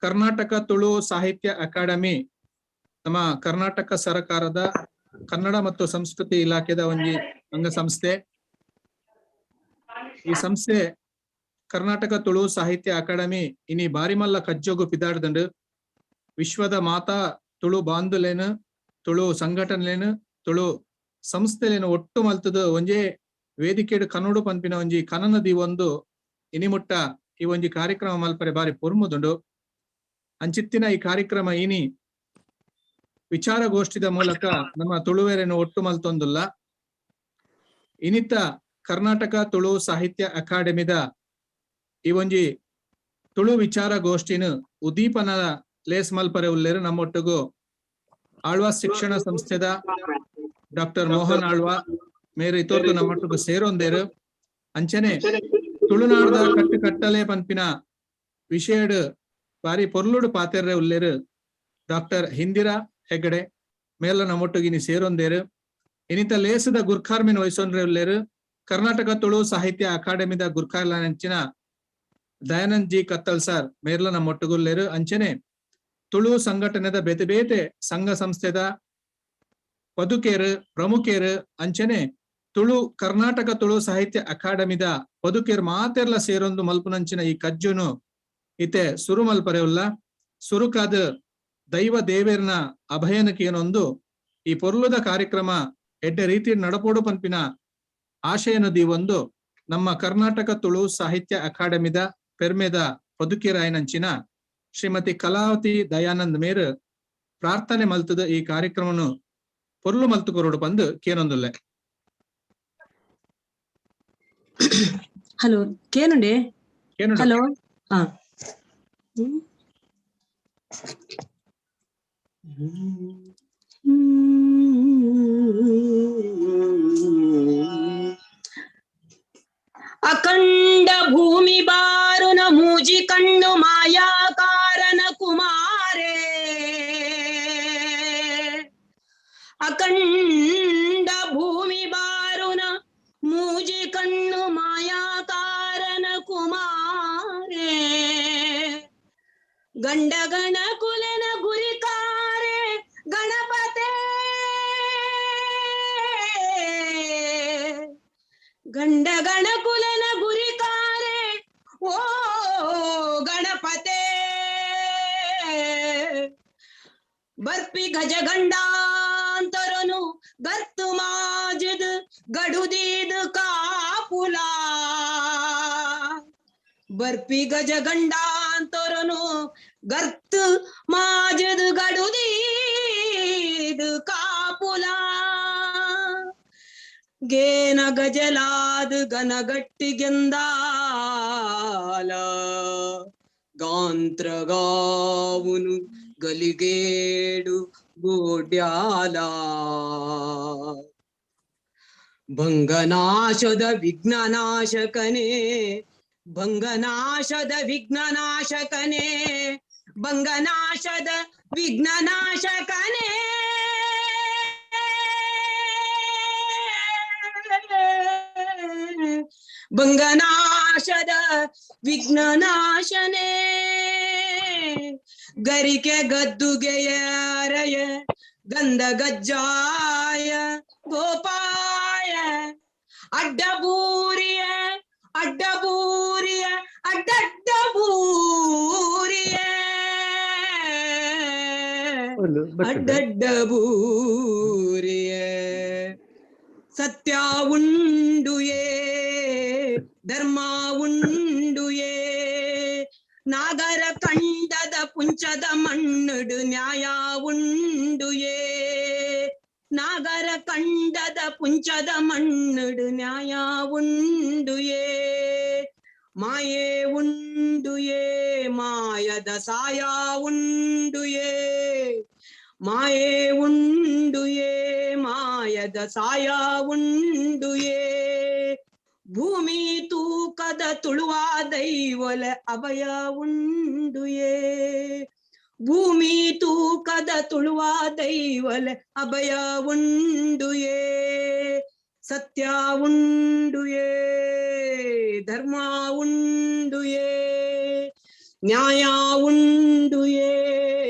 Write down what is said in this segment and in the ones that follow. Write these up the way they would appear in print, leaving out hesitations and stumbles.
ಕರ್ನಾಟಕ ತುಳು ಸಾಹಿತ್ಯ ಅಕಾಡೆಮಿ ನಮ್ಮ ಕರ್ನಾಟಕ ಸರ್ಕಾರದ ಕನ್ನಡ ಮತ್ತು ಸಂಸ್ಕೃತಿ ಇಲಾಖೆದ ಒಂಜಿ ಅಂಗಸಂಸ್ಥೆ. ಈ ಸಂಸ್ಥೆ ಕರ್ನಾಟಕ ತುಳು ಸಾಹಿತ್ಯ ಅಕಾಡೆಮಿ ಇನಿ ಬಾರಿಮಲ್ಲ ಕಜ್ಜೊಗು ಪಿದಾಡ್ದಂಡು. ವಿಶ್ವದ ಮಾತಾ ತುಳು ಬಾಂಧುಲೇನು, ತುಳು ಸಂಘಟನೆಲೇನು, ತುಳು ಸಂಸ್ಥೆಲೇನು ಒಟ್ಟು ಮಲ್ತದ ಒಂಜೇ ವೇದಿಕೆಡ್ ಕನ್ನಡ ಪನ್ಪಿನ ಒಂಜಿ ಕನನ ಒಂದು ಇನಿಮುಟ್ಟ ಈ ಒಂಜಿ ಕಾರ್ಯಕ್ರಮ ಮಲ್ಪರೆ ಬಾರಿ ಪೊರ್ಮುದುಂಡು. ಅಂಚಿತ್ತಿನ ಈ ಕಾರ್ಯಕ್ರಮ ಇನಿ ವಿಚಾರಗೋಷ್ಠಿದ ಮೂಲಕ ನಮ್ಮ ತುಳುವೆರೆನು ಒಟ್ಟು ಮಲ್ತೊಂದುಲ್ಲ. ಇನಿತ ಕರ್ನಾಟಕ ತುಳು ಸಾಹಿತ್ಯ ಅಕಾಡೆಮಿದ ಈ ಒಂಜಿ ತುಳು ವಿಚಾರಗೋಷ್ಠಿನ ಉದ್ದೀಪನ ಲೇಸ್ ಮಲ್ಪರೆ ಉಲ್ಲೇರು ನಮ್ಮೊಟ್ಟಿಗೂ ಆಳ್ವಾಸ್ ಶಿಕ್ಷಣ ಸಂಸ್ಥೆದ ಡಾಕ್ಟರ್ ಮೋಹನ್ ಆಳ್ವ ಮೇರು ಇತೋರ್ದು ನಮ್ಮೊಟ್ಟಿಗೂ ಸೇರೊಂದೇರು. ಅಂಚನೆ ತುಳುನಾಡ್ದ ಕಟ್ಟು ಕಟ್ಟಲೆ ಪನ್ಪಿನ ವಿಷಯಡ್ ಬಾರಿ ಪೊರ್ಲುಡು ಪಾತೆರ್ರೆ ಉಲ್ಲೇರು ಡಾಕ್ಟರ್ ಹಿಂದಿರಾ ಹೆಗಡೆ ಮೇಲ ನಮ್ಮೊಟ್ಟಿಗಿನಿ ಸೇರೊಂದೇರು. ಇನಿತ ಲೇಸದ ಗುರ್ಖಾರ್ಮಿನ್ ವಹಿಸೊಂಡ್ರೆ ಉಲ್ಲೇರು ಕರ್ನಾಟಕ ತುಳು ಸಾಹಿತ್ಯ ಅಕಾಡೆಮಿದ ಗುರ್ಖಾರ್ಲಾನಂಚಿನ ದಯಾನಂದ್ ಜಿ ಕತ್ತಲ್ ಸರ್ ಮೇರ್ಲ ನಮ್ಮೊಟ್ಟುಗುಲ್ಲೇರು. ಅಂಚನೆ ತುಳು ಸಂಘಟನೆದ ಬೇತೆ ಬೇತೆ ಸಂಘ ಸಂಸ್ಥೆದ ಪದುಕೇರು ಪ್ರಮುಖೇರು ಅಂಚನೆ ತುಳು ಕರ್ನಾಟಕ ತುಳು ಸಾಹಿತ್ಯ ಅಕಾಡೆಮಿದ ಪದುಕೇರ್ ಮಾತೆರ್ಲ ಸೇರೊಂದು ಮಲ್ಪುನಂಚಿನ ಈ ಕಜ್ಜುನು ಇತೆ ಸುರು ಮಲ್ಪರೆ ಉಲ್ಲ. ಸುರುಕಾದ ದೈವ ದೇವೇರ್ನ ಅಭಯನಕ್ಕೆ ಏನೊಂದು ಈ ಪೊರ್ಲುದ ಕಾರ್ಯಕ್ರಮ ಎಡ್ಡೆ ರೀತಿ ನಡಪೋಡು ಪನ್ಪಿನ ಆಶಯನ ದೀವೊಂದು ನಮ್ಮ ಕರ್ನಾಟಕ ತುಳು ಸಾಹಿತ್ಯ ಅಕಾಡೆಮಿದ ಪೆರ್ಮೆದ ಪದುಕೇರಾಯನಂಚಿನ ಶ್ರೀಮತಿ ಕಲಾವತಿ ದಯಾನಂದ್ ಮೇರ್ ಪ್ರಾರ್ಥನೆ ಮಲ್ತದ ಈ ಕಾರ್ಯಕ್ರಮನು ಪೊರ್ಲು ಮಲ್ತು ಕೊರಡು ಪಂದು ಕೇನೊಂದುಲ್ಲೆ. ಹಲೋ, ಕೇನುಂಡೆ? ಕೇನುಂಡು. ಹಲೋ, ಹಾ. ಅಖಂಡ ಭೂಮಿ ಬಾರುನ ಮೂಜಿ ಕಣ್ಣು ಮಾಯಾಕಾರನ ಕುಮಾರೇ, ಅಖಂಡ ಭೂಮಿ ಬಾರುನ ಮೂಜಿ ಕಣ್ಣು ಮಾಯಾಕಾರನ ಕುಮಾರೇ, ಗಂಡಗಣ ಕುಲೆನ ಗುರಿಕಾರೆ ಗಣಪತೆ, ಗಂಡಗಣ ಕುಲನ ಗುರಿಕಾರೆ ಓ ಗಣಪತೆ, ಬರ್ಪಿ ಗಜಗಂಡಾಂತರನು ಗರ್ತು ಮಾಜದ್ ಗಡುದೀದು ಕಾಪುಲ, ಬರ್ಪಿ ಗಜಗಂಡಾಂತರನು ಗರ್ತು ಮಾಜದ್ ಗಡುದೀದು ಕಾಪುಲ, ಗೇನ ಗಜಲಾದ ಗನಗಟ್ಟಿಗೆಂದಾಲ ಗಾಂತ್ರಗಾವುನು ಗಲಿಗೇಡು ಗೋಡ್ಯಾಲ, ಭಂಗನಾಶದ ವಿಘ್ನನಾಶಕನೇ, ಭಂಗನಾಶದ ವಿಘ್ನನಾಶಕನೇ, ಭಂಗನಾಶದ ವಿಘ್ನನಾಶಕನೇ, ಭಂಗನಾಶದ ವಿಘ್ನನಾಶನೇ, ಗರಿಕೆ ಗದ್ದುಗೆಯರಯ ಗಂಧ ಗಜ್ಜಾಯ ಗೋಪಾಯ, ಅಡ್ಡಬೂರಿಯ ಅಡ್ಡಬೂರಿಯ ಅಡ್ಡಡ್ಡಬೂರಿಯ ಅಡ್ಡಡ್ಡಬೂರಿಯ, ಸತ್ಯ ಉಂಡುಯೇ ಧರ್ಮ ಉಂಡುಯೇ, ನಾಗರ ಕಂಡದ ಪುಂಚದ ಮಣ್ಣುಡು ನ್ಯಾಯ ಉಂಡುಯೇ, ನಾಗರ ಕಂಡದ ಪುಂಚದ ಮಣ್ಣುಡು ನ್ಯಾಯ ಉಂಡುಯೇ, ಮಾಯೆ ಉಂಡುಯೇ ಮಾಯದ ಸಾಯ ಉಂಡುಯೇ, ಮಾಯೆ ಉಂಡುಯೇ ಮಾಯದ ಸಾಯ ಉಂಡುಯೇ, ಭೂಮಿ ತೂಕದ ತುಳುವ ದೈವಲ ಅಭಯ ಉಂಡುಯೇ, ಭೂಮಿ ತೂಕದ ತುಳುವ ದೈವಲ ಅಭಯ ಉಂಡುಯೇ, ಸತ್ಯ ಉಂಡುಯೇ ಧರ್ಮ ಉಂಡುಯೇ, ನ್ಯಾಯ ಉಂಡುಯೇ.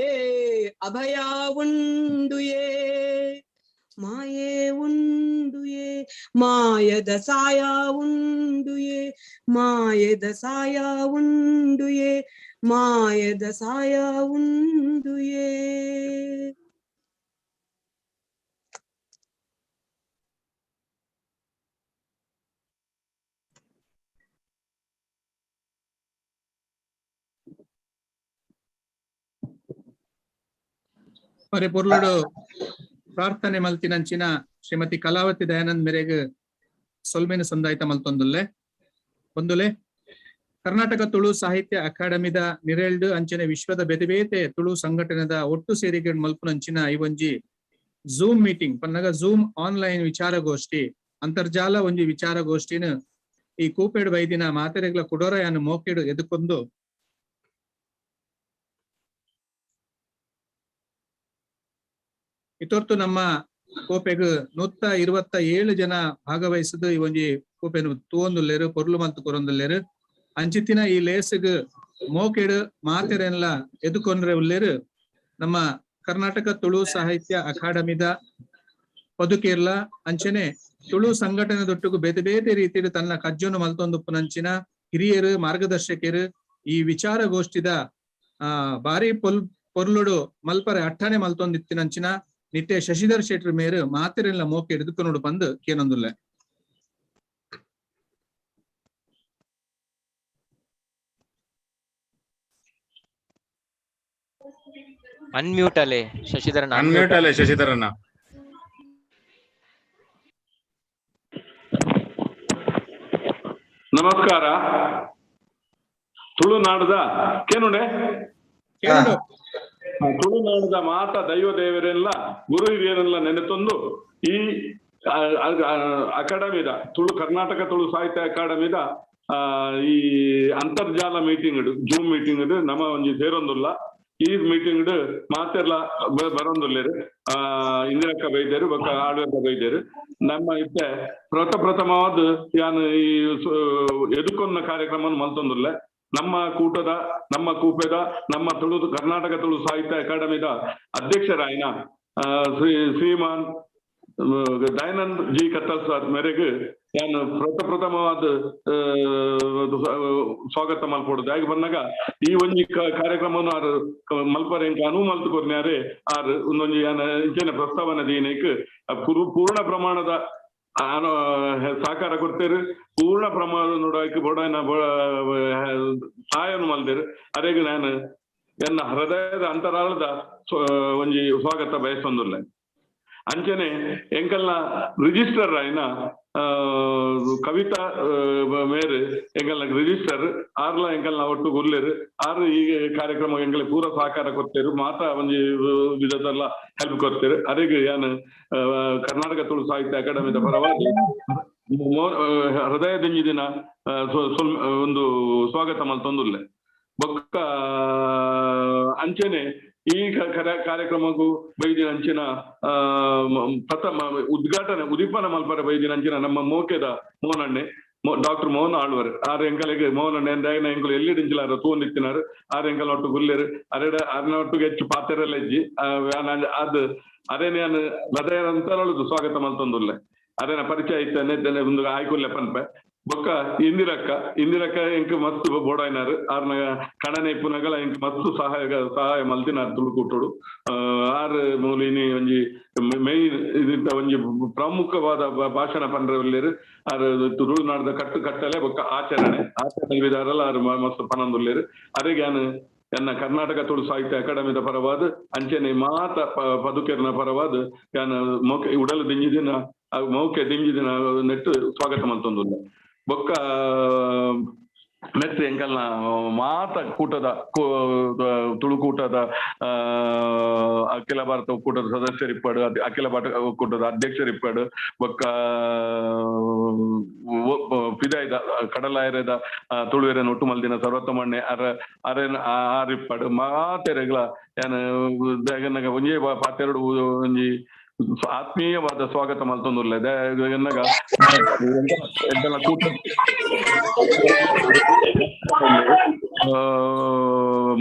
ಅಭಯ ಉಂಡುಯೇ ಮಾಯೆ ಉಂಡುಯೇ ಮಾಯದ ಸಾಯ ಉಂಡುಯೇ ಮಾಯದ ಸಾಯ ಉಂಡುಯೇ ಮಾಯದ ಸಾಯ ಉಂಡುಯೇ. ಪರಿ ಪೊರ್ಲುಡು ಪ್ರಾರ್ಥನೆ ಮಲ್ತಿನಂಚಿನ ಶ್ರೀಮತಿ ಕಲಾವತಿ ದಯಾನಂದ್ ಮೇರೆಗ್ ಸೊಲ್ಮೆನ ಸಂದಾಯ್ತ ಮಲ್ತೊಂದುಲ್ಲೆ. ಒಂದುಲೆ ಕರ್ನಾಟಕ ತುಳು ಸಾಹಿತ್ಯ ಅಕಾಡೆಮಿದ ನಿರೆಲ್ಡ್ ಅಂಚನೆ ವಿಶ್ವದ ಬೇತೆ ಬೇತೆ ತುಳು ಸಂಘಟನೆದ ಒಟ್ಟು ಸೇರಿಗೆ ಮಲ್ಪುನಂಚಿನ ಈ ಒಂಜಿ ಝೂಮ್ ಮೀಟಿಂಗ್ ಪನ್ನಗ ಝೂಮ್ ಆನ್ಲೈನ್ ವಿಚಾರಗೋಷ್ಠಿ, ಅಂತರ್ಜಾಲ ಒಂಜಿ ವಿಚಾರಗೋಷ್ಠಿನ ಈ ಕೂಪೇಡ್ ವೈದಿನ ಮಾತೆರೆಗ್ಲ ಕುಡೋರಯಾನ ಮೋಕೆಡು ಎದುಕೊಂದು ಇತೊರ್ತು ನಮ್ಮ ಕೋಪೆಗ್ 127 ಜನ ಭಾಗವಹಿಸಿದ ಈ ಒಂಜಿ ಕೋಪೆನು ತೂವೊಂದುಲ್ಲೇರು, ಪೊರ್ಲು ಮಲ್ತು ಕೊರೊಂದುಲ್ಲೇರು. ಅಂಚಿತ್ತಿನ ಈ ಲೇಸ್ಗ್ ಮೋಕೆಡು ಮಾತೆರೆನ್ಲ ಎದುಕೊಂಡ್ರೆ ಉಲ್ಲೇರು ನಮ್ಮ ಕರ್ನಾಟಕ ತುಳು ಸಾಹಿತ್ಯ ಅಕಾಡೆಮಿದ ಪದುಕೇರ್ಲ ಅಂಚನೆ ತುಳು ಸಂಘಟನೆ ದೊಟ್ಟುಗು ಬೇತೆ ಬೇತೆ ರೀತಿಯಲ್ಲಿ ತನ್ನ ಕಜ್ಜನ್ನು ಮಲ್ತೊಂದುಪ್ಪುನಂಚಿನ ಹಿರಿಯರು, ಮಾರ್ಗದರ್ಶಕರು ಈ ವಿಚಾರಗೋಷ್ಠಿದ ಬಾರಿ ಪೊರ್ಲುಡು ಮಲ್ಪರೆ ಅಟ್ಟಣೆ ಮಲ್ತೊಂದಿತ್ತಿನಂಚಿನ ನಿಟ್ಟೆ ಶಶಿಧರ್ ಶೆಟ್ರ್ ಮೇರು ಮಾತೆರೆಲ್ಲ ಮೋಕೆ ಎದುಕೊನೋಡು ಬಂದು ಕೇನೊಂದುಲ್ಲೆ. ಅನ್ಮ್ಯೂಟ್ ಅಲ್ಲೇ ಶಶಿಧರನ್. ಅನ್ಮ್ಯೂಟ್ ಅಲ್ಲೇ ಶಶಿಧರನ್ನ. ನಮಸ್ಕಾರ. ತುಳುನಾಡದ ಕೇನುಂಡೆ ಕೇನುಂಡು. ತುಳುನಾಡದ ಮಾತ ದೈವ ದೇವರೆಲ್ಲ ಗುರು ಹಿರಿಯರೆಲ್ಲ ನೆನೆತೊಂದು ಈ ಅಕಾಡೆಮಿದ ತುಳು ಕರ್ನಾಟಕ ತುಳು ಸಾಹಿತ್ಯ ಅಕಾಡೆಮಿದ ಈ ಅಂತರ್ಜಾಲ ಮೀಟಿಂಗ್ ಜೂಮ್ ಮೀಟಿಂಗ್ ನಮ್ಮ ಒಂಜಿ ಸೇರೊಂದುಲ್ಲ. ಈ ಮೀಟಿಂಗ್ ಮಾತೆರ್ಲ ಬರೊಂದುಲ್ಲೇರು. ಇಂದಿರಕ್ಕ ಬೈದೇರು ಬೊಕ್ಕ ಆಳ್ವೆಕ್ಕ ಬೈದೇರು. ನಮ್ಮ ಇತ್ತೆ ಪ್ರಥಮವಾದ ಯಾನ್ ಈ ಎದುಕೊನ್ನ ಕಾರ್ಯಕ್ರಮ ಮಲ್ತೊಂದುಲ್ಲೆ. ನಮ್ಮ ಕೂಟದ, ನಮ್ಮ ಕೂಪೆದ, ನಮ್ಮ ತುಳು ಕರ್ನಾಟಕ ತುಳು ಸಾಹಿತ್ಯ ಅಕಾಡೆಮಿದ ಅಧ್ಯಕ್ಷರಾಯಿನ ಶ್ರೀಮಾನ್ ದಯಾನಂದ್ ಜಿ ಕತ್ತಲ್ ಸರ್ ಮೇರೆಗೆ ನಾನು ಪ್ರಥಮವಾದ ಸ್ವಾಗತ ಮಲ್ಪೊಡು. ದಾಯೆ ಬಂದಾಗ ಈ ಒಂಜಿ ಕಾರ್ಯಕ್ರಮವನ್ನು ಆರ್ ಮಲ್ಪರೆ ಅನುವು ಮಲ್ತು ಕೊರ್ನ್ಯಾರೆ ಆರ್ ಒಂದೊಂಜಿ ಇಂಚನೆ ಪ್ರಸ್ತಾವನೆ ದೀನಕ್ ಪೂರ್ಣ ಪ್ರಮಾಣದ ಸಹಕಾರ ಕೊಡ್ತೇರು, ಪೂರ್ಣ ಪ್ರಮಾಣ ನೋಡಕ್ಕೆ ಬೋಡಾಯನ ಸಹಾಯನು ಮಲ್ದೇರು. ಅರೆಗ್ ನಾನು ಎನ್ನ ಹೃದಯದ ಅಂತರಾಳದ ಒಂಜಿ ಸ್ವಾಗತ ಬಯಸೊಂದುಲ್ಲೆ. ಅಂಚನೆ ಎಂಕಲ್ನ ರಿಜಿಸ್ಟರ್ ಆಯ್ನ ಕವಿತಾ ಮೇರ್ ಎಂಕಲ್ನ ರಿಜಿಸ್ಟರ್ ಆರ್ಲ ಎಂಕಲ್ನ ಒಟ್ಟು ಗುರ್ಲೇರು. ಆರ್ ಈ ಕಾರ್ಯಕ್ರಮ ಎಂಕಲ್ ಪೂರ ಸಹಕಾರ ಕೊಡ್ತೇರು, ಮಾತಾ ಒಂಜಿ ವಿಧದಲ್ಲ ಹೆಲ್ಪ್ ಕೊಡ್ತೇರು. ಅರೆಗ್ ಯಾನ್ ಕರ್ನಾಟಕ ತುಳು ಸಾಹಿತ್ಯ ಅಕಾಡೆಮಿದ ಪರವಾಗಿ ಹೃದಯ ದಿಂಜಿ ದಿನ ಒಂದು ಸ್ವಾಗತ ಮಲ್ತೊಂದುಲ್ಲೆ. ಬೊಕ್ಕ ಅಂಚನೆ ಈ ಕಾರ್ಯಕ್ರಮಕ್ಕೂ ಬೈದಿನ ಅಂಚಿನ ಪ್ರಥಮ ಉದ್ಘಾಟನೆ ಉದೀಪನ ಮಲ್ಪರೆ ಬೈದಿನ ಅಂಚಿನ ನಮ್ಮ ಮೋಕೆದ ಮೋಹನಣ್ಣೆ ಡಾಕ್ಟರ್ ಮೋಹನ್ ಆಳ್ವರ್ ಆರ್ ಎಂಕಲೆಗ್ ಮೋಹನಣ್ಣೆ ಅಂದಾಯನ ಎಂಕಲು ಎಲ್ಲಿ ದಿಂಚಿಲಾರ ತೂವೊಂದಿತ್ತಿನಾರು. ಆರ್ ಎಂಕಲ್ ಒಟ್ಟು ಗುಲ್ಲೇರು ಅರೆಡ ಅರ್ನ ಒಟ್ಟಿಗೆ ಹೆಚ್ಚು ಪಾತೆರೆಲ್ಲ ಇಜ್ಜಿ ಅದು ಅರೇನೆ ಯಾನ್ ಹೃದಯ ಅಂತರೊಳದು ಸ್ವಾಗತ ಮಲ್ತೊಂದುಲ್ಲೆ. ಅರೇನ ಪರಿಚಯ ಇತ್ತನೆ ಒಂದು ಆಯ್ಕುಲ್ಲೆ ಪನ್ಪೆ. ಬೊಕ್ಕ ಇಂದಿರಕ್ಕ ಇಂದಿರಕ್ಕ ಎಂಕ್ ಮಸ್ತ್ ಬೋಡಾಯ್ನಾರು. ಆರ್ನ ಕಣನೆ ಇಪ್ಪುನಗಲ ಎಂಕ್ ಮಸ್ತ್ ಸಹಾಯ ಮಲ್ತಿನಾರ್ ತುಳುಕೂಟೊಡು. ಆರ್ ಮೂಲಿನಿ ಒಂಜಿ ಮೇನ್ ಇದಿಂತ ಒಂಜಿ ಪ್ರಮುಖವಾದ ಭಾಷಣ ಪನ್ರೆ ಉಲ್ಲೇರು. ಆರ್ ತುಳುನಾಡದ ಕಟ್ಟು ಕಟ್ಟಲೆ ಬೊಕ್ಕ ಆಚರಣೆ ಆಚರಣೆ ವಿಧಾರಲ್ಲ ಆರ್ ಮಸ್ತ್ ಪನೊಂದುಲ್ಲೇರು. ಅರೆಗ್ ಯಾನ್ ಎನ್ನ ಕರ್ನಾಟಕ ತುಳು ಸಾಹಿತ್ಯ ಅಕಾಡೆಮಿದ ಪರವಾದ ಅಂಚನೆ ಮಾತ ಪದುಕೆರ್ನ ಪರವಾದ ಯಾನ್ ಮೌಕೆ ಉಡಲು ದಿಂಜಿದಿನ ಮೌಕೆ ದಿಂಜಿದಿನ ನೆಟ್ಟು ಸ್ವಾಗತ ಮಲ್ತೊಂದುಲ್ಲೆ. ಬೊಕ್ಕ ನೆಟ್ ಎಂಕಲ್ನ ಮಾತ ಕೂಟದ ತುಳುಕೂಟದ ಅಖಿಲ ಭಾರತ ಒಕ್ಕೂಟದ ಸದಸ್ಯರಿಪ್ಪಡು, ಅಖಿಲ ಭಾರತ ಒಕ್ಕೂಟದ ಅಧ್ಯಕ್ಷರಿಪ್ಪಡು, ಬೊಕ್ಕ ಫಿದಾಯ್ದ ಕಡಲಾಯರದ ತುಳುವೆರನ್ ಒಟ್ಟು ಮಲ್ದಿನ ಸರ್ವೋತ್ತಮಣ್ಣೆ ಅರ ಅರೆನ್ ಆರಿಪ್ಪಡು ಮಾತೆರೆಗ್ಲ ಯಾನ್ ಒಂಜೇ ಪಾತೆರಡು ಒಂಜಿ ಆತ್ಮೀಯವಾದ ಸ್ವಾಗತ ಮಲ್ತೊಂದುಲ್ಲೆ. ಎನ್ನಗ ಎಂಕಲ್ನ ಕೂಟ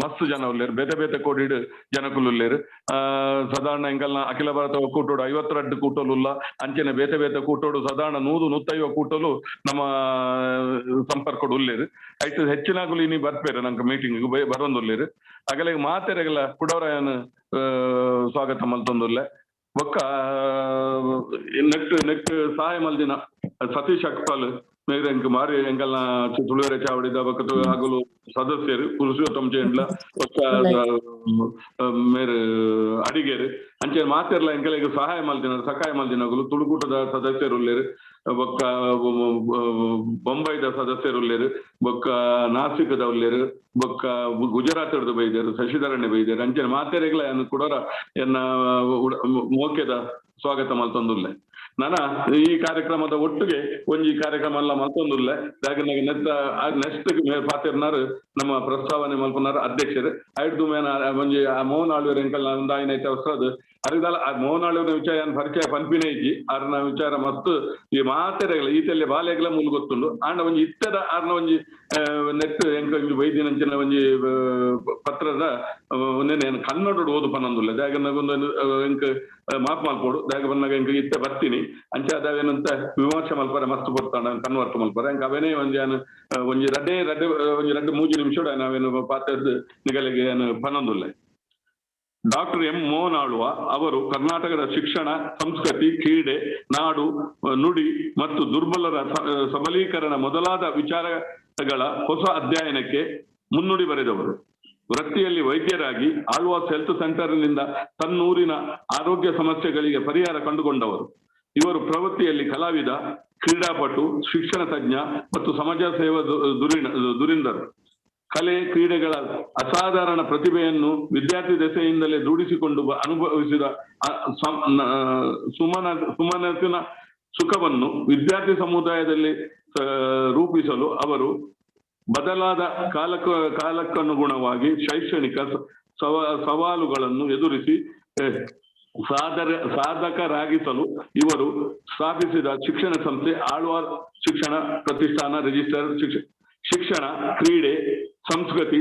ಮಸ್ತ್ ಜನ ಉಲ್ಲೇರು, ಬೇತೆ ಬೇತೆ ಕೋಡಿಡ್ ಜನಕುಲು ಉಲ್ಲೇರು. ಸಾಧಾರಣ ಎಂಕಲ್ನ ಅಖಿಲ ಭಾರತ ಒಕ್ಕೂಟೋಡು 52 ಕೂಟೋಲು, ಅಂಚನೆ ಬೇತೆ ಬೇತೆ ಕೂಟೋಡು ಸಾಧಾರಣ 100-150 ಕೂಟೋಲು ನಮ್ಮ ಸಂಪರ್ಕಡು ಉಲ್ಲೇರು. ಐಟ್ ಹೆಚ್ಚಿನಾಗುಲು ಇನಿ ಬರ್ಪೇರು ನಂಗೆ ಮೀಟಿಂಗ್ ಬರೊಂದುಲ್ಲೇರು. ಅಗಲಿಗೆ ಮಾತೆರೆಗಲ ಕುಡವರಾಯನ್ ಸ್ವಾಗತ ಮಲ್ತೊಂದುಲ್ಲೆ. ಬೊಕ್ಕ ನೆಕ್ಟ್ ನೆಕ್ಟ್ ಸಹಾಯ ಮಲ್ದಿನ ಸತೀಶ್ ಅಕ್ಪಾಲ್ ಮೇರೆ ಎಂಕ್ ಮಾರಿ ಎಂಕಲ್ನ ತುಳುವೆರೆ ಚಾವಡಿದ ಬೊಕ್ಕ ಅಗುಲು ಸದಸ್ಯರು ಪುರುಷೋತ್ತಮ ಚೇಂಡ್ಲ ಬೊಕ್ಕ ಮೇರು ಅಡಿಗೆರು ಅಂಚೆ ಮಾತೆರ್ಲ ಎಂಕಲೆಗ್ ಸಹಾಯ ಮಲ್ದಿನ ಸಹಾಯ ಮಲ್ದಿನಗುಲು ತುಳುಕೂಟದ ಸದಸ್ಯರು ಉಲ್ಲೇರು, ಬೊಕ್ಕ ಬೊಂಬೈದ ಸದಸ್ಯರು ಉಲ್ಲೇರು, ಬೊಕ್ಕ ನಾಸಿಕದ ಉಲ್ಲೇರು, ಬೊಕ್ಕ ಗುಜರಾತ್ ಬೈದೇರು ಶಶಿಧರಣ್ಯ ಬೈದೇರು. ಅಂಚೆ ಮಾತೆರೆಗ್ಲ ಕುಡೋರ ಎನ್ನ ಮೋಕೆದ ಸ್ವಾಗತ ಮಲ್ತೊಂದುಲ್ಲೆ. ನಾನ ಈ ಕಾರ್ಯಕ್ರಮದ ಒಟ್ಟಿಗೆ ಒಂಜಿ ಕಾರ್ಯಕ್ರಮ ಎಲ್ಲ ಮಲ್ತೊಂದುಲ್ಲೆ. ನೆಕ್ಸ್ಟ್ ಪಾತೆರ್ನಾರು ನಮ್ಮ ಪ್ರಸ್ತಾವನೆ ಮಲ್ಪನಾರು ಅಧ್ಯಕ್ಷರು ಐಡ್ದು ಮೇನ ಒಂಜಿ ಮೋಹನ್ ಆಳ್ವೆರ್ ಎಂಕಲ್ ಒಂದಾಯಿನೈತೆ ಅವಸರದು ಅರಿದಾಲ ಮೋಹನ್ ಆಳ್ವೆರ್ನ ವಿಚಾರ ಪರಿಚಯ ಪನ್ಪಿನೇ ಇಜ್ಜಿ. ಅರ್ನ ವಿಚಾರ ಮಸ್ತ್ ಈ ಮಾತೆರೆಗ್ಲ ಈತೆಲ್ಲ ಬಾಲೆಗ್ಲ ಮೂಲು ಗೊತ್ತುಂಡು. ಆಂಡ ಒಂಜಿ ಇತ್ತದ ಅರ್ನ ಒಂಜಿ ನೆಟ್ ಎಂಕ ಒಂಜಿ ವೈದ್ಯನಂಚಿನ ಒಂಜಿ ಪತ್ರದ ಒಂದೇನೆ ಕನ್ನಡೋಡು ಓದು ಪನ್ನೊಂದುಲ್ಲ. ದಾಗ ಒಂದು ಎಂಕ್ ಮಾಪ್ ಮಲ್ಪೋಡು ದಾಗ ಬಂದಾಗ ಎಂಕ್ ಇತ್ತೆ ಬರ್ತೀನಿ ಅಂಚ ಅದಾವೇನಂತ ವಿಮರ್ಶೆ ಮಲ್ಪರೆ ಮಸ್ತ್ ಕೊಡ್ತಾನ ಕನ್ವರ್ಟ್ ಮಲ್ಪರೆ ಎಂಕ್ ಅವೇನೇ ಒಂಜಿ ಒಂಜಿ ರಡ್ಡೆ ರಡ್ಡೆ ಒಂಜಿ ರಡ್ಡೆ ಮೂಜಿ ನಿಮಿಷ ನಾವೇನು ಪಾತ್ರದ ನಿಗಲಿಗೆ ಪನ್ನೊಂದುಲ್ಲೆ. ಡಾಕ್ಟರ್ ಎಂ ಮೋಹನ್ ಆಳ್ವ ಅವರು ಕರ್ನಾಟಕದ ಶಿಕ್ಷಣ, ಸಂಸ್ಕೃತಿ, ಕ್ರೀಡೆ, ನಾಡು ನುಡಿ ಮತ್ತು ದುರ್ಬಲರ ಸಬಲೀಕರಣ ಮೊದಲಾದ ವಿಚಾರಗಳ ಹೊಸ ಅಧ್ಯಯನಕ್ಕೆ ಮುನ್ನುಡಿ ಬರೆದವರು. ವೃತ್ತಿಯಲ್ಲಿ ವೈದ್ಯರಾಗಿ ಆಳ್ವಾಸ್ ಹೆಲ್ತ್ ಸೆಂಟರ್ನಿಂದ ತನ್ನೂರಿನ ಆರೋಗ್ಯ ಸಮಸ್ಯೆಗಳಿಗೆ ಪರಿಹಾರ ಕಂಡುಕೊಂಡವರು. ಇವರು ಪ್ರವೃತ್ತಿಯಲ್ಲಿ ಕಲಾವಿದ, ಕ್ರೀಡಾಪಟು, ಶಿಕ್ಷಣ ತಜ್ಞ ಮತ್ತು ಸಮಾಜ ಸೇವಾ ಧುರೀಣರು. ಕಲೆ ಕ್ರೀಡೆಗಳ ಅಸಾಧಾರಣ ಪ್ರತಿಭೆಯನ್ನು ವಿದ್ಯಾರ್ಥಿ ದೆಸೆಯಿಂದಲೇ ರೂಢಿಸಿಕೊಂಡು ಅನುಭವಿಸಿದ ಸುಮನಸಿನ ಸುಖವನ್ನು ವಿದ್ಯಾರ್ಥಿ ಸಮುದಾಯದಲ್ಲಿ ರೂಪಿಸಲು ಅವರು ಬದಲಾದ ಕಾಲಕ್ಕನುಗುಣವಾಗಿ ಶೈಕ್ಷಣಿಕ ಸವಾಲುಗಳನ್ನು ಎದುರಿಸಿ ಸಾಧಕರಾಗಿಸಲು ಇವರು ಸ್ಥಾಪಿಸಿದ ಶಿಕ್ಷಣ ಸಂಸ್ಥೆ ಆಳ್ವಾಸ್ ಶಿಕ್ಷಣ ಪ್ರತಿಷ್ಠಾನ ರಿಜಿಸ್ಟರ್ ಶಿಕ್ಷಣ, ಕ್ರೀಡೆ, ಸಂಸ್ಕೃತಿ,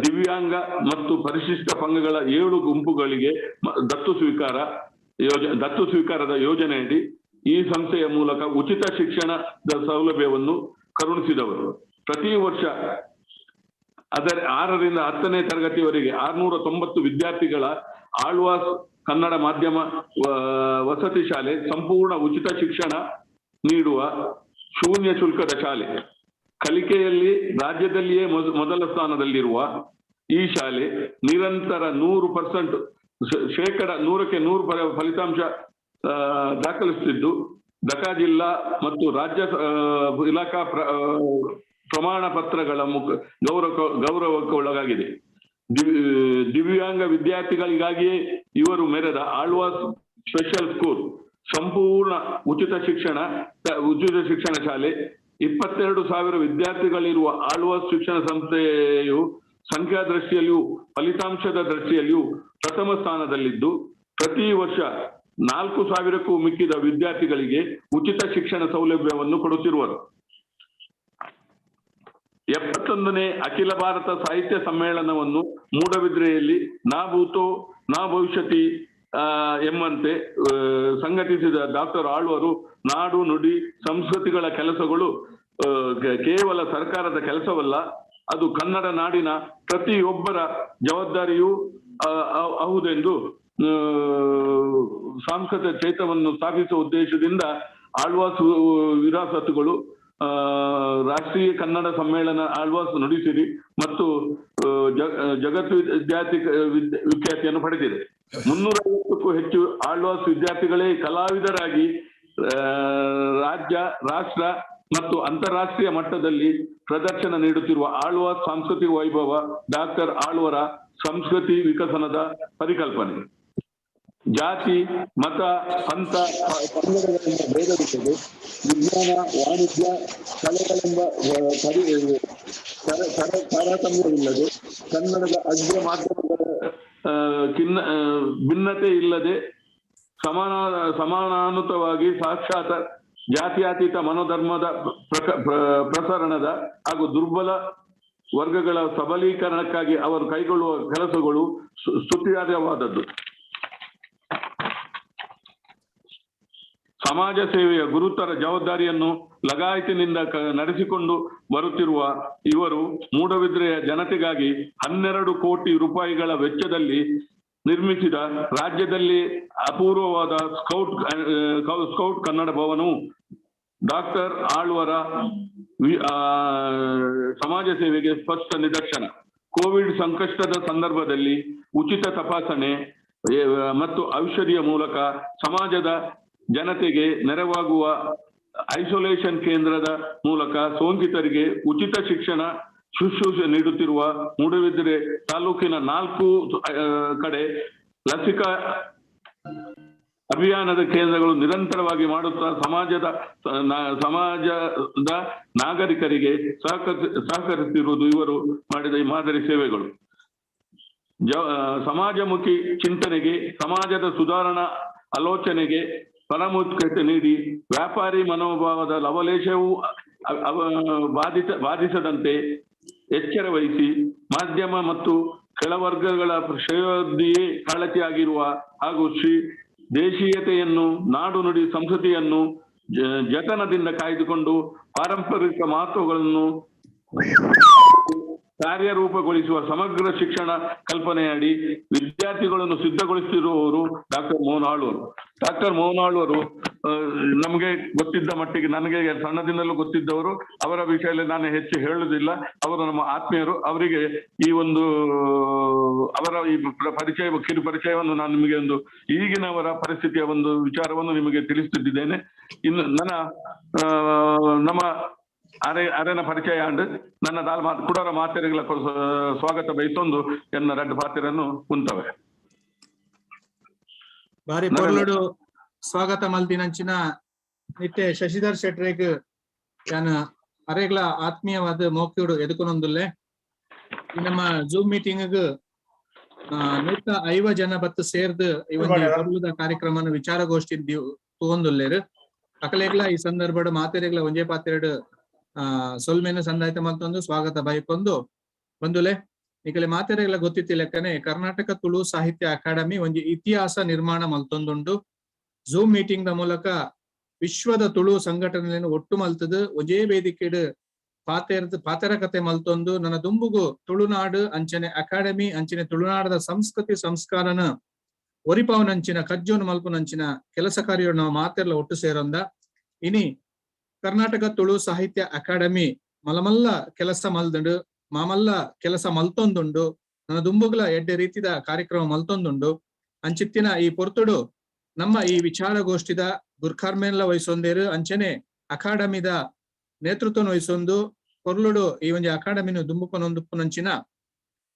ದಿವ್ಯಾಂಗ ಮತ್ತು ಪರಿಶಿಷ್ಟ ಪಂಗಗಳ 7 ಗುಂಪುಗಳಿಗೆ ದತ್ತು ಸ್ವೀಕಾರದ ಯೋಜನೆಯಡಿ ಈ ಸಂಸ್ಥೆಯ ಮೂಲಕ ಉಚಿತ ಶಿಕ್ಷಣದ ಸೌಲಭ್ಯವನ್ನು ಕರುಣಿಸಿದವರು. ಪ್ರತಿ ವರ್ಷ ಅದರ 6ರಿಂದ 10ನೇ ತರಗತಿಯವರೆಗೆ 690 ವಿದ್ಯಾರ್ಥಿಗಳ ಆಳ್ವಾಸ್ ಕನ್ನಡ ಮಾಧ್ಯಮ ವಸತಿ ಶಾಲೆ ಸಂಪೂರ್ಣ ಉಚಿತ ಶಿಕ್ಷಣ ನೀಡುವ ಶೂನ್ಯ ಶುಲ್ಕದ ಶಾಲೆ. ಕಲಿಕೆಯಲ್ಲಿ ರಾಜ್ಯದಲ್ಲಿಯೇ ಮೊದಲ ಸ್ಥಾನದಲ್ಲಿರುವ ಈ ಶಾಲೆ ನಿರಂತರ 100% 100% ಫಲಿತಾಂಶ ದಾಖಲಿಸುತ್ತಿದ್ದು, ದಕ ಜಿಲ್ಲಾ ಮತ್ತು ರಾಜ್ಯ ಇಲಾಖಾ ಪ್ರಮಾಣ ಪತ್ರಗಳ ಗೌರವಕ್ಕೆ ಒಳಗಾಗಿದೆ. ದಿವ್ಯಾಂಗ ವಿದ್ಯಾರ್ಥಿಗಳಿಗಾಗಿಯೇ ಇವರು ಮೆರೆದ ಆಳ್ವಾಸ್ ಸ್ಪೆಷಲ್ ಸ್ಕೂಲ್ ಸಂಪೂರ್ಣ ಉಚಿತ ಶಿಕ್ಷಣ ಶಾಲೆ. 22,000 ವಿದ್ಯಾರ್ಥಿಗಳಿರುವ ಆಳ್ವಾಸ್ ಶಿಕ್ಷಣ ಸಂಸ್ಥೆಯು ಸಂಖ್ಯಾ ದೃಷ್ಟಿಯಲ್ಲಿಯೂ ಫಲಿತಾಂಶದ ದೃಷ್ಟಿಯಲ್ಲಿಯೂ ಪ್ರಥಮ ಸ್ಥಾನದಲ್ಲಿದ್ದು, ಪ್ರತಿ ವರ್ಷ 4,000ಕ್ಕೂ ಮಿಕ್ಕಿದ ವಿದ್ಯಾರ್ಥಿಗಳಿಗೆ ಉಚಿತ ಶಿಕ್ಷಣ ಸೌಲಭ್ಯವನ್ನು ಕೊಡುತ್ತಿರುವರು. 71ನೇ ಅಖಿಲ ಭಾರತ ಸಾಹಿತ್ಯ ಸಮ್ಮೇಳನವನ್ನು ಮೂಡಬಿದ್ರೆಯಲ್ಲಿ ನಾ ಭೂತೋ ನಾ ಭವಿಷ್ಯತಿ ಎಂಬಂತೆ ಸಂಘಟಿಸಿದ ಡಾಕ್ಟರ್ ಆಳ್ವರು ನಾಡು ನುಡಿ ಸಂಸ್ಕೃತಿಗಳ ಕೆಲಸಗಳು ಕೇವಲ ಸರ್ಕಾರದ ಕೆಲಸವಲ್ಲ, ಅದು ಕನ್ನಡ ನಾಡಿನ ಪ್ರತಿಯೊಬ್ಬರ ಜವಾಬ್ದಾರಿಯೂ ಹೌದೆಂದು ಸಾಂಸ್ಕೃತಿಕ ಚೈತವನ್ನು ಸ್ಥಾಪಿಸುವ ಉದ್ದೇಶದಿಂದ ಆಳ್ವಾಸ್ ವಿರಾಸತುಗಳು ರಾಷ್ಟ್ರೀಯ ಕನ್ನಡ ಸಮ್ಮೇಳನ ಆಳ್ವಾಸ್ ನುಡಿಸಿರಿ ಮತ್ತು ಜಗತ್ತು ವಿದ್ಯಾರ್ಥಿ ವಿಖ್ಯಾತಿಯನ್ನು ಪಡೆದಿದೆ. 350ಕ್ಕೂ ಹೆಚ್ಚು ಆಳ್ವಾಸ್ ವಿದ್ಯಾರ್ಥಿಗಳೇ ಕಲಾವಿದರಾಗಿ ರಾಜ್ಯ, ರಾಷ್ಟ್ರ ಮತ್ತು ಅಂತಾರಾಷ್ಟ್ರೀಯ ಮಟ್ಟದಲ್ಲಿ ಪ್ರದರ್ಶನ ನೀಡುತ್ತಿರುವ ಆಳ್ವಾಸ್ ಸಾಂಸ್ಕೃತಿಕ ವೈಭವ ಡಾಕ್ಟರ್ ಆಳ್ವರ ಸಂಸ್ಕೃತಿ ವಿಕಸನದ ಪರಿಕಲ್ಪನೆ. ಜಾತಿ, ಮತ, ಪಂಥ, ಪಂಗಡಗಳೆಂಬ ಭೇದವಿಲ್ಲದೆ ವಿಜ್ಞಾನ, ವಾಣಿಜ್ಯ, ಕಲೆಗಳೆಂಬ ತಾರತಮ್ಯವಿಲ್ಲದೆ ಕನ್ನಡದ ಅಗ್ರ ಮಾಧ್ಯಮಗಳ ಭಿನ್ನತೆ ಇಲ್ಲದೆ ಸಮಾನಾನುತವಾಗಿ ಸಾಕ್ಷಾತ್ ಜಾತ್ಯತೀತ ಮನೋಧರ್ಮದ ಪ್ರಸರಣದ ಹಾಗೂ ದುರ್ಬಲ ವರ್ಗಗಳ ಸಬಲೀಕರಣಕ್ಕಾಗಿ ಅವರು ಕೈಗೊಳ್ಳುವ ಕೆಲಸಗಳು ಸ್ತುತ್ಯಾರ್ಹವಾದದ್ದು. ಸಮಾಜ ಸೇವೆಯ ಗುರುತರ ಜವಾಬ್ದಾರಿಯನ್ನು ಲಗಾಯಿತಿನಿಂದ ನಡೆಸಿಕೊಂಡು ಬರುತ್ತಿರುವ ಇವರು ಮೂಡಬಿದ್ರೆಯ ಜನತೆಗಾಗಿ 12 ಕೋಟಿ ರೂಪಾಯಿಗಳ ವೆಚ್ಚದಲ್ಲಿ ನಿರ್ಮಿಸಿದ ರಾಜ್ಯದಲ್ಲಿ ಅಪೂರ್ವವಾದ ಸ್ಕೌಟ್ ಸ್ಕೌಟ್ ಕನ್ನಡ ಭವನವು ಡಾಕ್ಟರ್ ಆಳ್ವರ ಸಮಾಜ ಸೇವೆಗೆ ಸ್ಪಷ್ಟ ನಿದರ್ಶನ. ಕೋವಿಡ್ ಸಂಕಷ್ಟದ ಸಂದರ್ಭದಲ್ಲಿ ಉಚಿತ ತಪಾಸಣೆ ಮತ್ತು ಔಷಧಿಯ ಮೂಲಕ ಸಮಾಜದ ಜನತೆಗೆ ನೆರವಾಗುವ ಐಸೋಲೇಷನ್ ಕೇಂದ್ರದ ಮೂಲಕ ಸೋಂಕಿತರಿಗೆ ಉಚಿತ ಶಿಕ್ಷಣ ಶುಶ್ರೂಷೆ ನೀಡುತ್ತಿರುವ ಮೂಡುಬಿದಿರೆ ತಾಲೂಕಿನ 4 ಕಡೆ ಲಸಿಕಾ ಅಭಿಯಾನದ ಕೇಂದ್ರಗಳು ನಿರಂತರವಾಗಿ ಮಾಡುತ್ತಾ ಸಮಾಜದ ನಾಗರಿಕರಿಗೆ ಸಹಕರಿಸುತ್ತಿರುವುದು ಇವರು ಮಾಡಿದ ಈ ಮಾದರಿ ಸೇವೆಗಳು. ಸಮಾಜಮುಖಿ ಚಿಂತನೆಗೆ, ಸಮಾಜದ ಸುಧಾರಣಾ ಆಲೋಚನೆಗೆ ಪ್ರಾಮುಖ್ಯತೆ ನೀಡಿ ವ್ಯಾಪಾರಿ ಮನೋಭಾವದ ಲವಲೇಶವೂ ಬಾಧಿಸದಂತೆ ಎಚ್ಚರ ವಹಿಸಿ ಮಾಧ್ಯಮ ಮತ್ತು ಕೆಳವರ್ಗಗಳ ಶ್ರೇಯೋದ್ದಿಯೇ ಕಾಳಜಿಯಾಗಿರುವ ಹಾಗೂ ಶ್ರೀ ದೇಶೀಯತೆಯನ್ನು, ನಾಡು ನುಡಿ ಸಂಸ್ಕೃತಿಯನ್ನು ಜತನದಿಂದ ಕಾಯ್ದುಕೊಂಡು ಪಾರಂಪರಿಕ ಮಹತ್ವಗಳನ್ನು ಕಾರ್ಯರೂಪಗೊಳಿಸುವ ಸಮಗ್ರ ಶಿಕ್ಷಣ ಕಲ್ಪನೆಯಡಿ ವಿದ್ಯಾರ್ಥಿಗಳನ್ನು ಸಿದ್ಧಗೊಳಿಸುತ್ತಿರುವವರು ಡಾಕ್ಟರ್ ಮೋಹನ್ ಆಳ್ವರು. ಡಾಕ್ಟರ್ ಮೋಹನ್ ಆಳ್ವರು ನಮಗೆ ಗೊತ್ತಿದ್ದ ಮಟ್ಟಿಗೆ, ನನಗೆ ಸಣ್ಣದಿಂದಲೂ ಗೊತ್ತಿದ್ದವರು. ಅವರ ವಿಷಯದಲ್ಲಿ ನಾನು ಹೆಚ್ಚು ಹೇಳುವುದಿಲ್ಲ. ಅವರು ನಮ್ಮ ಆತ್ಮೀಯರು. ಅವರಿಗೆ ಈ ಒಂದು ಅವರ ಈ ಪರಿಚಯ, ಕಿರು ಪರಿಚಯವನ್ನು ನಾನು ನಿಮಗೆ ಒಂದು ಈಗಿನವರ ಪರಿಸ್ಥಿತಿಯ ಒಂದು ವಿಚಾರವನ್ನು ನಿಮಗೆ ತಿಳಿಸುತ್ತಿದ್ದೇನೆ. ಇನ್ನು ನನ್ನ ನಮ್ಮ ಅರೆ ಅರೆನ ಪರಿಚಯ ಅಂಡ್ ನನ್ನ ದಾಲ್ ಮಾತು ಕುಡರ ಮಾತೆರೆಗಳ ಸ್ವಾಗತ ಬಯಸೊಂದು ಎನ್ನ ರಡ್ಡು ಪಾತ್ರೆಯನ್ನು ಕುಂತವೆ. ಬಾರಿ ಪೊರ್ಲುಡು ಸ್ವಾಗತ ಮಲ್ದಿನಂಚಿನ ನಿಟ್ಟೆ ಶಶಿಧರ್ ಶೆಟ್ರೆಗ್ ಯಾನ ಅರೆಗ್ಲ ಆತ್ಮೀಯವಾದ ಮೋಕ್ಯುಡು ಎದುಕೊನೊಂದುಲ್ಲೆ. ಈ ನಮ್ಮ ಜೂಮ್ ಮೀಟಿಂಗ್ 150 ಜನ ಬತ್ತು ಸೇರ್ದು ಈ ಒಂದು ಪೊರ್ಲುದ ಕಾರ್ಯಕ್ರಮನ ವಿಚಾರಗೋಷ್ಠಿ ತೂವೊಂದುಲ್ಲೇರು. ಅಕಲೆಗ್ಲ ಈ ಸಂದರ್ಭಡ್ ಮಾತೆರೆಗ್ಲ ಒಂಜೇ ಪಾತ್ರೆಡ್ ಸೊಲ್ಮೆನ ಸಂದಾಯ್ತ ಮತ್ತೊಂದು ಸ್ವಾಗತ ಬಯಕೊಂದು ಬಂದುಲೆ. ನಿಕಲೆ ಮಾತೆರೆಗ್ಲ ಗೊತ್ತಿತ್ತಿ ಲೆಕ್ಕನೆ ಕರ್ನಾಟಕ ತುಳು ಸಾಹಿತ್ಯ ಅಕಾಡೆಮಿ ಒಂಜಿ ಇತಿಹಾಸ ನಿರ್ಮಾಣ ಮಲ್ತೊಂದುಂಡು. ಝೂಮ್ ಮೀಟಿಂಗ್ the ಮೂಲಕ ವಿಶ್ವದ ತುಳು ಸಂಘಟನೆಯನ್ನು ಒಟ್ಟು ಮಲ್ತದು ಒಂಜೇ ವೇದಿಕೆಡ್ ಪಾತೆರ ಕತೆ ಮಲ್ತೊಂದು ನನ್ನ ದುಂಬುಗು ತುಳುನಾಡು ಅಂಚನೆ ಅಕಾಡೆಮಿ ಅಂಚನೆ ತುಳುನಾಡದ ಸಂಸ್ಕೃತಿ ಸಂಸ್ಕಾರನ ಒರಿಪಾವನಂಚಿನ ಕಜ್ಜೋನು ಮಲ್ಪುನಂಚಿನ ಕೆಲಸ ಕಾರ್ಯ ನಾವು ಮಾತೆರ್ಲ ಒಟ್ಟು ಸೇರೊಂದ. ಇನಿ ಕರ್ನಾಟಕ ತುಳು ಸಾಹಿತ್ಯ ಅಕಾಡೆಮಿ ಮಲಮಲ್ಲ ಕೆಲಸ ಮಲ್ದುಂಡು, ಮಾಮಲ್ಲ ಕೆಲಸ ಮಲ್ತೊಂದುಂಡು, ನನ್ನ ದುಂಬುಗ್ಲ ಎಡ್ಡೆ ರೀತಿದ ಕಾರ್ಯಕ್ರಮ ಮಲ್ತೊಂದುಂಡು. ಅಂಚಿತ್ತಿನ ಈ ಪೊರ್ತುಡು ನಮ್ಮ ಈ ವಿಚಾರಗೋಷ್ಠಿದ ಗುರ್ಖಾರ್ಮೇನ್ಲ ವಹಿಸೊಂದೇರು ಅಂಚನೆ ಅಕಾಡೆಮಿದ ನೇತೃತ್ವ ವಹಿಸೊಂದು ಕೊರ್ಲುಡು ಈ ಒಂಜಿ ಅಕಾಡೆಮಿನ ದುಂಬುಕೊನೊಂದುಪ್ಪುನಂಚಿನ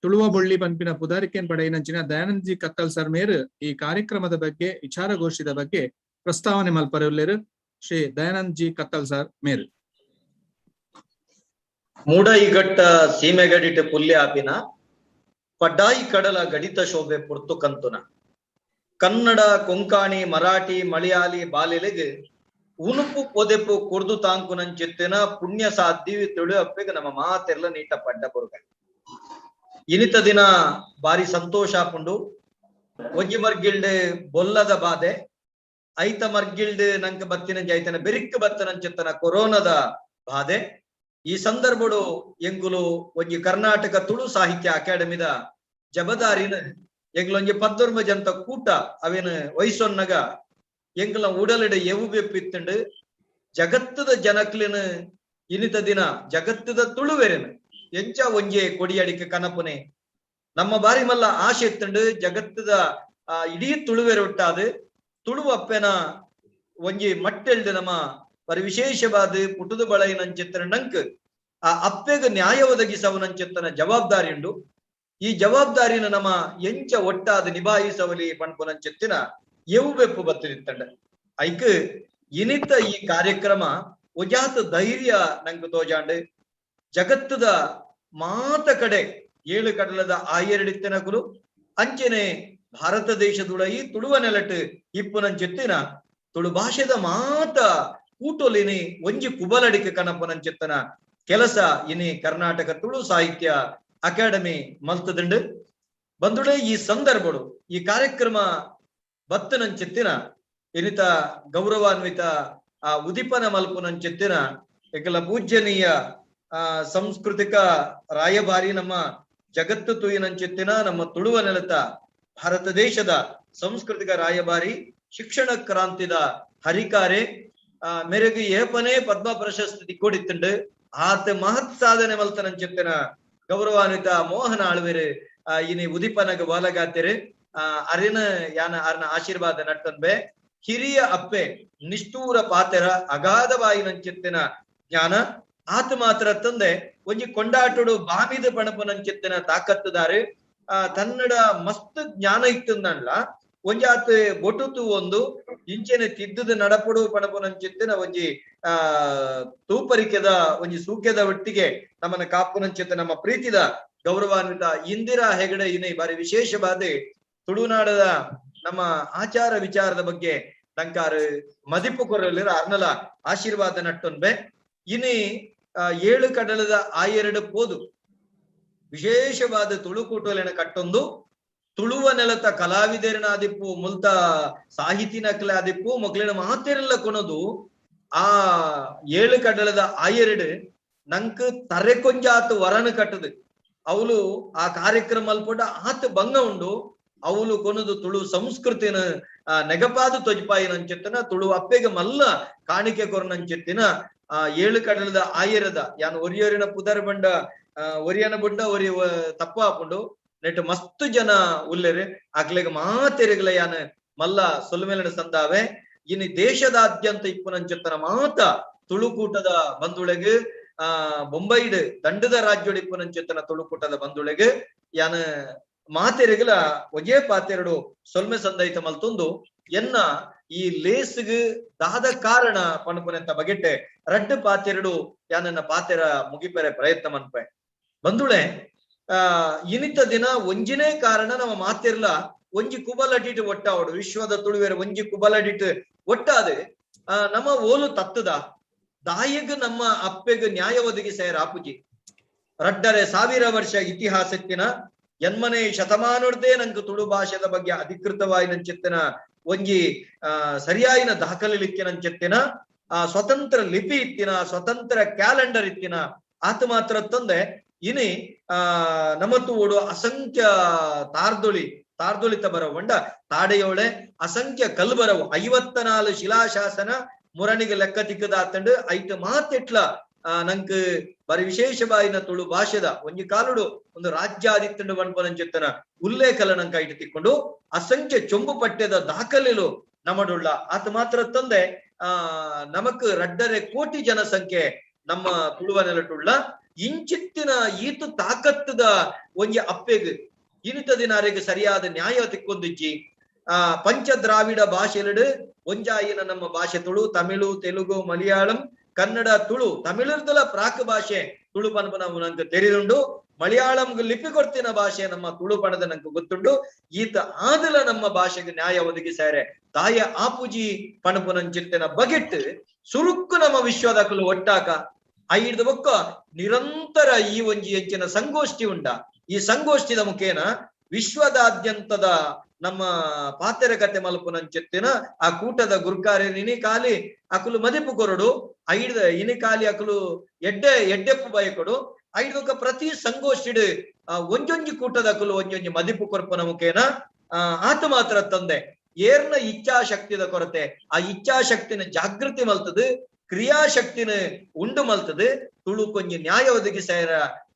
ತುಳುವ ಬೊಳ್ಳಿ ಪನ್ಪಿನ ಪುದಾರಿಕೆನ್ ಪಡೆಯಿನಂಚಿನ ದಯಾನಂದ್ ಜಿ ಕತ್ತಲ್ ಸರ್ ಮೇರು ಈ ಕಾರ್ಯಕ್ರಮದ ಬಗ್ಗೆ ವಿಚಾರಗೋಷ್ಠಿದ ಬಗ್ಗೆ ಪ್ರಸ್ತಾವನೆ ಮಲ್ಪರೆ ಶ್ರೀ ದಯಾನಂದ್ ಜಿ ಕತ್ತಲ್ ಸರ್ ಮೇರು. ಮೂಡೈಗಟ್ಟ ಸೀಮೆಗಡಿಟ ಪುಲ್ಯ ಆಪಿನ ಪಡ್ಡಾಯಿ ಕಡಲ ಗಡಿತ ಶೋಭೆ ಪುರ್ತು ಕಂತುನ ಕನ್ನಡ ಕೊಂಕಾಣಿ ಮರಾಠಿ ಮಲಯಾಳಿ ಬಾಲೆಲೆಗ್ ಉನುಪು ಪೊದೆಪು ಕುರ್ದು ತಾಂಕುನಂಚಿತ್ತಿನ ಪುಣ್ಯ ಸಾಧ್ಯವಿ ತುಳು ಅಪ್ಪೆಗೆ ನಮ್ಮ ಮಾತೆಲ್ಲ ನೀಟ ಪಡ್ಡ ಬುರ್ಗ. ಇನಿತ ದಿನ ಬಾರಿ ಸಂತೋಷ ಆಪುಂಡು. ಒಂಜಿ ಮರ್ಗಿಲ್ಡ್ ಬೊಲ್ಲದ ಬಾಧೆ ಐತ ಮರ್ಗಿಲ್ಡ್ ನಂಕ ಬತ್ತಿನ ಜೈತನ ಬೆರಿಕ್ ಬತ್ತನಂಚಿತ್ತನ ಕೊರೋನಾದ ಬಾಧೆ. ಈ ಸಂದರ್ಭಡು ಎಂಗುಲು ಒಂಜಿ ಕರ್ನಾಟಕ ತುಳು ಸಾಹಿತ್ಯ ಅಕಾಡೆಮಿದ ಜಬದಾರಿನ ಎಂಗ್ಲೊಂಜಿ ಪದ್ದೊರ್ಮ ಜಂತ ಕೂಟ ಅವೇನು ವಯಸ್ಸೊನ್ನಗ ಎಂಗ್ಲ ಉಡಲಿಡ ಎವು ಬೆಪ್ಪಿತ್ತುಂಡು. ಜಗತ್ತದ ಜನಕ್ಲಿನ ಇನಿತ ದಿನ ಜಗತ್ತದ ತುಳುವೆರೆನ ಎಂಚ ಒಂಜೆ ಕೊಡಿಯಡಿಕೆ ಕನಪುನೆ ನಮ್ಮ ಬಾರಿ ಮಲ್ಲ ಆಶೆ ಇತ್ತುಂಡು. ಜಗತ್ತದ ಇಡೀ ತುಳುವೆರೆ ಒಟ್ಟಾದು ತುಳುವಪ್ಪೆನ ಒಂಜಿ ಮಟ್ಟೆಲ್ಡು ನಮ್ಮ ಬರಿ ವಿಶೇಷವಾದ ಪುಟುದು ಬಳಯಿನಂಚಿತ್ತನ ನಂಕ್ ಆ ಅಪ್ಪೆಗ ನ್ಯಾಯ ಒದಗಿಸವನಂಚಿತ್ತನ ಜವಾಬ್ದಾರಿ ಉಂಡು. ಈ ಜವಾಬ್ದಾರಿನ ನಮ್ಮ ಎಂಚ ಒಟ್ಟಾದ ನಿಭಾಯಿಸವಲಿ ಪಣ್ಪುನಂಚಿತ್ತಿನ ಎವು ಬೆಪ್ಪು ಬತ್ತಿತ್ತಂಡ. ಐಕ್ ಇನಿತ ಈ ಕಾರ್ಯಕ್ರಮ ಒಜಾತ ಧೈರ್ಯ ನಂಗೆ ತೋಜಾಂಡ್. ಜಗತ್ತದ ಮಾತ ಕಡೆ ಏಳು ಕಡಲದ ಆಯೆರಡಿತ್ತನಕುಲು ಅಂಚನೆ ಭಾರತ ದೇಶದುಳೈ ತುಳುವ ನೆಲಟ್ ಇಪ್ಪುನಂಚಿತ್ತಿನ ತುಳು ಭಾಷೆದ ಮಾತ ಕೂಟೊಲಿನಿ ಒಂಜಿ ಕುಬಲಡಿಕೆ ಕನಪುನಂಚಿತ್ತನ ಕೆಲಸ ಇನಿ ಕರ್ನಾಟಕ ತುಳು ಸಾಹಿತ್ಯ ಅಕಾಡೆಮಿ ಮಲ್ತದುಂಡು. ಬಂಧುಳೆ, ಈ ಸಂದರ್ಭಡು ಈ ಕಾರ್ಯಕ್ರಮ ಬತ್ತನಂಚಿತ್ತಿನ ಇನಿತ ಗೌರವಾನ್ವಿತ ಆ ಉದಿಪನ ಮಲ್ಪುನಂಚಿತ್ತಿನ ಎಕಲ ಪೂಜ್ಯನೀಯ ಆ ಸಾಂಸ್ಕೃತಿಕ ರಾಯಭಾರಿ, ನಮ್ಮ ಜಗತ್ತು ತೂಯಿನಂಚಿತ್ತಿನ ನಮ್ಮ ತುಳುವ ನೆಲತ ಭಾರತ ದೇಶದ ಸಾಂಸ್ಕೃತಿಕ ರಾಯಭಾರಿ, ಶಿಕ್ಷಣ ಕ್ರಾಂತಿದ ಹರಿಕಾರೆ, ಮೇರೆಗೆ ಏಪನೇ ಪದ್ಮ ಪ್ರಶಸ್ತಿ ಕೊಡಿತ್ತುಂಡು. ಆತ ಮಹತ್ ಸಾಧನೆ ಮಲ್ತನಂಚಿತ್ತಿನ ಗೌರವಾನ್ವಿತ ಮೋಹನ ಆಳ್ವೆರು ಇನಿ ಉದಿಪನಗ ವಾಲಗಾತೆರು. ಅರಿನ ಯಾನ ಅರ್ನ ಆಶೀರ್ವಾದ ನಟ್ಟನ್ಬೆ. ಹಿರಿಯ ಅಪ್ಪೆ ನಿಷ್ಠೂರ ಪಾತೆರ ಅಗಾಧವಾಯಿನಂಚಿತ್ತಿನ ಜ್ಞಾನ ಆತ ಮಾತ್ರ ತಂದೆ ಒಂಜಿ ಕೊಂಡಾಟಡು ಬಾಮಿದ ಪಣಪುನಂಚಿತ್ತಿನ ತಾಕತ್ತುದಾರೆ. ತನ್ನಡ ಮಸ್ತ್ ಜ್ಞಾನ ಇತ್ತಂದನ್ಲ ಒಂಜಿ ಆತ ಬೊಟುತು ಒಂದು ಇಂಚೆನೆ ತಿದ್ದುದ ನಡಪಡು ಪಣಪುನಂಚಿತ್ತಿನ ಒಂಜಿ ತೂಪರಿಕೆದ ಒಂಜಿ ಸೂಕ್ಯದ ಒಟ್ಟಿಗೆ ನಮ್ಮನ್ನ ಕಾಪುನಂಚಿತ್ತ ನಮ್ಮ ಪ್ರೀತಿದ ಗೌರವಾನ್ವಿತ ಇಂದಿರಾ ಹೆಗಡೆ ಇನಿ ಬಾರಿ ವಿಶೇಷವಾದ ತುಳುನಾಡದ ನಮ್ಮ ಆಚಾರ ವಿಚಾರದ ಬಗ್ಗೆ ತಂಕಾರು ಮದಿಪು ಕೊರಲಿರ ಅರ್ನಲ ಆಶೀರ್ವಾದ ನಟ್ಟೊನ್ಬೆ. ಇನಿ ಏಳು ಕಡಲದ ಆಯೆರಡು ಪೋದು ವಿಶೇಷವಾದ ತುಳುಕೂಟಲೆನ ಕಟ್ಟೊಂದು ತುಳುವ ನೆಲತ ಕಲಾವಿದರನಾದಿಪ್ಪು ಮುಲ್ತ ಸಾಹಿತಿನಕ್ಲೆ ಆದಿಪ್ಪು ಮೊಕ್ಲಿನ ಮಾತೆರೆಲ್ಲ ಕೊನದು ಆ ಏಳು ಕಡಲದ ಆಯೆರಡು ನಂಕ್ ತರೆ ಕೊಂಜಾತು ವರನು ಕಟ್ಟದು. ಅವಳು ಆ ಕಾರ್ಯಕ್ರಮ ಅಲ್ಪೊಂಡ ಆತ ಭಂಗ ಉಂಡು. ಅವಳು ಕೊನದು ತುಳು ಸಂಸ್ಕೃತಿನ ನೆಗಪಾದ ತೊಜಪಾಯಿನಂಚಿತ್ತನ ತುಳು ಅಪ್ಪೆಗೆ ಮಲ್ಲ ಕಾಣಿಕೆ ಕೊರನಂಚಿತ್ತಿನ ಆ ಏಳು ಕಡಲದ ಆಯರದ ಯಾನ್ ಒರಿಯೊರಿನ ಪುದರ್ ಬಂಡ ಒರಿಯನ ಬುಂಡ ಒರಿ ತಪ್ಪ ಹಾಪುಂಡು ನೆಟ್ ಮಸ್ತ್ ಜನ ಉಲ್ಲೆರು ಅಕ್ಲೆಗ್ ಮಾತೆರೆಗ್ಲ ಯಾನ್ ಮಲ್ಲ ಸೊಲ್ಮೆಲನ ಸಂದಾವೆ. ಇನ್ನು ದೇಶದಾದ್ಯಂತ ಇಪ್ಪುನಂಚಿತ್ತನ ಮಾತ ತುಳುಕೂಟದ ಬಂಧುಳೆಗ್ ಬೊಂಬೈಡ್ ದಂಡದ ರಾಜ್ಯೋಡು ಇಪ್ಪುನಂಚಿತ್ತನ ತುಳುಕೂಟದ ಬಂಧುಳೆಗ್ ಯಾನ್ ಮಾತೆರೆಗ್ಲ ಒಂಜೇ ಪಾತೆರಡು ಸೊಲ್ಮೆ ಸಂದೈತ ಮಲ್ತೊಂದು ಎನ್ನ ಈ ಲೇಸ್ಗ್ ದಾದ ಕಾರಣ ಪಣಪುನೆಂತ ಬಗೆಟ್ಟೆ ರಡ್ಡು ಪಾತೆರಡು ಯಾನನ್ನ ಪಾತೆರ ಮುಗಿಪೆರೆ ಪ್ರಯತ್ನ ಮನ್ಪೆ. ಬಂಧುಳೆ, ಇನಿತ ದಿನ ಒಂಜಿನೇ ಕಾರಣ ನಮ್ಮ ಮಾತಿರ್ಲ ಒಂಜಿ ಕುಬಲಡಿಟ್ ಒಟ್ಟಾವಡು ವಿಶ್ವದ ತುಳುವೆರ ಒಂಜಿ ಕುಬಲಡಿಟ್ ಒಟ್ಟಾದ ನಮ್ಮ ಓಲು ತತ್ತದ ದಾಯಿಗ್ ನಮ್ಮ ಅಪ್ಪೆಗ್ ನ್ಯಾಯ ಒದಗಿಸೇರ ಆಪುಜಿ. 2,500 ವರ್ಷ ಇತಿಹಾಸಕ್ಕಿನ ಎನ್ಮನೆ ಶತಮಾನೋಡ್ದೇ ನಂಗೆ ತುಳು ಭಾಷೆದ ಬಗ್ಗೆ ಅಧಿಕೃತವಾಗಿ ನಂಚಿತ್ತಿನ ಒಂಜಿ ಸರಿಯಾಯಿನ ದಾಖಲೆ ನಂಚಿತ್ತಿನ ಸ್ವತಂತ್ರ ಲಿಪಿ ಇತ್ತಿನ ಸ್ವತಂತ್ರ ಕ್ಯಾಲೆಂಡರ್ ಇತ್ತಿನ ಆತ ಮಾತ್ರ ತಂದೆ ಇನಿ ನಮ್ಮ ತೂಡು ಅಸಂಖ್ಯ ತಾರ್ದೊಳಿತ ಬರವು ತಾಡೆಯೋಳೆ ಅಸಂಖ್ಯ ಕಲ್ ಬರವು 54 ಶಿಲಾಶಾಸನ ಮುರಣಿಗೆ ಲೆಕ್ಕ ತಿಕ್ಕದ ಆತಂಡು ಐಟ್ ಮಾತೆಟ್ಲ ನಂಕ್ ಬರಿ ವಿಶೇಷವಾಯಿನ ತುಳು ಭಾಷೆದ ಒಂಜಿ ಕಾಲುಡು ಒಂದು ರಾಜ್ಯಾದಿತ್ತಂಡು ಪನ್ಪನಂಚಿತ್ತನ ಉಲ್ಲೇಖಲ ನಂಕ ಐಟ್ ತಿಕ್ಕೊಂಡು ಅಸಂಖ್ಯ ಚೊಂಬು ಪಠ್ಯದ ದಾಖಲೆಲು ನಮಡುಳ್ಳ ಆತ ಮಾತ್ರ ತಂದೆ ನಮಕ್ 2.5 ಕೋಟಿ ಜನಸಂಖ್ಯೆ ನಮ್ಮ ತುಳುವ ನೆಲಟುಳ್ಳ ಇಂಚಿತ್ತಿನ ಈತು ತಾಕತ್ತದ ಒಂಜಿ ಅಪ್ಪೆಗ್ ಇನಿತ ದಿನಾರಿಗೆ ಸರಿಯಾದ ನ್ಯಾಯ ತಿಕ್ಕೊಂದಿಜ್ಜಿ. ಪಂಚದ್ರಾವಿಡ ಭಾಷೆಲೆಡು ಒಂಜಾಯಿನ ನಮ್ಮ ಭಾಷೆ ತುಳು, ತಮಿಳು, ತೆಲುಗು, ಮಲಯಾಳಂ, ಕನ್ನಡ, ತುಳು. ತಮಿಳುರ್ದಲ ಪ್ರಾಕ್ ಭಾಷೆ ತುಳು ಪನ್ಪನ ನಂಗೆ ತೆರಿದುಂಡು. ಮಲಯಾಳಂ ಲಿಪಿ ಕೊಡ್ತಿನ ಭಾಷೆ ನಮ್ಮ ತುಳು ಪಣದ ನಂಗೆ ಗೊತ್ತುಂಡು. ಈತ ಆದಲ ನಮ್ಮ ಭಾಷೆಗೆ ನ್ಯಾಯ ಒದಗಿಸಾರೆ ತಾಯ ಆಪುಜಿ ಪಣಪುನಂಚಿತ್ತಿನ ಬಗೆಟ್ ಸುರುಕ್ಕು ನಮ್ಮ ವಿಶ್ವದಕಲು ಒಟ್ಟಾಕ ಐದು ಬೊಕ್ಕ ನಿರಂತರ ಈ ಒಂಜಿ ಹೆಚ್ಚಿನ ಸಂಗೋಷ್ಠಿ ಉಂಡ. ಈ ಸಂಗೋಷ್ಠಿದ ಮುಖೇನ ವಿಶ್ವದಾದ್ಯಂತದ ನಮ್ಮ ಪಾತೆರ ಕತೆ ಮಲ್ಪುನಂಚಿತ್ತಿನ ಆ ಕೂಟದ ಗುರ್ಕಾರೆ ಇನಿ ಕಾಲಿ ಅಕುಲು ಮದಿಪು ಕೊರಡು ಐದ ಇನಿ ಕಾಲಿ ಅಕುಲು ಎಡ್ಡೆ ಎಡ್ಡೆಪ್ಪು ಬಯಕೊಡು ಐದೊಕ್ಕ ಪ್ರತಿ ಸಂಗೋಷ್ಠಿಡ್ ಒಂಜೊಂಜಿ ಕೂಟದ ಅಕುಲು ಒಂಜೊಂಜಿ ಮದಿಪು ಕೊರ್ಪುನ ಮುಖೇನ ಆತ ಮಾತ್ರ ತಂದೆ ಏರ್ನ ಇಚ್ಛಾಶಕ್ತಿದ ಕೊರತೆ ಆ ಇಚ್ಛಾಶಕ್ತಿನ ಜಾಗೃತಿ ಮಲ್ತದು ಕ್ರಿಯಾಶಕ್ತಿನ ಉಂಡು ಮಲ್ತದು ತುಳು ಕೊಂಜಿ ನ್ಯಾಯ ಒದಗಿಸೇರ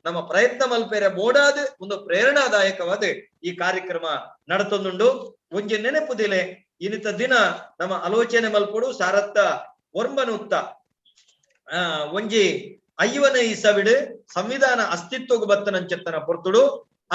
ನಮ್ಮ ಪ್ರಯತ್ನ ಮಲ್ಪೇರೆ ಬೋಡಾದ ಒಂದು ಪ್ರೇರಣಾದಾಯಕವಾದ ಈ ಕಾರ್ಯಕ್ರಮ ನಡತೊಂದುಂಡು. ಒಂಜಿ ನೆನಪುದಿಲೆ ಇನಿತ ದಿನ ನಮ್ಮ ಆಲೋಚನೆ ಮಲ್ಪೊಡು ಸಾರತ್ತ ಒರ್ಂಬನುತ್ತ ಒಂಜಿ 50ನೇ ಇಸವಿಡು ಸಂವಿಧಾನ ಅಸ್ತಿತ್ವಗು ಬತ್ತನಂచెತ್ತನ ಪೊರ್ತುಡು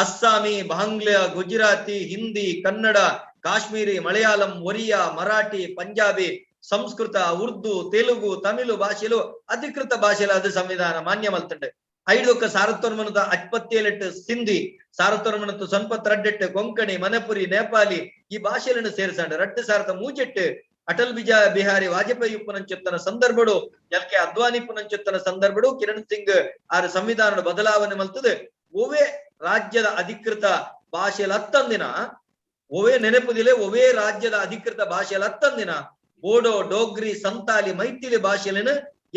ಅಸ್ಸಾಮಿ, ಬಾಂಗ್ಲಾ, ಗುಜರಾತಿ, ಹಿಂದಿ, ಕನ್ನಡ, ಕಾಶ್ಮೀರಿ, ಮಲಯಾಳಂ, ಒರಿಯಾ, ಮರಾಠಿ, ಪಂಜಾಬಿ, ಸಂಸ್ಕೃತ, ಉರ್ದು, ತೆಲುಗು, ತಮಿಳು ಭಾಷೆಲು ಅಧಿಕೃತ ಭಾಷೆಲಾದ ಸಂವಿಧಾನ ಮಾನ್ಯ ಮಲ್ತಂಡೆ. ಐದೊಕ್ಕ ಸಾರತ್ತೊರ್ಮನದ 27 ಸಿಂಧಿ, ಸಾರತ್ತೊರ್ಮನತ್ತು 92 ಕೊಂಕಣಿ, ಮಣಪುರಿ, ನೇಪಾಲಿ ಈ ಭಾಷೆಗಳನ್ನು ಸೇರಿಸಂಡ 2 ಸಾವಿರದ 38 ಅಟಲ್ ಬಿಹಾರಿ ವಾಜಪೇಯಿ ಪುನಂಚೆತ್ತನ ಸಂದರ್ಭಡು, ಎಲ್ ಕೆ ಅದ್ವಾನಿ ಪುನಂಚೆತ್ತನ ಸಂದರ್ಭಡು, ಕಿರಣ್ ಸಿಂಗ್ ಆರ್ ಸಂವಿಧಾನದ ಬದಲಾವಣೆ ಮಲ್ತದೆ. ಒವೇ ರಾಜ್ಯದ ಅಧಿಕೃತ ಭಾಷೆಯಲ್ಲಿ ಹತ್ತೊಂದಿನ ಒವೇ ನೆನಪುದಿಲೆ, ಒವೇ ರಾಜ್ಯದ ಅಧಿಕೃತ ಭಾಷೆಯಲ್ಲಿ ಹತ್ತೊಂದಿನ ಬೋಡೋ, ಡೋಗ್ರಿ, ಸಂತಾಲಿ, ಮೈಥಿಲಿ ಭಾಷೆಲಿನ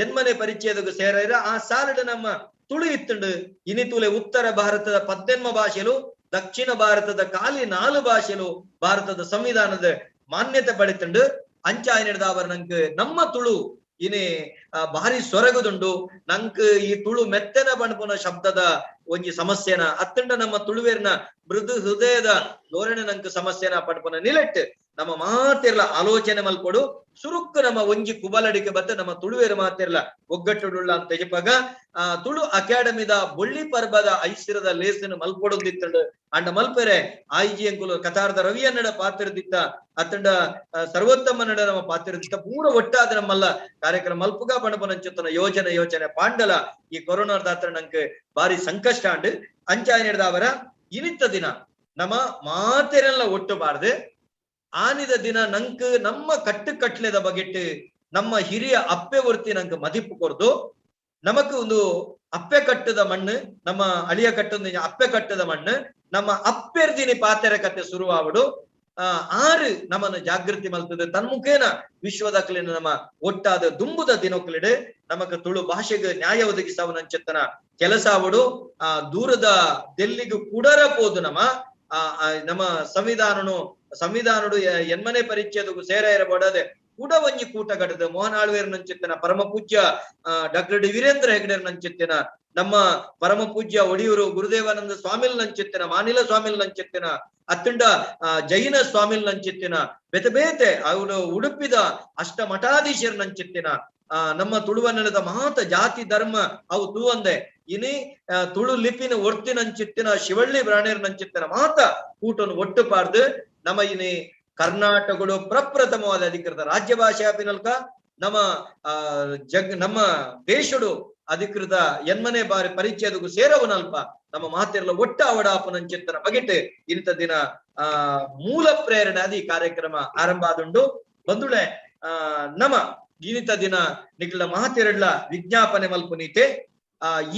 ಎನ್ಮನೆ ಪರಿಚಯದ ಸೇರ ಆ ಸಾಲಡ್ ನಮ್ಮ ತುಳು ಇತ್ತುಂಡು. ಇನಿ ತುಲೆ ಉತ್ತರ ಭಾರತದ ಪದ್ದೆನ್ಮ ಭಾಷೆಲು, ದಕ್ಷಿಣ ಭಾರತದ ಖಾಲಿ 4 ಭಾಷೆಲು ಭಾರತದ ಸಂವಿಧಾನದ ಮಾನ್ಯತೆ ಪಡಿತುಂಡು. ಅಂಚಾಯಿನಿಡ್ದ ನಂಕ್ ನಮ್ಮ ತುಳು ಇನಿ ಭಾರಿ ಸೊರಗುದುಂಡು. ನಂಕ್ ಈ ತುಳು ಮೆತ್ತನ ಬಣ್ಪುನ ಶಬ್ದದ ಒಂಜಿ ಸಮಸ್ಯೆನ ಅತ್ತಂಡ ನಮ್ಮ ತುಳುವೇರ್ನ ಮೃದು ಹೃದಯದ ಧೋರಣೆ ನಂಕ್ ಸಮಸ್ಯೆನ ಪಡ್ಪುನ ನಿಲೆಟ್ ನಮ್ಮ ಮಾತಿರ್ಲ ಆಲೋಚನೆ ಮಲ್ಪೊಡು. ಸುರುಕ್ಕು ನಮ್ಮ ಒಂಜಿ ಕುಬಲಡಿಕೆ ಬತ್ತ ನಮ್ಮ ತುಳುವೇರು ಮಾತಿರ್ಲ ಒಗ್ಗಟ್ಟುಡುಳ್ಳ ಅಂತ ತೆಜಪಗ ಆ ತುಳು ಅಕಾಡೆಮಿದ ಬೊಳ್ಳಿ ಪರ್ಬದ ಐಸಿರದ ಲೇಸನ್ನು ಮಲ್ಪೊಡುದಿತ್ತಂಡು. ಅಂಡ ಮಲ್ಪೆರೆ ಆಯ್ಜಿ ಅಂಕುಲು ಕತಾರದ ರವಿಯನ್ನಡ ಪಾತಿರದಿತ್ತ, ಅತ್ತಂಡ ಸರ್ವೋತ್ತಮ ನಡ ನಮ್ಮ ಪಾತಿರದಿತ್ತ, ಪೂರ ಒಟ್ಟಾದ ನಮ್ಮಲ್ಲ ಕಾರ್ಯಕ್ರಮ ಮಲ್ಪುಗ ಪಣಪನಂಚುತ್ತನ ಯೋಜನೆ ಯೋಜನೆ ಪಾಂಡಲ ಈ ಕೊರೋನಾದ ನಂಗೆ ಬಾರಿ ಸಂಕಷ್ಟ ಅಂಡು. ಅಂಚಾಯಿನಿಡ್ದ ಅವರ ಇನಿತ್ತ ದಿನ ನಮ್ಮ ಮಾತೆರೆಲ್ಲ ಒಟ್ಟುಬಾರ್ದು. ಆನಿದ ದಿನ ನಂಕ್ ನಮ್ಮ ಕಟ್ಟು ಕಟ್ಲೆದ ಬಗೆಟ್ ನಮ್ಮ ಹಿರಿಯ ಅಪ್ಪೆ ವರ್ತಿ ನಂಕ್ ಮದಿಪು ಕೊರ್ದು, ನಮಕ್ ಒಂದು ಅಪ್ಪೆ ಕಟ್ಟದ ಮಣ್ಣು, ನಮ್ಮ ಅಳಿಯ ಕಟ್ಟದ ಅಪ್ಪೆ ಕಟ್ಟದ ಮಣ್ಣು, ನಮ್ಮ ಅಪ್ಪೆರ್ದಿನಿ ಪಾತೆರ ಕತೆ ಶುರುವಾವಡು. ಆರು ನಮ್ಮನ್ನು ಜಾಗೃತಿ ಮಲ್ತದೆ ತನ್ಮುಖೇನ ವಿಶ್ವದಕ್ಲಿನ ನಮ್ಮ ಒಟ್ಟಾದ ದುಂಬುದ ದಿನಕ್ಲಿಡೆ ನಮಕ್ ತುಳು ಭಾಷೆಗೆ ನ್ಯಾಯ ಒದಗಿಸವನಂಚೆತ್ತನ ಕೆಲಸ ಅವಡು. ಆ ದೂರದ ದೆಲ್ಲಿಗೂ ಕೂಡರ ಪೋದು ನಮ್ಮ ನಮ್ಮ ಸಂವಿಧಾನಡು ಎನ್ಮನೆ ಪರಿಚಯದಗೂ ಸೇರ ಇರಬಾಡದೆ ಕೂಡ ಒಂಜಿ ಕೂಟ ಕಟ್ಟದ ಮೋಹನ್ ಆಳ್ವೇರ್ ನಂಚಿತ್ತನ, ಪರಮ ಪೂಜ್ಯ ಡಾಕ್ಟರ್ ಡಿ ವೀರೇಂದ್ರ ಹೆಗ್ಡೆರ್ ನಂಚಿತ್ತಿನ, ನಮ್ಮ ಪರಮ ಪೂಜ್ಯ ಒಡಿಯೂರು ಗುರುದೇವಾನಂದ ಸ್ವಾಮಿಲ್ ನಂಚಿತ್ತಿನ, ಮಾನಿಲ ಸ್ವಾಮಿಲ್ ನಂಚಿತ್ತಿನ, ಅತ್ತಂಡ ಜೈನ ಸ್ವಾಮಿಲ್ ನಂಚಿತ್ತಿನ, ಬೇತೆ ಬೇತೆ ಅವರು ಉಡುಪಿದ ಅಷ್ಟ ಮಠಾಧೀಶರ್ ನಂಚಿತ್ತಿನ, ನಮ್ಮ ತುಳುವ ನೆಲದ ಮಹಾತ ಜಾತಿ ಧರ್ಮ ಅವು ತೂವಂದೆ ಇನಿ ತುಳು ಲಿಪಿನ ಒರ್ತಿನಂಚಿತ್ತಿನ ಶಿವಳ್ಳಿ ಬ್ರಾಣೇರ್ ನಂಚಿತ್ತಿನ ಮಾತ ಕೂಟನ್ನು ಒಟ್ಟು ಪಾರ್ದು ನಮ್ಮ ಇನಿ ಕರ್ನಾಟಕಗಳು ಪ್ರಪ್ರಥಮವಾದ ಅಧಿಕೃತ ರಾಜ್ಯ ಭಾಷೆ ಆಪಿನಲ್ಕ ನಮ್ಮ ನಮ್ಮ ದೇಶಡು ಅಧಿಕೃತ ಎನ್ಮನೆ ಬಾರಿ ಪರಿಚಯದಗೂ ಸೇರವನಲ್ಪ ನಮ್ಮ ಮಾತಿರಲ ಒಟ್ಟ ಅವಡಾಪನಂಚಿತ್ತನ ಬಗೆಟ್ ಇಂಥ ದಿನ ಮೂಲ ಪ್ರೇರಣೆ ಅದಿ ಕಾರ್ಯಕ್ರಮ ಆರಂಭ ಆದುಂಡು. ಬಂಧುಳೆ ನಮ್ಮ ಇನಿತ ದಿನ ನಿಖಿಲ ಮಾತಿರಡ್ಲ ವಿಜ್ಞಾಪನೆ ಮಲ್ಪುನೀತೆ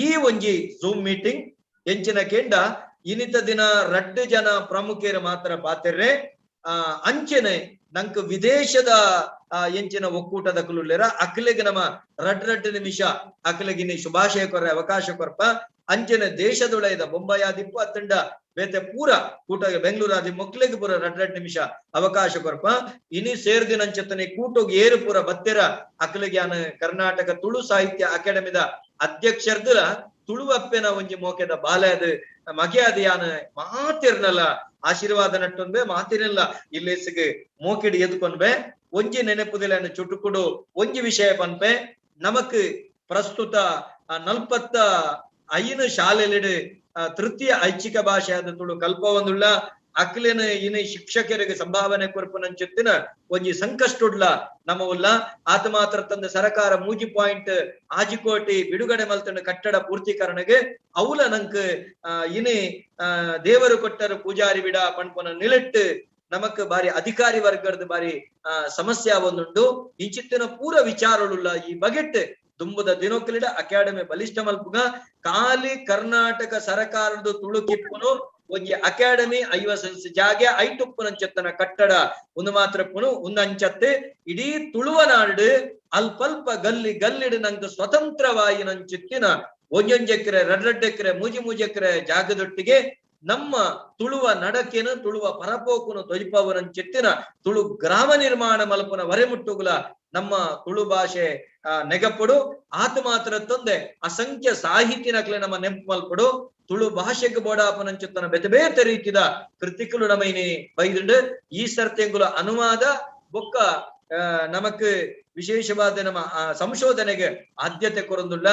ಈ ಒಂಜಿ ಝೂಮ್ ಮೀಟಿಂಗ್ ಎಂಚಿನ ಕೇಂಡ ಇನಿತ ದಿನ ರಡ್ಡು ಜನ ಪ್ರಮುಖರು ಮಾತ್ರ ಪಾತಿರ್ರೆ. ಅಂಚೆನೆ ನಂಕ್ ವಿದೇಶದ ಎಂಚಿನ ಒಕ್ಕೂಟದ ಕುಲುಲ್ಲೇರ ಅಕ್ಲೆಗ್ ನಮ್ಮ ರಡ್ ರಡ್ಡು ನಿಮಿಷ ಅಕ್ಲೆಗಿನಿ ಶುಭಾಶಯ ಕೊರ್ರೆ ಅವಕಾಶ ಕೊರ್ಪ. ಅಂಚೆನೆ ದೇಶದೊಳೈದ ಬೊಂಬಾಯಾದಿಪ್ಪು ಅತ್ತಂಡ ಬೇತೆ ಪೂರ ಕೂಟ ಬೆಂಗಳೂರಾದಿ ಮೊಕ್ಲೆಗ್ ಪೂರ ರಡ್ ರಡ್ ನಿಮಿಷ ಅವಕಾಶ ಕೊರ್ಪ. ಇನಿ ಸೇರ್ದಿನಂಚೆತ್ತನೆ ಕೂಟೋಗ್ ಏರು ಪೂರ ಬತ್ತೆರ ಅಕ್ಲೆಗ್ ಯಾನ್ ಕರ್ನಾಟಕ ತುಳು ಸಾಹಿತ್ಯ ಅಕಾಡೆಮಿದ ಅಧ್ಯಕ್ಷರ್ದುಲ ತುಳುವಪ್ಪೆನ ಒಂಜಿ ಮೋಕೆದ ಬಾಲೆ ಅದು ಮಗೆ ಅದು ಯಾನ್ ಮಾತಿರ್ನಲ್ಲ ಆಶೀರ್ವಾದ ನಟ್ಟೊಂದ್ಬೆ ಮಾತಿರಲ್ಲ ಇಲ್ಲೇಸಿಗೆ ಮೋಕೆಡ್ ಎದ್ಕೊಂಡ್ಬೆ. ಒಂಜಿ ನೆನಪುದಿಲ್ಲ ಚುಟುಕುಡು ಒಂಜಿ ವಿಷಯ ಪನ್ಪೆ. ನಮಕ್ ಪ್ರಸ್ತುತ 45 ಶಾಲೆಲಿಡು ತೃತೀಯ ಐಚ್ಛಿಕ ಭಾಷೆ ಆದ ತುಳು ಕಲ್ಪವೊಂದುಳ್ಳ ಅಕ್ಲೆನ ಇನಿ ಶಿಕ್ಷಕರಿಗೆ ಸಂಭಾವನೆ ಕೊರ್ಪುನಂಚೆತ್ತಿನ ಒಂಜಿ ಸಂಕಷ್ಟುಡ್ಲ ನಮವುಲ್ಲ. ಆತ ಮಾತ್ರ ತಂದ ಸರ್ಕಾರ 3.6 ಕೋಟಿ ಬಿಡುಗಡೆ ಮಲ್ತಂಡ ಕಟ್ಟಡ ಪೂರ್ತೀಕರಣಗೆ ಅವಲ ನಂಕ್ ಇನಿ ದೇವರು ಕೊಟ್ಟರು ಪೂಜಾರಿ ಬಿಡ ಪಣ್ಪುನ ನಿಲೆಟ್ಟು ನಮಕ್ ಬಾರಿ ಅಧಿಕಾರಿ ವರ್ಗದ ಬಾರಿ ಸಮಸ್ಯೆ ಒಂದುಂಡು. ಇಂಚಿತ್ತಿನ ಪೂರ ವಿಚಾರಳುಲ್ಲ ಈ ಬಗೆಟ್ ದುಂಬುದ ದಿನೋಕ್ಲಿಡ ಅಕಾಡೆಮಿ ಬಲಿಷ್ಠ ಮಲ್ಪುಗ ಖಾಲಿ ಕರ್ನಾಟಕ ಸರ್ಕಾರದ ತುಳುಕಿಪ್ಪುನು ಒಂಜಿ ಅಕಾಡೆಮಿ 50 ಜಾಗೆ ಐಟುಪ್ಪುನಂಚೆತ್ತನ ಕಟ್ಟಡ ಒಂದು ಮಾತ್ರ ಪುನು ಒಂದು ಅಂಚತ್ತೆ ಇಡೀ ತುಳುವ ನಾಡು ಅಲ್ಪಲ್ಪ ಗಲ್ಲಿ ಗಲ್ಲಿಡು ನಂಗೆ ಸ್ವತಂತ್ರವಾಗಿ ನಂಚಿತ್ತಿನ ಒಂಜೊಂಜ್ ಎಕರೆ ರಡ್ರಡ್ ಎಕರೆ ಮೂಜಿ ಮೂಜಿ ಎಕರೆ ಜಾಗದೊಟ್ಟಿಗೆ ನಮ್ಮ ತುಳುವ ನಡಕೆನು ತುಳುವ ಪರಪೋಕುನು ತೊಜಿಪವನಂಚಿತ್ತಿನ ತುಳು ಗ್ರಾಮ ನಿರ್ಮಾಣ ಮಲ್ಪುನ ವರೆಮುಟ್ಟುಗುಲ ನಮ್ಮ ತುಳು ಭಾಷೆ ನೆಗಪಡು. ಆತ ಮಾತ್ರ ತಂದೆ ಅಸಂಖ್ಯ ಸಾಹಿತಿನಕ್ಲೆ ನಮ್ಮ ನೆಂಪು ಮಲ್ಪಡು. ತುಳು ಭಾಷೆಗೆ ಬೋಡಾಪನಂಚಿತ್ತನ ಬೇತೆ ಬೇತೆ ರೀತಿದ ಕೃತಿಕುಲು ನಮೈನಿ ಬೈದುಂಡು. ಈ ಸರ್ತೆಂಗುಲ ಅನುವಾದ ಬೊಕ್ಕ ನಮಕ್ ವಿಶೇಷವಾದ ನಮ್ಮ ಸಂಶೋಧನೆಗೆ ಆದ್ಯತೆ ಕೊರೊಂದುಳ್ಳ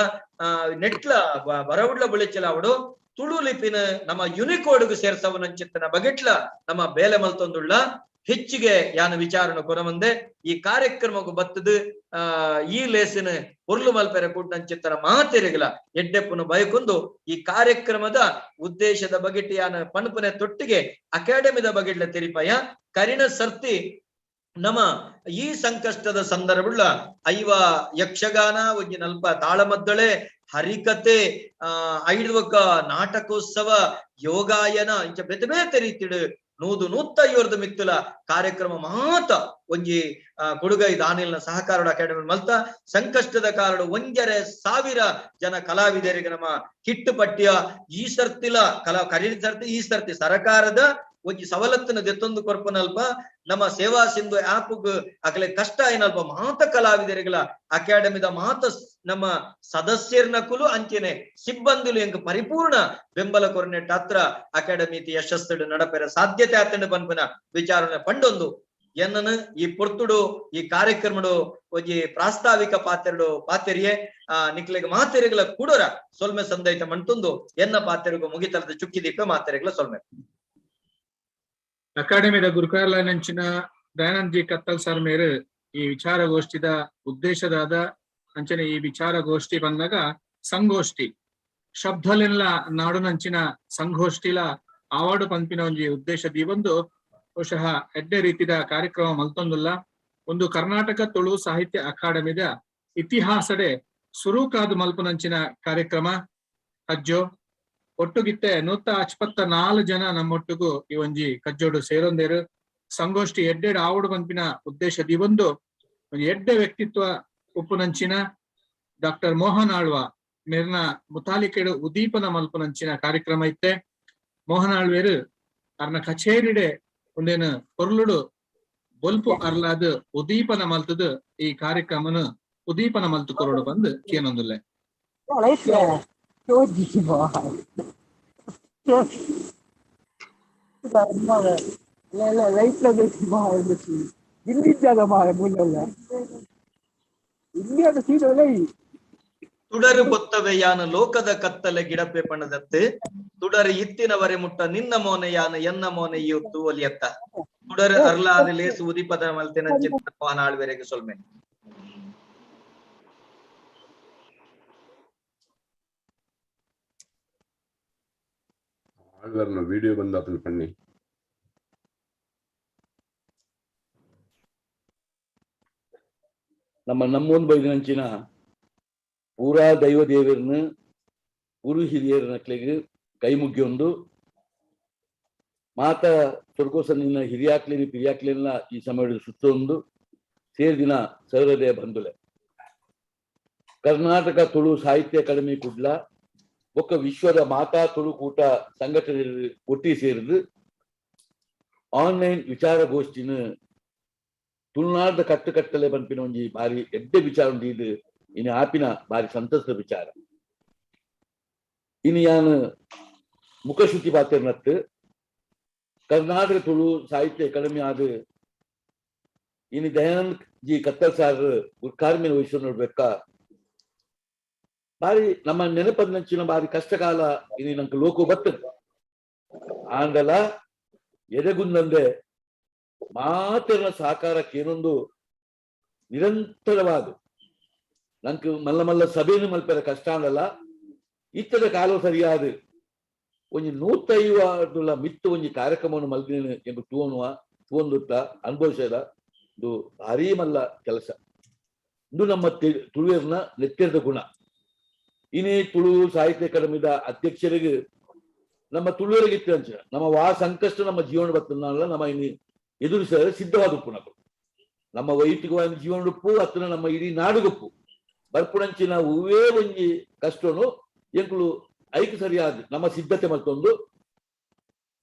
ನೆಟ್ಲ ಬರವುಡ್ಲ ಬುಳೆಚಲಾವಡು ತುಳು ಲಿಪಿನ ನಮ್ಮ ಯುನಿಕೋಡ್ಗೆ ಸೇರ್ಸವನಂಚಿತ್ತನ ಬಗೆಟ್ಲ ನಮ್ಮ ಬೇಲೆ ಮಲ್ತೊಂದುಳ್ಳ ಹೆಚ್ಚಿಗೆ ಯಾನ ವಿಚಾರಣ ಕೊರವಂದೆ ಈ ಕಾರ್ಯಕ್ರಮಕ್ಕೂ ಬತ್ತದು ಈ ಲೇಸಿನ ಪೊರ್ಲು ಮಲ್ಪೆರೆ ಕೂಟನಂಚಿತ್ತನ ಮಾತೆರೆಗಲ ಎಡ್ಡೆಪ್ಪುನ ಬಯಕೊಂದು ಈ ಕಾರ್ಯಕ್ರಮದ ಉದ್ದೇಶದ ಬಗೆಟ್ ಯಾನ ಪಣಪುನೆ ತೊಟ್ಟಿಗೆ ಅಕಾಡೆಮಿದ ಬಗೆಟ್ಲ ತೆರಿಪಾಯ. ಕರಿಣ ಸರ್ತಿ ನಮ ಈ ಸಂಕಷ್ಟದ ಸಂದರ್ಭ ಐವ ಯಕ್ಷಗಾನ ಒಂಜಿ ನಲ್ಪ ತಾಳಮದ್ದಳೆ ಹರಿಕತೆ ಐಡ್ವಕ ನಾಟಕೋತ್ಸವ ಯೋಗಾಯನ ಇಂಚ ಬೇತೆ ಬೇತೆ ರೀತಿಡು ನೂದು ನೂತ್ತ ಐವರ್ದ ಮಿತ್ತುಲ ಕಾರ್ಯಕ್ರಮ ಮಾತ ಒಂಜಿ ಕೊಡುಗೈ ದಾನಿಲ್ನ ಸಹಕಾರ ಅಕಾಡೆಮಿ ಮಲ್ತ ಸಂಕಷ್ಟದ ಕಾರಣ 1,500 ಜನ ಕಲಾವಿದರಿಗೆ ನಮ್ಮ ಕಿಟ್ಟು ಪಠ್ಯ ಈ ಸರ್ತಿಲ ಕಲಾ ಖರೀದಿ ಸರ್ತಿ ಈ ಸರ್ತಿ ಸರ್ಕಾರದ ಒಂಜಿ ಸವಲತ್ತಿನ ದೆತ್ತೊಂದು ಕೊರ್ಪನಲ್ಪ ನಮ್ಮ ಸೇವಾ ಸಿಂಧು ಆಪ್ ಅಕಲೆ ಕಷ್ಟ ಏನಲ್ಪ ಮಾತ ಕಲಾವಿದರಿಗಳ ಅಕಾಡೆಮಿದ ಮಾತ ನಮ್ಮ ಸದಸ್ಯರ್ನಕುಲು ಅಂಚೆನೆ ಸಿಬ್ಬಂದಿಲು ಎಂಕ್ ಪರಿಪೂರ್ಣ ಬೆಂಬಲ ಕೊರನೆಟ್ ಹತ್ರ ಅಕಾಡೆಮಿ ಯಶಸ್ಸು ನಡಪೆರ ಸಾಧ್ಯತೆ ಆತಂಡು ಪನ್ಪಿನ ವಿಚಾರಣೆ ಪಂಡೊಂದು ಎನ್ನನು ಈ ಪೊರ್ತುಡು ಈ ಕಾರ್ಯಕ್ರಮಡು ಒಂಜಿ ಪ್ರಾಸ್ತಾವಿಕ ಪಾತೆರಡು ಪಾತೆರಿಯೆ ನಿಕ್ಲೆಗ್ ಮಾತೆರೆಗಳ ಕೂಡರ ಸೊಲ್ಮೆ ಸಂದೈತ ಮಂಟೊಂದು ಎನ್ನ ಪಾತೆರಿಗೂ ಮುಗಿತಲದ ಚುಕ್ಕಿ ದೀಪ ಮಾತೆರೆಗಳ ಸೊಲ್ಮೆ. ಅಕಾಡೆಮಿದ ಗುರುಕಾರ್ಲನಂಚಿನ ದಯಾನಂದ್ ಜಿ ಕತ್ತಲ್ ಸರ್ ಮೇರು ಈ ವಿಚಾರಗೋಷ್ಠಿದ ಉದ್ದೇಶದಾದ ಅಂಚನೆ ಈ ವಿಚಾರಗೋಷ್ಠಿ ಬಂದಾಗ ಸಂಗೋಷ್ಠಿ ಶಬ್ದಲೆಲ್ಲ ನಾಡುನಂಚಿನ ಸಂಗೋಷ್ಠಿಲ ಆವಾಡು ಪಂಪಿನ ಒಂಜಿ ಉದ್ದೇಶ ದೀವೊಂದು ಬಹುಶಃ ಎಡ್ಡೆ ರೀತಿದ ಕಾರ್ಯಕ್ರಮ ಮಲ್ತೊಂದುಲ್ಲ. ಒಂದು ಕರ್ನಾಟಕ ತುಳು ಸಾಹಿತ್ಯ ಅಕಾಡೆಮಿದ ಇತಿಹಾಸಡೆ ಸುರುಕಾದು ಮಲ್ಪನಂಚಿನ ಕಾರ್ಯಕ್ರಮ ಕಜ್ಜೋ ಒಟ್ಟುಗಿತ್ತೆ 154 ಜನ ನಮ್ಮೊಟ್ಟಿಗೂ ಈ ಒಂಜಿ ಕಜ್ಜೋಡು ಸೇರೊಂದೇರು. ಸಂಗೋಷ್ಠಿ ಎಡ್ಡೆಡ್ ಆವಡು ಪನ್ಪಿನ ಉದ್ದೇಶ ದಿವೊಂದು ಒಂಜಿ ಎಡ್ಡೆ ವ್ಯಕ್ತಿತ್ವ ಉಪ್ಪುನಂಚಿನ ಡಾಕ್ಟರ್ ಮೋಹನ್ ಆಳ್ವ ಮೇರ್ನ ಮುತಾಲಿಕೆಡು ಉದೀಪನ ಮಲ್ಪನಂಚಿನ ಕಾರ್ಯಕ್ರಮ ಇತ್ತೆ. ಮೋಹನ್ ಆಳ್ವೇರು ಅರ್ನ ಕಚೇರಿಡೆ ಒಂದೇನು ಪೊರ್ಲುಡು ಬೊಲ್ಪು ಅರ್ಲಾದ್ ಉದೀಪನ ಮಲ್ತದ ಈ ಕಾರ್ಯಕ್ರಮನ ಉದೀಪನ ಮಲ್ತು ಕೊರಡು ಬಂದು ಕೇನೊಂದುಲ್ಲೆ. ತುಡರು ಕೊತ್ತವೆ ಯಾನ ಲೋಕದ ಕತ್ತಲೆ ಗಿಡಪೆ ಪಣದತ್ತು ತುಡರು ಇತ್ತಿನವರೆ ಮುಟ್ಟ ನಿನ್ನ ಮೋನೆ ಯಾನ ಎನ್ನ ಮೋನೆ ಇತ್ತು ಒಲಿಯತ್ತ ತುಡರು ಅರ್ಲಾದ ಲೇಸು ಉದಿಪದ ಮಲ್ತಿನ ಚಿತ್ತ ಆಳ್ವೆರೆಗೆ ಸೊಲ್ಮೆ. ಆಳ್ವರ್ನ ವಿಡಿಯೋ ಬಂದ ಪಣ್ಣಿ. ನಮ್ಮ ನಮ್ಮೊಂದು ಬೈದಿನಂಚಿನ ಪೂರಾ ದೈವ ದೇವರನ್ನ ಗುರು ಹಿರಿಯರ ನಕ್ಲೆಗ್ ಕೈ ಮುಗಿಯೊಂದು ಮಾತ ಸೊರ್ಗೋಸನಿನ ಹಿರಿಯಾಕ್ಲೇನಿ ಪಿರಿಯಾಕ್ಲೇನ ಈ ಸಮಯದ ಸುತ್ತೊಂದು ಸೇರ್ದಿನ ಸಹೃದಯ ಬಂಧುಲೆ. ಕರ್ನಾಟಕ ತುಳು ಸಾಹಿತ್ಯ ಅಕಾಡೆಮಿ ಕುಡ್ಲ ಬೊಕ್ಕ ವಿಶ್ವದ ಮಾತಾ ತುಳುಕೂಟ ಸಂಘಟನೆ ಒಟ್ಟಿ ಸೇರಿದು ಆನ್ಲೈನ್ ವಿಚಾರಗೋಷ್ಠಿನ ತುಳುನಾಡ ಕಟ್ಟುಕಟ್ಟಲೆ ಪನ್ಪಿನ ಒಂಜಿ ಬಾರಿ ಎಡ್ಡೆ ವಿಚಾರ ಉಂಡು. ಇದು ಇನ್ನು ಆಪಿನ ಬಾರಿ ಸಂತಸದ ವಿಚಾರ. ಇನ್ನು ಯಾನು ಮುಖಶುತಿ ಪಾತ್ರನತ್ತು ಕರ್ನಾಟಕ ತುಳು ಸಾಹಿತ್ಯ ಅಕಾಡೆಮಿ ಆದ ಇನ್ನು ದಯಾನಂದ್ ಜಿ ಕತ್ತಲ್ ಸಾರ್ ಕಾರ್ಮಿನ ವಹಿಸಿ ನೋಡ್ಬೇಕಾ ಬಾರಿ ನಮ್ಮ ನೆನಪದ ಬಾರಿ ಕಷ್ಟಕಾಲ ಇನಿ ನಂಗೆ ಲೋಕ ಬರ್ತದೆ. ಆಂಡಲ ಎದೆಗುಂದಂದೆ ಮಾತಿನ ಸಹಕಾರಕ್ಕೆ ಏನೊಂದು ನಿರಂತರವಾದ ನಂಗೆ ಮಲ್ಲ ಮಲ್ಲ ಸಭೆಯನ್ನು ಮಲ್ಪೆರ ಕಷ್ಟ ಅಂದಲ್ಲ. ಇತ್ತದ ಕಾಲ ಸರಿಯಾದ ಒಂಜಿ 150 ಮಿತ್ತು ಒಂಜಿ ಕಾರ್ಯಕ್ರಮವನ್ನು ಮಲ್ದಿನ ಎಂದು ತೂವನುವ ತೂವೊಂದುತ್ತ ಅನುಭವಿಸದ ಇದು ಭಾರೀ ಮಲ್ಲ ಕೆಲಸ. ಇದು ನಮ್ಮ ತುಳುವೇರ್ನ ನೆತ್ತಿರದ ಗುಣ. ಇನಿ ತುಳು ಸಾಹಿತ್ಯ ಅಕಾಡೆಮಿದ ಅಧ್ಯಕ್ಷರಿಗೆ ನಮ್ಮ ತುಳುವರಿಗೆ ಇತ್ತು ನಮ್ಮ ವಾ ಸಂಕಷ್ಟ ನಮ್ಮ ಜೀವನ ಬರ್ತದಲ್ಲ ನಮ್ಮ ಇನಿ ಎದುರಿಸಿದರೆ ಸಿದ್ಧವಾದ ಉಪ್ಪು ನಮ್ಮದು ನಮ್ಮ ವೈಯಕ್ತಿಕವಾದ ಜೀವನ ಉಪ್ಪು ಅತ್ತನ ನಮ್ಮ ಇಡೀ ನಾಡುಗುಪ್ಪು ಬರ್ಪುಣಂಚಿನ ಹೂವೇ ಒಂಜಿ ಕಷ್ಟನು ಎಂಕುಲು ಐಕ್ ಸರಿಯಾದ ನಮ್ಮ ಸಿದ್ಧತೆ ಮತ್ತೊಂದು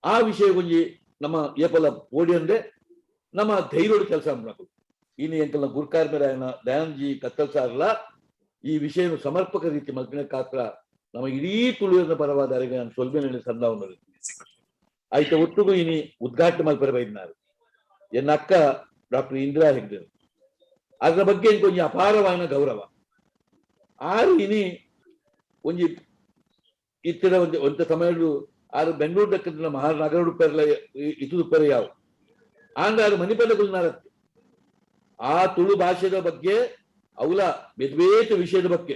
ಆ ವಿಷಯ ಒಂಜಿ ನಮ್ಮ ಏಪಲ ಓಡಿ ಅಂದ್ರೆ ನಮ್ಮ ಧೈರ್ಯದ ಕೆಲಸ ಮಾಡಬೇಕು. ಇನ್ನು ಎಂಕಲ್ನ ಗುರುಕಾರ್ಮಿರಾಯನ ದಯಾನಂದ್ ಕತ್ತಲ್ ಸಾರ್ಲ ಈ ವಿಷಯ ಸಮರ್ಪಕ ರೀತಿ ಮಲ್ಪಿನ ಕಾತ್ರ ನಮ್ಮ ಇಡೀ ತುಳುವಿನ ಪರವಾದ ಅರಿಗೆ ನಾನು ಸೊಲ್ಮೆನಲ್ಲಿ ಸಂದಾವನು ಆಯ್ತ ಒಟ್ಟಿಗೂ ಇನಿ ಉದ್ಘಾಟನೆ ಮಲ್ಪರ ಬೈದಿನಾರು ಎನ್ನ ಅಕ್ಕ ಡಾಕ್ಟರ್ ಇಂದಿರಾ ಹೆಗ್ಡೆ ಅದರ ಬಗ್ಗೆ ಒಂಜಿ ಅಪಾರವಾದ ಗೌರವ. ಆರು ಇನಿ ಒಂಜಿ ಇತ್ತರ ಒಂಜಿ ಒಂತ ಸಮಯಡು ಆರು ಬೆಂಗಳೂರು ದಕ್ಕದ ಮಹಾನಗರ ಪೆರ್ಲ ಇತು ಪೆರ ಯಾವ ಆಂಡ ಆರು ಮಣಿಪಲ್ಲ ಕುಲ್ನಾರತ್ತೆ ಆ ತುಳು ಭಾಷೆದ ಬಗ್ಗೆ ಅವಲ ಬೇರೆ ವಿಷಯದ ಬಗ್ಗೆ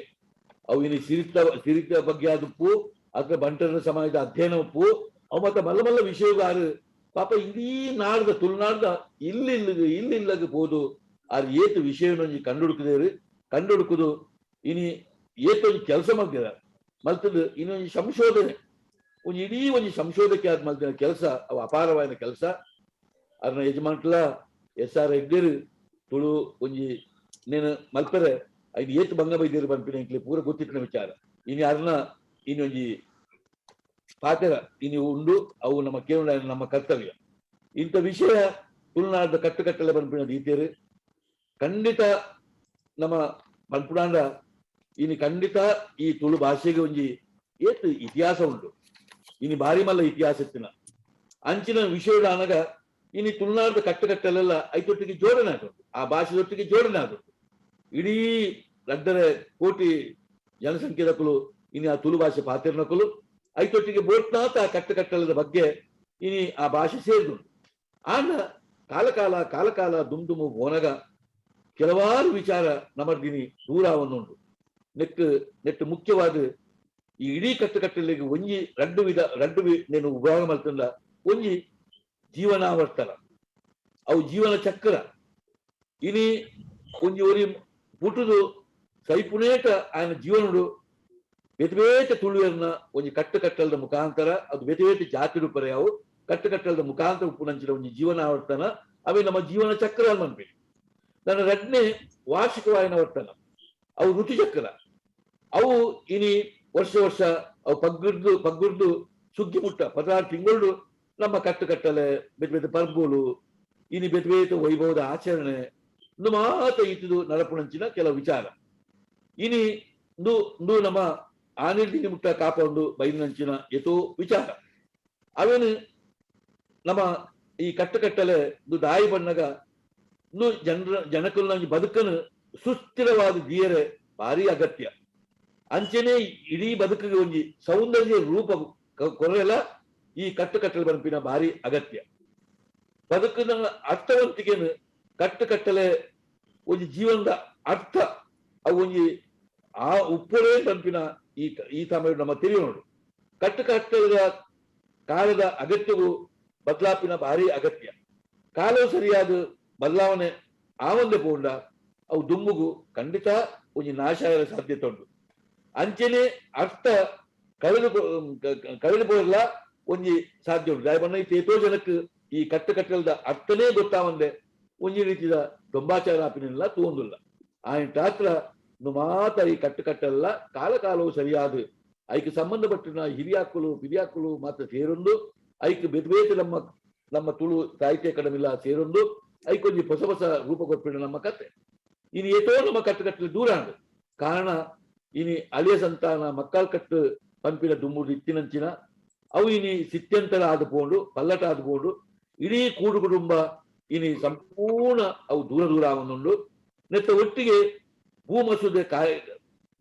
ಅವು ಇನಿ ಸಿರಿತ ಸಿರಿತ ಬಗ್ಗೆ ಆದುಪ್ಪು ಅಥವಾ ಬಂಟರ ಸಮಾಜದ ಅಧ್ಯಯನ ಉಪ್ಪು ಅವು ಮತ್ತೆ ಮಲ್ಲ ಮಲ್ಲ ವಿಷಯಗಾರು ಪಾಪ ಇಡೀ ನಾಡ್ದ ತುಳುನಾಡ್ದ ಇಲ್ಲಿಲ್ಲಗ ಇಲ್ಲಿಲ್ಲಗ ಪೋದು ಆರ್ ಏತ್ ವಿಷಯವನ್ನೊಂಜಿ ಕಂಡುಹುಡುಕುದೇರು ಕಂಡುಹುಡುಕುದು ಇನಿ ಏತೊಂಜಿ ಕೆಲಸ ಮಲ್ತಿರ ಮಲ್ತದು ಇನ್ನೊಂಜಿ ಸಂಶೋಧನೆ ಒಂಜಿ ಇಡೀ ಒಂಜಿ ಸಂಶೋಧಕೆ ಆದ್ ಮಲ್ತಿನ ಕೆಲಸ ಅವು ಅಪಾರವಾದ ಕೆಲಸ. ಅದನ್ನ ಯಜಮಾನ್ಟ್ಲ ಎಸ್ ಆರ್ ಹೆಗ್ಡೆರು ತುಳು ಒಂಜಿ ನೇನು ಮಲ್ಪೆರೆ ಐದು ಏತ್ ಬಂಗ ಬೈದೇರು ಪನ್ಪಿನ ಎಂಕ್ಲೆ ಪೂರ ಗೊತ್ತಿಟ್ಟಿನ ವಿಚಾರ. ಇನಿ ಅರ್ನ ಇನ್ನೊಂಜಿ ಪಾತೆರ ಇನಿ ಉಂಡು, ಅವು ನಮ್ಮ ಕೇವಲ ನಮ್ಮ ಕರ್ತವ್ಯ. ಇಂಥ ವಿಷಯ ತುಳುನಾಡ ಕಟ್ಟುಕಟ್ಟಲೆ ಪನ್ಪಿನ ರೀತಿಯರು ಖಂಡಿತ ನಮ್ಮ ಪನ್ಪುಡಾಂಡ ಇನಿ ಖಂಡಿತ ಈ ತುಳು ಭಾಷೆಗೆ ಒಂಜಿ ಏತ್ ಇತಿಹಾಸ ಉಂಟು, ಇನಿ ಭಾರಿ ಮಲ್ಲ ಇತಿಹಾಸ ಇತ್ತಿನ ಅಂಚಿನ ವಿಷಯ ಅನಗ ಇನಿ ತುಳುನಾಡದ ಕಟ್ಟುಕಟ್ಟಲೆಲ್ಲ ಐತೊಟ್ಟಿಗೆ ಜೋಡಣೆ ಆಗುಂಟು, ಆ ಭಾಷೆದೊಟ್ಟಿಗೆ ಜೋಡಣೆ ಆಗುಂಟು. ಇಡೀ 2.5 ಕೋಟಿ ಜನಸಂಖ್ಯೆದಕುಲು ಇನಿ ಆ ತುಳು ಭಾಷೆ ಪಾತಿರ್ನಕುಲು ಐತೊಟ್ಟಿಗೆ ಬೋಟ್ನಾಥ ಆ ಕಟ್ಟುಕಟ್ಟಲದ ಬಗ್ಗೆ ಇನಿ ಆ ಭಾಷೆ ಸೇರಿದುಂಟು. ಆಂಡ ಕಾಲಕಾಲ ಕಾಲಕಾಲ ದುಮ್ ದುಮು ಓನಗ ಕೆಲವಾರು ವಿಚಾರ ನಮರ್ದಿನಿ ದೂರ ಉಂಟು. ನೆಕ್ ನೆಟ್ಟು ಮುಖ್ಯವಾದ ಈ ಇಡೀ ಕಟ್ಟುಕಟ್ಟಲಿಗೆ ಒಂಜಿ ರಡ್ಡು ವಿಧ ರಡ್ಡು ನೇನು ಉಪಯೋಗ ಮಲ್ತಂದ ಒಂಜಿ ಜೀವನಾವರ್ತನ, ಅವು ಜೀವನ ಚಕ್ರ. ಇನಿ ಒಂಜಿ ಒರಿ ಪುಟುದು ಸೈಪುನೇಟ ఆయన ಜೀವನಡು ಬೇತೆ ಬೇತೆ ತುಳುವೆರ್ನ ಒಂಜಿ ಕಟ್ಟುಕಟ್ಟಲದ ಮುಖಾಂತರ ಅದು ಬೇತೆ ಬೇತೆ ಜಾತಿ ರೂಪರೆ ಅವು ಕಟ್ಟುಕಟ್ಟಲದ ಮುಖಾಂತರ ಉಪ್ಪುನಂಚಿನ ಒಂಜಿ ಜೀವನಾವರ್ತನ ಅವೇ ನಮ್ಮ ಜೀವನ ಚಕ್ರ ಅನ್ಪಿ. ನನ್ನ ರಡ್ನೇ ವಾರ್ಷಿಕವಾಯಿನ ವರ್ತನ ಅವು ಋತುಚಕ್ರ. ಅವು ಇನಿ ವರ್ಷ ವರ್ಷ ಅವು ಪಗ್ಗುರ್ದು ಪಗ್ಗುರ್ದು ಸುಗ್ಗಿ ಮುಟ್ಟ 16 ತಿಂಗಳು ನಮ್ಮ ಕಟ್ಟುಕಟ್ಟಲೆ ಬೇತೆ ಬೇತೆ ಪರ್ಬುಲು ಇನಿ ಬೇತೆ ಬೇತೆ ವೈಭವದ ಆಚರಣೆ ಇಂದು ಮಾತ ಇತ್ತದು ನಡಪುಣಂಚಿನ ಕೆಲವು ವಿಚಾರ. ಇನಿ ಇಂದು ಇಂದು ನಮ್ಮ ಆನಿರ್ದಿನಿ ಮುಟ್ಟ ಕಾಪ ಒಂದು ಬೈಲಿನಂಚಿನ ಎತೋ ವಿಚಾರ. ಅವೇನು ನಮ್ಮ ಈ ಕಟ್ಟುಕಟ್ಟಲೆ ಇಂದು ದಾಯಿ ಬಣ್ಣಗ ಇಂದು ಜನರ ಜನಕುಲ್ನ ಬದುಕನ್ನು ಸುಸ್ಥಿರವಾದ ದಿಯರೆ ಭಾರಿ ಅಗತ್ಯ. ಅಂಚೆನೆ ಇಡೀ ಬದುಕಿಗೆ ಒಂಜಿ ಸೌಂದರ್ಯ ರೂಪ ಕೊರಲ ಈ ಕಟ್ಟುಕಟ್ಟಲೆ ಬನ್ಪಿನ ಭಾರಿ ಅಗತ್ಯ. ಬದುಕಿನ ಅರ್ಥವಂತಿಕೆನು ಕಟ್ಟುಕಟ್ಟಲೆ ಒಂಜಿ ಜೀವನದ ಅರ್ಥ ಅವು ಒಂಜಿ ಆ ಉಪ್ಪುರೇ ಬನ್ಪಿನ ಈ ಈ ಸಮಯ ನಮ್ಮ ತಿಳಿಯೋಣ. ಕಟ್ಟುಕಟ್ಟಲದ ಕಾಲದ ಅಗತ್ಯವು ಬದಲಾಪಿನ ಭಾರಿ ಅಗತ್ಯ. ಕಾಲವು ಸರಿಯಾದ ಬದಲಾವಣೆ ಆವಂದೆ ಪೋಂಡ ಅವು ದುಂಬುಗು ಖಂಡಿತ ಒಂಜಿ ನಾಶ ಸಾಧ್ಯತೆ ಉಂಟು. ಅಂಚೆನೆ ಅರ್ಥ ಕಳೆದು ಕಳೆದು ಪೋರ್ಲ ಒಂಜಿ ಸಾಧ್ಯ ಉಂಟು. ದಾಯ ಬಣ್ಣ ಏತೋ ಜನಕ್ಕೆ ಈ ಕಟ್ಟುಕಟ್ಟಲದ ಅರ್ಥನೇ ಗೊತ್ತಾವಂದೆ ಒಂಜಿ ರೀತಿಯ ದೊಂಬಾಚಾರ ಆಪಿನೆಲ್ಲ ತೂಂದುಲ್ಲ. ಆಯನ್ ಟಾತ್ರ ಮಾತ ಈ ಕಟ್ಟುಕಟ್ಟಲ್ಲ ಕಾಲ ಕಾಲವು ಸರಿಯಾದ ಐಕ್ ಸಂಬಂಧಪಟ್ಟಿನ ಹಿರಿಯಾಕುಲು ಪಿರಿಯಾಕುಲು ಮಾತ್ರ ಸೇರೊಂದು ಐಕ್ ಬೇತೆ ಬೇತೆ ನಮ್ಮ ನಮ್ಮ ತುಳು ಸಾಹಿತ್ಯ ಅಕಾಡೆಮಿಲ ಸೇರೊಂದು ಐಕೊಂಜಿ ಹೊಸ ಹೊಸ ರೂಪ ಕೊಟ್ಪಿನ ನಮ್ಮ ಕತೆ. ಇನಿ ಏತೋ ನಮ್ಮ ಕಟ್ಟುಕಟ್ಟಲು ದೂರ ಅಂಡು ಕಾರಣ ಇನಿ ಅಳಿಯ ಸಂತಾನ ಮಕ್ಕಳ ಕಟ್ಟು ಪಂಪಿನ ದುಮ್ಮುಡು ಇತ್ತಿನಂಚಿನ ಅವು ಇನಿ ಸಿತ್ಯಂತರ ಆದ ಪೋಂಡು ಪಲ್ಲಟ ಆದ ಪೋಂಡು ಇಡೀ ಕೂಡು ಕುಟುಂಬ ಇನಿ ಸಂಪೂರ್ಣ ಅವು ದೂರ ದೂರ ಆವೊಂದುಂಡು. ನೆತ್ತ ಒಟ್ಟಿಗೆ ಭೂ ಮಸೂದೆ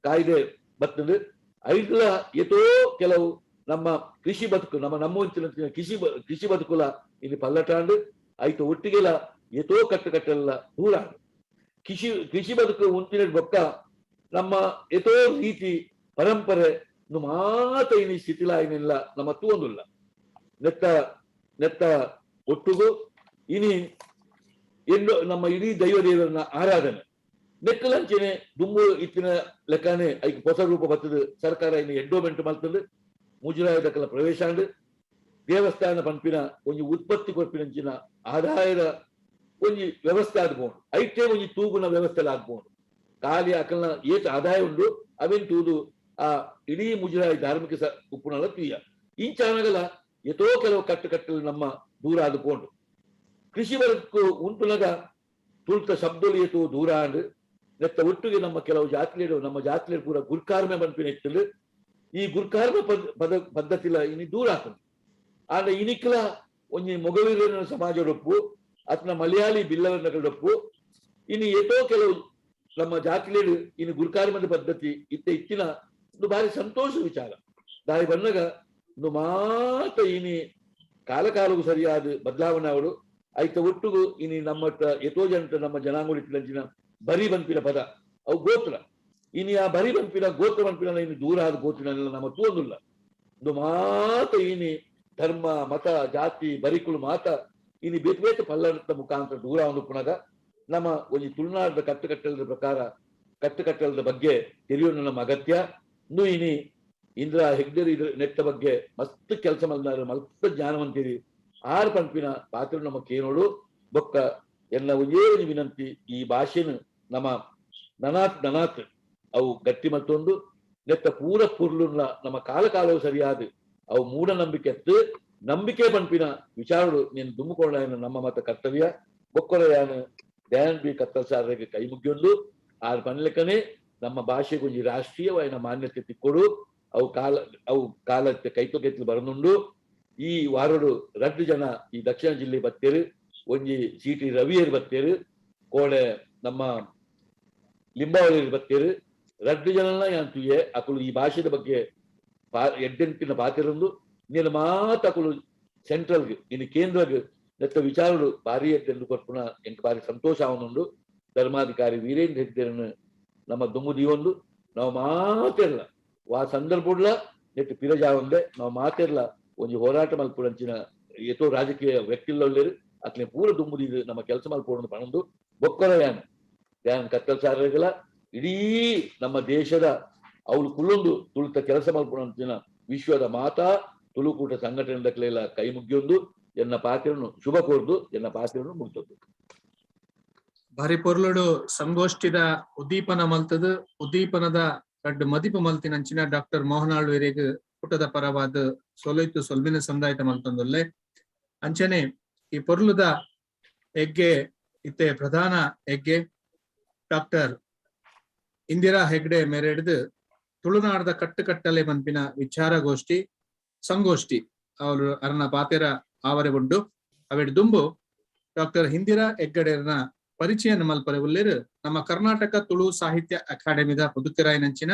ಕಾಯ್ದೆ ಬರ್ತದೆ. ಐದ್ಲ ಏತೋ ಕೆಲವು ನಮ್ಮ ಕೃಷಿ ಬದುಕು ನಮ್ಮ ನಮ್ಮ ಕೃಷಿ ಕೃಷಿ ಬದುಕುಲ ಇನಿ ಪಲ್ಲಟಾಂಡು ಐತ ಒಟ್ಟಿಗೆಲ ಏತೋ ಕಟ್ಟುಕಟ್ಟೆಲ್ಲ ದೂರ ಕೃಷಿ ಕೃಷಿ ಬದುಕು ಉಂಟಿನ ಬೊಕ್ಕ ನಮ್ಮ ಏತೋ ರೀತಿ ಪರಂಪರೆ ಮಾತ ಇನಿ ಶಿಥಿಲಾಯಿನಿಲ್ಲ ನಮ್ಮ ತೂವೊಂದುಲ್ಲ. ನೆತ್ತ ನೆತ್ತ ಒಟ್ಟುಗು ಇನಿ ಎಲ್ಲೋ ನಮ್ಮ ಇಡೀ ದೈವ ದೇವರನ್ನ ಆರಾಧನೆ ನೆಕ್ಕಲಂಚೆನೆ ದುಮ್ಮು ಇತ್ತಿನ ಲೆಕ್ಕನೆ ಐಕ್ ಹೊಸ ರೂಪ ಬರ್ತದೆ. ಸರ್ಕಾರ ಇನ್ನು ಎಂಡೋಮೆಂಟ್ ಮಲ್ತದೆ ಮುಜರಾಯದಕಲ ಪ್ರವೇಶ ಅಂಡ್ ದೇವಸ್ಥಾನ ಪಂಪಿನ ಒಂಜಿ ಉತ್ಪತ್ತಿ ಕೊರ್ಪಿನಂಚಿನ ಆದಾಯದ ಒಂಜಿ ವ್ಯವಸ್ಥೆ ಆಗ್ಬೋದು. ಐಟೇ ಒಂಜಿ ತೂಗುನ ವ್ಯವಸ್ಥೆ ಆಗ್ಬೋದು. ಖಾಲಿ ಅಕಲ್ನ ಏತ್ ಆದಾಯ ಉಂಡು ಅವೇನ್ ತೂದು ಆ ಇಡೀ ಮುಜರಾಯಿ ಧಾರ್ಮಿಕ ಉಪ್ಪುನಲ ತೀಯ ಇಂಚಾನಗಲ ಏತೋ ಕೆಲವು ಕಟ್ಟುಕಟ್ಟಲು ನಮ್ಮ ದೂರ ಆದುಕೊಂಡು ಕೃಷಿ ಬದುಕು ಉಂಟುನಗ ತುಳ್ತ ಶಬ್ದಲು ಏತೋ ದೂರ ಅಂಡ್ ನೆತ್ತ ಒಟ್ಟಿಗೆ ನಮ್ಮ ಕೆಲವು ಜಾತಿಲೇಡು ನಮ್ಮ ಜಾತಿಲೇಡು ಪೂರ ಗುರ್ಕಾರ್ಮೆ ಪನ್ಪಿನ ಇತ್ತಲು ಈ ಗುರ್ಕಾರ್ಮೆ ಪದ್ಧತಿಲ ಇನಿ ದೂರ ಆತುಂಡು. ಆಂಡ ಇನಿಕ್ಲ ಒಂಜಿ ಮೊಗವೀರನ ಸಮಾಜಡೊಪ್ಪು ಅತ್ನ ಮಲಯಾಳಿ ಬಿಲ್ಲವರನಗಳೊಪ್ಪು ಇನ್ನು ಏತೋ ಕೆಲವು ನಮ್ಮ ಜಾತಿಲೇಡು ಇನ್ನು ಗುರುಕಾರ್ಮದ ಪದ್ಧತಿ ಇತ್ತ ಇತ್ತಿನ ಒಂದು ಭಾರಿ ಸಂತೋಷ ವಿಚಾರ. ದಾರಿ ಬನ್ನಗ ಒಂದು ಮಾತ ಇನಿ ಕಾಲಕಾಲವು ಸರಿಯಾದ ಬದಲಾವಣೆ ಅವಳು ಐತ ಒಟ್ಟುಗು ಇನಿ ನಮ್ಮ ಏತೋ ಜನಟ ನಮ್ಮ ಜನಾಂಗಡಿನ ಬರಿ ಬಂಪಿನ ಪದ ಅವು ಗೋತ್ರ ಇನಿ ಆ ಬರಿ ಬಂಪಿನ ಗೋತ್ರ ಬಂಪಿನ ಇನ್ನು ದೂರ ಆದ ಗೋತ್ರ ನಮ್ಮ ತೋಂದುಲ್ಲ. ಒಂದು ಮಾತ ಇನಿ ಧರ್ಮ ಮತ ಜಾತಿ ಬರಿಕುಲು ಮಾತ ಇನಿ ಬೇತೆ ಬೇತೆ ಪಲ್ಲಣದ ಮುಖಾಂತರ ದೂರ ಪುನಗ ನಮ್ಮ ಒಂಜಿ ತುಳುನಾಡದ ಕಟ್ಟುಕಟ್ಟಲದ ಪ್ರಕಾರ ಕಟ್ಟುಕಟ್ಟಲದ ಬಗ್ಗೆ ತಿಳಿಯೋಣ ನಮ್ಮ ಅಗತ್ಯ. ಇನ್ನು ಇನಿ ಇಂದಿರಾ ಹೆಗ್ಡೆರ್ ಇದ್ರ ನೆಟ್ಟ ಬಗ್ಗೆ ಮಸ್ತ್ ಕೆಲಸ ಮಲ್ದಾರ, ಮಸ್ತ್ ಜ್ಞಾನವಂತಿರಿ ಆರ್ ಪನ್ಪಿನ ಪಾತ್ರ ನಮ್ಮ ಕೇನೋಡು. ಬೊಕ್ಕ ಎಲ್ಲ ಒಂಜೇ ಒಂಜಿ ವಿನಂತಿ, ಈ ಭಾಷೆನು ನಮ್ಮ ನನಾತ್ ನನಾತ್ ಅವು ಗಟ್ಟಿ ಮತ್ತೊಂದು ನೆತ್ತ ಪೂರ ಪುರ್ಲುನ್ನ ನಮ್ಮ ಕಾಲ ಕಾಲವು ಸರಿಯಾದ ಅವು ಮೂಢನಂಬಿಕೆ ಎತ್ತು ನಂಬಿಕೆ ಪನ್ಪಿನ ವಿಚಾರಡು ನೀನು ದುಮ್ಮುಕೊಂಡ ನಮ್ಮ ಮತ ಕರ್ತವ್ಯ. ಬೊಕ್ಕೊರ ಯಾನು ದಯಾನಂದ್ ಬಿ ಕತ್ತಲ್ ಸಾರಿಗೆ ಕೈ ಮುಗಿಯೊಂದು ಆರ್ ಪನ್ಲೆಕ್ಕನೆ ನಮ್ಮ ಭಾಷೆಗೆ ಒಂಜಿ ರಾಷ್ಟ್ರೀಯವಾಯಿನ ಮಾನ್ಯತೆ ತಿಕ್ಕೊಡು. ಅವು ಕಾಲ ಅವು ಕಾಲಕ್ಕೆ ಕೈತೊಗೆತ್ಲು ಬರನುಂಡು. ಈ ವಾರಡು ರಡ್ಡು ಜನ ಈ ದಕ್ಷಿಣ ಜಿಲ್ಲೆ ಬತ್ತೇರು, ಒಂಜಿ ಸಿ ಟಿ ರವಿಯರ್ ಬತ್ತೇರು, ಕೋಡೆ ನಮ್ಮ ಲಿಂಬಾವಳಿ ಬತ್ತೇರು. ರಡ್ಡು ಜನನ ಯಾನ್ ತುಯೆ ಅಕುಲು ಈ ಭಾಷೆದ ಬಗ್ಗೆ ಎಡ್ಡೆಂಟಿನ ಪಾತಿರಂದು ನೀನು ಮಾತ ಅಕುಲು ಸೆಂಟ್ರಲ್ಗ್ ಇನ್ನು ಕೇಂದ್ರಗ್ ನೆತ್ತ ವಿಚಾರಡು ಭಾರಿ ಎಡ್ಡೆಂದು ಕೊರ್ಪುನ ಎಂಕ್ ಭಾರಿ ಸಂತೋಷ ಆವನುಂಡು. ಧರ್ಮಾಧಿಕಾರಿ ವೀರೇಂದ್ರ ಹೆಗ್ಡೆರನ್ನು ನಮ್ಮ ದುಂಬು ದೀವೊಂದು ನಾವು ಮಾತೆರ್ಲ ವಾ ಸಂದರ್ಭಡ್ಲ ನೆಟ್ಟು ಪಿರಜಾವಂದೆ ನಾವು ಮಾತೆರ್ಲ ಒಂಜಿ ಹೋರಾಟ ಮಲ್ಪುಡಂಚಿನ ಏತೋ ರಾಜಕೀಯ ವ್ಯಕ್ತಿಲ್ಲೊಲ್ಲೇರು ಅಕ್ಲೆ ಪೂರ ದುಂಬುದಿದು ನಮ್ಮ ಕೆಲಸ ಮಲ್ಪೋಡು ಪಣಂದು ಬೊಕ್ಕರ ಯಾನ್ ಯಾನ್ ಕತ್ತಲ್ ಸಾರಗಳ ಇಡೀ ನಮ್ಮ ದೇಶದ ಅವಳು ಕುಲ್ಲೊಂದು ತುಳುತ ಕೆಲಸ ಮಲ್ಪುಡಂಚಿನ ವಿಶ್ವದ ಮಾತಾ ತುಳುಕೂಟ ಸಂಘಟನೆ ದಕ್ಲೆಲ್ಲ ಕೈ ಮುಗಿಯೊಂದು ಎನ್ನ ಪಾತ್ರನು ಶುಭ ಕೋರ್ದು ಎನ್ನ ಪಾತ್ರನು ಮುಗ್ದದ್ದು. ಭಾರಿ ಪೊರ್ಲುಡು ಸಂಗೋಷ್ಠಿದ ಉದ್ದೀಪನ ಮಲ್ತದು ಉದ್ದೀಪನದ ರಡ್ಡ್ ಮದಿಪು ಮಲ್ತಿನಂಚಿನ ಡಾಕ್ಟರ್ ಮೋಹನ್ ಆಳ್ವೆರೆಗ್ ಪುಟದ ಪರವಾದ ಸೊಲೈತು ಸೊಲ್ಬಿನ ಸಂದಾಯತ ಮಲ್ತೊಂದುಲ್ಲೆ. ಅಂಚನೆ ಈ ಪೊರ್ಲುದ ಎಗ್ಗೆ ಇತ್ತೆ ಪ್ರಧಾನ ಎಗ್ಗೆ ಡಾಕ್ಟರ್ ಇಂದಿರಾ ಹೆಗ್ಡೆ ಮೇರೆಡ್ದು ತುಳುನಾಡದ ಕಟ್ಟುಕಟ್ಟಲೆ ಪನ್ಪಿನ ವಿಚಾರಗೋಷ್ಠಿ ಸಂಗೋಷ್ಠಿ ಅವರು ಅರನ ಪಾತೆರ ಆವರೆ ಉಂಡು. ಅವೆಡ್ ದುಂಬು ಡಾಕ್ಟರ್ ಇಂದಿರಾ ಹೆಗ್ಗಡೆರ್ನ ಪರಿಚಯ ಮಲ್ಪರೆ ಉಲ್ಲೇರು ನಮ್ಮ ಕರ್ನಾಟಕ ತುಳು ಸಾಹಿತ್ಯ ಅಕಾಡೆಮಿದ ಪುದುಕೆರಾಯಿನಂಚಿನ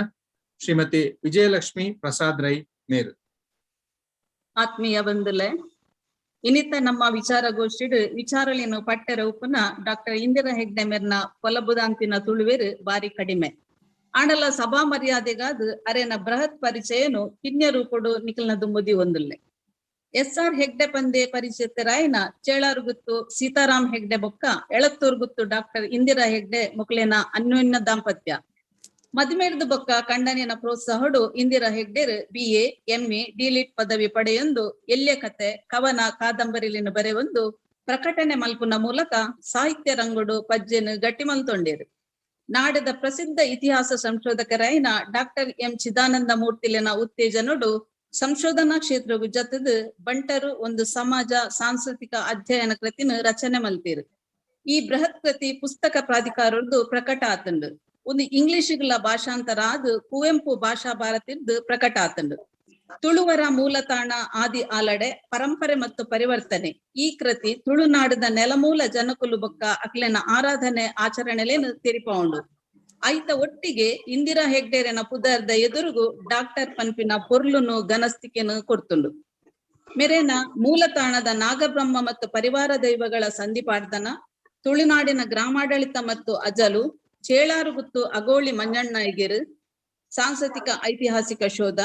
ಶ್ರೀಮತಿ ವಿಜಯಲಕ್ಷ್ಮಿ ಪ್ರಸಾದ್ ರೈ ಮೇರು. ಆತ್ಮೀಯ ಬಂಧುಲೆ, ಇನ್ನಿತ ನಮ್ಮ ವಿಚಾರಗೋಷ್ಠಿಡ್ ವಿಚಾರಲೇನು ಪಟ್ಟೆರ ಉಪ್ಪುನ ಡಾಕ್ಟರ್ ಇಂದಿರಾ ಹೆಗ್ಡೆ ಮೇರ್ನ ಪೊಲಬುದಾಂತಿನ ತುಳುವೇರು ಬಾರಿ ಕಡಿಮೆ. ಆಂಡಲ ಸಭಾ ಮರ್ಯಾದೆಗಾದ್ ಅರೆನ ಬೃಹತ್ ಪರಿಚಯನು ಕಿನ್ಯ ರೂಪಡು ನಿಖಲ್ನ ದುಂಬುದಿ ಒಂದುಲ್ಲೆ. ಎಸ್ ಆರ್ ಹೆಗ್ಡೆ ಪಂದೆ ಪರಿಚಿತರಾಯನ ಚೇಳಾರುಗುತ್ತು ಸೀತಾರಾಮ್ ಹೆಗ್ಡೆ ಬೊಕ್ಕ ಎಳತ್ತೂರ್ ಗುತ್ತು ಡಾಕ್ಟರ್ ಇಂದಿರಾ ಹೆಗ್ಡೆ ಮುಕ್ಲೇನ ಅನ್ಯೋನ್ಯ ದಾಂಪತ್ಯ. ಮದಿಮೇರ್ದು ಬೊಕ್ಕ ಕಂಡನಿನ ಪ್ರೋತ್ಸಾಹಡು ಇಂದಿರಾ ಹೆಗ್ಡೆರ್ ಬಿಎ, ಎಂಎ, ಡಿಲಿಟ್ ಪದವಿ ಪಡೆಯೊಂದು ಎಲ್ಯ ಕತೆ, ಕವನ, ಕಾದಂಬರಿಲಿನ ಬರೆವೊಂದು ಪ್ರಕಟಣೆ ಮಲ್ಪುನ ಮೂಲಕ ಸಾಹಿತ್ಯ ರಂಗುಡು ಪಜ್ಜೆನು ಗಟ್ಟಿ ಮಲ್ತೊಂಡೇರು. ನಾಡದ ಪ್ರಸಿದ್ಧ ಇತಿಹಾಸ ಸಂಶೋಧಕರಾಯಿನ ಡಾಕ್ಟರ್ ಎಂ ಚಿದಾನಂದ ಮೂರ್ತಿಲಿನ ಉತ್ತೇಜನೋಡು ಸಂಶೋಧನಾ ಕ್ಷೇತ್ರಗು ಜತದ ಬಂಟರು ಒಂದು ಸಮಾಜ ಸಾಂಸ್ಕೃತಿಕ ಅಧ್ಯಯನ ಕೃತಿನ ರಚನೆ ಮಲ್ತೇರು. ಈ ಬೃಹತ್ ಕೃತಿ ಪುಸ್ತಕ ಪ್ರಾಧಿಕಾರದ್ದು ಪ್ರಕಟ ಆತಂಡು. ಒಂದು ಇಂಗ್ಲಿಷ್ಗಳ ಭಾಷಾಂತರ ಆದ್ ಕುವೆಂಪು ಭಾಷಾ ಭಾರತಿರ್ದು ಪ್ರಕಟ ಆತಂಡು. ತುಳುವರ ಮೂಲತಾಣ ಆದಿ ಆಲಡೆ ಪರಂಪರೆ ಮತ್ತು ಪರಿವರ್ತನೆ ಈ ಕೃತಿ ತುಳುನಾಡದ ನೆಲಮೂಲ ಜನಕುಲು ಬೊಕ್ಕ ಅಕ್ಲೆನ ಆರಾಧನೆ ಆಚರಣೆಲೇನು ತೆರಿಪೌಂಡು. ಐತ ಒಟ್ಟಿಗೆ ಇಂದಿರಾ ಹೆಗ್ಡೇರೆನ ಪುದರ್ದ ಎದುರುಗು ಡಾಕ್ಟರ್ ಪನ್ಪಿನ ಪೊರ್ಲುನು ಘನಸ್ತಿಕೆನು ಕೊಡ್ತುಂಡು. ಮೆರೆನ ಮೂಲತಾಣದ ನಾಗಬ್ರಹ್ಮ ಮತ್ತು ಪರಿವಾರ ದೈವಗಳ ಸಂಧಿಪಾಡ್ದನ, ತುಳುನಾಡಿನ ಗ್ರಾಮಾಡಳಿತ ಮತ್ತು ಅಜಲು, ಚೇಳಾರುಗುತ್ತು ಅಗೋಳಿ ಮಂಜಣ್ಣಯ್ಯಗಿರು ಸಾಂಸ್ಕೃತಿಕ ಐತಿಹಾಸಿಕ ಶೋಧ,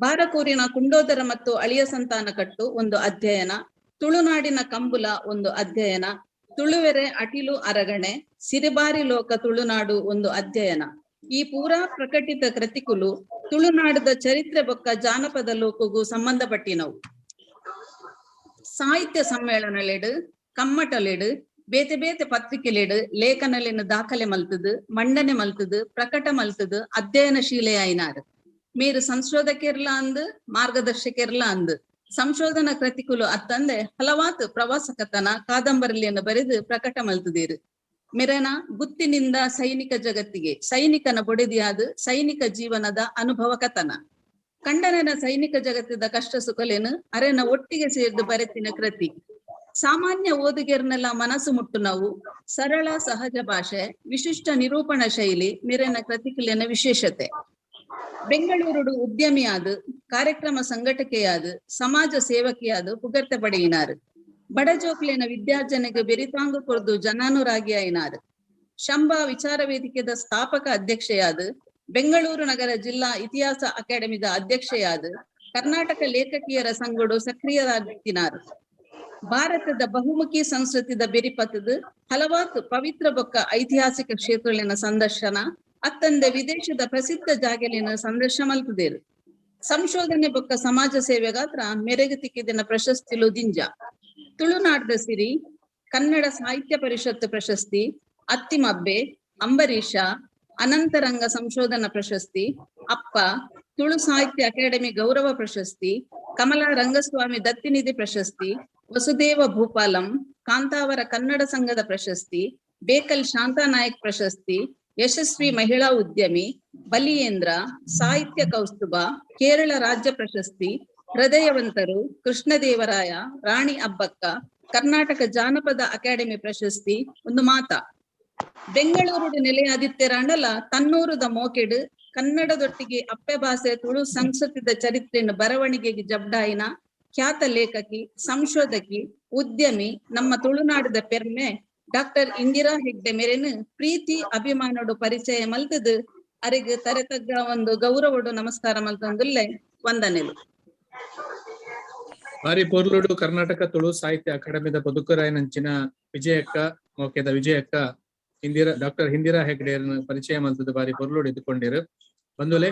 ಬಾರಕೂರಿನ ಕುಂಡೋದರ ಮತ್ತು ಅಳಿಯ ಸಂತಾನ ಕಟ್ಟು ಒಂದು ಅಧ್ಯಯನ, ತುಳುನಾಡಿನ ಕಂಬುಲ ಒಂದು ಅಧ್ಯಯನ, ತುಳುವೆರೆ ಅಟಿಲು ಅರಗಣೆ, ಸಿರಿಬಾರಿ ಲೋಕ ತುಳುನಾಡು ಒಂದು ಅಧ್ಯಯನ. ಈ ಪೂರಾ ಪ್ರಕಟಿತ ಕೃತಿಕುಲು ತುಳುನಾಡದ ಚರಿತ್ರೆ ಬೊಕ್ಕ ಜಾನಪದ ಲೋಕಗೂ ಸಂಬಂಧಪಟ್ಟಿನವು. ಸಾಹಿತ್ಯ ಸಮ್ಮೇಳನಲೆಡು, ಕಮ್ಮಟಲೆಡು, ಬೇತೆ ಬೇತೆ ಪತ್ರಿಕೆಲೆಡು ಲೇಖನಲೆನು ದಾಖಲೆ ಮಲ್ತದು, ಮಂಡನೆ ಮಲ್ತದು, ಪ್ರಕಟ ಮಲ್ತದು ಅಧ್ಯಯನಶೀಲೆಯಾಯಿನಾರು. ಮೇರು ಸಂಶೋಧಕಿರ್ಲ ಅಂದ್, ಮಾರ್ಗದರ್ಶಕಿರ್ಲ ಅಂದ್. ಸಂಶೋಧನಾ ಕೃತಿಕುಲು ಅತ್ತಂದೆ ಹಲವಾತು ಪ್ರವಾಸ ಕಥನ ಕಾದಂಬರಿಯನ್ನು ಬರೆದು ಪ್ರಕಟ ಮಲ್ತದೀರು. ಮೆರೆನ ಗುತ್ತಿನಿಂದ ಸೈನಿಕ ಜಗತ್ತಿಗೆ ಸೈನಿಕನ ಬೊಡೆದಿಯಾದ ಸೈನಿಕ ಜೀವನದ ಅನುಭವ ಕಥನ, ಕಂಡನನ ಸೈನಿಕ ಜಗತ್ತಿದ ಕಷ್ಟ ಸುಖಲೇನು ಅರೆನ ಒಟ್ಟಿಗೆ ಸೇರ್ದು ಬರೆತಿನ ಕೃತಿ. ಸಾಮಾನ್ಯ ಓದುಗೆರ್ನೆಲ್ಲ ಮನಸ್ಸು ಮುಟ್ಟು ನಾವು ಸರಳ ಸಹಜ ಭಾಷೆ, ವಿಶಿಷ್ಟ ನಿರೂಪಣ ಶೈಲಿ ಮೆರೆನ ಕೃತಿಕುಲೇನ ವಿಶೇಷತೆ. ಬೆಂಗಳೂರುಡು ಉದ್ಯಮಿಯಾದ, ಕಾರ್ಯಕ್ರಮ ಸಂಘಟಕೆಯಾದ, ಸಮಾಜ ಸೇವಕಿಯಾದ ಪುಗರ್ತೆ ಪಡೆಯಿನಾರು. ಬಡಜೋಕ್ಲೇನ ವಿದ್ಯಾರ್ಜನೆಗೆ ಬೆರಿತಾಂಗು ಕೊರ್ದು ಜನಾನುರಾಗಿ ಆಯಿನಾರು. ಶಂಭ ವಿಚಾರ ವೇದಿಕೆದ ಸ್ಥಾಪಕ ಅಧ್ಯಕ್ಷೆಯಾದ, ಬೆಂಗಳೂರು ನಗರ ಜಿಲ್ಲಾ ಇತಿಹಾಸ ಅಕಾಡೆಮಿದ ಅಧ್ಯಕ್ಷೆಯಾದ, ಕರ್ನಾಟಕ ಲೇಖಕಿಯರ ಸಂಘಡು ಸಕ್ರಿಯರಾಗಿತ್ತಿನಾರು. ಭಾರತದ ಬಹುಮುಖಿ ಸಂಸ್ಕೃತಿದ ಬೆರಿಪತ್ತದ ಹಲವಾರು ಪವಿತ್ರ ಬೊಕ್ಕ ಐತಿಹಾಸಿಕ ಕ್ಷೇತ್ರಗಳಿನ ಸಂದರ್ಶನ ಅತ್ತಂದೆ ವಿದೇಶದ ಪ್ರಸಿದ್ಧ ಜಾಗೆಲಿನ ಸಂದರ್ಶನ ಮಲ್ಪುದೇರು. ಸಂಶೋಧನೆ ಬೊಕ್ಕ ಸಮಾಜ ಸೇವೆಗಾತ್ರ ಮೆರೆಗು ತಿಕ್ಕಿದಿನ ಪ್ರಶಸ್ತಿಲು ದಿಂಜ. ತುಳುನಾಡ್ದ ಸಿರಿ, ಕನ್ನಡ ಸಾಹಿತ್ಯ ಪರಿಷತ್ ಪ್ರಶಸ್ತಿ, ಅತ್ತಿಮಬ್ಬೆ, ಅಂಬರೀಷ, ಅನಂತರಂಗ ಸಂಶೋಧನಾ ಪ್ರಶಸ್ತಿ, ಅಪ್ಪ, ತುಳು ಸಾಹಿತ್ಯ ಅಕಾಡೆಮಿ ಗೌರವ ಪ್ರಶಸ್ತಿ, ಕಮಲಾ ರಂಗಸ್ವಾಮಿ ದತ್ತಿನಿಧಿ ಪ್ರಶಸ್ತಿ, ವಸುದೇವ ಭೂಪಾಲಂ, ಕಾಂತಾವರ ಕನ್ನಡ ಸಂಘದ ಪ್ರಶಸ್ತಿ, ಬೇಕಲ್ ಶಾಂತಾನಾಯಕ್ ಪ್ರಶಸ್ತಿ, ಯಶಸ್ವಿ ಮಹಿಳಾ ಉದ್ಯಮಿ, ಬಲಿಯೇಂದ್ರ, ಸಾಹಿತ್ಯ ಕೌಸ್ತುಭ, ಕೇರಳ ರಾಜ್ಯ ಪ್ರಶಸ್ತಿ, ಹೃದಯವಂತರು, ಕೃಷ್ಣದೇವರಾಯ, ರಾಣಿ ಅಬ್ಬಕ್ಕ, ಕರ್ನಾಟಕ ಜಾನಪದ ಅಕಾಡೆಮಿ ಪ್ರಶಸ್ತಿ ಒಂದು ಮಾತ. ಬೆಂಗಳೂರು ನೆಲೆಯಾದಿತ್ಯರಾಂಡಲ ತನ್ನೂರುದ ಮೋಕೆಡು ಕನ್ನಡದೊಟ್ಟಿಗೆ ಅಪ್ಪೆ ಭಾಷೆ ತುಳು ಸಂಸ್ಕೃತಿದ ಚರಿತ್ರೆಯನ್ನು ಬರವಣಿಗೆಗೆ ಜಬ್ಡಾಯಿನ ಖ್ಯಾತ ಲೇಖಕಿ, ಸಂಶೋಧಕಿ, ಉದ್ಯಮಿ, ನಮ್ಮ ತುಳುನಾಡದ ಪೆರ್ಮೆ ಡಾಕ್ಟರ್ ಇಂದಿರಾ ಹೆಗ್ಡೆ ಮೇರೆನು ಪ್ರೀತಿ ಅಭಿಮಾನೋಡು ಪರಿಚಯ ಮಲ್ತದು ಅರೆಗ್ ತರೆತಗ್ಗ ಒಂದು ಗೌರವಡು ನಮಸ್ಕಾರ ಮಲ್ತೊಂದುಲ್ಲೆ. ವಂದನೆಲು. ಬಾರಿ ಪೊರ್ಲುಡು ಕರ್ನಾಟಕ ತುಳು ಸಾಹಿತ್ಯ ಅಕಾಡೆಮಿದ ಪದುಕರಾಯನಂಚಿನ ವಿಜಯಕ್ಕ, ಮೋಕೆದ ವಿಜಯಕ್ಕ ಇಂದಿರಾ, ಡಾಕ್ಟರ್ ಇಂದಿರಾ ಹೆಗ್ಡೆಯರನ್ನು ಪರಿಚಯ ಮಲ್ತದ ಬಾರಿ ಪೊರ್ಲುಡು ಇದ್ಕೊಂಡಿರು. ಬಂದುಲೆ,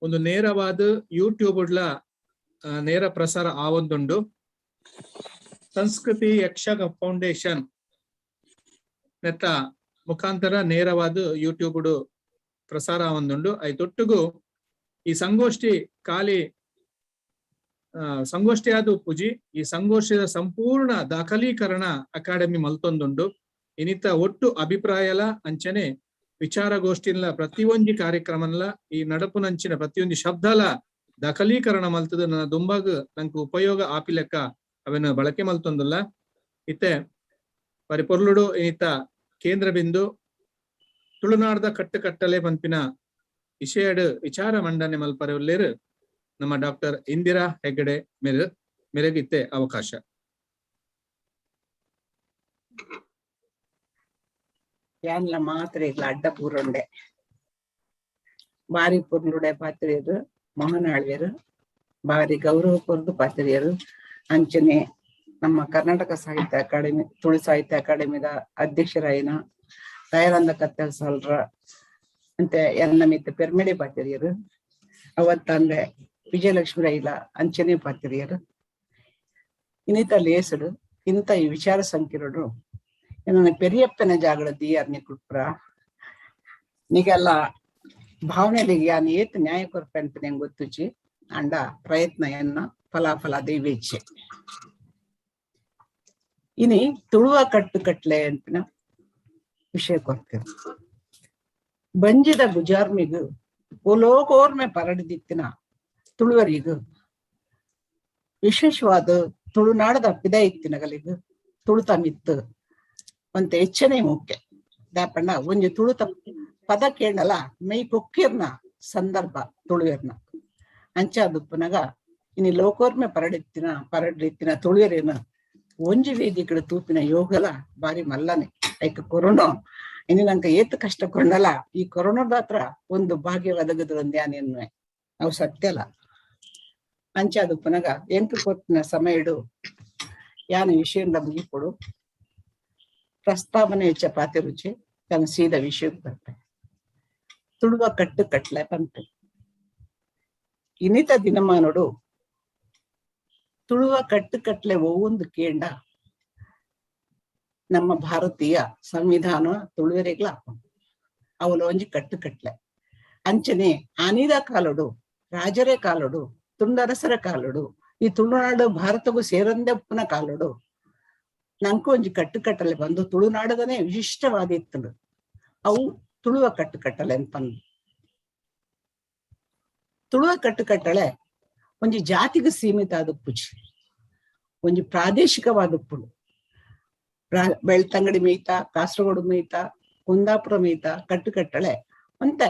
ಒಂದು ನೇರವಾದ ಯೂಟ್ಯೂಬ್ ನೇರ ಪ್ರಸಾರ ಆವೊಂದುಂಡು. ಸಂಸ್ಕೃತಿ ಯಕ್ಷ ಫೌಂಡೇಶನ್ ನೆತ್ತ ಮುಖಾಂತರ ನೇರವಾದ ಯೂಟ್ಯೂಬ್ ಪ್ರಸಾರ ಆವೊಂದುಂಡು. ಐತೊಟ್ಟುಗು ಈ ಸಂಗೋಷ್ಠಿ ಖಾಲಿ ಸಂಗೋಷ್ಠಿ ಆದ ಉಪ್ಪುಜಿ, ಈ ಸಂಗೋಷ್ಠಿಯ ಸಂಪೂರ್ಣ ದಾಖಲೀಕರಣ ಅಕಾಡೆಮಿ ಮಲ್ತೊಂದುಂಡು. ಇನಿತ ಒಟ್ಟು ಅಭಿಪ್ರಾಯಲ ಅಂಚನೆ ವಿಚಾರಗೋಷ್ಠಿಲ ಪ್ರತಿಯೊಂಜಿ ಕಾರ್ಯಕ್ರಮನ್ಲ, ಈ ನಡಪುನಂಚಿನ ಪ್ರತಿಯೊಂಜಿ ಶಬ್ದಲ ದಾಖಲೀಕರಣ ಮಲ್ತದ ನನ್ನ ದುಂಬಾಗ್ ನಂಗೆ ಉಪಯೋಗ ಆಪಿಲೆಕ್ಕ ಅವನ ಬಳಕೆ ಮಲ್ತೊಂದುಲ್ಲ. ಇತ್ತೆ ಪರಿಪೊರ್ಲುಡು ಇನಿತ ಕೇಂದ್ರ ಬಿಂದು ತುಳುನಾಡ್ದ ಕಟ್ಟುಕಟ್ಟಲೆ ಪನ್ಪಿನ ವಿಷಯಡ್ ವಿಚಾರ ಮಂಡನೆ ಮಲ್ಪರೆ ಉಲ್ಲೇರು ನಮ್ಮ ಡಾಕ್ಟರ್ ಇಂದಿರಾ ಹೆಗ್ಗಡೆ ಮೇರೆ. ಮೆರೆಗಿತ್ತೆ ಅವಕಾಶ. ಯಾನ್ಲ ಮಾತ್ರ ಇರ್ಲ ಅಡ್ಡ ಪೂರುಂಡೆ. ಬಾರಿ ಪೊರ್ಲುಡೆ ಪಾತ್ರಿಯರು ಮೋಹನಾಳ್ವೆರು, ಬಾರಿ ಗೌರವ ಕೊರ್ದು ಪಾತ್ರಿಯರು. ಅಂಚನೆ ನಮ್ಮ ಕರ್ನಾಟಕ ಸಾಹಿತ್ಯ ಅಕಾಡೆಮಿ, ತುಳು ಸಾಹಿತ್ಯ ಅಕಾಡೆಮಿದ ಅಧ್ಯಕ್ಷರಾಯಿನ ದಯಾನಂದ ಕತ್ತಲ್ ಸಾಲ್ರ ಅಂತೆ ಎನ್ನ ಮಿತ್ತ ಪೆರ್ಮೆಡೆ ಪಾತ್ರಿಯರು. ಅವತ್ತಂದೆ ವಿಜಯಲಕ್ಷ್ಮಿ ರೈಲ ಅಂಚನೆ ಪಾತ್ರಿಯರು. ಇನ್ನಿತ ಲೇಸಡು ಇಂತ ಈ ವಿಚಾರ ಸಂಕಿರಣರು ನನ್ನ ಪೆರಿಯಪ್ಪನ ಜಾಗಡ ದಿಯಾರ್ನಿ ಕುಟ್ಪುರ ನಿಗೆಲ್ಲ ಭಾವನೆಗೆ ಯಾನ್ ಏತ್ ನ್ಯಾಯ ಕೊರ್ಪೆ ಅಂತ ನಂಗೆ ಗೊತ್ತುಚಿ ಅಂಡ ಪ್ರಯತ್ನ ಎನ್ನ ಫಲಾಫಲ ದೈವೇಚ್ಛೆ. ಇನಿ ತುಳುವ ಕಟ್ಟು ಕಟ್ಲೆ ಅಂತಿನ ವಿಷಯ ಕೊಡ್ತೇವೆ. ಬಂಜಿದ ಗುಜಾರ್ಮಿಗು ಒಲೋಕೋರ್ಮೆ ಪರಡಿದಿತ್ತಿನ ತುಳುವರಿಗು, ವಿಶೇಷವಾದ ತುಳುನಾಡದ ಪಿದ ಇತ್ತಿನಗಲಿಗು ತುಳುತ ಮಿತ್ತು ಒಂತೆ ಹೆಚ್ಚನೆ ಮುಖ್ಯ. ದಾಪಣ್ಣ ಒಂಜಿ ತುಳುತ ಪದ ಕೇಳಲ್ಲ ಮೈ ಕೊಕ್ಕಿರ್ನ ಸಂದರ್ಭ ತುಳುವೆರ್ನ. ಅಂಚ ದುಪ್ಪುನಗ ಇನಿ ಲೋಕೋರ್ಮೆ ಪರಡಿತ್ತಿನ ಪರಡಿತ್ತಿನ ತುಳುವೆರೇನ ಒಂಜಿ ವೇದಿಕೆಡು ತೂಪಿನ ಯೋಗಲ ಬಾರಿ ಮಲ್ಲನೆ. ಐಕ ಕೊರೋನಾ ಇನಿ ನಂಕ ಏತ್ ಕಷ್ಟ ಕೊಂಡಲ ಈ ಕೊರೋನಾದ ಹತ್ರ ಒಂದು ಭಾಗ್ಯ ಒದಗದು ಎನ್ನುವೆ ಅವು ಸತ್ಯಲ. ಅಂಚ ದುಪ್ಪುನಗ ಎಂಕು ಕೊತ್ತಿನ ಸಮಯಡು ಯಾನ ವಿಷಯದ ಮುಗಿಕೊಡು ಪ್ರಸ್ತಾವನೆ ಹೆಚ್ಚ ಪಾತೆ ರುಚಿ ತನ್ನ ಸೀದ ವಿಷಯಕ್ಕೆ ಬರ್ತೆ. ತುಳುವ ಕಟ್ಟು ಕಟ್ಲೆ ಬಂತು. ಇನ್ನಿತ ದಿನಮಾನೋಡು ತುಳುವ ಕಟ್ಟು ಕಟ್ಲೆ ಒವ್ವೊಂದು ಕೇಂಡ ನಮ್ಮ ಭಾರತೀಯ ಸಂವಿಧಾನ ತುಳುವೆರೆಗ್ಲ ಅವಲ ಒಂಜಿ ಕಟ್ಟು ಕಟ್ಲೆ. ಅಂಚನೆ ಆನಿದ ಕಾಲಡು, ರಾಜರೇ ಕಾಲಡು, ತುಂಡರಸರ ಕಾಲಡು, ಈ ತುಳುನಾಡು ಭಾರತಗೂ ಸೇರಂದೆ ಉಪ್ಪುನ ಕಾಲಡು ನಂಕು ಒಂಜಿ ಕಟ್ಟುಕಟ್ಟಲೆ ಬಂದು ತುಳುನಾಡದನೇ ವಿಶಿಷ್ಟವಾದ ಇತ್ತುಂಡು. ಅವು ತುಳುವ ಕಟ್ಟುಕಟ್ಟಲೆ ಅಂತಂದು. ತುಳುವ ಕಟ್ಟುಕಟ್ಟಳೆ ಒಂಜಿ ಜಾತಿಗೆ ಸೀಮಿತ ಆದ ಪೂಜೆ, ಒಂಜಿ ಪ್ರಾದೇಶಿಕವಾದ ಉಪ್ಪುಂಡು. ಬೆಳ್ತಂಗಡಿ ಮೇಯ್ತ, ಕಾಸರಗೋಡು ಮೇಯ್ತ, ಕುಂದಾಪುರ ಮೇಯ್ತ ಕಟ್ಟುಕಟ್ಟಳೆ ಅಂತ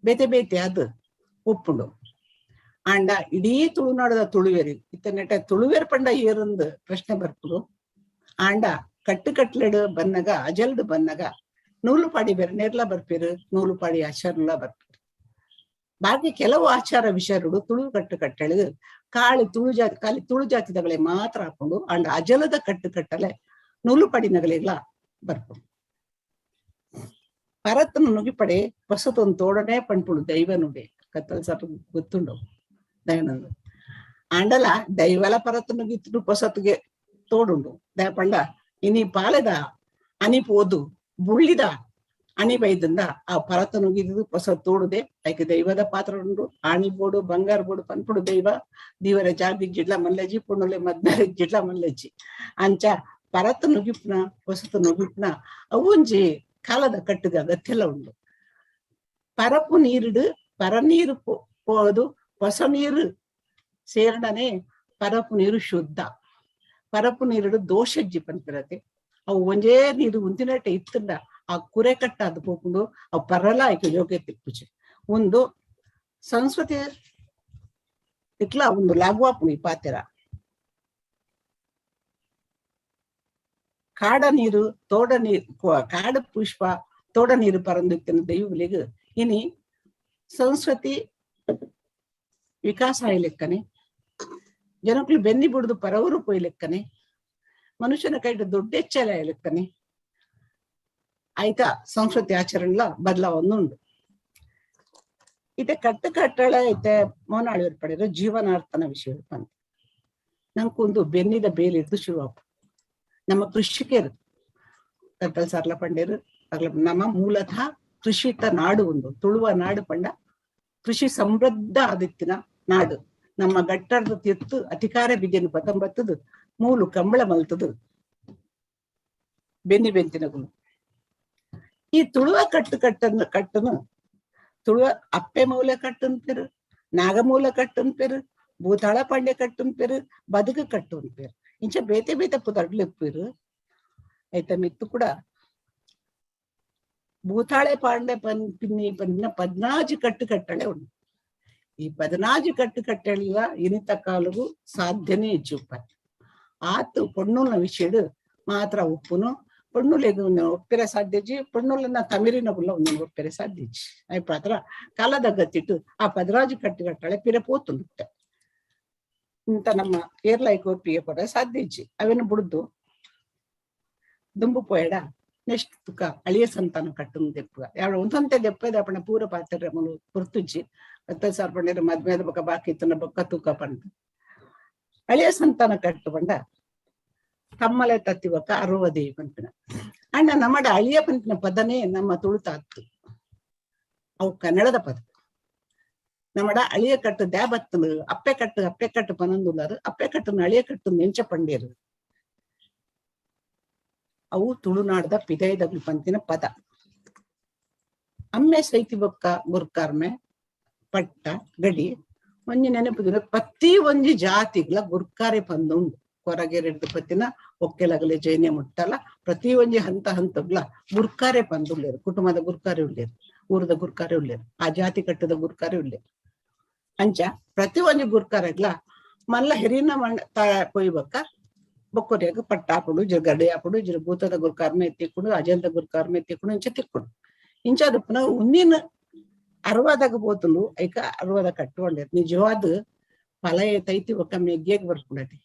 ಬೇತೆ ಬೇತೆ ಅದು ಉಪ್ಪುಂಡು. ಆಂಡ ಇಡೀ ತುಳುನಾಡದ ತುಳುವೆರಿ ಇತ್ತನೆಟ ತುಳುವೆರ್ ಪಂಡ ಏರಂದು ಪ್ರಶ್ನೆ ಬರ್ಪುಡು. ಆಂಡ ಕಟ್ಟುಕಟ್ಲೆಡು ಬನ್ನಗ, ಅಜಲ್ಡು ಬನ್ನಗ ನೂಲುಪಾಡಿ ಬೆರ್ನೇರ್ಲ ಬರ್ಪಿರು, ನೂಲುಪಾಡಿ ಆಚಾರ್ಲ ಬರ್ಪಿರು. ಬಾಕಿ ಕೆಲವು ಆಚಾರ ವಿಷಯಗಳು ತುಳು ಕಟ್ಟು ಕಟ್ಟಳೆ ಕಾಳಿ ತುಳು ಜಾತಿ ಕಾಲಿ ತುಳು ಜಾತಿದಗಳೇ ಮಾತ್ರ ಹಾಕೊಂಡು ಅಂಡ್ ಅಜಲದ ಕಟ್ಟು ಕಟ್ಟಲೆ ನೂಲು ಪಡಿನಗಳೆಲ್ಲ ಬರ್ಪುಂಡು. ಪರತ್ನ ನುಗಿಪಡೆ ಹೊಸತೊಂದು ತೋಡನೆ ಪಣ್ಪುಡು ದೈವ ನುಡೆ ಕತ್ತಲ್ ಸ್ವಲ್ಪ ಗೊತ್ತುಂಡು ದಯನಂದು ಆಂಡಲ ದೈವಲ ಪರತ್ ನುಗಿತ್ತು ಹೊಸತ್ಗೆ ತೋಡುಂಡು ದಯ ಪಂಡ ಇನಿ ಪಾಲೆದ ಅನಿ ಪೋದು ಬುಳ್ಳಿದ ಅಣಿ ಬೈದಿಂದ ಆ ಪರತ ನುಗಿದು ಹೊಸ ತೋಡುದೆ ಐಕೆ ದೈವದ ಪಾತ್ರ ಉಂಡು. ಆಣಿ ಬೋಡು ಬಂಗಾರ ಬೋಡು ಪನ್ಪುಡು ದೈವ ದೀವರ ಜಾತಿ ಜಿಡ್ಲ ಮಲ್ಲಜ್ಜಿ ಪುಣ್ಣುಲೆ ಮದ್ನಾರಿ ಜಿಡ್ಲ ಮಲ್ಲಜ್ಜಿ ಅಂಚ ಪರತ ನುಗಿಪ್ನ ಹೊಸತ ನುಗಿಪ್ನ ಅವುಂಜಿ ಕಾಲದ ಕಟ್ಟುಗ ಅಗತ್ಯಲ ಉಂಡು. ಪರಪು ನೀರಿಡು ಪರ ನೀರು ಪೋದು ಹೊಸ ನೀರು ಸೇರಣನೆ ಪರಪು ನೀರು ಶುದ್ಧ. ಪರಪು ನೀರಿಡು ದೋಷಜ್ಜಿ ಪನ್ಪಿರತೆ ಅವು ಒಂಜೇ ನೀರು ಉಂತಿನಟ್ಟೆ ಇತ್ತಂಡ ಆ ಕುರೆ ಕಟ್ಟಾದ ಪೋಪುಂಡು ಅವು ಪರಲ ಆಯ್ಕೆ ಯೋಗ್ಯ ತಿಪ್ಪುಜಿ. ಒಂದು ಸಂಸ್ಕೃತಿ ಇಟ್ಲ ಒಂದು ಲಾಗುವಾಪುಂಡು ಈ ಪಾತೆರ. ಕಾಡ ನೀರು ತೋಡ ನೀರು ಕಾಡು ಪುಷ್ಪ ತೋಡ ನೀರು ಪರಂದಿತ್ತಿನ ದೈವಗಳಿಗೆ ಇನಿ ಸಂಸ್ಕೃತಿ ವಿಕಾಸ ಆಯ್ಲೆಕ್ಕನೆ ಜನಕ್ಕಳು ಬೆನ್ನಿ ಬಿಡುದು ಪರವರು ಪೊಯ್ಲೆಕ್ಕನೆ ಮನುಷ್ಯನ ಕೈಟ ದೊಡ್ಡ ಹೆಚ್ಚಲ ಆಯ್ಲೆಕ್ಕನೆ ಆಯ್ತಾ ಸಂಸ್ಕೃತಿ ಆಚರಣೆಲ ಬದಲಾವಣೆ ಉಂಡು. ಇತ್ತೆ ಕಟ್ಟು ಕಟ್ಟಳೆ ಐತೆ ಮೋನಾಳಿಯವರು ಪಡೆಯರು ಜೀವನಾರ್ಥನ ವಿಷಯ ಅಂತ ನಂಗೊಂದು ಬೆನ್ನಿದ ಬೇಲಿದ್ದು ಶುರುವಾಪ. ನಮ್ಮ ಕೃಷಿಕರು ಕತ್ತಲ್ ಸರ್ಲ ಪಂಡೇರು ನಮ್ಮ ಮೂಲತಃ ಕೃಷಿತ ನಾಡು ಒಂದು ತುಳುವ ನಾಡು ಪಂಡ ಕೃಷಿ ಸಮೃದ್ಧ ಆದಿತ್ತಿನ ನಾಡು. ನಮ್ಮ ಗಟ್ಟರದ ತಿತ್ತು ಅಧಿಕಾರ ಬಿಜನ ಪತಂಬತ್ತದು ಮೂಲು ಕಂಬಳ ಮಲ್ತದು ಬೆನ್ನಿ ಬೆಂತಿನಗುಲು. ಈ ತುಳುವ ಕಟ್ಟು ಕಟ್ಟನ್ನು ಕಟ್ಟನು ತುಳುವ ಅಪ್ಪೆ ಮೂಲ ಕಟ್ಟನ್ ಪೇರು, ನಾಗಮೂಲ ಕಟ್ಟನ್ ಪೇರು, ಭೂತಾಳ ಪಾಂಡ್ಯ ಕಟ್ಟನ್ ಪೇರು, ಬದುಕು ಕಟ್ಟನ್ ಪೇರು, ಇಂಚ ಬೇತೆ ಬೇತೆ ಪುದರ್ಲು ಐತ ಮಿತ್ತು ಕೂಡ ಭೂತಾಳೆ ಪಾಂಡೆ ಪನ್ ಪಿನ್ನಿ ಪನ್ನ 14 ಕಟ್ಟು ಕಟ್ಟಳೆ ಉಂಟು. ಈ 14 ಕಟ್ಟು ಕಟ್ಟಳೆಲ್ಲ ಇನಿತ ಕಾಲಗೂ ಸಾಧ್ಯನೇ ಹೆಚ್ಚುಪ್ಪ. ಆತು ಪೊಣ್ಣುನ ವಿಷಯಡು ಮಾತ್ರ ಉಪ್ಪುನು ಪೊಣ್ಣುಲೆಗ್ ಒಪ್ಪಿರ ಸಾಧ್ಯಜಿ ಪೊಣ್ಣುಲನ್ನ ತಮಿರಿನ ಗುಲ್ಲ ಒಂದೊಂದು ಒಪ್ಪಿರ ಸಾಧ್ಯಜಿ ಅಯ್ ಪಾತ್ರ ಕಾಲದ ಗತ್ತಿಟ್ಟು ಆ 14 ಕಟ್ಟು ಕಟ್ಟಳೆ ಪಿರ ಪೋತುಂಡುತ್ತೆ ಇಂತ ನಮ್ಮ ಕೇರಳಕ್ಕೆ ಒಪ್ಪಿಗೆ ಕೊಡ ಸಾಧ್ಯಜಿ ಅವೇನು ಬುಡ್ದು ದುಂಬು ಪೋಯಡ ನೆಕ್ಸ್ಟ್ ತುಕ ಅಳಿಯ ಸಂತಾನ ಕಟ್ಟುನ್ ದೆಪ್ಪುಗ ಯಾವ ಒಂದಂತೆ ದೆಪ್ಪದ ಅಪ್ಪಣ ಪೂರ ಪಾತ್ರ ಮುಲು ಪುರ್ತುಜ್ಜಿ ಹತ್ತು ಸಾವಿರ ಪಂಡಿರ ಮದ್ಮೇದ ಬೊಕ್ಕ ಬಾಕಿ ಇತ್ತನ ಬೊಕ್ಕ ತೂಕ ಪಂಡ ಅಳಿಯ ಸಂತಾನ ಕಟ್ಟು ಪಂಡ ತಮ್ಮಲೆ ತತ್ತಿ ಬೊಕ್ಕ ಅರುವದೇ ಪನ್ಪಿನ ಅಣ್ಣ ನಮ್ಮಡ ಅಳಿಯ ಪನ್ಪಿನ ಪದನೇ ನಮ್ಮ ತುಳುತಾತ್ತು ಅವು ಕನ್ನಡದ ಪದ. ನಮ್ಮಡ ಅಳಿಯ ಕಟ್ಟು ದ್ಯಾಬತ್ತನು ಅಪ್ಪೆ ಕಟ್ಟು ಅಪ್ಪೆ ಕಟ್ಟು ಪನಂದುಲ್ಲಾರು ಅಪ್ಪೆ ಕಟ್ಟುನ ಅಳಿಯ ಕಟ್ಟು ನೆಂಚ ಪಂಡೇರು ಅವು ತುಳುನಾಡದ ಪಿದೈದಗ್ಲು ಪಂತಿನ ಪದ. ಅಮ್ಮೆ ಸೈತಿ ಬೊಕ್ಕ ಗುರ್ಕಾರ್ಮೆ ಪಟ್ಟ ಗಡಿ ಒಂಜಿ ನೆನಪುದಿನ ಪ್ರತಿ ಒಂಜಿ ಜಾತಿಗ್ಲ ಗುರ್ಕಾರೆ ಪಂದುಂಡು. ಕೊರಗೆರೆಡ್ದು ಪತ್ತಿನ ಒಕ್ಕೆಲಗಲೆ ಜೈನೆ ಮುಟ್ಟಲ ಪ್ರತಿ ಒಂಜಿ ಹಂತ ಹಂತಗ್ಲ ಗುರ್ಕಾರೆ ಪಂದುಳ್ಳೇರು, ಕುಟುಂಬದ ಗುರ್ಕಾರೆ ಉಳ್ಳೇರು, ಊರದ ಗುರ್ಕಾರೆ ಉಳ್ಳೇರು, ಆ ಜಾತಿ ಕಟ್ಟದ ಗುರ್ಕಾರೆ ಉಳ್ಳೇರು. ಅಂಚ ಪ್ರತಿ ಒಂಜಿ ಗುರ್ಕಾರೆಗ್ಲ ಮಲ್ಲ ಹಿರಿನ ಮಣ್ಣ ಕೊಯ್ಬಕ್ಕ ಬೊಕ್ಕೊರಿಯಾಗ ಪಟ್ಟ ಹಾಪುಡು ಇಜ್ರ ಗಡಿ ಹಾಪುಡು ಇಜ್ರ ಭೂತದ ಗುರ್ಕಾರ್ಮೆ ತಿಕ್ಕೊಂಡು ಅಜಂತ ಗುರ್ಕಾರ್ಮೆ ತಿಕ್ಕೊಂಡು ಇಂಚ ತಿಕ್ಕೊಂಡು ಇಂಚ ಅದಪ್ಪನ ಉನ್ನಿನ ಅರವಾದಾಗ ಬೋತುಂಡು ಐಕ ಅರವಾದ ಕಟ್ಟುಕೊಂಡೆ ನಿಜವಾದ ಫಲ ತೈತಿ ಒಕ್ಕ ಮೆಗ್ಗೆಗ್ ಬರ್ಕೊಂಡೈತಿ.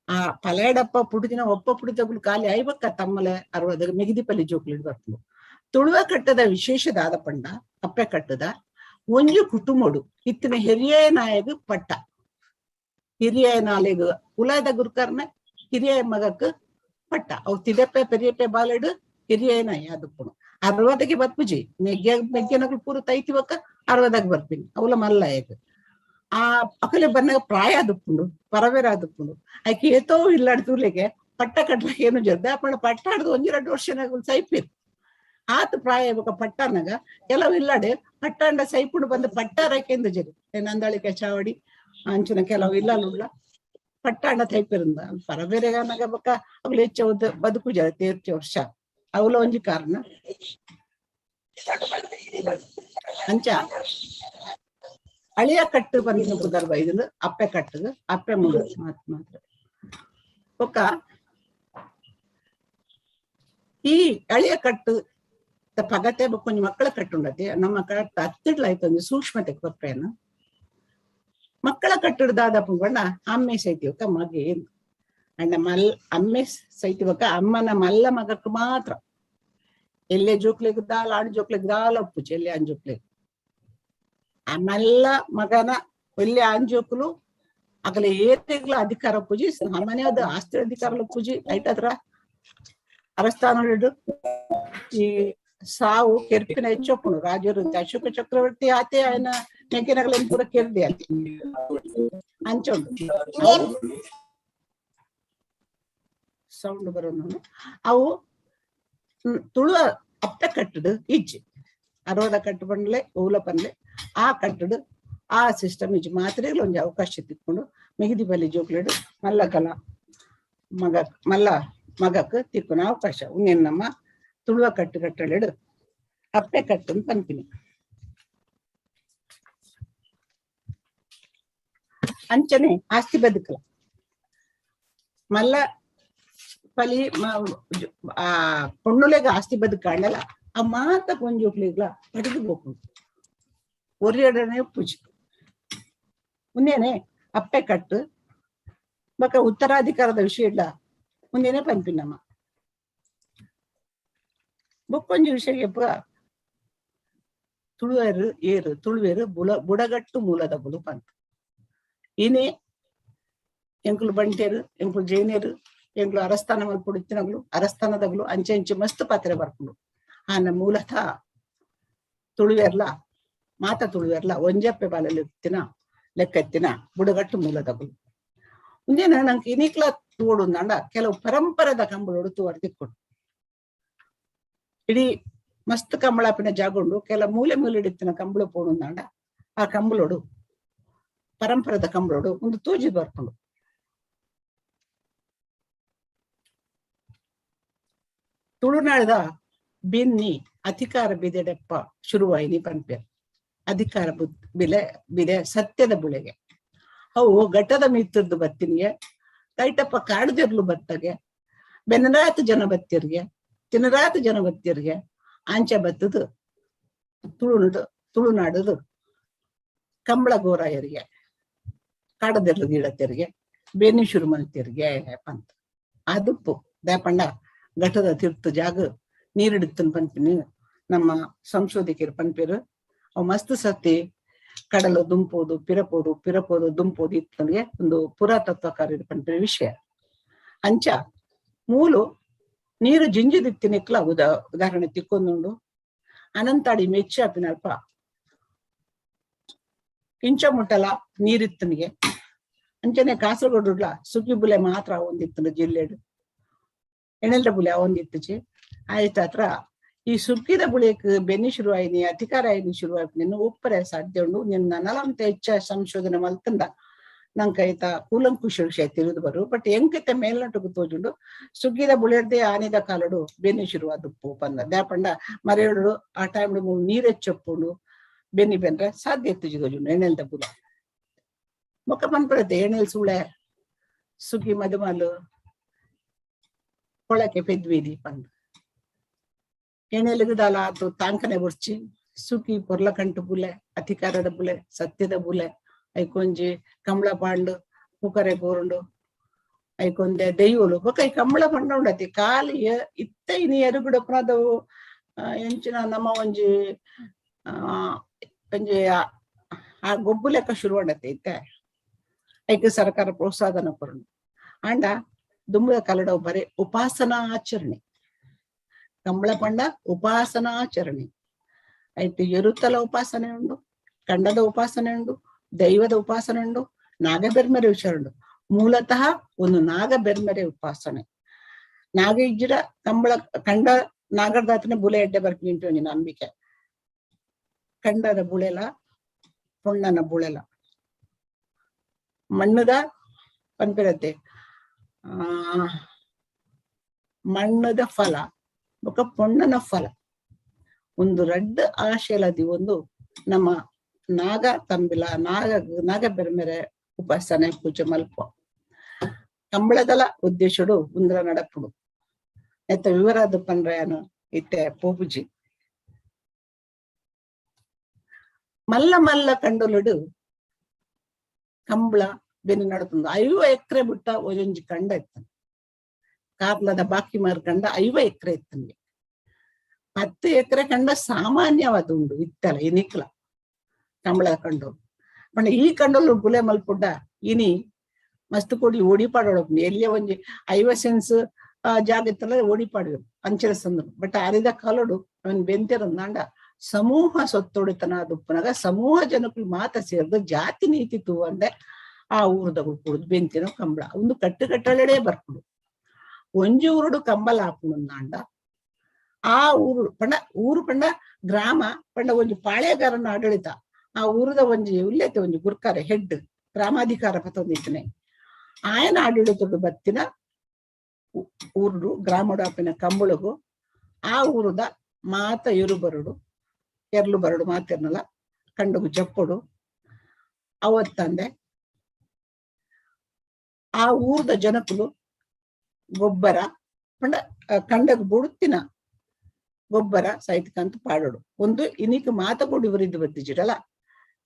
ಆ ಫಲಯಡಪ್ಪ ಪುಡಿದಿನ ಒಪ್ಪ ಪುಡಿತಗುಲು ಖಾಲಿ ಐಬಕ್ಕ ತಮ್ಮಲೆ ಅರವಾದಾಗ ಮೆಗಿದಿ ಪಲ್ಲಿ ಜೋಕ್ಲಿಡ್ ಬರ್ಕೊಂಡು ತುಳುವ ಕಟ್ಟದ ವಿಶೇಷದಾದ ಪಂಡ ಅಪ್ಪೆ ಕಟ್ಟದ ಒಂಜು ಕುಟುಂಬಡು ಇತ್ತಿನ ಹಿರಿಯ ನಾಯಗ ಪಟ್ಟ ಹಿರಿಯ ನಾಲೆಗ್ ಉಲಾಯದ ಗುರುಕರ್ನ ಹಿರಿಯ ಮಗಕ್ ಪಟ್ಟ ಅವು ತಿದಪ್ಪೆ ಪೆರಿಯಪ್ಪೆ ಬಾಲೆಡು ಹಿರಿಯ ನಾಯ ಅದಕ್ಕೂ ಅರವದಕ್ಕೆ ಬತ್ಪುಜಿ ಮೆಗ್ಗ ಮೆಗ್ಗೆನಗಳು ಪೂರ ತೈತಿ ಬಕ್ಕ ಅರವದಾಗ ಬರ್ತೀನಿ ಅವಲ ಮಲ್ಲ ಯಾಗ ಆ ಅಕಲೆ ಬನ್ನಾಗ ಪ್ರಾಯ ಅದಪ್ಪುಂಡು ಪರವೇರ ಅದಪ್ಪುಂಡು ಆಕೆ ಏತೋ ಇಲ್ಲಾಡ್ತೂಲೆಗೆ ಪಟ್ಟ ಕಟ್ಲಕ್ಕೆ ಏನು ಜರ್ದ ಅಪ್ಪಣ ಪಟ್ಟ ಆಡ್ದು ಒಂಜೆರಡು ವರ್ಷನಾಗ ಸೈಪಿರ್ ಆತ ಪ್ರಾಯ ಬೊಕ ಪಟ್ಟನಾಗ ಕೆಲವು ಇಲ್ಲಾಡೆ ಪಟ್ಟಾಂಡ ಸೈಪುಂಡು ಬಂದು ಪಟ್ಟಾರಕ್ಕೆಂದು ಜರಿ ನಂದಾಳಿಕೆ ಚಾವಡಿ ಅಂಚಿನ ಕೆಲವು ಇಲ್ಲಲ್ಲ ಪಟ್ಟಾಂಡ ತೈಪಿರಂದ ಪರಬೇರೆಗಾನಾಗ ಬೊಕ್ಕ ಅವಳು ಹೆಚ್ಚ ಬದುಕು ಜರ ತೇರ್ಚ ವರ್ಷ ಅವಳ ಒಂಜಿ ಕಾರಣ ಅಂಚ ಅಳಿಯ ಕಟ್ಟು ಬಂದಿನ ಪುದರ್ ಬೈದು ಅಪ್ಪೆ ಕಟ್ಟದು ಅಪ್ಪೆ ಮುಂದೆ ಮಾತು ಮಾತ್ರ ಬೊಕ್ಕ ಈ ಅಳಿಯ ಕಟ್ಟು ಪಗತೆ ಬೊಕ್ಕೊಂಜಿ ಮಕ್ಕಳ ಕಟ್ಟುಂಡತಿ ನಮ್ಮ ಕಟ್ಟ ಅತ್ತಿಡ್ಲ ಆಯ್ತು ಸೂಕ್ಷ್ಮತೆ ಕೊರ್ಪೇನು. ಮಕ್ಕಳ ಕಟ್ಟಡದಾದ ಪುಂಬಣ್ಣ ಅಮ್ಮೆ ಸೈತಿವಕ್ಕ ಮಗೆ ಅಂಡ ಮಲ್ ಅಮ್ಮೆ ಸೈತಿವಕ್ಕ ಅಮ್ಮನ ಮಲ್ಲ ಮಗಕ್ಕೆ ಮಾತ್ರ. ಎಲ್ಲೆ ಜೋಕ್ಲೆಗ್ ದಾಲ ಆಣ್ ಜೋಕ್ಲೆಗ್ ದಾಲ ಒಪ್ಪುಜಿ ಎಲ್ಲೆ ಅಂಜೋಕ್ಲೆಗ್ ಆ ಮಲ್ಲ ಮಗನ ಒಲ್ಲೆ ಆಂಜೋಕುಲು ಅಗಲ ಏತೆಗ್ಲ ಅಧಿಕಾರ ಪೂಜಿ ಸಾಮಾನ್ಯವಾದ ಆಸ್ತಿ ಅಧಿಕಾರ ಪೂಜಿ ಐಟದ್ರ ಅರಸ್ಥಾನಡು ಈ ಸಾವು ಕೆರ್ಪಿನ ಹೆಚ್ಚೊಪ್ಪುನು ರಾಜರು ಅಶೋಕ ಚಕ್ರವರ್ತಿ ಆತೆ ఆయన ನೆಂಕಿನಗಲೇನು ಪೂರ ಕೆರ್ದಿ ಅಲ್ಲಿ ಅಂಚೊಂಡು ಸೌಂಡ್ ಬರೋನು. ಅವು ತುಳು ಅಪ್ಪೆ ಕಟ್ಟಡು ಇಜ್ಜಿ ಅರೋದ ಕಟ್ಟು ಬಂಡ್ಲೆ ಊಲ ಪನ್ಲೆ ಆ ಕಟ್ಟಡು ಆ ಸಿಸ್ಟಮ್ ಇಜ್ಜಿ ಮಾತ್ರೆಗಳು ಒಂಜಿ ಅವಕಾಶ ತಿಕ್ಕೊಂಡು ಮೆಗಿದಿ ಬಲಿ ಜೋಕ್ಲೆಡು ಮಲ್ಲಕಲ ಮಗ ಮಲ್ಲ ಮಗಕ್ ತಿಕ್ಕುನ ಅವಕಾಶ ಉನ್ನೇನು ನಮ್ಮ ತುಳುವ ಕಟ್ಟು ಕಟ್ಟಳೆಡು ಅಪ್ಪೆ ಕಟ್ಟು ಪನ್ಪಿನಿ. ಅಂಚನೆ ಆಸ್ತಿ ಬದುಕಲ ಮಲ್ಲ ಪಲಿ ಆ ಪೊಣ್ಣುಲೆಗ ಆಸ್ತಿ ಬದುಕಾಂಡಲ ಆ ಮಾತ ಕೊಂಜೋಕ್ಲೆಗ್ಲ ಪಡೆದು ಬೋಕು ಒರಿಯಡನೆ ಪೂಜೆ ಮುಂದೇನೆ ಅಪ್ಪೆ ಕಟ್ಟು ಬಕ ಉತ್ತರಾಧಿಕಾರದ ವಿಷಯ ಇಲ್ಲ ಮುಂದೇನೆ ಪನ್ಪಿನಮ್ಮ. ಬೊಕ್ಕೊಂಜಿ ವಿಷಯ ತುಳುವೆರು ಏರು ತುಳುವೆರು ಬುಡಗಟ್ಟು ಮೂಲದ ಬುಲು ಪಂತ ಇನೇ ಎಂಕುಲು ಬಂಟೇರು ಎಂಕುಲು ಜೈನೇರು ಎಂಕುಲು ಅರಸ್ಥಾನ ಮಲ್ಪುಡಿತ್ತಿನಗಳು ಅರಸ್ಥಾನದಗಳು ಅಂಚೆ ಅಂಚೆ ಮಸ್ತ್ ಪಾತ್ರೆ ಬರ್ಪುಂಡು. ಆನ ಮೂಲತಃ ತುಳುವೆರ್ಲ ಮಾತ ತುಳುವೆರ್ಲ ಒಂಜಪ್ಪೆ ಬಾಲಲ್ಲಿ ಲೆಕ್ಕೆತ್ತಿನ ಬುಡಗಟ್ಟು ಮೂಲದಗಳು. ಮುಂದೇನ ನಂಗೆ ಇನಿಕ್ಲ ತೋಡು ಅಂಡ ಕೆಲವು ಪರಂಪರೆದ ಕಂಬಳೋಡು ತೂವರ್ ತಿಕ್ಕೊಡು ಇಡೀ ಮಸ್ತ್ ಕಂಬಳಾಪಿನ ಜಾಗುಂಡು ಕೆಲ ಮೂಲೆ ಮೂಲೆ ಹಿಡಿತಿನ ಕಂಬಳ ಪೋಣುಂದಾಂಡ ಆ ಕಂಬಳೋಡು ಪರಂಪರೆದ ಕಂಬಳೋಡು ಒಂದು ತೂಜಿ ಬರ್ಪುಂಡು. ತುಳುನಾಡದ ಬೆನ್ನಿ ಅಧಿಕಾರ ಬಿದೆಡಪ್ಪ ಶುರುವಾಯಿನಿ ಪನ್ಪೇರ್ ಅಧಿಕಾರ ಬಿಲೆ ಬಿದೆ ಸತ್ಯದ ಬುಳೆಗೆ ಅವು ಘಟ್ಟದ ಮಿತ್ರದ್ದು ಬತ್ತಿನಿಗೆ ಕೈಟಪ್ಪ ಕಾಡ್ದಿರ್ಲು ಬತ್ತಗೆ ಬೆನ್ನರಾತ್ ಜನ ಬತ್ತಿರ್ಗೆ ತಿನರಾತ್ ಜನ ಬತ್ತಿರ್ಗೆ ಆಂಚೆ ಬತ್ತದು ತುಳುನಾಡು ತುಳುನಾಡದು ಕಂಬಳ ಗೋರಾಯರಿಗೆ ಕಾಡದಿರ್ಲು ಗೀಡತಿರ್ಗೆ ಬೆನ್ನಿ ಶುರು ಮಲ್ತಿರ್ಗೆ ಪಂತ ಅದುಪ್ಪು ದೇಪಂಡ ಘಟ್ಟದ ತೀರ್ಥ ಜಾಗ ನೀರಿಡುತ್ತನ್ ಪನ್ಪಿನಿ ನಮ್ಮ ಸಂಶೋಧಕರು ಪನ್ಪೇರು. ಅವು ಮಸ್ತ್ ಸತಿ ಕಡಲು ದುಂಪೋದು ಪಿರಪೋಡು ಪಿರಪೋದು ದುಂಪೋದು ಇತ್ತನಿಗೆ ಒಂದು ಪುರಾತತ್ವಕಾರ ಪನ್ಪಿನ ವಿಷಯ. ಅಂಚ ಮೂಲು ನೀರು ಜಿಂಜಿದಿತ್ತಿನಿಕ್ಲ ಉದಾಹರಣೆ ತಿಕ್ಕೊಂದುಂಡು. ಅನಂತಾಡಿ ಮೆಚ್ಚಾಪಿನಲ್ಪ ಕಿಂಚ ಮುಟ್ಟಲ ನೀರಿತ್ತನಿಗೆ ಅಂಚನೆ ಕಾಸರಗೋಡುಡ್ಲ ಸುಗ್ಗಿ ಬುಲೆ ಮಾತ್ರ ಒಂದಿತ್ತು ಜಿಲ್ಲೆಡು ಎಣೆಲ್ದ ಬುಲೆ ಒಂದಿತ್ತುಚಿ ಆಯ್ತಾತ್ರ ಈ ಸುಗ್ಗಿದ ಬುಳೆಕ್ ಬೆನ್ನಿ ಶುರು ಆಯ್ನಿ ಅಧಿಕಾರ ಆಯ್ನಿ ಶುರು ಆಯ್ತು ಒಪ್ಪರೆ ಸಾಧ್ಯ ಉಂಡು. ನಿನ್ನ ನಲಂತ ಹೆಚ್ಚ ಸಂಶೋಧನೆ ಮಲ್ತಂದ ನಂಗೆ ಐತ ಕೂಲಂಕುಷ ವಿಷಯ ತಿಳಿದು ಬರು ಬಟ್ ಎಂಕತೆ ಮೇಲ್ನಟకు ತೋಜುಂಡು ಸುಗ್ಗಿದ ಬುಳೆರ್ದೆ ಆನಿದ ಕಾಲಡು ಬೆನ್ನಿ ಶುರುವಾದ ಪಂದ ದ್ಯಾಪಂಡ ಮರೆಯಡು ಆ ಟೈಮ್ ನೀರೆಚ್ಚೊಪ್ಪುಂಡು ಬೆನ್ನಿ ಬೆನ್ರೆ ಸಾಧ್ಯ ಇತ್ತು ತೋಜುಂಡು ಎಣ್ಣೆಲ್ದ ಬುಲೆ ಮೊಕ್ಕ ಪನ್ಪರತ್ತೆ ಎಣ್ಣೆಲ್ ಸುಳೆ ಸುಗ್ಗಿ ಮದುಮಲು ಕೊಳಕೆ ಪೆದ್ವೀದಿ ಪಂದ್ ಎಣ್ಣೆಲುಗುದಾಲ ಆತು ತಾಂಕನೆ ಬುರ್ಚಿ ಸುಖಿ ಪೊರ್ಲಕಂಟು ಬುಲೆ ಅಧಿಕಾರದ ಬುಲೆ ಸತ್ಯದ ಬುಲೆ ಐಕೊಂಜಿ ಕಮಲ ಪಾಂಡು ಪೂಕರೆ ಕೋರುಂಡು ಐಕೊಂದೆ ದೈವಲು ಬೊಕ ಈ ಕಮಲ ಪಂಡ ಉಂಡತಿ ಕಾಲಿ ಇತ್ತ ಇನಿ ಎರುಗುಡಪ್ಪನದವು ಎಂಚಿನ ನಮ್ಮ ಒಂಜಿ ಒಂಜಿ ಆ ಗೊಬ್ಬು ಲೆಕ್ಕ ಶುರು ಉಂಡತಿ ಇತ್ತೆ ಐಕ್ ಸರ್ಕಾರ ಪ್ರೋತ್ಸಾಹನ ಕೊರುಂಡು. ಆಂಡ ದುಂಬುದ ಕಲಡವು ಬರೀ ಉಪಾಸನಾ ಆಚರಣೆ ಕಂಬಳ ಪಂಡ ಉಪಾಸನಾಚರಣೆ ಆಯ್ತು. ಎರುತ್ತಲ ಉಪಾಸನೆ ಉಂಡು, ಕಂಡದ ಉಪಾಸನೆ ಉಂಡು, ದೈವದ ಉಪಾಸನೆ ಉಂಡು, ನಾಗಬೆರ್ಮೆರೆ ವಿಚಾರ ಉಂಡು. ಮೂಲತಃ ಒಂದು ನಾಗಬೆರ್ಮೆರೆ ಉಪಾಸನೆ. ನಾಗ ಇಜ್ಜಿಡ ಕಂಬಳ ಕಂಡ ನಾಗರದಾತನ ಬುಲೆ ಎಡ್ಡೆ ಬರ್ಪಿಂಟು ಒಂಜಿ ನಂಬಿಕೆ. ಕಂಡದ ಬುಳೆಲ ಪೊಣ್ಣನ ಬುಳೆಲ ಮಣ್ಣದ ಪನ್ಪಿರತ್ತೆ ಆ ಮಣ್ಣದ ಫಲ ಬೊಕ ಪೊಣ್ಣನ ಫಲ ಒಂದು ರಡ್ಡ್ ಆಶೆಲದಿ ಒಂದು ನಮ್ಮ ನಾಗ ತಂಬಿಲ ನಾಗ ನಾಗ ಬೆರ್ಮೆರೆ ಉಪಾಸನೆ ಪೂಜೆ ಮಲ್ಪ ಕಂಬಳದಲ ಉದ್ದೇಶಡು ಉಂದ್ರ ನಡಪುಡು. ನೆತ್ತ ವಿವರಾದ ಪನ್ರೆಯನು ಇತ್ತೆ ಪೋಪುಜಿ. ಮಲ್ಲ ಮಲ್ಲ ಕಂಡೊಲುಡು ಕಂಬಳ ಬೆನ್ನು ನಡತುಂಡು 50 ಎಕರೆ ಬಿಟ್ಟ ಒಂಜೊಂಜಿ ಕಂಡ ಇತ್ತು ಕಾರ್ಲದ ಬಾಕಿ ಮಾರ್ ಕಂಡ 50 ಎಕರೆ ಇತ್ತಂಗೆ 10 ಎಕರೆ ಕಂಡ ಸಾಮಾನ್ಯವಾದ ಉಂಡು ಇತ್ತಲ್ಲ ಈ ನಿಕ್ಲ ಕಂಬಳ ಕಂಡು ಪಂಡ ಈ ಕಂಡೊಲು ಬುಲೆ ಮಲ್ಪುಡ್ಡ ಇನಿ ಮಸ್ತ್ ಕೊಡಿ ಓಡಿಪಾಡೋಳು ಎಲ್ಲಿಯ ಒಂಜಿ 50 ಸೆನ್ಸ್ ಜಾಗ ಇತ್ತಲ್ಲ ಓಡಿಪಾಡುವೆ ಅಂಚಿನ ಸಂದ್ರು ಬಟ್ ಅರಿದ ಕಾಲೋಡು ಅವನ್ ಬೆಂತಿರಂದಾಂಡ ಸಮೂಹ ಸೊತ್ತೊಡಿತನ ದುಪ್ಪನಾಗ ಸಮೂಹ ಜನಕ್ಕೂ ಮಾತ ಸೇರ್ದು ಜಾತಿ ನೀತಿ ತೂವಂದೆ ಆ ಊರ್ದಗಳು ಕುಡ್ದು ಬೆಂತಿನ ಕಂಬಳ ಒಂದು ಕಟ್ಟು ಕಟ್ಟಳೆಡೆ ಬರ್ಪುಡು ಒಂಜಿ ಊರುಡು ಕಂಬಲ ಹಾಪುಂಡಾಂಡ ಆ ಊರು ಪಂಡ ಊರು ಪಂಡ ಗ್ರಾಮ ಪಂಡ ಒಂಜಿ ಪಾಳೆಗಾರನ ಆಡಳಿತ ಆ ಊರದ ಒಂಜಿ ಉಲ್ಲೇತೆ ಒಂಜಿ ಗುರ್ಕಾರೆ ಹೆಡ್ ಗ್ರಾಮಾಧಿಕಾರ ಪತ್ತೊಂದಿತ್ತನೆ ಆಯನ ಆಡಳಿತದ ಬತ್ತಿನ ಊರುಡು ಗ್ರಾಮಡು ಆಪಿನ ಕಂಬಳಗು ಆ ಊರುದ ಮಾತ ಇರು ಬರುಡು ಎರ್ಲು ಬರಡು ಮಾತಿರ್ನಲ್ಲ ಕಂಡುಗು ಜಪ್ಪುಡು ಅವತ್ತಂದೆ ಆ ಊರ್ದ ಜನಕುಲು ಗೊಬ್ಬರ ಪಂಡ ಕಂಡಗ್ ಬುಡುತ್ತಿನ ಗೊಬ್ಬರ ಸೈತ್ಕಂತ ಪಾಡೋಡು ಒಂದು ಇನಿಕ್ ಮಾತ ಕೊಡಿ ಉರಿದು ಬತ್ತಿಜಿಡಲ್ಲ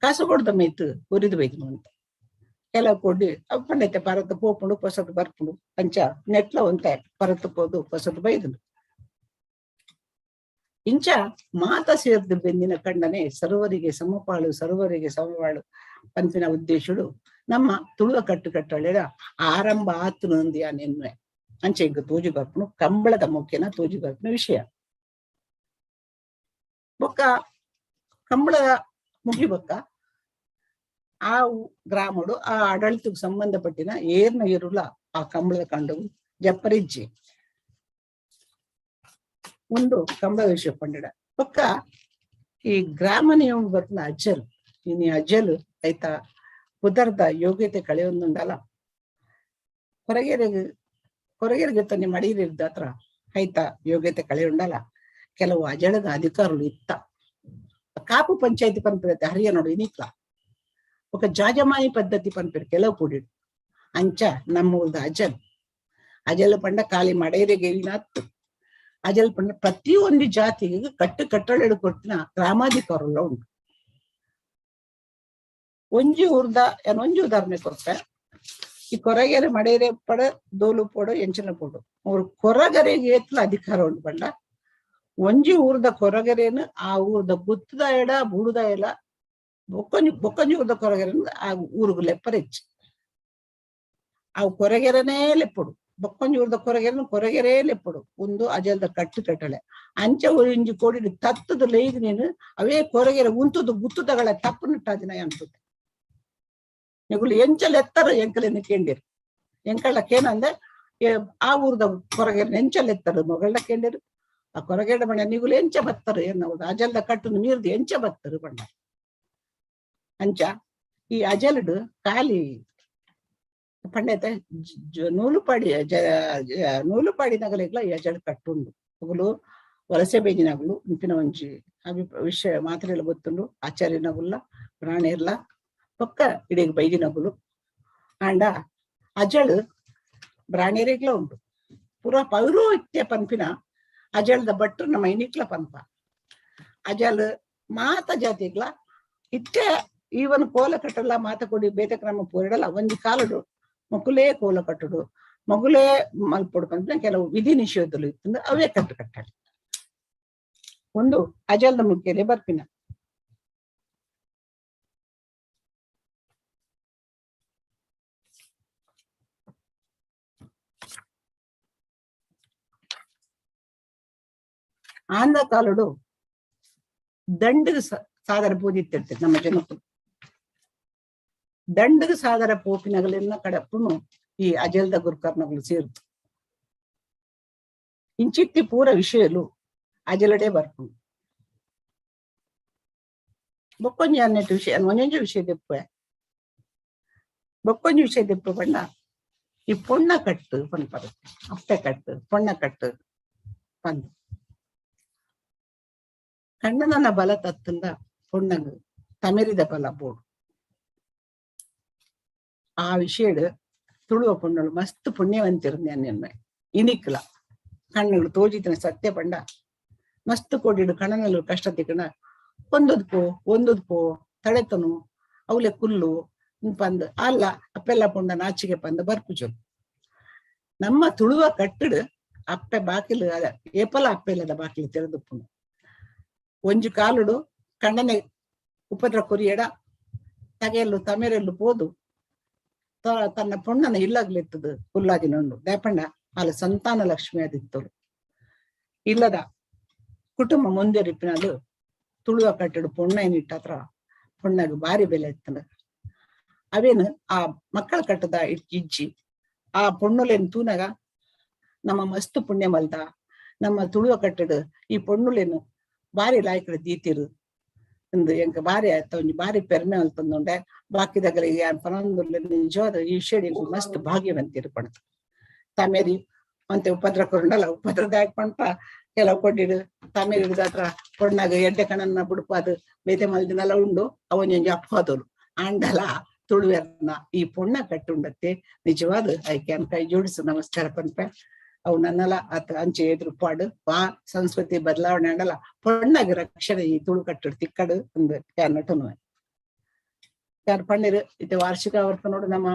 ಕಾಸು ಕೊಡ್ದ ಮೇತು ಉರಿದು ಬೈದು ಅಂತ ಕೆಲವು ಕೊಡಿ ಪಂಡೈತೆ ಪರತ್ ಪೋಪುಂಡು ಪೊಸತ್ ಬರ್ಪುಂಡು ಅಂಚ ನೆಟ್ಲ ಒಂತೆ ಪರತ್ ಪೋದು ಪೊಸತ್ ಬೈದು ಇಂಚ ಮಾತ ಸೇರ್ದು ಬೆಂದಿನ ಕಂಡನೆ ಸರ್ವರಿಗೆ ಸಮಪಾಳು ಸರ್ವರಿಗೆ ಸಮಪಾಳು ಪಂಪಿನ ಉದ್ದೇಶಡು ನಮ್ಮ ತುಳುವ ಕಟ್ಟು ಕಟ್ಟಳೆಡ ಆರಂಭ ಆತು ನಂದಿಯ ನೆನ್ವೆ ಅಂಚೆ ಇಂಕ ತೋಜಿ ಬರ್ಪುನು ಕಂಬಳದ ಮುಖ್ಯನ ತೋಜಿ ಬರ್ಪುನ ವಿಷಯ ಬೊಕ್ಕ ಕಂಬಳದ ಮುಗಿ ಬೊಕ್ಕ ಆ ಗ್ರಾಮಡು ಆ ಆಡಳಿತಕ್ಕೆ ಸಂಬಂಧಪಟ್ಟಿನ ಏರ್ನ ಇರುಲ ಆ ಕಂಬಳದ ಕಂಡವು ಜಪ್ಪರಿಜ್ಜಿ ಒಂದು ಕಂಬಳ ವಿಷಯ ಪಂಡಿಡ ಬೊಕ್ಕ ಈ ಗ್ರಾಮ ನಿಯಮ ಬರ್ಪುನ ಅಜ್ಜಲ್ ಇನಿ ಅಜ್ಜಲ್ ಆಯ್ತಾ ಪುದರ್ದ ಯೋಗ್ಯತೆ ಕಳೆಯೊಂದುಂಡಲ್ಲ ಹೊರಗೆರೆಗೆ ಹೊರಗೆರೆಗೆ ತನ್ನಿ ಮಡೀರಿದ್ದ ಹತ್ರ ಆಯ್ತಾ ಯೋಗ್ಯತೆ ಕಳೆಯುಂಡಲ್ಲ ಕೆಲವು ಅಜಳದ ಅಧಿಕಾರುలు ಇತ್ತ ಕಾಪು ಪಂಚಾಯತಿ ಪನ್ಪಿರತ್ತೆ ಹರಿಯ ನೋಡು ಇನಿಕ್ಲ ఒక ಜಾಜಮಾನಿ ಪದ್ಧತಿ ಪನ್ಪಿರ ಕೆಲವು ಕೂಡಿ ಅಂಚ ನಮ್ಮ ಊರ್ದ ಅಜಲ್ ಅಜಲ್ ಪಂಡ ಖಾಲಿ ಮಡೇರಿಗೆ ಇತ್ತು ಅಜಲ್ ಪಂಡ ಪ್ರತಿಯೊಂದು ಜಾತಿಗೆ ಕಟ್ಟು ಕಟ್ಟಳೆ ಕೊಡ್ತಿನ ಗ್ರಾಮಾಧಿಕಾರುಲ ಉಂಟು ಒಂಜಿ ಊರ್ದ ಒಂಜಿ ಉದಾಹರಣೆ ಕೊರ್ಪೆ ಈ ಕೊರಗೆರೆ ಮಡೇರೆ ಪಡ ದೋಲು ಪೋಡು ಎಂಚಿನ ಪೋಡು ಅವ್ರು ಕೊರಗರೆಗೆ ಏತ್ಲ ಅಧಿಕಾರ ಉಂಟು ಪಂಡ ಒಂಜಿ ಊರ್ದ ಕೊರಗರೇನು ಆ ಊರ್ದ ಗುತ್ತದ ಎಡ ಬೂಡುದ ಎಡ ಬೊಕ್ಕೊಂಜಿ ಬೊಕ್ಕೊಂಜಿ ಊರ್ದ ಕೊರಗೆರೆನು ಆ ಊರುಗು ಲೆಪ್ಪರೆಚ್ಚಿ ಆ ಕೊರಗೆರನೇ ಲೆಪ್ಪುಡು ಬೊಕ್ಕೊಂಜಿ ಊರ್ದ ಕೊರಗೆರನು ಕೊರಗೆರೇ ಲೆಪ್ಪುಡು ಒಂದು ಅಜಲ್ದ ಕಟ್ಟು ಕಟ್ಟಳೆ ಅಂಚ ಒಂಜಿ ಕೋಡಿ ತತ್ತದ ಲೈಗ್ ನೀನು ಅವೇ ಕೊರಗೆರೆ ಉಂತುದು ಗುತ್ತುದಗಳ ತಪ್ಪು ನಿಟ್ಟಾದಿನ ಅನ್ಸುತ್ತೆ ನಿಗುಲು ಎಂಚಲ್ ಎತ್ತರ ಎಂಕಲೆನ್ ಕೇಂಡಿರು ಎಂಕಳ್ಳ ಕೇನಂದೆ ಆ ಊರ್ದ ಕೊರಗೆರೆ ಎಂಚಲ್ ಎತ್ತರ ಮೊಗಳನ್ನ ಕೇಂಡಿರು ಆ ಕೊರಗೇಡ ಬಣ್ಣ ನಿಗುಲು ಎಂಚ ಬತ್ತರು ಎನ್ನ ಅಜಲ್ದ ಕಟ್ಟುನು ಮೀರ್ದು ಎಂಚ ಬತ್ತರು ಬಣ್ಣ ಅಂಚ ಈ ಅಜಲ್ಡು ಖಾಲಿ ಪಂಡೈತ ನೂಲುಪಾಡಿ ನೂಲುಪಾಡಿ ನಗಲಿಗ್ಲ ಈ ಅಜಲ್ ಕಟ್ಟುಂಡು ಅಗುಲು ವಲಸೆ ಬೇಜಿನಗುಲು ಇಂಪಿನ ಒಂಜಿ ಅಭಿ ವಿಷಯ ಮಾತ್ರೆಲ್ಲ ಗೊತ್ತುಂಡು ಆಚಾರ್ಯನಗುಲ್ಲ ಪ್ರಾಣಿರ್ಲ ಪಕ್ಕ ಇಡೀ ಬೈದಿನಗುಲು ಆಂಡ ಅಜಳು ಬ್ರಾಣಿಯರಿಗ್ಲ ಉಂಟು ಪೂರ ಪೌರೋಹಿತ್ಯ ಪನ್ಪಿನ ಅಜಲ್ದ ಭಟ್ರು ನಮ್ಮ ಇನಿಕ್ಲ ಪನ್ಪ ಅಜಲ್ ಮಾತ ಜಾತಿಗ್ಲ ಇತ್ತೆ ಈವನ್ ಕೋಲ ಕಟ್ಟಲ್ಲ ಮಾತ ಕೊಡಿ ಬೇತೆ ಕ್ರಮ ಪೂರಿಡಲ್ಲ ಒಂಜಿ ಕಾಲಡು ಮಗುಲೇ ಕೋಲ ಕಟ್ಟುಡು ಮಗುಲೇ ಮಲ್ಪೊಡು ಪನ್ಪಿನ ಕೆಲವು ವಿಧಿ ನಿಷೇಧలు ಇತ್ತು ಅವೇ ಕಟ್ಟು ಕಟ್ಟಾಳಿ ಒಂದು ಅಜಲ್ದ ಮುಖ್ಯಲೆ ಬರ್ಪಿನ ಆಂದ ಕಾಲಡು ದಂಡಗ ಸಾದರ ಪೂಜಿತ್ತಿರ್ತಿತ್ತು ನಮ್ಮ ಜನಕ್ಕೂ ದಂಡಗ ಸಾದರ ಪೋಪಿನಗಲೆಲ್ಲ ಕಡಪುನು ಈ ಅಜಲ್ದ ಗುರುಕರ್ನಗಳು ಸೇರ್ತು ಇಂಚಿತ್ತಿ ಪೂರ ವಿಷಯಲು ಅಜಲಡೆ ಬರ್ಪುಂಡು ಬೊಕ್ಕೊಂಜಿ ಅನ್ನೆಟ್ಟು ವಿಷಯ ಒಂಜೊಂಜಿ ವಿಷಯ ದೆಪ್ಪೆ ಬೊಕ್ಕೊಂಜಿ ವಿಷಯ ದೆಪ್ಪು ಪಂಡ ಈ ಪೊಣ್ಣ ಕಟ್ಟು ಪನ್ಪರು ಅಪ್ಪೆ ಕಟ್ಟು ಪೊಣ್ಣ ಕಟ್ಟು ಪಂದು ಕಣ್ಣನ ಬಲ ತತ್ತಂದ ಪೊಣ್ಣಗ್ ತಮೆರಿದ ಬಲ ಬೋಡು ಆ ವಿಷಯಡ್ ತುಳುವ ಪೊಣ್ಣಳು ಮಸ್ತ್ ಪುಣ್ಯವಂತಿರುಂದೆ ನಿನ್ನೆ ಇನಿಕ್ಲ ಕಣ್ಣುಗಳು ತೋಜಿತಿನ ಸತ್ಯ ಪಂಡ ಮಸ್ತ್ ಕೊಡಿಡು ಕಣ್ಣನಲ್ಲಿ ಕಷ್ಟ ತಿಕ್ಕಣ ಒಂದೊಂದು ಪೋ ಒಂದೊಂದು ಪೋ ತಡೆತನು ಅವಲೆ ಕುಲ್ಲು ಪಂದ್ ಅಲ್ಲ ಅಪ್ಪೆಲ್ಲ ಪುಂಡ ನಾಚಿಗೆ ಪಂದ್ ಬರ್ಪುಜು. ನಮ್ಮ ತುಳುವ ಕಟ್ಟಡ್ ಅಪ್ಪೆ ಬಾಕಿಲು ಏಪಲ ಅಪ್ಪೆ ಇಲ್ಲದ ಬಾಕಿಲು ತೆರೆದುಪ್ಪುನು. ಒಂಜಿ ಕಾಲುಡು ಕಂಡನೆ ಉಪದ್ರ ಕೊರಿಯಡ ತಗೆಯಲ್ಲು ತಮೆರೆಲ್ಲು ಪೋದು ತನ್ನ ಪೊಣ್ಣನ ಇಲ್ಲಗ್ಲೆತ್ತದು ಕುಲ್ಲಾದಿನೊಂಡು ದಾಪಣ್ಣ ಅಲ್ಲ ಸಂತಾನ ಲಕ್ಷ್ಮಿ ಆದಿತ್ತಳು. ಇಲ್ಲದ ಕುಟುಂಬ ಮುಂದೆರಿಪಿನದು ತುಳುವ ಕಟ್ಟಡು ಪೊಣ್ಣ ಏನಿಟ್ಟತ್ರ ಪೊಣ್ಣಗ್ ಬಾರಿ ಬೆಲೆ ಇತ್ತಂಡ. ಅವೇನು ಆ ಮಕ್ಕಳ ಕಟ್ಟದ ಇಜ್ಜಿ ಆ ಪೊಣ್ಣುಲೇನ್ ತೂನಗ ನಮ್ಮ ಮಸ್ತ್ ಪುಣ್ಯ ಮಲ್ದ ನಮ್ಮ ತುಳುವ ಕಟ್ಟಡು ಈ ಪೊಣ್ಣುಲೇನು ಬಾರಿ ಲಾಯ್ಕಡ ದೀತಿರು ಇಂದು ಎಂಕ ಬಾರಿ ಆಯ್ತ ಒಂಜಿ ಬಾರಿ ಪೆರ್ಮೆ ಅಲ್ತಂದುಂಡೆ. ಬಾಕಿದಗಲಿಗೆ ಯಾನ್ ಪನೊಂದುಲ್ಲೆ ನಿಜವಾದ ಈ ವಿಷಯ ಮಸ್ತ್ ಭಾಗ್ಯವಂತಿರು ಪಣತು. ತಮೇರಿ ಅಂತೆ ಉಪದ್ರ ಕೊರಂಡಲ್ಲ ಉಪದ್ರದಾಯಕ್ ಪಂಪ ಕೆಲವು ಕೊಟ್ಟಿಡು ತಮೇರಿ ಹತ್ರ ಪೊಣ್ಣಾಗ ಎಡ್ಡೆ ಕಣನ್ನ ಬುಡುಪಾದು ಬೇತೆ ಮಲ್ದಿನಲ್ಲ ಉಂಡು ಅವನೊಂಜಿ ಅಪ್ಪಾದೋಲು ಆಂಡಲ ತುಳುವೆರ್ನ ಈ ಪೊಣ್ಣ ಕಟ್ಟುಂಡತ್ತೆ ನಿಜವಾದ ಐಕೆ ಕೈ ಜೋಡಿಸು ನಮಸ್ಕಾರ ಪನ್ಪೆ. ಅವು ನನ್ನಲ ಆತ ಅಂಚೆ ಎದುರು ಪಾಡು ವಾ ಸಂಸ್ಕೃತಿ ಬದಲಾವಣೆ ಆಂಡಲ ಪೊಣ್ಣಗ್ ರಕ್ಷಣೆ ಈ ತುಳು ಕಟ್ಟಡು ತಿಕ್ಕಡು ಒಂದು ಯಾನ್ ಯಾರು ಪಣ್ಣೀರು ಇತ್ತೆ ವಾರ್ಷಿಕ ಆವರ್ತನ ನೋಡು ನಮ್ಮ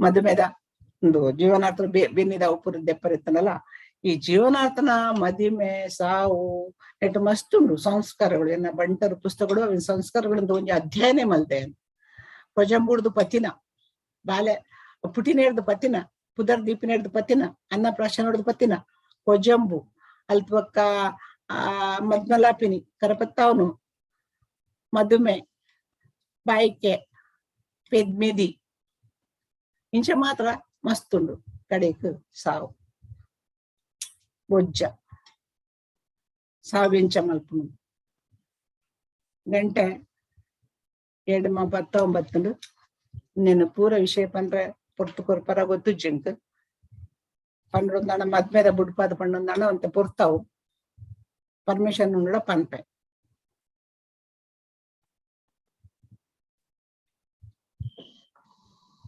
ಮಧುಮೇಧ ಒಂದು ಜೀವನಾರ್ಥ ಬೆನ್ನಿದ ಉಪ್ಪು ದೆಪ್ಪರಿತ್ತನಲ್ಲ ಈ ಜೀವನಾರ್ಥನ ಮದಿಮೆ ಸಾವು ನೆಟ್ಟು ಮಸ್ತ್ ಉಂಡು ಸಂಸ್ಕಾರಗಳು ಎನ್ನ ಬಂಟರು ಪುಸ್ತಕಗಳು ಅವಿನ ಸಂಸ್ಕಾರಗಳು ಒಂಜಿ ಅಧ್ಯಯನ ಮಲ್ತೆ. ಕೊಜಂಬುಡ್ದು ಪತಿನ ಬಾಲೆ ಪುಟಿನೇರ್ದು ಪತಿನ ಪುದರ್ ದೀಪಿನೇರ್ದು ಪತಿನ ಅನ್ನಪ್ರಾಶನೋಡ್ದು ಪತಿನ ಕೊಜಂಬು ಅಲ್ಪಕ್ಕ ಆ ಮದ್ಮಲಾಪಿನಿ ಕರಪತ್ತಾವನು ಮದುಮೆ ಬಾಯಿಕೆ ಪೆದ್ಮೆದಿ ಇಂಚ ಮಾತ್ರ ಮಸ್ತುಂಡು ಕಡೆಕ್ ಸಾವು ಬೊಜ್ಜ ಸಾವಿಂಚ ಮಲ್ಪುನು ಗಂಟೆ 7:19 నేను ಪೂರ ವಿಷಯ ಪಂಡ್ರೆ ಪೊರ್ತು ಕೊರ್ಪರ ಗೊತ್ತು ಜಿಂಕ್ ಪಂಡ್ರೊಂದಾಣ ಮದ್ಮೆದ ಬುಡ್ಪಾದ ಪಂಡೊಂದಾಣ ಅಂತೆ ಪೊರ್ತಾವು ಪರ್ಮಿಷನ್ ಉಂಡ ಪನ್ಪೆ.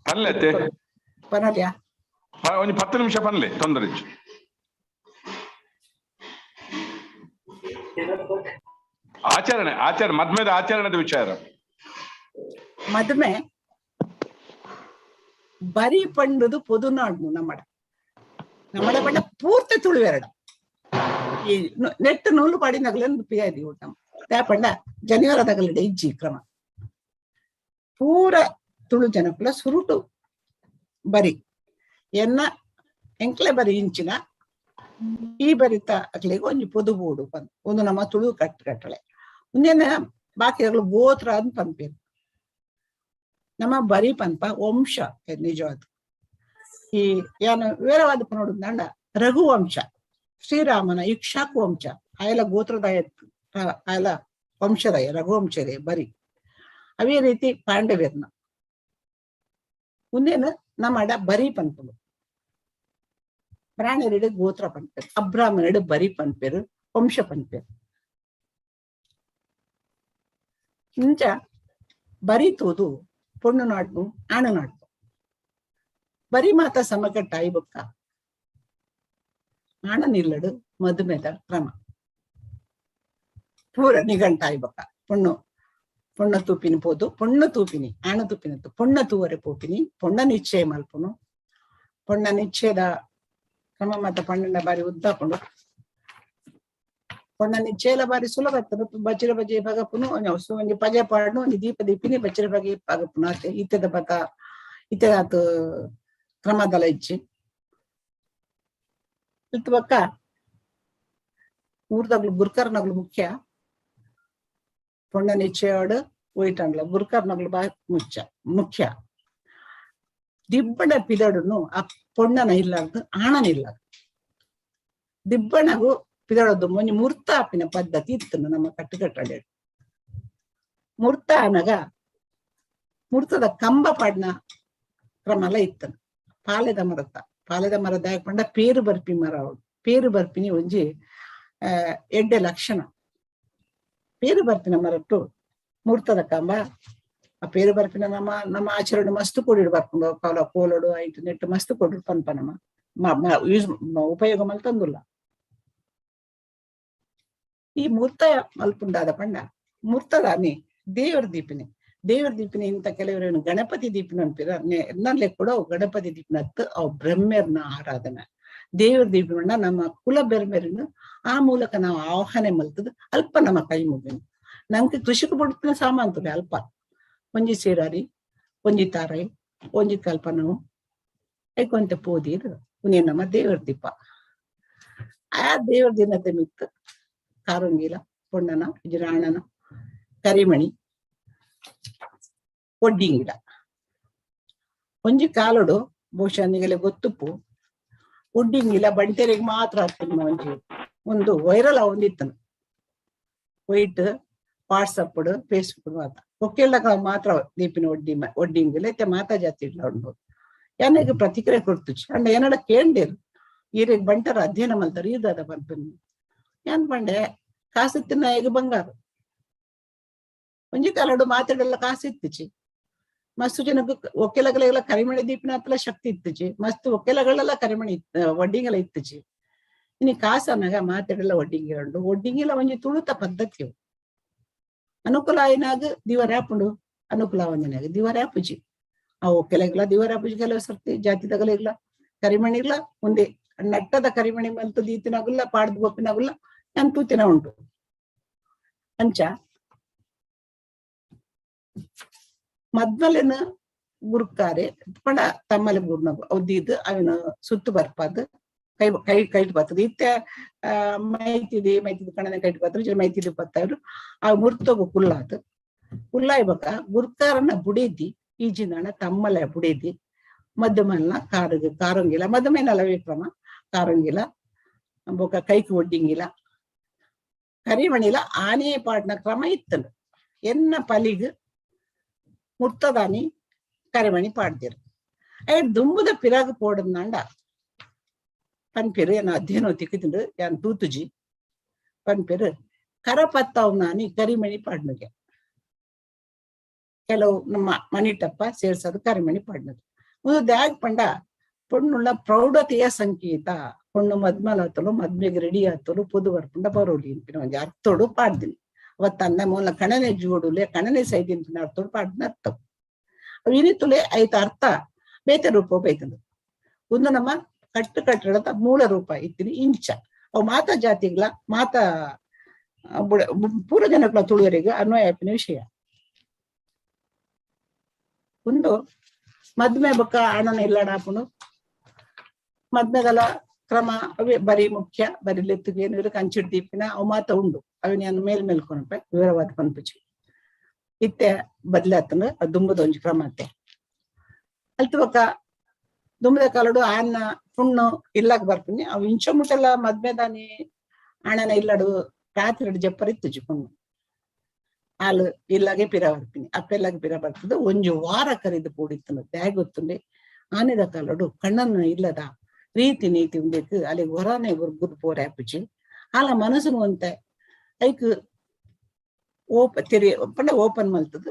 ಪನ್ಲೆ ಅತ್ತೆ ಪನಲ್ಯಾ ಒಂಜಿ 10 ನಿಮಿಷ ಪನ್ಲೆ ತೊಂದರೆ ಇಜ್ಜಿ. ಆಚರಣೆ ಆಚರಣೆ ಮದ್ಮೆದ ಆಚರಣೆದ ವಿಚಾರ. ಮದ್ಮೆ ಬರಿ ಪಂಡುದು ಪೊದುನಾಡ್ನು ನಮ್ಮಡ ನಮ್ಮಡ ಪಂಡ ಪೂರ್ತಿ ತುಳುವೆರಡ ಈ ನೆಟ್ಟು ನೂಲು ಪಾಡಿನಗಲನ್ನು ಪಿಯಾದಿ ಊಟ ಪಂಡ ಜನಿವಾರದಗಲಿಡೆ ಇಜ್ಜಿ ಕ್ರಮ ಪೂರ ತುಳು ಜನಕುಲ ಸುರುಟು ಬರಿ ಎನ್ನ ಎಂಕ್ಲೆ ಬರಿ ಇಂಚಿನ ಈ ಬರಿತ ಅಕ್ಲೆಗ್ ಒಂಜಿ ಪೊದು ಬೋಡು ಪಂದ್ ಒಂದು ನಮ್ಮ ತುಳು ಕಟ್ ಕಟ್ಟಳೆ ಒಂದೇನ ಬಾಕಿ ಗೋತ್ರ ಅಂತ ಪನ್ಪೇರು ನಮ್ಮ ಬರಿ ಪನ್ಪ ವಂಶ ನಿಜವಾದ ಈ ಯಾನು ವಿವರವಾದ ನೋಡುದಂಡ ರಘುವಂಶ ಶ್ರೀರಾಮನ ಇಕ್ಷಾಕು ವಂಶ ಆಯಲ ಗೋತ್ರದಾಯ ಆಯಲ ವಂಶದಾಯ ರಘುವಂಶದೇ ಬರಿ ಅವೇ ರೀತಿ ಪಾಂಡವ್ಯರ್ನ ಉಂದೇನ ನಮ್ಮ ಬರಿ ಪನ್ಪುನು ಬ್ರಾಹ್ಮಣರಿಡು ಗೋತ್ರ ಪನ್ಪೇರು ಅಬ್ರಾಹ್ಮಣರಿಡು ಬರಿ ಪನ್ಪೇರು ವಂಶ ಪನ್ಪೇರು ಇಂಚ ಬರಿ ತೋದು ಪೊಣ್ಣು ನಾಡ್ನು ಆಣು ನಾಡ್ನು ಬರಿ ಮಾತ ಸಮಕಟ್ಟಾಯಿ ಬೊಕ್ಕ ಆಣ ನಿಲ್ಲಡು ಮದುಮೆದ ಕ್ರಮ ಪೂರ ನಿಘಂಟಾಯಿ ಬೊಕ್ಕ ಪೊಣ್ಣು ಪೊಣ್ಣ ತೂಪಿನಿ ಪೋದು ಪೊಣ್ಣ ತೂಪಿನಿ ಆಣ ತೂಪಿನತ್ತು ಪೊಣ್ಣ ತೂವರೆ ಪೋಪಿನಿ ಪೊಣ್ಣ ನಿಶ್ಚಯ ಮಲ್ಪುನು ಪೊಣ್ಣ ನಿಶ್ಚಯದ ಕ್ರಮ ಮಾತ ಪಣ್ಣಂಡ ಬಾರಿ ಉದ್ದಾಪುಂಡು ಪೊಣ್ಣ ನಿಶ್ಚಯಲ ಬಾರಿ ಸುಲಭ ಇತ್ತದು ಬಚ್ಚಿರ ಬಜೆ ಪಗಪುನು ಒಂಜಿ ಪಜೆ ಪಾಡ್ನು ಒಂಜಿ ದೀಪ ದೀಪಿನಿ ಬಚ್ಚಿರ ಬಗೆ ಪಗಪುನು ಅತೆ ಇತ್ತೆದ ಪತ ಇತ್ತೆದಾತು ಕ್ರಮದಲ ಇಜ್ಜಿ ಇತ್ತು ಬೊಕ್ಕ ಊರ್ದಗ್ಲು ಗುರ್ಕರ್ನಗ್ಲು ಮುಖ್ಯ ಪೊಣ್ಣ ನಿಶ್ಚಯವಾಡು ಒಯ್ಟಂಡ್ಲ ಗುರ್ಕರ್ನಗ್ಲು ಬಾ ಮುಚ್ಚ ಮುಖ್ಯ ದಿಬ್ಬಣ ಪಿದಡುನು ಆ ಪೊಣ್ಣನ ಇಲ್ಲಾರ್ದು ಆಣನ ಇಲ್ಲ ದಿಬ್ಬಣಗು ಪಿದಡದು ಒಂಜಿ ಮೂರ್ತ ಆಪಿನ ಪದ್ಧತಿ ಇತ್ತು ನಮ್ಮ ಕಟ್ಟುಕಟ್ಟಡೆ ಮೂರ್ತ ಅನಗ ಮೂರ್ತದ ಕಂಬ ಪಾಡ್ನ ಕ್ರಮಲ ಇತ್ತು ಪಾಲೆದ ಮರತ ಪಾಲೆದ ಮರದ ಪಂಡ ಪೇರು ಬರ್ಪಿ ಮರ ಪೇರು ಬರ್ಪಿನಿ ಒಂಜಿ ಎಡ್ಡೆ ಲಕ್ಷಣ ಪೇರು ಬರ್ಪಿನ ಮರಟ್ಟು ಮೂರ್ತದ ಕಂಬ ಆ ಪೇರು ಬರ್ಪಿನ ನಮ್ಮ ನಮ್ಮ ಆಚರಣೆ ಮಸ್ತ್ ಕೊಡಿಡು ಬರ್ಪುಂಡು ಕಾಲ ಕೋಲಡು ಐಟು ನೆಟ್ಟು ಮಸ್ತ್ ಕೊಡಿಡು ಪನ್ಪ ನಮ್ಮ ಯೂಸ್ ಉಪಯೋಗ ಮಲ್ತಂದುಲ್ಲ ಈ ಮೂರ್ತ ಮಲ್ಪುಂಡಾದ ಪಂಡ ಮೂರ್ತದಾನಿ ದೇವರ ದೀಪಿನಿ. ದೇವರ ದೀಪಿನಿ ಇಂತ ಕೆಲವರು ಗಣಪತಿ ದೀಪಿನ ಅನ್ಪಿರ ನಲ್ಲೆ ಕೂಡ ಗಣಪತಿ ದೀಪಿನ ಅತ್ತು ಅವು ಬ್ರಹ್ಮೆರ್ನ ಆರಾಧನೆ. ದೇವರ ದೀಪಿನ ನಮ್ಮ ಕುಲ ಬೆರ್ಮೆರನ್ನು ಆ ಮೂಲಕ ನಾವು ಆಹ್ವಾನ ಮಲ್ತದ ಅಲ್ಪ ನಮ್ಮ ಕೈ ಮುಗಿನ. ನಂಗೆ ಕೃಷಿಕ ಬಡುತ್ತಿನ ಸಾಮಾನ್ ತುಲೆ ಅಲ್ಪ ಒಂಜಿ ಸೇರಾರಿ, ಒಂಜಿ ತಾರೈ, ಒಂಜಿ ಕಲ್ಪನವು ಐಕೊಂತ ಪೋದಿರ್ ಉನೇ ನಮ್ಮ ದೇವರ ದೀಪ. ಆ ದೇವರ ದಿನದ ಮಿತ್ತು ಕಾರಂಗಿಲ ಪೊಣ್ಣನ ಇಜ್ರಾಣನ ಕರಿಮಣಿ ಒಡ್ಡಿಂಗಿಲ ಒಂಜಿ ಕಾಲಡು ಬಹುಶಃ ನಿಗಲೆ ಗೊತ್ತುಪ್ಪು ಒಡ್ಡಿಂಗಿಲ ಬಂಟೆರಿಗೆ ಮಾತ್ರ ಹಾಕ್ತೀನಿ. ಒಂಜಿ ಒಂದು ವೈರಲ್ ಒಂದಿತ್ತನು ವೈಟ್ ವಾಟ್ಸಪ್ ಫೇಸ್ಬುಕ್ ಮಾತ್ರ ಒಕ್ಕೆಲ್ಲ ಮಾತ್ರ ದೀಪಿನ ಒಡ್ಡಿ ಒಡ್ಡಿಂಗಿಲ ಇತ್ತೆ ಮಾತಾ ಜಾತಿ ಇಡ್ಲ ಉಂಡು. ಯಾನಿಗ ಪ್ರತಿಕ್ರಿಯೆ ಕೊಡ್ತುಚಿ ಅಂಡ ಏನಡ ಕೇಂಡಿರು ಈರೆಗ್ ಬಂಟರ ಅಧ್ಯಯನ ಮಲ್ತಾರ ಈದಾದ ಪನ್ಪಿನ. ಏನ್ ಪಂಡೆ ಕಾಸು ತಿನ್ನ ಬಂಗಾರ. ಒಂಜಿ ಕಾಲಡು ಮಾತಾಡೆಲ್ಲ ಕಾಸು ಇತ್ತುಚಿ. ಮಸ್ತು ಜನಕ್ಕೆ ಒಕ್ಕೆಲಗಳೆಲ್ಲ ಕರಿಮಣಿ ದೀಪಿನ ಹತ್ರ ಶಕ್ತಿ ಇತ್ತುಚಿ. ಮಸ್ತ್ ಒಕ್ಕೆಲಗಳೆಲ್ಲ ಕರಿಮಣಿ ಒಡ್ಡಿಂಗಲ ಇತ್ತುಚಿ. ಇನಿ ಕಾಸನಾಗ ಮಾತಾಡೆಲ್ಲ ಒಡ್ಡಿಂಗಿಲ ಉಂಡು. ಒಡ್ಡಿಂಗಿಲ ಒಂಜಿ ತುಳುತ ಪದ್ಧತಿ. ಅನುಕೂಲ ಆಯಿನಾಗ ದಿವರ ಆಪುಂಡು, ಅನುಕೂಲ ಒಂದಿನಾಗ ದಿವರ ಆಪುಜಿ. ಆ ಒಕ್ಕೆಲಗ್ಲ ದಿವರ ಆಪುಜಿ. ಕೆಲವು ಸರ್ತಿ ಜಾತಿದಗಲಿಗ್ಲ ಕರಿಮಣಿಗ್ಲ ಒಂದೇ ನಟ್ಟದ ಕರಿಮಣಿ ಮಲ್ತು ದೀತಿನಾಗುಲ್ಲ ಪಾಡ್ದು ಗೊಪ್ಪಿನಾಗುಲ್ಲ ನನ್ ತೂತಿನ ಉಂಟು. ಅಂಚ ಮದ್ಮಲೆನ ಗುರುಕಾರೆ ಪಂಡ ತಮ್ಮಲೆ ಗುರ್ನ ಅವದಿದ್ದು ಅವನ ಸುತ್ತು ಬರ್ಪಾದ್ ಕೈ ಕೈ ಕೈಟ್ ಬರ್ತದೆ. ಇತ್ತೆ ಮೈತಿದಿ ಮೈತಿದಿ ಕಣನೆ ಕೈಟ್ ಬರ್ತದೆ, ಮೈತಿದಿ ಬತ್ತವ್ರು ಆ ಮುರ್ತೋಗು ಕುಲ್ಲಾತು ಕುಲ್ಲಾಯ್ಬಕ ಗುರ್ಕಾರನ ಬುಡೇದಿ ಈಜಿನ ತಮ್ಮಲೆ ಬುಡೇದಿ ಮದ್ದಮಲ್ನ ಕಾರುಗ ಕಾರಂಗಿಲ್ಲ ಮದ್ದಮೇನಲ್ಲ ವಿಕ್ರಮ ಕಾರಂಗಿಲ್ಲ ಬೊಕ ಕೈಕ್ ಒಡ್ಡಿಂಗಿಲ್ಲ ಕರಿಮಣಿಲ ಆನೆ ಪಾಡ್ನ ಕ್ರಮ ಇತ್ತನು. ಎನ್ನ ಪಲಿಗ್ ಮುರ್ತದಾನಿ ಕರಿಮಣಿ ಪಾಡ್ದಿರು. I ದುಂಬುದ ಪಿರಾಗ್ ಪೋಡಂದಾಂಡ ಪನ್ಪೆರು ಏನ ಅಧ್ಯಯನ ತಿಕ್ಕಿತಿಂಡು ಯಾನ್ ತೂತುಜಿ ಪನ್ಪೆರು ಕರಪತ್ತಾವ್ ನಾನಿ ಕರಿಮಣಿ ಪಾಡ್ನುಗೆ. ಕೆಲವು ನಮ್ಮ ಮಣಿಟಪ್ಪ ಸೇರ್ಸೋದು ಕರಿಮಣಿ ಪಾಡ್ನದು. ಒಂದು ದ್ಯಾಗ್ ಪಂಡ ಪೊಣ್ಣುಳ್ಳ ಪ್ರೌಢತೆಯ ಸಂಕೇತ. ಪೊಣ್ಣು ಮದ್ಮಲಾತಲು ಮದ್ಮೆಗೆ ರೆಡಿ ಆತಲು ಪುದು ಬರ್ಪುಂಡ ಬರೋಲಿ ಅನ್ಪಿನ ಒಂಜಿ ಅರ್ಥೋಡು ಪಾಡ್ದಿನಿ. ಅವತ್ತನ್ನ ಮೂಲ ಕಣನೆ ಜೋಡುಲೆ ಕಣನೆ ಸೈದಿನ ಅರ್ಥೋಡು ಪಾಡ್ದಿನ ಅರ್ಥ ಅವು ಇನಿತುಲೆ ಐತ ಅರ್ಥ ಬೇತೆ ರೂಪ ಬೈತಂದು. ಒಂದು ನಮ್ಮ ಕಟ್ಟು ಕಟ್ಟಡದ ಮೂಲ ರೂಪ ಇತ್ತಿನಿ ಇಂಚ ಅವು ಮಾತಾ ಜಾತಿಗಳ ಮಾತಾ ಪೂರ ಜನಗಳ ತುಳುವರಿಗೆ ಅನ್ವಯ ಆಪಿನ ವಿಷಯ. ಒಂದು ಮದ್ಮೆ ಬೊಕ್ಕ ಅಣ್ಣನ ಇಲ್ಲಡಾಪುಂಡು ಮದ್ಮೆಗಳ ಕ್ರಮ ಅವೇ ಬರಿ ಮುಖ್ಯ ಬರಿ ಲೆತ್ತುಗೆ ಏನು ಕಂಚಿಡ್ ದೀಪಿನ ಅವು ಮಾತ ಉಂಡು. ಅವಿನ ಮೇಲ್ ಮೇಲ್ ಕೊನಪೆ ವಿವರವಾದ ಪನ್ಪುಚಿ ಇತ್ತೆ ಬದ್ಲಾತನ ದುಂಬದ ಒಂಜಿ ಕ್ರಮ ಅತ್ತೆ. ಅಲ್ತು ಬೊಕ್ಕ ದುಂಬದ ಕಾಲಡು ಆನ್ನ ಪುಣ್ಣು ಇಲ್ಲಾಗ ಬರ್ತೀನಿ ಅವು ಇಂಚ ಮುಟ್ಟೆಲ್ಲ ಮದ್ಮೆದಾನಿ ಅಣ್ಣನ ಇಲ್ಲಡು ರಾತ್ರಿ ಜಪ್ಪರ್ ಇತ್ತು ಪುಣ್ಣು ಹಾಲು ಇಲ್ಲಾಗೆ ಪಿರ ಬರ್ತೀನಿ ಅಪ್ಪೆಲ್ಲಾಗ ಪಿರ ಬರ್ತದೆ. ಒಂಜಿ ವಾರ ಕರಿದು ಕೂಡಿತ್ತನು ತ್ಯಾಗೊತ್ತುಂಡೆ ಆನೆದ ಕಾಲಡು ಕಣ್ಣನ್ನು ಇಲ್ಲದ ರೀತಿ ನೀತಿ ಉಂಡೇಕು ಅಲ್ಲಿ ಹೊರನೆ ಗುರ್ಗುದ್ ಪೋರೆ ಆಪುಜಿ ಆಲ ಮನಸ್ಸುನು ಒಂತೆ ಐಕ್ ಓಪ ತೆರಿ ಪಂಡ ಓಪನ್ ಮಲ್ತದು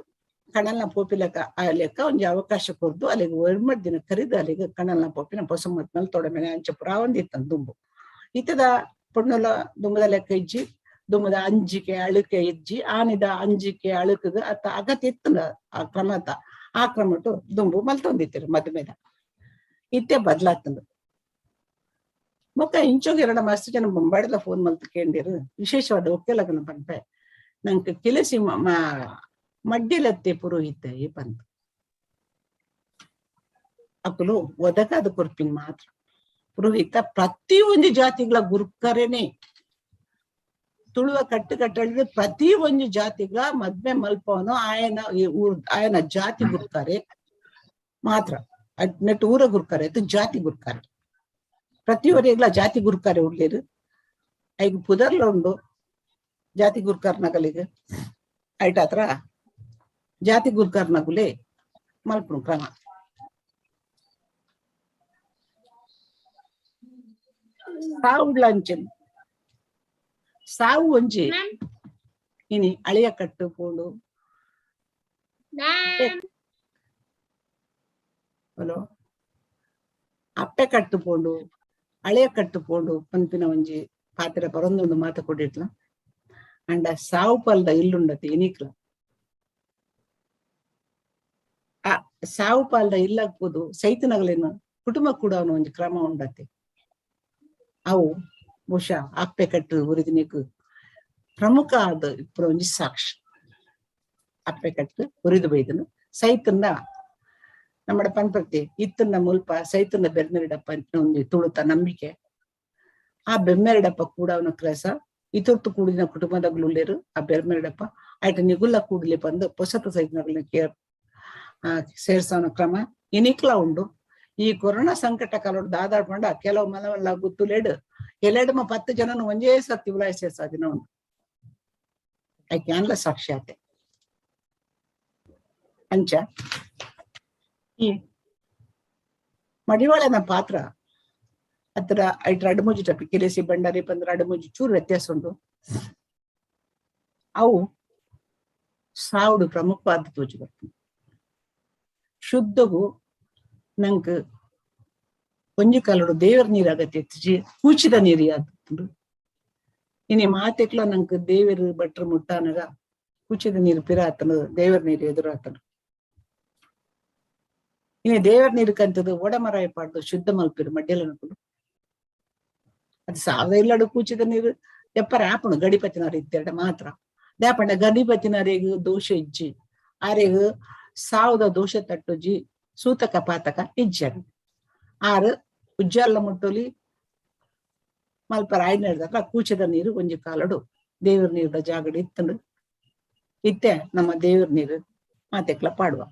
ಕಣಲ್ನ ಪೋಪಿಲಕ ಆ ಲೆಕ್ಕ ಒಂಜಿ ಅವಕಾಶ ಕೊರ್ದು ಅಲ್ಲಿಗೆ ಒರ್ಮಡ್ ದಿನ ಕರಿದು ಅಲ್ಲಿಗೆ ಕಣಲ್ನ ಪೋಪಿನ ಪೊಸ ಮತ್ಮೇಲೆ ತೊಡಮೆನೆ ಅಂಚ ಪುರ ಒಂದಿತ್ತನ್ ದುಂಬು. ಇತ್ತದ ಪೊಣ್ಣುಲ ದುಂಬದ ಲೆಕ್ಕ ಇಜ್ಜಿ, ದುಂಬದ ಅಂಜಿಕೆ ಅಳುಕೆ ಇಜ್ಜಿ, ಆನಿದ ಅಂಜಿಕೆ ಅಳುಕಗ ಅತ್ತ ಅಗತ್ಯ ಇತ್ತನ ಆ ಕ್ರಮತ ಆ ಕ್ರಮಟು ದುಂಬು ಮಲ್ತೊಂದಿತ್ತಿರು ಮದ್ಮೆದ. ಇತ್ತೆ ಬದ್ಲಾತಂದು ಮೊಕ್ಕ ಇಂಚೋಗಿ ಎರಡ ಮಸ್ತ್ ಜನ ಬೊಂಬಾಡಿದ ಫೋನ್ ಮಲ್ತ್ ಕೇಂದಿರು ವಿಶೇಷವಾದ ಒಕ್ಕೆಲಗನ ಪನ್ಪೆ ನಂಗೆ ಕಿಲಸಿ ಮಡ್ಡಿಲತ್ತೆ ಪುರೋಹಿತ ಈ ಪಂತ ಅಕುಲು ಒದಗಾದ ಕೊರ್ಪಿನ್ ಮಾತ್ರ ಪುರೋಹಿತ ಪ್ರತಿ ಒಂದು ಜಾತಿಗಳ ಗುರುಕರೇನೆ ತುಳುವ ಕಟ್ಟು ಕಟ್ಟಳಿದ ಪ್ರತಿ ಒಂದು ಜಾತಿಗಳ ಮದ್ವೆ ಮಲ್ಪವನು ಆಯನ ಊರ್ ಆಯನ ಜಾತಿ ಗುರುಕಾರೆ ಮಾತ್ರ ನೆಟ್ ಊರ ಗುರುಕಾರೆ ಅದು ಜಾತಿ ಗುರುಕಾರೆ ಪ್ರತಿಯೊರಿಗ್ಲ ಜಾತಿ ಗುರುಕಾರೆ ಉಳ್ಳೇರು ಐಗ್ ಪುದರ್ಲ ಉಂಡು ಜಾತಿ ಗುರುಕಾರ್ ನಗಲಿಗೆ ಐಟ್ ಹತ್ರ ಜಾತಿ ಗುರುಕಾರ್ ನಗುಲೆ ಮಲ್ಪುನು ಕ್ರಮ. ಸಾವುಡ್ಲ ಅಂಚೆನ್ ಸಾವು ಒಂಜಿ ಇನಿ ಅಳಿಯ ಕಟ್ಟು ಪೋಂಡು ಹಲೋ ಅಪ್ಪೆ ಕಟ್ಟು ಪೋಂಡು ಅಳೆಯ ಕಟ್ಟು ಪೋಂಡು ಪನ್ಪಿನ ಒಂಜಿ ಪಾತ್ರ ಬರೊಂದೊಂದು ಮಾತ ಕೊಡಿಟ್ಲ ಅಂಡ ಸಾವು ಪಲ್ದ ಇಲ್ಲುಂಡತಿ ಇನಿಕ್ಲ ಆ ಸಾವು ಪಾಲ್ದ ಇಲ್ಲಾಗ್ಬೋದು ಸೈತನಗಲೇನು ಕುಟುಂಬ ಕೂಡ ಅವನ ಒಂಜಿ ಕ್ರಮ ಉಂಡತೆ. ಅವು ಬಹುಶಃ ಅಪ್ಪೆ ಕಟ್ಟು ಉರಿದಿನಿಕ್ ಪ್ರಮುಖ ಆದ ಇಪ್ಪುನ ಒಂಜಿ ಸಾಕ್ಷಿ. ಅಪ್ಪೆ ಕಟ್ಟು ಉರಿದು ಬೈದನು ಸೈತನ್ನ ನಮ್ಮಡ ಪನ್ಪರ್ತಿ ಇತ್ತನ್ನ ಮುಲ್ಪ ಸೈತನ್ನ ಬೆರ್ಮೆರಡಪ್ಪ ಅಂತ ಒಂದು ತುಳುತ ನಂಬಿಕೆ. ಆ ಬೆಮ್ಮೆರಡಪ್ಪ ಕೂಡ ಅವನ ಕ್ರಸ ಇತೊರ್ತು ಕೂಡಿನ ಕುಟುಂಬದಗ್ಲುಲ್ಲೇರು ಆ ಬೆರ್ಮೆರಡಪ್ಪ ಆಯ್ತು ನಿಗುಲ್ಲ ಕೂಡಲಿ ಬಂದು ಪೊಸತ ಸೈತನಗಳನ್ನ ಸೇರ್ಸವನ ಕ್ರಮ ಇನಿಕ್ಲ ಉಂಡು. ಈ ಕೊರೋನಾ ಸಂಕಟ ಕಾಲೋಡು ದಾದಾಡ್ಕೊಂಡ ಕೆಲವು ಮಲವಲ್ಲ ಗುತ್ತುಲೇಡು ಎಲ್ಲೆಡಮ 10 ಜನನು ಒಂಜೇ ಸರ್ತಿ ಉಲಾಯ್ ಸೇರ್ಸಾದಿನ ಉಂಡು. ಐಕೆ ಅನ್ಲ ಸಾಕ್ಷಿ ಆತೆ. ಅಂಚ ಈ ಮಡಿವಾಳನ ಪಾತ್ರ ಅತ್ರ ಐಟ್ ರಡ್ಮುಜಿ ಟಪಿ ಕಿಲೇಸಿ ಬಂಡಾರಿ ಬಂದ್ರ ಅಡ್ಮುಜಿ ಚೂರು ವ್ಯತ್ಯಾಸ ಉಂಟು. ಅವು ಸಾವುಡು ಪ್ರಮುಖವಾದ ತೋಜಿ ಬರ್ತದೆ. ಶುದ್ಧಗು ನಂಕ್ ಒಂಜಿ ಕಾಲಡು ದೇವರ ನೀರು ಅಗತ್ಯ ಇತ್ತಿಜಿ, ಕೂಚಿದ ನೀರು ಯಾತುಂಡು. ಇನಿ ಮಾತೆಕ್ಲ ನಂಕ್ ದೇವರು ಭಟ್ರು ಮುಟ್ಟಾನಗ ಕೂಚಿದ ನೀರು ಪಿರಾತನು, ದೇವರ ನೀರು ಎದುರಾತನು. ಇನಿ ದೇವರ ನೀರು ಕಂತದ್ದು ಒಡಮರಾಯ ಪಾಡ್ದು ಶುದ್ಧ ಮಲ್ಪಿರು ಮಡ್ಯಲನಕುಲು. ಅದು ಸಾವಿರ ಇಲ್ಲಡು ಕೂಚಿದ ನೀರು ಎಪ್ಪರ ಆಪಣು ಗಡಿಪತಿನಾರು ಇತ್ತೆರಡ ಮಾತ್ರ. ದ್ಯಾಪಂಡ ಗಡಿಪತಿನಾರಿಗ್ ದೋಷ ಇಜ್ಜಿ, ಆರೆಗ್ ಸಾವದ ದೋಷ ತಟ್ಟುಜಿ, ಸೂತಕ ಪಾತಕ ಇಜ್ಜನ್. ಆರು ಉಜ್ಜಾಲ ಮುಟ್ಟೋಲಿ ಮಲ್ಪರ ಆಯ್ನ ಕೂಚದ ನೀರು ಒಂಜಿ ಕಾಲಡು ದೇವರ ನೀರದ ಜಾಗಡಿ ಇತ್ತಂಡು ಇತ್ತೆ ನಮ್ಮ ದೇವರ ನೀರು ಮಾತೆಕ್ಲ ಪಾಡುವ.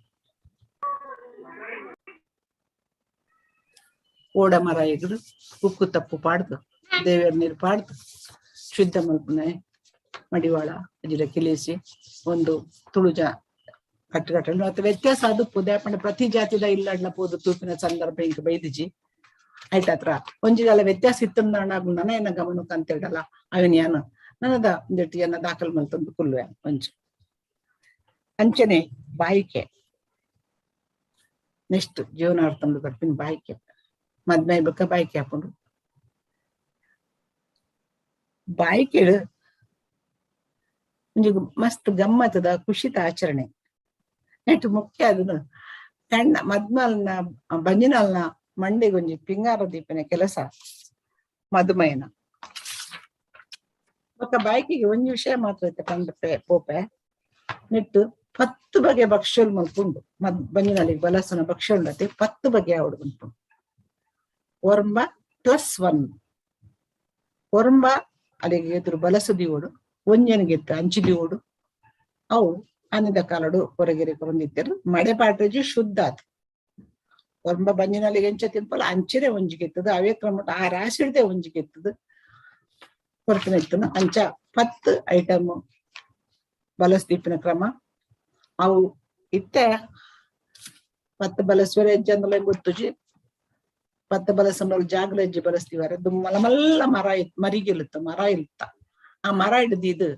ಓಡ ಮರ ಎಗರು ಉಕ್ಕು ತಪ್ಪು ಪಾಡ್ದು ದೇವರ ನೀರು ಪಾಡ್ದು ಶುದ್ಧ ಮಲ್ಪನೆ ಮಡಿವಾಳ ಅಜಿರ ಕಿಲೇಸಿ ಒಂದು ತುಳುಜ ಕಟ್ಟುಕಟ್ಟಲು ಮತ್ತೆ ವ್ಯತ್ಯಾಸ ಅದು ಪುದಾಪಂಡ ಪ್ರತಿ ಜಾತಿದ ಇಲ್ಲಡ್ಲ ಪೋದು ತೂಪಿನ ಸಂದರ್ಭ ಇಂಕ ಬೈದಿಜಿ ಆಯ್ತಾತ್ರ ಒಂಜಿದಲ್ಲ ವ್ಯತ್ಯಾಸ ಇತ್ತು ನನ್ನ ಏನ ಗಮನಕ್ಕೆ ಅಂತ ಹೇಳಲ್ಲ ಅವನ್ ಯಾನು ನನ್ನದ ಒಂದಿಟ್ಟು ಏನ ದಾಖಲು ಮಲ್ತಂದು ಕುಲ್ವೆ ಒಂಜಿ ಅಂಚನೆ ಬಾಯಿಕೆ ನೆಕ್ಸ್ಟ್ ಜೀವನಾರ್ಥಂದು ಬರ್ತೀನಿ. ಬಾಯಿಕೆ ಮದ್ಮೆ ಬಕ್ಕ ಬಾಯಿಕೆ ಹಾಕೊಂಡು ಬಾಯಿಕೆ ಒಂಜಿ ಮಸ್ತ್ ಗಮ್ಮತ್ತದ ಖುಷಿತ ಆಚರಣೆ. ನೆಟ್ಟು ಮುಖ್ಯ ಅದನ್ನು ಕಣ್ಣ ಮದ್ಮಲ್ನ ಬಂಜಿನಲ್ನ ಮಂಡಿಗೊಂಜಿ ಪಿಂಗಾರ ದೀಪನ ಕೆಲಸ ಮಧುಮಯನ. ಬೊಕ್ಕ ಬಾಯ್ಕಿಗೆ ಒಂಜಿ ವಿಷಯ ಮಾತ್ರ ಐತೆ ಪಂಡ ಪೋಪೆ ನೆಟ್ಟು 10 ಬಗೆ ಭಕ್ಷ್ಯಲ್ ಮಲ್ಪುಂಡು. ಮದ್ ಬಂಜಿನಲ್ಲಿ ಬಲಸನ ಭಕ್ಷ್ಯ ಉಂಡತೆ 10 ಬಗೆ ಆವಡು ಮಲ್ಪುಂಡು. ಒರ್ಂಬ +1 ಒರ್ಂಬ ಅಲ್ಲಿಗೆ ಎದುರು ಬಲಸು ದಿವೋಡು, ಒಂಜನಿಗೆ ಅಂಚಿ ದಿವೋಡು. ಅವು ಅನಿದ ಕಾಲಡು ಹೊರಗೆರೆ ಕೊರೊಂದಿತ್ತೆರು ಮಡೆ ಪಾಟಜಿ ಶುದ್ಧ ಆತು. ಒರ್ಂಬ ಬಂಜಿನಲ್ಲಿ ಎಂಚ ತಿನ್ಪಲ್ಲ ಅಂಚಿರೆ ಒಂಜಿಗೆತ್ತದು ಅವೇ ಕ್ರಮ ಆ ರಾಶಿಡ್ದೆ ಒಂಜಿಗೆತ್ತದು ಕೊರತಿನ ಇತ್ತನು. ಅಂಚ 10 ಐಟಮ್ ಬಲಸ್ ದೀಪಿನ ಕ್ರಮ ಅವು ಇತ್ತೆ 10 ಬಲಸ್ವರ ಹೆಜ್ಜೆ ಗೊತ್ತುಜಿ. 10 ಬಲಸಂಬ ಜಾಗಲ ಹೆಜ್ಜೆ ಬಲಸ್ತೀವಾರೆ ಮಲ್ಲ ಮಲ್ಲ ಮರ ಮರಿಗಿಲುತ್ತ ಮರ ಇಲ್ತ ಆ ಮರ ಹಿಡ್ದು ಇದು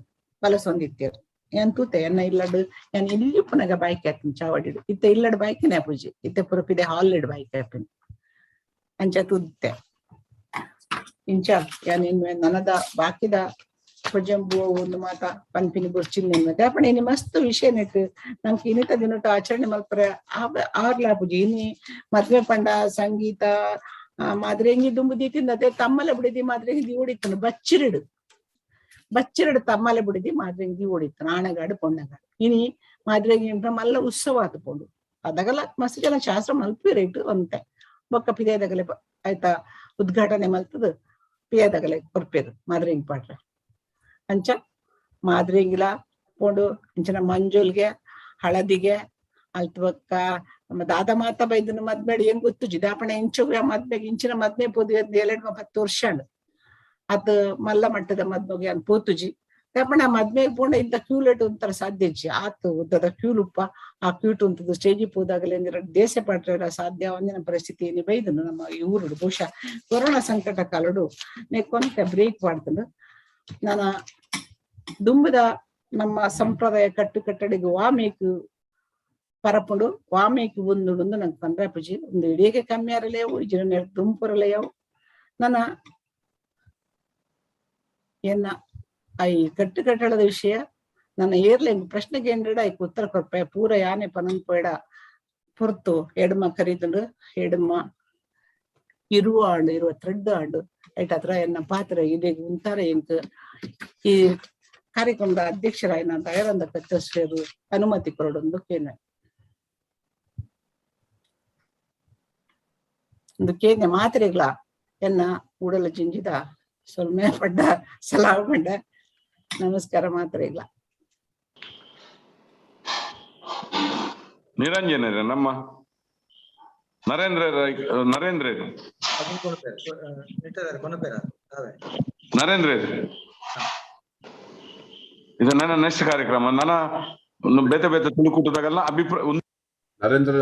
ಬಲಸೊಂದಿತ್ತೇರು. ಏನ್ ತೂತೆ ಎನ್ನ ಇಲ್ಲಡು ಏನ್ ಇಲ್ಲಿ ಪುನಗ ಬಾಯ್ಕೆ ಹಾಕ್ತೀನಿ ಚಾವಡಿಡು ಇತ್ತೆ ಇಲ್ಲಡು ಬಾಯ್ಕೆನೆ ಪೂಜೆ ಇತ್ತೆ ಪುರಪಿದೆ ಹಾಲ್ ಇಡು ಬಾಯ್ಕೆ ಹಾಪಿನಿ ಅಂಚ ತೂತೆ ಇಂಚ ಯಾನ್ ಇನ್ವೆ ನನದ ಬಾಕಿದ ಪೊಜಂಬು ಒಂದು ಮಾತ ಪನ್ಪಿನಿ ಬೊರ್ಚಿನ ದಾಪಣ ಇನಿ ಮಸ್ತ್ ವಿಷಯ ನೆಟ್ ನಂಗೆ ಇನ್ನಿತ ದಿನಟ ಆಚರಣೆ ಮಲ್ಪರೆ ಆರ್ಲಾ ಪೂಜೆ. ಇನಿ ಮದ್ವೆ ಪಂಡ ಸಂಗೀತ ಮಾದ್ರೆಂಗಿ ದುಂಬು ದೀತಿಂದತೆ ತಮ್ಮಲೆ ಬಿಡಿದಿ ಮಾದ್ರೆಂಗಿ ಓಡಿತ್ತನು ಬಚ್ಚಿರಿಡು ಬಚ್ಚಿರಡು ತಮ್ಮಲೆ ಬಿಡಿದಿ ಮಾದ್ರೆಂಗಿ ಓಡಿತ್ತನು ಆಣಗಾಡು ಪೊಣ್ಣಗಾಡು. ಇನಿ ಮಾದ್ರೆಂಗಿ ಮಲ್ಲ ಉತ್ಸವ ಆತು ಪೋಂಡು ಅದಗಲ ಮಸ್ತ್ ಜನ ಶಾಸ್ತ್ರ ಮಲ್ಪಿರೇಟು ಅಂತೆ ಬೊಕ್ಕ ಪಿದೇದಗಲೆ ಆಯ್ತಾ ಉದ್ಘಾಟನೆ ಮಲ್ತದು ಪಿಯದಗಲೆ ಕೊರ್ಪೇರು ಮಾದ್ರೆಂಗಿ ಪಾಟ್ರೆ. ಅಂಚ ಮಾದ್ರೆಂಗಿಲ ಪೋಂಡು ಅಂಚನ ಮಂಜುಲ್ಗೆ ಹಳದಿಗೆ ಅಲ್ತ್ ಬೊಕ್ಕ ನಮ್ಮ ದಾದ ಮಾತ ಬೈದನ ಮದ್ಮೇಡಿ ಹೆಂಗ್ ಗೊತ್ತುಜಿ ದಾಪಣ ಇಂಚು ಮದ್ಮೆಗೆ ಇಂಚಿನ ಮದ್ಮೆ ಪೋದು 7 10 ವರ್ಷ ಅತ್ ಮಲ್ಲ ಮಟ್ಟದ ಮದ್ಮೆಗೆ ಅನ್ ಪೋತುಜಿ. ದಾಪಣ ಮದ್ಮೆಗೆ ಪೋಂಡ ಇಂತ ಕ್ಯೂಲೆಟ್ ಒಂಥರ ಸಾಧ್ಯ ಇಜ್ಜಿ ಆತು ಉದ್ದದ ಕ್ಯೂಲುಪ್ಪ ಆ ಕ್ಯೂಟ್ ಉಂಟದ ಸ್ಟೇಜ್ ಪೋದಾಗಲೇ ದೇಶ ಪಾಟ್ರ ಸಾಧ್ಯ ಒಂದಿನ ಪರಿಸ್ಥಿತಿ ಏನಿ ಬೈದನು ನಮ್ಮ ಈ ಊರುಡು. ಬಹುಶಃ ಕೊರೋನಾ ಸಂಕಟ ಕಾಲಡು ನೇ ಕೊಂತ ಬ್ರೇಕ್ ಮಾಡ್ತಂದು ನಾನ ದುಂಬದ ನಮ್ಮ ಸಂಪ್ರದಾಯ ಕಟ್ಟು ಕಟ್ಟಡಿಗೆ ವಾಮೇಕು ಪರಪುಂಡು ವಾಮೇಕು ಒಂದು ನಂಗೆ ಪಂದ್ರ ಪೂಜಿ ಒಂದು ಇಡೀಗೆ ಕಮ್ಮಿ ಅರಲೇವು ಇಜಿನ ದುಂಪುರಲೇವು ನನ್ನ ಎನ್ನ I ಕಟ್ಟು ಕಟ್ಟಡದ ವಿಷಯ ನನ್ನ ಏರ್ಲೆ ಪ್ರಶ್ನೆಗೆ ಏನ್ರಿಡ ಐಕ್ ಉತ್ತರ ಕೊರ್ಪೆ ಪೂರ ಯಾನೆ ಪನನ್ ಪೋಯ್ಡ ಪೊರ್ತು ಎಡ್ಮ ಕರೀತುಂಡು. ಎಡ್ಮ ಇರುವ ಆಂಡ್, 22 ಆಂಡ್. ಐಟಾತ್ರ ಎನ್ನ ಪಾತ್ರ ಇಡೆಗ್ ಉಂತಾರೆ. ಎಂಕ್ ಈ ಕಾರ್ಯಕ್ರಮದ ಅಧ್ಯಕ್ಷರಾಯಿನ ದಯಾನಂದ ಕಚ್ಚೇರು ಅನುಮತಿ ಕೊರೊಡೊಂದು ಕೇನೆ. ಒಂದು ಕೇನೆ ಮಾತ್ರೆಗಳ ಎನ್ನ ಉಡಲ ಜಿಂಜಿದ ಸೊಲ್ಮೆ ಪಡ್ಡ ಸಲಾವ್ ಪಂಡ. ನಮಸ್ಕಾರ ಮಾತ್ರೆಗಳ. ನಿರಂಜನ ನಮ್ಮ ನರೇಂದ್ರ ನರೇಂದ್ರ ನರೇಂದ್ರ, ಇದು ನನ್ನ ನೆಕ್ಸ್ಟ್ ಕಾರ್ಯಕ್ರಮ. ನನ್ನ ಬೇತೆ ಬೇತೆ ತುಳುಕೂಟದಾಗೆಲ್ಲ ಅಭಿಪ್ರಾಯ. ನರೇಂದ್ರ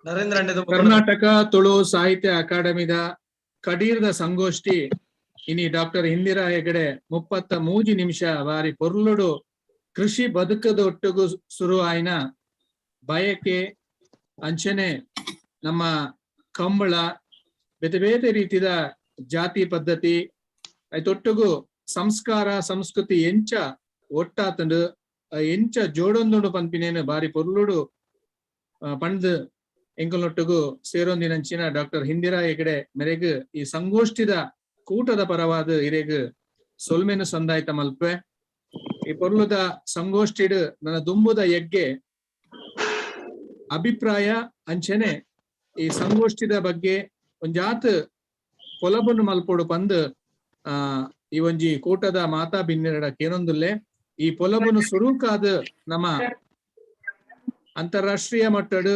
ನರೇಂದ್ರ. ಕರ್ನಾಟಕ ತುಳು ಸಾಹಿತ್ಯ ಅಕಾಡೆಮಿದ ಕಡೀರ್ದ ಸಂಗೋಷ್ಠಿ ಇನಿ ಡಾಕ್ಟರ್ ಇಂದಿರಾ ಹೆಗಡೆ 33 ನಿಮಿಷ ಬಾರಿ ಪೊರ್ಲುಡು ಕೃಷಿ ಬದುಕದ ಒಟ್ಟುಗು ಶುರು ಆಯ್ನ ಬಯಕೆ ಅಂಚನೆ ನಮ್ಮ ಕಂಬಳ ಬೇತೆ ಬೇತೆ ರೀತಿದ ಜಾತಿ ಪದ್ಧತಿ ಐತೊಟ್ಟುಗು ಸಂಸ್ಕಾರ ಸಂಸ್ಕೃತಿ ಎಂಚ ಒಟ್ಟಾತಂಡು ಎಂಚ ಜೋಡೊಂದುಂಡು ಪನ್ಪಿನೇನು ಬಾರಿ ಪೊರ್ಲುಡು ಪಂಡ್ ಎಂಕಲ್ನೊಟ್ಟುಗು ಸೇರೊಂದಿನಂಚಿನ ಡಾಕ್ಟರ್ ಇಂದಿರಾ ಹೆಗಡೆ ಮೆರೆಗ್ ಈ ಸಂಗೋಷ್ಠಿದ ಕೂಟದ ಪರವಾದ ಇರೆಗ್ ಸೊಲ್ಮೆನು ಸಂದಾಯ್ತ ಮಲ್ಪೆ. ಈ ಪೊರ್ಲುದ ಸಂಗೋಷ್ಠಿಡ್ ನನ್ನ ದುಂಬುದ ಯಗ್ಗೆ ಅಭಿಪ್ರಾಯ ಅಂಚನೆ ಈ ಸಂಗೋಷ್ಠಿದ ಬಗ್ಗೆ ಒಂಜಾತ್ ಪೊಲಬನ್ನು ಮಲ್ಪೊಡು ಪಂದ್ ಈ ಒಂಜಿ ಕೂಟದ ಮಾತಾ ಬಿನ್ನೆರಡ ಕೇನೊಂದುಲ್ಲೆ. ಈ ಪೊಲಬುನು ಸುರುಕಾದ ನಮ್ಮ ಅಂತಾರಾಷ್ಟ್ರೀಯ ಮಟ್ಟಡ್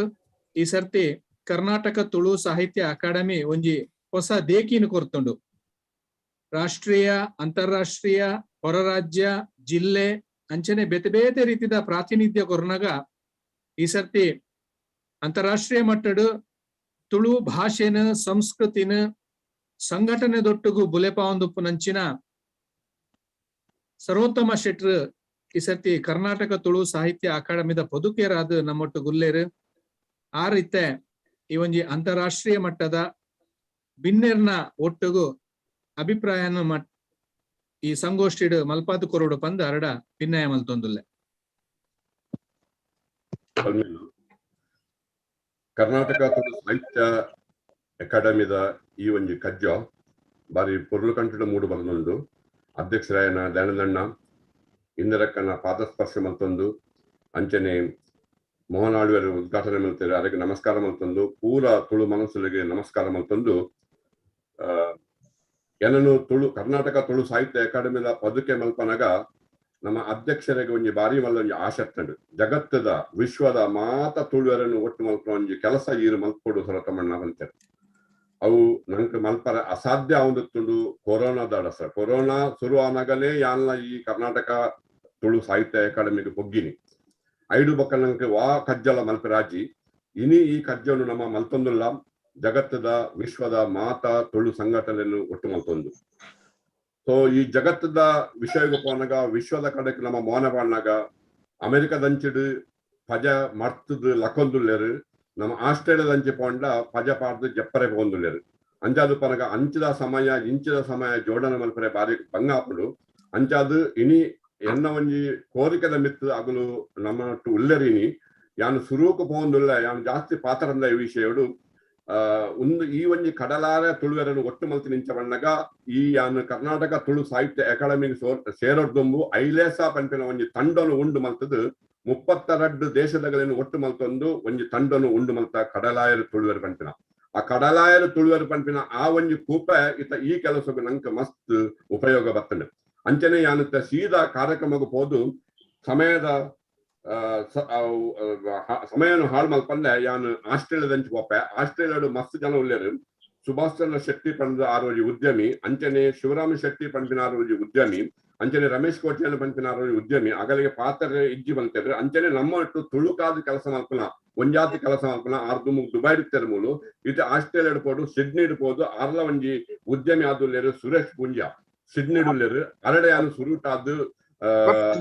ಈ ಸರ್ತಿ ಕರ್ನಾಟಕ ತುಳು ಸಾಹಿತ್ಯ ಅಕಾಡೆಮಿ ಒಂಜಿ ಹೊಸ ದೇಕಿನ ಕೊರ್ತುಂಡು. ರಾಷ್ಟ್ರೀಯ, ಅಂತಾರಾಷ್ಟ್ರೀಯ, ಹೊರರಾಜ್ಯ, ಜಿಲ್ಲೆ ಅಂಚನೆ ಬೇತೆ ಬೇತೆ ರೀತಿದ ಪ್ರಾತಿನಿಧ್ಯ ಕೊರ್ನಗ ಈ ಸರ್ತಿ ಅಂತಾರಾಷ್ಟ್ರೀಯ ಮಟ್ಟಡ್ ತುಳು ಭಾಷೆನ ಸಂಸ್ಕೃತಿನ ಸಂಘಟನೆ ದೊಟ್ಟುಗು ಬುಲೆಪಾವಂದುಪ್ಪುನಂಚಿನ ಸರ್ವೋತ್ತಮ ಶೆಟ್ರು ಈ ಸರ್ತಿ ಕರ್ನಾಟಕ ತುಳು ಸಾಹಿತ್ಯ ಅಕಾಡೆಮಿದ ಪದುಕೇರಾದ ನಮ್ಮೊಟ್ಟು ಗುಲ್ಲೇರು. ಆ ರೀತೆ ಈ ಒಂಜಿ ಅಂತಾರಾಷ್ಟ್ರೀಯ ಮಟ್ಟದ ಬಿನ್ನೆರ್ನ ಒಟ್ಟುಗು ಅಭಿಪ್ರಾಯನ ಈ ಸಂಗೋಷ್ಠಿಡ್ ಮಲ್ಪಾತು ಕೊರಡು ಪಂದ್ ಅರಡ ಭಿನ್ನಯ ಮಲ್ತೊಂದುಲ್ಲೆ. ಕರ್ನಾಟಕ ತುಳು ಸಾಹಿತ್ಯ ಅಕಾಡೆಮಿದ ಈ ಒಂಜಿ ಕಜ್ಜ ಬಾರಿ ಪೊರ್ಲು ಕಂಠದ ಮೂಡು ಬರದುಂಡು. ಅಧ್ಯಕ್ಷರಾಯನ ದಯಾನಂದಣ್ಣ ಇಂದಿರಕ್ಕನ ಪಾದಸ್ಪರ್ಶ ಮಲ್ತೊಂದು, ಅಂಚನೆ ಮೋಹನ್ ಆಳ್ವರು ಉದ್ಘಾಟನೆ ಮಲ್ತಾರೆ, ಅದಕ್ಕೆ ನಮಸ್ಕಾರ ಮಲ್ತೊಂದು, ಪೂರ ತುಳು ಮನಸ್ಸುಗಳಿಗೆ ನಮಸ್ಕಾರ ಮಲ್ತೊಂದು, ಏನನು ತುಳು ಕರ್ನಾಟಕ ತುಳು ಸಾಹಿತ್ಯ ಅಕಾಡೆಮಿದ ಪದುಕೆ ಮಲ್ಪನಗ ನಮ್ಮ ಅಧ್ಯಕ್ಷರಿಗೆ ಒಂಜಿ ಬಾರಿ ಮಲ್ಲ ಒಂಜಿ ಆಸೆ ಇತ್ತಂಡು. ಜಗತ್ತದ ವಿಶ್ವದ ಮಾತ ತುಳುವರನ್ನು ಒಟ್ಟು ಮಲ್ಪನ ಒಂಜಿ ಕೆಲಸ ಈರು ಮಲ್ಪೊಡು ಸರತಮಣ್ಣ ಅಂತಾರೆ. ಅವು ನಂಗೆ ಮಲ್ಪರ ಅಸಾಧ್ಯ ಆವೊಂದಿತ್ತುಂಡು ಕೊರೋನಾದ ಅಡಸ. ಕೊರೋನಾ ಶುರು ಆನಾಗಲೇ ಯಾನ್ಲ ಈ ಕರ್ನಾಟಕ ತುಳು ಸಾಹಿತ್ಯ ಅಕಾಡೆಮಿಗೆ ಪೊಗ್ಗಿನಿ. ಐಡು ಬೊಕ್ಕ ನಂಗೆ ವಾ ಕಜ್ಜಲ ಮಲ್ಪರಾಜಿ ಇನಿ ಈ ಕಜ್ಜನು ನಮ್ಮ ಮಲ್ತೊಂದುಲ್ಲ. ಜಗತ್ತದ ವಿಶ್ವದ ಮಾತ ತುಳು ಸಂಘಟನೆಯನ್ನು ಒಟ್ಟು ಮಲ್ತೊಂದು. ಸೊ ಈ ಜಗತ್ತದ ವಿಷಯ ಪೋನಾಗ ವಿಶ್ವದ ಕಡೆಗೆ ನಮ್ಮ ಮೋನ ಪಾಡ್ನಾಗ ಅಮೆರಿಕದಂಚಿಡು ಪಜ ಮರ್ತದು ಲಕೊಂದುಲ್ಲೇರು, ನಮ್ಮ ಆಸ್ಟ್ರೇಲಿಯಾದಂಚಿ ಪೋಂಡ ಪಜ ಪಾಡ್ದು ಜಪ್ಪರೆ ಪೋಂದುಲ್ಲೇರು. ಅಂಚಾದು ಪನಗ ಅಂಚದ ಸಮಯ ಇಂಚದ ಸಮಯ ಜೋಡಣೆ ಮಲ್ಪರೆ ಬಾರಿ ಬಂಗ ಆಪುಂಡು. ಅಂಚಾದು ಇನಿ ಎನ್ನ ಒಂಜಿ ಕೋರಿಕೆದ ಮಿತ್ತು ಅಗಲು ನಮ್ಮ ಉಲ್ಲೇರು. ಇನಿ ಯಾನು ಸುರೂಕು ಪೋಂದುಲ್ಲ, ಯಾನು ಜಾಸ್ತಿ ಪಾತ್ರಂದ ಈ ವಿಷಯಡು. ಒಂದು ಈ ಒಂಜಿ ಕಡಲಾರ ತುಳುವೆರನ್ನು ಒಟ್ಟು ಮಲ್ತಿ ನಿಂಚ ಬಣ್ಣಗ ಈ ಯಾನು ಕರ್ನಾಟಕ ತುಳು ಸಾಹಿತ್ಯ ಅಕಾಡೆಮಿಗೆ ಸೇರೋರ್ದುಂಬು ಐಲೇಸ ಪನ್ಪಿನ ಒಂಜಿ ತಂಡನು ಉಂಡು ಮಲ್ತದು 32 ದೇಶದಗಳನ್ನು ಒಟ್ಟು ಮಲ್ತೊಂದು ಒಂಜಿ ತಂಡನು ಉಂಡು ಮಲ್ತ ಕಡಲಾಯರು ತುಳುವೆರು ಪನ್ಪಿನ ಆ ಕಡಲಾಯರು ತುಳುವೆರು ಪನ್ಪಿನ ಆ ಒಂಜಿ ಕೂಪ ಇತ ಈ ಕೆಲಸಕ್ಕೆ ನಂಗೆ ಮಸ್ತ್ ಉಪಯೋಗ ಬರ್ತದೆ. ಅಂಚನೆ ಯಾನುತ್ತ ಸೀದಾ ಕಾರ್ಯಕ್ರಮಕ್ಕೆ ಹೋದು ಸಮಯದ ಸಮಯನು ಹಾಳು ಮಲ್ಪಂದೆ ಯಾನು ಆಸ್ಟ್ರೇಲಿಯಾದಂಚಿ ಪೋಪೆ. ಆಸ್ಟ್ರೇಲಿಯಾಡು ಮಸ್ತ್ ಜನ ಉಲ್ಲೇರು. ಸುಭಾಷ್ ಚಂದ್ರ ಶೆಟ್ಟಿ ಪಂಡ ಆರೋಜಿ ಉದ್ಯಮಿ, ಅಂಚನೆ ಶಿವರಾಮ ಶೆಟ್ಟಿ ಪಂಪಿನ ಆರೋಜಿ ಉದ್ಯಮಿ, ಅಂಚನೆ ರಮೇಶ್ ಕೋಟ್ಯಾನ್ ಪಂಪಿನ ಆರೋಜಿ ಉದ್ಯಮಿ, ಅಗಲಿಗೆ ಪಾತ್ರ ಇಜ್ಜಿ ಬಂತೇವ್ರೆ. ಅಂಚನೆ ನಮ್ಮ ತುಳುಕಾದ ಕೆಲಸ ಮಲ್ಪನ ಒಂಜಾತಿ ಕೆಲಸ ಮಲ್ಪನ ಆರ್ದು ದುಬೈ ಇರ್ತಾರೆ ಮೂಲು ಇದು ಆಸ್ಟ್ರೇಲಿಯಾ ಪೋಡು ಸಿಡ್ನಿ ಇಡ್ಬೋದು. ಆರ್ಲ ಒಂಜಿ ಉದ್ಯಮಿ ಆದುಲ್ಲೇರು ಸುರೇಶ್ ಪುಂಜಾ ಸಿಡ್ನಿ ಉಲ್ಲೇರು. ಅರಡೆ ಯಾನು ಸುರುಟಾದ್ದು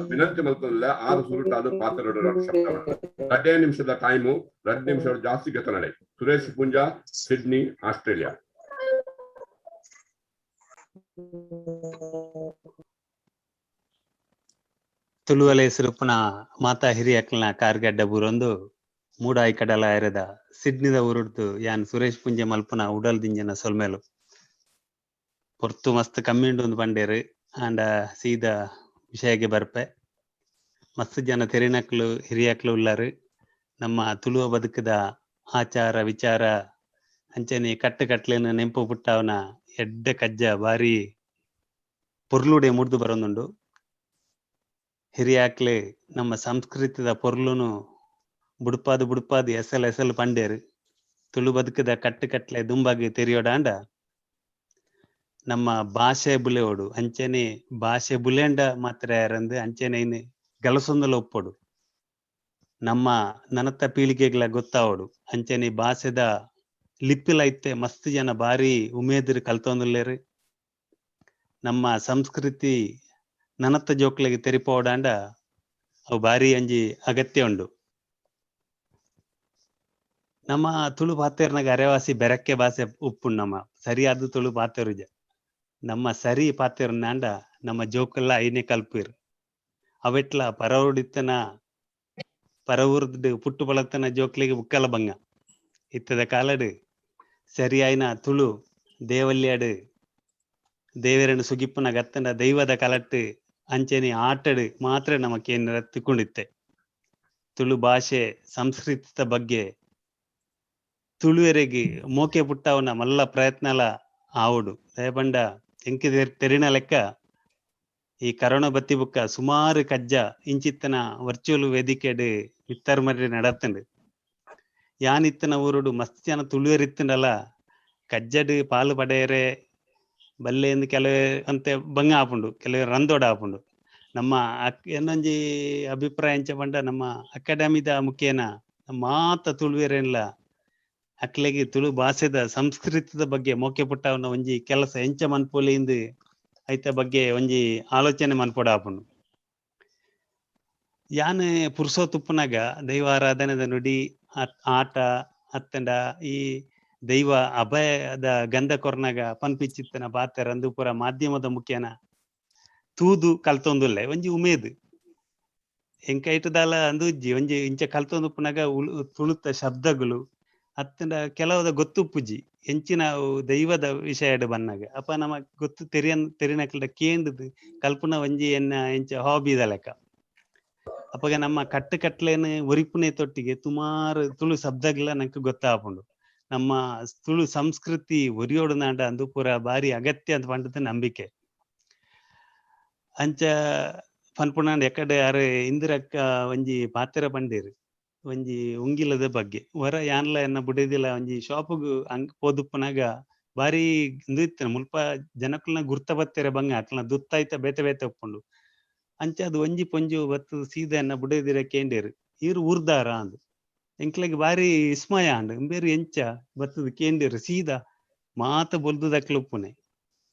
ವಿನಂತಿ ಮಲ್ತೊಂದಿಲ್ಲ ಆರು ಸುರುಟಾದ ಪಾತ್ರ 2 ನಿಮಿಷದ ಟೈಮು, 2 ನಿಮಿಷ ಜಾಸ್ತಿ ಗತನಡೆ. Suresh Punja, Sydney, Australia. ತುಳುವಲೆ ಸುರುಪುನ ಮಾತಾ ಹಿರಿಯಕ್ಲನ ಕಾರ್ಗಡ್ಡ ಬೂರೊಂದು ಮೂಡಾಯಿ ಕಡಲ ಎರೆದ ಸಿಡ್ನಿದ ಊರುಡ್ದು ಯಾನ್ ಸುರೇಶ್ ಪುಂಜೆ ಮಲ್ಪುನ ಉಡಲ್ ದಿಂಜನ ಸೊಲ್ಮೆಲು. ಪೊರ್ತು ಮಸ್ತ್ ಕಮ್ಮಿ ಉಂಡು ಪಂಡೇರು, ಆಂಡ ಸೀದಾ ವಿಷಯಗೆ ಬರ್ಪೆ. ಮಸ್ತ್ ಜನ ತೆರಿನಕ್ಲು ಹಿರಿಯಕ್ಲು ಉಲ್ಲಾರು. ನಮ್ಮ ತುಳುವ ಬದುಕುದ ಆಚಾರ ವಿಚಾರ ಅಂಚನೆ ಕಟ್ಟು ಕಟ್ಲೆನ ನೆಂಪು ಪುಟ್ಟಾವನ ಎಡ್ಡೆ ಕಜ್ಜ ಬಾರಿ ಪೊರ್ಲುಡೆ ಮುಡ್ದು ಬರೋದುಂಡು. ಹಿರಿಯಾಕ್ಲೆ ನಮ್ಮ ಸಂಸ್ಕೃತಿದ ಪೊರ್ಲುನು ಬುಡ್ಪಾದು ಬುಡ್ಪಾದು ಎಸಲ್ ಎಸಲ್ ಪಂಡೇರು. ತುಳು ಬದುಕದ ಕಟ್ಟು ಕಟ್ಲೆ ದುಂಬಾಗಿ ತೆರಿಯೋಡಾಂಡ ನಮ್ಮ ಭಾಷೆ ಬುಲೆಯೋಡು, ಅಂಚನೆ ಭಾಷೆ ಬುಲೆಂಡ ಮಾತ್ರ ಯಾರಂದು ಅಂಚನೆ ಇನ್ನು ಗಲಸೊಂದಲ ಒಪ್ಪೊಡು, ನಮ್ಮ ನನತ್ತ ಪೀಳಿಗೆಗಳ ಗೊತ್ತಾವಡು. ಅಂಚನೆ ಭಾಷೆದ ಲಿಪ್ಪಿಲ ಇತ್ತೆ ಮಸ್ತ್ ಜನ ಬಾರಿ ಉಮೇದಿರು ಕಲ್ತೊಂದುಲ್ಲೇರು. ನಮ್ಮ ಸಂಸ್ಕೃತಿ ನನತ್ತ ಜೋಕ್ಲೆಗ್ ತೆರಿಪೋಡಾಂಡ ಅವು ಬಾರಿ ಅಂಜಿ ಅಗತ್ಯ ಉಂಡು. ನಮ್ಮ ತುಳು ಪಾತೆರ್ನಾಗ ಅರೆವಾಸಿ ಬೆರಕೆ ಭಾಷೆ ಉಪ್ಪುಂಡು. ನಮ್ಮ ಸರಿಯಾದ ತುಳು ಪಾತೆರುಜ, ನಮ್ಮ ಸರಿ ಪಾತೆರ್ನಾಂಡ ನಮ್ಮ ಜೋಕುಲ್ಲ ಐನೆ ಕಲ್ಪಿರ್. ಅವೆಟ್ಲ ಪರವೂರ್ಡಿತ್ತನ ಪರವೂರ್ದು ಪುಟ್ಟು ಬಳತ್ತನ ಜೋಕ್ಲೆಗ್ ಬುಕ್ಕಲ ಬಂಗ. ಇತ್ತದ ಕಾಲಡು ಸರಿಯಾಯಿನ ತುಳು ದೇವಲ್ಯಾಡು ದೇವರನ್ನು ಸುಗಿಪ್ಪುನ ಗತ್ತಂಡ ದೈವದ ಕಲಟ್ಟು ಅಂಚನೆ ಆಟಡು ಮಾತ್ರ ನಮ್ಮ ಕೇಂದ್ರ ತಿಕ್ಕೊಂಡಿತ್ತೆ. ತುಳು ಭಾಷೆ ಸಂಸ್ಕೃತಿದ ಬಗ್ಗೆ ತುಳುವೆರೆಗೆ ಮೋಕೆ ಪುಟ್ಟವನ ಮಲ್ಲ ಪ್ರಯತ್ನಲ ಆವಡು. ದಯಪಂಡ ಎಂಕಿ ತೆರಿನ ಲೆಕ್ಕ ಈ ಕರೋನಾ ಬತ್ತಿ ಬುಕ್ಕ ಸುಮಾರು ಕಜ್ಜ ಇಂಚಿತ್ತನ ವರ್ಚುವಲ್ ವೇದಿಕೆಡ್ ಮಿತ್ತರ್ ಮರಿ ನಡತ್ತಂಡು. ಯಾನಿತ್ತನ ಊರುಡು ಮಸ್ತ್ ಜನ ತುಳುವೆರಿತ್ತಂಡಲ ಕಜ್ಜಡ್ ಪಾಲು ಪಡೆಯರೆ ಬಲ್ಲೆಂದು ಕೆಲವೇ ಅಂತೆ ಬಂಗ ಆಪುಂಡು, ಕೆಲವೇ ರಂದೋಡ ಆಪುಂಡು. ನಮ್ಮ ಏನೊಂಜಿ ಅಭಿಪ್ರಾಯ ಎಂಚ ಪಂಡ ನಮ್ಮ ಅಕಾಡೆಮಿದ ಮುಖೇನ ಮಾತ ತುಳುವೆರೆನ್ಲ ಅಕ್ಲೆಗೆ ತುಳು ಭಾಷೆದ ಸಂಸ್ಕೃತಿದ ಬಗ್ಗೆ ಮೋಕೆ ಪುಟ್ಟವನ ಒಂಜಿ ಕೆಲಸ ಎಂಚ ಮನ್ಪೊಲಿ ಇಂದು ಐತ ಬಗ್ಗೆ ಒಂಜಿ ಆಲೋಚನೆ ಮನ್ಪೊಡ ಆಪುಂಡು. ಯಾನ್ ಪುರುಸೋತುಪ್ಪುನಾಗ ದೈವಾರಾಧನೆದ ನುಡಿ ಆಟ ಅತ್ತಂಡ ಈ ದೈವ ಅಭಯದ ಗಂಧ ಕೊರ್ನಾಗ ಪನ್ಪಿಚಿತ್ತನ ಪಾತೆರ ಅಂದು ಪೂರ ಮಾಧ್ಯಮದ ಮುಖೇನ ತೂದು ಕಲ್ತೊಂದುಲ್ಲೆ ಒಂಜಿ ಉಮೇದ್. ಎಂಕೈಟದಾಲ ಅಂದುಜ್ಜಿ ಒಂಜಿ ಇಂಚ ಕಲ್ತೊಂದುಪ್ಪುನಾಗ ತುಳುತ ಶಬ್ದಗಳು ಅತ್ತಂಡ ಕೆಲವದ ಗೊತ್ತುಪ್ಪುಜಿ ಎಂಚಿನ ದೈವದ ವಿಷಯಡ್ ಬನ್ನಾಗ ಅಪ್ಪ ನಮಗ್ ಗೊತ್ತು ತೆರಿನಕ್ಲ ಕೇಂದ್ರದ್ ಕಲ್ಪನ ಒಂಜಿ ಎನ್ನ ಎಂಚ ಹಾಬಿದ ಲೆಕ್ಕ. ಅಪ್ಪಗ ನಮ್ಮ ಕಟ್ಟು ಕಟ್ಲೇನು ಒರಿಪುನೆ ತೊಟ್ಟಿಗೆ ತುಮಾರು ತುಳು ಶಬ್ದಗಳ ನಂಗೆ ಗೊತ್ತಾಪುಂಡು. ನಮ್ಮ ತುಳು ಸಂಸ್ಕೃತಿ ಒರಿಯೋಡು ನಾಡ ಅಂದು ಪೂರ ಬಾರಿ ಅಗತ್ಯ ಅಂತ ಪಂಡದ ನಂಬಿಕೆ. ಅಂಚ ಪನ್ಪುಣಾಂಡ ಎಕಡೆ ಅರೆ ಇಂದಿರಕ್ಕ ಒಂಜಿ ಪಾತ್ರ ಪಂಡೇರು ಒಂಜಿ ಉಂಗಿಲದ ಬಗ್ಗೆ ಹೊರ ಯಾನ್ಲ ಎನ್ನ ಬುಡೇದಿಲ್ಲ ಒಂಜಿ ಶಾಪುಗು ಅಂಗ್ ಪೋದುಪ್ಪನಾಗ ಬಾರಿ ಇಂದು ಇತ್ತನ ಮುಲ್ಪ ಜನಕುಲ್ನ ಗುರ್ತ ಬತ್ತೆರೆ ಬಂಗ ಅಕ್ಲ್ನ ದುತ್ತಾಯ್ತ ಬೇತೆ ಬೇತೆ ಉಪ್ಪುಂಡು. ಅಂಚ ಅದು ಒಂಜಿ ಪೊಂಜು ಬತ್ತು ಸೀದ ಎನ್ನ ಬುಡೇದಿರ ಕೇಂಡೇರು ಈರು ಊರ್ದಾರ ಅಂದು ಎಂಕ್ಲೆಗ್ ಬಾರಿ ವಿಸ್ಮಯ ಅಂಡ್ ಬೇರು ಎಂಚ ಬತ್ತದ ಕೇಂಡೇರು ಸೀದಾ ಮಾತ ಬೊಲ್ದುದಕ್ಲು ಉಪ್ಪುನೆ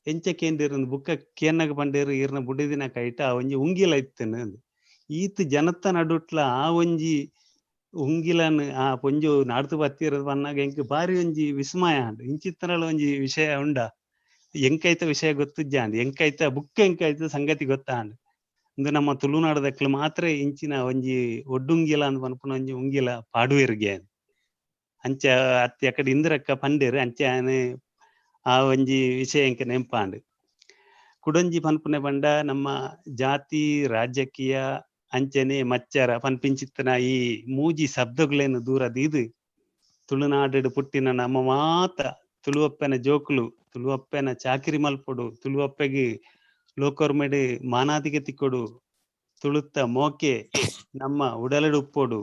ಎಂಚ ಕೇಂಡೇರು ಅಂದ್ ಬುಕ್ಕ ಕೇನಾಗ ಪಂಡೇರು ಈರ್ನ ಬುಡೇದಿನ ಕೈಟ ಆ ಒಂಜಿ ಉಂಗಿಲ ಇತ್ತನ ಅಂದ್ ಈತ್ ಜನತ ನಡುಟ್ಲ ಆ ಒಂಜಿ ಉಂಗಿಲನ್ ಆ ಪೊಂಜು ನಾಡ್ತು ಬತ್ತಿರೋದು ಪನ್ನಾಗ ಎಂಕ್ ಬಾರಿ ಒಂಜಿ ವಿಸ್ಮಯ ಅಂಡ್ ಇಂಚಿತ್ತನಲ ಒಂಜಿ ವಿಷಯ ಉಂಡ ಎಂಕೈತ ವಿಷಯ ಗೊತ್ತಿಜ್ಜ ಅಂಡ್ ಎಂಕೈತ ಬುಕ್ಕ ಎಂಕೈತ ಸಂಗತಿ ಗೊತ್ತಾ ಅಂಡ್ ಇಂದು ನಮ್ಮ ತುಳುನಾಡದಕ್ಲು ಮಾತ್ರ ಇಂಚಿನ ಒಂಜಿ ಒಡ್ಡುಂಗಿಲ ಅಂದ್ ಪನ್ಪುನ ಒಂಜಿ ಉಂಗಿಲ ಪಾಡುವೆರ್ಗೆ ಅಂಚ ಅತ್ತಿ ಅಕಡೆ ಇಂದಿರಕ್ಕ ಪಂಡೇರು ಅಂಚ ಆ ಒಂಜಿ ವಿಷಯ ಎಂಕ ನೆಂಪಾಂಡ್. ಕುಡೊಂಜಿ ಪನ್ಪುನೆ ಪಂಡ ನಮ್ಮ ಜಾತಿ ರಾಜಕೀಯ ಅಂಚನೆ ಮಚ್ಚರ ಪನ್ಪಿಂಚಿತ್ತನ ಈ ಮೂಜಿ ಶಬ್ದಗಳೇನು ದೂರ ದೀದು ತುಳುನಾಡು ಪುಟ್ಟಿನ ನಮ್ಮ ಮಾತ ತುಳುವಪ್ಪನ ಜೋಕುಲು ತುಳುವಪ್ಪನ ಚಾಕಿರಿ ಮಲ್ಪೊಡು ತುಳುವಪ್ಪಗೆ ಲೋಕೊರ್ಮೆಡು ಮಾನಾದಿಗೆ ತಿಕ್ಕೊಡು ತುಳುತ್ತ ಮೋಕೆ ನಮ್ಮ ಉಡಲಡು ಉಪ್ಪೊಡು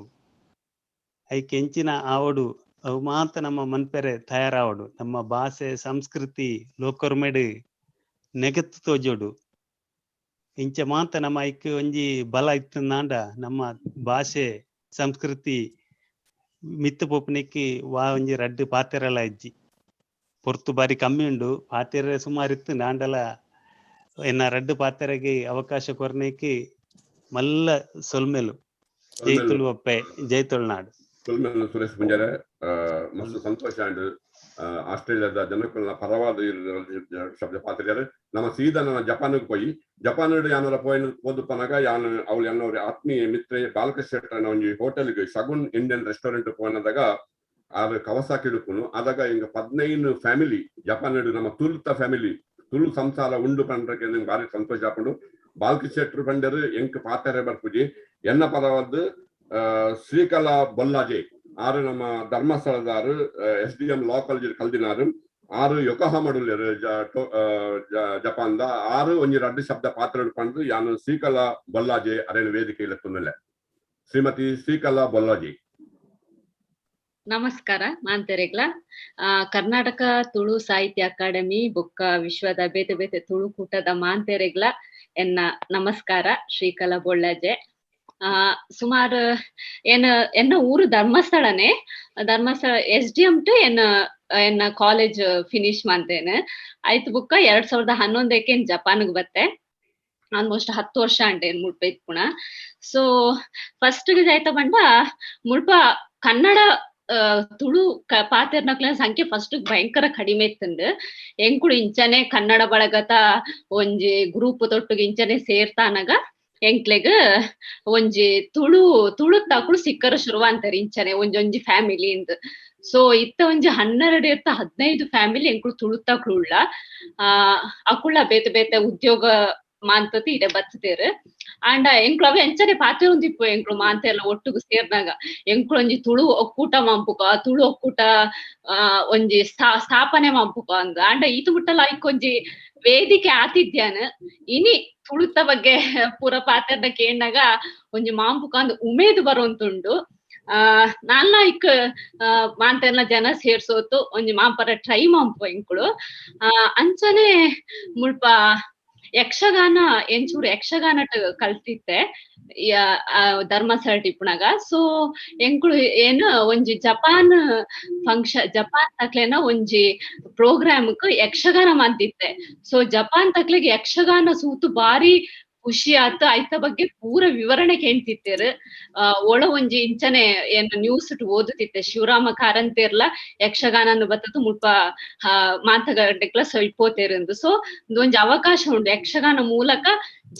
ಐಕೆ ಎಂಚಿನ ಆವಡು ಅವು ಮಾತ ನಮ್ಮ ಮನ್ಪೆರೆ ತಯಾರಾವಡು ನಮ್ಮ ಭಾಷೆ ಸಂಸ್ಕೃತಿ ಲೋಕೊರ್ಮೆಡು ನೆಗತ್ತು ತೋಜೋಡು ಇಂಚ ಮಾತ ನಮ್ಮ ಐಕ್ ಒಂಜಿ ಬಲ ಇತ್ತಂದಾಂಡ ನಮ್ಮ ಭಾಷೆ ಸಂಸ್ಕೃತಿ ಮಿತ್ತು ಪೋಪನಿಕ್ಕೆ ವಾ ಒಂಜಿ ರಡ್ಡು ಪಾತೆರಲ ಇಜ್ಜಿ ಪೊರ್ತು ಬಾರಿ ಕಮ್ಮಿ ಉಂಡು ಪಾತೆರ ಸುಮಾರು ಇತ್ತು ನಾಂಡಲ ಎನ್ನ ರಡ್ಡು ಪಾತೆರೆಗೆ ಅವಕಾಶ ಕೊರ್ನೇಕಿ ಮಲ್ಲ ಸೊಲ್ಮೆಲು. ಜೈ ತುಳುವಪ್ಪೆ, ಜೈ ತುಳುನಾಡು. ಸೊಲ್ಮೆಲು ಸುರೇಶ್ ಪುಂಜಾರೆ. ಮಸ್ತ್ ಸಂತೋಷ ಅಂಡ್ ಆಸ್ಟ್ರೇಲಿಯಾದ ಜನಕುಲ್ನ ಪರವಾದ ಶಬ್ದ ಪಾತ್ರಿಯಾರು. ನಮ್ಮ ಸೀದಾ ನನ್ನ ಜಪಾನ್ಗೆ ಪೋಯಿ, ಜಪಾನ್ ಯಾನರ ಪೋಯಿನ ಪೋದುಪ್ಪನಾಗ ಯಾನ್ ಅವಳು ಎನ್ನವ್ರ ಆತ್ಮೀಯ ಮಿತ್ರೆ ಬಾಲಕೃಷ್ಣ ಶೆಟ್ಟರ್ನ ಒಂಜಿ ಹೋಟೆಲ್ಗೆ ಶಗುನ್ ಇಂಡಿಯನ್ ರೆಸ್ಟೋರೆಂಟ್ ಪೋನದಾಗ ಆರು ಕವಸಾಕಿ ಇಡುಪುನು. ಆದಾಗ ಹಿಂಗ 15 ಫ್ಯಾಮಿಲಿ ಜಪಾನ್ ನಮ್ಮ ತುಳುತ ಫ್ಯಾಮಿಲಿ ತುಳು ಸಂಸಾರ ಉಂಡು ಪಂಡ್ರಕ್ಕೆ ನಿಂಗೆ ಭಾರಿ ಸಂತೋಷ ಆಪುಂಡು. ಬಾಲಕೃಷ್ಣ ಶೆಟ್ಟರು ಪಂಡರು ಎಂಕ್ ಪಾತೆರೆ ಬರ್ಪುಜಿ. ಎನ್ನ ಪರವಾದ ಶ್ರೀಕಲಾ ಬೊಲ್ಲಾಜೆ ಆರು ನಮ್ಮ ಧರ್ಮಸ್ಥಳದಾರು, ಎಸ್.ಡಿ.ಎಂ ಲಾ ಕಾಲೇಜ್ ಕಲ್ದಿನಾರು, ಆರು ಯೊಕೊಹಾಮಡುಲ್ಲೆರು ಜಪಾನ್ದ. ಆರು ಒಂಜಿ ರಡ್ಡು ಶಬ್ದ ಪಾತ್ರ ಪಂಡ್ದು ಯಾನು ಶ್ರೀಕಲಾ ಬೊಲ್ಲಾಜೆ ಅರೇನ ವೇದಿಕೆ ತುನ್ನಲೆ. ಶ್ರೀಮತಿ ಶ್ರೀಕಲಾ ಬೊಲ್ಲಾಜೆ. ನಮಸ್ಕಾರ ಮಾಂತೆರೆಗ್ಲ. ಕರ್ನಾಟಕ ತುಳು ಸಾಹಿತ್ಯ ಅಕಾಡೆಮಿ ಬೊಕ್ಕ ವಿಶ್ವದ ಬೇತೆ ಬೇತೆ ತುಳು ಕೂಟದ ಮಾಂತೆರೆಗ್ಲ ಎನ್ನ ನಮಸ್ಕಾರ. ಶ್ರೀಕಲಾ ಬೊಳ್ಳಾಜೆ. ಸುಮಾರು ಏನ ಎನ್ನ ಊರು ಧರ್ಮಸ್ಥಳನೇ, ಧರ್ಮಸ್ಥಳ ಎಸ್.ಡಿ.ಎಂ ಟು ಎನ್ನ ಎನ್ನ ಕಾಲೇಜ್ ಫಿನಿಶ್ ಮಾಡ್ತೇನೆ. ಆಯ್ತು ಬುಕ್ಕ 2011ಕ್ಕೆ ಜಪಾನ್ಗೆ ಬತ್ತೆ. ಆಲ್ಮೋಸ್ಟ್ 10 ವರ್ಷ ಅಂಟೆ ಮುಲ್ಪ ಇತ್ಪುಣ. ಸೊ ಫಸ್ಟ್ ಆಯ್ತ ಬಂಡ ಮುಲ್ಪ ಕನ್ನಡ ತುಳು ಪಾತೆರ್ನಕ್ಲೆನ ಸಂಖ್ಯೆ ಫಸ್ಟ್ ಭಯಂಕರ ಕಡಿಮೆ ಇತ್ತಂಡು. ಎಂಕುಳು ಇಂಚನೆ ಕನ್ನಡ ಬಳಗತ ಒಂಜಿ ಗ್ರೂಪ್ ತೊಟ್ಟುಗ್ ಇಂಚನೆ ಸೇರ್ತಾನಗ ಎಂಕ್ಲೆಗ್ ಒಂಜಿ ತುಳು ತುಳುತ್ತಾಕುಳು ಸಿಕ್ಕರ ಶುರುವಾಂತಾರೆ ಇಂಚನೆ ಒಂಜೊಂಜಿ ಫ್ಯಾಮಿಲಿ ಇಂದ್. ಸೊ ಇತ್ತ ಒಂಜಿ 12 ಇತ್ತ 15 ಫ್ಯಾಮಿಲಿ ಎಂಕುಳು ತುಳುತ್ತಾಕುಳು ಉಳ್ಳ. ಅಕುಳ ಬೇತೆ ಬೇತೆ ಉದ್ಯೋಗ ಮಾಂತತಿ ಇಡೆ ಬತ್ತತೇರು. ಅಂಡ ಎಂಕ್ಳು ಅವೆ ಎಂಚನೆ ಪಾತೆರೊಂದಿಪ್ಪು ಎಂಕ್ಳು ಮಾಂತೆ ಎಲ್ಲ ಒಟ್ಟುಗು ಸೇರ್ನಾಗ ಎಂಕ್ಳು ಒಂಜಿ ತುಳು ಒಕ್ಕೂಟ ಮಾಂಪುಕ, ತುಳು ಒಕ್ಕೂಟ ಒಂಜಿ ಸ್ಥಾಪನೆ ಮಾಂಪುಕ ಅಂದ್. ಅಂಡ ಈತು ಮುಟ್ಟಲ ಐಕೊಂಜಿ ವೇದಿಕೆ ಆತಿದ್ಯಾನ. ಇನಿ ತುಳುತ್ತ ಬಗ್ಗೆ ಪೂರ ಪಾತೆರ್ನ ಕೇಂಡಾಗ ಒಂಜಿ ಮಾಂಪುಕ ಅಂದ್ ಉಮೇದು ಬರೋಂತುಂಡು. ನಾನ್ನ ಇಕ್ ಮಾಂತೆರ್ನ ಜನ ಸೇರ್ಸೋತು ಒಂಜಿ ಮಾಂಪರ ಟ್ರೈ ಮಾಂಪು ಎಂಕುಳು. ಅಂಚನೆ ಮುಲ್ಪ ಯಕ್ಷಗಾನ ಎಂಚೂರು ಯಕ್ಷಗಾನ ಕಲ್ತಿತ್ತೆ ಧರ್ಮಸ್ಥಳ ಟಿಪ್ಪುಣಗ. ಸೊ ಎಂಕುಳು ಏನು ಒಂಜಿ ಜಪಾನ್ ಫಂಕ್ಷನ್ ಜಪಾನ್ ತಕ್ಲೆನ ಒಂಜಿ ಪ್ರೋಗ್ರಾಮ್ ಯಕ್ಷಗಾನ ಮಾಡ್ತಿತ್ತೆ. ಸೊ ಜಪಾನ್ ತಕ್ಲೆಗೆ ಯಕ್ಷಗಾನ ಸೂತು ಬಾರಿ ಖುಷಿ ಆತು. ಐತ ಬಗ್ಗೆ ಪೂರ ವಿವರಣೆ ಕೇಳ್ತಿತ್ತೇರು. ಒಳ ಒಂಜಿ ಇಂಚನೆ ಏನು ನ್ಯೂಸ್ ಇಟ್ಟು ಓದುತ್ತಿತ್ತೆ ಶಿವರಾಮ ಕಾರಂತೇರ್ಲ ಯಕ್ಷಗಾನ ಬತ್ತದು ಮುಲ್ಪ ಮಾತಗಡ್ಡೆಕ್ಲ ಸೊಯ್ಪೋತೇರಂದು. ಸೊ ಒಂಜಿ ಅವಕಾಶ ಉಂಟು ಯಕ್ಷಗಾನ ಮೂಲಕ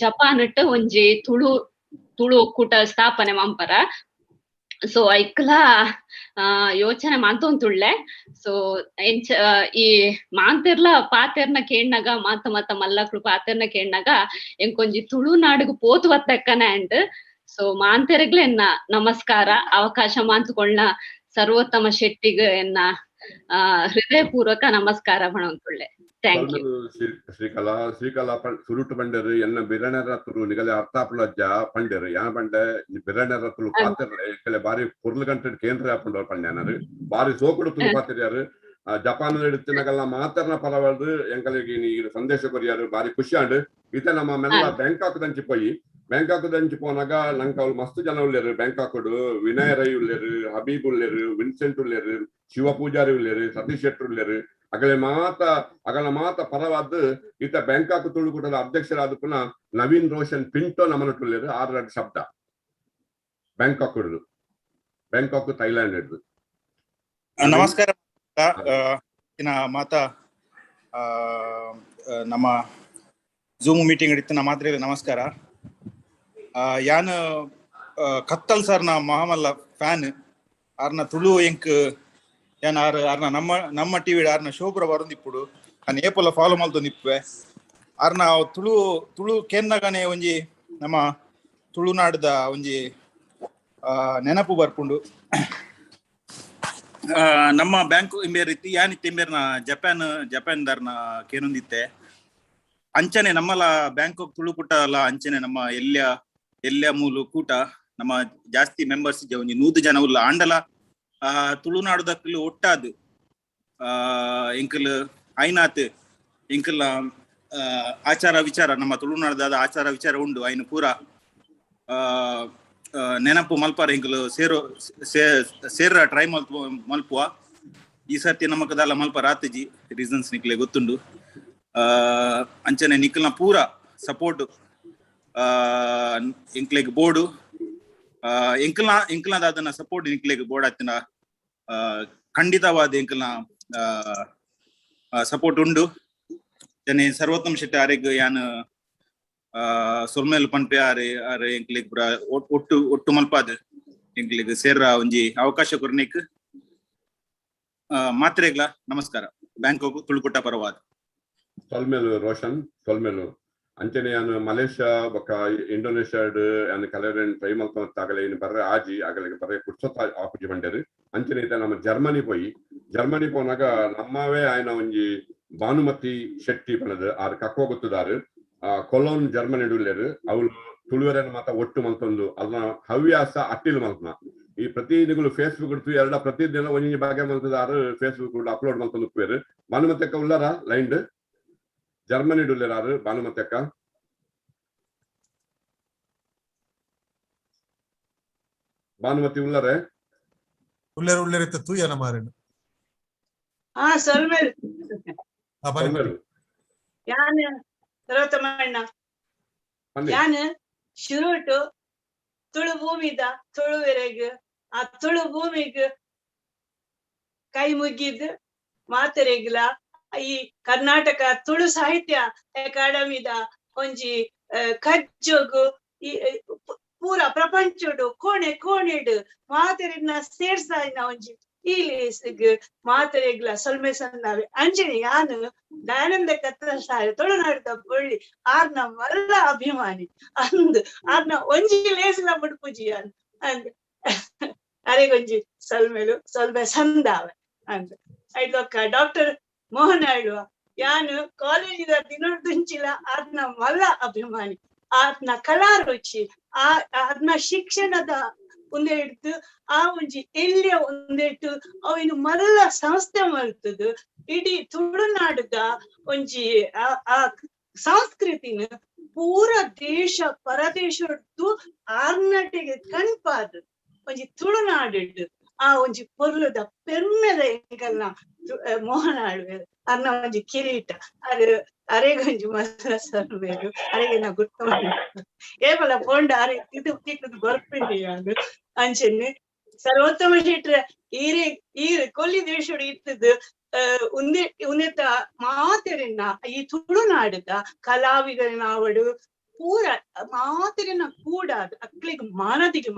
ಜಪಾನ್ ಇಟ್ಟು ಒಂಜಿ ತುಳು ತುಳು ಒಕ್ಕೂಟ ಸ್ಥಾಪನೆ ಮಂಪರ. ಸೊ ಐಕ್ಲ ಯೋಚನೆ ಮಾಂತೊಂತುಳ್ಳೆ. ಸೊ ಎಂಚ ಈ ಮಾಂತೆರ್ಲ ಪಾತೆರ್ನ ಕೇಣ್ಣಾಗ ಮಾತ ಮಾತ ಮಲ್ಲಕ್ಳು ಪಾತೆರ್ನ ಕೇಣ್ಣಾಗ ಎಂಕೊಂಜಿ ತುಳುನಾಡುಗು ಪೋತು ಬತ್ತಕ್ಕನ ಅಂಡ್. ಸೊ ಮಾಂತೆರ್ಗ್ಲ ಎನ್ನ ನಮಸ್ಕಾರ. ಅವಕಾಶ ಮಾಂತುಕೊಳ್ಳ ಸರ್ವೋತ್ತಮ ಶೆಟ್ಟಿಗ್ ಎನ್ನ ಹೃದಯಪೂರ್ವಕ ನಮಸ್ಕಾರ ಪಣೊಂತುಳ್ಳೆ. Thank you. Srikala Srikala ಸುರುಟು ಬಂಡೆರು ಎನ್ನ ಬಿರಣರ ತುಳು ನಿಗಲೆ ಅರ್ಥಾಪುಲಜ್ಜ ಪಂಡೆರು ಯಾನ ಬಂಡೆ ಬಿರಣರ ತುಳು ಪಾತೆರ್ಲೆ ಕೆಲ ಬಾರಿ ಪೊರ್ಲು ಗಂಟೆ ಕೇಂದ್ರ ಹಾಕೊಂಡು ಪಂಡ್ಯಾನರು ಬಾರಿ ಸೋಕುಡು ತುಳು ಪಾತೆರ್ಯಾರು. ಜಪಾನ್ ಇತ್ತಿನಗಲ್ಲ ಮಾತರ್ನ ಪರವಾದ ಎಂಕಲಿಗೆ ಈ ಸಂದೇಶ ಕೊರಿಯಾರು ಬಾರಿ ಖುಷಿ ಆಂಡ್. ಇತ ನಮ್ಮ ಮೆಲ್ಲ ಬ್ಯಾಂಕಾಕ್ ದಂಚಿ ಪೋಯಿ, ಬ್ಯಾಂಕಾಕ್ ದಂಚಿ ಪೋನಾಗ ನಂಗೆ ಅವ್ಳು ಮಸ್ತ್ ಜನ ಉಳ್ಳೇರು. ಬ್ಯಾಂಕಾಕ್ ವಿನಯ ರೈ ಉಳ್ಳೇರು, ಹಬೀಬ್ ಉಳ್ಳೇರು, ವಿನ್ಸೆಂಟ್ ಉಳ್ಳೇರು, ಶಿವ ಪೂಜಾರಿ ಉಳ್ಳೇರು, ಸತೀಶ್ ಶೆಟ್ಟರ್ ಉಳ್ಳೇರು. ಅಗಲ ಮಾತ ಅಗಲ ಮಾತ ಪರವಾದ ಈತ ಬ್ಯಾಂಕಾಕ್ ತುಳುಕೂಟದ ಅಧ್ಯಕ್ಷರಾದ ಪುನಃ ನವೀನ್ ರೋಷನ್ ಪಿಂಟೋ ನಮನಟುಳ್ಳೇರು. 6 ಶಬ್ದ ಬ್ಯಾಂಕಾಕ್ ಹಿಡಿದು, ಬ್ಯಾಂಕಾಕ್ ಥೈಲ್ಯಾಂಡ್ ಹಿಡಿದು. ನಮಸ್ಕಾರ ಮಾತಾ ನಮ್ಮ ಝೂಮ್ ಮೀಟಿಂಗ್ ಹಿಡಿತು ಮಾತ್ರ ನಮಸ್ಕಾರ. ಯಾನ್ ಕತ್ತಲ್ ಸರ್ನ ಮಹಾಮಲ್ಲ ಫ್ಯಾನ್. ಆರ್ನ ತುಳು ಎಂಕ್ ಯಾನ್ ಆರ್ ಆರ್ನ ನಮ್ಮ ನಮ್ಮ ಟಿವಿ ಆರ್ನ ಶೋಪುರ ಬರೊಂದಿಪ್ಪುಡು ನಾನು ಏಪೊಲ ಫಾಲೋ ಮಲ್ತೊಂದಿಪ್ಪುವೆ. ಆರ್ನ ತುಳು ತುಳು ಕೇನ್ನಗನೆ ಒಂಜಿ ನಮ್ಮ ತುಳುನಾಡದ ಒಂಜಿ ನೆನಪು ಬರ್ಪುಂಡು. ನಮ್ಮ ಬ್ಯಾಂಕ್ ಇಂಬೇರ್ ಇತ್ತಿ ಯಾನಿತ್ತೆ ಇಂಬೇರ್ನ ಜಪಾನ್ ಜಪಾನ್ ದಾರ್ನ ಕೇನೊಂದಿತ್ತೆ. ಅಂಚನೆ ನಮ್ಮಲ ಬ್ಯಾಂಕಾಕ್ ತುಳು ಕೂಟ ಅಲ್ಲ ಅಂಚನೆ ನಮ್ಮ ಎಲ್ಯ ಎಲ್ಯ ಮೂಲು ಕೂಟ ನಮ್ಮ ಜಾಸ್ತಿ ಮೆಂಬರ್ಸ್ ಒಂಜಿ 100 ಜನ ಉಲ್ಲ. ಆಂಡಲ ತುಳುನಾಡುದಕ್ಕಲು ಒಟ್ಟಾದ್ ಎಂಕಲ್ ಐನಾತ್ ಎಂಕಲ್ನ ಆಚಾರ ವಿಚಾರ ನಮ್ಮ ತುಳುನಾಡದ ಆಚಾರ ವಿಚಾರ ಉಂಡು ಐನು ಪೂರ ನೆನಪು ಮಲ್ಪಾರ ಎಂಕಲು ಸೇರೋ ಸೇರ ಟ್ರೈ ಮಲ್ಪುವ. ಈ ಸರ್ತಿ ನಮಕದಲ್ಲ ಮಲ್ಪ ರಾತಜಿ ರೀಸನ್ಸ್ ನಿಕ್ಲೆ ಗೊತ್ತುಂಡು. ಅಂಚನೆ ನಿಕ್ಲ್ನ ಪೂರ ಸಪೋರ್ಟ್ ಎಂಕ್ಲೆಗ್ ಬೋರ್ಡು ಎಂಕಲ್ನ ಎಂಕಲ್ನ ದಾದನ ಸಪೋರ್ಟ್ ನಿಕ್ಲೆಗ್ ಬೋರ್ಡ್ ಆತಿನ ಖಂಡಿತವಾದ ಎಂಕಲ್ನ ಸಪೋರ್ಟ್ ಉಂಡು. ಜನೆ ಸರ್ವೋತ್ತಮ ಶೆಟ್ಟಿ ಆರೆಗ್ ಯಾನ್ ಸೊಲ್ಮೆಲ್ ಪನ್ಪೆ. ಆರೆ ಆರೆ ಎಂಕ್ಲೆಗ್ ಪೂರ ಒಟ್ಟು ಒಟ್ಟು ಮಲ್ಪಾದ್ ಎಂಕ್ಲೆಗ್ ಸೇರ್ರ ಒಂಜಿ ಅವಕಾಶ ಕೊರ್ನಿಕ್ ಮಾತ್ರೆಗ್ಲ ನಮಸ್ಕಾರ. ಬ್ಯಾಂಕಾಕ್ ತುಳುಕೂಟ ಪರವಾದ. ಸೊಲ್ಮೆಲು ರೋಷನ್, ಸೊಲ್ಮೆಲು. ಅಂಚನೆ ಯಾನ್ ಮಲೇಷ್ಯಾ ಬೊಕ್ಕ ಇಂಡೋನೇಷ್ಯಾಡ್ ಯಾನ್ ಕಲೆರೆನ್ ಟ್ರೈ ಮಲ್ತೊಂದು ಇನ್ನು ಬರ್ರೆ ಆಜಿ, ಅಗಲಿಗೆ ಬರ್ರೆ ಪುರ್ಸೊತ್ತ ಆಪುಜಿ ಪಂಡೆರ್. ಅಂಚನೆ ಇತ್ತೆ ನಮ್ಮ ಜರ್ಮನಿ ಪೋಯಿ, ಜರ್ಮನಿ ಪೋನಾಗ ನಮ್ಮವೇ ಆಯ್ನ ಒಂಜಿ ಭಾನುಮತಿ ಶೆಟ್ಟಿ ಪನದು ಆರ್ ಕಕ್ವ ಗೊತ್ತುದಾರು, ಕೊಲೋನ್ ಜರ್ಮನಿ ಉಲ್ಲೆರ್. ಅವ್ಲು ತುಳುವೆರನ್ನು ಮಾತ ಒಟ್ಟು ಮಲ್ತೊಂದು ಅಲ್ನ ಹವ್ಯಾಸ ಅಟ್ಟಿಲ್ ಮಲ್ಪನ. ಈ ಪ್ರತಿ ನಿಗುಲು ಫೇಸ್ಬುಕ್ ಎರಡ ಪ್ರತಿ ದಿನ ಒಂಜಿ ಭಾಗ್ಯ ಮಲ್ತದಾರು ಫೇಸ್ಬುಕ್ ಅಪ್ಲೋಡ್ ಮಲ್ತೊಂದು ಉಪ್ಪುವೆರ್. ಭಾನುಮತಿ ಅಕ್ಕ ಉಲ್ಲಾರ ಲೈನ್ಡ್? ಜರ್ಮನಿ ಉಲ್ಲೆರಾರು ಭಾನುಮತಿ ಅಕ್ಕ? ಭಾನುಮತಿ ಉಲ್ಲರೆ? ಉಲ್ಲೆರ್ ಉಲ್ಲೆರ್ ಇತ್ತ ತೂಯನ ಮಾರೇನು. ಹಾ ಸೊಲ್ಮೆಲ್. ಯಾನ್ ಸರ್ವೋತ್ತಮಣ್ಣ ಯಾನ್ ಶುರುಟು ತುಳು ಭೂಮಿದ ತುಳುವೆರೆಗ್ ಆ ತುಳು ಭೂಮಿಗ್ ಕೈ ಮುಗಿದ್ ಮಾತೆರೆಗ್ಲ ಈ ಕರ್ನಾಟಕ ತುಳು ಸಾಹಿತ್ಯ ಅಕಾಡೆಮಿದ ಒಂಜಿ ಕಜ್ಜೊಗು ಈ ಪೂರ ಪ್ರಪಂಚಡು ಕೋಣೆ ಕೋಣೆಡು ಮಾತೆರೆಗ್ನ ಸೇರ್ಸಾಯಿನ ಒಂಜಿ ಈ ಲೇಸ್ಗ್ ಮಾತೆರೆಗ್ಲ ಸೊಲ್ಮೆ ಸಂದಾವೆ. ಅಂಚನೆ ಯಾನು ದಯಾನಂದ ಕತ್ತಲಸಾಯ ತುಳುನಾಡಿದ ಬೊಳ್ಳಿ ಆರ್ನ ಮಲ್ಲ ಅಭಿಮಾನಿ ಅಂದ್ ಆರ್ನ ಒಂಜಿ ಲೇಸ್ಲ ಬುಡ್ಪುಜಿ ಯಾನ್ ಅಂದ್ ಅರೆಗೊಂಜಿ ಸೊಲ್ಮೆಲು ಸೊಲ್ಮೆ ಸಂದಾವೆ ಅಂದ್. ಐದೊಕ್ಕ ಡಾಕ್ಟರ್ ಮೋಹನ್ ಆಳ್ವ ಯಾನು ಕಾಲೇಜಿದ ದಿನದುಂಚಿಲ ಆರ್ನ ಮಲ್ಲ ಅಭಿಮಾನಿ. ಆತ್ನ ಕಲಾರುಚಿ ಆ ಆತ್ನ ಶಿಕ್ಷಣದ ಒಂದೇ ಹಿಡ್ದು ಆ ಒಂಜಿ ಎಲ್ಲಿಯ ಒಂದೆಟ್ಟು ಅವಿನ ಮಲ್ಲ ಸಂಸ್ಥೆ ಮಲ್ತದು ಇಡೀ ತುಳುನಾಡುದ ಒಂಜಿ ಆ ಸಂಸ್ಕೃತಿನ ಪೂರ ದೇಶ ಪರದೇಶದ್ದು ಆರ್ನಟಿಗೆ ಕಣ್ಪಾದು ಒಂಜಿ ತುಳುನಾಡು ಆ ಒಂಜಿ ಪೊರ್ಲುದ ಪೆರ್ಮೆದ ಎಂಕಲ್ನ ಮೋಹನ ಆಳ್ವೆರ್ ಅರ್ನ ಒಂಜಿ ಕಿರೀಟ ಅರೆ ಅರೆಗೊಂಜಿ ಮಲ್ಲ ಸರ್ವೇರು ಅರೆಗೆ ನಾ ಗುರ್ತ ಏಪಲ ಪೋಂಡ ಅರೆ ಇದು ತಿಕ್ಕದು ಬರ್ಪಿಂಡಿ ಅದು. ಅಂಚನೆ ಸರ್ವೋತ್ತಮ ಶೆಟ್ರ ಈರೆ ಈರ್ ಕೊಲ್ಲಿ ದೇಶಡು ಇತ್ತದು ಉಂದೆ ಉಂದೆತ ಮಾತೆರೆನ್ನ ಈ ತುಳುನಾಡುದ ಕಲಾವಿದರನ್ನಾವಡು ಪೂರ ಮಾತೆರೆನ ಕೂಡಾದ ಅಕ್ಲಿಗ್ ಮಾನದಿಗೆ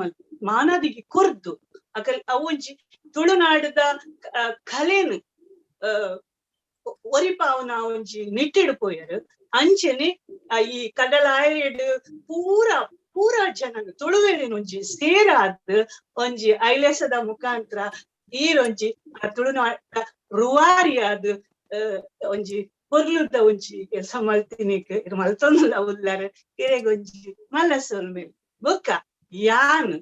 ಮಾನದಿಗೆ ಕೊರ್ದು ಅಕಲ್ ಅವೊಂಜಿ ತುಳುನಾಡುದ ಕಲೆನ್ ಒರಿಪಾವನ ಒಂಜಿ ನಿಟ್ಟಿಡು ಪೋಯರು. ಅಂಚನೆ ಈ ಕಡಲಾಯಡ್ ಪೂರ ಪೂರ ಜನ ತುಳುವೆರಿನ ಒಂಜಿ ಸೇರಾದ್ ಒಂಜಿ ಐಲೇಸದ ಮುಖಾಂತರ ಈರೊಂಜಿ ಆ ತುಳುನಾಡ ರುವಾರಿಯಾದ್ ಒಂಜಿ ಪೊರ್ಲುದ ಒಂಜಿ ಕೆಲಸ ಮಲ್ತಿನಿಕ್ ಮಲ್ತೊಂದುಲ ಉಲ್ಲಾರ ಇರೆಗೊಂಜಿ ಮಲ್ಲ ಸೊಲ್ಮೆಲ್. ಬೊಕ್ಕ ಯಾನ್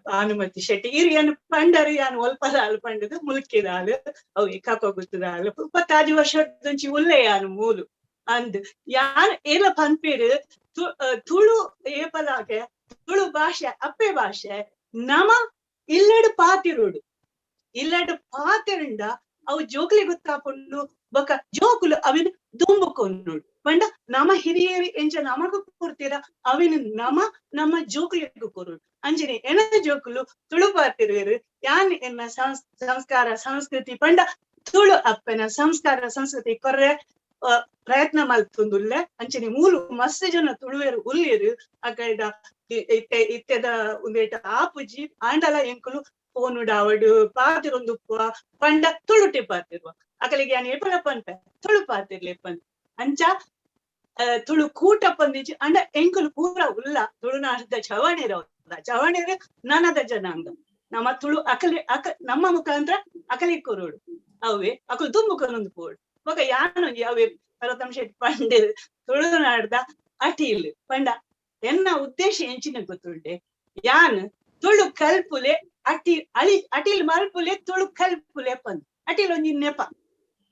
ಭಾನುಮತಿ ಶೆಟ್ಟಿ ಇರು ಯಾನ್ ಪಂಡರು ಯಾನ್ ಒಲ್ಪದಾಲು ಪಂಡದು ಮುಲ್ಕಿದಾಲು ಅವು ಕಾಕೋ ಗುತ್ತದಾಲು 35 ವರ್ಷದಂಚಿ ಉಲ್ಲೆ ಯಾನ್ ಮೂಲು ಅಂದ್ ಯಾನ್ ಏಲ ಪನ್ಪೇರು ತುಳು ಏಪಲಾಗೆ ತುಳು ಭಾಷೆ ಅಪ್ಪೆ ಭಾಷೆ ನಮ ಇಲ್ಲಡು ಪಾತಿರುಡು ಇಲ್ಲಡು ಪಾತಿರಂಡ ಅವು ಜೋಕ್ಲಿ ಗೊತ್ತಾಪುಂಡು ಬೊಕ ಜೋಕುಲು ಅವಿನ ದುಂಬುಕೊನ್ನೋಡು ಪಂಡ ನಮ ಹಿರಿಯರು ಎಂಚ ನಮಗೂ ಕೊರ್ತೀರ ಅವಿನ ನಮ ನಮ್ಮ ಜೋಕುಲಿಗೂ ಕೊರೋಡು. ಅಂಜನೆ ಎನ ಜೋಕುಲು ತುಳು ಪಾತಿರುವೆರು ಯಾನ್ ಎನ್ನ ಸಂಸ್ಕಾರ ಸಂಸ್ಕೃತಿ ಪಂಡ ತುಳು ಅಪ್ಪನ ಸಂಸ್ಕಾರ ಸಂಸ್ಕೃತಿ ಕೊರ್ರೆ ಪ್ರಯತ್ನ ಮಲ್ತೊಂದುಲ್ಲೆ. ಅಂಚನೆ ಮೂಲು ಮಸ್ತ್ ಜನ ತುಳುವೆರು ಉಲ್ಲೇರು ಅಕಲ್ಡ ಇತ್ತೆ ಇತ್ತೆದ ಉಂದೇಟ ಆಪುಜಿ ಆಂಡಲ ಎಂಕುಲು ಫೋನುಡಾವಡು ಪಾತಿರೊಂದುಪ್ಪುವ ಪಂಡ ತುಳುಟೆ ಪಾತಿರುವ ಅಕಲಿಗೆ ಯಾನ್ ಏಪಲ ಪನ್ಪೆ ತುಳು ಪಾತಿರ್ಲೆ ಪನ್ ಅಂಚ ತುಳು ಕೂಟ ಪಂದಿಜಿ ಅಂಡ ಎಂಕುಲು ಪೂರ ಉಲ್ಲ ತುಳುನಾಡದ ಚವಣೆರ ಚವಣೆರು ನನದ ಜನಾಂಗ ನಮ್ಮ ತುಳು ಅಕಲಿ ಅಕ ನಮ್ಮ ಮುಖಾಂತರ ಅಕಲಿ ಕೊರೋಡು ಅವೇ ಅಕಲು ದುಂಬುಕೊನೊಂದು ಪೋಡು. ಬೊಕ ಯಾನೊಂಜಿ ಅವೇ ಪರತಮ್ ಶೆಟ್ಟಿ ಪಂಡೆರ್ ತುಳುನಾಡ್ದ ಅಟೀಲ್ ಪಂಡ ಎನ್ನ ಉದ್ದೇಶ ಎಂಚಿನ ಗೊತ್ತುಂಡೆ ಯಾನ್ ತುಳು ಕಲ್ಪುಲೆ ಅಟಿ ಅಳಿ ಅಟೀಲ್ ಮಲ್ಪುಲೆ ತುಳು ಕಲ್ಪುಲೆ ಪಂದ್ ಅಟೀಲ್ ಒಂಜಿ ನೆಪ.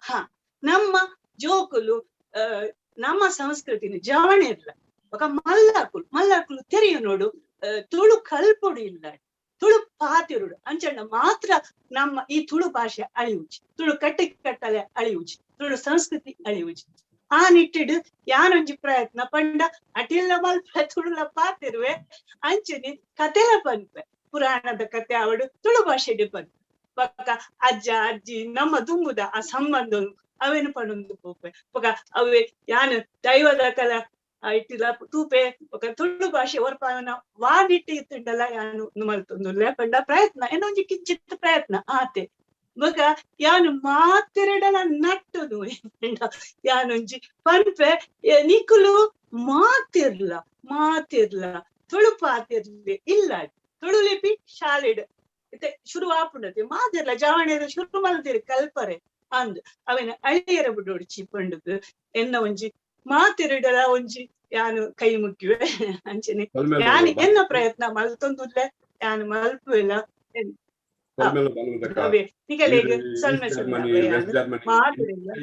ಹಾ ನಮ್ಮ ಜೋಕುಲು ನಮ್ಮ ಸಂಸ್ಕೃತಿನ ಜವಣೆ ಇರ್ಲ ಬೊಕ ಮಲ್ಲಾಕುಲು ಮಲ್ಲಾಕುಲು ತೆರಿಯು ನೋಡು ತುಳು ಕಲ್ಪುಡು ಇಲ್ಲ ತುಳು ಪಾತಿರುಡು ಅಂಚಣ್ಣ ಮಾತ್ರ ನಮ್ಮ ಈ ತುಳು ಭಾಷೆ ಅಳಿಯುಜಿ ತುಳು ಕಟ್ಟಿ ಕಟ್ಟಲೆ ಅಳಿಯುಜಿ ತುಳು ಸಂಸ್ಕೃತಿ ಅಳಿಯುಜಿ. ಆ ನಿಟ್ಟಿಡು ಯಾನೊಂಜಿ ಪ್ರಯತ್ನ ಪಂಡ ಅಟಿಲ್ಲ ಮಲ್ಪ ತುಳುಲ ಪಾತಿರುವೆ ಅಂಚನೆ ಕತೆಲ ಪನ್ಪೆ ಪುರಾಣದ ಕತೆ ಅವಡು ತುಳು ಭಾಷೆಡ್ ಪನ್ಪೆ. ಬೊಕ್ಕ ಅಜ್ಜ ಅಜ್ಜಿ ನಮ್ಮ ದುಂಬುದ ಆ ಸಂಬಂಧ ಅವೇನು ಪಣೊಂದು ಪೋಪೆ. ಬೊಕ ಅವೇ ಯಾನ್ ದೈವದ ಕಲ ಇಟ್ಟಿಲ ತೂಪೆ. ಬೊಕ ತುಳು ಭಾಷೆ ಒರ್ಪಾವನ ವಾದಿಟ್ಟು ಇತ್ತುಂಡಲ ಯಾನು ಮಲ್ತೊಂದುಲ್ಲೆ ಪಂಡ ಪ್ರಯತ್ನ ಏನೊಂಜಿ ಕಿಂಚಿತ್ ಪ್ರಯತ್ನ ಆತೆ. ಬೊಕ ಯಾನು ಮಾತೆರೆಡಲ ನಟ್ಟುನು ಯಾನೊಂಜಿ ಪನ್ಪೆ, ನಿಕುಲು ಮಾತಿರ್ಲ ಮಾತಿರ್ಲ ತುಳು ಪಾತಿರ್ಲಿ ಇಲ್ಲ ತುಳು ಲಿಪಿ ಶಾಲೆಡ್ ಇತ್ತೆ ಶುರು ಆಪುಂಡತೆ ಮಾತಿರ್ಲ ಜವಣೆರ್ ಶುರು ಮಲ್ತಿರ್ ಕಲ್ಪರೆ ಅಂದ್ ಅವೆನ ಅಳಿಯರ ಬುಡೋಡ್ಚಿ ಪಂಡುದು ಎನ್ನ ಒಂಜಿ ಮಾತಿರಿಡಲ ಒಂಜಿ ಯಾನು ಕೈ ಮುಗ್ಗಿವೆ. ಅಂಚನೆ ಯಾನು ಎನ್ನ ಪ್ರಯತ್ನ ಮಲ್ತೊಂದುಲ್ಲೆ ಯಾನು ಮಲ್ಪುವೆಲ.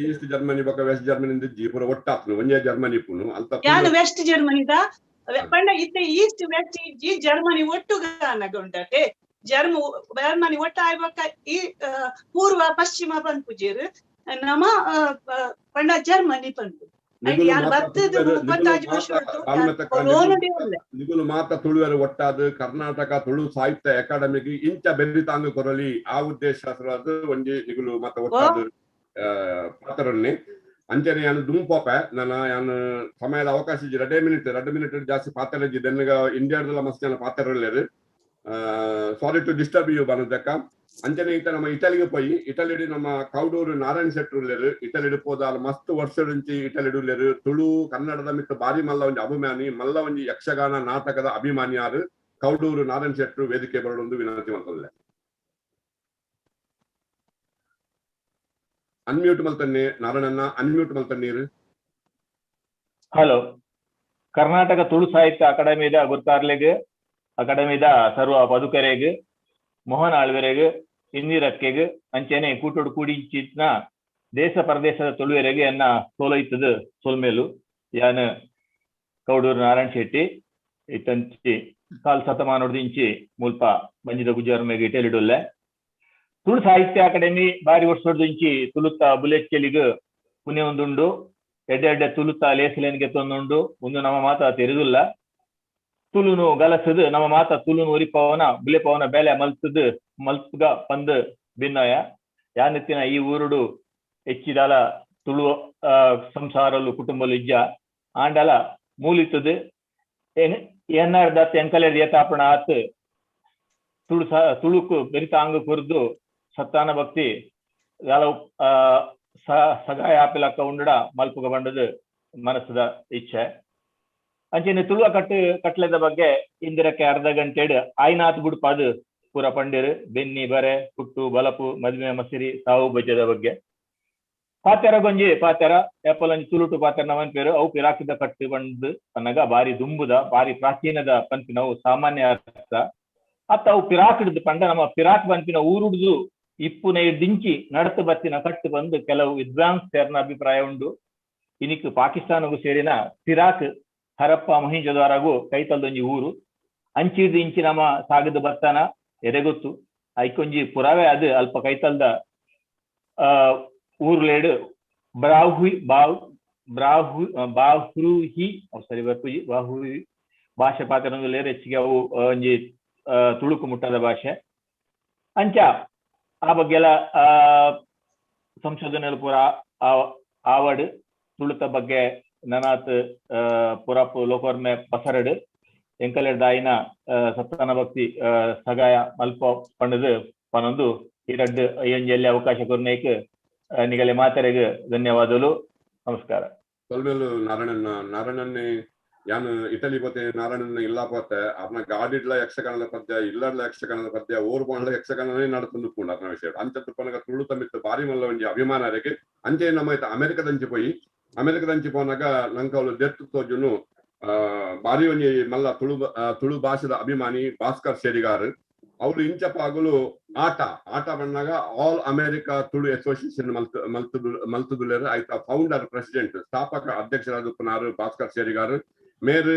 ಈಸ್ಟ್ ಜರ್ಮನಿ ಬೊಕ ವೆಸ್ಟ್ ಜರ್ಮನಿ ಪೂರ ಒಟ್ಟಾತ್ನು ಒಂಜೇ ಜರ್ಮನಿ ಪುನು ಅಲ್ಪ ಯಾನು ವೆಸ್ಟ್ ಜರ್ಮನಿದ ಪಂಡ ಇತ್ತೆ ಈಸ್ಟ್ ವೆಸ್ಟ್ ಈ ಜರ್ಮನಿ ಒಟ್ಟುಗಾನಗ ಉಂಟತೆ ಜರ್ಮನಿ ಒಟ್ಟ ಆಯ್ಬೊಕ್ಕ ಈ ಪೂರ್ವ ಪಶ್ಚಿಮ ಪನ್ಪುಜೆರ್ ನಮ ಪಂಡ ಜರ್ಮನಿ ಪನ್ಪು. ನಿಗುಲು ಮಾತ ತುಳುವರು ಒಟ್ಟಾದ ಕರ್ನಾಟಕ ತುಳು ಸಾಹಿತ್ಯ ಅಕಾಡೆಮಿಗೆ ಇಂಚ ಬೆರಿತಾಂಗ ಕೊರಲಿ ಆ ಉದ್ದೇಶ ಒಂಜಿ ನಿಗುಲು ಮಾತ ಒಟ್ಟಾದ ಪಾತ್ರನ್ನೇ ಅಂಚನೆ ಯಾನು ದುಂಪೋಪೆ ನನ್ನ ಯಾನು ಸಮಯದ ಅವಕಾಶ ಇಜ್ಜಿ 2 ಮಿನಿಟ್ ಜಾಸ್ತಿ ಪಾತ್ರ ಇಜ್ಜಿ ದೆನ್ನಗ ಇಂಡಿಯಾದಲ್ಲ ಮಸ್ತ್ ಜನ ಪಾತ್ರ. Sorry to disturb you ಬನ್ನದಕ್ಕ. ಅಂಚನೆ ಇತ್ತ ನಮ್ಮ ಇಟಲಿಗೆ ಪೋಯಿ ಇಟಲಿಡ್ ನಮ್ಮ ಕೌಡೂರು ನಾರಾಯಣ ಶೆಟ್ಟರು ಉಲ್ಲೆರ್. ಇಟಲಿಡ್ ಪೋದಾಲ್ ಮಸ್ತ್ ವರ್ಷದಿಂಚಿ ಇಟಲಿಡ್ ಉಲ್ಲೆರ್. ತುಳು ಕನ್ನಡದ ಮಿತ್ತ ಬಾರಿ ಮಲ್ಲ ಒಂಜಿ ಅಭಿಮಾನಿ, ಮಲ್ಲ ಒಂಜಿ ಯಕ್ಷಗಾನ ನಾಟಕದ ಅಭಿಮಾನಿ ಯಾರು ಕೌಡೂರು ನಾರಾಯಣ ಶೆಟ್ಟರು ವೇದಿಕೆ ಬರಡೊಂದು ವಿನಂತಿ ಮಲ್ತೊಂದುಲ್ಲೆ. ಅನ್ಮ್ಯೂಟ್ ಮಲ್ತನ್ನೆ ನಾರಾಯಣಣ್ಣ, ಅನ್ಮ್ಯೂಟ್ ಮಲ್ತನ್ನೀರು. ಹಲೋ, ಕರ್ನಾಟಕ ತುಳು ಸಾಹಿತ್ಯ ಅಕಾಡೆಮಿದ ಗುರ್ತಾರ್ಲೆಗ್, ಅಕಾಡೆಮಿದ ಸರ್ವ ಪದುಕರೆಗ್, ಮೋಹನ್ ಆಳ್ವೆರೆಗ್, ಇಂದಿರಕ್ಕೆಗ್, ಅಂಚೆನೆ ಕೂಟೋಡು ಕೂಡಿಂಚಿನ ದೇಶ ಪರದೇಶದ ತುಳುವೆರೆಗ್ ಎನ್ನ ಸೋಲೈತದ ಸೊಲ್ಮೇಲು. ಯಾನ್ ಕೌಡೂರು ನಾರಾಯಣ ಶೆಟ್ಟಿ, ಇತ್ತಂಚಿ ಕಾಲ್ ಶತಮಾನೊಡ್ದಿಂಚಿ ಮುಲ್ಪ ಬಂಜಿದ ಗುಜಾರ್ಮೆಗ್ ಇಟಲಿಡುಲ್ಲೆ. ತುಳು ಸಾಹಿತ್ಯ ಅಕಾಡೆಮಿ ಬಾರಿ ವರ್ಷೊಡ್ದಿಂಚಿ ತುಳುತ ಬುಲೆಚ್ಚಲಿಗ್ ಪುಣ್ಯ ಒಂದುಂಡು, ಎಡ್ಡೆ ಎಡ್ಡೆ ತುಳುತ ಲೇಸಲೇನ್ಗೆ ತೊಂದುಂಡು. ಒಂದು ನಮ್ಮ ಮಾತ ತೆರೆದುಲ್ಲ ತುಳುನು ಗಲಸದು ನಮ್ಮ ಮಾತ ತುಳುನು ಒರಿಪವನ ಬುಲೆಪವನ ಬೇಲೆ ಮಲ್ತದು ಮಲ್ಪುಗ ಪಂದ್ ಭಿನ್ನಯ. ಯಾನೆತ್ತಿನ ಈ ಊರುಡು ಹೆಚ್ಚಿದಾಲ ತುಳು ಸಂಸಾರಲು ಕುಟುಂಬಲು ಇಜ್ಜ ಆಂಡಲ ಮೂಲಿತದು ಎನ್ನಾರ್ದಾತ್ ಎಂಕಲೆಡ್ ಏತಾಪಣ ಆತ್ ತುಳು ತುಳುಕು ಬೆರಿತಾಂಗ ಕೊರ್ದು ಸತ್ತಾನ ಭಕ್ತಿ ದಾಲ ಸಗಾಯ ಆಪಿಲಕ್ಕ ಉಂಡಡ ಮಲ್ಪುಗ ಬಂಡದು ಮನಸ್ಸದ ಇಚ್ಛೆ. ಅಂಚೆನೆ ತುಳುವ ಕಟ್ಲೆದ ಬಗ್ಗೆ ಇಂದಿರಕ್ಕೆ ಅರ್ಧ ಗಂಟೆಡ್ ಆಯ್ನಾತ್ ಬುಡ್ಪಾದು ಪೂರ ಪಂಡಿರು ಬೆನ್ನಿ ಬರೆ ಪುಟ್ಟು ಬಲಪು ಮದ್ಮೆ ಮಸಿರಿ ಸಾವು ಬಜ್ಜದ ಬಗ್ಗೆ ಪಾತೆರ ಗೊಂಜಿ ಪಾತೆರ ಏಪಲೊಂಜಿ ತುಳುಟು ಪಾತೆರ ನವನ್ ಪೇರು ಅವು ಪಿರಾಕಿದ ಕಟ್ಟು ಬಂದು ಪನ್ನಗ ಬಾರಿ ದುಂಬುದ ಬಾರಿ ಪ್ರಾಚೀನದ ಪನ್ಪಿನವು ಸಾಮಾನ್ಯ ಅರ್ಥ. ಅತ್ತ ಅವು ಪಿರಾಕಿಡ್ದು ಪಂಡ ನಮ್ಮ ಪಿರಾಕ್ ಪನ್ಪಿನ ಊರುಡ್ದು ಇಪ್ಪುನ ದಿಂಚಿ ನಡತು ಬತ್ತಿನ ಕಟ್ಟು ಬಂದು ಕೆಲವು ವಿದ್ವಾಂಸರ್ನ ಅಭಿಪ್ರಾಯ ಉಂಡು. ಇನಿಕ್ ಪಾಕಿಸ್ತಾನಗೂ ಸೇರಿನ ಪಿರಾಕ್ ಹರಪ್ಪ ಮೊಹಿಂಜೊದಾರಗೂ ಕೈತಲ್ದೊಂಜಿ ಊರು ಅಂಚಿಡ್ದು ಇಂಚಿ ನಮ್ಮ ಸಾಗದ ಬತ್ತನ ಎದೆಗೊತ್ತು ಐಕೊಂಜಿ ಪುರಾವೆ ಅದು ಅಲ್ಪ ಕೈತಲ್ದ ಊರುಲೇಡು ಬ್ರಾಹುಯಿ ಬಾವ್ ಬ್ರಾಹು ಬಾಹ್ರೂಹಿ ಸರಿ ಬರ್ಪುಜಿ ಬಾಹುಹಿ ಭಾಷೆ ಪಾತೆರೊಂದು ಹೆಚ್ಚಿಗೆ ಅವು ಒಂಜಿ ತುಳುಕು ಮುಟ್ಟದ ಭಾಷೆ. ಅಂಚ ಆ ಬಗ್ಗೆ ಎಲ್ಲ ಸಂಶೋಧನೆ ಪೂರ ಆವಡ್ ತುಳುತ ಬಗ್ಗೆ ನನಾತ್ ಪುರಾಪು ಲೋಕೋರ್ಮೆ ಪಸರಡು ಎಂಕಲೆಡ್ ದಾಯಿನ ಸತ್ತಾನ ಭಕ್ತಿ ಸಗಾಯ ಮಲ್ಪ ಪಂಡದು ಪನೊಂದು ಈ ರಡ್ಡು ಎಲ್ಲಿ ಅವಕಾಶ ಕೊರ್ನೇಕ್ ನಿಗಲೆ ಮಾತರೆಗ್ ಧನ್ಯವಾದಗಳು, ನಮಸ್ಕಾರ. ಸೊಲ್ಮೆಲು ನಾರಾಯಣಣ್ಣ. ನಾರಾಯಣನ್ನೇ ಯಾನ್ ಇಟಲಿ ಪೋತೆ, ನಾರಾಯಣನ ಇಲ್ಲ ಪೋತೆ ಅರ್ನ ಗಾಡಿಡ್ಲ ಯಕ್ಷಗಾನದ ಪದ್ಯ, ಇಲ್ಲಡ್ಲ ಯಕ್ಷಗಾನದ ಪದ್ಯ, ಓರು ಪೋಂಡ್ಲ ಯಕ್ಷಗಾನನೇ ನಡತೊಂದು ಪೂಂಡು ಅರ್ನ ವಿಷಯ. ಅಂಚ ಪನಗ ತುಳು ತಮಿತ್ತು ಬಾರಿ ಮಲ್ಲ ಒಂಜಿ ಅಭಿಮಾನ ಅರೆಗ್. ಅಂಚೆ ನಮ್ಮ ಇತ್ತ ಅಮೆರಿಕದಂಚಿ ಪೋಯಿ, ಅಮೆರಿಕದಂಚಿ ಪೋನಾಗ ನಂಕ ಅವ್ಲು ದೆತ್ತು ತೋಜುನು ಬಾರಿ ಒಂಜಿ ಮಲ್ಲ ತುಳು ತುಳು ಭಾಷೆದ ಅಭಿಮಾನಿ ಭಾಸ್ಕರ್ ಶೇರಿಗಾರ್. ಅವ್ರು ಇಂಚಪಾಗುಲು ಆಟ ಆಟ ಬಣ್ಣಾಗ ಆಲ್ ಅಮೆರಿಕಾ ತುಳು ಅಸೋಸಿಯೇಷನ್ ಮಲ್ತುದುಲೆರ್. ಐತ ಫೌಂಡರ್ ಪ್ರೆಸಿಡೆಂಟ್ ಸ್ಥಾಪಕ ಅಧ್ಯಕ್ಷರಾದ ಉಪ್ಪುನಾರು ಭಾಸ್ಕರ್ ಶೇರಿಗಾರ್. ಮೇರು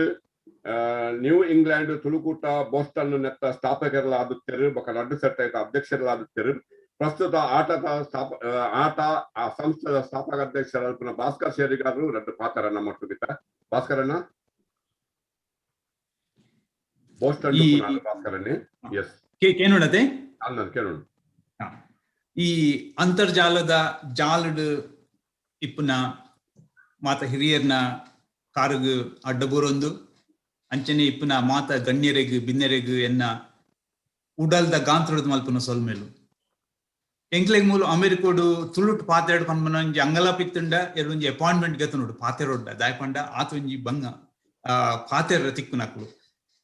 ನ್ಯೂ ಇಂಗ್ಲೆಂಡ್ ತುಳುಕೂಟ ಬೋಸ್ಟನ್ ನೆತ್ತ ಸ್ಥಾಪಕರಲಾದುತ್ತೆರು, ಬೊಕ ರಡ್ಡು ಸೆಟ್ ಐತ ಅಧ್ಯಕ್ಷರಲಾದುತ್ತೆರು. ಪ್ರಸ್ತುತ ಆಟದ ಆಟ ಆ ಸಂಸ್ಥೆದ ಸ್ಥಾಪಕ ಅಧ್ಯಕ್ಷರಾದ ಭಾಸ್ಕರ್ ಶೇರಿಗಾರರು ರಡ್ಡು ಪಾತ್ರ ನಮ್ಮ ಒಟ್ಟುಗಿತ್ತ. ಭಾಸ್ಕರಣ್ಣ ಬೋಸ್ಟನ್ ಭಾಸ್ಕರನ್ನೇ ಎಸ್ ಕೇನೋಡತೆ ಅಲ್ಲ ಕೇಳೋಣ. ಈ ಅಂತರ್ಜಾಲದ ಜಾಲಡ್ ಇಪ್ಪುನ ಮಾತ ಹಿರಿಯರ್ನ ಕಾರುಗು ಅಡ್ಡಬೂರೊಂದು ಅಂಚನೆ ಇಪ್ಪುನ ಮಾತ ಗಣ್ಯರೆಗ್ ಬಿನ್ನೆರೆಗ್ ಎನ್ನ ಉಡಲ್ದ ಗಾಂತ್ರದ್ ಮಲ್ಪುನ ಸೊಲ್ಮೆಲು. ಎಂಕ್ಲೆಗ್ ಮೂಲು ಅಮೆರಿಕೋಡು ತುಳುಟ್ ಪಾತೆರಡ್ ಪನ್ಪುನ ಒಂಜಿ ಅಂಗಲಾಪಿತ್ತುಂಡ ಎರಡೊಂಜಿ ಅಪಾಯಿಂಟ್ಮೆಂಟ್ ಗೆತನೋಡು ಪಾತೆರೊಡ್ಡ ದಾಯೆ ಪಂಡ ಆತ ಒಂಜಿ ಬಂಗ ಪಾತೆರ ತಿಕ್ಕುನಕ್ಲು.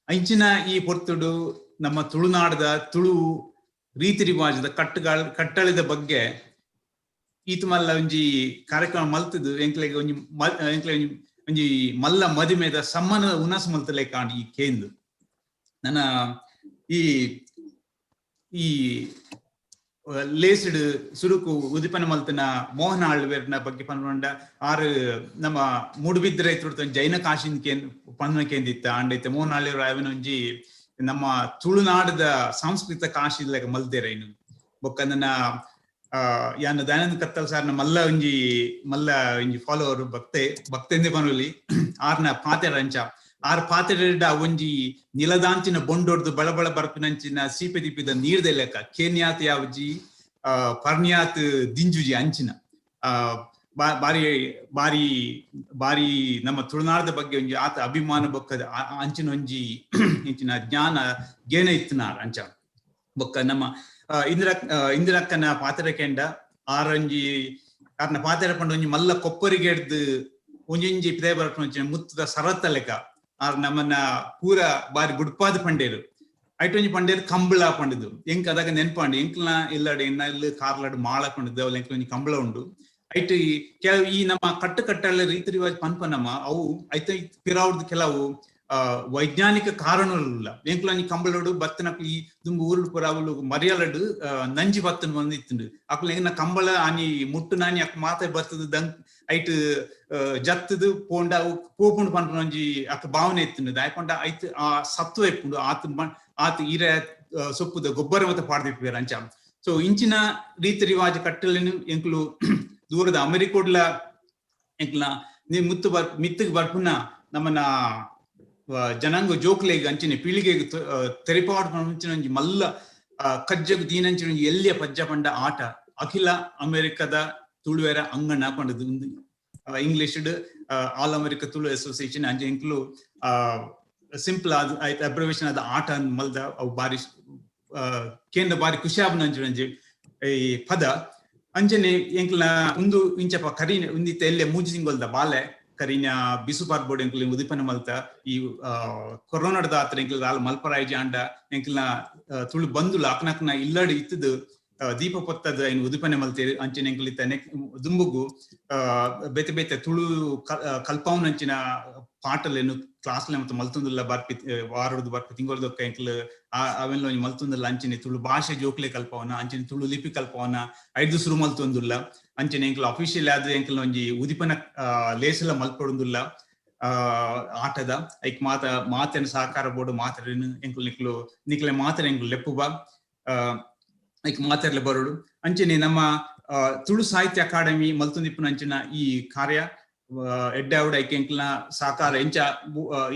ಅಂಚಿನ ಈ ಪೊರ್ತುಡು ನಮ್ಮ ತುಳುನಾಡದ ತುಳು ರೀತಿ ರಿವಾಜದ ಕಟ್ಟಳೆದ ಬಗ್ಗೆ ಈತ ಮಲ್ಲ ಒಂಜಿ ಕಾರ್ಯಕ್ರಮ ಮಲ್ತದು ಎಂಕ್ಲೆಗ್ ಒಂಜಿ ಎಂಕ್ಲೆ ಒಂಜಿ ಮಲ್ಲ ಮದಿಮೆದ ಸಮ್ಮನ ಉನಸ್ ಮಲ್ತಲೆ ಕಾಂಡ್ ಈ ಕೇಂದು. ನನ್ನ ಈ ಈ ಲೇಸ್ಡ್ ಸುರುಕು ಉದಿಪನ ಮಲ್ತನ ಮೋಹನ ಆಳ್ವೇರ್ನ ಬಗ್ಗೆ ಪನ್ಪುಂಡ ಆರು ನಮ್ಮ ಮೂಡುಬಿದ್ರೆ ಜೈನ ಕಾಶಿನ್ ಕೇನ್ ಪನ್ನ ಕೇಂದಿತ್ತ ಅಂಡೈತೆ ಮೋಹನ ಆಳ್ವೇರ್ ಅವನ ಒಂಜಿ ನಮ್ಮ ತುಳುನಾಡದ ಸಾಂಸ್ಕೃತಿಕ ಕಾಶಿ ಲೆಕ್ಕ ಮಲ್ದೇರ ಇನ್ನು. ಬೊಕ್ಕ ನನ್ನ ಯಾನ್ ದಯಾನಂದ ಕತ್ತಲ್ ಸಾರ್ನ ಮಲ್ಲ ಒಂಜಿ ಫಾಲೋವರ್ ಭಕ್ತೆಂದೇ ಪನೊಲಿ. ಆರ್ನ ಪಾತೆರ ಅಂಚ ಆರ್ ಪಾತೆರಡ ಒಂಜಿ ನಿಲದಾಂಚಿನ ಬೊಂಡೊಡ್ದು ಬಳಬಳ ಬರ್ಪಿನಂಚಿನ ಸೀಪೆ ದಿಪ್ಪಿದ ನೀರ್ದ ಲೆಕ್ಕ ಕೇನ್ಯಾತ್ ಯಾವ್ಜಿ ಪರ್ನ್ಯಾತ್ ದಿಂಜುಜಿ ಅಂಚಿನ ಬಾರಿ ಬಾರಿ ಬಾರಿ ನಮ್ಮ ತುಳುನಾಡದ ಬಗ್ಗೆ ಒಂಜಿ ಆತ ಅಭಿಮಾನ ಬೊಕ್ಕದ ಅಂಚಿನ ಒಂಜಿ ಇಂಚಿನ ಜ್ಞಾನ ಗೇನ ಇತ್ತನಾರ್ ಅಂಚ. ಬೊಕ್ಕ ನಮ್ಮ ಇಂದಿರಕ್ಕನ ಪಾತೆರ ಕೆಂಡ ಆರಂಜಿ ಆರ್ನ ಪಾತೆರ ಪಂಡ ಒಂಜಿ ಮಲ್ಲ ಕೊಪ್ಪರಿಗೆಡ್ದು ಒಂಜೊಂಜಿ ಪಿದಾಯಿ ಬರ್ಪುನ ಮುತ್ತದ ಸರತ್ತ ಲೆಕ್ಕ ಆರ್ ನಮ್ಮನ್ನ ಪೂರ ಬಾರಿ ಬುಡ್ಪಾದ ಪಂಡೇರು. ಐಟೊಂಜಿ ಪಂಡೇರು ಕಂಬಳ ಪಂಡದು ಎಂಕ್ ಅದಾಗ ನೆನ್ಪಾಂಡು ಎಂಕ್ಲ ಇಲ್ಲಡೆ ಎನ್ನ ಇಲ್ಲಿ ಕಾರ್ಲಾಡ್ ಮಾಳ ಪಂಡದು ಅವಳ ಎಂಕ್ಲ ಒಂಜಿ ಕಂಬಳ ಉಂಡು. ಐಟ್ ಕೆಲವು ಈ ನಮ್ಮ ಕಟ್ಟು ಕಟ್ಟಳೆ ರೀತಿ ರಿವಾಜ್ ಪನ್ಪನಮ್ಮ ಅವು ಐತ ಪಿರಾವ್ರದ್ದು ಕೆಲವು ವೈಜ್ಞಾನಿಕ ಕಾರಣಗಳಿಲ್ಲ. ಎಂಕ್ಲ ಒಂಜಿ ಕಂಬಳೋಡು ಬತ್ತನಕ್ಲು ಈ ದುಂಬು ಊರುಡು ಪೂರ ಅವಳು ಮರಿಯಲಡು ನಂಜಿ ಬತ್ತನ ಬಂದಿತ್ತುಂಡು. ಅಕ್ಲು ಎಂಗಿನ ಕಂಬಳ ಆನಿ ಮುಟ್ಟು ನಾನಿ ಅಕ್ ಮಾತೆ ಬತ್ತದ ದಂಕ್ ಐಟ್ ಜತ್ತದು ಪೋಂಡ ಅವು ಪೋಪುಂಡು ಪನ್ಪುನ ಒಂಜಿ ಅಕ್ ಭಾವನೆ ಇತ್ತುಂಡು. ದಾಯೆ ಐತ್ ಆ ಸತ್ವ ಇಪ್ಪುಂಡು ಆತ ಆತ ಈರೆ ಸೊಪ್ಪುದ ಗೊಬ್ಬರ ಮತ್ತೆ ಪಾಡ್ದಿಪ್ಪೇರ್ ಅಂಚ. ಸೊ ಇಂಚಿನ ರೀತಿ ರಿವಾಜ ಕಟ್ಟಲೆನು ಎಂಕ್ಲು ದೂರದ ಅಮೆರಿಕೋಡ್ಲ ಎಂಕ್ಲ ನೀ ಮುತ್ತು ಬರ್ ಮಿತ್ತಗ್ ಬರ್ಪುನ ನಮ್ಮನ ಜನಾಂಗ ಜೋಕ್ಲೆಗ್ ಅಂಚಿನ ಪೀಳಿಗೆಗ್ ತೆರಿಪಾಡ್ ಅಂಚಿನ ಒಂಜಿ ಮಲ್ಲ ಕಜ್ಜಗ್ ದೀನಂಚಿನ ಒಂಜಿ ಎಲ್ಲಿಯ ಪಜ್ಜ ಪಂಡ ಆಟ ಅಖಿಲ ಅಮೆರಿಕದ ತುಳುವೆರ ಅಂಗಣ ಪಂಡದು ಇಂಗ್ಲಿಷ್ ಆಲ್ ಅಮೆರಿಕ ತುಳು ಅಸೋಸಿಯೇಷನ್ ಅಂಚೆ ಎಂಕ್ಲು ಸಿಂಪಲ್ ಆದ್ ಆಯ್ತು ಅಬ್ರಿವೇಷನ್ ಆದ ಆಟ ಮಲ್ದ ಅವು ಬಾರಿ ಕೇಂದ್ರ ಬಾರಿ ಖುಷಿ ಆಪುನ ಅಂಚಿನ ಒಂಜಿ ಈ ಪದ ಅಂಚನೆ ಎಂಕ್ಲ ಉಂದು ಇಂಚಪ ಕರೀನ ಉಂದಿತ್ತ ಎಲ್ಲೆ ಮೂಜಿ ತಿಂಗೊಲ್ದ ಬಾಲೆ ಕರಿನ ಬಿಸು ಪಾರ್ಬೋರ್ಡ್ ಎಂಕ್ಲ ಉದಿಪನ ಮಲ್ತ ಈ ಕೊರೋನಾದ ಆತ್ರ ಎಂಕ್ಲ ದಾಲ ಮಲ್ಪರಾಯ್ಜಿ ಆಂಡ ಎಂಕ್ಲ ತುಳು ಬಂದುಲ ಅಕ್ನಕ್ನ ಇಲ್ಲಡಿ ಇತ್ತದು ದೀಪ ಪೊತ್ತದ ಏನು ಉದಿಪನೆ ಮಲ್ತೇರು ಅಂಚನೆ ಎಂಕ್ಲ ಇತ್ತ ದುಂಬುಗು ಬೇತೆ ಬೇತೆ ತುಳು ಕಲ್ಪಾವನಂಚಿನ ಪಾಟಲೇನು ಕ್ಲಾಸ್ಲೆ ಮತ್ತೆ ಮಲ್ತೊಂದುಲ್ಲ ಬರ್ಪಿ ವಾರಡ್ದು ಬರ್ಪಿ ತಿಂಗೊಳ್ದೊಕ್ಕ ಎಂಕ್ಲ ಅವೆಲ್ಲ ಒಂಜಿ ಮಲ್ತೊಂದುಲ್ಲ. ಅಂಚನೆ ತುಳು ಭಾಷೆ ಜೋಕ್ಲೆ ಕಲ್ಪವನ ಅಂಚನೆ ತುಳು ಲಿಪಿ ಕಲ್ಪವನ ಐದು ಸುರು ಮಲ್ತೊಂದುಲ್ಲ. ಅಂಚನೆ ಎಂಕ್ಲ ಅಫಿಷಿಯಲ್ ಆದ್ ಎಂಕ್ಲ ಒಂಜಿ ಉದಿಪನ ಲೇಸಲ ಮಲ್ಪೊಡೊಂದುಲ್ಲ ಆಟದ ಐಕ್ ಮಾತ ಮಾತೆನ ಸಹಕಾರ ಬೋರ್ಡು ಮಾತೆರೆನು ಎಂಕ್ಲು ನಿಕ್ಲು ನಿಕ್ಲೆ ಮಾತೆರೆ ಎಂಕ್ಲು ಲೆಪ್ಪು ಬಾ ಐಕ್ ಮಾತೆರ್ಲೆ ಬರೋಡು. ಅಂಚನೆ ನಮ್ಮ ತುಳು ಸಾಹಿತ್ಯ ಅಕಾಡೆಮಿ ಮಲ್ತೊಂದಿಪ್ಪುನ ಅಂಚಿನ ಈ ಕಾರ್ಯ ಎಡ್ಡೆ ಐಕ್ ಎಂಕ್ಲ ಸಹಕಾರ ಎಂಚ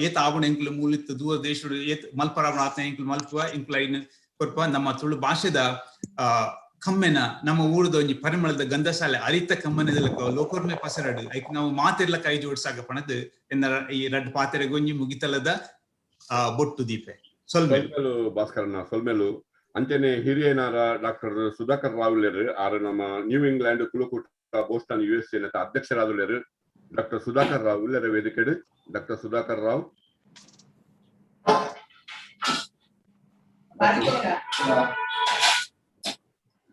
ಏತ್ ಆವಣ ಎಂಕ್ಲು ಮೂಲಿತ್ತು ದೂರ ದೇಶಡು ಏತ್ ಮಲ್ಪರಾವಣ ಆತನ ಎಂಕ್ಲು ಮಲ್ಪುವ ಎಂಕ್ಲ ಐನ್ ಕೊರ್ಪ ನಮ್ಮ ತುಳು ಭಾಷೆದ ಕಮ್ಮೆನ ನಮ್ಮ ಊರದ ಒಂಜಿ ಪರಿಮಳದ ಗಂಧಶಾಲೆ ಅರಿತ ಕಮ್ಮನದ ಲೋಕೋರ್ಮೆ ಪಸರಡು ಐಕ್ ನಾವು ಮಾತಿರ್ಲ ಕೈ ಜೋಡಿಸಾಗ ಪಣದು ಎನ್ನ ಈ ರಡ್ಡ್ ಪಾತೆರೆ ಗೊಂಜಿ ಮುಗಿತಲದ ಬೊಟ್ಟು ದೀಪೆ. ಸೊಲ್ಮೆಲು ಭಾಸ್ಕರಣ್ಣ ಸೊಲ್ಮೆಲು. ಅಂಚನೆ ಹಿರಿಯನಾರ ಡಾಕ್ಟರ್ ಸುಧಾಕರ್ ರಾವ್ ಆರ್ ನಮ್ಮ new England Tulukoota Boston US ಅಧ್ಯಕ್ಷರಾದುಲ್ಲೇರು. ಡಾಕ್ಟರ್ ಸುಧಾಕರ್ ರಾವ್ ಉಲ್ಲೇರ ವೇದಿಕೆಡ್ ಡಾಕ್ಟರ್ ಸುಧಾಕರ್ ರಾವ್.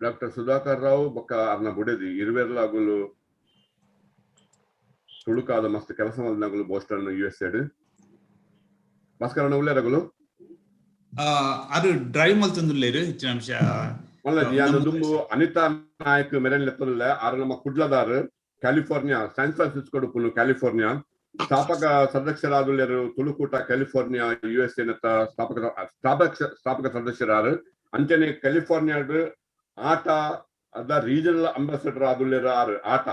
ಡಾಕ್ಟರ್ ಸುಧಾಕರ್ ರಾವ್ ಬೊಕ್ಕ ಅರ್ನ ಬುಡೆದಿ ಇರುವೆರ್ಲಾಗುಲು ತುಳುಕಾದ ಮಸ್ತ್ ಕೆಲಸ ಮಲ್ದಿನಗುಲು ಬೋಸ್ಟನ್ US ಭಾಸ್ಕರಣ್ಣ ಉಲ್ಲೇರಗುಲು ಅದು ಡ್ರೈವ್ ಮಲ್ತೊಂದುಲ್ಲೇರು ಹೆಚ್ಚಿನ ಅಂಶ ದುಂಬು ಅನಿತಾ ನಾಯಕ್ ಮೆರೆನ್ ಲೆತ್ತೊಂದುಲ್ಲೆ. ಆರು ನಮ್ಮ ಕುಡ್ಲದಾರು ಕ್ಯಾಲಿಫೋರ್ನಿಯಾ ಸ್ಯಾನ್ ಫ್ರಾನ್ಸಿಸ್ಕೋ ಪುನು ಕ್ಯಾಲಿಫೋರ್ನಿಯಾ ಸ್ಥಾಪಕ ಸದಸ್ಯರಾದುಲ್ಲೇರು ತುಳುಕೂಟ ಕ್ಯಾಲಿಫೋರ್ನಿಯಾ US ಸ್ಥಾಪಕ ಸದಸ್ಯರಾರು. ಅಂಚನೆ ಕ್ಯಾಲಿಫೋರ್ನಿಯಾಡ್ ಆಟ ಅದ ರೀಜನಲ್ ಅಂಬಾಸಿಡರ್ ಆದುಲ್ಲೇರು ಆರು ಆಟ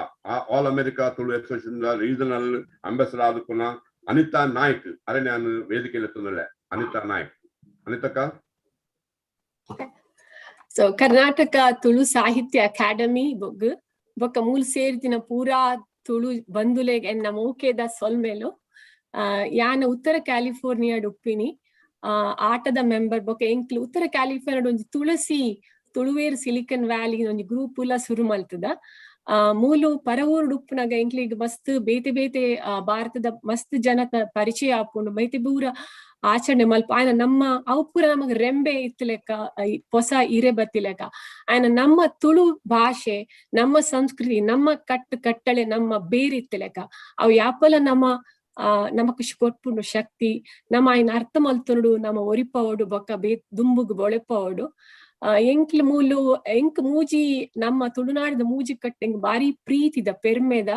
all America Tulu association regional ambassador ಆದ ಪುನಃ ಅನಿತಾ ನಾಯ್ಕ್ ಅರೆ ನಾನು ವೇದಿಕೆ ಲೆತ್ತೊಂದುಲ್ಲೆ. ಅನಿತಾ ನಾಯ್ಕ್. ಅನಿತಕ್ಕ. ಸೊ ಕರ್ನಾಟಕ ತುಳು ಸಾಹಿತ್ಯ ಅಕಾಡೆಮಿ ಬೊಗ್ ಬೊಕ್ಕ ಮೂಲ ಸೇರ್ದಿನ ಪೂರಾ ತುಳು ಬಂಧುಲೆಗ್ ಎನ್ನ ಮೋಕೆದ ಸೊಲ್ಮೆಲು. ಯಾನ ಉತ್ತರ ಕ್ಯಾಲಿಫೋರ್ನಿಯಾಡ್ ಉಪ್ಪಿನಿ, ಆಟದ ಮೆಂಬರ್. ಬೊಕ್ಕ ಎಂಕ್ಲು ಉತ್ತರ ಕ್ಯಾಲಿಫೋರ್ನಿಯಾಡ್ ಒಂಜಿ ತುಳಸಿ ತುಳುವೇರ್ ಸಿಲಿಕನ್ ವ್ಯಾಲಿ ಒಂಜಿ ಗ್ರೂಪ್ ಲ ಸುರು ಮಲ್ತದ. ಮೂಲು ಪರವೂರುಡು ಉಪ್ಪುನಗ ಎಂಕ್ಲಿಗ್ ಮಸ್ತ್ ಬೇತೆ ಬೇತೆ ಭಾರತದ ಮಸ್ತ್ ಜನತ ಪರಿಚಯ ಆಪುಂಡು, ಬೇತೆ ಪೂರ ಆಚರಣೆ ಮಲ್ಪ ಆಯ್ನ ನಮ್ಮ ಅವು ಪೂರ ನಮಗ್ ರೆಂಬೆ ಇತ್ತು ಲೆಕ್ಕ, ಹೊಸ ಇರೆ ಬತ್ತಿಲೆಕ್ಕ. ಆಯ್ನ ನಮ್ಮ ತುಳು ಭಾಷೆ, ನಮ್ಮ ಸಂಸ್ಕೃತಿ, ನಮ್ಮ ಕಟ್ಟು ಕಟ್ಟಳೆ ನಮ್ಮ ಬೇರೆ ಇತ್ತು ಲೆಕ್ಕ. ಅವು ಯಾಪಲ ನಮ್ಮ ನಮಕ್ ಕೊರ್ಪುಂಡು ಶಕ್ತಿ. ನಮ್ಮ ಆಯ್ನ ಅರ್ಥ ಮಲ್ತೊನುಡು, ನಮ್ಮ ಒರಿಪವಡು, ಬೊಕ್ಕ ಬೇ ದುಂಬುಗು ಬೊಳೆಪವಡು. ಎಂಕ್ಲ ಮೂಲು ಎಂಕ್ ಮೂಜಿ ನಮ್ಮ ತುಳುನಾಡಿದ ಮೂಜಿ ಕಟ್ಟೆ ಎಂಕ್ ಬಾರಿ ಪ್ರೀತಿದ ಪೆರ್ಮೆದ.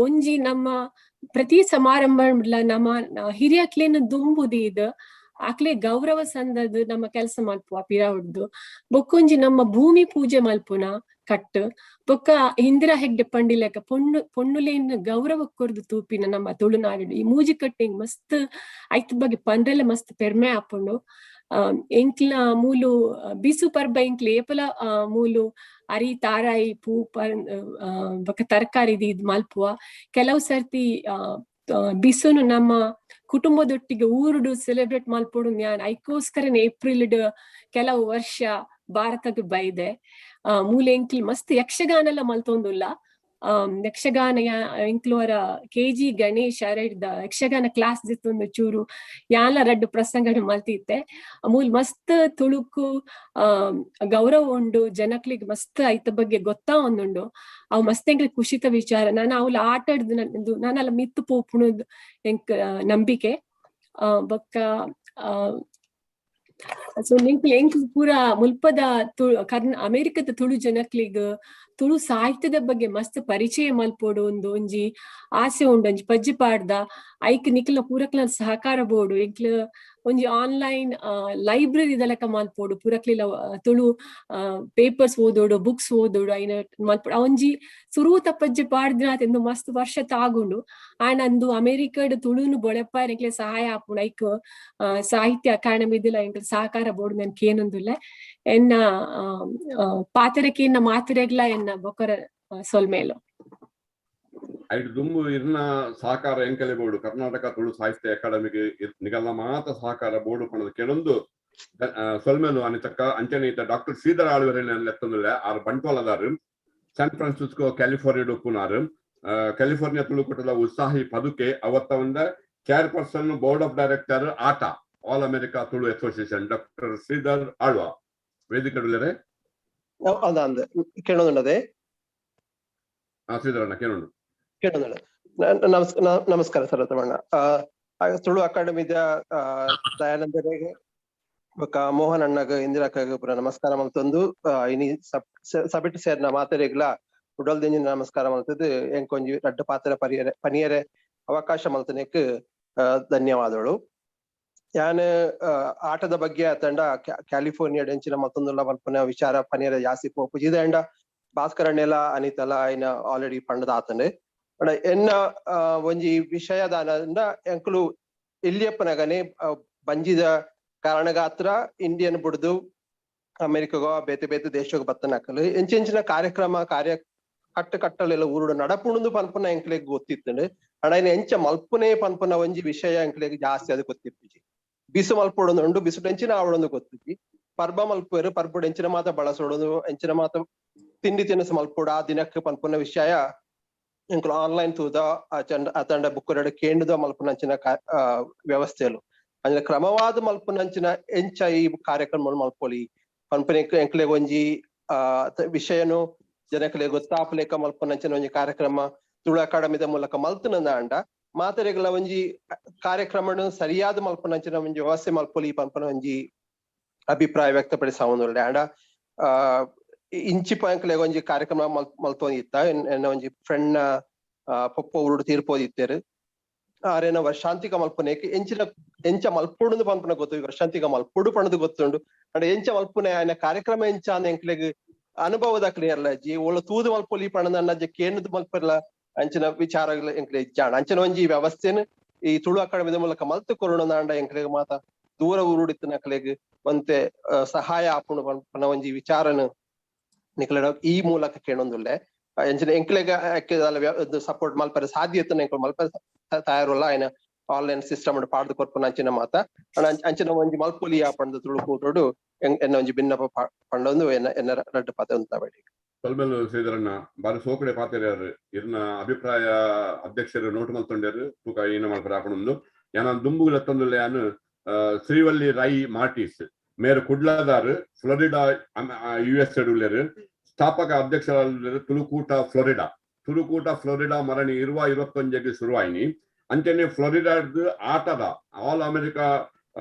ಒಂಜಿ ನಮ್ಮ ಪ್ರತಿ ಸಮಾರಂಭ ನಮ್ಮ ಹಿರಿಯಕ್ಲೇನ ದುಂಬುದೀದ್ ಆಕ್ಲೆ ಗೌರವ ಸಂದದ್ ನಮ್ಮ ಕೆಲಸ ಮಲ್ಪುವ ಪಿರಾವುಡ್ದು. ಬೊಕ್ಕೊಂಜಿ ನಮ್ಮ ಭೂಮಿ ಪೂಜೆ ಮಲ್ಪುನ ಕಟ್ಟು. ಬೊಕ್ಕ ಇಂದಿರಾ ಹೆಗ್ಡೆ ಪಂಡಿಲೆಕ್ಕ ಪೊಣ್ಣು ಪೊಣ್ಣುಲೇನ್ ಗೌರವ ಕೊರ್ದು ತೂಪಿನ ನಮ್ಮ ತುಳುನಾಡು. ಈ ಮೂಜಿ ಕಟ್ಟೆ ಮಸ್ತ್ ಐತ ಬಗ್ಗೆ ಪಂಡ್ರೆಲ ಮಸ್ತ್ ಪೆರ್ಮೆ ಆಪುಂಡು. ಎಂಕ್ಲ ಮೂಲು ಬಿಸು ಪರ್ಬ ಎಂಕ್ಲ ಏಪಲ ಮೂಲು ಅರಿ ತಾರಾಯಿ ಪೂ ಪರ್ ಬೊಕ್ಕ ತರಕಾರಿ ಇದ್ ಮಲ್ಪುವ. ಕೆಲವು ಸರ್ತಿ ಬಿಸುನು ನಮ್ಮ ಕುಟುಂಬದೊಟ್ಟಿಗೆ ಊರುಡು ಸೆಲೆಬ್ರೇಟ್ ಮಲ್ಪೊಡು ಯಾನ್ ಐಕೋಸ್ಕರನೇ ಏಪ್ರಿಲ್ ಕೆಲವು ವರ್ಷ ಭಾರತಕ್ಕೆ ಬೈದೆ. ಮೂಲ ಎಂಕ್ಲ್ ಮಸ್ತ್ ಯಕ್ಷಗಾನ ಎಲ್ಲ ಮಲ್ತೊಂದುಲ್ಲ. ಯಕ್ಷಗಾನ ಎಂಕ್ಲುವರ ಕೆ.ಜಿ. ಗಣೇಶ್ ಅರೆಡ್ದ ಯಕ್ಷಗಾನ ಕ್ಲಾಸ್ ದಿತ್ತೊಂದು ಚೂರು ಯಾನ್ಲ ರಡ್ಡು ಪ್ರಸಂಗ ಮಲ್ತಿತ್ತೆ. ಮೂಲ್ ಮಸ್ತ್ ತುಳುಕು ಗೌರವ ಉಂಡು, ಜನಕ್ಲಿಗ್ ಮಸ್ತ್ ಐತ ಬಗ್ಗೆ ಗೊತ್ತಾ ಒಂದುಂಡು. ಅವು ಮಸ್ತ್ ಎಂಕ್ಲೆ ಖುಷಿತ ವಿಚಾರ. ನಾನು ಅವ್ಲ ಆಟ ಆಡ್ದು ನಾನಲ್ಲ ಮಿತ್ತು ಪೋಪುಣು ಎಂಕ್ ನಂಬಿಕೆ. ಬೊಕ್ಕ ಸೊ ನಿಂಕ್ಲ್ ಎಂಕ್ ಪೂರ ಮುಲ್ಪದ ತುಳು ಅಮೆರಿಕದ ತುಳು ಜನಕ್ಲಿಗ್ ತುಳು ಸಾಹಿತ್ಯದ ಬಗ್ಗೆ ಮಸ್ತ್ ಪರಿಚಯ ಮಲ್ಪೊಡು ಒಂದು ಒಂಜಿ ಆಸೆ ಉಂಡು. ಒಂಜಿ ಪಜ್ಜಿ ಪಾಡ್ದ ಐಕ್ ನಿಕ್ಲ ಪೂರಕ್ಲ ಸಹಕಾರ ಬೋಡು. ಎಂಕ್ಲ ಒಂಜಿ ಆನ್ಲೈನ್ ಲೈಬ್ರರಿ ಲೆಕ್ಕ ಮಲ್ಪೊಡು, ಪೂರಕ್ಲಿಲ ತುಳು ಪೇಪರ್ಸ್ ಓದೋಡು, ಬುಕ್ಸ್ ಓದೋಡು, ಐನ ಮಲ್ಪೊಡು. ಒಂಜಿ ಸುರೂತ ಪಜ್ಜಿ ಪಾಡ್ದಿನ ಎಂದು ಮಸ್ತ್ ವರ್ಷ ತಾಗುಂಡು. ಆಂಡ್ ಅಂದು ಅಮೆರಿಕಡ್ ತುಳುನು ಬೊಳೆಪ್ಪ ಎಂಕ್ಲೆ ಸಹಾಯ ಆಪುಂಡು. ಐಕ್ ಸಾಹಿತ್ಯ ಅಕಾಡೆಮಿದಿಲ ಎಂಕ್ಲೆ ಸಹಕಾರ ಬೋಡು ನನ್ ಕೇನೊಂದುಲ್ಲ. ಎನ್ನ ಪಾತೆರಕ್ಕೆ ಎನ್ನ ಮಾತುರೆಗ್ಲ ಎನ್ನ ಬೊಕರ ಸೊಲ್ಮೇಲು. ಐಟ್ ದುಂಬು ಇರ್ನ ಸಹಕಾರ ಎಂಕಲೆ ಬೋರ್ಡು, ಕರ್ನಾಟಕ ತುಳು ಸಾಹಿತ್ಯ ಅಕಾಡೆಮಿಗೆ ನಿಗಲ್ನ ಮಾತ ಸಹಕಾರ ಬೋರ್ಡು ಪಣದ ಕೆಲವೊಂದು ಸೊಲ್ಮೇಲು ಅನಿತಕ್ಕ. ಅಂಚನೆ ಈತ ಡಾಕ್ಟರ್ ಶ್ರೀಧರ ಆಳ್ವೆರೆನ ಲೆತ್ತೊಂದುಲ್ಲೆ. ಆರ್ ಬಂಟ್ವಾಳದಾರು, ಸ್ಯಾನ್ ಫ್ರಾನ್ಸಿಸ್ಕೋ ಕ್ಯಾಲಿಫೋರ್ನಿಯಾ ಉಪ್ಪುನಾರು. ಕ್ಯಾಲಿಫೋರ್ನಿಯಾ ತುಳುಕೂಟದ ಉತ್ಸಾಹಿ ಪದುಕೆ, ಅವತ್ತ ಒಂದ ಚೇರ್ಪರ್ಸನ್, ಬೋರ್ಡ್ ಆಫ್ ಡೈರೆಕ್ಟರ್ ಆಟ all America Tulu association. Doctor Sridhar Alva ವೇದಿಕೆ. ಅದಂದೆ ಕೇಳೋದುಂಡದೆ. ಶ್ರೀಧರಣ್ಣ ಕೇಳೋಣ. ಕೇಳೋಣ. ನಮಸ್ಕಾರ ಸರತಮಣ್ಣ. ತುಳು ಅಕಾಡೆಮಿದ ದಯಾನಂದರಿಗೆ ಬೊಕ್ಕ ಮೋಹನ್ ಅಣ್ಣಗ್, ಇಂದಿರಾಕ್ಕಗ್ ಪೂರ ನಮಸ್ಕಾರ ಮಲ್ತೊಂದು, ಇನಿ ಸಭೆಟ್ ಸೇರ್ನ ಮಾತೆರೆಗ್ಲ ಉಡಲ್ದಿಂಜಿನ ನಮಸ್ಕಾರ ಮಲ್ತದ್ದು, ಎಂಕೊಂಜಿ ರಡ್ಡ್ ಪಾತ್ರ ಪರಿಯರೆ ಪನಿಯರೆ ಅವಕಾಶ ಮಲ್ತನೆಕ್ ಧನ್ಯವಾದಗಳು. ಯಾನ್ ಆಟದ ಬಗ್ಗೆ ಅತಂಡ ಕ್ಯಾಲಿಫೋರ್ನಿಯಾ ಎಂಚಿನ ಮತ್ತೊಂದುಲ್ಲ ಮಲ್ಪುನ ವಿಚಾರ ಪನಿಯರೆ ಜಾಸ್ತಿ ಪೋಪುಜಿ. ಇದಂಡ ಭಾಸ್ಕರ್ ಅಣ್ಣೆಲ ಅನಿತಲ ಐನ ಆಲ್ರೆಡಿ ಪಂಡದ ಆತಂಡೆ. ಅಂಡ ಎನ್ನ ಒಂಜಿ ವಿಷಯದಾನಂಡ ಎಂಕುಲು ಎಲ್ಲಿಯಪ್ಪನಗನೆ ಬಂಜಿದ ಕಾರಣಗಾತ್ರ ಇಂಡಿಯನ್ ಬುಡ್ದು ಅಮೆರಿಕಗೋ ಬೇತೆ ಬೇತೆ ದೇಶಕ್ಕೆ ಬತ್ತನಕಲು ಎಂಚೆಂಚಿನ ಕಾರ್ಯಕ್ರಮ ಕಾರ್ಯ ಕಟ್ಟು ಕಟ್ಟಲೆಲ್ಲ ಊರುಡು ನಡಪುಣದು ಪನ್ಪುನ ಎಂಕ್ಲೆಗ್ ಗೊತ್ತಿತ್ತಂಡು. ಅಂಡ ಐನ ಎಂಚ ಮಲ್ಪುನೆ ಪನ್ಪುನ ಒಂಜಿ ವಿಷಯ ಎಂಕ್ಲೆಗ್ ಜಾಸ್ತಿ ಅದು ಗೊತ್ತಿಪ್ಪುಜಿ. ಬಿಸು ಮಲ್ಪೊಡೊಂದು ಉಂಡು, ಬಿಸು ಎಂಚಿನ ಆವಡೊಂದು ಗೊತ್ತಿಜ್ಜಿ. ಪರ್ಬ ಮಲ್ಪುವೆರು, ಪರ್ಬಡ್ ಎಂಚಿನ ಮಾತ ಬಳಸೋಡು, ಎಂಚಿನ ಮಾತ ತಿಂಡಿ ತಿನಸು ಮಲ್ಪೊಡು ಆ ದಿನಕ್ಕೆ ಪನ್ಪುನ ವಿಷಯ ಎಂಕುಲು ಆನ್ಲೈನ್ ತೂದ ಅತಂಡ ಬುಕ್ ರೆಡ್ ಕೇಂಡುದ ಮಲ್ಪುನಂಚಿನ ವ್ಯವಸ್ಥೆಲು ಅಂದ್ರೆ ಕ್ರಮವಾದ ಮಲ್ಪುನಂಚಿನ ಎಂಚ ಈ ಕಾರ್ಯಕ್ರಮ ಮಲ್ಪೊಲಿ ಪನ್ಪುನ ಎಂಕ್ಲೆಗ್ ಒಂಜಿ ವಿಷಯನು ಜನಕ್ಲೆಗ್ ಗೊತ್ತಾಪಲೇಕ ಮಲ್ಪುನಂಚಿನ ಒಂಜಿ ಕಾರ್ಯಕ್ರಮ ತುಳು ಅಕಾಡೆಮಿದ ಮೂಲಕ ಮಲ್ತುನ ಅಂಡ ಮಾತೆರೆಗ್ಲ ಒಂಜಿ ಕಾರ್ಯಕ್ರಮನು ಸರಿಯಾದ ಮಲ್ಪುನಂಚಿನ ಒಂಜಿ ವ್ಯವಸ್ಥೆ ಮಲ್ಪೊಲಿ ಪನ್ಪುನ ಒಂಜಿ ಅಭಿಪ್ರಾಯ ವ್ಯಕ್ತಪಡಿಸಾವೊಂದುಲ್ಲೆ. ಅಂಡ ಇಂಚಿಪ ಎಂಕ್ಲೆಗ್ ಒಂಜಿ ಕಾರ್ಯಕ್ರಮ ಮಲ್ತೊಂದಿತ್ತ. ಎನ್ನ ಒಂಜಿ ಫ್ರೆಂಡ್ ನ ಪೊಪ್ಪ ಊರುಡು ತೀರ್ಪೋದಿತ್ತೇರು. ಆರೇನ ವರ್ಷಾಂತಿಕ ಮಲ್ಪುನೇಕ್ ಎಂಚಿನ ಎಂಚ ಮಲ್ಪುಡುಂದು ಪನ್ಪುನ ಗೊತ್ತು, ವರ್ಷಾಂತಿಕ ಮಲ್ಪುಡು ಪಣದು ಗೊತ್ತುಂಡು. ಅಂಡ ಎಂಚ ಮಲ್ಪುನೆ ಆಯ್ನ ಕಾರ್ಯಕ್ರಮ ಎಂಚ ಅಂದ್ ಎಂಕ್ಲೆಗ್ ಅನುಭವದ ಕ್ಲಿಯರ್ಲ ಜಿ ಒಳ್ಳ ತೂದು ಮಲ್ಪೊಲಿ ಪಣದ ಕೇಂದ್ರದ ಮಲ್ಪೆರ್ಲ ಅಂಚಿನ ವಿಚಾರಗಳ ಎಂಕ್ಲೆ ಇಜ್ಜಾಂಡ ಅಂಚಿನ ಒಂಜಿ ವ್ಯವಸ್ಥೆನ್ ಈ ತುಳು ಅಕಾಡೆಮಿದ ಮೂಲಕ ಮಲ್ತು ಕೊರೋಣ ಅಂಡ ಎಂಕ್ಲೆಗ್ ಮಾತ ದೂರ ಊರುಡಿತ್ತಿನಕಲೆಗ್ ಒಂತೆ ಸಹಾಯ ಆಪುಂಡು ಪನ್ಪುನ ಒಂಜಿ ವಿಚಾರನ ನಿಕ್ಲೆಡ ಈ ಮೂಲಕ ಕೇಣೊಂದುಲ್ಲೆ. ಎಂಚಿನ ಎಂಕ್ಲೆಗ್ ಸಪೋರ್ಟ್ ಮಲ್ಪರೆ ಸಾಧ್ಯತೆ ಎಂಕುಲು ಮಲ್ಪರೆ ತಯಾರುಲ್ಲ ಆಯ್ನ ಆನ್ಲೈನ್ ಸಿಸ್ಟಮ್ ಪಾಡ್ದು ಕೊರ್ಪುನ ಅಂಚಿನ ಮಾತ ಅಂಚಿನ ಒಂಜಿ ಮಲ್ಪೊಲಿಯ ಪಂದ್ ತುಳುಕೂಟೊಡು ಎನ್ನ ಒಂಜಿ ಭಿನ್ನಪ ಪಂಡೊಂದು ಎನ್ನ ಎನ್ನ ರಡ್ಡ್ ಪಾತೆ ಉಂತಾಬೇಡಿ. ಸೊಲ್ಮೆಲು ಶ್ರೀಧರಣ್ಣ ಬಾರಿ ಸೋಕಡೆ ಪಾತೆರ್ಯಾರು. ಇರ್ನ ಅಭಿಪ್ರಾಯ ಅಧ್ಯಕ್ಷರು ನೋಟ್ ಮಲ್ತೊಂಡೇರು ತೂಕ ಏನ ಮಲ್ಪರೆ ಆಪುಂಡು. ಯಾನ ದುಂಬು ಲೆತ್ತೊಂದುಲ್ಲೆ ಯಾನ್ ಶ್ರೀವಲ್ಲಿ ರೈ ಮಾರ್ಟಿಸ್ ಮೇರು ಕುಡ್ಲದಾರು ಫ್ಲೋರಿಡಾ US ಉಲ್ಲೆರು ಸ್ಥಾಪಕ ಅಧ್ಯಕ್ಷರಾದ ತುಳುಕೂಟ ಫ್ಲೋರಿಡಾ ತುಳುಕೂಟ ಫ್ಲೋರಿಡಾ ಮರಣಿ 2021 ಶುರುವಾಯಿನಿ. ಅಂಚನೆ ಫ್ಲೋರಿಡಾದ ಆಟದ all America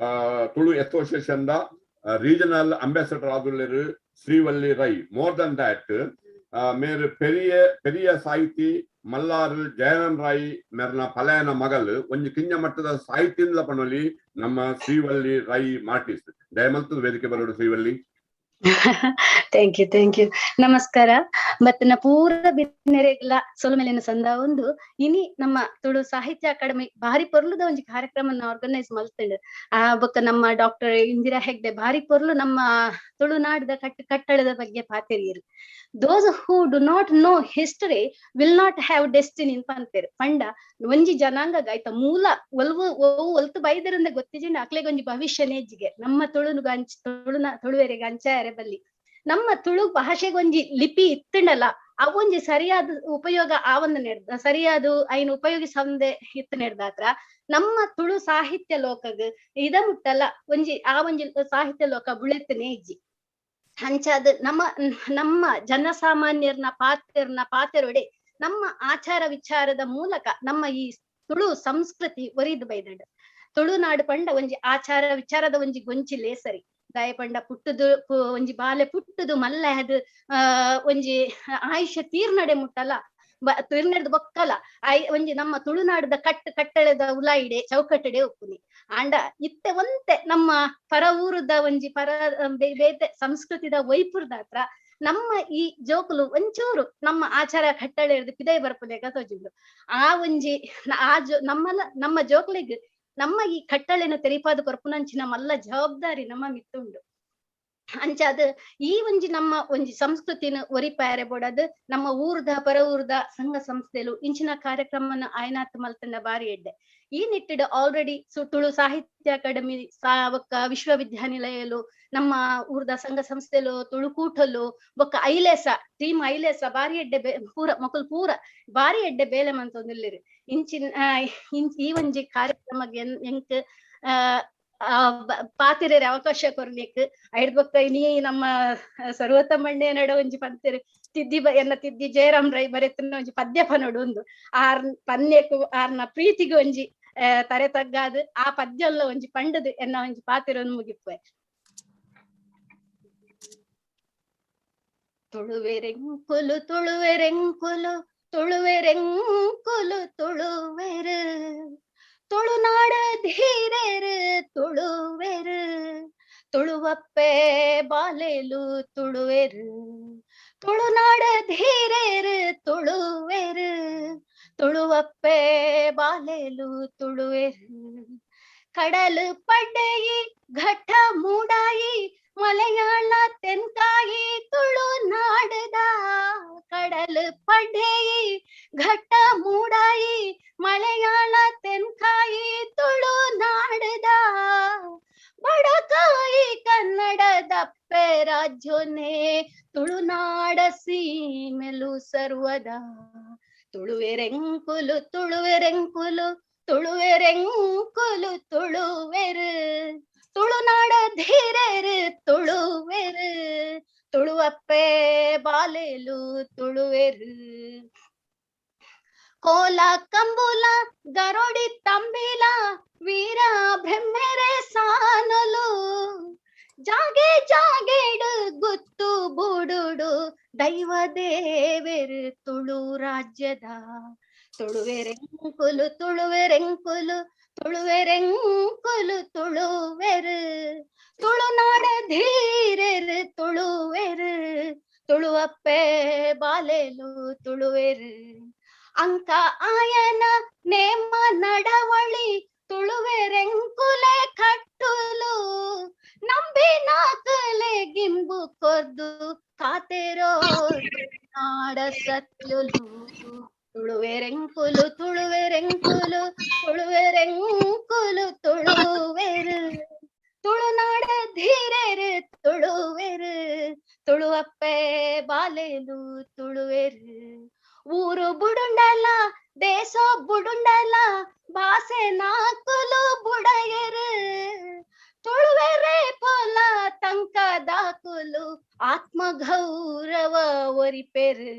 Tulu association the regional ambassador ಆದುಲ್ಲೆರು Srivalli Rai. More than that ಮೇರು ಪೆರಿಯ ಪೆರಿಯ ಸಾಹಿತಿ ಮಲ್ಲಾರು ಜಯರಾಮ್ ರಾಯ್ ಮೇರ್ನ ಪಲಯನ ಮಗಲ್ ಒಂಜಿ ಕಿಂಜ ಮಟ್ಟದ ಸಾಹಿತ್ಯದಿಂದ ಪಣೊಲಿ ನಮ್ಮ ಶ್ರೀವಲ್ಲಿ ರೈ ಮಾರ್ಟಿಸ್. ದಯಮಲ್ತದ ವೇದಿಕೆ ಬರೋಡು Srivalli. Thank you thank you. ನಮಸ್ಕಾರ. ಮತ್ತನ ಪೂರ ಬಿನ್ನೆರೆಗ್ಲ ಸೊಲ್ಮೆಲಿನ ಸಂದ ಒಂದು ಇನಿ ನಮ್ಮ ತುಳು ಸಾಹಿತ್ಯ ಅಕಾಡೆಮಿ ಭಾರಿ ಪೊರ್ಲುದ ಒಂಜಿ ಕಾರ್ಯಕ್ರಮನ ಆರ್ಗನೈಸ್ ಮಲ್ತಂಡ್. ಆ ಬೊಕ್ಕ ನಮ್ಮ ಡಾಕ್ಟರ್ ಇಂದಿರಾ ಹೆಗ್ಡೆ ಭಾರಿ ಪೊರ್ಲು ನಮ್ಮ ತುಳುನಾಡದ ಕಟ್ಟಡದ ಬಗ್ಗೆ ಪಾತೆರಿಯರು. Those who do not know history will not have destiny ಪನ್ಪೇರು. ಪಂಡ ಒಂಜಿ ಜನಾಂಗ ಆಯ್ತ ಮೂಲ ಒಲ್ವು ಒಲ್ತು ಬೈದರಿಂದ ಗೊತ್ತಿಜಿಂಡ ಅಕ್ಲೆಗ್ ಒಂಜಿ ಭವಿಷ್ಯ ನೇಜಿಗೆ ನಮ್ಮ ತುಳುನುಗ ಅಂಚ ತುಳುನ ತುಳುವೆರೆಗ್ ಅಂಚಾಯರೆ ಬಲ್ಲಿ. ನಮ್ಮ ತುಳು ಭಾಷೆಗೊಂಜಿ ಲಿಪಿ ಇತ್ತಂಡಲ್ಲ ಅವೊಂಜಿ ಸರಿಯಾದ ಉಪಯೋಗ ಆವಂದ ನೆಡ್ದ ಸರಿಯಾದ ಐನ್ ಉಪಯೋಗಿಸಂದೆ ಇತ್ತು ನೆಡ್ದಾತ್ರ ನಮ್ಮ ತುಳು ಸಾಹಿತ್ಯ ಲೋಕಗ್ ಇದ ಮುಟ್ಟಲ್ಲ ಒಂಜಿ ಆ ಒಂಜಿ ಸಾಹಿತ್ಯ ಲೋಕ ಬುಳೆತ್ತನೇ ಇಜ್ಜಿ. ಅಂಚಾದ ನಮ್ಮ ನಮ್ಮ ಜನಸಾಮಾನ್ಯರ್ನ ಪಾತೆರ್ನ ಪಾತೆರೊಡೆ ನಮ್ಮ ಆಚಾರ ವಿಚಾರದ ಮೂಲಕ ನಮ್ಮ ಈ ತುಳು ಸಂಸ್ಕೃತಿ ಒರಿದು ಬೈದಂಡ. ತುಳುನಾಡು ಪಂಡ ಒಂಜಿ ಆಚಾರ ವಿಚಾರದ ಒಂಜಿ ಗೊಂಚಿಲೇ ಸರಿ. ದಾಯ ಪಂಡ ಪುಟ್ಟುದು ಒಂಜಿ ಬಾಲೆ ಪುಟ್ಟುದು ಮಲ್ಲ ಅದು ಒಂಜಿ ಆಯುಷ್ಯ ತೀರ್ನಡೆ ಮುಟ್ಟಲ್ಲ ತೀರ್ನಡೆದ ಬೊಕ್ಕಲ ಆಯ್ ಒಂಜಿ ನಮ್ಮ ತುಳುನಾಡದ ಕಟ್ಟಳೆದ ಉಲಾಯಿಡೆ ಚೌಕಟ್ಟಡೆ ಒಪ್ಪುನಿ. ಆಂಡ ಇತ್ತೆ ಒಂತೆ ನಮ್ಮ ಪರ ಊರುದ ಒಂಜಿ ಪರ ಬೇತೆ ಸಂಸ್ಕೃತಿದ ವೈಪುರ್ದಾತ್ರ ನಮ್ಮ ಈ ಜೋಕುಲು ಒಂಚೂರು ನಮ್ಮ ಆಚಾರ ಕಟ್ಟಳೆ ಹಿಡ್ದು ಪಿದೈ ಬರ್ಪುಲೇಕ ತೋಜಿಂಡು. ಆ ಒಂಜಿ ಆ ಜೋ ನಮ್ಮಲ ನಮ್ಮ ಜೋಕುಲಿಗ್ ನಮ್ಮ ಈ ಕಟ್ಟಳೆನ ತೆರಿಪಾದ ಕೊರ್ಪುನಂಚಿನ ಮಲ್ಲ ಜವಾಬ್ದಾರಿ ನಮ್ಮ ಮಿತ್ತುಂಡು. ಅಂಚಾದ ಈ ಒಂಜಿ ನಮ್ಮ ಒಂಜಿ ಸಂಸ್ಕೃತಿನ ಒರಿಪಾಯರೆ ಬೋಡದು ನಮ್ಮ ಊರ್ದ ಪರ ಊರ್ದ ಸಂಘ ಸಂಸ್ಥೆಲು ಇಂಚಿನ ಕಾರ್ಯಕ್ರಮನ ಆಯನಾತ್ ಮಲ್ತಂಡ ಬಾರಿ ಎಡ್ಡೆ. ಈ ನಿಟ್ಟಿಡ್ ಆಲ್ರೆಡಿ ತುಳು ಸಾಹಿತ್ಯ ಅಕಾಡೆಮಿ ಬೊಕ್ಕ ವಿಶ್ವವಿದ್ಯಾನಿಲಯಲು ನಮ್ಮ ಊರ್ದ ಸಂಘ ಸಂಸ್ಥೆಲು ತುಳುಕೂಟಲು ಬೊಕ್ಕ ಐಲೇಸ ಟೀಮ್ ಐಲೇಸ ಬಾರಿ ಎಡ್ಡೆ ಪೂರ ಮೊಕಲ್ ಪೂರ ಬಾರಿ ಎಡ್ಡೆ ಬೇಲೆ ಮಂತೊಂದಿಲ್ಲಿರು. ಇಂಚಿನ ಈ ಒಂಜಿ ಕಾರ್ಯಕ್ರಮಕ್ಕೆ ಎಂಕ್ ಪಾತಿರೇರೆ ಅವಕಾಶ ಕೊರ್ಲಿಕ್ ಐಡ್ ಬೊಕ್ಕ ನೀ ನಮ್ಮ ಸರ್ವೋತ್ತಮಣ್ಣೆ ನಡ ಒಂಜಿ ಪಂತೆರ್ ತಿದ್ದಿ ಎನ್ನ ತಿದ್ದಿ ಜಯರಾಮ್ ರೈ ಬರೆತನ ಒಂಜಿ ಪದ್ಯ ಪನೋಡು ಒಂದು ಆರ್ ಪನ್ಯಕು ಆರ್ನ ಪ್ರೀತಿಗೆ ಒಂಜಿ ತರೆ ತಗ್ಗಾದು ಆ ಪದ್ಯಲ್ಲ ಒಂಜಿ ಪಂಡದು ಎನ್ನ ಒಂಜಿ ಪಾತಿರನ್ನು ಮುಗಿಪುವೆ. ತುಳುವೆರೆಂಕುಲು ತುಳುವೆರೆಂಕುಲು ತುಳುವೆರೆಂಕುಲು ತುಳುವೆರು ತುಳುನಾಡ ಧೀರೆರು ತುಳುವೆರು ತುಳುವಪ್ಪೆ ಬಾಲೆಲು ತುಳುವೆರು ತುಳುನಾಡ ಧೀರೆರು ತುಳುವೆರು ತುಳುವಪ್ಪೆ ಬಾಲೆಲು ತುಳುವೆರು. ಕಡಲು ಪಡ್ಡೆಯಿ ಘಟ್ಟ ಮೂಡಾಯಿ ಮಲಯಾಳ ತೆನ್ಕಾಯಿ ತುಳುನಾಡದ ಕಡಲು ಪಡ್ಡೆಯಿ ಘಟ್ಟ ಮೂಡಾಯಿ ಮಲಯಾಳ ತೆನ್ಕಾಯಿ ತುಳುನಾಡದ ಬಡಕಾಯಿ ಕನ್ನಡದಪ್ಪೆ ರಾಜ್ಯೋನೇ ತುಳುನಾಡ ಸೀಮೆಲು ಸರ್ವದಾ. ತುಳುವೆರೆಂಕುಲು ತುಳುವೆರೆಂಕುಲು ತುಳುವೆರೆಂಕುಲು ತುಳುವೆರು ತುಳುನಾಡ ಧೀರೆರು ತುಳುವೆರು ತುಳುವಪ್ಪೆ ಬಾಲೆಲು ತುಳುವೆರು. ಕೋಲ ಕಂಬುಲ ಗರೋಡಿ ತಂಬಿಲ ವೀರ ಬ್ರಹ್ಮೆರೆ ಸಾನಲು ಜಾಗೆ ಜಾಗೆಡು ಗುತ್ತು ಬುಡುಡು ದೈವ ದೇವೆರು ತುಳು ರಾಜ್ಯದ. ತುಳುವೆರೆಂಕುಲು ತುಳುವೆರೆಂಕುಲು ತುಳುವೆರೆಂಕುಲು ತುಳುವೆರು ತುಳುನಾಡ ಧೀರೆರು ತುಳುವೆರು ತುಳುವಪ್ಪೆ ಬಾಲೆಲು ತುಳುವೆರು. ಅಂಕ ಆಯನ ನೇಮ ನಡವಳಿ ತುಳುವೆರೆಂಕುಲೆ ಕಟ್ಟುಲು ಗಿಂಬು ಕೊರ್ದು ಕಾತೆರೋ ನಾಡ ಸತ್ಯುಲು. ತುಳುವೆರೆಂಕುಲು ತುಳುವೆರೆಂಕುಲು ತುಳುವೆರೆಂಕುಲು ತುಳುವೆರು, ತುಳುನಾಡ ಧೀರೆರು ತುಳುವೆರು, ತುಳುವಪ್ಪೆ ಬಾಲೆಲು ತುಳುವೆರು. ಊರು ಬುಡುಂಡಲ ದೇಶ ಬುಡುಂಡಲ ಭಾಷೆ ನಾಕುಲು ಬುಡಯರು, ತುಳುವೆರೆ ಪೊಲ ತಂಕದಾಕುಲು ಆತ್ಮ ಗೌರವ ಒರಿಪೆರು.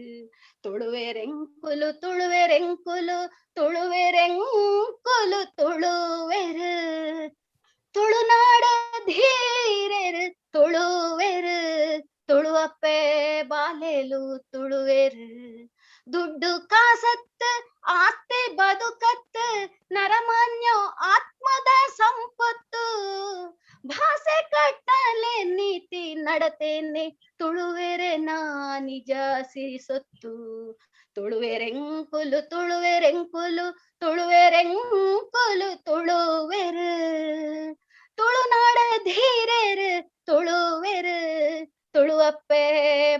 ತುಳುವೆರೆಂಕುಲು ತುಳುವೆರೆಂಕುಲು ತುಳುವೆರೆಂಕುಲು ತುಳುವೆರು, ತುಳುನಾಡ ಧೀರೆರು ತುಳುವೆರು, ತುಳುವಪ್ಪೆ ಬಾಲೆಲು ತುಳುವೆರು. ದುಡ್ಡು ಕಾಸತ್ ಆಸ್ತಿ ಬದುಕತ್ ನರಮಾನ್ಯ ಆತ್ಮದ ಸಂಪತ್ತು, ಭಾಷೆ ಕಟ್ಟಲೆ ನೀತಿ ನಡತೇನೆ ತುಳುವೆರೆ ನಾ ನಿಜ ಸಿರಿ ಸೊತ್ತು. ತುಳುವೆರೆಂಕುಲು ತುಳುವೆರೆಂಕುಲು ತುಳುವೆರೆಂಕುಲು ತುಳುವೆರು, ತುಳುನಾಡ ಧೀರೆರು ತುಳುವೆರು, ತುಳುವಪ್ಪೆ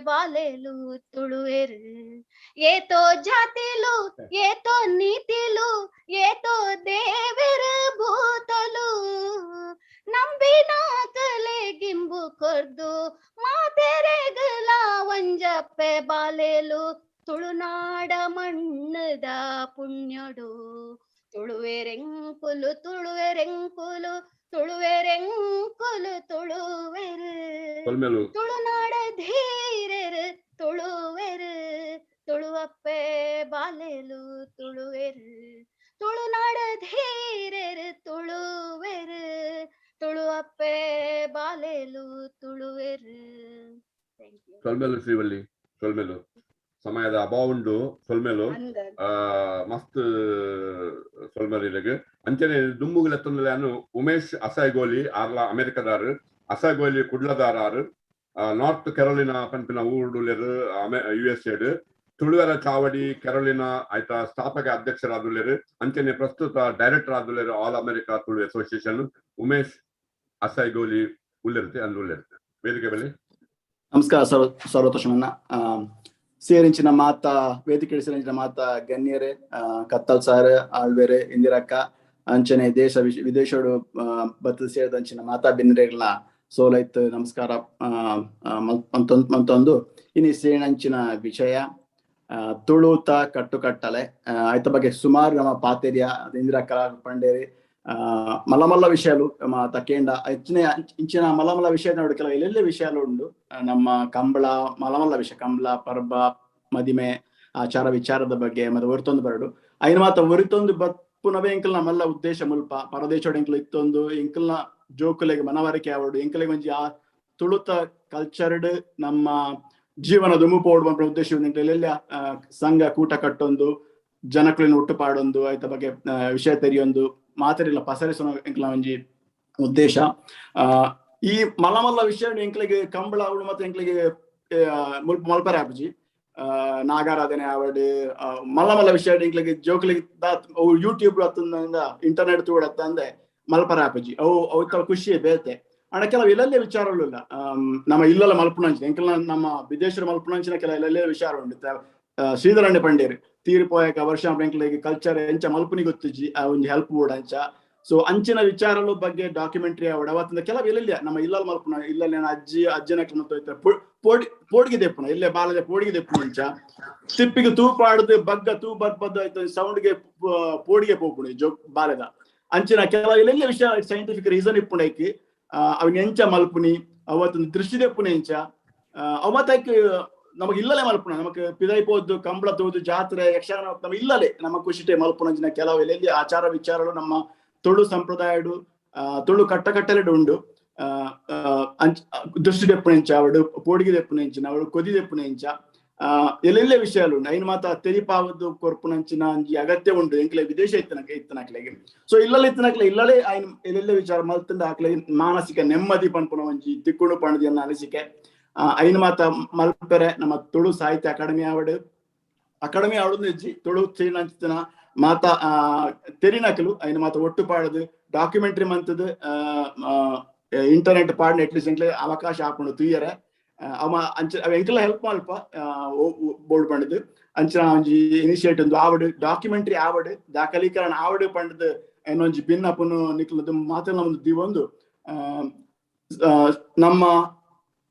ಬಾಲೆಲು ತುಳುವೆರು. ಏತೋ ಜಾತಿಲು ಏತೋ ನೀತಿಲು ಏತೋ ದೇವೆರು ಭೂತಲು, ನಂಬಿನಾಕಲೆ ಗಿಂಬು ಕೊರ್ದು ಮಾತೆರೆಗಲ ಒಂಜಪ್ಪೆ ಬಾಲೆಲು ತುಳುನಾಡ ಮಣ್ಣದ ಪುಣ್ಯಡು. ತುಳುವೆರೆಂಕುಲು ತುಳುವೆರೆಂಕುಲು ತುಳುವೆರೆಂಕುಲು ತುಳುವೆರು, ತುಳುನಾಡ ಧೀರೆರು ತುಳುವೆರು, ತುಳುವಪ್ಪೆ ಬಾಲೆಲು ತುಳುವೆರು. ತುಳುನಾಡ ಧೀರೆರು ತುಳುವೆರು, ತುಳುವಪ್ಪೆ ಬಾಲೆಲು ತುಳುವೆರು. ಸೊಲ್ಮೆಲು ಶ್ರೀವಲ್ಲಿ, ಸೊಲ್ಮೆಲು. ಸಮಯದ ಅಭಾವ ಉಂಡು, ಸೊಲ್ಮೆಲು ಮಸ್ತ್ ಸೊಲ್ಮೆಲಿಗೆ. ಅಂಚನೆ ದುಂಬುಗುಲೆತ್ತೊಂದು ಉಮೇಶ್ ಅಸಾಯ್ಗೋಲಿ ಆರ್ಲ ಅಮೆರಿಕದಾರು, ಅಸಾಯ್ಗೋಲಿ ಕುಡ್ಲದಾರ ಆರು, ನಾರ್ತ್ ಕೆರೋಲಿನಾ ಪನ್ಪಿನ ಊರುಡುಲೆರು ಯು ಎಸ್ ಎಡ್. ತುಳುವರ ಚಾವಡಿ ಕೆರೋಲಿನಾ ಆಯ್ತಾ ಸ್ಥಾಪಕ ಅಧ್ಯಕ್ಷರಾದುಲ್ಲೆರು. ಅಂಚನೆ ಪ್ರಸ್ತುತ ಡೈರೆಕ್ಟರ್ ಆದುಲ್ಲೆರು ಆಲ್ ಅಮೆರಿಕಾ ತುಳು ಅಸೋಸಿಯೇಷನ್. ಉಮೇಶ್ ಅಸಾಯ್ಗೋಲಿ ಉಲ್ಲೆರುತ್ತೆ ಅಂದು ಉಲ್ಲೆರುತ್ತೆ ವೇದಿಕೆ ಮೇಲೆ. ನಮಸ್ಕಾರ ಸರ್ವತೋಷಮನ್ನ ಸೇರಿಂಚಿನ ಮಾತಾ ವೇದಿಕೆ ಸೇರಿಂಚಿನ ಮಾತಾ ಗಣ್ಯರೇ, ಕತ್ತಲ್ ಸಾರ್, ಆಳ್ವೇರೆ, ಇಂದಿರಕ್ಕ, ಅಂಚನೆ ದೇಶ ವಿದೇಶಡು ಬತ್ತು ಸೇರಿದಂಚಿನ ಮಾತಾ ಬಿನ್ನೆರೆಗ್ಲ ಸೋಲೈತ್ ನಮಸ್ಕಾರ ಮಂತೊಂದು. ಇನಿ ಸೇಣಂಚಿನ ವಿಷಯ ತುಳುತ ಕಟ್ಟುಕಟ್ಟಲೆ ಆಯ್ತ ಬಗ್ಗೆ ಸುಮಾರು ನಮ್ಮ ಪಾತೆರ್ಯ ಇಂದಿರಕ್ಕ ಪಂಡೇರಿ ಮಲ್ಲ ಮಲ್ಲ ವಿಷಯలు ತಕೇಂಡ ಹೆಚ್ಚಿನ ಇಂಚಿನ ಮಲ್ಲ ಮಲ್ಲ ವಿಷಯ ನೋಡಿ ಕೆಲವು ಎಲ್ಲೆಲ್ಲಿ ವಿಷಯలు ಉಂಡು. ನಮ್ಮ ಕಂಬಳ ಮಲ್ಲ ಮಲ್ಲ ವಿಷಯ, ಕಂಬಳ ಪರ್ಬ ಮದಿಮೆ ಆಚಾರ ವಿಚಾರದ ಬಗ್ಗೆ ಮತ್ತೆ ಒರಿತೊಂದು ಬರಡು ಐನ ಮಾತ ಒರಿತೊಂದು ಬಪ್ಪುನವೇ ಎಂಕಲ್ನ ಮಲ್ಲ ಉದ್ದೇಶ. ಮುಲ್ಪ ಪರದೇಶೋಡು ಎಂಕಲ್ ಇತ್ತೊಂದು ಎಂಕಲ್ನ ಜೋಕುಲೆಗೆ ಮನವರಿಕೆ ಆವಡು, ಎಂಕಲೆಗೆ ಒಂಜಿ ಆ ತುಳುತ ಕಲ್ಚರ್ಡ್ ನಮ್ಮ ಜೀವನ ದುಮು ಪೋಡು ಉದ್ದೇಶ. ಎಲ್ಲೆಲ್ಲ ಸಂಘ ಕೂಟ ಕಟ್ಟೊಂದು ಜನಕುಲಿನ ಒಟ್ಟು ಪಾಡೊಂದು ಆಯ್ತ ಬಗ್ಗೆ ವಿಷಯ ತೆರಿಯೊಂದು ಮಾತರಿಲ್ಲ ಪಸರಿಸುವ ಎಂಕಲ್ನ ಒಂಜಿ ಉದ್ದೇಶ. ಈ ಮಲ್ಲ ಮಲ್ಲ ವಿಷಯ ಎಂಕ್ಲಿಗೆ ಕಂಬಳ ಅವಳು ಮತ್ತೆ ಎಂಕ್ಲಿಗೆ ಮಲ್ಪರೆ ಆಪುಜಿ. ನಾಗಾರಾಧನೆ ಆವಡ್ ಮಲ್ಲ ಮಲ್ಲ ವಿಷಯ ಎಂಕ್ಲಿಗೆ ಜೋಕ್ಲಿಗೆ ಅವು ಯೂಟ್ಯೂಬ್ ಅತ್ತಂದ ಇಂಟರ್ನೆಟ್ ತೂಡ್ ಅತ್ತಂದೆ ಮಲ್ಪರೆ ಆಪುಜಿ. ಅವು ಅವು ಖುಷಿ ಬೇತೆ. ಅಣ್ಣ ಕೆಲವು ಇಲ್ಲಲ್ಲೇ ವಿಚಾರಗಳು ಇಲ್ಲ ನಮ್ಮ ಇಲ್ಲಲ್ಲ ಮಲ್ಪುನಂಚಿನ ಎಂಕಲ್ನ ನಮ್ಮ ವಿದೇಶದ ಮಲ್ಪುನಂಚಿನ ಕೆಲ ಇಲ್ಲಲ್ಲೇ ವಿಚಾರ ಉಂಟು. ಶ್ರೀಧರಣ್ಯ ಪಂಡೇರ್ ತೀರ್ ಪೋಯಕ ವರ್ಷ ಎಂಕ್ಲಿಗೆ ಕಲ್ಚರ್ ಎಂಚ ಮಲ್ಪುನಿ ಗೊತ್ತಿಜ್ಜಿ, ಆ ಒಂಜಿ ಹೆಲ್ಪ್ ಬೋರ್ಡ್ ಅಂಚ. ಸೊ ಅಂಚಿನ ವಿಚಾರಗಳ ಬಗ್ಗೆ ಡಾಕ್ಯುಮೆಂಟ್ರಿ ಅವಡ ಅವತ್ತಿಂದ ಕೆಲವು ಇಲ್ಲಲ್ಲ ನಮ್ಮ ಇಲ್ಲಲ್ ಮಲ್ಪುನ ಇಲ್ಲಲ್ಲಿ ನನ್ನ ಅಜ್ಜಿ ಅಜ್ಜನ ಪೋಡಿಗೆ ದೆಪ್ಪುನ ಇಲ್ಲೇ ಬಾಲದ ಪೋಡಿಗೆ ದೆಪ್ಪುನ ಅಂಚ ತಿಪ್ಪಿಗೆ ತೂ ಪಾಡ್ದು ಬಗ್ಗ ತೂ ಬರ್ಬದ್ದು ಆಯ್ತು ಸೌಂಡ್ಗೆ ಪೋಡಿಗೆ ಪೋಪುಣಿ ಜೋ ಬಾಲೆದ ಅಂಚಿನ ಕೆಲವು ಇಲ್ಲೆಲ್ಲ ವಿಷಯ ಸೈಂಟಿಫಿಕ್ ರೀಸನ್ ಇಪ್ಪುಣೈಕಿ ಅವನ ಎಂಚ ಮಲ್ಪುನಿ ಅವತ್ತೊಂದು ದೃಷ್ಟಿ ದೆಪ್ಪುನಿ ಎಂಚ ಅವ ಮತ್ತೆ ನಮಗೆ ಇಲ್ಲಲೇ ಮಲ್ಪುಣ ನಮಕ್ ಪಿದೈ ಪೋದು ಕಂಬಳ ತೋದು ಜಾತ್ರೆ ಯಕ್ಷಗಾನ ನಮ್ಮ ಇಲ್ಲಲೇ ನಮ್ಮ ಖುಷಿಟೆ ಮಲ್ಪುನಂಚಿನ ಕೆಲವು ಎಲ್ಲೆಲ್ಲಿ ಆಚಾರ ವಿಚಾರಗಳು ನಮ್ಮ ತುಳು ಸಂಪ್ರದಾಯಡು ತುಳು ಕಟ್ಟಕಟ್ಟಲೆಡು ಉಂಡು. ದೃಷ್ಟಿ ದೆಪ್ಪುನೆಂಚ ಅವಡು ಪೋಡಿಗೆ ದೆಪ್ಪುನೆಂಚಿನ ಅವಳು ಕೊದಿ ದೆಪ್ಪುನೆಂಚ ಎಲ್ಲೆಲ್ಲೇ ವಿಷಯలు ಉಂಡು. ಐನ್ ಮಾತ ತೆರಿಪಾವದ್ದು ಕೊರ್ಪುನಂಚಿನ ಅಂಜಿ ಅಗತ್ಯ ಉಂಡು ಎಂಕ್ಲೆ ವಿದೇಶ ಇತ್ತನಕ ಇತ್ತನಕ್ಲೆಗೆ. ಸೊ ಇಲ್ಲಲೆ ಇತ್ತನಕ್ಲೆ ಇಲ್ಲಲೇ ಐನ್ ಎಲ್ಲೆಲ್ಲೇ ವಿಚಾರ ಮಲ್ತಂದ ಆಕ್ಲೆ ಮಾನಸಿಕ ನೆಮ್ಮದಿ ಪನ್ಪುನ ಒಂಜಿ ತಿಕ್ಕುಣು ಪಣದಿ ಅನ್ನ ಅನಿಸಿಕೆ. ಐನ್ ಮಾತ ಮಲ್ಪೆರೆ ನಮ್ಮ ತುಳು ಸಾಹಿತ್ಯ ಅಕಾಡೆಮಿ ಆವಡು ಅಕಾಡೆಮಿ ಆವಡು ಹೆಜ್ಜಿ ತುಳು ಶ್ರೀನಂಚಿನ ಮಾತ ತೆರಿನಕಲು ಐನ್ ಮಾತ ಒಟ್ಟು ಪಾಡದು ಡಾಕ್ಯುಮೆಂಟ್ರಿ ಮಂತದ ಇಂಟರ್ನೆಟ್ ಪಾಡ್ನ ಅಟ್ಲೀಸ್ಟ್ ಎಂಕ್ಲೆ ಅವಕಾಶ ಆಪುಂಡು ತೂಯರೆ. ಅವ ಅಂಚ ಅವ ಎಂಕಲ ಹೆಲ್ಪ್ ಮಲ್ಪ ಬೋರ್ಡ್ ಪಂಡದು ಅಂಚಿನ ಒಂಜಿ ಇನಿಷಿಯೇಟ್ ಒಂದು ಆವಡ್, ಡಾಕ್ಯುಮೆಂಟರಿ ಆವಡ್, ದಾಖಲೀಕರಣ ಆವಡ್ ಪಂಡದು ಏನೊಂಜಿ ಬಿನ್ನಪುನು ನಿಕ್ಲದು ಮಾತೆಲ್ಲ ಒಂದು ದಿವೊಂದು ನಮ್ಮ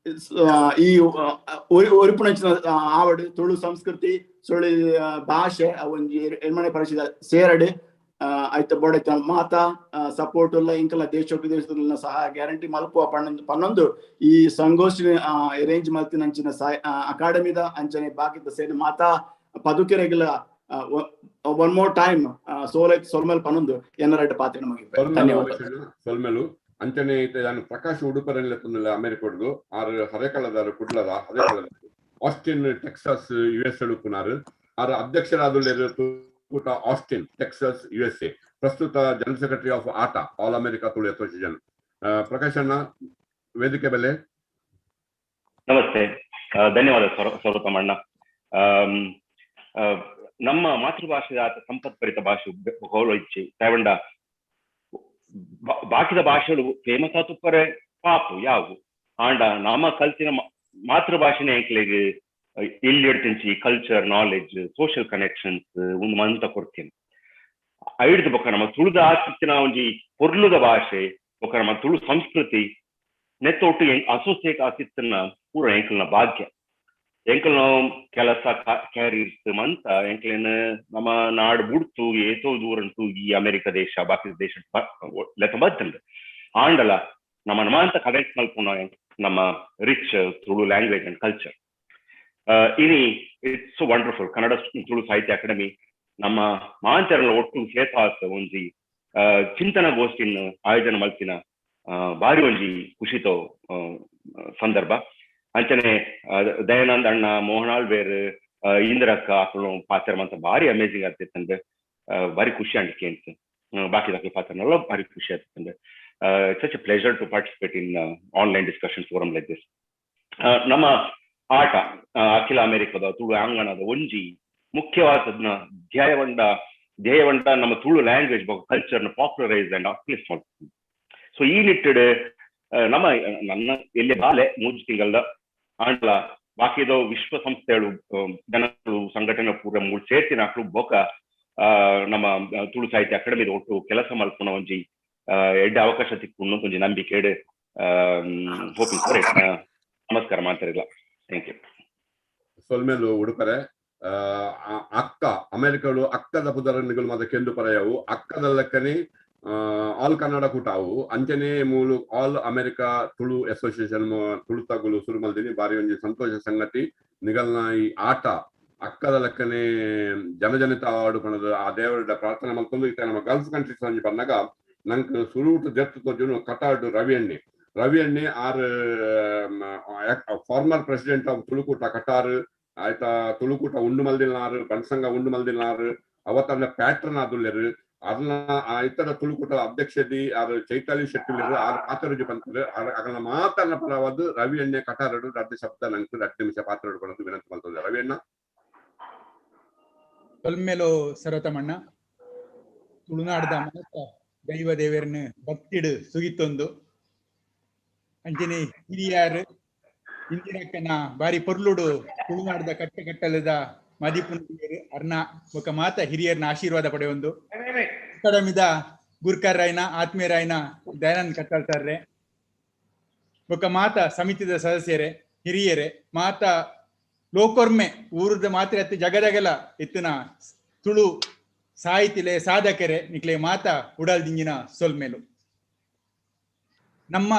ಈ ಒರಿಪುನಂಚಿನ ಆವಡ್ ತುಳು ಸಂಸ್ಕೃತಿ, ಸುಳಿ ಭಾಷೆ ಒಂಜಿ ಎಣ್ಮನೆ ಪರಿಷದ ಸೇರಡ್ ಐತ ಬೋಡೈತ ಮಾತಾ ಸಪೋರ್ಟ್ ಉಲ್ಲ. ಇಂಕಲ ದೇಶ ವಿದೇಶದ ಸಹ ಗ್ಯಾರಂಟಿ ಮಲ್ಪುವ ಪನ್ನೊಂದು ಈ ಸಂಗೋಷ್ಠಿ ಅರೇಂಜ್ ಮಲ್ತಿನಂಚಿನ ಅಕಾಡೆಮಿದ ಅಂಚನೆ ಬಾಕಿದ ಸೇರಿ ಮಾತಾ ಪದುಕೆರೆಗಳ ಒನ್ ಮೋರ್ ಟೈಮ್ ಸೋಲೈತ್ ಸೊಲ್ಮೆಲ್ ಪನ್ನೊಂದು ಎನ್ನರೆಡ್ಡ ಪಾತ್ರ ನಮಗೆ ಧನ್ಯವಾದ. ಸೊಲ್ಮೆಲು. ಅಂಚನೆ ನಾನು ಪ್ರಕಾಶ್ ಉಡುಪರಲ್ಲಿ ಅಮೆರಿಕಡ್ದು ಆರು ಹರೇಕಳದಾರು, ಕುಡ್ಲದ ಹರೇಕಳದ, ಆಸ್ಟಿನ್ ಟೆಕ್ಸಾಸ್ ಯುಎಸ್ ಉಪ್ಪುನಾರು. ಆರು ಅಧ್ಯಕ್ಷರಾದ ಕೂಟ ಆಸ್ಟಿನ್ ಟೆಕ್ಸಾಸ್ ಯುಎಸ್ಎ, ಪ್ರಸ್ತುತ ಜನರಲ್ ಸೆಕ್ರೆಟರಿ ಆಫ್ ಆಟ, ಆಲ್ ಅಮೆರಿಕಾ ತುಳು ಅಸೋಸಿಯೇಷನ್. ಪ್ರಕಾಶ್ ಅಣ್ಣ, ವೇದಿಕೆ ಬೆಲೆ. ನಮಸ್ತೆ, ಧನ್ಯವಾದ ಸರ್ವೋತ್ತಮಣ್ಣ. ನಮ್ಮ ಮಾತೃಭಾಷೆ ಆತ ಸಂಪತ್ಭರಿತ ಭಾಷೆ ಹೋಲೊಚ್ಚಿ ತಾವಂಡ ಬಾಕಿದ ಭಾಷೆಗಳು ಫೇಮಸ್ ಆತುಪ್ಪರೆ ಪಾಪು ಯಾವು ಆಂಡ ನಮ್ಮ ಕಲ್ತಿನ ಮಾತೃಭಾಷೆನೇ ಎಂಕ್ಲೆಗ್ ಇಲ್ಲಿ ಎಡ್ತಿಂಚಿ ಕಲ್ಚರ್, ನಾಲೆಜ್, ಸೋಷಿಯಲ್ ಕನೆಕ್ಷನ್ಸ್ ಒಂದು ಮಂತ ಕೊಡ್ತೀನಿ. ಐಡ್ದು ಬೊಕ್ಕ ನಮ್ಮ ತುಳುದ ಆತಿತ್ತಿನ ಒಂಜಿ ಪೊರ್ಲುದ ಭಾಷೆ ಬೊಕ್ಕ ನಮ್ಮ ತುಳು ಸಂಸ್ಕೃತಿ ನೆತ್ತೊಟ್ಟು ಅಸೋಸಿಯೇಟ್ ಆತಿತ್ತನ ಪೂರ ಎಂಕಲ್ನ ಭಾಗ್ಯ. ಎಂಕಲ್ನ ಕೆಲಸ ಕ್ಯಾರಿಯರ್ಸ್ ಮಂತ ಎಂಕ್ಲೇನ್ ನಮ್ಮ ನಾಡು ಬುಡ್ತು ಏತೋ ದೂರಂಟು ಈ ಅಮೆರಿಕ ದೇಶ ಬಾಕಿ ದೇಶ ಲೆಕ್ಕ ಬತ್ತಂಡು ಆಂಡಲ ನಮ್ಮ ನಮ್ಮಂತ ಕನೆಕ್ಟ್ ಮಲ್ಪುನ ನಮ್ಮ ರಿಚ್ ತುಳು ಲ್ಯಾಂಗ್ವೇಜ್ ಅಂಡ್ ಕಲ್ಚರ್. ಇನಿ it's so wonderful. Kannada Tulu Sahitya Academy ನಮ್ಮ ಮಾಂಚರನ ಒಟ್ಟು ಸೇತಾತ್ ಒಂಜಿ ಚಿಂತನ ಗೋಷ್ಠಿನ ಆಯೋಜನೆ ಮಲ್ತಿನ ಬಾರಿ ಒಂಜಿ ಖುಷಿತೋ ಸಂದರ್ಭ. ಅಂಚನೆ ದಯಾನಂದ್ ಅಣ್ಣ, ಮೋಹನಾಳ್ ಬೇರ್, ಇಂದಿರಕ್ಕ ಅಕುಲು ಪಾತ್ರ ಮಂತ ಬಾರಿ ಅಮೇಸಿಂಗ್ ಆಗ್ತಿತ್ತಂದ್ರೆ ಬಾರಿ ಖುಷಿ ಅಂಡಿಕೆ ಅಂತ ಬಾಕಿ ದಾಖಲೆ ಪಾತ್ರನೆಲ್ಲ ಭಾರಿ ಖುಷಿ ಆಗ್ತಿತ್ತಂದ್ರೆ. It's such a pleasure to participate in online discussion forum like this. ನಮ್ಮ ಆಟ ಅಖಿಲ ಅಮೆರಿಕದ ತುಳು ಅಂಗಣದ ಒಂಜಿ ಮುಖ್ಯವಾದ ಧ್ಯೇಯವಂಡ ನಮ್ಮ ತುಳು ಲ್ಯಾಂಗ್ವೇಜ್ ಕಲ್ಚರ್ನ ಪಾಪ್ಯುಲರೈಸ್ ಅಂಡ್ ಅಪ್ಲಿಫ್ಟ್ ಮಾಡ್ತೀವಿ. ಸೊ ಈ ನಿಟ್ಟಿಡ್ ನಮ್ಮ ನನ್ನ ಎಲ್ಲಿ ಬಾಲೆ 3 ತಿಂಗಳ ಆಂಡ್ಲ ಬಾಕಿದ ವಿಶ್ವಸಂಸ್ಥೆಗಳು, ಜನಗಳು, ಸಂಘಟನೆ ಪೂರ ಮೂರು ಸೇರ್ತಿನ ಅಕ್ಲು ಬೊಕ ನಮ್ಮ ತುಳು ಸಾಹಿತ್ಯ ಅಕಾಡೆಮಿದ ಒಟ್ಟು ಕೆಲಸ ಮಲ್ಪುನ ಒಂಜಿ ಎಡ್ಡೆ ಅವಕಾಶ ತಿಕ್ಕೊಂಡು ಒಂಜಿ ನಂಬಿಕೆ ಎಡ್ ಹೋಪಿಂಗ್ ಫಾರ್ it. ನಮಸ್ಕಾರ ಮಾತಾಡಿಲ್ಲ. Thank you. ಸೊಲ್ಮೇಲು ಉಡುಪರೆ. ಅಕ್ಕ ಅಮೆರಿಕಳು ಅಕ್ಕದ ಪುದರನ್ನಿಗಳು ಮಾತ್ರ ಕೆಂದು ಪರಯವು ಅಕ್ಕದ ಲೆಕ್ಕನೆ ಆಲ್ ಕನ್ನಡ ಕೂಟ ಅವು ಅಂಚನೆ ಮೂಲು ಆಲ್ ಅಮೆರಿಕ ತುಳು ಅಸೋಸಿಯೇಷನ್ ತುಳು ತಗುಲು ಸುರು ಮಲ್ದಿನಿ. ಬಾರಿ ಒಂಜಿ ಸಂತೋಷ ಸಂಗತಿ. ನಿಗಲ್ನ ಈ ಆಟ ಅಕ್ಕದ ಲೆಕ್ಕನೆ ಜನಜನಿತ ಆಡು ಪಣದು ಆ ದೇವರ ಪ್ರಾರ್ಥನೆ ಮಲ್ತೊಂದು ಇತ್ತ ನಮ್ಮ ಗಲ್ಫ್ ಕಂಟ್ರೀಸ್ ಒಂಜಿ ಬಂದಾಗ ನಂಗೆ ಸುರುಟು ಜತ್ತು ತೋಜುನು ಕಟಾಡು ರವಿ ಅಣ್ಣೆ. ರವಿ ಅಣ್ಣೆ ಆರ್ ಫಾರ್ಮರ್ ಪ್ರೆಸಿಡೆಂಟ್ ಆಫ್ ತುಳುಕೂಟ ಕಟಾರ್ ಆಯ್ತಾ. ತುಳುಕೂಟ ಉಂಡು ಮಲ್ದಿಲ್ನಾರು, ಬನ್ಸಂಗ ಉಂಡು ಮಲ್ದಿಲ್ನಾರು, ಅವತ್ತನ್ನ ಪ್ಯಾಟ್ರನ್ ಆದುಲ್ಲೆರು. ಅದನ್ನ ಇತರ ತುಳುಕೂಟ ಅಧ್ಯಕ್ಷದಿ ಆರ್ ಚೈತಾಲಿ ಶೆಟ್ಟಿಲೆರು, ಆರ್ ಪಾತ್ರರುಜಿ ಪಂತರು. ಅಗಲ ಮಾತನ್ನ ಪರವಾದ ರವಿ ಅಣ್ಣೆ ಕಟಾರಡು ರಡ್ಡು ಶಬ್ದ ನಂಗೆ 2 ನಿಮಿಷ ಪಾತ್ರ ವಿನಂತಿ ಮಲ್ತದೆ. ರವಿ ಅಣ್ಣ. ಸೊಲ್ಮೆಲು ಸರ್ವತಮಣ್ಣ. ತುಳುನಾಡದ ಮಾತ ದೈವ ದೇವರನ್ನು ಭಕ್ತಿಡು ಸುಗಿತೊಂದು ಅಂಚನೆ ಹಿರಿಯಾರು ಇಂದಿರಕ್ಕನ ಬಾರಿ ಪೊರ್ಲುಡು ತುಳುನಾಡದ ಕಟ್ಟೆ ಕಟ್ಟಲದ ಮದಿಪುನ ಅರ್ಣ ಬೊಕ ಮಾತ ಹಿರಿಯರ್ನ ಆಶೀರ್ವಾದ ಪಡೆಯೊಂದು ಅಕಾಡೆಮಿದ ಗುರ್ಕರ್ ರಾಯ್ನ ಆತ್ಮೀಯರಾಯ್ನ ದಯಾನಂದ್ ಕಟ್ಟಾಳ್ತಾರ್ರೆ ಬೊಕ ಮಾತ ಸಮಿತಿದ ಸದಸ್ಯರೇ ಹಿರಿಯರೇ ಮಾತ ಲೋಕೊರ್ಮೆ ಊರದ ಮಾತ್ರ ಅತ್ತಿ ಜಗದಗಲ ಇತ್ತಿನ ತುಳು ಸಾಹಿತಿಲೆ ಸಾಧಕರೇ ನಿಕ್ಲೆ ಮಾತ ಉಡಲ್ ದಿಂಜಿನ ಸೊಲ್ಮೇಲು. ನಮ್ಮ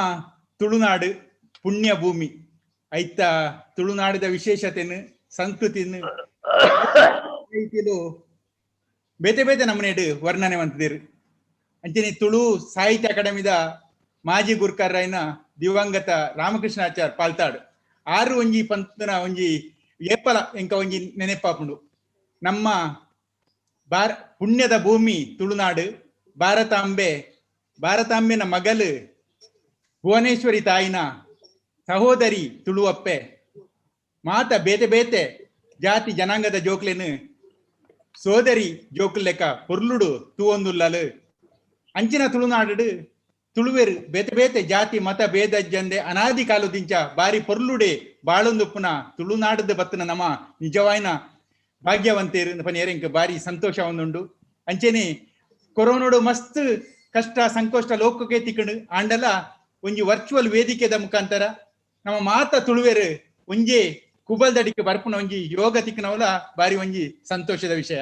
ತುಳುನಾಡು ಪುಣ್ಯ ಭೂಮಿ ಐತ ತುಳುನಾಡಿದ ವಿಶೇಷತೆಯನ್ನು ಸಂಸ್ಕೃತಿಯನ್ನು ಬೇತೆ ಬೇತೆ ನಮ್ಮನೇಡು ವರ್ಣನೆ ಮಂತಿದ್ದೀರು. ಅಂಚನೆ ತುಳು ಸಾಹಿತ್ಯ ಅಕಾಡೆಮಿದ ಮಾಜಿ ಗುರ್ಕರ್ರಾಯ್ನ ದಿವಂಗತ ರಾಮಕೃಷ್ಣಾಚಾರ್ ಪಾಲ್ತಾಡು ಆರು ಒಂಜಿ ಪಂತನ ಒಂಜಿ ಏಪಲ ಎಂಕ ಒಂಜಿ ನೆನೆಪಾಪುಂಡು. ನಮ್ಮ ಪುಣ್ಯದ ಭೂಮಿ ತುಳುನಾಡು, ಭಾರತಾಂಬೆ, ಭಾರತಾಂಬೆನ ಮಗಲು ಭುವನೇಶ್ವರಿ ತಾಯಿನ ಸಹೋದರಿ ತುಳುವಪ್ಪೆ ಮಾತ ಬೇತೆ ಬೇತೆ ಜಾತಿ ಜನಾಂಗದ ಜೋಕ್ಲೆನು ಸೋದರಿ ಜೋಕುಲ್ ಲೆಕ್ಕ ಪೊರ್ಲುಡು ತೂವೊಂದುಲ್ಲಲು. ಅಂಚಿನ ತುಳುನಾಡು ತುಳುವೆರ್ ಬೇತೆ ಬೇತೆ ಜಾತಿ ಮತ ಭೇದ ಜಂದೆ ಅನಾದಿ ಕಾಲದಿಂಚ ಬಾರಿ ಪೊರ್ಲುಡೆ ಬಾಳೊಂದುಪ್ಪುನ ತುಳುನಾಡದ ಬತ್ತನ ನಮ್ಮ ನಿಜವಾಯಿನ ಭಾಗ್ಯವಂತೇರು ಪನಿಯರೆಂಕ್ ಬಾರಿ ಸಂತೋಷ ಒಂದುಂಡು. ಅಂಚೆನೆ ಕೊರೋನಾಡು ಮಸ್ತ್ ಕಷ್ಟ ಸಂಕೋಷ್ಟ ಲೋಕಕ್ಕೆ ತಿಕ್ಕಂಡು ಆಂಡಲ ಒಂಜಿ ವರ್ಚುವಲ್ ವೇದಿಕೆದ ಮುಖಾಂತರ ನಮ್ಮ ಮಾತ ತುಳುವೆರು ಒಂಜಿ ಕುಬಲ್ದಡಿಕೆ ಬರ್ಪುನ ಒಂಜಿ ಯೋಗ ತಿಕ್ಕನವಲ ಬಾರಿ ಒಂಜಿ ಸಂತೋಷದ ವಿಷಯ.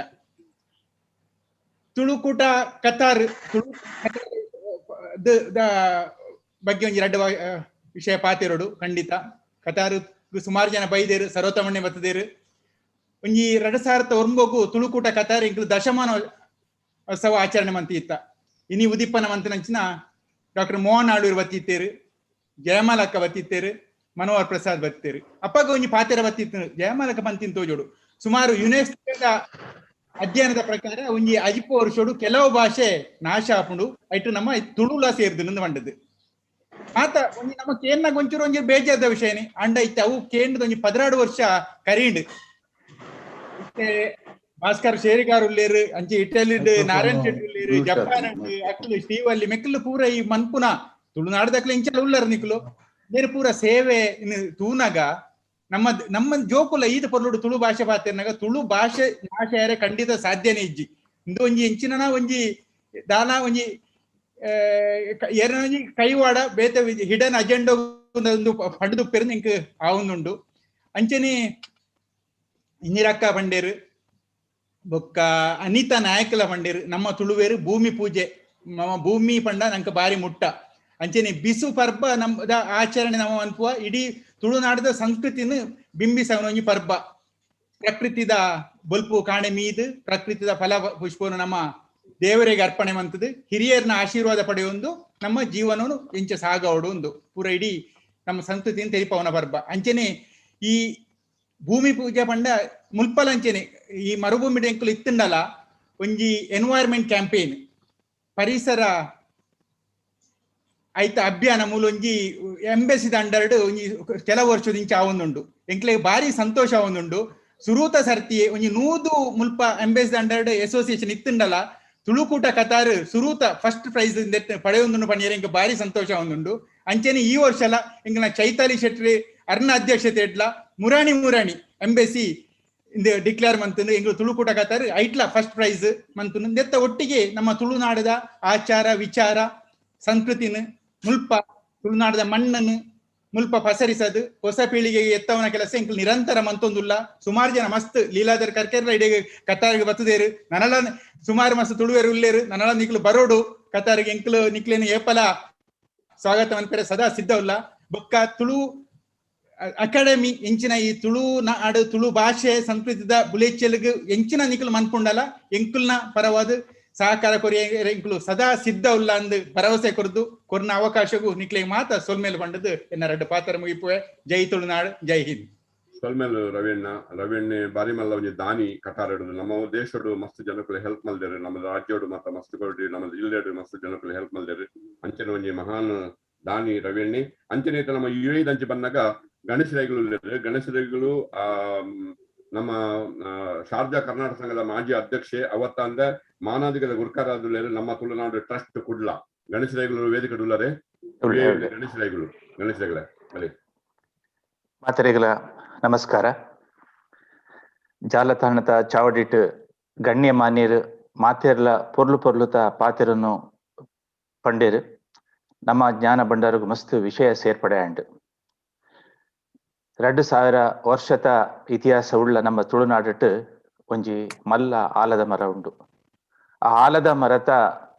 ತುಳುಕೂಟ ಕತಾರ್ ತುಳು ಬಗ್ಗೆ ಒಂಜಿ ರಡ್ಡ ವಿಷಯ ಪಾತಿರೋಡು ಖಂಡಿತ. ಕತಾರ್ ಸುಮಾರು ಜನ ಬೈದೇರು, ಸರ್ವತಮಣ್ಣೆ ಬತ್ತದೇರು. ಒಂಜಿ 2009 ತುಳುಕೂಟ ಕತಾರ್ ಇಂಕ್ಲು ದಶಮಾನ ಉತ್ಸವ ಆಚರಣೆ ಮಂತಿ ಇತ್ತ. ಇನಿ ಉದಿಪ್ಪನ ಮಂತಿನಂಚಿನ ಡಾಕ್ಟರ್ ಮೋಹನ್ ಆಳೂರು ಬತ್ತಿತ್ತೇರು, ಜಯಮಾಲಕ್ಕ ಬತ್ತಿತ್ತೇರು, ಮನೋಹರ್ ಪ್ರಸಾದ್ ಬತ್ತೇರು. ಅಪ್ಪಗ ಒಂಜಿ ಪಾತೆರ ಬತ್ತಿತ್ತು ಜಯಮಾಲಕ್ಕ ಪಂತಿನ ತೋಜೋಡು. ಸುಮಾರು ಯುನೆಸ್ಕೋದ ಅಧ್ಯಯನದ ಪ್ರಕಾರ ಒಂಜಿ ಅಜಿಪ ವರ್ಷೋಡು ಕೆಲವು ಭಾಷೆ ನಾಶ ಆಪುಂಡು, ಐಟು ನಮ್ಮ ತುಳುಲ ಸೇರ್ದು ಬಂಡದು. ಆತ ಒಂಜಿ ನಮ್ಮ ಕೇಂದ್ರ ಒಂಚೂರು ಒಂಜಿ ಬೇಜಾರದ ವಿಷಯನೇ ಅಂಡ ಇತ್ತೆ ಅವು ಕೇಂದ್ರದ ಒಂಜಿ 12 ವರ್ಷ ಕರೀಂಡ್. ಭಾಸ್ಕರ್ ಶೇರಿಗಾರ್ ಉಲ್ಲೇರು, ಅಂಚೆ ಇಟಲಿಡ್ ನಾರಾಯಣ್ ಶೆಟ್ಟಿ ಉಲ್ಲೇರು, ಜಪಾನ್ ಅಕ್ಲು ಸ್ಟೀವ್ ಅಲ್ಲಿ ಮೆಕ್ಲು ಪೂರ ಈ ಮನ್ಪುನ ತುಳುನಾಡದಕ್ಲು ಇಂಚಲ ಉಲ್ಲರ್ ನಿಕ್ಲು ಬೇರೆ ಪೂರ ಸೇವೆ ತೂನಾಗ ನಮ್ಮ ನಮ್ಮ ಜೋಕುಲ ಈದ ಪೊರ್ಲುಡು ತುಳು ಭಾಷೆ ಪಾತೆರ್ನಾಗ ತುಳು ಭಾಷೆ ಭಾಷೆ ಖಂಡಿತ ಸಾಧ್ಯನೇ ಇಜ್ಜಿ. ಇಂದು ಒಂಜಿ ಎಂಚಿನ ಒಂಜಿ ದಾನ ಒಂಜಿ ಏರನ ಕೈವಾಡ ಬೇತೆ ಹಿಡನ್ ಅಜೆಂಡ ಒಂದು ಪಂಡದು ಪೆರ್ದು ಇಂಕ್ ಆವೊಂದುಂಡು. ಅಂಚನೆ ಇಂದಿರಕ್ಕ ಪಂಡೇರು ಬೊಕ್ಕ ಅನಿತಾ ನಾಯಕಲ ಪಂಡೇರು ನಮ್ಮ ತುಳುವೇರು ಭೂಮಿ ಪೂಜೆ ನಮ್ಮ ಭೂಮಿ ಪಂಡ ನಂಗೆ ಬಾರಿ ಮುಟ್ಟ. ಅಂಚನೆ ಬಿಸು ಪರ್ಬ ನಮ್ಮ ಆಚರಣೆ ನಮ್ಮ ಅನ್ಪುವ ಇಡೀ ತುಳುನಾಡದ ಸಂಸ್ಕೃತಿನ ಬಿಂಬಿಸವನ ಒಂಜಿ ಪರ್ಬ. ಪ್ರಕೃತಿದ ಬೊಲ್ಪು ಕಾಣೆ ಮೀದು ಪ್ರಕೃತಿದ ಫಲ ಪುಷ್ಪವನ್ನು ನಮ್ಮ ದೇವರಿಗೆ ಅರ್ಪಣೆ ಮಂತದ್ದು, ಹಿರಿಯರನ್ನ ಆಶೀರ್ವಾದ ಪಡೆಯೊಂದು ನಮ್ಮ ಜೀವನವನ್ನು ಎಂಚ ಸಾಗವಡು ಒಂದು ಪೂರ ಇಡೀ ನಮ್ಮ ಸಂಸ್ಕೃತಿಯನ್ನು ತೆರಿಪವನ ಪರ್ಬ. ಅಂಚನೆ ಈ ಭೂಮಿ ಪೂಜೆ ಪಂಡ ಮುಲ್ಪಲ ಅಂಚನೆ ಈ ಮರುಭೂಮಿ ಎಂಕುಲು ಇತ್ತುಂಡಲ ಒಂಜಿ ಎನ್ವೈರ್ಮೆಂಟ್ ಕ್ಯಾಂಪೇನ್ ಪರಿಸರ ಐತ ಅಭಿಯಾನ ಮೂಲ ಒಂಜಿ ಎಂಬೆಸಿದ ಅಂಡರ್ಡ್ ಒಂಜಿ ಕೆಲವು ವರ್ಷದ ಇಂಚ ಆವೊಂದುಂಡು. ಎಂಕ್ಲೆಗ್ ಬಾರಿ ಸಂತೋಷ ಆವೊಂದುಂಡು. ಸುರೂತ ಸರ್ತಿ ಒಂಜಿ 100 ಮುಲ್ಪ ಎಂಬೆಸಿದ ಅಂಡರ್ಡ್ ಅಸೋಸಿಯೇಷನ್ ಇತ್ತುಂಡಲ ತುಳುಕೂಟ ಕತಾರ್ ಸುರೂತ ಫಸ್ಟ್ ಪ್ರೈಸ್ ಪಡೆಯೊಂದುಂಡು ಪಣಿಯರೆ ಎಂಕ್ ಬಾರಿ ಸಂತೋಷ ಆವೊಂದುಂಡು. ಅಂಚನೆ ಈ ವರ್ಷಲ ಎಂಕ್ಲ ಚೈತಾಲಿ ಶೆಟ್ಟಿ ಅರ್ನ ಅಧ್ಯಕ್ಷತೆ ಇಡ್ಲ ಮುರಾಣಿ ಮುರಾಣಿ ಎಂಬೆಸಿ ಇಂದು ಡಿಕ್ಲೇರ್ ಮಂತಂದು ಎಂಗ್ಲು ತುಳುಕೂಟ ಕತಾರ್ ಐಟ್ಲ ಫಸ್ಟ್ ಪ್ರೈಸ್ ಮಂತುಂಡು. ನೆತ್ತ ಒಟ್ಟಿಗೆ ನಮ್ಮ ತುಳುನಾಡದ ಆಚಾರ ವಿಚಾರ ಸಂಸ್ಕೃತಿನ ಮುಲ್ಪ ತುಳುನಾಡದ ಮಣ್ಣನ್ನು ಮುಲ್ಪ ಪಸರಿಸದು ಹೊಸ ಪೀಳಿಗೆಗೆ ಎತ್ತವನ ಕೆಲಸ ಎಂಕ್ಲು ನಿರಂತರ ಮಂತೊಂದುಲ್ಲ. ಸುಮಾರು ಜನ ಮಸ್ತ್ ಲೀಲಾಧರ್ ಕರ್ಕೆರ್ಲ ಇಡೀ ಕತಾರಿಗೆ ಬತ್ತದೇರು, ನನಲ ಸುಮಾರು ಮಸ್ತ್ ತುಳುವೇರು ಉಲ್ಲೇರು, ನನಲ ನಿಕ್ಲು ಬರೋಡು ಕತಾರಿಗೆ ಎಂಕ್ಲು ನಿಕ್ಲೇನು ಏಪಲ ಸ್ವಾಗತ ಮನ್ಪೆರೆ ಸದಾ ಸಿದ್ಧವುಲ್ಲ. ಬೊಕ್ಕ ತುಳು ಅಕಾಡೆಮಿ ಎಂಚಿನ ಈ ತುಳು ನಾಡು ತುಳು ಭಾಷೆ ಸಂಸ್ಕೃತಿದ ಬುಲೆಚ್ಚೆಲ್ಗ್ ಎಂಚಿನ ನಿಕ್ಲು ಮನ್ಪುಂಡಲ ಎಂಕುಲ್ನ ಪರವಾದ ಸಹಕಾರ ಕೊರಿಯ ಎಂಕುಲು ಸದಾ ಸಿದ್ಧ ಉಲ್ಲ ಅಂದ್ ಭರವಸೆ ಕೊರ್ದು ಕೊರ್ನ ಅವಕಾಶಗೂ ನಿಕ್ಲೆ ಮಾತ ಸೊಲ್ಮೇಲ್ ಬಂಡದು ಎನ್ನ ರಡ್ಡು ಪಾತ್ರ ಮುಗಿಪುವೆ. ಜೈ ತುಳುನಾಡು, ಜೈ ಹಿಂದ್. ಸೊಲ್ಮೇಲು ರವಿಯಣ್ಣ. ರವಿಯಣ್ಣೆ ಬಾರಿ ಮಲ್ಲ ಒಂಜಿ ದಾನಿ ಕಟಾರಡು ನಮ್ಮ ದೇಶಡು ಮಸ್ತ್ ಜನಕ್ಕಲು ಹೆಲ್ಪ್ ಮಲ್ದೇರು, ನಮ್ಮ ರಾಜ್ಯಡು ಮಾತ ಮಸ್ತ್ ಕೊರಡಿ, ನಮ್ಮ ಜಿಲ್ಲೆಡು ಮಸ್ತ್ ಜನಕ್ಕಲು ಹೆಲ್ಪ್ ಮಲ್ದೇರು. ಅಂಚನೆ ಒಂಜಿ ಮಹಾನ್ ದಾನಿ ರವಿಯಣ್ಣೆ. ಅಂಚನೆ ನಮ್ಮ ಯು ಎ ದಂಚಿ ಬಂದಾಗ ಗಣೇಶ ರೈಗಳು ಉಲ್ಲೇರು. ಗಣೇಶ ರೈಗಳು ನಮ್ಮ ಶಾರ್ಜಾ ಕರ್ನಾಟಕ ಸಂಘದ ಮಾಜಿ ಅಧ್ಯಕ್ಷೆ, ಅವತ್ತ ಅಂದ್ರೆ ಮಾನಾದಿಗದ ಗುರ್ಕಾರಾದುಲ್ಲೇರು ನಮ್ಮ ತುಳುನಾಡು ಟ್ರಸ್ಟ್ ಕುಡ್ಲ. ಗಣೇಶ ರೈಗಳು ವೇದಿಕೆ ಉಳ್ಳರೆ, ಗಣೇಶ ರೈಗಳು, ಗಣೇಶ ರೈಗಳ ಬಲಿ ಮಾತರೆಗಳ ನಮಸ್ಕಾರ. ಜಾಲತಾಣದ ಚಾವಡಿಟ್ಟು ಗಣ್ಯ ಮಾನ್ಯರು ಮಾತೆರ್ಲ ಪೊರ್ಲು ಪೊರ್ಲುತ ಪಾತೆರನ್ನು ಪಂಡೇರು ನಮ್ಮ ಜ್ಞಾನ ಭಂಡಾರಗು ಮಸ್ತ್ ವಿಷಯ ಸೇರ್ಪಡೆ ಆಂಡ್. 2000 ವರ್ಷದ ಇತಿಹಾಸ ಉಳ್ಳ ನಮ್ಮ ತುಳುನಾಡಿಟ್ಟು ಒಂಜಿ ಮಲ್ಲ ಆಲದ ಮರ ಉಂಡು. ಆ ಆಲದ ಮರತ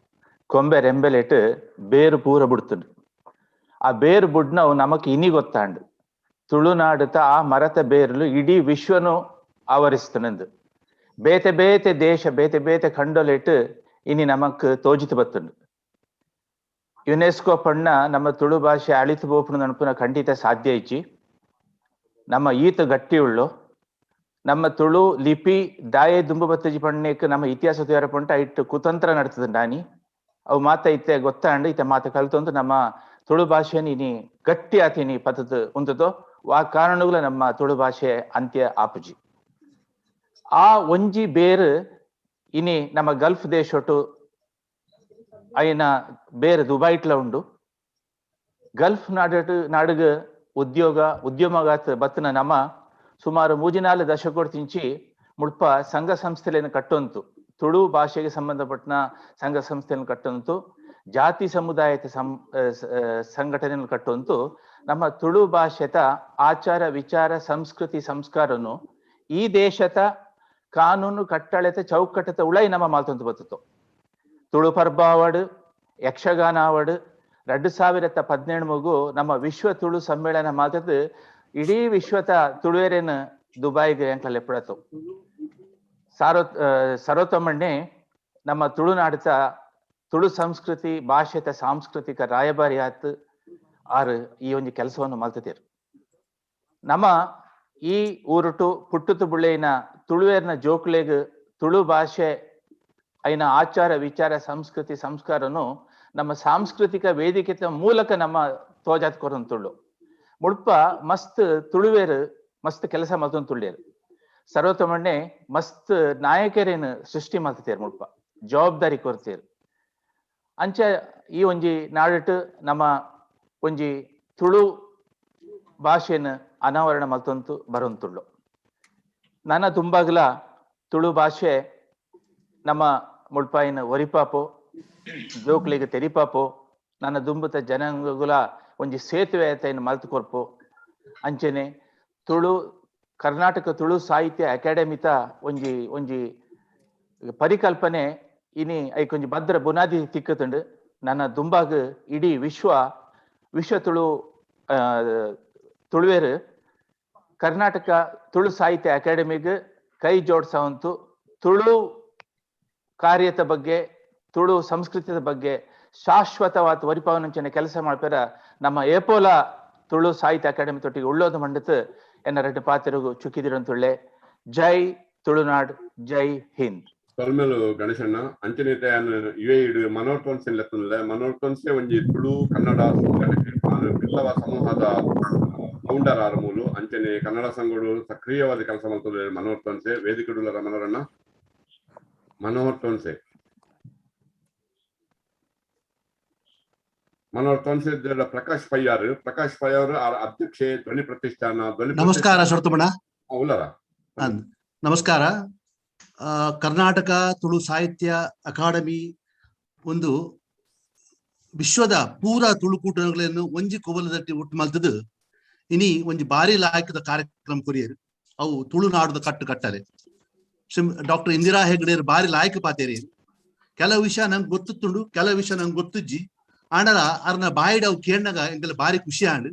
ಕೊಂಬೆ ರೆಂಬೆಲೆಟ್ಟು ಬೇರು ಪೂರ ಬಿಡ್ತುಂಡು. ಆ ಬೇರು ಬುಡ್ನವು ನಮಕ್ ಇನಿ ಗೊತ್ತಾಂಡು ತುಳುನಾಡುತ ಆ ಮರತ ಬೇರ್ಲು ಇಡೀ ವಿಶ್ವನು ಆವರಿಸ್ತನಂದು. ಬೇತೆ ಬೇತೆ ದೇಶ ಬೇತೆ ಬೇತೆ ಖಂಡೊಲೆಟ್ಟು ಇನಿ ನಮಕ್ ತೋಜಿತು ಬತ್ತುಂಡು. ಯುನೆಸ್ಕೋ ಪಣ್ಣ ನಮ್ಮ ತುಳು ಭಾಷೆ ಅಳಿತು ಬೋಪುನ ಅನ್ಪುನ ಖಂಡಿತ ಸಾಧ್ಯ ಇಜ್ಜಿ. ನಮ್ಮ ಈತ ಗಟ್ಟಿಯುಳ್ಳು ನಮ್ಮ ತುಳು ಲಿಪಿ ದಾಯೆ ದುಂಬು ಬತ್ತಜಿ ಪಣ್ಣೇಕ್ ನಮ್ಮ ಇತಿಹಾಸ ತಯಾರ ಪಂಟ ಇಟ್ಟು ಕುತಂತ್ರ ನಡ್ತದ ನಾನಿ ಅವು ಮಾತ ಇತ್ತೆ ಗೊತ್ತಾಂಡು ಇತ್ತೆ ಮಾತ ಕಲ್ತೊಂದು ನಮ್ಮ ತುಳು ಭಾಷೆನ ಇನಿ ಗಟ್ಟಿ ಆತಿನಿ ಪತದ ಉಂತದೋ ಆ ಕಾರಣಗಳ ನಮ್ಮ ತುಳು ಭಾಷೆ ಅಂತ್ಯ ಆಪುಜಿ. ಆ ಒಂಜಿ ಬೇರು ಇನಿ ನಮ್ಮ ಗಲ್ಫ್ ದೇಶೊಟ್ಟು ಅಯಿನ ಬೇರೆ ದುಬೈಟ್ಲ ಉಂಡು. ಗಲ್ಫ್ ನಾಡುಗ ಉದ್ಯೋಗ ಉದ್ಯಮಗಾತ್ ಬತ್ತಿನ ನಮ್ಮ ಸುಮಾರು 3-4 ದಶಕೊಡ್ತಿಂಚಿ ಮುಲ್ಪ ಸಂಘ ಸಂಸ್ಥೆಗಳನ್ನು ಕಟ್ಟೊಂತು, ತುಳು ಭಾಷೆಗೆ ಸಂಬಂಧಪಟ್ಟನ ಸಂಘ ಸಂಸ್ಥೆಯನ್ನು ಕಟ್ಟೊಂತು, ಜಾತಿ ಸಮುದಾಯದ ಸಂಘಟನೆಯನ್ನು ಕಟ್ಟೊಂತು ನಮ್ಮ ತುಳು ಭಾಷೆತ ಆಚಾರ ವಿಚಾರ ಸಂಸ್ಕೃತಿ ಸಂಸ್ಕಾರನು ಈ ದೇಶದ ಕಾನೂನು ಕಟ್ಟಳೆತ ಚೌಕಟ್ಟದ ಉಳೈ ನಮ್ಮ ಮಾತೊಂದು ಬತ್ತಿತ್ತು. ತುಳು ಪರ್ಬ ಆವಡ್, ಯಕ್ಷಗಾನ ಆವಡ್, 2017 ಮಗು ನಮ್ಮ ವಿಶ್ವ ತುಳು ಸಮ್ಮೇಳನ ಮಾತದ್ದು ಇಡೀ ವಿಶ್ವದ ತುಳುವೆರೇನು ದುಬೈಗೆ ಎಂಕಲ ಎಪ್ಪಡತು. ಸರ್ವೋತ್ತಮಣ್ಣೆ ನಮ್ಮ ತುಳುನಾಡತ ತುಳು ಸಂಸ್ಕೃತಿ ಭಾಷೆತ ಸಾಂಸ್ಕೃತಿಕ ರಾಯಭಾರಿ ಆತು ಆರು ಈ ಒಂದು ಕೆಲಸವನ್ನು ಮಲ್ತದೇರು. ನಮ್ಮ ಈ ಊರುಟು ಪುಟ್ಟುತು ಬುಳ್ಳೆಯಿನ ತುಳುವೇರ್ನ ಜೋಕ್ಲೆಗ್ ತುಳು ಭಾಷೆ ಐನ ಆಚಾರ ವಿಚಾರ ಸಂಸ್ಕೃತಿ ಸಂಸ್ಕಾರನು ನಮ್ಮ ಸಾಂಸ್ಕೃತಿಕ ವೇದಿಕೆ ಮೂಲಕ ನಮ್ಮ ತೋಜಾತ್ ಕೊರನ್ ತುಳು ಮುಡ್ಪ ಮಸ್ತ್ ತುಳುವೇರು ಮಸ್ತ್ ಕೆಲಸ ಮಲ್ತೊಂದು ತುಳ್ಳಿಯರು. ಸರ್ವೋತ್ತಮಣ್ಣೆ ಮಸ್ತ್ ನಾಯಕರೇನು ಸೃಷ್ಟಿ ಮಾಡ್ತೇರು, ಮುಡ್ಪ ಜವಾಬ್ದಾರಿ ಕೊರ್ತೀರು. ಅಂಚೆ ಈ ಒಂಜಿ ನಾಡಿಟ್ಟು ನಮ್ಮ ಒಂಜಿ ತುಳು ಭಾಷೆಯನ್ನು ಅನಾವರಣ ಮಲ್ತೊಂತು ಬರೋಂತುಳ್ಳು. ನನ್ನ ತುಂಬಾಗ್ಲ ತುಳು ಭಾಷೆ ನಮ್ಮ ಮುಳ್ಪಾಯಿನ ಒರಿಪಾಪೋ ಜೋಕ್ಲಿಗೆ ತೆರಿಪಾಪೋ ನನ್ನ ದುಂಬುತ ಜನಾಂಗಗುಲ ಒಂಜಿ ಸೇತುವೆ ಆಯ್ತಾಯಿನ ಮಲ್ತು ಕೊರ್ಪು. ಅಂಚೆನೆ ತುಳು ಕರ್ನಾಟಕ ತುಳು ಸಾಹಿತ್ಯ ಅಕಾಡೆಮಿತ ಒಂಜಿ ಒಂಜಿ ಪರಿಕಲ್ಪನೆ ಇನಿ ಐಕೊಂಜಿ ಭದ್ರ ಬುನಾದಿ ತಿಕ್ಕುತ್ತುಂಡು. ನನ್ನ ದುಂಬಾಗ ಇಡೀ ವಿಶ್ವ ವಿಶ್ವ ತುಳು ತುಳುವೇರು ಕರ್ನಾಟಕ ತುಳು ಸಾಹಿತ್ಯ ಅಕಾಡೆಮಿಗೆ ಕೈ ಜೋಡಿಸವಂತು ತುಳು ಕಾರ್ಯದ ಬಗ್ಗೆ ತುಳು ಸಂಸ್ಕೃತಿಯ ಬಗ್ಗೆ ಶಾಶ್ವತವಾದ ವರಿಪಾವನಂಚನೆ ಕೆಲಸ ಮಾಡ್ಪೇರ ನಮ್ಮ ಏಪೋಲ ತುಳು ಸಾಹಿತ್ಯ ಅಕಾಡೆಮಿ ತೊಟ್ಟಿಗೆ ಉಳ್ಳೋದು ಮಂಡತ್ ಎನ್ನ ರೆಡ್ಡು ಪಾತಿರುಗು ಚುಕ್ಕಿದಿರಂತುಳ್ಳೆ. ಜೈ ತುಳುನಾಡ್, ಜೈ ಹಿಂದ್. ಸೊಲ್ಮೆಲು ಗಣೇಶಣ್ಣ. ಅಂಚನೆ ಯುಎ ಮನೋಹರ್ ತೋನ್ಸೆ ಲೆತ್ತುಂದಿಲ್ಲ. ಮನೋಹರ್ ತೋನ್ಸೆ ಒಂಜಿ ತುಳು ಕನ್ನಡ ಬಿಲ್ಲವ ಸಮೂಹದ ಫೌಂಡರ್ ಆರು ಮೂಲು. ಅಂಚನೆ ಕನ್ನಡ ಸಂಘಗಳು ಸಕ್ರಿಯವಾದ ಕೆಲಸ ಮಾಡ್ತದೆ ಮನೋಹರ್ ತೋನ್ಸೆ. ವೇದಿಕೆಡುಲ್ಲರ ಮನೋರಣ್ಣ ಮನೋಹರ್ ತೋನ್ಸೆ. ಮನೋಹರ್ ತೋನ್ಸೆ ಪ್ರಕಾಶ್ ಪಯ್ಯಾರ್. ಪ್ರಕಾಶ್ ಪಯ್ಯಾರ್ ಅಧ್ಯಕ್ಷೆ ಧ್ವನಿ ಪ್ರತಿಷ್ಠಾನ. ಧ್ವನಿ ನಮಸ್ಕಾರ ಸರ್ವೋತ್ತಮಣ್ಣ. ಉಲ್ಲರ ನಮಸ್ಕಾರ. ಕರ್ನಾಟಕ ತುಳು ಸಾಹಿತ್ಯ ಅಕಾಡೆಮಿ ಒಂದು ವಿಶ್ವದ ಪೂರಾ ತುಳುಕೂಟಗಳನ್ನು ಒಂಜಿ ಕೋವಲದಟ್ಟಿ ಒಟ್ಟು ಮಲ್ತದು ಇನಿ ಒಂಜಿ ಬಾರಿ ಲಾಯಕದ ಕಾರ್ಯಕ್ರಮ ಕೊರಿಯರು. ಅವು ತುಳುನಾಡದ ಕಟ್ಟು ಕಟ್ಟಲೆ ಡಾಕ್ಟರ್ ಇಂದಿರಾ ಹೆಗ್ಡೆಯರು ಬಾರಿ ಲಾಯಕ ಪಾತೇರಿ. ಕೆಲವು ವಿಷಯ ನಂಗೆ ಗೊತ್ತುಂಡು, ಕೆಲವು ವಿಷಯ ನಂಗೆ ಗೊತ್ತುಜ್ಜಿ. ಆಂಡಲ ಅರ್ನ ಬಾಯಿಡ್ ಅವು ಕೇಳಿನಾಗ ಎಂಗೆಲ್ಲ ಬಾರಿ ಖುಷಿ ಆಂಡ್.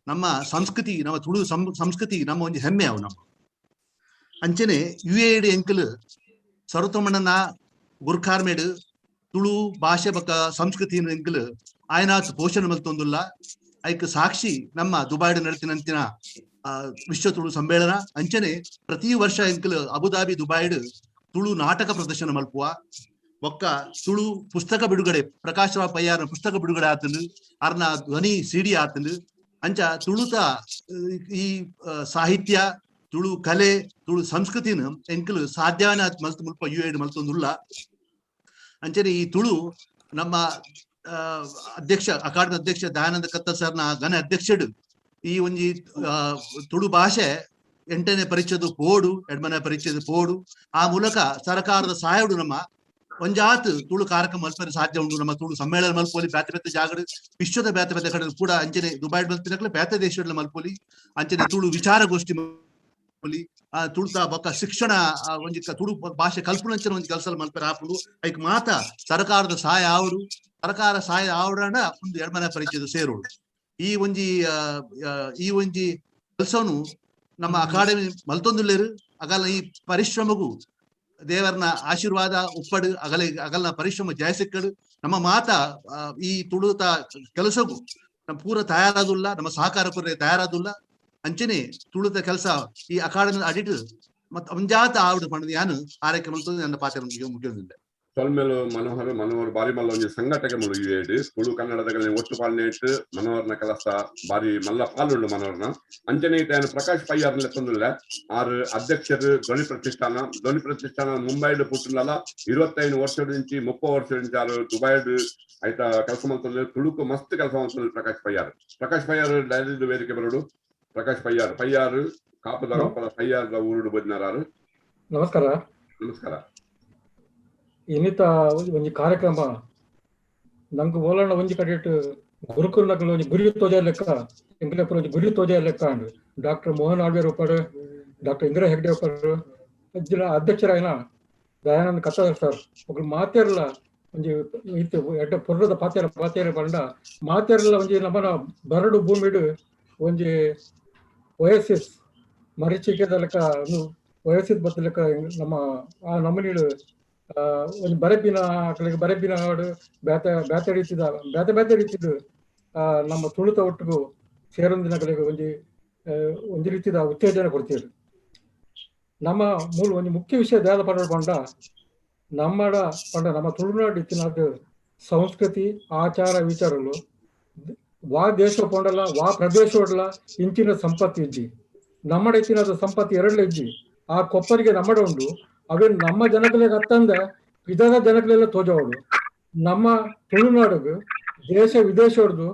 ನಮ್ಮ ಸಂಸ್ಕೃತಿ, ನಮ್ಮ ತುಳು ಸಂಸ್ಕೃತಿ ನಮ್ಮ ಒಂಜಿ ಹೆಮ್ಮೆ ಅವು ನಮ್ಮ. ಅಂಚನೆ ಯು ಎ ಡಿ ಎಂಕಲ್ ಸರ್ವೋತ್ತಮಣ್ಣನ ಗುರ್ಖಾರ್ಮೇಡ್ ತುಳು ಭಾಷೆ ಬಕ್ಕ ಸಂಸ್ಕೃತಿ ಎಂಕಲ್ ಆಯನಾಥ್ ಪೋಷಣೆ ಮಲ್ತೊಂದುಲ್ಲ. ಐಕ್ ಸಾಕ್ಷಿ ನಮ್ಮ ದುಬೈಡ್ ನಡತಿನಂತಿನ ವಿಶ್ವ ತುಳು ಸಮ್ಮೇಳನ. ಅಂಚನೆ ಪ್ರತಿ ವರ್ಷ ಎಂಕಲ್ ಅಬುದಾಬಿ ದುಬೈಡ್ ತುಳು ನಾಟಕ ಪ್ರದರ್ಶನ ಮಲ್ಪುವ ಬೊಕ್ಕ ತುಳು ಪುಸ್ತಕ ಬಿಡುಗಡೆ, ಪ್ರಕಾಶ್ ರಾವ್ ಪಯ್ಯಾರನ ಪುಸ್ತಕ ಬಿಡುಗಡೆ ಆತಂದು, ಅರ್ನ ಧ್ವನಿ ಸಿಡಿ ಆತಂದು. ಅಂಚ ತುಳುತ ಈ ಸಾಹಿತ್ಯ, ತುಳು ಕಲೆ, ತುಳು ಸಂಸ್ಕೃತಿನ ಎಂಕಲ್ ಸಾಧ್ಯನ ಮಲ್ತು ಮುಲ್ಪ ಯು ಎಡ್ ಮಲ್ತೊಂದುಲ್ಲ. ಅಂಚನೆ ಈ ತುಳು ನಮ್ಮ ಅಧ್ಯಕ್ಷ, ಅಕಾಡೆಮಿ ಅಧ್ಯಕ್ಷ ದಯಾನಂದ ಕತ್ತಲ್ ಸರ್ನ ಘನ ಅಧ್ಯಕ್ಷಡು ಈ ಒಂಜಿ ತುಳು ಭಾಷೆ 8ನೇ ಪರಿಚಯದ ಪೋಡು, 2ನೇ ಪರಿಚಯದ ಪೋಡು, ಆ ಮೂಲಕ ಸರ್ಕಾರದ ಸಹಾಯಡು ನಮ್ಮ ಒಂಜಾತ್ ತುಳು ಕಾರ್ಯಕ್ರಮ ಮಲ್ಪರೆ ಸಾಧ್ಯ ಉಂಟು. ನಮ್ಮ ತುಳು ಸಮ್ಮೇಳನ ಮಲ್ಪೋಲಿ ಬ್ಯಾತೆ ಬೇತೆ ಜಾಗಡು, ವಿಶ್ವದ ಬ್ಯಾತೆ ಬೇತೆ ಕಡೆ ಕೂಡ. ಅಂಚನೆ ದುಬೈ ಮಲ್ತಿನಕ್ಲೆ ಬ್ಯಾತೆ ದೇಶಗಳ ಮಲ್ಪೋಲಿ. ಅಂಚನೆ ತುಳು ವಿಚಾರಗೋಷ್ಠಿ ಮಲ್ಪೋಲಿ, ತುಳುತ ಬೊಕ್ಕ ಶಿಕ್ಷಣ ಒಂಜಿ ತುಳು ಭಾಷೆ ಕಲ್ಪನಂಚನೆ ಒಂಜಿ ಕೆಲಸ ಮಲ್ಪರೆ ಆಪುಂಡು. ಐಕ್ ಮಾತ ಸರ್ಕಾರದ ಸಹಾಯ ಆವಡು, ಸರ್ಕಾರ ಸಹಾಯ ಆವಡಣ ಒಂದು 2ನೇ ಪರಿಚಯದ ಸೇರೋಡು. ಈ ಒಂಜಿ ಕೆಲಸವನ್ನು ನಮ್ಮ ಅಕಾಡೆಮಿ ಮಲ್ತೊಂದುಲ್ಲೇರು. ಅಗಲ ಈ ಪರಿಶ್ರಮಗೂ ದೇವರನ ಆಶೀರ್ವಾದ ಉಪ್ಪಡು, ಅಗಲ ಅಗಲ್ನ ಪರಿಶ್ರಮ ಜಯ ಸಿಕ್ಕಡು. ನಮ್ಮ ಮಾತ ಈ ತುಳುತ ಕೆಲಸಗೂ ನಮ್ಮ ಪೂರ ತಯಾರಾದುಲ್ಲ, ನಮ್ಮ ಸಹಕಾರ ಪೂರ ತಯಾರಾದುಲ್ಲ. ಅಂಚನೆ ತುಳುತ ಕೆಲಸ ಈ ಅಕಾಡೆಮಿ ಅಡಿಟ್ ಮತ್ತೆ ಒಂಜಾತ ಆವಡು ಪಂಡದು ಯಾನು ಆರೈಕೆ ಮಲ್ತೊಂದು ನನ್ನ ಪಾತ್ರ ಮುಗಿಯೋದಿಲ್ಲ. ಸೊಲ್ಮೆಲು ಮನೋಹರ್ ಮನೋಹರ್ ಬಾರಿ ಮಲ್ಲ ಒಂಜಿ ಸಂಘಟಕ ಮುಳು ಯುಎಡ್ ತುಳು ಕನ್ನಡದ ಒಟ್ಟು ಪಾಲನೆ ಮನೋಹರ್ನ ಕೆಲಸ ಬಾರಿ ಮಲ್ಲ ಪಾಲುಂಡು ಮನೋಹರ್ನ. ಅಂಚನೆ ಇತ್ತೆ ಪ್ರಕಾಶ್ ಪೈಯಾರ್ ಲೆತ್ತೊಂದುಲ್ಲ ಆರು ಅಧ್ಯಕ್ಷರು ಧ್ವನಿ ಪ್ರತಿಷ್ಠಾನ. ಧ್ವನಿ ಪ್ರತಿಷ್ಠಾನ ಮುಂಬೈಡ್ ಪುಟ್ಟುನಲ್ಲ 25 ವರ್ಷದಿಂಚಿ 30 ವರ್ಷದಿಂಚಿ ಆರು ದುಬೈಡ್ ಆಯ್ತಾ ಕೆಲಸ ಮಾಡ್ತಂದ್ರೆ ತುಳುಕು ಮಸ್ತ್ ಕೆಲಸ ಮಾಡ್ತಂದ್ರೆ ಪ್ರಕಾಶ್ ಪೈಯಾರ್. ಪ್ರಕಾಶ್ ಪೈಯಾರ್ ಡೈರಿ ವೇದಿಕೆ ಬರೋಡು. ಪ್ರಕಾಶ್ ಪೈಯಾರ್ ಪೈಯಾರ್ ಕಾಪದ ಪೈಯಾರ್ದ ಊರುಡು ಬದಿನಾರು. ನಮಸ್ಕಾರ. ನಮಸ್ಕಾರ. ಇನ್ನಿತ ಒಂಜಿ ಕಾರ್ಯಕ್ರಮ ನಂಗೆ ಓಲಣ್ಣ ಒಂಜಿ ಕಡೆಟ್ ಗುರುಕುಲನಕುಲು ಒಂಜಿ ಗುರಿ ತೋಜ ಲೆಕ್ಕ ಎಂಕುಲೆಪುರ ಒಂಜಿ ಗುರಿ ತೋಜ ಲೆಕ್ಕ ಅಂಡ್ ಡಾಕ್ಟರ್ ಮೋಹನ್ ಆಳ್ವೇರ್ ಉಪ್ಪಡು, ಡಾಕ್ಟರ್ ಇಂದಿರಾ ಹೆಗ್ಡೆ ಉಪ್ಪಡು, ಜಿಲ್ಲಾ ಅಧ್ಯಕ್ಷರಾಯಿನ ದಯಾನಂದ ಕತ್ತದರ್ ಸರ್ ಒಬ್ಬರು ಮಾತೇರ್ಲ ಒಂಜಿ ಇತ್ತು ಎಡ್ಡ ಪೊರ್ಲದ ಪಾತೇರ ಪಾತೇರ ಪಂಡ ಮಾತೇರ್ಲ ಒಂಜಿ ನಮ್ಮನ ಬರಡು ಭೂಮಿಡು ಒಂಜಿ ಒಯಸಿಸ್ ಮರೀಚಿಕೆದ ಲೆಕ್ಕ ಒಂದು ವಯಸ್ಸಿದ ಬತ್ತ ಲೆಕ್ಕ ನಮ್ಮ ಆ ನಮ್ಮನೀಡು ಒಂಜಿ ಬರೆಪಿನ ಅಕ್ಲೆಗ್ ಬರೆಪಿನ ಹಾಡು ಬೇತೆ ಬೇತೆ ರೀತಿದ ಬೇತೆ ಬೇತೆ ರೀತಿದ ನಮ್ಮ ತುಳುತ ಒಟ್ಟಿಗೂ ಸೇರೊಂದಿನಕಲೆಗ್ ಒಂಜಿ ಒಂಜಿ ರೀತಿದ ಉತ್ತೇಜನ ಕೊಡ್ತೀರಿ. ನಮ್ಮ ಮೂಲ ಒಂಜಿ ಮುಖ್ಯ ವಿಷಯ ದಾದ ಪಂಡ ಪಂಡ ನಮ್ಮಡ ಪಂಡ ನಮ್ಮ ತುಳುನಾಡು ಇತ್ತಿನದು ಸಂಸ್ಕೃತಿ ಆಚಾರ ವಿಚಾರಗಳು ವಾ ದೇಶ ಪೊಂಡಲ ವಾ ಪ್ರದೇಶ ಇಂಚಿನ ಸಂಪತ್ತು ಇಜ್ಜಿ. ನಮ್ಮಡ ಇತ್ತಿನದ ಸಂಪತ್ತು ಎರಡ್ಲ ಇಜ್ಜಿ. ಆ ಕೊಪ್ಪರಿಗೆ ನಮ್ಮಡ ಉಂಡು ಅವೇ ನಮ್ಮ ಜನಗಳಿಗೆ ಅತ್ತಂದ ಇದರ ಜನಗಳೆಲ್ಲ ತೋಜವಡು. ನಮ್ಮ ತುಳುನಾಡಿಗೆ ದೇಶ ವಿದೇಶದ್ದು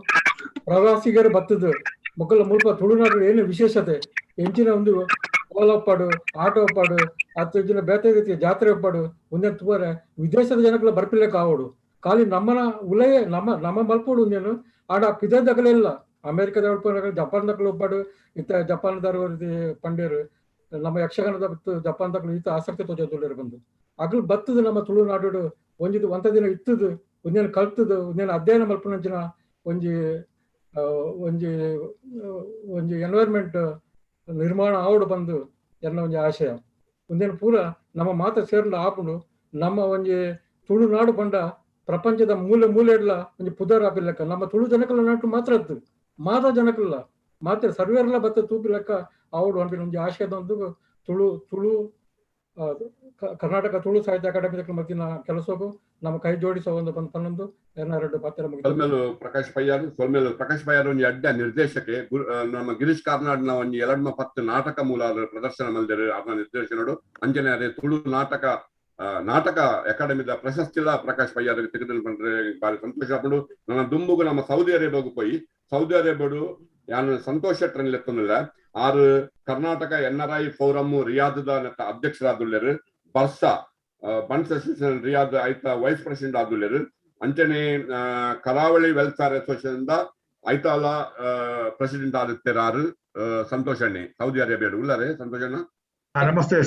ಪ್ರವಾಸಿಗರು ಬತ್ತದು ಮೊಕ್ಕಲ ಮುಲ್ಪ ತುಳುನಾಡು ಏನು ವಿಶೇಷತೆ ಎಂಚಿನ ಒಂದು ಕೋಲಪ್ಪಾಡು ಆಟೋಪಾಡು ಅತ್ತ ಇಂಚಿನ ಬೇತೆ ರೀತಿಯ ಜಾತ್ರೆ ಒಪ್ಪಾಡು ಒಂದೇ ತೂವರೆ ವಿದೇಶದ ಜನಗಳ ಬರ್ಪಿಲೆಕ್ಕ ಆವಡು. ಖಾಲಿ ನಮ್ಮನ ಉಲಯೇ ನಮ್ಮ ನಮ್ಮ ಮಲ್ಪೋಡು ಒಂದೇನು ಆಡ ಪಿದದಗಲೆಲ್ಲ ಅಮೆರಿಕದ ಜಪಾನ್ದಕ್ಕಲು ಒಪ್ಪಾಡು ಇತ್ತ ಜಪಾನ್ದವರು ಪಂಡ್ಯರು ನಮ್ಮ ಯಕ್ಷಗಾನದ ಬತ್ತು ಜಪಾನ್ದಕ್ಕಲು ಈತ ಆಸಕ್ತಿ ತೋಜೋದುಳ್ಳರು ಬಂದು ಅಗಲು ಬತ್ತದ ನಮ್ಮ ತುಳುನಾಡು ಒಂಜಿದು ಒಂತ ದಿನ ಇತ್ತದು ಒಂದೇನು ಕಲ್ತದು ಒಂದೇನು ಅಧ್ಯಯನ ಮಲ್ಪುನಂಚಿನ ಒಂಜಿ ಒಂಜಿ ಒಂಜಿ ಎನ್ವೈರ್ಮೆಂಟ್ ನಿರ್ಮಾಣ ಆವಡು ಬಂದು ಎನ್ನ ಒಂಜಿ ಆಶಯ. ಒಂದೇನು ಪೂರ ನಮ್ಮ ಮಾತ ಸೇರ್ಲು ಆಪುಂಡು. ನಮ್ಮ ಒಂಜಿ ತುಳುನಾಡು ಪಂಡ ಪ್ರಪಂಚದ ಮೂಲೆ ಮೂಲೆ ಇಡ್ಲ ಒಂಜಿ ಪುದರ್ ಆಪಿಲೆಕ್ಕ ನಮ್ಮ ತುಳು ಜನಕಲ ನಾಟು ಮಾತ್ರ ಅದ್ದು ಮಾತ ಜನಕಲ್ಲ ಮಾತ್ರ ಸರ್ವೇರ್ಲ ಬತ್ತ ತೂಪಿ ಲೆಕ್ಕ ಆವಡು ಅನ್ಪಿನ ಒಂಜಿ ಆಶಯದ ಒಂದು ತುಳು ತುಳು ಕರ್ನಾಟಕ ತುಳು ಸಾಹಿತ್ಯ ಅಕಾಡೆಮಿ ಮತ್ತಿನ ಕೆಲಸಕ್ಕೂ ನಮ್ಮ ಕೈ ಜೋಡಿಸುವ ಒಂದು ಪನ್ನೊಂದು ಎರಡು ಪಾತ್ರ. ಸೊಲ್ಮೇಲು ಪ್ರಕಾಶ್ ಪಯ್ಯಾರು. ಸೊಲ್ಮೇಲು ಪ್ರಕಾಶ್ ಪಯ್ಯಾರು ಒಂಜಿ ಅಡ್ಡ ನಿರ್ದೇಶಕೆ. ನಮ್ಮ ಗಿರೀಶ್ ಕಾರ್ನಾಡ್ನ ಒಂಜಿ 2 ನಾಟಕ ಮೂಲ ಪ್ರದರ್ಶನ ಮಲ್ದರು ಅವನ ನಿರ್ದೇಶನಡು. ಅಂಜನೆ ಅದೇ ತುಳು ನಾಟಕ ನಾಟಕ ಅಕಾಡೆಮಿದ ಪ್ರಶಸ್ತಿಲ ಪ್ರಕಾಶ್ ಪಯ್ಯಾರು ತೆಗೆದು ಬಂದ್ರೆ ಬಾರಿ ಸಂತೋಷ ಆಪುಂಡು. ನನ್ನ ದುಂಬುಗು ನಮ್ಮ ಸೌದಿ ಅರೇಬಿಯಾಗು ಪೋಯಿ ಸೌದಿ ಅರೇಬಿಯಾಡು ಯಾನು ಸಂತೋಷ ಟ್ರೆನ್ ಲೆತ್ತೊಂದಿಲ್ಲ. ಆರು ಕರ್ನಾಟಕ ಎನ್ಆರ್ಐ ಫೋರಮ್ ರಿಯಾದದ ಅಧ್ಯಕ್ಷರಾದುಲ್ಲೇರು. ಬರ್ಸಾ ಬಂಟ್ಸ್ ಅಸೋಸಿಯೇಷನ್ ರಿಯಾದ್ ಐತ ವೈಸ್ ಪ್ರೆಸಿಡೆಂಟ್ ಆದುಲ್ಲೇರು. ಅಂಚನೆ ಕರಾವಳಿ ವೆಲ್ಫೇರ್ ಅಸೋಸಿಯೇಷನ್ ಐತಾಲ ಪ್ರೆಸಿಡೆಂಟ್ ಆದಿತ್ಯರಾರು ಸಂತೋಷ್ ಅಣ್ಣೆ ಸೌದಿ ಅರೇಬಿಯಾ ಉಳ್ಳಾರೆ. ಸಂತೋಷ್ ಅಣ್ಣ ನಮಸ್ತೆ.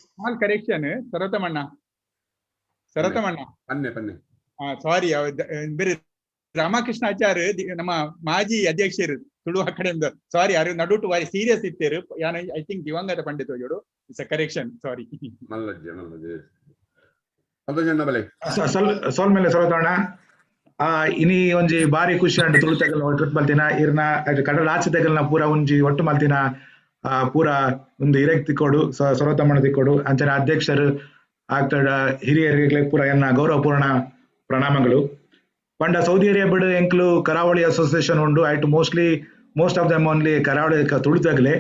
ಸ್ಮಾಲ್ ಕರೆಕ್ಷನ್ ಸರತಮಣ್ಣ ಸರತಮಣ್ಣ ಪನ್ನೆ ಪನ್ನೆ ಸಾರಿ ಬೇರೆ ರಾಮಕೃಷ್ಣ ಆಚಾರ್ಯ ನಮ್ಮ ಮಾಜಿ ಅಧ್ಯಕ್ಷರು ತುಳು ಅಕಾಡೆಮಿ ಸಾರಿ ಅರು ನಡುಟು ವಾರಿ ಸೀರಿಯಸ್ ಇತ್ತೇರು ಯಾನ I think ದಿವಂಗತ ಪಂಡಿತ ಜೋಡು it's a correction ಸಾರಿ. ಮಲ್ಲಜ್ಜೆ ಮಲ್ಲಜ್ಜೆ ಸಂತೋಷ್ ಅಣ್ಣ ಬಲೆ ಸೋಲ್ಮೇಲೆ ಸರೋತಣ್ಣ. ಇನಿ ಒಂಜಿ ಬಾರಿ ಖುಷಿ ಅಂಡ್ ತುಳು ತೆಗಲ್ ಟ್ರಿಪ್ ಮಲ್ತಿನ ಇರ್ನ ಕಡಲ ಆಚೆ ತೆಗಲ್ನ ಪೂರ ಒಂಜಿ ಒಟ್ಟು ಮಲ್ತಿನ ಪೂರ ಒಂದು ಹಿರೇಕ್ ತಿಕ್ಕೋಡು ಸರೋತಮ್ಮಣ್ಣ ತಿಕ್ಕೋಡು ಅಂಚನೆ ಅಧ್ಯಕ್ಷರು ಆಗ್ತಡ ಹಿರಿಯರಿಗೆ ಪೂರ ಎನ್ನ ಗೌರವಪೂರ್ಣ ಪ್ರಣಾಮಗಳು. ಪಂಡ ಸೌದಿ ಅರೇಬಿಯಾ ಎಂಕ್ಲು ಕರಾವಳಿ ಅಸೋಸಿಯೇಷನ್ ಉಂಡು ಐಟ್ mostly most of them only ಕರಾವಳಿ ತುಳುತಗಲೆ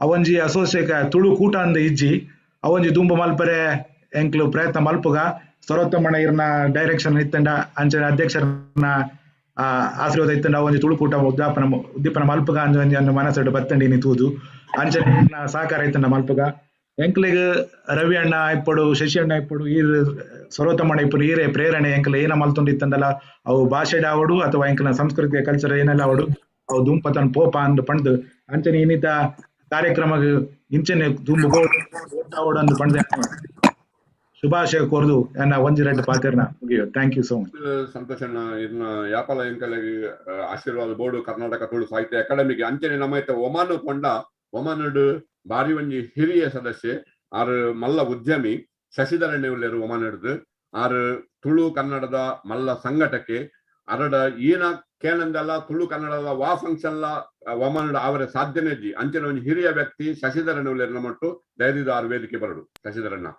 ಅವೊಂಜಿ ಅಸೋಸಿಯೇ ತುಳು ಕೂಟ ಅಂದ ಇಜ್ಜಿ ಅವೊಂಜಿ ದುಂಬು ಮಲ್ಪರೆ ಎಂಕ್ಲು ಪ್ರಯತ್ನ ಮಲ್ಪುಗ ಸರೋತ್ತಮ್ಮಣ್ಣ ಇರ್ನ ಡೈರೆಕ್ಷನ್ ಇತ್ತಂಡ ಅಂಚನೆ ಅಧ್ಯಕ್ಷರನ್ನ ಆಶೀರ್ವಾದ ಇತ್ತಂಡ ಅವೊಂಜಿ ತುಳು ಕೂಟ ಉದ್ದೀಪನ ಮಲ್ಪುಗ ಅಂಜ ಒಂಜಿ ಅನ್ನ ಮನಸ್ಸು ಬತ್ತಂಡಿ ಇನಿ ತೂದು ಅಂಚನೆ ಇರ್ನ ಸಹಕಾರ ಇತ್ತಂಡ ಮಲ್ಪುಗ ಎಂಕ್ಲೆಗ್ ರವಿ ಅಣ್ಣ ಇಪ್ಪಡು ಶಶಿ ಅಣ್ಣ ಇಪ್ಪಡು ಈರ್ ಸರೋತ್ತಮ್ಮಣ್ಣ ಇಪ್ಪಡು ಈರೇ ಪ್ರೇರಣೆ ಎಂಕ್ಲೆ ಏನ ಮಲ್ತೊಂಡು ಇತ್ತಂಡಲ ಅವು ಭಾಷೆಡ್ ಆವಡು ಅಥವಾ ಎಂಕ್ಲ ಸಂಸ್ಕೃತಿಯ ಕಲ್ಚರ್ ಏನೆಲ್ಲ ಆವಡು ಅವು ದುಂಪತನ್ ಪೋಪ ಅಂದ್ ಪಂಡ್ ಅಂಚನೆ ಇನ್ನಿತ ಕಾರ್ಯಕ್ರಮ ಇಂಚನೆ ದುಂಬು ಆವಡು ಅಂದ್ ಪಂಡ್ ಶುಭಾಶಯ ಕೋರ್ದು ಎನ್ನ ಒಂಜಿ red ಪಾತೆರ್ನ ಮುಗಿಯೋ. Thank you so much. Santosh ಅಣ್ಣ ಇರ್ನ ಯಾಪಲ ಎಂಕಲೆಗ್ ಆಶೀರ್ವಾದ ಬೋರ್ಡು ಕರ್ನಾಟಕ ತುಳು ಸಾಹಿತ್ಯ ಅಕಾಡೆಮಿಗೆ. ಅಂಚನೆ ನಮ್ಮ ಇತ್ತ ಒಮಾನು ಕೊಂಡ ಒಮಾನುಡು ಬಾರಿ ಒಂಜಿ ಹಿರಿಯ ಸದಸ್ಯೆ ಆರು ಮಲ್ಲ ಉದ್ಯಮಿ ಶಶಿಧರಣ್ಯ ಉಲ್ಲೇರು ಒಮಾನುಡ್ದು. ಆರು ತುಳು ಕನ್ನಡದ ಮಲ್ಲ ಸಂಘಟಕ್ಕೆ ಅರಡ ಏನ ಕೇನಂದಲ್ಲ ತುಳು ಕನ್ನಡದ ವಾ ಫಂಕ್ಷನ್ ಒಮಾನುಡ ಅವರ ಸಾಧ್ಯನೇ ಜಿ. ಅಂಚನೆ ಒಂಜಿ ಹಿರಿಯ ವ್ಯಕ್ತಿ ಶಶಿಧರಣ್ಯ ಉಲ್ಲೇರು ನಮ್ಮಟ್ಟು ದಯದಿದ್ದು ಆರು ವೇದಿಕೆ ಬರಡು. ಶಶಿಧರಣ್ಣ.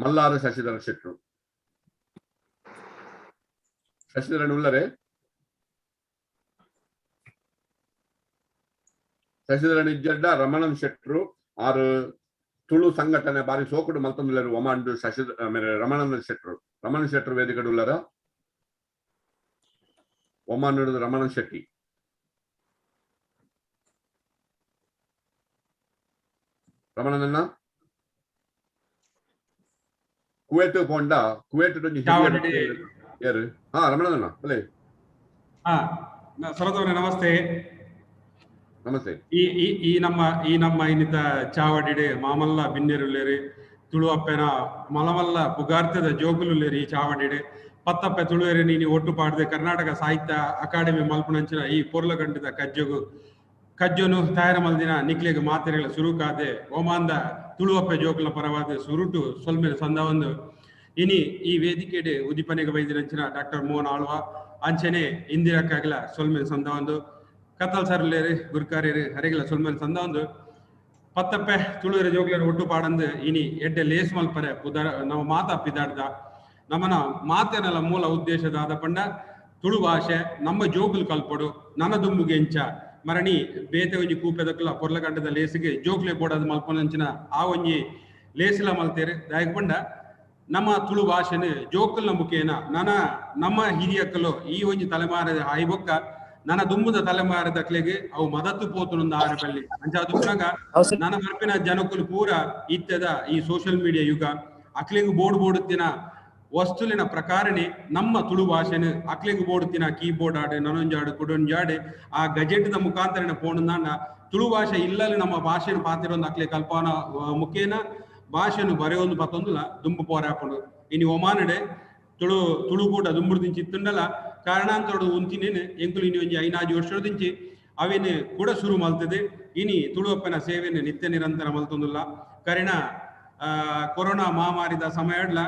ಮಲ್ಲಾರ ಶಶಿಧರ ಶೆಟ್ರು. ಶಶಿಧರನ್ ಉಲ್ಲರೆ? ಶಶಿಧರನ್ ಇಜ್ಜಡ್ಡ ರಮಣನ್ ಶೆಟ್ರು ಆರು ತುಳು ಸಂಘಟನೆ ಬಾರಿ ಸೋಕುಡು ಮಲ್ತೊಂದುಲ್ಲೆರ್ ಒಮಾಂಡು. ಶಶಿಧರ ರಮಣನ್ ಶೆಟ್ರು, ರಮಣನ್ ಶೆಟ್ರು ವೇದಿಕೆಡ್ ಉಲ್ಲರ? ಒಮಾನ್ ರಮಣನ್ ಶೆಟ್ಟಿ. ರಮಣನನ್ನ ಕುವೇಟ್ ಪೋಂಡ, ಕುವೇಟ್ ಯಾರು? ಹಾ ರಮಣನನ್ನ ಅಲ್ಲೇ. ಹಾ ಸರದವರೇ ನಮಸ್ತೆ. ನಮಸ್ತೆ. ಈ ಈ ನಮ್ಮ ಈ ನಮ್ಮ ಇನ್ನಿತ ಚಾವಡಿಡೆ ಮಾಮಲ್ಲ ಬಿನ್ನೆರುಲ್ಲೇರಿ, ತುಳುವಪ್ಪೆನ ಮಲಮಲ್ಲ ಪುಗಾರ್ತದ ಜೋಗುಲುಲ್ಲೇರಿ. ಈ ಚಾವಡಿಡೆ ಪತ್ತಪ್ಪೆ ತುಳುವೆರೆ ನೀನಿ ಒಟ್ಟು ಪಾಡದೆ ಕರ್ನಾಟಕ ಸಾಹಿತ್ಯ ಅಕಾಡೆಮಿ ಮಲ್ಪುನಂಚಿನ ಈ ಪೊರ್ಲಗಂಟಿದ ಕಜ್ಜೊಗು ಕಜ್ಜೊನು ತಯಾರ ಮಲ್ದಿನ ನಿಕ್ಲೆಗ್ ಮಾತೆರೆಗಳ ಸುರುಕಾದೆ ಓಮಾಂದ ತುಳುವಪ್ಪೆ ಜೋಕುಲ ಪರವಾದ ಸುರುಟು ಸೊಲ್ಮೆಲ್ ಸಂದವಂದು. ಇನಿ ಈ ವೇದಿಕೆಡೆ ಉದಿಪನೆಗೆ ಬೈದಿನಂಚಿನ ಡಾಕ್ಟರ್ ಮೋಹನ್ ಆಳ್ವ ಅಂಚನೆ ಇಂದಿರಕ್ಕಾಗಲ ಸೊಲ್ಮೆಲ್ ಸಂದವಂದು, ಕತ್ತಲ್ ಸರ್ಲೇರು ಗುರ್ಕಾರ್ಯರು ಹರಿಗಲ ಸೊಲ್ಮೆಲ್ ಸಂದವಂದು. ಪತ್ತಪ್ಪೆ ತುಳುವೆರೆ ಜೋಕ್ಲೆರ್ ಒಟ್ಟು ಪಾಡಂದು ಇನಿ ಎಡ್ಡೆ ಲೇಸ್ ಮಲ್ಪರೆ ಪುದರ್ ನಮ್ಮ ಮಾತಾ ಪಿದಾಡ್ದ ನಮ್ಮನ ಮಾತೆನಲ ಮೂಲ ಉದ್ದೇಶದಾದ ಪಂಡ ತುಳು ಭಾಷೆ ನಮ್ಮ ಜೋಕುಲು ಕಲ್ಪೊಡು ನನ ದುಂಬುಗೆಂಚ ಮರಣಿ ಬೇತೆ ಒಂಜಿ ಕೂಪೆದಕ್ಲ ಪೊರ್ಲಗಂಡದ ಲೇಸಿಗೆ ಜೋಕ್ಲೆ ಬೋಡಾದ ಮಲ್ಪೊನಂಚಿನ ಆ ಒಂಜಿ ಲೇಸಿಲ ಮಲ್ತೇರು. ದಾಯೆಗ್ ಪಂಡ ನಮ್ಮ ತುಳು ಭಾಷೆನು ಜೋಕುಲ್ನ ಮುಖೇನ ನನ ನಮ್ಮ ಹಿರಿಯಕ್ಕಲು ಈ ಒಂಜಿ ತಲೆಮಾರದ ಆಯ್ಬೊಕ್ಕ ನನ್ನ ದುಂಬುದ ತಲೆಮಾರದಕ್ಲೆಗ್ ಅವು ಮದತ್ತು ಪೋತುನೊಂದು ಆರೆ ಬಲ್ಲಿ. ಅಂಚ ದುಂಬುನಗ ನನ್ನ ಮರ್ಪಿನ ಜನಕುಲು ಪೂರ ಇತ್ತೆದ ಈ ಸೋಷಿಯಲ್ ಮೀಡಿಯಾ ಯುಗ ಅಕ್ಲೆಗ್ ಬೋರ್ಡ್ ಬೋಡುತ್ತಿನ ವಸ್ತುಲಿನ ಪ್ರಕಾರನೇ ನಮ್ಮ ತುಳು ಭಾಷೆನು ಅಕ್ಲೆಗ್ ಬೋಡುತ್ತಿನ ಕೀಬೋರ್ಡ್ ಆಡು ನನೊಂಜಾಡು ಕುಡೊಂಜಾಡು ಆ ಗಜೆಟ್ದ ಮುಖಾಂತರನ ಪೋಣುಂದಾಂಡ ತುಳು ಭಾಷೆ ಇಲ್ಲಲ್ಲಿ ನಮ್ಮ ಭಾಷೆನು ಪಾತಿರೊಂದು ಅಕ್ಲೆ ಕಲ್ಪನಾ ಮುಖೇನ ಭಾಷೆನು ಬರೆಯೊಂದು ಪತ್ತೊಂದುಲ ದುಂಬು ಪೋರಾಪುಂಡು. ಇನಿ ಒಮಾನಡೆ ತುಳು ತುಳು ಕೂಟ ದುಂಬುಡ್ದಿಂಚಿ ಇತ್ತುಂಡಲ ಕಾರಣಾಂತರಡು ಉಂತಿನೇನು ಎಂಕುಲು ಇನಿ ಒಂಜಿ 5 ವರ್ಷದಿಂಚಿ ಅವೇನು ಕೂಡ ಶುರು ಮಲ್ತದೆ. ಇನಿ ತುಳುವಪ್ಪನ ಸೇವೆಯನ್ನು ನಿತ್ಯ ನಿರಂತರ ಮಲ್ತೊಂದುಲ್ಲ. ಕರಿಣ ಕೊರೋನಾ ಮಹಾಮಾರಿದ ಸಮಯಡ್ಲ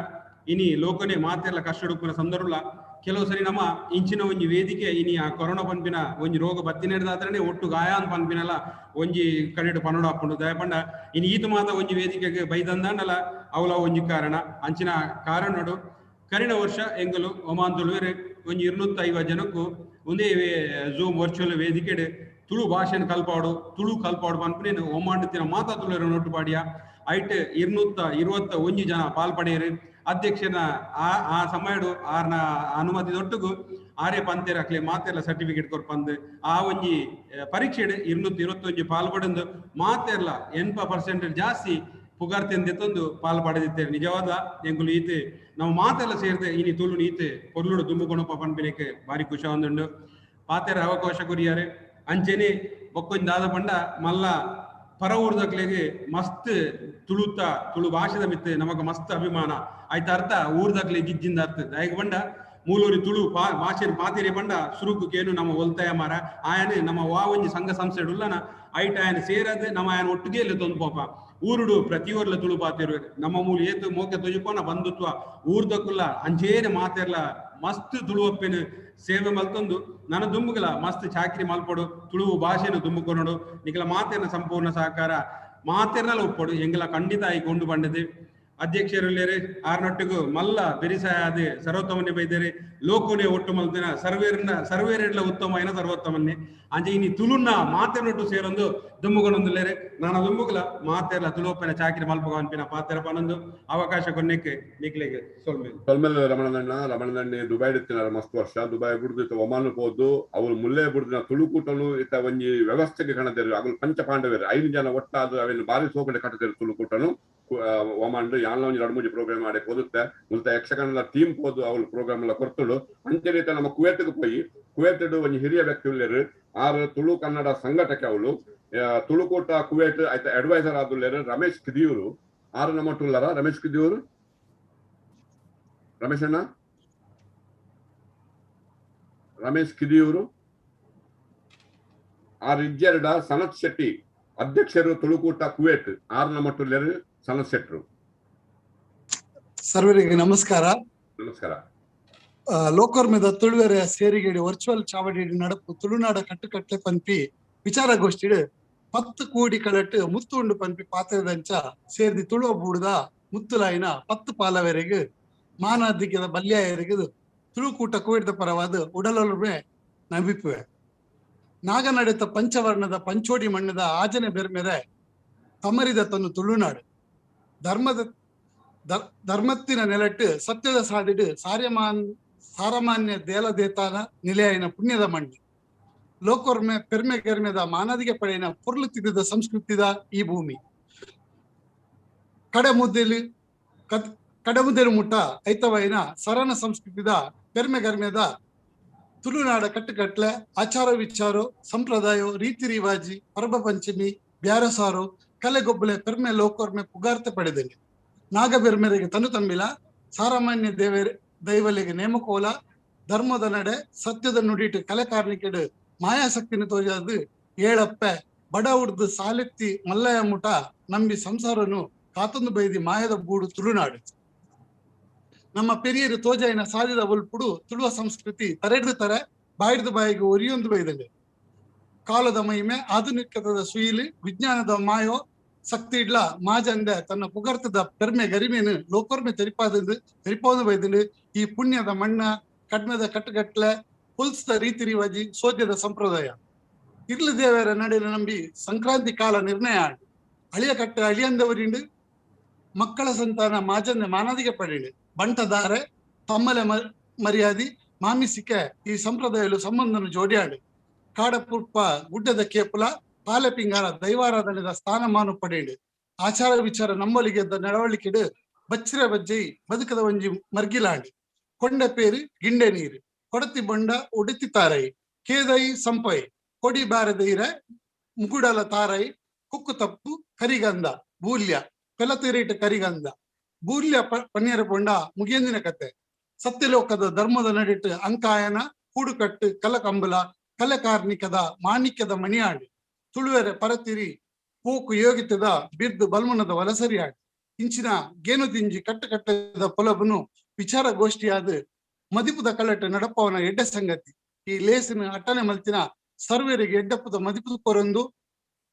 ಇನಿ ಲೋಕನೆ ಮಾತೆಲ್ಲ ಕಷ್ಟಡುಪ್ಪುನ ಸಂದರ್ಭ ಕೆಲವು ಸರಿ ನಮ್ಮ ಇಂಚಿನ ಒಂಜಿ ವೇದಿಕೆ ಇನಿ ಆ ಕೊರೋನಾ ಪನ್ಪಿನ ಒಂಜಿ ರೋಗ ಬತ್ತಿನೇರ್ದಾತ್ರನೆ ಒಟ್ಟು ಗಾಯ ಅಂತ ಪನ್ಪಿನಲ್ಲ ಒಂಜಿ ಕಡೆಡು ಪನೋಡು ಹಾಕೊಂಡು ದಯಪಂಡ ಇನಿ ಈತ ಮಾತ ಒಂಜಿ ವೇದಿಕೆಗೆ ಬೈದಂದಾಂಡಲ ಅವಲ ಒಂಜಿ ಕಾರಣ ಅಂಚಿನ ಕಾರಣಡು ಕರಿಣ ವರ್ಷ ಎಂಗಲು ಒಮಾನ್ ತುಳುವೆರೆ ಒಂಜಿ 250 ಜನಕ್ಕೂ ಒಂದೇ ಝೂಮ್ ವರ್ಚುವಲ್ ವೇದಿಕೆಡ್ ತುಳು ಭಾಷೆನ ಕಲ್ಪಾಡು ತುಳು ಕಲ್ಪಾಡು ಪನ್ಪಿನೇನು ಒಮಾಂಡುತ್ತಿನ ಮಾತಾ ತುಳುವೆರೆ ನೊಟ್ಟು ಪಾಡಿಯ ಐಟ್ 221 ಜನ ಪಾಲ್ಪಡೆಯರು. ಅಧ್ಯಕ್ಷನ ಆ ಆ ಸಮಯಡು ಆರ್ನ ಅನುಮತಿ ದೊಟ್ಟುಗು ಆರೇ ಪಂತೇರ ಅಕ್ಲೆ ಮಾತೆರ್ಲ ಸರ್ಟಿಫಿಕೇಟ್ ಕೊರ್ಪಂದು ಆ ಒಂಜಿ ಪರೀಕ್ಷೆಡ್ 221 ಪಾಲ್ಪಡೆಂದು ಮಾತೆರ್ಲ 80% ಜಾಸ್ತಿ ಪುಗಾರ್ತೆಂದೆತ್ತೊಂದು ಪಾಲ್ ಪಡೆದಿದ್ದೇವೆ. ನಿಜವಾದ ಎಂಕುಲು ಈತೆ ನಾವು ಮಾತೆಲ್ಲ ಸೇರಿದೆ ಇನಿ ತುಳು ನೀತೆ ಪೊರ್ಲುಡು ದುಂಬುಕೊಣಪ್ಪ ಪನ್ಪಿನಕ್ಕೆ ಭಾರಿ ಖುಷಿ ಒಂದುಂಡು. ಪಾತೆರ ಅವಕಾಶ ಕೊರಿಯಾರೆ ಅಂಚೆನೆ ಬೊಕ್ಕೊಂಜಿ ದಾದ ಪಂಡ ಮಲ್ಲ ಪರ ಊರ್ದಕ್ಲೆಗ್ ಮಸ್ತ್ ತುಳುತ ತುಳು ಭಾಷೆದ ಮಿತ್ತು ನಮಗ ಮಸ್ತ್ ಅಭಿಮಾನ ಆಯ್ತ ಅರ್ಥ ಊರ್ದಕ್ಲೆ ಗಿಜ್ಜಿಂದ ಅರ್ಥ ದಾಯೆಗ್ ಪಂಡ ಮೂಲೂರಿ ತುಳು ಭಾಷೆ ಪಾತೆರೆ ಪಂಡ ಸುರುಕು ಕೇನು ನಮ್ಮ ಒಲ್ತಾಯ ಮಾರ ಆಯನೆ ನಮ್ಮ ವಾ ಒಂಜಿ ಸಂಘ ಸಂಸ್ಥೆ ಉಲ್ಲನ ಐಟ್ ಆಯನ ಸೇರದೆ ನಮ್ಮ ಆಯನ ಒಟ್ಟಿಗೆ ಇಲ್ಲ ತೊಂದು ಪಾಪ ಊರುಡು ಪ್ರತಿಯೊರ್ಲ ತುಳು ಪಾತೆರು ನಮ್ಮ ಮೂಲ ಏತು ಮೋಕೆ ತೊಜುಪೋನ ಬಂಧುತ್ವ ಊರ್ದಕ್ಕುಲ್ಲ ಅಂಚೇನೆ ಮಾತೆರ್ಲ ಮಸ್ತ್ ತುಳುವಪ್ಪೆನು ಸೇವೆ ಮಲ್ತೊಂದು ನನ್ನ ದುಂಬುಗಲ ಮಸ್ತ್ ಚಾಕ್ರಿ ಮಲ್ಪೊಡು ತುಳು ಭಾಷೆನು ದುಂಬುಕೊನೋಡು ನಿಕಲ ಮಾತೆರ್ನ ಸಂಪೂರ್ಣ ಸಹಕಾರ ಮಾತೆರ್ನಲ ಒಪ್ಪೊಡು ಎಂಗಲ ಖಂಡಿತ ಆಯಿ ಕೊಂಡು ಬಂಡದೆ. ಅಧ್ಯಕ್ಷರುಲ್ಲೇರು ಆರ್ನೊಟ್ಟಿಗೂ ಮಲ್ಲ ಬೆರಿಸಾಯ ಸರ್ವೋತ್ತಮನ್ನೇ ಬೈದೇರಿ ಲೋಕೋನೆ ಒಟ್ಟು ಮಲ್ತಿನ ಸರ್ವೇರ್ನ ಸರ್ವೇರೆಡ್ಲ ಉತ್ತಮ ಏನ ಸರ್ವೋತ್ತಮನ್ನೇ ಅಂಚೆ ಇನಿ ತುಳುನ ಮಾತೆರ್ನೊಟ್ಟು ಸೇರೊಂದು ದುಂಬುಗೊಂಡೊಂದುಲ್ಲೇರೆ ನಾನ ದುಂಬುಗಲ ಮಾತೆರ್ಲ ತುಳುವಪ್ಪನ ಚಾಕಿರಿ ಮಲ್ಪಗ ಅನ್ಪಿನ ಪಾತೆರ ಪನೊಂದು ಅವಕಾಶ ಕೊನ್ನೆಕ್ಕೆ ನಿಕ್ಲೆಗ್ ಸೊಲ್ಮೆಲ್ ಸೊಲ್ಮೆಲ್ ರಮಣದಣ್ಣ. ರಮಣದಣ್ಣೆ ದುಬೈ ಇತ್ತಿನಾರ ಮಸ್ತ್ ವರ್ಷ ದುಬೈ ಬುಡ್ದು ಇತ್ತ ಒಮಾನ್ ಪೋದು ಅವ್ರು ಮುಲ್ಲೆ ಬುಡ್ದಿನ ತುಳುಕೂಟನು ಇತ್ತ ಒಂಜಿ ವ್ಯವಸ್ಥೆಗೆ ಕಣದೇರು ಅಗಲು ಪಂಚ ಪಾಂಡವೇರು 5 ಜನ ಒಟ್ಟಾದ ಅವೆನ್ ಬಾರಿ ಸೋಕಡೆ ಕಟ್ಟದೇರು ತುಳುಕೂಟನು ಒಮಾಂಡು ಯಾನ್ಲ ಒಂಜಿ 2 3 ಪ್ರೋಗ್ರಾಮ್ ಆಡೆ ಪೋದುತ್ತೆ ಮುಲ್ತ ಯಕ್ಷಗಾನದ ಟೀಮ್ ಪೋದು ಅವಳು ಪ್ರೋಗ್ರಾಮ್ ಎಲ್ಲ ಕೊರ್ತುಳು. ಅಂಚನೆ ನಮ್ಮ ಕುವೇತ್ಗೆ ಪೋಯಿ ಕುವೇತ್ ಒಂಜಿ ಹಿರಿಯ ವ್ಯಕ್ತಿ ಉಲ್ಲೇರು ಆರು ತುಳು ಕನ್ನಡ ಸಂಘಟಕ ಅವಳು ತುಳುಕೂಟ ಕುವೇಟ್ ಆಯ್ತ ಅಡ್ವೈಸರ್ ಆದುಲ್ಲೇರು ರಮೇಶ್ ಕಿದಿಯೂರು ಆರು ನಮ್ಮ ಟುಲ್ಲರ ರಮೇಶ್ ಕಿದಿಯೂರು ರಮೇಶ್ ಅಣ್ಣ ರಮೇಶ್ ಕಿದಿಯೂರು ಆರ್ ಇಜ್ಜೆರಡ ಸನತ್ ಶೆಟ್ಟಿ ಅಧ್ಯಕ್ಷರು ತುಳುಕೂಟ ಕುವೇಟ್ ಆರು ನಮ್ಮ ಟುಲ್ಲೇರು ಸನತ್ ಶೆಟ್ರು. ಸರ್ವರಿಗೆ ನಮಸ್ಕಾರ. ನಮಸ್ಕಾರ. ಲೋಕೋರ್ಮೆದ ತುಳುವೆರೆ ಸೇರಿಗೇಡಿ ವರ್ಚುವಲ್ ಚಾವಡಿ ನಡಪು ತುಳುನಾಡ ಕಟ್ಟುಕಟ್ಟೆ ಪನ್ಪಿ ವಿಚಾರಗೋಷ್ಠಿಡು 10 ಕೋಡಿ ಕಳಟ್ ಮುತ್ತುಂಡು ಪನ್ಪಿ ಪಾತ್ರದಂಚ ಸೇರ್ದಿ ತುಳುವ ಬೂಡುದ ಮುತ್ತುಲಾಯಿನ 10 ಪಾಲವೆರೆಗ್ ಮಾನಾದಿಗೆದ ಬಲ್ಯಾಯರಿಗೆ ತುಳುಕೂಟ ಕುವೇಟ್ದ ಪರವಾದ ಉಡಲೊಲ್ಮೆ ನಂಬಿಪುವೆ. ನಾಗನಡೆತ ಪಂಚವರ್ಣದ ಪಂಚೋಡಿ ಮಣ್ಣದ ಆಜನೆ ಬೆರ್ಮೆರೆ ತಮರಿದ ತನ್ನು ತುಳುನಾಡು ಧರ್ಮದ ಧರ್ಮತ್ತಿನ ನೆಲಟ್ಟು ಸತ್ಯದ ಸಾದಿಡು ಸಾರಮಾನ್ಯ ದೇಲದೇತಾನ ನಿಲೆಯಾಯಿನ ಪುಣ್ಯದ ಮಣ್ಣು ಲೋಕೊರ್ಮೆ ಪೆರ್ಮೆ ಗೆರ್ಮೆದ ಮಾನದಿಗೆ ಪಡೆಯಿನ ಪೊರ್ಲು ತಿದ್ದಿದ ಸಂಸ್ಕೃತಿದ ಈ ಭೂಮಿ ಕಡೆಮುದ್ದೆಲು ಮುಟ್ಟ ಐತವೈನ ಸರನ ಸಂಸ್ಕೃತಿದ ಪೆರ್ಮೆ ಗರ್ಮೆದ ತುಳುನಾಡ ಕಟ್ಟುಕಟ್ಲೆ ಆಚಾರ ವಿಚಾರ ಸಂಪ್ರದಾಯ ರೀತಿ ರಿವಾಜಿ ಪರ್ಬ ಪಂಚಮಿ ಬ್ಯಾರಸಾರು ಕಲೆಗೊಬ್ಬಲೆ ಪೆರ್ಮೆ ಲೋಕೊರ್ಮೆ ಪುಗಾರ್ತೆ ಪಡೆದಂಗೆ ನಾಗಬೆರ್ಮೆರಿಗೆ ತನು ತಂಬಿಲ ಸಾರಮಾನ್ಯ ದೇವರ ದೈವಲಿಗೆ ನೇಮಕೋಲ ಧರ್ಮದ ನಡೆ ಸತ್ಯದ ನುಡಿಟ್ಟು ಕಲೆ ಕಾರ್ಣಿಕೆಡು ಮಾಯಾಶಕ್ತಿನ ತೋಜಾದು ಏಳಪ್ಪೆ ಬಡ ಉಡ್ದು ಸಾಲೆತ್ತಿ ಮಲ್ಲಯ ಮುಟ ನಂಬಿ ಸಂಸಾರನು ಕಾತೊಂದು ಬೈದಿ ಮಾಯದ ಬೂಡು ತುಳುನಾಡು. ನಮ್ಮ ಪೆರಿಯರು ತೋಜಾಯಿನ ಸಾದಿದ ಒಲ್ಪುಡು ತುಳುವ ಸಂಸ್ಕೃತಿ ತರೆಡ್ದು ತರ ಬಾಯಿಡ್ದು ಬಾಯಿಗೆ ಒರಿಯೊಂದು ಬೈದಂಗೆ ಕಾಲದ ಮಹಿಮೆ ಆಧುನಿಕತದ ಸುಯಿಲು ವಿಜ್ಞಾನದ ಮಾಯೋ ಶಕ್ತಿ ಇಡ್ಲ ಮಾಜಂದೆ ತನ್ನ ಪುಗರ್ತದ ಪೆರ್ಮೆ ಗರಿಮೇನು ಲೋಕೊರ್ಮೆ ತೆರಿಪಾದಂದು ತೆರಿಪೋದು ಬೈದಂಡು ಈ ಪುಣ್ಯದ ಮಣ್ಣ ಕಡ್ಮೆದ ಕಟ್ಟುಗಟ್ಲೆ ಹುಲ್ಸದ ರೀತಿ ರಿವಾಜಿ ಸೋದ್ಯದ ಸಂಪ್ರದಾಯ ಇರ್ಲು ದೇವರ ನಡೆಯನ್ನು ನಂಬಿ ಸಂಕ್ರಾಂತಿ ಕಾಲ ನಿರ್ಣಯ ಆಂಡು ಅಳಿಯ ಕಟ್ಟ ಅಳಿಯಂದವರಿಂಡು ಮಕ್ಕಳ ಸಂತಾನ ಮಾಜಂದೆ ಮಾನದಿಗೆ ಪಡೆಂಡು ಬಂಟದಾರೆ ತಮ್ಮಲೆ ಮರ್ಯಾದಿ ಮಾಮಿಸಿಕೆ ಈ ಸಂಪ್ರದಾಯಲು ಸಂಬಂಧನು ಜೋಡಿಯಾಡು ಕಾಡಪುರ್ಪ ಗುಡ್ಡದ ಕೇಪುಲ ಪಾಲೆ ಪಿಂಗಾರ ದೈವಾರಾಧನೆದ ಸ್ಥಾನಮಾನ ಪಡೆಂಡು ಆಚಾರ ವಿಚಾರ ನಮ್ಮೊಲಿಗೆ ನಡವಳಿಕೆಡು ಬಚ್ಚಿರ ಬಜ್ಜೈ ಬದುಕದ ಒಂಜಿ ಮರ್ಗಿಲಾಂಡು ಕೊಂಡ ಪೇರು ಗಿಂಡೆ ನೀರು ಕೊಡತಿ ಬೊಂಡ ಉಡುತಿ ತಾರೈ ಕೇದೈ ಸಂಪೈ ಕೊಡಿ ಬಾರದೈರ ಮುಗುಡಲ ತಾರೈ ಕುಕ್ಕು ತಪ್ಪು ಕರಿಗಂಧ ಬೂಲ್ಯ ಪೆಲತಿರೀಟ ಕರಿಗಂಧ ಬೂಲ್ಯ ಪನ್ನೀರ ಬೊಂಡ ಮುಗಿಯಂದಿನ ಕತೆ ಸತ್ಯಲೋಕದ ಧರ್ಮದ ನಡಿಟ್ಟು ಅಂಕಾಯನ ಕೂಡುಕಟ್ಟು ಕಲಕಂಬಲ ಕಲೆಕಾರ್ನಿಕದ ಮಾಣಿಕ್ಯದ ಮಣಿಯಾಡಿ ತುಳುವೆರೆ ಪರತಿರಿ ಪೋಕು ಯೋಗಿತದ ಬಿರ್ದು ಬಲ್ಮನದ ವಲಸರಿಯಾಡಿ ಇಂಚಿನ ಗೇನು ದಿಂಜಿ ಕಟ್ಟುಕಟ್ಟದ ಪೊಲಬನು ವಿಚಾರಗೋಷ್ಠಿಯಾದ ಮದಿಪುದ ಕಳ್ಳಟ ನಡಪವನ ಎಡ್ಡೆ ಸಂಗತಿ ಈ ಲೇಸಿನ ಅಟ್ಟನೆ ಮಲ್ತಿನ ಸರ್ವೇರಿಗೆ ಎಡ್ಡಪ್ಪದ ಮದಿಪುದ ಕೊರೊಂದು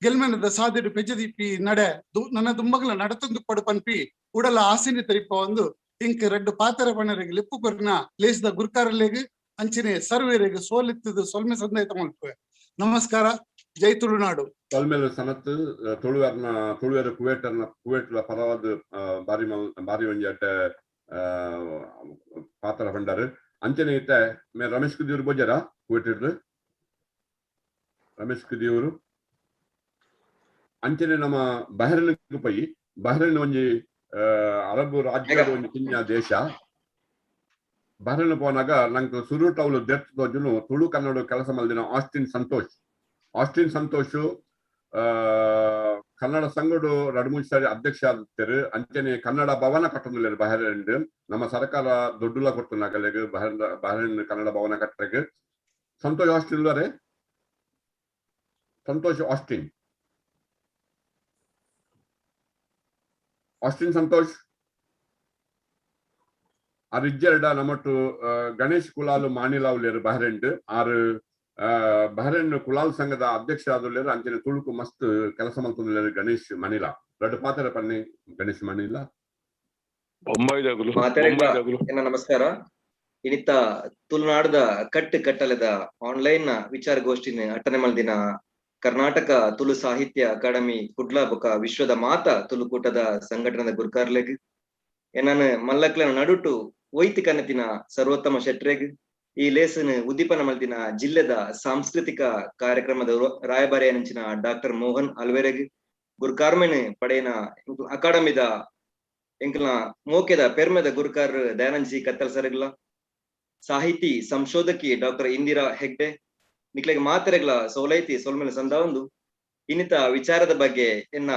ಗೆಲ್ಮೆನದ ಸಾದಿಡು ಪೆಜದೀಪಿ ನಡೆ ನನ್ನ ದುಂಬಗಲ ನಡತಂದು ಪಡು ಪನ್ಪಿ ಉಡಲ ಆಸಿನಿ ತರಿಪ ಒಂದು ಇಂಕ್ ರಡ್ಡು ಪಾತರ ಪಣರಿಗೆ ಲಿಪ್ಪು ಕೊರಿನ ಲೇಸಿದ ಗುರ್ಕಾರಲೇಗ್ ಅಂಚಿನೆ ಸರ್ವೇರಿಗೆ ಸೋಲಿತ್ತದು ಸೊಲ್ಮೆ ಸಂದಾಯ್ತ ಮಲ್ಪುವೆ. ನಮಸ್ಕಾರ, ಜೈ ತುಳುನಾಡು. ಸೊಲ್ಮೆಲು ಸನತ್ ತುಳುವರ್ನ ತುಳುವೆರ್ ಕುವೇಟರ್ನ ಕುವೇಟ್ಲ ಪರವಾದ ಬಾರಿ ಬಾರಿ ಒಂಜಿ ಅಡ್ಡೆ ಪಾತ್ರ ಪಂಡಾರು ಅಂಚನೆ ಇತ್ತೆ ಮೇ ರಮೇಶ್ ಕುದಿಯೂರು ಬೋಜರ ಕುವೇಟಿಡ್ರು ರಮೇಶ್ ಕುದಿಯೂರು ಅಂಚನೆ ನಮ್ಮ ಬಹ್ರೇನ್ ಪೈ ಬಹ್ರೇನ್ ಒಂಜಿ ಅರಬ್ ರಾಜ್ಯದ ಒಂಜಿ ಕಿನ್ಯ ದೇಶ ಬಹ್ರೇನ್ ಪೋನಾಗ ನಂಗೆ ಸುರುಟೌಲು ದೆತ್ ತೋಜುನು ತುಳು ಕನ್ನಡ ಕೆಲಸ ಮಲ್ದಿನ ಆಸ್ಟಿನ್ ಸಂತೋಷ್ ಆಸ್ಟಿನ್ ಸಂತೋಷ್ ಕನ್ನಡ ಸಂಘಡು ರಡ್ಮೂಜಿ ಸಾರಿ ಅಧ್ಯಕ್ಷ ಆದಿತ್ತಾರೆ ಅಂಚನೆ ಕನ್ನಡ ಭವನ ಕಟ್ಟೊಂದಿಲ್ಲ ಬಹ್ರೇನ್ ನಮ್ಮ ಸರ್ಕಾರ ದೊಡ್ಡುಲ ಕೊಡ್ತು ಬಹ್ರೇನ್ ಬಹ್ರೇನ್ ಕನ್ನಡ ಭವನ ಕಟ್ಟರೆಗೆ ಸಂತೋಷ್ ಆಸ್ಟಿನ್ ಅರೆ ಸಂತೋಷ್ ಆಸ್ಟಿನ್ ಆಸ್ಟಿನ್ ಸಂತೋಷ್ ಆರ್ ಇಜ್ಜೆರಡ ನಮ್ಮಟ್ಟು ಗಣೇಶ್ ಕುಲಾಲು ಮಾಣಿಲಾವ್ಲೇರು ಬಹ್ರೇನ್ ಆರ್ ಬಹ್ರೇನ್ ಕುಲಾಲ್ ಸಂಘದ ಅಧ್ಯಕ್ಷ ಆದುಲ್ಲೇರು ಅಂಚನೆ ತುಳುಕು ಮಸ್ತ್ ಕೆಲಸ ಮಲ್ತೊಂದುಲ್ಲೇರು ಗಣೇಶ್ ಮಣಿಲಾ ರಡ್ಡು ಪಾತ್ರ ಪನ್ನಿ ಗಣೇಶ್ ಮಣಿಲಾ. ನಮಸ್ಕಾರ. ಇನಿತ ತುಳುನಾಡದ ಕಟ್ಟು ಕಟ್ಟಲೆದ ಆನ್ಲೈನ್ ವಿಚಾರಗೋಷ್ಠಿನ ಅಟ್ಟನೆ ಮಲ್ದಿನ ಕರ್ನಾಟಕ ತುಳು ಸಾಹಿತ್ಯ ಅಕಾಡೆಮಿ ಕುಡ್ಲ ಬೊಕ ವಿಶ್ವದ ಮಾತ ತುಳುಕೂಟದ ಸಂಘಟನೆದ ಗುರ್ಕಾರ್ಲೆಗ್ ಎನ್ನನ್ ಮಲ್ಲಕ್ಲೆನ ನಡುಟು ಒಯ್ತಿ ಕನತಿನ ಸರ್ವೋತ್ತಮ ಶೆಟ್ರೆಗ್ ಈ ಲೇಸನ್ ಉದ್ದೀಪನ ಮಲ್ದಿನ ಜಿಲ್ಲೆದ ಸಾಂಸ್ಕೃತಿಕ ಕಾರ್ಯಕ್ರಮದ ರಾಯಭಾರಿಯನಂಚಿನ ಡಾಕ್ಟರ್ ಮೋಹನ್ ಅಲ್ವೆರೆಗ್ ಗುರ್ಕಾರ್ಮೆನ್ ಪಡೆಯನ ಅಕಾಡೆಮಿದ ಎಂಕಲ್ನ ಮೋಕೆದ ಪೆರ್ಮೆದ ಗುರುಕಾರ್ ದಯಾನಂದ್ ಜಿ ಕತ್ತಲ್ ಸರಗ್ಲ ಸಾಹಿತಿ ಸಂಶೋಧಕಿ ಡಾಕ್ಟರ್ ಇಂದಿರಾ ಹೆಗ್ಡೆ ನಿಕ್ಲೆಗ್ ಮಾತೆರೆಗ್ಲ ಸೋಲೈತಿ ಸೋಲ್ಮೇಲೆ ಸಂದಾವೊಂದು ಇನ್ನಿತ ವಿಚಾರದ ಬಗ್ಗೆ ಎನ್ನ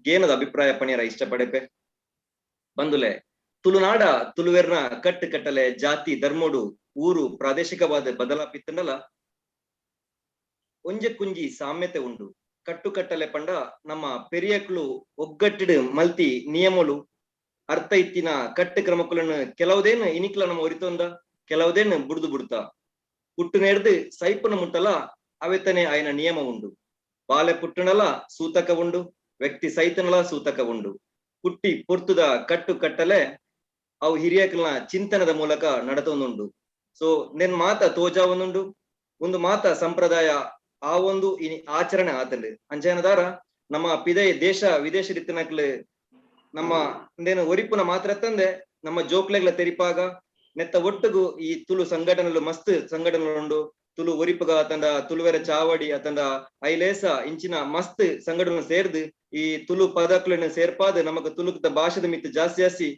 ಗೇನದ ಅಭಿಪ್ರಾಯ ಪಣಿಯರ ಇಷ್ಟಪಡೆಪೆ. ಬಂದುಲೆ ತುಳುನಾಡ ತುಳುವೆರ್ನ ಕಟ್ಟು ಕಟ್ಟಲೆ ಜಾತಿ ಧರ್ಮೋಡು ಊರು ಪ್ರಾದೇಶಿಕವಾದ ಬದಲಾಪಿತ್ತಂಡಲ ಒಂಜೆ ಕುಂಜಿ ಸಾಮ್ಯತೆ ಉಂಡು. ಕಟ್ಟುಕಟ್ಟಲೆ ಪಂಡ ನಮ್ಮ ಪೆರಿಯಕ್ಲು ಒಗ್ಗಟ್ಟಿಡು ಮಲ್ತಿ ನಿಯಮಲು ಅರ್ಥ ಇತ್ತಿನ ಕಟ್ಟು ಕ್ರಮಕ್ಕುలను ಕೆಲವುದೇನು ಇನಿಕ್ಲ ನಮ್ಮ ಒರಿತೊಂದ ಕೆಲವುದೇನು ಬುಡ್ದು ಬುಡ್ತ ಪುಟ್ಟು ನೇರ್ದು ಸೈಪುನ ಮುಟ್ಟಲ ಅವೆತನೆ ಆಯನ ನಿಯಮ ಉಂಡು. ಬಾಲೆ ಪುಟ್ಟಣಲ ಸೂತಕ ಉಂಡು, ವ್ಯಕ್ತಿ ಸೈತನಲ ಸೂತಕ ಉಂಡು. ಪುಟ್ಟಿ ಪೊರ್ತುದ ಕಟ್ಟು ಕಟ್ಟಲೆ ಅವು ಹಿರಿಯಕ್ಲನ ಚಿಂತನದ ಮೂಲಕ ನಡತೊಂದುಂಡು. ಸೊ ನೆನ್ ಮಾತ ತೋಜಾವೊಂದುಂಡು ಒಂದು ಮಾತ ಸಂಪ್ರದಾಯ ಆ ಒಂದು ಆಚರಣೆ ಆತಂಡು. ಅಂಚೆನದಾರ ನಮ್ಮ ಪಿದೈ ದೇಶ ವಿದೇಶ ದಿತ್ತನಕ್ಲು ನಮ್ಮ ಇಂದೇನು ಒರಿಪುನ ಮಾತ್ರ ತಂದೆ ನಮ್ಮ ಜೋಕ್ಲೆಗ್ಲ ತೆರಿಪಾಗ ನೆತ್ತ ಒಟ್ಟುಗು ಈ ತುಳು ಸಂಘಟನೆಲು ಮಸ್ತ್ ಸಂಘಟನೆಲು ತುಳು ಒರಿಪುಗ ಅತಂಡ ತುಳುವೆರ ಚಾವಡಿ ಅತಂಡ ಐಲೇಸ ಇಂಚಿನ ಮಸ್ತ್ ಸಂಘಟನೆ ಸೇರ್ದು ಈ ತುಳು ಪದಕ್ಲೆನ್ ಸೇರ್ಪಾದ್ ನಮಕ್ ತುಳುಕ್ತ ಭಾಷೆದ ಮಿತ್ತು ಜಾಸ್ತಿ ಜಾಸ್ತಿ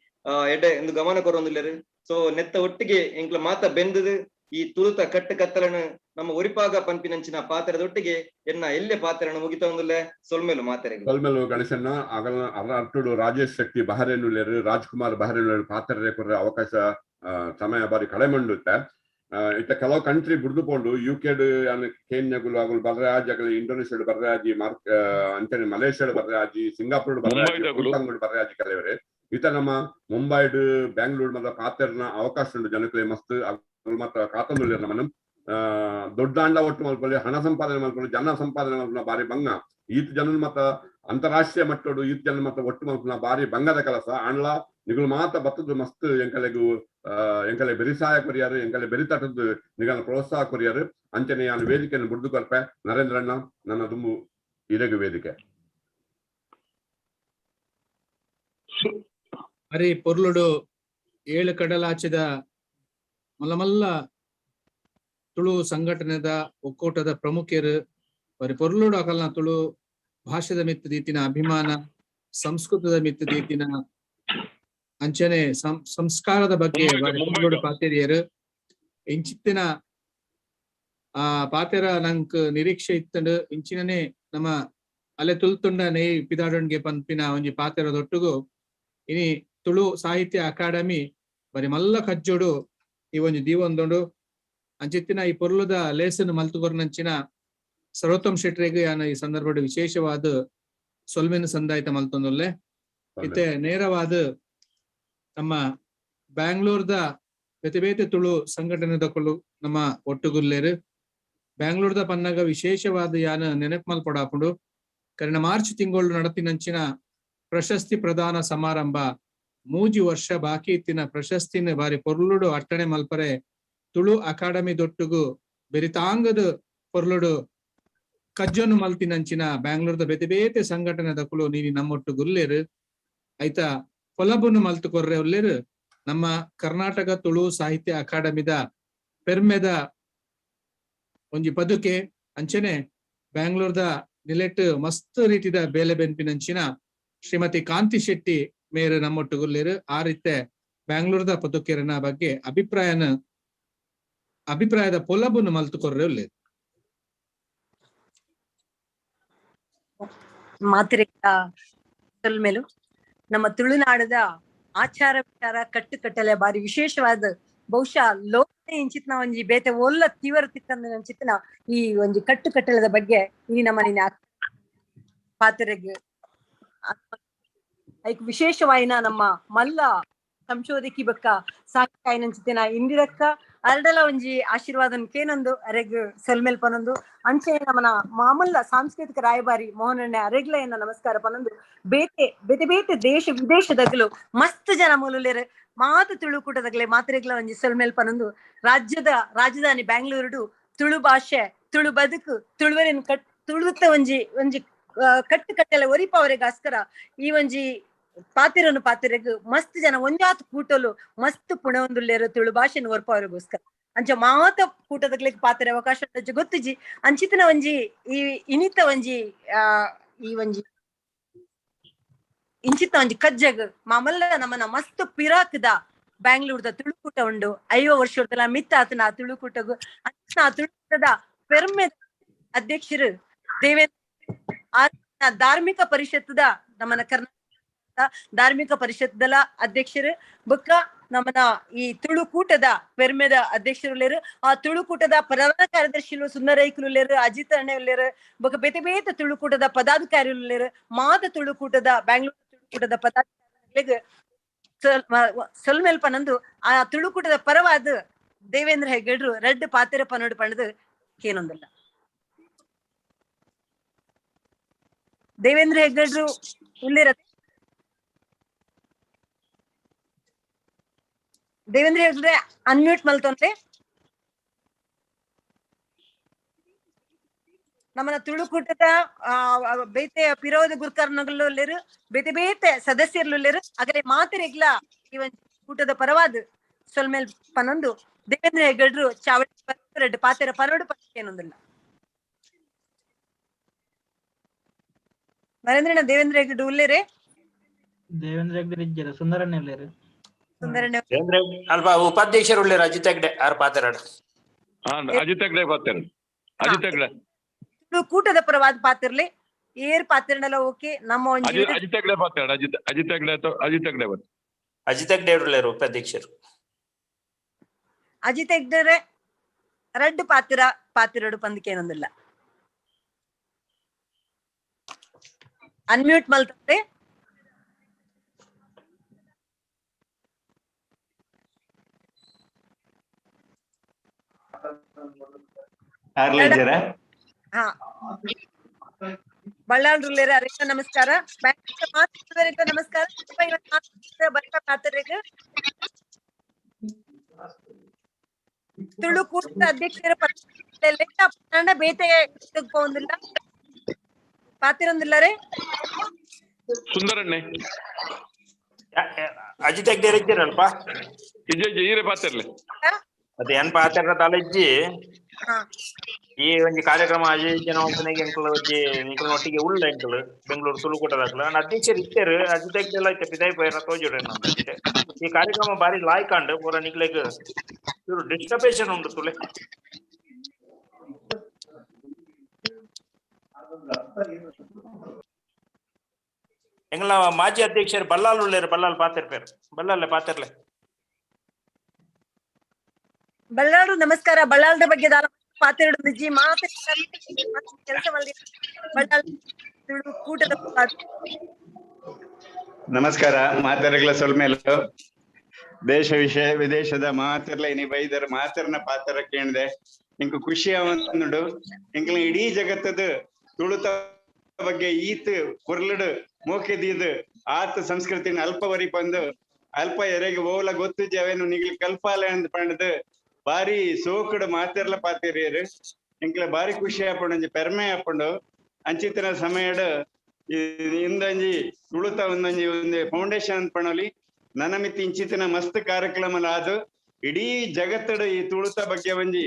ಎಡೆ ಎಂದು ಗಮನ ಕೊರೊಂದುಲ್ಲೆರ್. ಸೊ ನೆತ್ತ ಒಟ್ಟಿಗೆ ಎಂಕ್ಲ ಮಾತ ಬೆಂದದು ಈ ತುಳುತ ಕಟ್ಟು ಕತ್ತಲನ್ನು ನಮ್ಮ ಒರಿಪಾಗ ಪನ್ಪಿನಂಚಿನ ಪಾತ್ರದೊಟ್ಟಿಗೆ ಎನ್ನ ಎಲ್ಲೆ ಪಾತ್ರನ ಮುಗಿತೊಂದುಲ್ಲೆ. ಸೊಲ್ಮೆಲು ಮಾತೆರೆಗ್ ಸೊಲ್ಮೆಲು ಗಣೇಶನ್ನ. ಅಗಲ ಅರ್ರ ರಾಜೇಶ್ ಶೆಟ್ಟಿ ಬಹರೇನುಲ್ಲೆರ್, ರಾಜ್ಕುಮಾರ್ ಬಹರೇನುಲ್ಲೆರ್ ಪಾತ್ರ ಕೊರ್ರೆ ಅವಕಾಶ ಸಮಯ ಬಾರಿ ಕಡಿಮೆ ಉಂಡುತ್ತೆ. ಇತ್ತ ಕೆಲವು ಕಂಟ್ರಿ ಬುಡ್ದು ಪೋಂಡು ಯುಕೆಡ್ ಕೇನ್ಯಗುಲು ಅಗುಲು ಬರ್ರೆ ಆಜಿ, ಇಂಡೋನೇಷ್ಯಾಡ್ ಬರ್ರೆ ಆಜಿ, ಮಾರ್ಕ್ ಅಂಚನೆ ಮಲೇಷ್ಯಾಡ್ ಬರ್ರೆ ಆಜಿ, ಸಿಂಗಾಪುರ್ ಬರ್ರೆ ಆಜಿ, ಹಾಂಗ್ಕಾಂಗ್ ಬರ್ರೆ ಆಜಿ ಕೆಲವರೆ. ಇತ್ತ ನಮ್ಮ ಮುಂಬೈಡ್ ಬ್ಯಾಂಗ್ಳೂರ್ ಮಾತ್ರ ಪಾತ್ರನ ಅವಕಾಶ ಉಂಡು ಜನಕ್ಲೆ ಮಸ್ತ್ ಅಗುಲು ಮಾತ್ರ ಕಾತೊಂದುಲ್ಲೆರ್. ನಮ್ಮನ್ನು ದೊಡ್ಡ ಅಂಡ ಒಟ್ಟು ಮಲ್ಪೊಲಿ, ಹಣ ಸಂಪಾದನೆ ಮಲ್ಪೊಲಿ, ಜನ ಸಂಪಾದನೆ ಮಲ್ಪುನ ಬಾರಿ ಬಂಗ. ಈತ್ ಜನ ಮಾತ ಅಂತಾರಾಷ್ಟ್ರೀಯ ಮಟ್ಟೋಡು ಈತ್ ಜನ ಮಾತ ಒಟ್ಟು ಮಲ್ಪುನ ಬಾರಿ ಬಂಗದ ಕೆಲಸ. ಆಂಡ್ಲ ನಿಗುಲು ಮಾತ ಬತ್ತದ ಮಸ್ತ್ ಎಂಕಲೆಗು ಎಂಕಲೆ ಬೆರಿಸಾಯ ಕೊರಿಯಾರು, ಎಂಕಲೆ ಬೆರಿತಟದ್ದು ನಿಗಲ ಪ್ರೋತ್ಸಾಹ ಕೊರಿಯಾರು. ಅಂಚನೆ ಯಾನ್ ವೇದಿಕೆಯನ್ನು ಬುಡ್ದು ಕೊರ್ಪೆ. ನರೇಂದ್ರಣ್ಣ ನನ್ನ ದುಂಬು ಇರೆಗು ವೇದಿಕೆ. ಅರಿ ಪೊರ್ಲುಡು ಏಳು ಕಡಲಾಚದ ಮಲ್ಲ ತುಳು ಸಂಘಟನೆದ ಒಕ್ಕೂಟದ ಪ್ರಮುಖರು ಬರಿ ಪೊರ್ಲುಡು ಅಕಲ್ನ ತುಳು ಭಾಷೆದ ಮಿತ್ತು ದೀತಿನ ಅಭಿಮಾನ, ಸಂಸ್ಕೃತದ ಮಿತ್ತು ದೀತಿನ ಅಂಚನೆ ಸಂಸ್ಕಾರದ ಬಗ್ಗೆ ಪೊರ್ಲುಡು ಪಾತೆರಿಯರು. ಇಂಚಿತ್ತಿನ ಆ ಪಾತೆರ ನಂಕ್ ನಿರೀಕ್ಷೆ ಇತ್ತಂಡು. ಇಂಚಿನನೆ ನಮ್ಮ ಅಲೆ ತುಲ್ತುಂಡ ನೇಯ್ ಪಿದಾಡೊಂಡ್ಗೆ ಪನ್ಪಿನ ಒಂಜಿ ಪಾತೆರದೊಟ್ಟುಗು ಇನಿ ತುಳು ಸಾಹಿತ್ಯ ಅಕಾಡೆಮಿ ಬರಿ ಮಲ್ಲ ಕಜ್ಜೋಡು ಈ ಒಂಜಿ ದೀವೊಂದುಂಡು. ಅಂಚಿತ್ತಿನ ಈ ಪೊರ್ಲುದ ಲೇಸನ್ನು ಮಲ್ತುಕೊರ್ನಂಚಿನ ಸರ್ವೋತ್ತಮ್ ಶೆಟ್ರೆಗ್ ಯಾನ ಈ ಸಂದರ್ಭಡ್ ವಿಶೇಷವಾದ ಸೊಲ್ಮೆನ್ ಸಂದಾಯ್ತ ಮಲ್ತೊಂದುಲ್ಲೆ. ಇತ್ತೆ ನೇರವಾದ ನಮ್ಮ ಬ್ಯಾಂಗ್ಳೂರ್ದ ಬೇತೆ ಬೇತೆ ತುಳು ಸಂಘಟನೆದಕುಲು ನಮ್ಮ ಒಟ್ಟುಗುಲ್ಲೇರು. ಬ್ಯಾಂಗ್ಳೂರ್ದ ಪನ್ನಗ ವಿಶೇಷವಾದ ಯಾನ ನೆನಪು ಮಲ್ಪೊಡಾಪುಂಡು. ಕರಿನ ಮಾರ್ಚ್ ತಿಂಗಳು ನಡತಿನಂಚಿನ ಪ್ರಶಸ್ತಿ ಪ್ರದಾನ ಸಮಾರಂಭ 3 ವರ್ಷ ಬಾಕಿ ಇತ್ತಿನ ಪ್ರಶಸ್ತಿನ ಬಾರಿ ಪೊರ್ಲುಡು ಅಟ್ಟಣೆ ಮಲ್ಪರೆ ತುಳು ಅಕಾಡೆಮಿ ದೊಟ್ಟುಗು ಬೆರಿತಾಂಗದ ಪೊರ್ಲುಡು ಕಜ್ಜೊನು ಮಲ್ತಿನಂಚಿನ ಬ್ಯಾಂಗ್ಳೂರ್ದ ಬೇತೆ ಬೇತೆ ಸಂಘಟನೆದಕುಲು ನೀನಿ ನಮ್ಮೊಟ್ಟುಗುಲ್ಲೇರು. ಆಯ್ತಾ ಕೊಲಬನ್ನು ಮಲ್ತು ಕೊರ್ರೆ ಉಲ್ಲೇರು. ನಮ್ಮ ಕರ್ನಾಟಕ ತುಳು ಸಾಹಿತ್ಯ ಅಕಾಡೆಮಿದ ಪೆರ್ಮೆದ ಒಂಜಿ ಪದುಕೆ ಅಂಚನೆ ಬ್ಯಾಂಗ್ಳೂರ್ದ ನಿಲೆಟ್ ಮಸ್ತ್ ರೀತಿದ ಬೇಲೆ ಬೆನ್ಪಿನಂಚಿನ ಶ್ರೀಮತಿ ಕಾಂತಿ ಶೆಟ್ಟಿ ಮೇರು ನಮ್ಮೊಟ್ಟುಗುಲ್ಲೇರು. ಆ ರೀತಿ ಬ್ಯಾಂಗ್ಳೂರ್ದ ಪದುಕೆರನ ಬಗ್ಗೆ ಅಭಿಪ್ರಾಯದ ಪೊಲಬನ್ನು ಮಲ್ತು ಕೊರ್ರೆ ಉಲ್ಲೇರು. ಮಾತಿರಿಕ ಸೊಲ್ಮೆಲು. ನಮ್ಮ ತುಳುನಾಡದ ಆಚಾರ ವಿಚಾರ ಕಟ್ಟುಕಟ್ಟಲೆ ಬಾರಿ ವಿಶೇಷವಾದ ಬಹುಶಃ ಲೋಕ ಇಂಚಿತ್ನ ಒಂಜಿ ಬೇತೆ ಒಲ್ಲ ತೀವ್ರ ತಿಕ್ಕಂದ ಅಂಚಿತ್ನ ಈ ಒಂಜಿ ಕಟ್ಟುಕಟ್ಟಲದ ಬಗ್ಗೆ ಇನಿ ನಮ್ಮ ನಿನ್ನ ಪಾತ್ರೆಗೆ ಐಕ್ ವಿಶೇಷವಾಯಿನ ನಮ್ಮ ಮಲ್ಲ ಸಂಶೋಧಕಿ ಬಕ್ಕ ಸಾಕಾಯಿನಂಚಿತ್ತಿನ ಇಂದಿರಕ್ಕ ಅರಡಲ ಒಂಜಿ ಆಶೀರ್ವಾದನ್ ಕೇನೊಂದು ಅರೆಗ್ ಸೊಲ್ಮೆಲ್ ಪನೊಂದು ಅಂಚೆ ನಮನ ಮಾಮಲ್ಲ ಸಾಂಸ್ಕೃತಿಕ ರಾಯಭಾರಿ ಮೋಹನಣ್ಣ ಅರೆಗ್ಲ ಎನ್ನ ನಮಸ್ಕಾರ ಪನೊಂದು ಬೇತೆ ಬೇತೆ ಬೇತೆ ದೇಶ ವಿದೇಶದಗಲು ಮಸ್ತ್ ಜನ ಮೂಲುಲೇರು ಮಾತು ತುಳು ಕೂಟದಗಲೆ ಮಾತ್ರೆಗ್ಲ ಒಂಜಿ ಸೊಲ್ಮೆಲ್ ಪನೊಂದು ರಾಜ್ಯದ ರಾಜಧಾನಿ ಬ್ಯಾಂಗ್ಳೂರುಡು ತುಳು ಭಾಷೆ ತುಳು ಬದುಕು ತುಳುವರಿನ ತುಳುತ್ತ ಒಂಜಿ ಒಂಜಿ ಕಟ್ಟು ಕಟ್ಟೆಲ್ಲ ಒರಿಪವರೆಗೋಸ್ಕರ ಈ ಒಂಜಿ ಪಾತಿರನು ಪಾತಿರೆಗ್ ಮಸ್ತ್ ಜನ ಒಂಜಾತ್ ಕೂಟಲು ಮಸ್ತ್ ಪುಣೆ ತುಳು ಭಾಷೆನ ಒರ್ಪವರೆಗೋಸ್ಕರ ಅಂಚ ಮಾತ ಕೂಟದಗ್ಲಿಗ್ ಪಾತಿರ ಅವಕಾಶ ಗೊತ್ತುಜಿ ಅಂಚಿತನ ಒಂಜಿ ಈ ಇನಿತ ಒಂಜಿ ಈ ಒಂಜಿ ಇಂಚಿತ ಒಂಜಿ ಕಜ್ಜಗ್ ಮಾಮಲ್ಲ ನಮ್ಮನ ಮಸ್ತ್ ಪಿರಾಕ್ದ ಬ್ಯಾಂಗ್ಳೂರ್ದ ತುಳುಕೂಟ ಉಂಡು 50 ವರ್ಷದಲ್ಲ ಮಿತ್ತ ಆತನ ಆ ತುಳುಕೂಟಗು ಆ ತುಳುಕೂಟದ ಪೆರ್ಮೆ ಅಧ್ಯಕ್ಷರು ದೇವೇಂದ್ರ ಧಾರ್ಮಿಕ ಪರಿಷತ್ತದ ನಮ್ಮನ ಕರ್ನಾಟಕ ಧಾರ್ಮಿಕ ಪರಿಷತ್ತದ ಅಧ್ಯಕ್ಷರು ಬೊಕ್ಕ ನಮ್ಮನ ಈ ತುಳುಕೂಟದ ಪೆರ್ಮೆದ ಅಧ್ಯಕ್ಷರುಲೇರು ಆ ತುಳುಕೂಟದ ಪ್ರಧಾನ ಕಾರ್ಯದರ್ಶಿಲು ಸುಂದರೈಕುಲೇರು ಅಜಿತ್ ಅಣ್ಣೆಯುಲ್ಲೇರು ಬೊಕ್ಕ ಬೇತೆ ಬೇತೆ ತುಳುಕೂಟದ ಪದಾಧಿಕಾರಿಯುಲ್ಲೇರು ಮಾತ ತುಳುಕೂಟದ ಬ್ಯಾಂಗ್ಳೂರ್ ತುಳುಕೂಟದ ಪದಾಧಿಕಾರಿಗಳಿಗೆ ಸೊಲ್ಮೆಲ್ ಪನಂದು ಆ ತುಳುಕೂಟದ ಪರವಾದ ದೇವೇಂದ್ರ ಹೆಗ್ಗಡ್ರು ರೆಡ್ ಪಾತಿರ ಪನೋಡು ಪಣದು ಕೇನೊಂದಿಲ್ಲ. ದೇವೇಂದ್ರ ಹೆಗ್ಗಡ್ರು ಉಲ್ಲೇರ? Devendra ಹೆಗ್ಡೆ ಅನ್ಮ್ಯೂಟ್ ಮಲ್ತೊಂತೆ. ನಮ್ಮನ ತುಳುಕೂಟದ ಬೇತೆ ಪಿರೋಧ ಗುರ್ಕರ್ನಗಲ್ಲುಲ್ಲೇರು, ಬೇತೆ ಬೇತೆ ಸದಸ್ಯರ್ಲುಲ್ಲೇರು, ಅಗಲೆ ಮಾತೆರೆಗ್ಲ ಈ ಒಂಜಿ ಕೂಟದ ಪರವಾದ ಸೊಲ್ಮೇಲ್ ಪನೊಂದು ದೇವೇಂದ್ರ ಹೆಗಡ್ರು ಚಾವಡಿ ರೆಡ್ಡಿ ಪಾತೆರ ಪನೋಡು ಪನೊಂದಿಲ್ಲ. ನರೇಂದ್ರಣ್ಣ ದೇವೇಂದ್ರ ಹೆಗಡೆ ಉಲ್ಲೇರೆ? ದೇವೇಂದ್ರ ಹೆಗ್ಡೆ ಇಜ್ಜೆರ್, ಸುಂದರಣ್ಣ ಉಲ್ಲೇರು. ಸುಂದರಣ್ಣ ದೇವೇಂದ್ರ ಅಲ್ಪ ಉಪಾಧ್ಯಕ್ಷರು ಉಲ್ಲೇರು, ಅಜಿತ್ ಹೆಗ್ಡೆ ಆರ್ ಪಾತೆರಡು. ಅಜಿತ್ ಹೆಗ್ಡೆ ಪಾತೆರ, ಅಜಿತ್ ಹೆಗ್ಡೆ ಕೂಟದ ಪರವಾದ ಪಾತಿರ್ಲಿ, ಏರ್ ಪಾತಿರ್ನಲ್ಲ ಓಕೆ. ನಮ್ಮ ಒಂಜಿ ಅಜಿತ್ ಹೆಗ್ಡೆ ಪಾತೆರಡು, ಅಜಿತ್ ಅಜಿತ್ ಹೆಗ್ಡೆ ಅಜಿತ್ ಹೆಗ್ಡೆ ಬರ್ತಾರೆ. ಅಜಿತ್ ಹೆಗ್ಡೆ ಉಲ್ಲೇರು ಉಪಾಧ್ಯಕ್ಷರು. ಅಜಿತ್ ಹೆಗ್ಡೆ ರಡ್ಡು ಪಾತಿರ ಪಾತಿರಡು ಪಂದಕ್ಕೆ ಏನೊಂದಿಲ್ಲ. ಅನ್ಮ್ಯೂಟ್ ಮಲ್ತಂತೆ. ಹಾ, ಬಳ್ಳಾಳ್ರುಲ್ಲೇರ ಅರೇಕ ನಮಸ್ಕಾರ, ನಮಸ್ಕಾರ. ತುಳು ಕೂಟದ ಅಧ್ಯಕ್ಷರ ಬೇತೆ ಪೋಂದಿಲ್ಲ ಪಾತಿರೊಂದಿಲ್ಲರೇ. ಸುಂದರಣ್ಣೆ ಅಜಿತ್ ಹೆಗ್ಡೆ ಇಜ್ಜೆರಲ್ಪ? ಇಜ್ಜೆ ಈರೆ ಪಾತಿರ್ಲೆ. ಅದೇ ಏನ್ ಪಾತೆರ ತಲೆಜ್ಜಿ ಈ ಒಂಜಿ ಕಾರ್ಯಕ್ರಮ ಆಯೋಜನೆ ಮಲ್ಪುನೆಗ್ ಎಂಕುಲು ಒಂಜಿ ನಿಕಲ್ನ ಒಟ್ಟಿಗೆ ಉಲ್ಲ ಎಂಕುಲು ಬೆಂಗಳೂರು ತುಳುಕೂಟದಕುಲು. ಆಂಡ ಅಧ್ಯಕ್ಷರು ಇತ್ತೆರ್, ಅಜಿತ್ ಹೆಗ್ಡೆ ಎಲ್ಲ ಇತ್ತೆ ಪಿದಾಯಿ ಪೋಯೆರ ತೋಜೊಡು ನಮ್ಗೆ. ಈ ಕಾರ್ಯಕ್ರಮ ಬಾರಿ ಲಾಯ್ಕ್ ಪೂರ ನಿಕ್ಲೆಗ್ ಚೂರು ಡಿಸ್ಟರ್ಬೇಷನ್ ಉಂಡು ತುಲೆ. ಎಂಗ್ಲ ಮಾಜಿ ಅಧ್ಯಕ್ಷರು ಬಲ್ಲಾಲ್ ಉಲ್ಲೇರು, ಬಲ್ಲಾಲ್ ಪಾತೆರ್ಪೇರು, ಬಲ್ಲಾಲೆ ಪಾತೆರ್ಲೆ. ಬಲ್ಲಾಳು ನಮಸ್ಕಾರ. ಬಲ್ಲಾಳದ ಬಗ್ಗೆ ದಾಲ ಪಾತೆರಡು ನಿಜಿ ಮಾತೆ ಕೆಲಸ ಬಲ್ಲಾಳ್ ತುಳು ಕೂಟದ ನಮಸ್ಕಾರ. ಮಾತೆರಗ್ಲ ಸೊಲ್ಮೇಲು ದೇಶ ವಿಷಯ ವಿದೇಶದ ಮಾತೆರ್ಲ ಇನಿ ಬೈದರ್ ಮಾತೆರ್ನ ಪಾತ್ರ ಕೇಳ್ದೆ ಇಂಕು ಖುಷಿ ಆವಂದುಂಡು. ಇಂಕ್ಲ ಇಡೀ ಜಗತ್ತದ ತುಳುತ ಬಗ್ಗೆ ಈತ್ ಕೊರ್ಲುಡು ಮೋಕೆದೀದ್ ಆತ ಸಂಸ್ಕೃತಿನ ಅಲ್ಪ ವರಿ ಬಂದು ಅಲ್ಪ ಎರೆಗೆ ಓಲ ಗೊತ್ತು ಜವೇನು ನಿಗ್ಲಿ ಕಲ್ಪಾಲೆ ಅಂದ್ ಪಂಡದು ಬಾರಿ ಸೋಕುಡು ಮಾತೆರ್ಲ ಪಾತೆರಿಯರು. ಇಂಕ್ಲ ಬಾರಿ ಖುಷಿ ಆಪುಂಡು, ಒಂಜಿ ಪೆರ್ಮೆ ಆಪುಂಡು. ಅಂಚಿತ್ತಿನ ಸಮಯಡ್ ಇಂದಂಜಿ ತುಳುತ ಒಂದೊಂಜಿ ಒಂದು ಫೌಂಡೇಶನ್ ಪಣಲಿ ನನ್ನ ಮಿತಿ ಇಂಚಿತ್ತಿನ ಮಸ್ತ್ ಕಾರ್ಯಕ್ರಮ ಆದು ಇಡೀ ಜಗತ್ತಡು ಈ ತುಳುತ ಬಗ್ಗೆ ಒಂಜಿ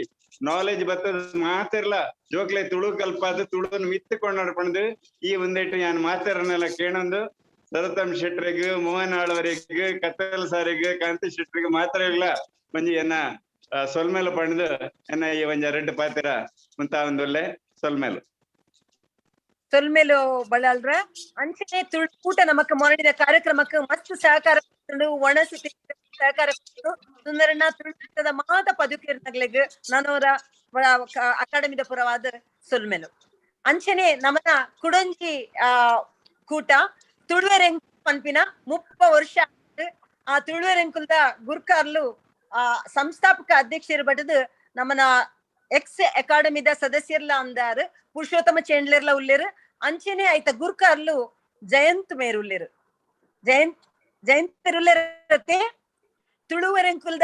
ನಾಲೆಜ್ ಬತ್ತದ ಮಾತೆರ್ಲ ಜೋಕ್ಲೆ ತುಳು ಕಲ್ಪಾದು ತುಳುವನ್ನು ಮಿತ್ತು ಕೊಂಡಾಡ್ಪಣದು ಈ ಒಂದೇಟು ಯಾನ್ ಮಾತೆರನ್ನೆಲ್ಲ ಕೇಣೊಂದು ಸರತಮ್ ಶೆಟ್ರಿಗ್, ಮೋಹನ್ ಆಳ್ವರಿಗ್, ಕತ್ತಲ್ ಸಾರಿಗ್, ಕಾಂತಿ ಶೆಟ್ರಿಗ್ ಮಾತ್ರ ಇಲ್ಲ ಒಂಜಿ ಎನ್ನ ಸೊಲ್ಮೇಲು ಪಂಡ್ದು ಎನ್ನ ಈ ಒಂಜಿ ರೆಡ್ ಪಾತಿರ ಮುಂತ ಒಂದುಲ್ಲೆ ಸೊಲ್ಮೇಲು ಸೊಲ್ಮೇಲು ಬಳ್ಳಾಲ್ರ. ಅಂಚನೆ ತುಳುಕೂಟ ನಮಕ್ ಮೊರಣಿದ ಕಾರ್ಯಕ್ರಮಕ್ಕೆ ಮಸ್ತ್ ಸಹಕಾರ ಒಣಸು ಸಹಕಾರ ಸುಂದರಣ್ಣ ತುಳುಕೂಟದ ಮಾತ ಪದುಕೀರ್ನಗ್ಲೆಗ್ ನಾನವರ ಅಕಾಡೆಮಿದ ಪುರವಾದ ಸೊಲ್ಮೇಲು. ಅಂಚನೆ ನಮನ ಕುಡಂಜಿ ಕೂಟ ತುಳುವೆರೆಂಕು ಪನ್ಪಿನ 30 ವರ್ಷ ಆ ತುಳುವೆರೆಂಕುಲ್ದ ಗುರ್ಕಾರ್ಲು ಆ ಸಂಸ್ಥಾಪಕ ಅಧ್ಯಕ್ಷರು ಬಟದು ನಮ್ಮನ ಎಕ್ಸ್ ಅಕಾಡೆಮಿದ ಸದಸ್ಯರ್ಲ ಅಂದಾರು ಪುರುಷೋತ್ತಮ ಚೇಂಡ್ಲರ್ಲ ಉಲ್ಲೇರು. ಅಂಚನೆ ಆಯ್ತ ಗುರ್ಕಾರ್ಲು ಜಯಂತ್ ಮೇರುಲ್ಲೇರು, ಜಯಂತ್ ಜಯಂತರುಲ್ಲೇರತೆ ತುಳುವೆರೆಂಕುಲ್ದ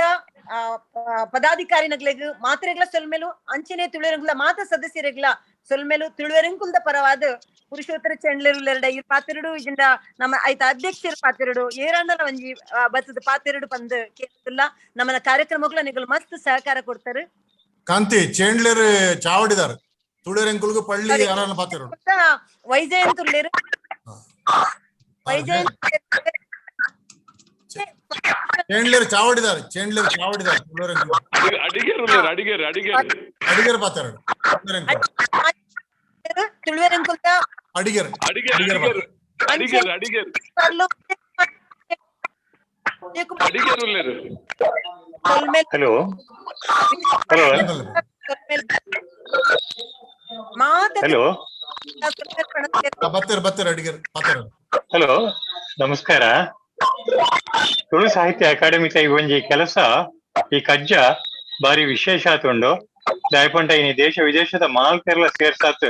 ಪದಾಧಿಕಾರಿನಗ್ಲೆಗ್ ಮಾತ್ರೆಗ್ಲ ಸೊಲ್ಮೇಲು. ಅಂಚನೆ ತುಳುವೆರೆಂಕುಲ್ದ ಮಾತ ಸದಸ್ಯರೆಗ್ಲ ಸೊಲ್ಮೇಲು. ತುಳುವೆರೆಂಕುಲ್ದ ಪರವಾದ ಪುರುಷೋತ್ತರ ಚಂಡ್ಲರುಲ್ಲೆರಡ ಈ ಪಾತೆರಡು ಇಜಿಂಡ ನಮ್ಮ ಆಯ್ತ ಅಧ್ಯಕ್ಷರ ಪಾತೆರಡು ಏರಾಂಡಲ ಒಂಜಿ ಬತ್ತದ ಪಾತೆರಡು ಪಂದ್ ಕೇಳಿಲ್ಲ. ನಮ್ಮನ ಕಾರ್ಯಕ್ರಮಗಳು ನಿಗಳು ಮಸ್ತ್ ಸಹಕಾರ ಕೊಡ್ತಾರೆ. ಕಾಂತಿ ಚೇಂಡ್ಲರ್ ಚಾವಡಿದಾರ್ ತುಳುವೆರೆಂಕುಲ್ಗು ಪಳ್ಳಿ ಯಾರನ್ನ ಪಾತೆರಡು ವೈಜಯಂತ್ ಉಲ್ಲೇರು, ವೈಜಯಂತ್ ಚೇಂಡ್ಲರ್ ಚಾವಡಿದಾರ್, ಚೇಂಡ್ಲರ್ ಚಾವಡಿದಾರ್ ತುಳುವೆರೆಂಕುಲು ಅಡಿಗೇರು ಉಲ್ಲೇರು, ಅಡಿಗೇರು ಅಡಿಗೇರು ಅಡಿಗೇರು ಪಾತೆರಡು ತುಳುವೆರೆಂಕುಲ್ದ ಅಡಿಗೇರು ಅಡಿಗೇರು ಅಡಿಗೇರು ಅಡಿಗೇರು ಅಡಿಗೇರು ಉಲ್ಲೇರು. ಹಲೋ hello hello ಬತ್ತೇರು ಬತ್ತೇರು ಅಡಿಗೇರು ಪಾತೆರಡು. ಹಲೋ ನಮಸ್ಕಾರ. ತುಳು ಸಾಹಿತ್ಯ ಅಕಾಡೆಮಿ ಈ ಒಂಜಿ ಕೆಲಸ ಈ ಕಜ್ಜ ಬಾರಿ ವಿಶೇಷ ಆತುಂಡು. ದಾಯಪಂಡ ಇನಿ ದೇಶ ವಿದೇಶದ ಮಾಲ್ತೆರ್ಲ ಸೇರ್ಸಾತ್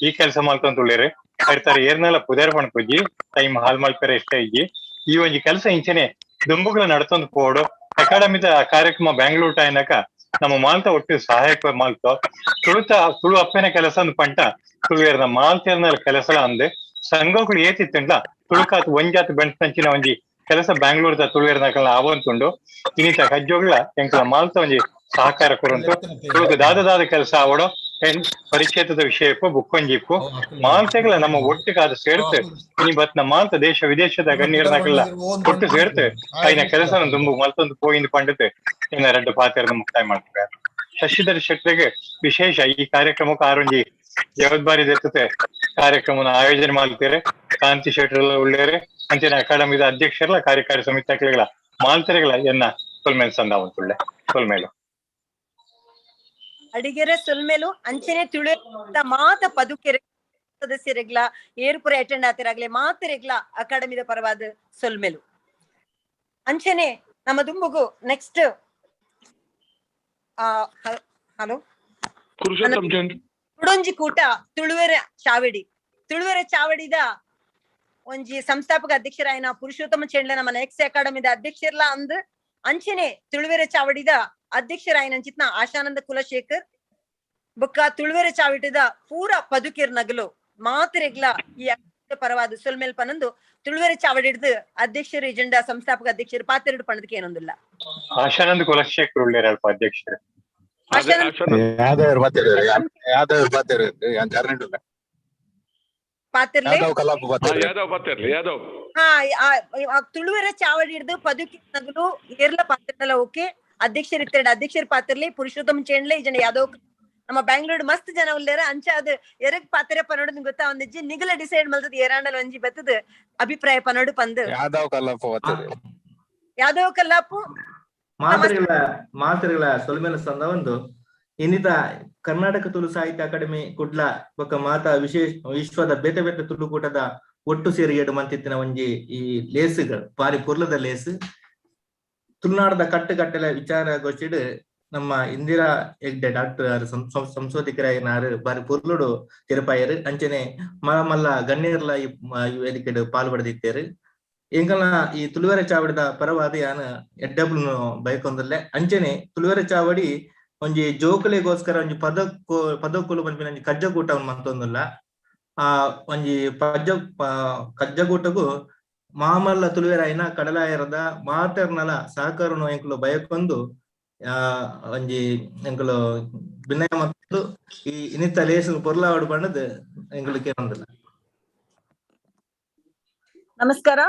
ಈ ಕೆಲಸ ಮಲ್ತೊಂದುಲ್ಲೆರ್. ಕಡ್ತಾರೆ ಏರ್ನೆಲ ಪುದರ್ ಪನ್ಪುಜಿ, ಟೈಮ್ ಹಾಲ್ ಮಲ್ಪೆರೆ ಇಷ್ಟ ಇಜ್ಜಿ. ಈ ಒಂಜಿ ಕೆಲಸ ಇಂಚನೆ ದುಂಬುಗಳ ನಡತೊಂದು ಪೋಡು. ಅಕಾಡೆಮಿದ ಕಾರ್ಯಕ್ರಮ ಬ್ಯಾಂಗ್ಳೂರ್ ಆಯ್ನಕ ನಮ್ಮ ಮಾಲ್ತ ಒಟ್ಟು ಸಹಾಯಕ ಮಾಲ್ತ ತುಳುತ ತುಳು ಅಪ್ಪನ ಕೆಲಸ ಅಂದ್ ಪಂಟ ತುಳುವೇರ್ನ ಮಾಲ್ತೇರ್ನ ಕೆಲಸಲ ಅಂದೆ ಸಂಘಗಳು ಏತಿತ್ತಂಡ ತುಳುಕಾತ್ ಒಂಜಾತ್ ಬೆಂಟ್ ಒಂಜಿ ಕೆಲಸ ಬ್ಯಾಂಗ್ಳೂರ್ದ ತುಳುವೇರ್ನ ಆವಂತುಂಡು. ಇನ್ನಿತ ಕಜ್ಜೋಗ್ಲ ಎಂಕಲ ಮಾಲ್ತ ಒಂಜಿ ಸಹಕಾರ ಕೊರುಂಟು. ತುಳುಕು ದಾದ ದಾದ ಕೆಲಸ ಆವಡೋ ಪರಿಚಯದ ವಿಷಯಕ್ಕೂ ಬುಕ್ಕೊಂಜಿಪ್ಪು ಮಾಲ್ತೆಗಳ ನಮ್ಮ ಒಟ್ಟಿಗಾದ ಸೇರ್ತು ಇನಿ ಬತ್ನ ಮಾಲ್ತ ದೇಶ ವಿದೇಶದ ಗಣ್ಯರ್ನಕಲ್ಲ ಒಟ್ಟು ಸೇರ್ತು ಐನ ಕೆಲಸ ದುಂಬು ಮಲ್ತೊಂದು ಪೋಯಿಂದು ಪಂಡಿತು ಇನ್ನ ಎರಡು ಪಾತ್ರನ ಮುಕ್ತಾಯ ಮಾಡ್ತಾರೆ. ಶಶಿಧರ್ ಶೆಟ್ಟರಿಗೆ ವಿಶೇಷ ಈ ಕಾರ್ಯಕ್ರಮಕ್ಕೆ ಆರೊಂಜಿ ಜವಾಬ್ದಾರಿ ದತ್ತತೆ ಕಾರ್ಯಕ್ರಮನ ಆಯೋಜನೆ ಮಾಡ್ತಾರೆ. ಕಾಂತಿ ಶೆಟ್ಟರೆಲ್ಲ ಉಳ್ಳೇರೆ ಅಂಚಿನ ಅಕಾಡೆಮಿದ ಅಧ್ಯಕ್ಷರಲ್ಲ ಕಾರ್ಯಕಾರಿ ಸಮಿತಿ ಮಾಲ್ತೆರೆಗಳ ಎನ್ನ ಸೊಲ್ಮೇಲ್ ಸಂದಾವಂತುಳ್ಳೆ ಸೊಲ್ಮೇಲು ಅಡಿಗೆರೆ ಸೊಲ್ಮೇಲು ಅಂಚನೆ ತುಳುವ ಮಾತ ಪದುಕೆರೆ ಸದಸ್ಯರೆಗ್ಲ ಏರ್ಪುರ ಅಟೆಂಡ್ ಆತಿರಾಗ್ಲೆ ಮಾತೆರೆಗ್ಲ ಅಕಾಡೆಮಿದ ಪರವಾದ ಸೊಲ್ಮೇಲು ಅಂಚನೆ ನಮ್ಮ ದುಂಬುಗು ನೆಕ್ಸ್ಟ್ ಹಲೋ ಕುಡೊಂಜಿ ಕೂಟ ತುಳುವೆರ ಚಾವಡಿ. ತುಳುವೆರ ಚಾವಡಿದ ಒಂಜಿ ಸಂಸ್ಥಾಪಕ ಅಧ್ಯಕ್ಷರಾಯನ ಪುರುಷೋತ್ತಮ ಚೆಂಡ್ಲ ನಮ್ಮ ನೆಕ್ಸ್ಟ್ ಅಕಾಡೆಮಿದ ಅಧ್ಯಕ್ಷರ್ಲ ಅಂದ್ ಅಂಚನೆ ತುಳುವೆರ ಚಾವಡಿದ ಅಧ್ಯಕ್ಷರಾಯನ ಚಿತ್ನ ಆಶಾನಂದ ಕುಲಶೇಖರ್ ಬೊಕ್ಕ ತುಳುವೆರ ಚಾವಡಿದ ಪೂರ ಪದುಕಿರ್ ನಗಲು ಮಾತೆರೆಗ್ಲ ಈ ಪರವಾದ ಸೊಲ್ಮೇಲ್ ಪನಂದು ತುಳುವೆರ ಚಾವಡಿಡ್ದು ಅಧ್ಯಕ್ಷರು ಎಜೆಂಡಾ ಸಂಸ್ಥಾಪಕ ಅಧ್ಯಕ್ಷರು ಪಾತೆರಡು ಪಣದಕ್ಕೆ ಏನೊಂದಿಲ್ಲ. ಆಶಾನಂದ ಕುಲಶೇಖರ್ ಉಳ್ಳೇರ ಅಲ್ಪ ಅಧ್ಯಕ್ಷರು. ತುಳುವೆರ ಚಾವಡಿ ಹಿಡ್ದು ಪದುಕಿ ನಗಲು ಏರ್ಲ ಪಾತ್ರಲ್ಲ ಓಕೆ ಅಧ್ಯಕ್ಷರು ಇತ್ತೆರಡು ಅಧ್ಯಕ್ಷರ ಪಾತ್ರಲಿ ಪುರುಷೋತ್ತಮ ಚೇಂಡ್ಲೆ ಈ ಜನ ಯಾದವ್ ನಮ್ಮ ಬ್ಯಾಂಗ್ಳೂರ್ ಮಸ್ತ್ ಜನ ಉಲ್ಲೇರ ಅಂಚ ಅದು ಎರಗ್ ಪಾತ್ರೆ ಪನೋಡು ಗೊತ್ತಾ ಒಂದಿಜ್ಜಿ ನಿಗಲ ಡಿಸೈಡ್ ಮಲ್ತದ ಏರಾಂಡಲ್ ಒಂಜಿ ಬತ್ತದ ಅಭಿಪ್ರಾಯ ಪನೋಡು ಪಂದು ಯಾದವ್ ಕಲ್ಲಾಪು ಯಾದವ್ ಕಲ್ಲಾಪು ಮಾತ್ರೆಗಳ ಮಾತ್ರೆಗಳ ಸೊಲ್ಮೇಲ ಸಂದ ಒಂದು ಇನ್ನಿತ ಕರ್ನಾಟಕ ತುಳು ಸಾಹಿತ್ಯ ಅಕಾಡೆಮಿ ಕುಡ್ಲ ಬೊಕ್ಕ ಮಾತಾ ವಿಶೇಷ ವಿಶ್ವದ ಬೇತೆ ಬೇತೆ ತುಳುಕೂಟದ ಒಟ್ಟು ಸೇರಿಗೆಡು ಮಂತಿತ್ತಿನ ಒಂಜಿ ಈ ಲೇಸುಗಳು ಬಾರಿ ಪೊರ್ಲದ ಲೇಸ್ ತುಳುನಾಡದ ಕಟ್ಟುಕಟ್ಟಲೆ ವಿಚಾರಗೋಷ್ಠಿಡ್ ನಮ್ಮ ಇಂದಿರಾ ಹೆಗ್ಡೆ ಡಾಕ್ಟರ್ ಸಂಶೋಧಕರಾಯಿನಾರು ಬಾರಿ ಪೊರ್ಲುಡು ತಿರುಪಾಯರು ಅಂಚನೆ ಮಲ್ಲ ಮಲ್ಲ ಗಣ್ಯರ್ಲ ಈ ವೇದಿಕೆಡ್ ಪಾಲು ಪಡೆದಿತ್ತೇರು. ಎಂಕಲ್ನ ಈ ತುಳುವೆರ ಚಾವಡಿದ ಪರವಾದ ಯಾನ್ ಎಡ್ಡಬ್ಲು ಬಯಕೊಂದಲ್ಲೆ ಅಂಚನೆ ತುಳುವೆರ ಚಾವಡಿ ಒಂಜಿ ಜೋಕುಲೆಗೋಸ್ಕರ ಒಂಜಿ ಪದಕ್ಕುಲು ಪನ್ಪಿನ ಒಂಜಿ ಕಜ್ಜಕೂಟ ಮಂತೊಂದುಲ್ಲ. ಆ ಒಂಜಿ ಪಜ್ಜ ಕಜ್ಜಕೂಟಗು ಮಾಮಲ್ಲ ತುಳುವೆರಾಯಿನ ಕಡಲಾಯರದ ಮಾತೆರ್ನಲ ಸಹಕಾರನು ಎಂಕುಲು ಬಯಕೊಂದು ಆ ಒಂಜಿ ಎಂಕುಲು ವಿನಯ ಮತ್ತು ಈ ಇನ್ನಿತ ಲೇಸು ಪೊರ್ಲಾವಡು ಬಣ್ಣದ ಎಂಕುಲು ಕೇಳೊಂದಿಲ್ಲ. ನಮಸ್ಕಾರ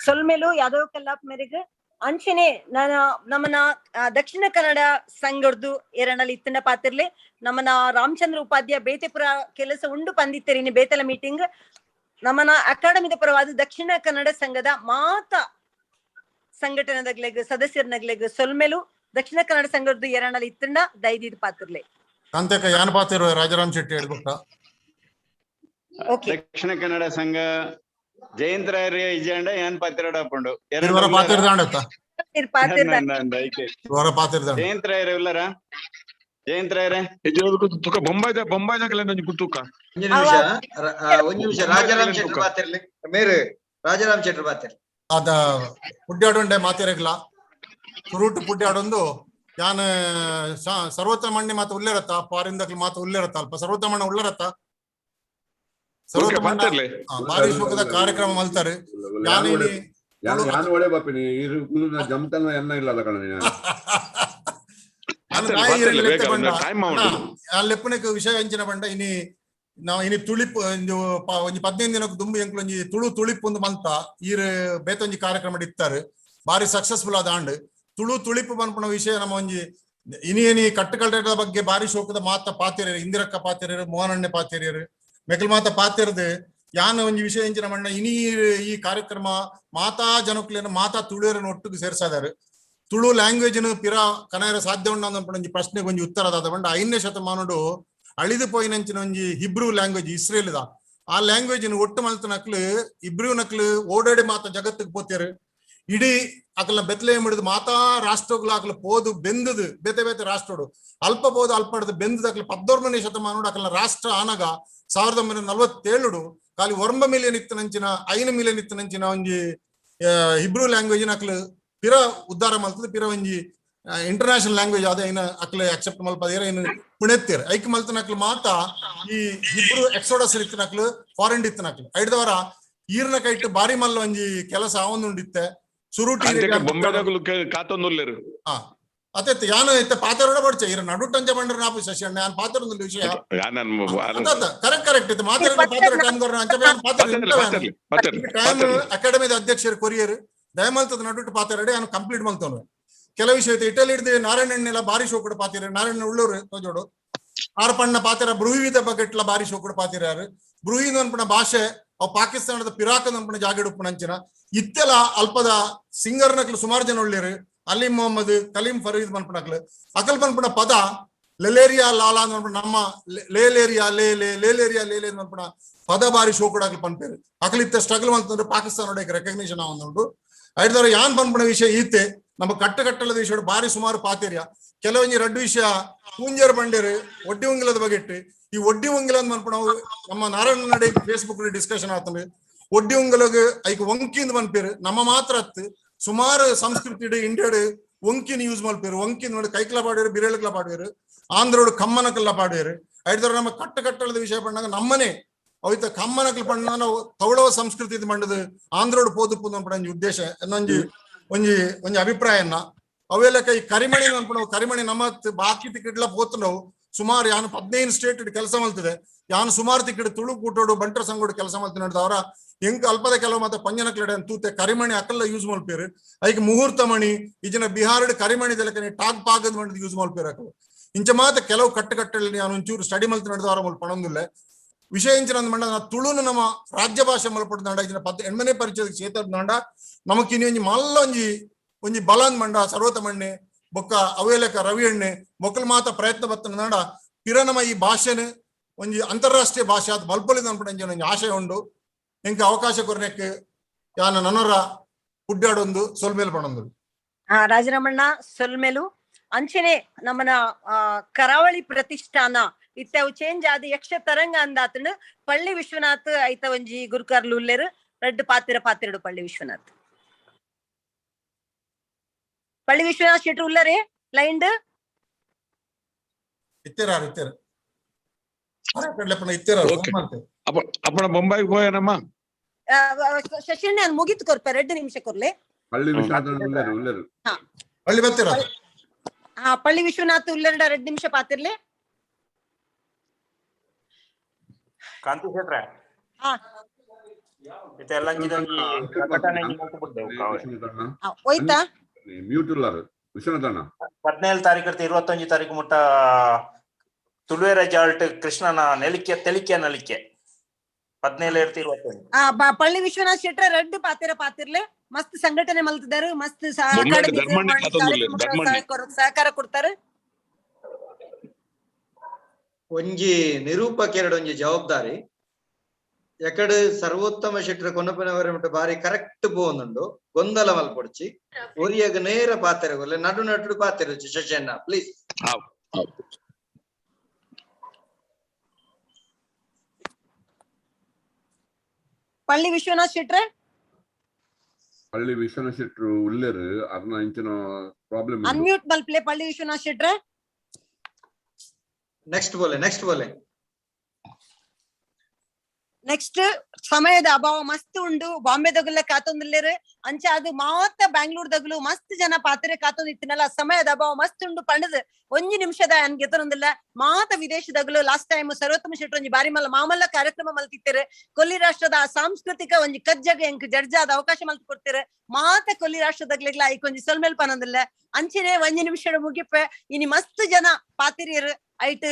ಸೊಲ್ಮೇಲು ಯಾದವ್ ಕಲ್ಲಾಪ್ ಮೇರೆಗೆ ಅಂಚನೆ ನಾನು ನಮ್ಮನ ದಕ್ಷಿಣ ಕನ್ನಡ ಸಂಘರ್ದು ಎರಡಲ್ಲಿ ಇತ್ತಂಡ ಪಾತಿರ್ಲಿ ನಮ್ಮನ ರಾಮಚಂದ್ರ ಉಪಾಧ್ಯಾಯ ಬೇತೆಪುರ ಕೆಲಸ ಉಂಡು ಪಂದಿತ್ತರಿನಿ ಬೇತಲ ಮೀಟಿಂಗ್ ನಮ್ಮನ ಅಕಾಡೆಮಿದ ಪರವಾದ ದಕ್ಷಿಣ ಕನ್ನಡ ಸಂಘದ ಮಾತ ಸಂಘಟನೆದಗ್ಲೆಗ್ ಸದಸ್ಯರನಗ್ಲೆಗ್ ಸೊಲ್ಮೇಲು ದಕ್ಷಿಣ ಕನ್ನಡ ಸಂಘದ ಎರಡಲ್ಲಿ ಇತ್ತಂಡ ದೈದಿದ್ ಪಾತಿರ್ಲೆ. ಕಾಂತಕ ಯಾನ್ ಪಾತಿರುವ ರಾಜಾರಾಮ್ ಶೆಟ್ಟಿ ಹೇಳ್ಬಿಟ್ಟ. ದಕ್ಷಿಣ ಕನ್ನಡ ಸಂಘ ಜಯಂತರಾಯರ್ ಇಜಾಂಡ ಯಾನ್ ಪಾತಿರಡಾಪುಂಡು ಜಯಂತರಾಯರ್ ಉಲ್ಲರ ಜಯಂತರಾಯರೇ ಒಂಜಿ ನಿಮಿಷ ರಾಜಾರಾಮ್ ಶೆಟ್ಟರ್ ಪಾತಿರ್ಲಿ ಮೇರು ರಾಜಾರಾಮ್ ಶೆಟ್ಟರ್ ಪಾತಿರ್ಲಿ ಅದ ಪುಡ್ಯಾಡುಂಡೆ ಮಾತಿರಗ್ಲ ಸುರೂಟು ಪುಡ್ಯಾಡೊಂದು ಯಾನ್ ಸರ್ವೋತ್ತಮಣ್ಣಿ ಮಾತು ಉಲ್ಲೇರತ್ತ ಪಾರಿಂದಕ್ಲು ಮಾತು ಉಲ್ಲೇರತ್ತ ಅಲ್ಪ ಸರ್ವೋತ್ತಮಣ್ಣ ಉಳ್ಳರತ್ತ ಸರ್ವೋತ್ತಮಣ್ಣ ಭಾರಿ ಶೋಕದ ಕಾರ್ಯಕ್ರಮ ಮಲ್ತಾರೆ. ಯಾನ್ ಒಳ್ಳೆ ಬಾಪಿನಿ ಜಮ್ತನ ಎನ್ನ ಇಲ್ಲ ಕಣ ಲೆಪ್ಪುನಕ್ಕೆ ವಿಷಯ ಅಂಚಿನ ಬಂಡ ಇನಿ ನಾವು ಇನಿ ತುಳಿಪ್ ಒಂಜಿ ಒಂಜಿ 15 ದಿನಕ್ಕೆ ದುಂಬು ಎಂಕ್ಲು ಒಂಜಿ ತುಳು ತುಳಿಪ್ ಒಂದು ಮಂತ ಈರ್ ಬೇತೊಂಜಿ ಕಾರ್ಯಕ್ರಮ ಇತ್ತಾರೆ ಬಾರಿ ಸಕ್ಸಸ್ಫುಲ್ ಆದ ಆಂಡ್ ತುಳು ತುಳಿಪು ಪನ್ಪುನ ವಿಷಯ ನಮ್ಮ ಒಂಜಿ ಇನಿ ಏನಿ ಕಟ್ಟುಕಟ್ಟದ ಬಗ್ಗೆ ಬಾರಿ ಶೋಕದ ಮಾತ ಪಾತಿರ್ಯರು ಇಂದಿರಕ್ಕ ಪಾತಿರ್ಯರು ಮೋಹನಣ್ಣೆ ಪಾತಿರ್ಯರು ಮೆಕಲ್ ಮಾತ ಪಾತಿರ್ದು ಯಾನ್ ಒಂಜಿ ವಿಷಯ ಎಂಚಿನ ಮಣ್ಣ ಇನಿ ಈ ಕಾರ್ಯಕ್ರಮ ಮಾತಾ ಜನಕ್ಲೇನ ಮಾತಾ ತುಳುವರನ್ನು ಒಟ್ಟಿಗೆ ಸೇರ್ಸಾದಾರು ತುಳು ಲ್ಯಾಂಗ್ವೇಜ್ ಪಿರ ಕನಯರ ಸಾಧ್ಯ ಉಂಡ ಒಂಜಿ ಪ್ರಶ್ನೆಗೆ ಒಂಜಿ ಉತ್ತರ ದಾದ ಪಂಡ 5ನೇ ಶತಮಾನಡು ಅಳಿದು ಪೋಯಿನಂಚಿನ ಒಂಜಿ ಹಿಬ್ರೂ ಲ್ಯಾಂಗ್ವೇಜ್ ಇಸ್ರೇಲ್ದ ಆ ಲ್ಯಾಂಗ್ವೇಜ್ ಒಟ್ಟು ಮಲ್ತ ನಕ್ಲು ಇಬ್ರು ನಕ್ಲು ಓಡಾಡಿ ಮಾತ ಜಗತ್ತಿಗೆ ಪೋತೇರು ಇಡೀ ಅಕಲ್ನ ಬೆತ್ತಲೆ ಹಿಡಿದು ಮಾತಾ ರಾಷ್ಟ್ರಗಳು ಅಕಲ ಪೋದು ಬೆಂದದು ಬೇತೆ ಬೇತೆ ರಾಷ್ಟ್ರಡು ಅಲ್ಪ ಪೋದು ಅಲ್ಪ ಹಿಡಿದು ಬೆಂದದ ಅಕಲ 19ನೇ ಶತಮಾನಡು ಅಕಲ್ನ ರಾಷ್ಟ್ರ ಆನಗ 1947 ಖಾಲಿ 9 ಮಿಲಿಯನ್ ಇತ್ತನಂಚಿನ 5 ಮಿಲಿಯನ್ ಇತ್ತನಂಚಿನ ಒಂಜಿ ಹಿಬ್ರೂ ಲ್ಯಾಂಗ್ವೇಜ್ ಅಕಲು ಪಿರ ಉದ್ಧಾರ ಮಲ್ತದ ಪಿರ ಒಂಜಿ ಇಂಟರ್ನ್ಯಾಷನಲ್ ಲ್ಯಾಂಗ್ವೇಜ್ ಆದ ಐನ ಅಕ್ಲೆ ಅಕ್ಸೆಪ್ಟ್ ಮಲ್ಪದೇರ ಐನ ಪುಣೆತ್ತೇರ್ ಐಕ್ ಮಲ್ತನಕ್ಲು ಮಾತ ಈ ಇಬ್ರು ಎಕ್ಸೋಡಸ್ ಇತ್ತಿನಕ್ಲು ಫಾರಿನ್ ಇತ್ತಿನಕ್ಲು ಐಡ್ದವರ ಈರ್ನ ಕೈಟ್ ಬಾರಿ ಮಲ್ಲ ಒಂಜಿ ಕೆಲಸ ಆವೊಂದುಂಡಿತ್ತೆ ಸುರುಟಿ ಬೊಂಬೆದಕುಲು ಕಾತೊಂದುಲ್ಲೆರ್. ಅತ್ತೆ ಯಾನು ಇತ್ತೆ ಪಾತೆರೊಡ ಬಡ್ಚೆ ಇರ ನಡುಟಂಚ ಬಂಡ್ರೆ ನಾಪು ಶಶಿ ಅಣ್ಣ ಯಾನ್ ಪಾತೆರೊಂದುಲ್ಲ ವಿಷಯ. ಕರೆಕ್ಟ್ ಕರೆಕ್ಟ್ ಇತ್ತು ಮಾತಾಡ ಪಾತೆರ ಟೈಮ್ ಕೊರ್ನ ಅಂಚ ಯಾನ್ ಪಾತೆರ ಟೈಮ್ ಅಕಾಡೆಮಿದ ಅಧ್ಯಕ್ಷರು ಕೊರಿಯರ್ ದಯಮಲ್ತದ ನಡುಟು ಪಾತೆರಡೆ ಯಾನು ಕಂಪ್ಲೀಟ್ ಮಲ್ತವನು. ಕೆಲವು ವಿಷಯ ಐತೆ ಇಟಲಿ ಹಿಡ್ದು ನಾರಾಯಣನೆಲ್ಲ ಬಾರಿ ಶೋ ಕೂಡ ಪಾತಿರ ನಾರಾಯಣ ಉಳ್ಳೂರು ತೋಜೋಡು ಆರ್ ಪಣ್ಣ ಪಾತೆರ ಬ್ರೂಹಿದ ಬಗೆಟ್ಲ ಬಾರಿ ಶೋ ಕೂಡ ಪಾತಿರಾರು ಬ್ರೂಹಿ ಅನ್ಪಣ ಭಾಷೆ ಅವು ಪಾಕಿಸ್ತಾನದ ಪಿರಾಕದ ಅನ್ಪಣ ಜಾಗಡುಪ್ಪಣ ಅಂಚಿನ ಇತ್ತೆಲ ಅಲ್ಪದ ಸಿಂಗರ್ ನಕ್ಲು ಸುಮಾರು ಜನ ಉಳ್ಳೇರು ಅಲಿಂ ಮೊಹಮ್ಮದ್ ಕಲೀಂ ಫರೀದ್ ಮನ್ಪಣಕ್ಲು ಅಕಲ್ ಪನ್ಪಣ ಪದ ಲೆಲೇರಿಯಾ ಲಾಲಾ ಅನ್ಪಣ ನಮ್ಮ ಲೇಲೇರಿಯಾ ಲೇ ಲೇ ಲೇಲೇರಿಯಾ ಲೇ ಲೇ ಅನ್ಪಣ ಪದ ಬಾರಿ ಶೋ ಕೂಡ ಅಕಲ್ ಪನ್ಪೇರು ಅಕಲ್ ಇತ್ತ ಸ್ಟ್ರಗಲ್ ಅಂತಂದ್ರೆ ಪಾಕಿಸ್ತಾನ ರೆಕಗ್ನಿಷನ್ ಆವೊಂದುಂಡು. ಐಡ್ದವ್ರ ಯಾನ್ ಪನ್ಪಣ ವಿಷಯ ಈತೆ ನಮ್ಮ ಕಟ್ಟುಕಟ್ಟಲದ ವಿಷಯ ಬಾರಿ ಸುಮಾರು ಪಾತೆರ್ಯ ಕೆಲವೊಂಜಿ ರಡ್ಡು ವಿಷಯ ಪೂಂಜರ್ ಬಂಡೇರು ಒಡ್ಡಿ ಉಂಗಿಲದ ಬಗೆಟ್ಟು ಈ ಒಡ್ಡಿ ಉಂಗಿಲ ಅಂತ ಮನ್ಪಣ ನಮ್ಮ ನಾರಾಯಣ ನಡೆ ಫೇಸ್ಬುಕ್ ಡಿಸ್ಕಷನ್ ಆತಂದ್ರೆ ಒಡ್ಡಿ ಉಂಗಲಗ್ ಐಕ್ ಒಂಕಿಂದ ಮನ್ಪೇರು ನಮ್ಮ ಮಾತ್ರ ಅತ್ತು ಸುಮಾರು ಸಂಸ್ಕೃತಿ ಇಂಡಿಯಾಡು ಒಂಕಿನ ಯೂಸ್ ಮಲ್ಪೇರು ಒಂಕಿನ ನೋಡಿ ಕೈಕ್ಲ ಪಾಡುವರು ಬಿರೇಳುಕ್ಲ ಪಾಡುವರು ಆಂಧ್ರೋಡು ಕಮ್ಮನಕಲ್ಲ ಪಾಡುವರು ಐಡ್ದವ್ರ ನಮ್ಮ ಕಟ್ಟುಕಟ್ಟಲದ ವಿಷಯ ಪಣ್ಣಾಗ ನಮ್ಮನೆ ಅವಿತ ಕಮ್ಮನಕಲ್ ಪಣ್ಣ ನಾವು ತೌಳವ ಸಂಸ್ಕೃತಿ ಮಂಡದು ಆಂಧ್ರೋಡು ಪೋದುಪ್ಪು ಅನ್ಪಣ ಉದ್ದೇಶ ಒಂಜಿ ಒಂಜಿ ಒಂಜಿ ಅಭಿಪ್ರಾಯನ್ನ ಅವೆಲ್ಲ ಈ ಕರಿಮಣಿ ಅನ್ಪಣ ಕರಿಮಣಿ ನಮ್ಮ ಬಾಕಿ ತಿಕ್ಕಿಡ್ಲ ಪೋತು ಸುಮಾರು ಯಾನು 15 ಸ್ಟೇಟ್ ಕೆಲಸ ಮಲ್ತದೆ ಯಾನು ಸುಮಾರು ತಿಕ್ಕಿಡ್ ತುಳು ಕೂಟೋಡು ಬಂಟರ ಸಂಗೋಡು ಕೆಲಸ ಮಲ್ತ ಅವರ ಎಂಕ್ ಅಲ್ಪದ ಕೆಲವು ಮತ್ತೆ ಪಂಜನಕ್ಲೆಡೆ ತೂತೆ ಕರಿಮಣಿ ಅಕಲ್ಲ ಯೂಸ್ ಮಲ್ಪೇರು ಐಕ್ ಮುಹೂರ್ತ ಮಣಿ ಈಜಿನ ಬಿಹಾರಡ್ ಕರಿಮಣಿ ದೆಲಕನೆ ಟಾಗ್ ಪಾಗದ್ ಮಣಿ ಯೂಸ್ ಮಲ್ಪೇರು ಅಕಲು ಇಂಚ ಮಾತ ಕೆಲವು ಕಟ್ಟುಕಟ್ಟಲ್ಲಿ ನಾನು ಒಂಚೂರು ಸ್ಟಡಿ ಮಲ್ತ ನಡೆದ ಅವರ ಮುಲ್ಪ ಪಣೊಂದುಲ್ಲೆ ವಿಷಯ ಇಂಚಿನ ಮಂಡ ತುಳುನು ನಮ್ಮ ರಾಜ್ಯ ಭಾಷೆ ಮಲ್ಪಡ್ದಾಂಡ ಇಂಚಿನ 8ನೇ ಪರಿಚಯದ ಕ್ಷೇತ್ರದಾಂಡ ನಮಕ್ ಇನಿ ಒಂಜಿ ಮಲ್ಲ ಒಂಜಿ ಒಂಜಿ ಬಲನ್ ಮಂಡ ಸರ್ವತ ಮಣ್ಣೆ ಬೊಕ್ಕ ಅವೇಲಕ ರವಿ ಎಣ್ಣೆ ಮೊಕ್ಕಲ್ ಮಾತ ಪ್ರಯತ್ನ ಬತ್ತನಾಡ ಪಿರ ನಮ್ಮ ಈ ಭಾಷೆನ ಒಂಜಿ ಅಂತಾರಾಷ್ಟ್ರೀಯ ಭಾಷೆ ಅದು ಮಲ್ಪೊಲಿದ ಅನ್ಪಡ ಒಂಜಿ ಆಶಯ ಉಂಡು. ಎಂಕ ಅವಕಾಶ ಕೊರ್ನೆಕ್ ಯಾನ ನನರ ಪುಡ್ಡಾಡೊಂದು ಸೊಲ್ಮೇಲು ಪಣೊಂದು. ರಾಜರಮಣ್ಣ ಸೊಲ್ಮೇಲು ಅಂಚನೆ ನಮ್ಮನ ಕರಾವಳಿ ಪ್ರತಿಷ್ಠಾನ ಇತ್ತೆ ಅವು ಚೇಂಜ್ ಆದ ಯಕ್ಷ ತರಂಗ ಅಂದಾತನು ಪಳ್ಳಿ ವಿಶ್ವನಾಥ್ ಐತ ಒಂಜಿ ಗುರುಕಾರ್ಲು ಉಲ್ಲೇರು ರಡ್ಡು ಪಾತಿರ ಪಾತಿರಡು ಪಳ್ಳಿ ವಿಶ್ವನಾಥ್ ಪಳ್ಳಿ ವಿಶ್ವನಾಥ್ ಶೆಟ್ರು ಉಲ್ಲರೇ ಲೈನ್ಡ್ ಇತ್ತೆರಾರು ಇತ್ತೆರ ಅಪ್ಪಣ ಬೊಂಬಾಯಿಗೆ ಹೋಯನಮ್ಮ ಶಶಿಣ್ಣ ಮುಗಿತು ಕೊರ್ಪೆ 2 ನಿಮಿಷ ಕೊರ್ಲೆ. ಪಳ್ಳಿ ವಿಶ್ವನಾಥ್ ಉಲ್ಲೇರು ಉಲ್ಲೇರು ಪಳ್ಳಿ ಬರ್ತೀರ. ಹಾ ಪಳ್ಳಿ ವಿಶ್ವನಾಥ್ ಉಲ್ಲೇರಡ 2 ನಿಮಿಷ ಪಾತಿರ್ಲೆ. ಕಾಂತಿ ಶೆಟ್ರೆ ಹಾ ಇದೆಲ್ಲ ಹೋಯ್ತಾ ಮ್ಯೂಟ್ ಉಲ್ಲಾರು ವಿಶ್ವನಾಥಣ್ಣ 17 ತಾರೀಕು 21 ತಾರೀಕು ಮುಟ್ಟ ತುಳುವೆರ ಜಾಲ್ಟ್ ಕೃಷ್ಣನ ನೆಲಿಕೆ ತೆಲಿಕೆ ನಲಿಕೆ 17 21. ಪಳ್ಳಿ ವಿಶ್ವನಾಥ್ ಶೆಟ್ರ ರಡ್ಡು ಪಾತಿರ ಪಾತಿರ್ಲೆ ಮಸ್ತ್ ಸಂಘಟನೆ ಮಲ್ತಿದ್ದಾರೆ ಮಸ್ತ್ ಸಹಕಾರ ಕೊಡ್ತಾರೆ. ಒಂಜಿ ನಿರೂಪಕೆರಡು ಒಂಜಿ ಜವಾಬ್ದಾರಿ ಎಕಡೆ ಸರ್ವೋತ್ತಮ ಶೆಟ್ರ ಕೊನಪನವರ ಮಟ್ಟ ಬಾರಿ ಕರೆಕ್ಟ್ ಪೋಂದುಂಡು ಗೊಂದಲ ಮಲ್ಪೊಡ್ಚಿ ಒರಿಯಾಗ ನೇರ ಪಾತೆರ ನಡು ನಡು ಪಾತೆರ ಶಶಣ್ಣ ಪ್ಲೀಸ್. ಪಳ್ಳಿ ವಿಶ್ವನಾಥ್ ಶೆಟ್ರೆ ಪಳ್ಳಿ ವಿಶ್ವನಾಥ್ ಶೆಟ್ರು ಉಲ್ಲೇರು ಅರ್ನ ಇಂಚಿನ ಪ್ರಾಬ್ಲಮ್ ಅನ್ಮ್ಯೂಟ್ ಮಲ್ಪ್ಲೆ ಪಳ್ಳಿ ವಿಶ್ವನಾಥ್ ಶೆಟ್ರೆ. ನೆಕ್ಸ್ಟ್ ಬೋಲೆ ನೆಕ್ಸ್ಟ್ ಬೋಲೆ ನೆಕ್ಸ್ಟ್ ಸಮಯದ ಅಭಾವ ಮಸ್ತ್ ಉಂಡು ಬಾಂಬೆ ದಗುಲ ಕಾತೊಂದುಲ್ಲೇರು ಅಂಚ ಅದು ಮಾತ ಬ್ಯಾಂಗ್ಳೂರ್ ದಗುಲು ಮಸ್ತ್ ಜನ ಪಾತ್ರೆ ಕಾತೊಂದು ಇತ್ತಿನಲ್ಲ ಸಮಯದ ಅಭಾವ ಮಸ್ತ್ ಉಂಡು ಪಂಡದು ಒಂಜಿ ನಿಮಿಷದ ಗೆತ್ತರೊಂದಿಲ್ಲ ಮಾತ ವಿದೇಶದಗುಲು ಲಾಸ್ಟ್ ಟೈಮ್ ಸರ್ವೋತ್ತಮ ಶೆಟ್ರು ಒಂಜಿ ಬಾರಿ ಮಲ್ಲ ಮಾಮಲ್ಲ ಕಾರ್ಯಕ್ರಮ ಮಲ್ತಿತ್ತೇರು ಕೊಲ್ಲಿ ರಾಷ್ಟ್ರದ ಸಾಂಸ್ಕೃತಿಕ ಒಂಜಿ ಕಜ್ಜಗ ಎಂಕ್ ಜಡ್ಜಾದ ಅವಕಾಶ ಮಲ್ತ್ ಕೊಡ್ತೇರು ಮಾತ ಕೊಲ್ಲಿ ರಾಷ್ಟ್ರದಗ್ಲಿಗ್ಲ ಐಕೊಂಜಿ ಸೊಲ್ಮೇಲ್ ಪನೊಂದಿಲ್ಲ ಅಂಚನೆ ಒಂಜಿ ನಿಮಿಷದ ಮುಗಿಪೆ ಇನಿ ಮಸ್ತ್ ಜನ ಪಾತಿರಿಯರು ಐಟ್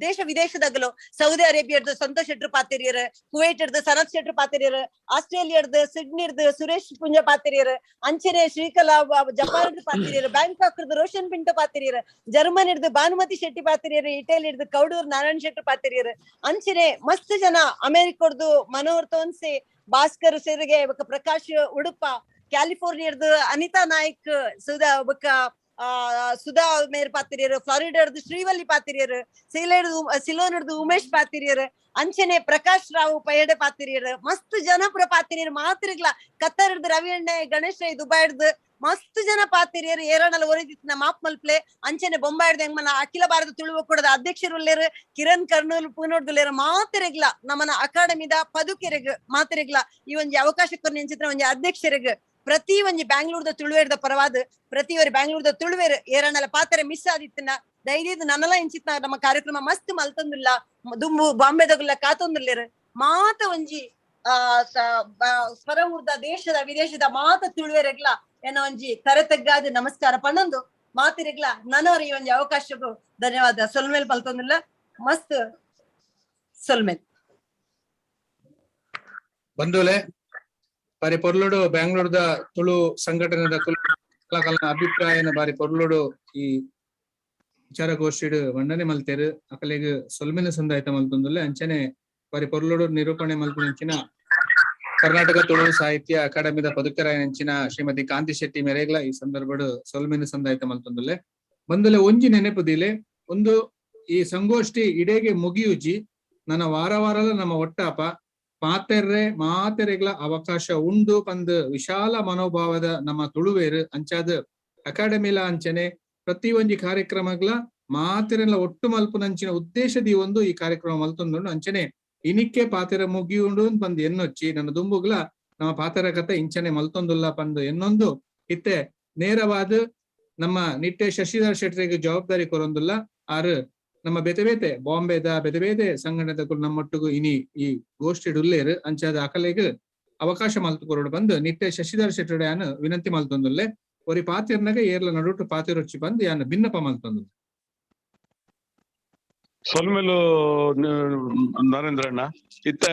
ದೇಶ ವಿದೇಶದಾಗಲು ಸೌದಿ ಅರೇಬಿಯಾರ್ದು ಸಂತೋಷ್ ಶೆಟ್ರು ಪಾತಿರಿಯರು, ಕುವೈಟ್ ಇರ್ದು ಸನತ್ ಶೆಟ್ರು ಪಾತಿರಿಯರು, ಆಸ್ಟ್ರೇಲಿಯಾರ್ದು ಸಿಡ್ನಿರ್ದು ಸುರೇಶ್ ಪುಂಜ ಪಾತಿರಿಯರು, ಅಂಚನೆ ಶ್ರೀಕಲಾ ಜಪಾನ್ ಪಾತಿರಿಯರು, ಬ್ಯಾಂಕಾಕ್ ರೋಷನ್ ಪಿಂಟೋ ಪಾತಿರಿಯರು, ಜರ್ಮನಿ ಇರ್ದು ಭಾನುಮತಿ ಶೆಟ್ಟಿ ಪಾತಿರಿಯರು, ಇಟಲಿ ಇರ್ದು ಕೌಡೂರ್ ನಾರಾಯಣ್ ಶೆಟ್ರು ಪಾತಿರಿಯರು, ಅಂಚನೆ ಮಸ್ತ್ ಜನ ಅಮೆರಿಕರ್ದು ಮನೋಹರ್ ತೋನ್ಸೆ, ಭಾಸ್ಕರ್ ಸೆರಿಗೆ, ಬೊಕ್ಕ ಪ್ರಕಾಶ್ ಉಡುಪ, ಕ್ಯಾಲಿಫೋರ್ನಿಯಾರ್ದು ಅನಿತಾ ನಾಯ್ಕ್, ಸುಧಾ ಬೊಕ್ಕ ಸುಧಾ ಮೇರ್ ಪಾತಿರಿಯರು, ಫ್ಲಾರಿಡಾರ್ದು ಶ್ರೀವಲ್ಲಿ ಪಾತಿರಿಯರು, ಸಿಲೋನರ್ದು ಉಮೇಶ್ ಪಾತಿರಿಯರು, ಅಂಚನೆ ಪ್ರಕಾಶ್ ರಾವ್ ಪಯಡೆ ಪಾತಿರಿಯರು, ಮಸ್ತ್ ಜನಪುರ ಪಾತಿರಿಯರು ಮಾತ್ರಿಗ್ಲ ಕತ್ತರ್ದು ರವಿ ಅಣ್ಣೆ, ಗಣೇಶ್ ರೈ ದುಬೈಡ್ದು ಮಸ್ತ್ ಜನ ಪಾತಿರಿಯರು ಏರಣಲ ಒರಿದಿತ್ತಿನ ಮಾಪ್ ಮಲ್ಪ್ಲೆ. ಅಂಚನೆ ಬೊಂಬಾಯ್ಡ್ದು ಎಂಗಮನ ಅಖಿಲ ಭಾರತ ತುಳು ಒಕ್ಕೂಟದ ಅಧ್ಯಕ್ಷರು ಕಿರಣ್ ಕರ್ನೂಲ್ ಪೂನೋಡ್ದುಲ್ಲೇರು ಮಾತೆರೆಗ್ಲ ನಮ್ಮನ ಅಕಾಡೆಮಿದ ಪದುಕೆರೆಗ್ ಮಾತೆರೆಗ್ಲ ಈ ಒಂಜಿ ಅವಕಾಶಕ್ಕೆ ನೆಂಚಿತ್ರ ಒಂಜಿ ಅಧ್ಯಕ್ಷರಿಗೆ ಪ್ರತಿ ಒಂಜಿ ಬ್ಯಾಂಗ್ಳೂರ್ದ ತುಳುವೇರ್ದ ಪರವಾದ ಪ್ರತಿ ಒರಿ ಬ್ಯಾಂಗ್ಳೂರ್ದ ತುಳುವೇರು ಏರಣಲ ಪಾತ್ರೆ ಮಿಸ್ ಆದಿತ್ತಿನ ದಯದೀದ್ ನನ್ನಲ ಇಂಚಿತ್ನ ನಮ್ಮ ಕಾರ್ಯಕ್ರಮ ಮಸ್ತ್ ಮಲ್ತೊಂದುಲ್ಲ ದುಂಬು ಬಾಂಬೆದಗುಲ್ಲ ಕಾತೊಂದುಲ್ಲೇರು ಮಾತ ಒಂಜಿ ಸ್ವರ ಊರ್ದ ದೇಶದ ವಿದೇಶದ ಮಾತ ತುಳುವೇರೆಗ್ಲ ಏನೋ ಒಂಜಿ ತರೆ ತಗ್ಗಾದ ನಮಸ್ಕಾರ ಪನ್ನೊಂದು ಮಾತಿರೆಗ್ಲ ನನೋರ್ ಈ ಒಂಜಿ ಅವಕಾಶಕ್ಕೂ ಧನ್ಯವಾದ. ಸೊಲ್ಮೇಲ್ ಪಲ್ತೊಂದಿಲ್ಲ ಮಸ್ತ್ ಸೊಲ್ಮೇಲ್ ಬಂಧುಲೆ ಬಾರಿ ಪೊರ್ಲುಡು ಬ್ಯಾಂಗ್ಳೂರ್ದ ತುಳು ಸಂಘಟನೆದ ಅಭಿಪ್ರಾಯನ ಬಾರಿ ಪೊರ್ಲುಡು ಈ ವಿಚಾರಗೋಷ್ಠಿಡ್ ಮಂಡನೆ ಮಲ್ತೇರು ಅಕಲೆಗ್ ಸೊಲ್ಮೆನ ಸಂದಾಯ್ತ ಮಲ್ತೊಂದುಲ್ಲೆ. ಅಂಚನೆ ಬಾರಿ ಪೊರ್ಲುಡು ನಿರೂಪಣೆ ಮಲ್ತಿನಂಚಿನ ಕರ್ನಾಟಕ ತುಳು ಸಾಹಿತ್ಯ ಅಕಾಡೆಮಿದ ಪದುಕರಾಯನಂಚಿನ ಶ್ರೀಮತಿ ಕಾಂತಿ ಶೆಟ್ಟಿ ಮೆರೇಗ್ಲ ಈ ಸಂದರ್ಭಡ್ ಸೊಲ್ಮೆನ ಸಂದಾಯ್ತ ಮಲ್ತೊಂದುಲ್ಲೆ. ಬಂದುಲೆ ಒಂಜಿ ನೆನಪುದಿಲೆ ಒಂದು ಈ ಸಂಗೋಷ್ಠಿ ಇಡೇಗೆ ಮುಗಿಯುಜಿ ನನ್ನ ವಾರ ವಾರಲ ನಮ್ಮ ಒಟ್ಟಾಪ ಮಾತೆರ್ರೆ ಮಾತೆರೆಗ್ಲ ಅವಕಾಶ ಉಂಡು ಪಂದ್ ವಿಶಾಲ ಮನೋಭಾವದ ನಮ್ಮ ತುಳುವೇರು ಅಂಚಾದ ಅಕಾಡೆಮಿಲ ಅಂಚನೆ ಪ್ರತಿ ಒಂಜಿ ಕಾರ್ಯಕ್ರಮಗಳ ಮಾತೆರೆಲ್ಲ ಒಟ್ಟು ಮಲ್ಪುನಂಚಿನ ಉದ್ದೇಶದಿ ಒಂದು ಈ ಕಾರ್ಯಕ್ರಮ ಮಲ್ತೊಂದುಂಡು. ಅಂಚನೆ ಇನಿಕ್ಕೆ ಪಾತೆರ ಮುಗಿಯುಂಡು ಪಂದ್ ಎನ್ನೊಚ್ಚಿ ನನ್ನ ದುಂಬುಗ್ಲ ನಮ್ಮ ಪಾತೆರ ಕತೆ ಇಂಚನೆ ಮಲ್ತೊಂದುಲ್ಲ ಪಂದ್ ಎನ್ನೊಂದು ಇತ್ತೆ ನೇರವಾದ ನಮ್ಮ ನಿಟ್ಟೆ ಶಶಿಧರ್ ಶೆಟ್ಟರಿಗೆ ಜವಾಬ್ದಾರಿ ಕೊರೊಂದುಲ್ಲ. ಆರು ನಮ್ಮ ಬೇತೆ ಬೇತೆ ಬಾಂಬೆದ ಬೇತೆ ಬೇತೆ ಸಂಘಟನೆದ ನಮ್ಮೊಟ್ಟಿಗೂ ಇನಿ ಈ ಗೋಷ್ಠಿ ಉಲ್ಲೇರು ಅಂಚಾದ ಅಕಲೆಗ್ ಅವಕಾಶ ಮಲ್ತು ಕೊರಡು ಬಂದು ನಿಟ್ಟೆ ಶಶಿಧರ್ ಶೆಟ್ಟರ್ ಯಾನು ವಿನಂತಿ ಮಲ್ತೊಂದುಲ್ಲೆ. ಒರಿ ಪಾತಿರ್ನಗ ಏರ್ಲ ನಡುಟು ಪಾತಿರೊಚ್ಚಿ ಬಂದು ಯಾನು ಭಿನ್ನಪ ಮಲ್ತೊಂದು. ಸೊಲ್ಮೆಲು ನರೇಂದ್ರಣ್ಣ ಇತ್ತ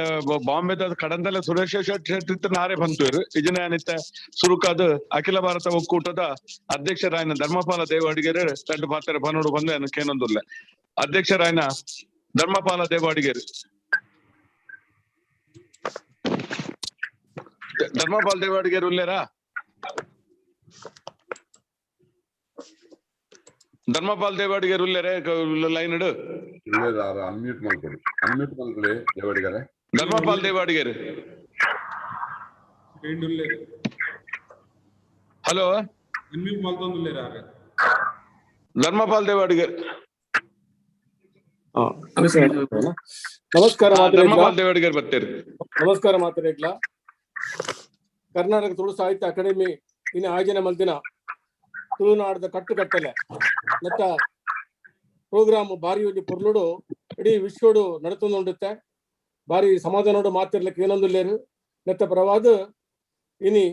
ಬಾಂಬೆದ ಕಡಂದಲ ಸುರೇಶ್ ಶೆಟ್ಟಿ ಇತ್ತ ನಾರೇ ಬಂತೇರು ಇಜನ ಇತ್ತ ಸುರುಕಾದ ಅಖಿಲ ಭಾರತ ಒಕ್ಕೂಟದ ಅಧ್ಯಕ್ಷರಾಯನ ಧರ್ಮಪಾಲ ದೇವಾಡಿಗೆರೆ ತಡ್ಡು ಪಾತ್ರ ಬನ್ನೋಡು ಬಂದ ಕೇನೊಂದುಲ್ಲೆ. ಅಧ್ಯಕ್ಷರಾಯನ ಧರ್ಮಪಾಲ ದೇವಾಡಿಗೆರೆ, ಧರ್ಮಪಾಲ ದೇವಾಡಿಗೆರೆ ಉಲ್ಲೇರಾ? ಧರ್ಮಪಾಲ್ ದೇವಾಡಿಗರು ಉಲ್ಲೇರೆ ಲೈನ್ ಇಡು. ಅನ್ಮ್ಯೂಟ್ ಮಾಡ್ಕೊಡಿ, ಅನ್ಮ್ಯೂಟ್ ಮಾಡ್ಕೊಳ್ಳಿ ದೇವಾಡಿಗರೇ. ಧರ್ಮಪಾಲ್ ದೇವಾಡಿಗರು ಹಲೋ, ಅನ್ಮ್ಯೂಟ್ ಮಾಡ್ಕೊಂಡುಲ್ಲೇರ ಧರ್ಮಪಾಲ್ ದೇವಾಡಿಗರ್. ನಮಸ್ಕಾರ, ಧರ್ಮಪಾಲ್ ದೇವಾಡಿಗರ್ ಬರ್ತೀರಿ. ನಮಸ್ಕಾರ ಮಾತಾಡಿಗ್ಲಾ. ಕರ್ನಾಟಕ ತುಳು ಸಾಹಿತ್ಯ ಅಕಾಡೆಮಿ ಇನ್ನು ಆಯೋಜನೆ ಮಲ್ದಿನ ತುಳುನಾಡದ ಕಟ್ಟುಕಟ್ಟಲೆ ಮತ್ತ ಪ್ರೋಗ್ರಾಮ್ ಬಾರಿ ಒಂಜಿ ಪೊರ್ಲುಡು ಇಡೀ ವಿಶ್ವಡು ನಡತೊಂದುಂಡುತ್ತೆ. ಬಾರಿ ಸಮಾಧಾನೋಡು ಮಾತಿರ್ಲಿಕ್ಕೆ ಏನೊಂದುಲ್ಲೇರು ನೆತ್ತ ಪರವಾದ ಇನಿ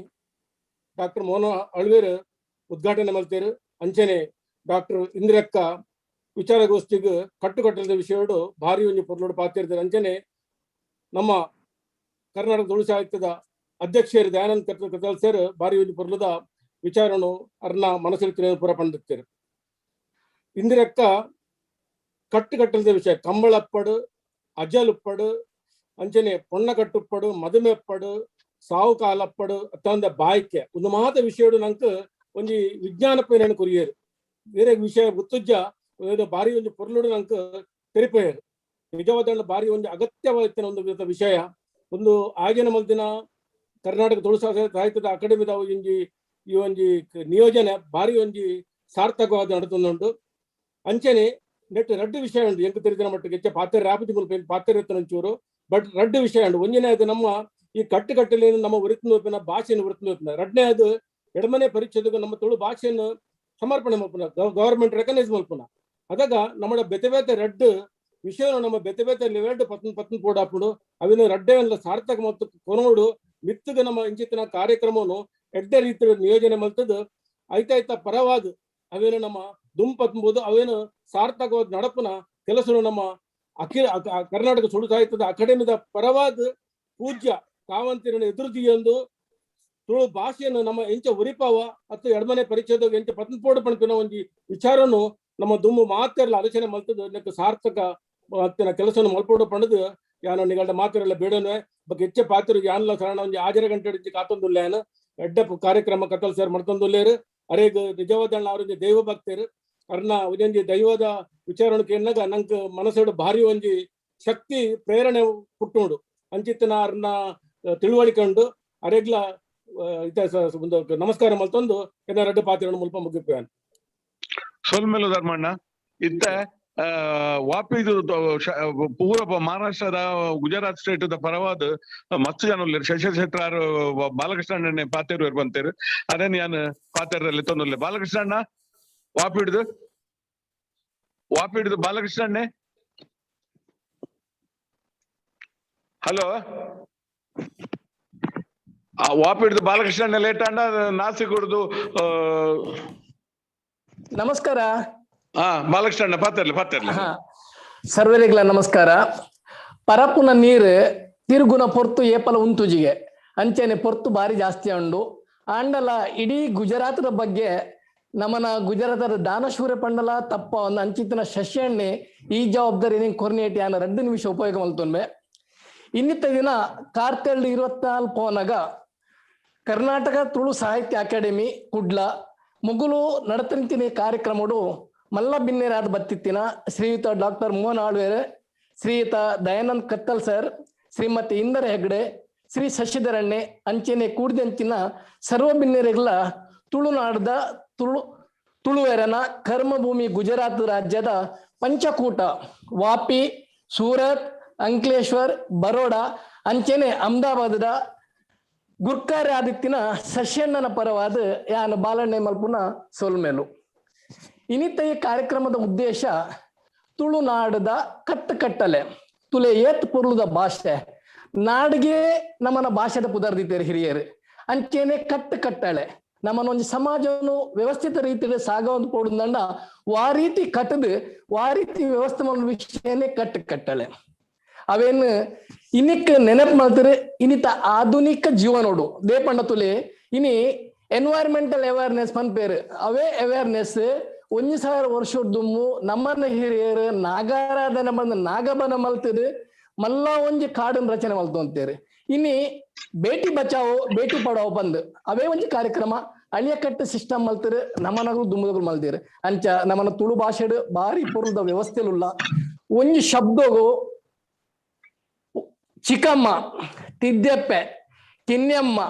ಡಾಕ್ಟರ್ ಮೋಹನ ಅಳ್ವೇರು ಉದ್ಘಾಟನೆ ಮಲ್ತೇರು. ಅಂಚನೆ ಡಾಕ್ಟರ್ ಇಂದಿರಕ್ಕ ವಿಚಾರಗೋಷ್ಠಿಗೆ ಕಟ್ಟುಕಟ್ಟಲದ ವಿಷಯಡು ಭಾರಿ ಒಂಜಿ ಪೊರ್ಲುಡು ಪಾತಿರ್ತಾರೆ. ಅಂಚನೆ ನಮ್ಮ ಕರ್ನಾಟಕ ತುಳು ಸಾಹಿತ್ಯದ ಅಧ್ಯಕ್ಷರು ದಯಾನಂದ ಕತ್ತಲ್ ಸೇರ್ ಭಾರಿ ಒಂಜಿ ಪೊರ್ಲುದ ವಿಚಾರನು ಅರ್ನ ಮನಸ್ಸಲ್ಲಿ ಪೂರ ಪಂಡಿರ್ತಾರೆ. ಇಂದಿರಕ್ಕ ಕಟ್ಟುಕಟ್ಟಲದ ವಿಷಯ ಕಂಬಳಪ್ಪಡು, ಅಜಲುಪ್ಪಡು, ಅಂಚನೆ ಪೊಣ್ಣ ಕಟ್ಟುಪ್ಪಡು, ಮದುಮೆಪ್ಪಡು, ಸಾವು ಕಾಲಪ್ಪಡು ಅತ್ತಂದ ಬಾಯ್ಕೆ ಒಂದು ಮಾತ ವಿಷಯಡು ನಂಗೆ ಒಂಜಿ ವಿಜ್ಞಾನ ಪೈನ ಕೊರಿಯರು. ಬೇರೆ ವಿಷಯ ಗೊತ್ತುಜ್ಜ ಬಾರಿ ಒಂಜಿ ಪೊರ್ಲುಡು ನಂಗೆ ತೆರಿಪೇರು. ನಿಜವಾದ ಬಾರಿ ಒಂದು ಅಗತ್ಯವಾದ ಒಂದು ವಿಷಯ ಒಂದು ಆಯೋಜನೆ ಮಲ್ದಿನ ಕರ್ನಾಟಕ ತುಳು ಸಾಹಿತ್ಯದ ಅಕಾಡೆಮಿದ ಒಂಜಿ ಈ ಒಂಜಿ ನಿಯೋಜನೆ ಭಾರಿ ಒಂಜಿ ಸಾರ್ಥಕವಾದ ನಡತೊಂದುಂಡು. ಅಂಚನೆ ನೆಟ್ ರಡ್ಡು ವಿಷಯ ಉಂಟು ಎಂಕ್ ತೆರಿದಿನ ಮಟ್ಟಿಗೆ ಹೆಚ್ಚ ಪಾತ್ರ ರಾಪತಿ ಮುಲ್ಪ ಪಾತ್ರ ಒಂಚೂರು ಬಟ್ ರಡ್ಡು ವಿಷಯ ಉಂಟು. ಒಂಜನೇ ಅದು ನಮ್ಮ ಈ ಕಟ್ಟುಕಟ್ಟಲೆ ನಮ್ಮ ಉರಿತು ಭಾಷೆಯನ್ನು ಉರಿತು. ರಡ್ಡನೇ ಅದು ಎಡಮನೆ ಪರೀಕ್ಷೆದಾಗ ನಮ್ಮ ತುಳು ಭಾಷೆಯನ್ನು ಸಮರ್ಪಣೆ ಮಲ್ಪುನ ಗವರ್ಮೆಂಟ್ ರೆಕಗ್ನೈಸ್ ಮಲ್ಪುನ. ಅದಾಗ ನಮ್ಮ ಬೇತೆ ಬೇತೆ ರಡ್ಡು ವಿಷಯವನ್ನು ನಮ್ಮ ಬೇತೆ ಬೇತೆ ಲೆವೆಲ್ಡ್ ಪತ್ನ ಪತ್ನ ಪೋಡಾಪುಡು ಅವಿನ ರಡ್ಡೆ ಸಾರ್ಥಕ ಮತ್ತು ಕೊನೋಡು ಮಿತ್ತಗ ನಮ್ಮ ಇಂಚಿತ್ತಿನ ಕಾರ್ಯಕ್ರಮವನ್ನು ಎಡ್ಡೆ ರೀತಿಯ ನಿಯೋಜನೆ ಮಲ್ತದ್ದು ಐತಾಯ್ತ ಪರವಾದ ಅವೇನು ನಮ್ಮ ದುಂಪತ್ಬೋದು ಅವೇನು ಸಾರ್ಥಕವಾದ ನಡಪುನ ಕೆಲಸ ನಮ್ಮ ಅಖಿಲ ಕರ್ನಾಟಕ ತುಳು ಸಾಹಿತ್ಯದ ಅಕಾಡೆಮಿದ ಪರವಾದ ಪೂಜ್ಯ ಕಾವಂತಿರನ್ನು ಎದುರುದಿಯೊಂದು ತುಳು ಭಾಷೆಯನ್ನು ನಮ್ಮ ಎಂಚ ಉರಿಪಾವ ಅಥವಾ ಎಡಮನೆ ಪರಿಚಯದ ಎಂಚ ಪತ್ನಪೋಡು ಪಣಪಿನ ಒಂಜಿ ವಿಚಾರನು ನಮ್ಮ ದುಮ್ಮು ಮಾತೆಲ್ಲ ಆಲೋಚನೆ ಮಲ್ತದ್ದು ಸಾರ್ಥಕ ಕೆಲಸವನ್ನು ಮಲ್ಪೋಡು ಪಣದು ಯಾನು ನಿಗಲ್ಡ ಮಾತಿರಲ್ಲ ಬೇಡನುವೆ ಬಗ್ಗೆ ಹೆಚ್ಚ ಪಾತ್ರ ಯಾನ್ಲ ಸರಣ ಒಂಜಿ ಆಜರ ಗಂಟೆ ಕಾತೊಂದುಲ್ಲೇನು ಎಡ್ಡ ಕಾರ್ಯಕ್ರಮ ಕತ್ತಲ್ ಸೇರ್ ಮಡ್ತೊಂದುಲ್ಲೇರು. ಅರೆಗ್ ನಿಜವಾದ ಅವರೊಂಜಿ ದೈವ ಭಕ್ತರು. ಅರ್ನ ಒಂಜೊಂಜಿ ದೈವದ ವಿಚಾರಣೆ ಕೇನ್ನಗ ನಂಕ್ ಮನಸ್ಸುಡು ಭಾರಿ ಒಂಜಿ ಶಕ್ತಿ ಪ್ರೇರಣೆ ಪುಟ್ಟುಂಡು. ಅಂಚಿತ್ತಿನ ಅರ್ನ ತಿಳುವಳಿಕೆ ಉಂಡು. ಅರೆಗ್ಲ ಒಂದು ನಮಸ್ಕಾರ ಮಲ್ತೊಂದು ಎನ್ನ ರಡ್ಡು ಪಾತ್ರವನ್ನು ಮುಲ್ಪ ಮುಗಿಪುವೆನ್. ಸೊಲ್ಮೆಲು ಧರ್ಮಣ್ಣ. ಇತ್ತೆ ವಾಪಿದು ಪೂರ ಮಹಾರಾಷ್ಟ್ರದ ಗುಜರಾತ್ ಸ್ಟೇಟ್ ದ ಪರವಾದ ಮಸ್ತ್ ಜನ ಉಲ್ಲೆರ್. ಶಶಿ ಶೆಟ್ಟರ್ ಬಾಲಕೃಷ್ಣ ಅಣ್ಣನೆ ಪಾತೆರು ಬಂತೇರು, ಅದೇನ್ ಯಾನ್ ಪಾತೆರಲ್ಲಿ ತೊಂದುಲ್ಲೆ. ಬಾಲಕೃಷ್ಣ ಅಣ್ಣ ವಾಪಿಡ್ದು ವಾಪಿಡ್ದು ಬಾಲಕೃಷ್ಣ ಅಣ್ಣೆ, ಹಲೋ, ವಾಪಿಡ್ದು ಬಾಲಕೃಷ್ಣ ಅಣ್ಣ ಲೇಟ್ ಅಣ್ಣ ನಾಸಿಕ್ ಹುಡ್ದು. ನಮಸ್ಕಾರ. ಹಾ ಬಾಲಕೃಷ್ಣ ಅಣ್ಣ ಪಾತೆರ್ಲಿ ಪಾತೆರ್ಲಿ. ಸರ್ವರಿಗ್ಲ ನಮಸ್ಕಾರ. ಪರಪುನ ನೀರು ತಿರುಗುನ ಪೊರ್ತು ಏಪಲ ಉಂತುಜಿಗೆ ಅಂಚನೆ ಪೊರ್ತು ಬಾರಿ ಜಾಸ್ತಿ ಉಂಡು. ಆಂಡಲ ಇಡೀ ಗುಜರಾತದ ಬಗ್ಗೆ ನಮನ ಗುಜರಾತದ ದಾನಶೂರ ಪಂಡಲ ತಪ್ಪ ಒಂದು ಅಂಚಿತನ ಶಶಿಯಣ್ಣೆ ಈ ಜವಾಬ್ದಾರಿ ನಿಂಗೆ ಕೊರ್ನೇಟಿ ಆನ 2 ನಿಮಿಷ ಉಪಯೋಗ ಮಲ್ತೊನ್ಬೆ. ಇನ್ನಿತ್ತ ದಿನ ಕಾರ್ತೆಲ್ಡ್ 24 ಪೋನಗ ಕರ್ನಾಟಕ ತುಳು ಸಾಹಿತ್ಯ ಅಕಾಡೆಮಿ ಕುಡ್ಲ ಮುಗುಲು ನಡತಂತಿನ ಕಾರ್ಯಕ್ರಮಡು ಮಲ್ಲ ಬಿನ್ನೇರಾದ ಬತ್ತಿತ್ತಿನ ಶ್ರೀಯುತ ಡಾಕ್ಟರ್ ಮೋಹನ್ ಆಳ್ವೇರ್, ಶ್ರೀಯುತ ದಯಾನಂದ್ ಕತ್ತಲ್ ಸರ್, ಶ್ರೀಮತಿ ಇಂದರ ಹೆಗ್ಡೆ, ಶ್ರೀ ಶಶಿಧರಣ್ಣೆ ಅಂಚೆನೆ ಕೂಡಿದಂಚಿನ ಸರ್ವ ಬಿನ್ನೇರೆಗ್ಲ ತುಳುನಾಡದ ತುಳುವೆರನ ಕರ್ಮಭೂಮಿ ಗುಜರಾತ್ ರಾಜ್ಯದ ಪಂಚಕೂಟ ವಾಪಿ, ಸೂರತ್, ಅಂಕ್ಲೇಶ್ವರ್, ಬರೋಡಾ ಅಂಚೆನೆ ಅಹಮದಾಬಾದದ ಗುರ್ಕಾರೆ ಆದಿತ್ತಿನ ಸಸ್ಯಣ್ಣನ ಪರವಾದ ಯಾನು ಬಾಲಣ್ಣೆ ಮಲ್ಪುನ ಸೊಲ್ಮೇಲು. ಇನ್ನಿತ ಈ ಕಾರ್ಯಕ್ರಮದ ಉದ್ದೇಶ ತುಳುನಾಡದ ಕಟ್ಟುಕಟ್ಟಲೆ ತುಲೆ ಏತ್ ಪೊರ್ಲುದ ಭಾಷೆ ನಾಡಿಗೆ ನಮ್ಮನ ಭಾಷೆದ ಪುದರ್ದಿತ್ತೇರು ಹಿರಿಯರು. ಅಂಚೆನೆ ಕಟ್ಟುಕಟ್ಟಳೆ ನಮ್ಮನ ಒಂಜಿ ಸಮಾಜವನ್ನು ವ್ಯವಸ್ಥಿತ ರೀತಿಯಲ್ಲಿ ಸಾಗವಂತ ಪೋಡುಂದಂಡ ವಾ ರೀತಿ ಕಟ್ಟದು ವಾ ರೀತಿ ವ್ಯವಸ್ಥೆ ವಿಷಯನೇ ಕಟ್ಟುಕಟ್ಟಳೆ. ಅವೇನು ಇನ್ನಿಕ್ ನೆನಪು ಮಾಡ್ತಾರೆ ಇನ್ನಿತ ಆಧುನಿಕ ಜೀವನೋಡು ದೇಪಂಡ ತುಲೆ ಇನಿ ಎನ್ವೈರ್ಮೆಂಟಲ್ ಅವೇರ್ನೆಸ್ ಪನ್ಪೇರು. ಅವೇ ಅವೇರ್ನೆಸ್ 1000 ವರ್ಷ ದುಮ್ಮು ನಮ್ಮನ್ನ ಹಿರಿಯರು ನಾಗಾರಾಧನೆ ಬಂದು ನಾಗಬನ ಮಲ್ತದು ಮಲ್ಲ ಒಂಜಿ ಕಾಡನ್ನು ರಚನೆ ಮಲ್ತು ಅಂತೇರಿ. ಇನಿ ಬೇಟಿ ಬಚಾವೋ ಬೇಟಿ ಪಡಾವೋ ಬಂದು ಅವೇ ಒಂಜಿ ಕಾರ್ಯಕ್ರಮ ಅಳಿಯಕಟ್ಟು ಸಿಸ್ಟಮ್ ಮಲ್ತರು ನಮ್ಮನಗಳು ದುಮ್ಮದಗಳು ಮಲ್ತೀರು. ಅಂಚ ನಮ್ಮನ ತುಳು ಭಾಷೆಡು ಭಾರಿ ಪೊರ್ಲದ ವ್ಯವಸ್ಥೆಲುಲ್ಲ. ಒಂಜಿ ಶಬ್ದಗು ಚಿಕ್ಕಮ್ಮ, ತಿದ್ದೆಪ್ಪೆ, ಕಿನ್ಯಮ್ಮ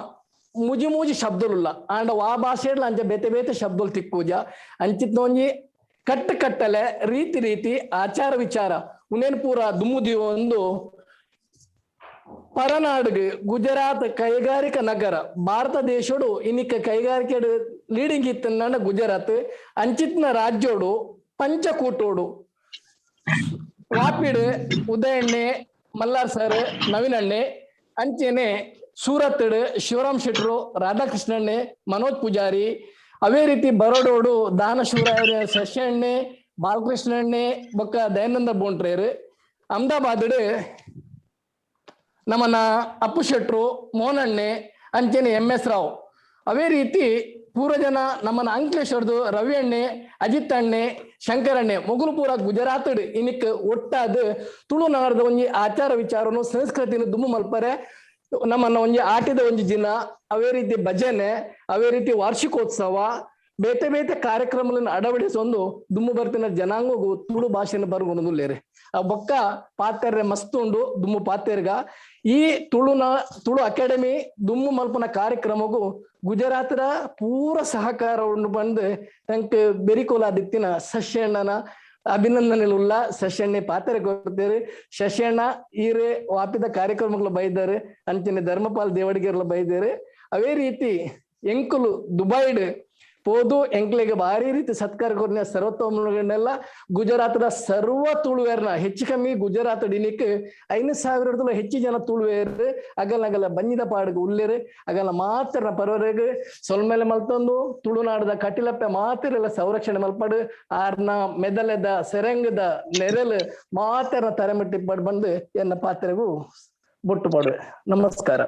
ಮುಜಿ ಮೂಜಿ ಶಬ್ದಲುಲ್ಲ. ಆಂಡ ವಾ ಭಾಷೆಡ್ಲ ಅಂಚ ಬೇತೆ ಬೇತೆ ಶಬ್ದలు ತಿಕ್ಕೂಜ. ಅಂಚಿತ್ ಒಂಜಿ ಕಟ್ಟು ಕಟ್ಟಲೆ ರೀತಿ ರೀತಿ ಆಚಾರ ವಿಚಾರ ಉನೇನ್ ಪೂರ ದುಮ್ಮುದಿ ಒಂದು ಪರನಾಡುಗು ಗುಜರಾತ್ ಕೈಗಾರಿಕಾ ನಗರ ಭಾರತ ದೇಶೋಡು ಇನ್ನಿಕ್ಕ ಕೈಗಾರಿಕೆ ಲೀಡಿಂಗ್ ಇತ್ತನ್ನ ಗುಜರಾತ್ ಅಂಚಿತ್ನ ರಾಜ್ಯೋಡು ಪಂಚಕೂಟೋಡು ವಾಪಿಡ್ ಉದಯಣ್ಣೆ, ಮಲ್ಲಾರ್ ಸರ್, ನವೀನಣ್ಣೆ, ಅಂಚೆನೆ ಸೂರತ್ ಶಿವರಾಮ್ ಶೆಟ್ರು, ರಾಧಾಕೃಷ್ಣಣ್ಣೆ, ಮನೋಜ್ ಪೂಜಾರಿ, ಅವೇ ರೀತಿ ಬರೋಡೋಡು ದಾನಶೂರ ಶಶಿಯಣ್ಣೆ, ಬಾಲಕೃಷ್ಣಣ್ಣೆ ಬೊಕ್ಕ ದಯಾನಂದ ಬೋಂಟ್ರೇರು, ಅಹಮದಾಬಾದ್ ನಮ್ಮನ ಅಪ್ಪು ಶೆಟ್ರು, ಮೋಹನಣ್ಣೆ, ಅಂಚೆನೆ ಎಂ ಎಸ್ ರಾವ್, ಅವೇ ರೀತಿ ಪೂರ್ವಜನ ನಮ್ಮನ ಅಂಕ್ಲೇಶ್ವರದು ರವಿ ಅಣ್ಣೆ, ಅಜಿತ್ ಅಣ್ಣೆ, ಶಂಕರಣ್ಣೆ ಮೊಗುಲು ಪೂರ ಗುಜರಾತ್ ಇನಿಕ್ ಒಟ್ಟಾದ ತುಳುನಾಡದ ಒಂಜಿ ಆಚಾರ ವಿಚಾರನು ಸಂಸ್ಕೃತಿನ ದುಮ್ಮು ಮಲ್ಪರೆ ನಮ್ಮನ್ನ ಒಂಜಿ ಆಟದ ಒಂಜಿ ದಿನ, ಅವೇ ರೀತಿ ಭಜನೆ, ಅವೇ ರೀತಿ ವಾರ್ಷಿಕೋತ್ಸವ, ಬೇತೆ ಬೇತೆ ಕಾರ್ಯಕ್ರಮಗಳನ್ನು ಅಳವಡಿಸೊಂದು ದುಮ್ಮು ಬರ್ತಿನ ಜನಾಂಗಗೂ ತುಳು ಭಾಷೆನ ಬರ್ಗೊಂದುಲ್ಲೇರಿ. ಆ ಬೊಕ್ಕ ಪಾತೆರ್ರೆ ಮಸ್ತ್ ಉಂಡು ದುಮ್ಮು ಪಾತೆರ್ಗ. ಈ ತುಳು ಅಕಾಡೆಮಿ ದುಮ್ಮು ಮಲ್ಪನ ಕಾರ್ಯಕ್ರಮಗೂ ಗುಜರಾತರ ಪೂರ ಸಹಕಾರ ಉಂಡು ಬಂದು ತಂಕ್ ಬೆರಿಕೋಲಾದಿತ್ತಿನ ಸಸ್ಯಣ್ಣನ ಅಭಿನಂದನೆಲುಲ್ಲ. ಸಸ್ಯಣ್ಣೆ ಪಾತ್ರೆ ಕೊಡ್ತೇವೆ. ಶಶಿಯಣ್ಣ ಈರೆ ವಾಪಿದ ಕಾರ್ಯಕ್ರಮಗಳು ಬೈದಾರೆ, ಅಂಚನೆ ಧರ್ಮಪಾಲ್ ದೇವಡಿಗೆರ್ಲ ಬೈದಾರೆ. ಅವೇ ರೀತಿ ಎಂಕುಲು ದುಬೈಡ್ ಪೋದು ಎಂಕ್ಲೆಗೆ ಭಾರಿ ರೀತಿ ಸತ್ಕಾರ ಕೊರ್ನ ಸರ್ವತೋಮುಗಳನ್ನೆಲ್ಲ ಗುಜರಾತದ ಸರ್ವ ತುಳುವೇರ್ನ ಹೆಚ್ಚು ಕಮ್ಮಿ ಗುಜರಾತ್ ಡಿನಿಕ್ 5,000 ಹೆಚ್ಚು ಜನ ತುಳುವೇರ್ ಅಗಲ ಅಗಲ ಬಂಜಿದ ಪಾಡಿಗೆ ಉಲ್ಲೇರು ಅಗಲ ಮಾತ್ರ ಪರವರೆಗೆ ಸೊಲ್ಮೇಲೆ ಮಲ್ತೊಂದು ತುಳುನಾಡದ ಕಟಿಲಪ್ಪೆ ಮಾತ್ರ ಎಲ್ಲ ಸಂರಕ್ಷಣೆ ಮಲ್ಪಡು ಆರ್ನ ಮೆದಲೆದ ಸೆರಂಗದ ನೆರಳು ಮಾತ್ರ ತರೆಮಟ್ಟಿ ಪಡ್ ಬಂದು ಎನ್ನ ಪಾತ್ರೆಗೂ ಬೊಟ್ಟು ಪಾಡುವೆ. ನಮಸ್ಕಾರ.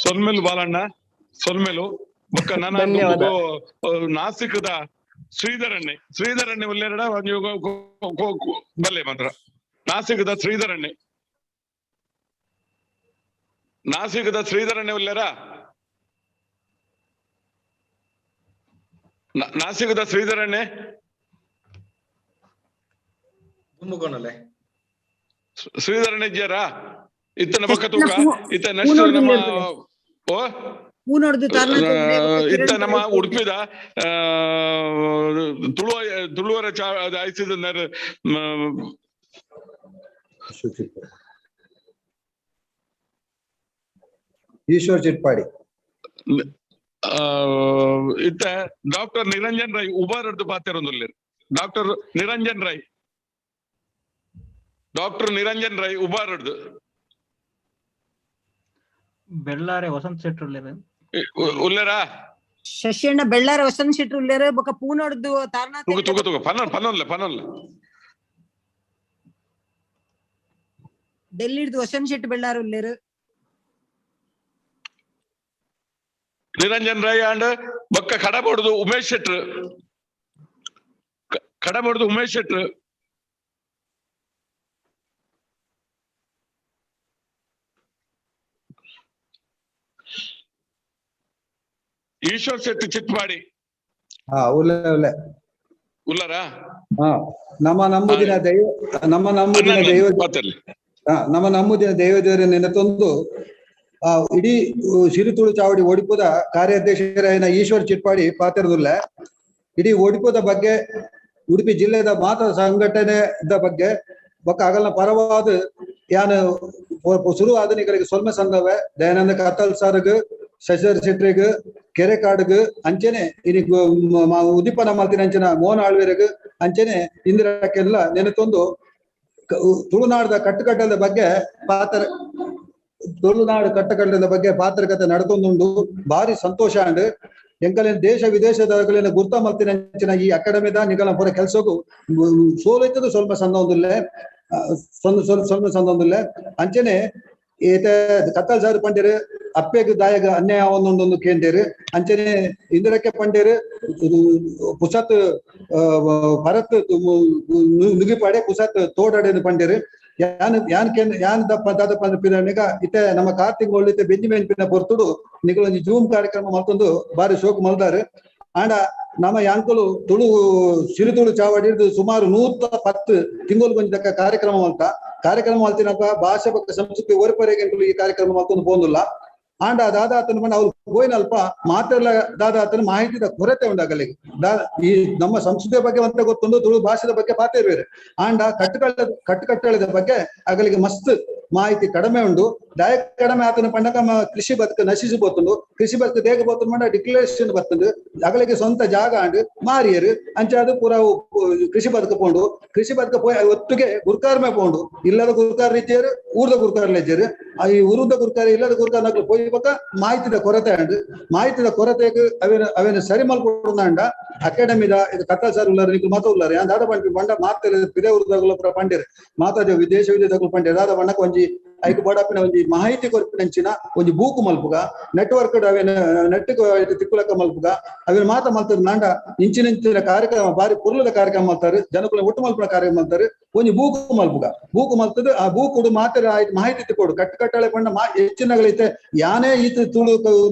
ಸೊಲ್ಮೇಲು ಬಾಲಣ್ಣ, ಸೊಲ್ಮೇಲು. ಬೊಕ್ಕ ನನ ನಾಸಿಕದ ಶ್ರೀಧರಣ್ಣೆ, ಶ್ರೀಧರಣ್ಣೆ ಉಲ್ಲೆರಡ ಬಲ್ಲೆ ಮಾತ್ರ. ನಾಸಿಕದ ಶ್ರೀಧರಣ್ಣೆ, ನಾಸಿಕದ ಶ್ರೀಧರಣ್ಣೆ ಉಲ್ಲೆರ. ನಾಸಿಕದ ಶ್ರೀಧರಣ್ಣೆ. ದುಮ್ಮುಕೋನಲೆ. ಶ್ರೀಧರಣ್ಣ ಇಜ್ಜಾರಾ? ಇತ್ತನ ಬೊಕ್ಕ ತೂಕ ಇತ್ತ ನೆಕ್ಸ್ಟ್ ನಮ್ಮ ಓ ಇತ್ತ ನಮ್ಮ ಉಡುಪಿದ ತುಳುವ ತುಳುವರ ಐಸಿದ ಈಶ್ವರ್ ಚಿಟ್ಪಾಡಿ. ಇತ್ತ ಡಾಕ್ಟರ್ ನಿರಂಜನ್ ರೈ ಉಬಾರದ್ದು ಪಾತೆರೊಂದುಲ್ಲೆರ್. ಡಾಕ್ಟರ್ ನಿರಂಜನ್ ರೈ, ಡಾಕ್ಟರ್ ನಿರಂಜನ್ ರೈ ಉಬಾರಡ್ದು. ಬೆಳ್ಳಾರೆ ವಸಂತ ಶೆಟ್ರು ಉಲ್ಲೆರ್. ಉಲ್ಲೆರಾ? ಶಶಿಯಣ್ಣ ಬೆಳ್ಳಾರೆ ವಸಂತ ಶೆಟ್ರು ಉಲ್ಲೆರ್. ಬೊಕ ಪೂನೊಡ್ದು ತಾರನಾಥ್ ತೂಕ ತೂಕ ತೂಕ ಪನ್ನೊಲ್ಲ ಪನ್ನೊಲ್ಲ ಪನ್ನೊಲ್ಲ. ಡೆಲ್ಲಿಡ್ದು ವಸಂತ ಶೆಟ್ಟಿ ಬೆಳ್ಳಾರೆ ಉಲ್ಲೆರ್. ನಿರಂಜನ್ ರೈ ಅಂಡ್ ಬೊಕ್ಕ ಕಡಬೋಡ್ದು ಉಮೇಶ್ ಶೆಟ್ರು, ಕಡಬೋಡ್ದು ಉಮೇಶ್ ಶೆಟ್ರು. ಈಶ್ವರ್ ಶೆಟ್ಟಿ ಚಿಟ್ಪಾಡಿ. ಹಾ ಉಲ್ಲೆ ಉಲ್ಲೆ ಉಲ್ಲರಾ? ಹಾ ನಮ್ಮ ನಂಬುದಿನ ದೈವ, ನಮ್ಮ ನಂಬುದಿನ ದೈವ, ನಮ್ಮ ನಂಬುದಿನ ದೈವ ದೇವರ ನೆನೆತೊಂದು ಆ ಇಡೀ ಸಿರಿತುಳು ಚಾವಡಿ ಒಡಿಪುದ ಕಾರ್ಯಾಧ್ಯಕ್ಷರಾಯನ ಈಶ್ವರ್ ಚಿಟ್ಪಾಡಿ ಪಾತೆರದುಲ್ಲೆ. ಇಡೀ ಒಡಿಪುದ ಬಗ್ಗೆ, ಉಡುಪಿ ಜಿಲ್ಲೆದ ಮಾತ ಸಂಘಟನೆದ ಬಗ್ಗೆ ಬೊಕ್ಕ ಅಗಲ್ನ ಪರವಾದ ಯಾನು ಸುರು ಆಧುನಿಕರಿಗೆ ಸೊಲ್ಮೆ ಸಂದವೆ ದಯಾನಂದ ಕತ್ತಲ್ ಸಾರ್ಗ್, ಶಶಿಧರ್ ಶೆಟ್ರಿಗ್, ಕೆರೆಕಾಡ್ಗ್, ಅಂಚೆನೆ ಇನಿ ಉದಿಪನ ಮಲ್ತಿನ ಅಂಚನ ಮೋಹನ್ ಆಳ್ವೆರೆಗ್, ಅಂಚೆನೆ ಇಂದಿರಾಕ್ಕೆಲ್ಲ ನೆನೆತೊಂದು ತುಳುನಾಡದ ಕಟ್ಟುಕಟ್ಟದ ಬಗ್ಗೆ ಪಾತ್ರ, ತುಳುನಾಡು ಕಟ್ಟಕಟ್ಟದ ಬಗ್ಗೆ ಪಾತ್ರಕತೆ ನಡ್ತೊಂದುಂಡು. ಭಾರಿ ಸಂತೋಷ ಅಂಡ್ ಎಂಕಲಿನ ದೇಶ ವಿದೇಶದ ಗುರ್ತ ಮಲ್ತಿನ ಅಂಚಿನ ಈ ಅಕಾಡೆಮಿದ ನಿಗಲ ಪೂರ ಕೆಲ್ಸಕ್ಕೂ ಸೋಲೈತದ ಸ್ವಲ್ಪ ಸಂದೊಂದುಲ್ಲೆ, ಸ್ವಲ್ಪ ಸಂದೊಂದುಲ್ಲೆ. ಅಂಚೆನೆ ಏತ ಕತ್ತಲ್ ಸಾರು ಪಂಡೇರು ಅಪ್ಪೆಗ್ ದಾಯಗ ಅನ್ಯಾಯ ಒಂದೊಂದೊಂದು ಕೇಂದೇರು. ಅಂಚೆನೆ ಇಂದಿರಕ್ಕೆ ಪಂಡೇರು ಪುಸತ್ ಭರತ್ ನುಗಿಪಾಡೆ ಪುಸತ್ ತೋಡಾಡೆ ಪಂಡೇರು. ಯಾನ್ ಯಾನ್ ಕೇನ್ ಯಾನ್ ದಪ್ಪ ದಾದ ಪಂಡ ಇತ್ತೆ ನಮ್ಮ ಕಾರ್ತಿಕ್ ಒಳ್ಳಿತ್ತೆ ಬೆಂಜಮಿನ್ ಪಿನ ಪೊರ್ತುಡು ನಿಕಲೊಂಜಿ ಜೂಮ್ ಕಾರ್ಯಕ್ರಮ ಮಲ್ತೊಂದು ಬಾರಿ ಶೋಕ್ ಮಲ್ದಾರು. ಆಂಡ ನಮ್ಮ ಯಾಂಕುಲು ತುಳು ಸಿರಿತುಳು ಚಾವಡಿ ಸುಮಾರು 110 ತಿಂಗಳು ಗೊಂಜಿ ತಕ್ಕ ಕಾರ್ಯಕ್ರಮ ಮಲ್ತ ಕಾರ್ಯಕ್ರಮ ಮಲ್ತಿನಪ್ಪ ಭಾಷೆ ಬೊಕ್ಕ ಸಂಸ್ಕೃತಿ ಒರಿಪರೆಗೆ ಈ ಕಾರ್ಯಕ್ರಮ ಮಲ್ತೊಂದು ಪೋಂದುಲ್ಲ. ಆಂಡ ದಾದಾತನ ಪಂಡ ಅವ್ರು ಪೋಯಿನಲ್ಪ ಮಾತೆರ್ಲ ದಾದಾತನ ಮಾಹಿತಿದ ಕೊರತೆ ಉಂಡಾಗಲಿಗೆ ಈ ನಮ್ಮ ಸಂಸ್ಕೃತಿಯ ಬಗ್ಗೆ ಅಂತ ಗೊತ್ತುಂಡು, ತುಳು ಭಾಷೆದ ಬಗ್ಗೆ ಪಾತೆರ್ವೇರು. ಆಂಡ ಕಟ್ಟುಕಟ್ಟಳೆದ ಬಗ್ಗೆ ಅಗಲಿಗೆ ಮಸ್ತ್ ಮಾಹಿತಿ ಕಡಿಮೆ ಉಂಡು. ದಾಯ ಕಡಿಮೆ ಆತನ ಪಂಡಕ ಕೃಷಿ ಬದುಕು ನಶಿಸಿ ಪೋತುಂಡು. ಕೃಷಿ ಬದುಕು ದೇಗ ಪೋತುಂಡು ಪಂಡ ಡಿಕ್ಲರೇಷನ್ ಬರ್ತುಂಡು. ಅಗಲಿಗೆ ಸ್ವಂತ ಜಾಗ ಅಂಡ್ ಮಾರಿಯರು ಅಂಚಾದ ಪೂರ ಕೃಷಿ ಬದುಕು ಪೋಂಡು. ಕೃಷಿ ಬದುಕು ಪೋಯ್ ಒತ್ತಿಗೆ ಗುರ್ಕಾರ್ಮೆ ಪೋಂಡು. ಇಲ್ಲದ ಗುರ್ಕಾರ ಇಜ್ಜೇರು, ಊರ್ದ ಗುರ್ಕಾರ ಇಜ್ಜೇರು. ಈ ಊರುದ ಗುರ್ಕಾರ ಇಲ್ಲದ ಗುರ್ಕಾರ ನಕ್ಲು ಪೋಯಿ ಬೊಕ್ಕ ಮಾಹಿತಿದ ಕೊರತೆ ಅಂಡ್ ಮಾಹಿತಿದ ಕೊರತೆಗೆ ಅವೇನು ಅವೇನು ಸರಿ ಮಲ್ಕೊಡುಂಡ ಅಕಾಡೆಮಿದ ಇದು ಕತ್ತಲ್ ಸರ್ ಉಲ್ಲಾರ ನಿಕ್ಲು ಮಾತ ಉಲ್ಲಾರ ಯಾನ್ ದಾದ ಪಂಡ ಬಂಡ ಮಾತೆರ್ ಪಿದೆ ಊರುದಾಗುಲ ಪೂರ ಪಂಡೇರು ಮಾತಾದ ವಿದೇಶ ವಿದೇಶದಾಗುಲು ಪಂಡೇರು. ದಾದ ಬಣ್ಣಕ್ಕೆ ಒಂಜಿ ಐಕ್ ಬೋಡಾಪಿನ ಒಂಜಿ ಮಾಹಿತಿ ಕೊರ್ಪಿನಂಚಿನ ಒಂಜಿ ಬೂಕು ಮಲ್ಪುಗ, ನೆಟ್ವರ್ಕ್ ಅವೇನ ನೆಟ್ ತಿಕ್ಕುಲಕ್ಕ ಮಲ್ಪುಗ, ಅವೇನ ಮಾತ ಮಲ್ತದ ನಾಂಡ ಇಂಚಿನ ಕಾರ್ಯಕ್ರಮ ಬಾರಿ ಪುರ್ಲದ ಕಾರ್ಯಕ್ರಮ ಮಲ್ತಾರೆ, ಜನಕುಲ ಒಟ್ಟು ಮಲ್ಪುನ ಕಾರ್ಯಕ್ರಮ ಮಲ್ತಾರೆ. ಒಂಜಿ ಬೂಕು ಮಲ್ಪುಗ, ಬೂಕು ಮಲ್ತದ ಆ ಬೂಕುಡು ಮಾತ್ರ ಮಾಹಿತಿ ತಿಕ್ಕೋಡು. ಕಟ್ಟುಕಟ್ಟಳೆ ಪಂಡ ಹೆಚ್ಚಿನಗಳೈತೆ ಯಾನೇ ಈತ ತುಳು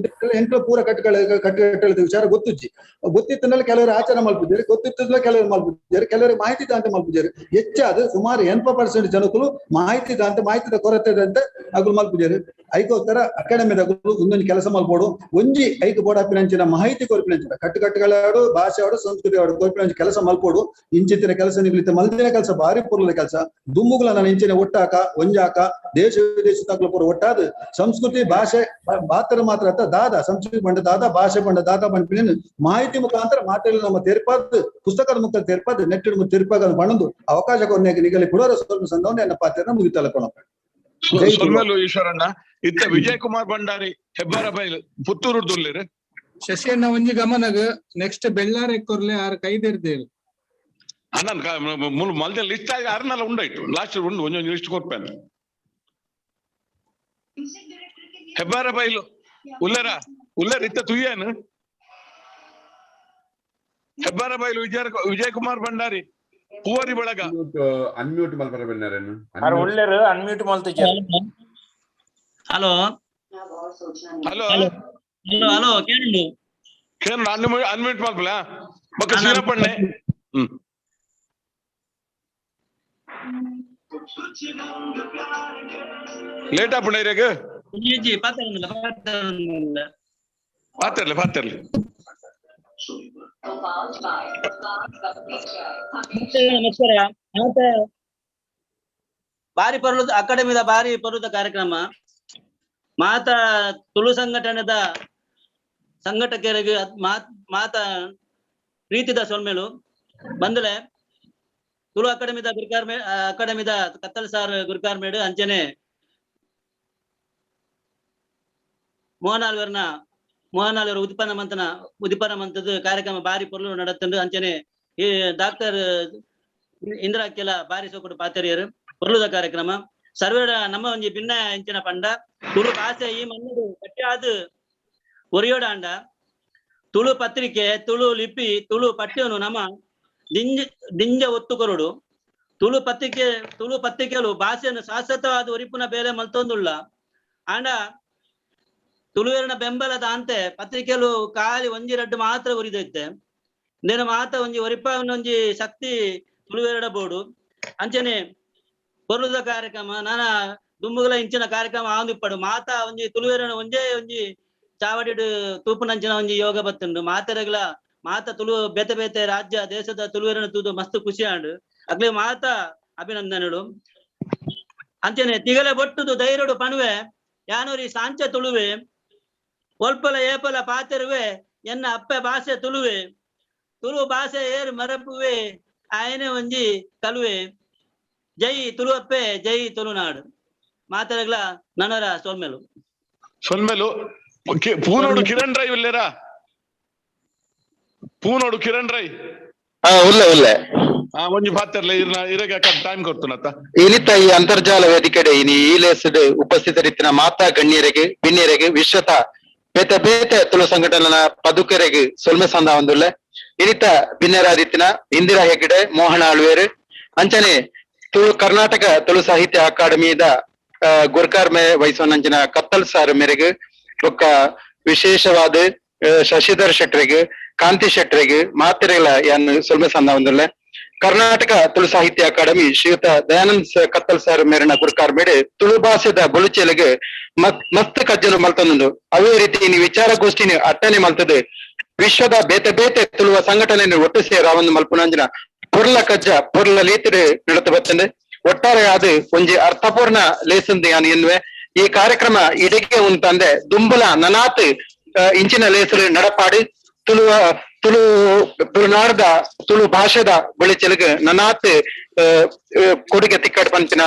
ಎಂಟ್ಲ ಪೂರ ಕಟ್ಟುಕಟ್ಟಳೆ ವಿಚಾರ ಗೊತ್ತುಜ್ಜಿ. ಗೊತ್ತಿತ್ತನಲ್ಲಿ ಕೆಲವರು ಆಚರಣೆ ಮಲ್ಪುಜಾರು, ಗೊತ್ತಿತ್ತಲ್ಲ ಕೆಲವರು ಮಲ್ಪುಜಾರು, ಕೆಲವರು ಮಾಹಿತಿ ದಾಂತ ಮಲ್ಪುಜಾರು. ಹೆಚ್ಚಾದ ಸುಮಾರು 80% ಜನಕುಲು ಮಾಹಿತಿ ದಾಂತ ಮಾಹಿತಿದ ಕೊರತೆ ಅಂತ ಅಗುಲು ಮಲ್ಪುಜಾರು. ಐಕೋಸ್ಕರ ಅಕಾಡೆಮಿದಗುಲು ಒಂದೊಂದು ಕೆಲಸ ಮಲ್ಪೋಡು. ಒಂಜಿ ಐಕ್ ಬೋಡಾಪಿನಂಚಿನ ಮಾಹಿತಿ ಕೊರ್ಪಿನಂಚಿನ ಕಟ್ಟುಕಟ್ಟುಗಳಾಡು ಭಾಷೆ ಆಡು ಸಂಸ್ಕೃತಿ ಆಡು ಕೊರ್ಪಿನಂಚಿನ ಕೆಲಸ ಮಲ್ಪೋಡು. ಇಂಚಿತ್ತಿನ ಕೆಲಸ ನಿಗಲಿತ ಮಲ್ದಿನ ಕೆಲಸ ಭಾರಿ ಪೊರ್ಲದ ಕೆಲಸ. ದುಮ್ಮುಗುಲ ನಾನು ಇಂಚಿನ ಒಟ್ಟಾಕ ಒಂಜಾಕ ದೇಶ ವಿದೇಶ ತಗ್ಲು ಪೂರ ಒಟ್ಟಾದ ಸಂಸ್ಕೃತಿ ಭಾಷೆ ಮಾತ್ರ ಮಾತ್ರ ಅತ್ತ ದಾದ ಸಂಸ್ಕೃತಿ ಬಂಡ ದಾದ ಭಾಷೆ ಬಂಡ ದಾದ ಬಂಡ ಮಾಹಿತಿ ಮುಖಾಂತರ ಮಾತಾಡಲು ನಮ್ಮ ತೆರಪಾದ ಪುಸ್ತಕದ ಮುಖಾಂತರ ತೆರಪಾದ ನೆಟ್ಟಿನ ತೆರಪಾಗ ಬಣ್ಣದು ಅವಕಾಶ ಕೊರ್ನಾಗ ನಿಗಲಿ ಕೊಡೋರ ಸ್ವಲ್ಪ ಸಂದವನ್ನ ಎನ್ನ ಪಾತ್ರ ಮುಗಿತಲ್ಲ ಕೊಣ. ಸೊಲ್ಮೆಲು ಈಶ್ವರಣ್ಣ. ಇತ್ತ ವಿಜಯ್ ಕುಮಾರ್ ಭಂಡಾರಿ ಹೆಬ್ಬಾರ ಬೈಲ್ ಪುತ್ತೂರು ದುಲ್ಲೇರು. ಶಶಿಯಣ್ಣ ಒಂಜಿ ಗಮನಗ ನೆಕ್ಸ್ಟ್ ಬೆಳ್ಳಾರೆ ಕೊರ್ಲೆ ಆರು ಕೈದೆರ್ದೇರು ಅಣ್ಣನ್ ಮಲ್ದೆ ಲಿಸ್ಟ್ ಆಗಿ ಆರ್ನಲ್ಲ ಉಂಡಾಯ್ತು ಲಾಸ್ಟ್ ಉಂಡು ಒಂಜೊಂದು ಲಿಸ್ಟ್ ಕೊರ್ಪೇನು. ಹೆಬ್ಬಾರ ಬೈಲು ಉಲ್ಲರ ಉಲ್ಲರ ಇತ್ತ ತುಯ್ಯನು ಹೆಬ್ಬಾರ ಬೈಲು ವಿಜಯ್ ಕುಮಾರ್ ಭಂಡಾರಿ ಪೂವರಿ ಬಳಗ ಅನ್ಮ್ಯೂಟ್ ಮಲ್ಪರ ಬೆನ್ನಾರೇನು ಅರೆ ಉಲ್ಲೆರು ಅನ್ಮ್ಯೂಟ್ ಮಲ್ತಿಜೆ. ಹಲೋ ಹಲೋ ಹಲೋ ಹಲೋ ಕೇಳುಂಡು ಕೇನು ಅನ್ಮ್ಯೂಟ್ ಮಲ್ಪಲ. ಬೊಕ್ಕ ಶೀನಪ್ಪಣ್ಣೆ. ಲೇಟ್ ಆಪುಂಡ ಇರೆಗ್? ಇಜ್ಜಿ, ಪಾತೆರೊಂದಿಲ್ಲ ಪಾತೆರೊಂದಿಲ್ಲ. ಪಾತೆರ್ಲೆ ಪಾತೆರ್ಲೆ. ನಮಸ್ಕಾರ. ಮತ್ತೆ ಬಾರಿ ಪರ್ಲದ ಅಕಾಡೆಮಿದ ಬಾರಿ ಪರ್ಲದ ಕಾರ್ಯಕ್ರಮ. ಮಾತಾ ತುಳು ಸಂಘಟನೆದ ಸಂಘಟಕರಿಗೆ ಮಾತಾ ಪ್ರೀತಿದ ಸೊಲ್ಮೆಲು. ಬಂದಲೆ ತುಳು ಅಕಾಡೆಮಿದ ಗುರುಕಾರ್ ಅಕಾಡೆಮಿದ ಕತ್ತಲ್ ಸಾರ್ ಗುರುಕಾರ್ ಮೇಡು ಅಂಚನೆ ಮೋಹನ್ ಆಳ್ವರ ಉದಿಪನ ಮಂತದ ಕಾರ್ಯಕ್ರಮ ಬಾರಿ ಪೊರ್ಲು ನಡತುಂಡು. ಅಂಚನೆ ಈ ಡಾಕ್ಟರ್ ಇಂದಿರಾ ಕೆಲ ಬಾರಿ ಸೋಕುಡು ಪಾತೆರಿಯರು ಪೊರ್ಲುದ ಕಾರ್ಯಕ್ರಮ. ಸರ್ವೇರ ನಮ್ಮ ಒಂಜಿ ಭಿನ್ನ ಇಂಚಿನ ಪಂಡ ತುಳು ಭಾಷೆ ಈ ಮಣ್ಣು ಗಟ್ಟಿಯಾದ ಒರಿಯೋಡಾಂಡ ತುಳು ಪತ್ರಿಕೆ ತುಳು ಲಿಪಿ ತುಳು ಪಠ್ಯನು ನಮ್ಮ ದಿಂಜ ದಿಂಜ ಒತ್ತು ಕೊರಡು. ತುಳು ಪತ್ರಿಕೆಲು ಭಾಷೆಯನ್ನು ಶಾಶ್ವತವಾದ ಒರಿಪುನ ಬೇಲೆ ಮಲ್ತೊಂದುಳ್ಳ. ಆಂಡ ತುಳುವೇರಿನ ಬೆಂಬಲದ ಅಂತೆ ಪತ್ರಿಕೆಲು ಖಾಲಿ ಒಂಜಿ ರಡ್ಡು ಮಾತ್ರ ಉರಿದೈತೆ. ನೇನ ಮಾತ ಒಂಜಿ ಒರಿಪಾವನ ಒಂಜಿ ಶಕ್ತಿ ತುಳುವೇರಡ ಬೋಡು. ಅಂಚನೆ ಪೊರ್ಲುದ ಕಾರ್ಯಕ್ರಮ ನಾನ ದುಂಬುಗಲ ಇಂಚಿನ ಕಾರ್ಯಕ್ರಮ ಆಂದಿಪ್ಪಡು ಮಾತಾ ಒಂಜಿ ತುಳುವೇರನ ಒಂಜೇ ಒಂಜಿ ಚಾವಡಿಡು ತೂಪುನಂಚಿನ ಒಂಜಿ ಯೋಗ ಬತ್ತುಂಡು. ಮಾತೆರಗ್ಲ ಮಾತ ತುಳು ಬೇತೆ ಬೇತೆ ರಾಜ್ಯ ದೇಶದ ತುಳುವೇರನ ತೂದು ಮಸ್ತ್ ಖುಷಿ ಆಂಡು. ಅಗ್ಲೇ ಮಾತ ಅಭಿನಂದನೆಗಳು. ಅಂಚನೆ ತಿಗಲೆ ಬೊಟ್ಟುದು ಧೈರ್ಯಡು ಪಣುವೆ ಯಾನೂರಿ ಸಾಂಚ ತುಳುವೆ ಒಲ್ಪಲ ಏಪಲ ಪಾತೆರುವೆ ಎನ್ನ ಅಪ್ಪೆ ಭಾಷೆ ತುಳುವೆ ತುಳು ಭಾಷೆ ಏರು ಮರಪುವೆ ಆಯನೆ ಒಂಜಿ ಕಲುವೆ. ಜೈ ತುಳುವಪ್ಪೆ ಜೈ ತುಳುನಾಡು. ಮಾತಾಡಗ್ಲ ನನರ ಸೊಲ್ಮೆಲು ಸೊಲ್ಮೆಲು. ಪೂನೋಡು ಕಿರಣ್ ರೈ ಉಲ್ಲೇರಾ? ಪೂನೋಡು ಕಿರಣ್ ರೈ ಉಲ್ಲೆ ಉಲ್ಲೆ. ಒಂಜಿ ಪಾತೆರ್ಲೆ ಇರಗ ಟೈಮ್ ಕೊಡ್ತುನತ್ತ. ಇನಿತ ಈ ಅಂತರ್ಜಾಲ ವೇದಿಕೆಡೆ ಇನಿ ಈ ಲೇಸ್ಡ್ ಉಪಸ್ಥಿತರಿತ್ತಿನ ಮಾತಾ ಗಣ್ಯರಿಗೆ ಬಿನ್ಯರಿಗೆ ವಿಶ್ವತ ಬೇತೆ ಬೇತೆ ತುಳು ಸಂಘಟನೆನ ಪದುಕರೆಗೆ ಸೊಲ್ಮೆ ಸಂದ ಒಂದುಲ್ಲೆ. ಇನಿತ ಬಿನ್ಯರಾದಿತ್ತಿನ ಇಂದಿರಾ ಹೆಗ್ಡೆ, ಮೋಹನ ಆಳ್ವೇರು, ಅಂಚನೆ ತುಳು ಕರ್ನಾಟಕ ತುಳು ಸಾಹಿತ್ಯ ಅಕಾಡೆಮಿದ ಗುರ್ಕಾರ್ ಮೇ ವಹಿಸುವನಂಚಿನ ಕತ್ತಲ್ ಸಾರ್ ಮೇರೆಗೆ ಬೊಕ್ಕ ವಿಶೇಷವಾದ ಶಶಿಧರ್ ಶೆಟ್ರಿಗೆ, ಕಾಂತಿ ಶೆಟ್ರಿಗೆ ಮಾತೆರೆಗಳ ಯಾನ್ ಸೊಲ್ಮೆ ಸಂದ ಒಂದುಲ್ಲೆ. ಕರ್ನಾಟಕ ತುಳು ಸಾಹಿತ್ಯ ಅಕಾಡೆಮಿ ಶ್ರೀಯುತ ದಯಾನಂದ್ ಕತ್ತಲ್ ಸರ್ ಮೇರಿನ ಗುರುಕಾರ್ ಮೇಡೆ ತುಳು ಭಾಷೆದ ಬೊಳುಚೆಲೆಗೆ ಮಸ್ತ್ ಕಜ್ಜಲು ಮಲ್ತೊಂದುಂಡು. ಅವೇ ರೀತಿ ಈ ವಿಚಾರಗೋಷ್ಠಿನಿ ಅಟ್ಟನೆ ಮಲ್ತದೆ ವಿಶ್ವದ ಬೇತೆ ಬೇತೆ ತುಳುವ ಸಂಘಟನೆಯನ್ನು ಒಟ್ಟು ಸೇರಾವನ್ನು ಮಲ್ಪುನಂಜಿನ ಪೊರ್ಲ ಕಜ್ಜ ಪೊರ್ಲ ಲೀತಿಡು ನಡತು ಬತ್ತಂದೆ. ಒಟ್ಟಾರೆ ಅದು ಒಂಜಿ ಅರ್ಥಪೂರ್ಣ ಲೇಸಂದು ಯಾನ್ ಎನ್ನುವೆ. ಈ ಕಾರ್ಯಕ್ರಮ ಇಡೀ ಉಂತಂದೆ ದುಂಬುಲ ನನಾತ್ ಇಂಚಿನ ಲೇಸರು ನಡಪಾಡಿ ತುಳುವ ತುಳು ತುಳುನಾಡದ ತುಳು ಭಾಷೆದ ಬೆಳೆಚೆಲುಗ್ ನನಾತ್ ಕೊಡುಗೆ ತಿಕ್ಕಡ್ ಪಂಚಿನ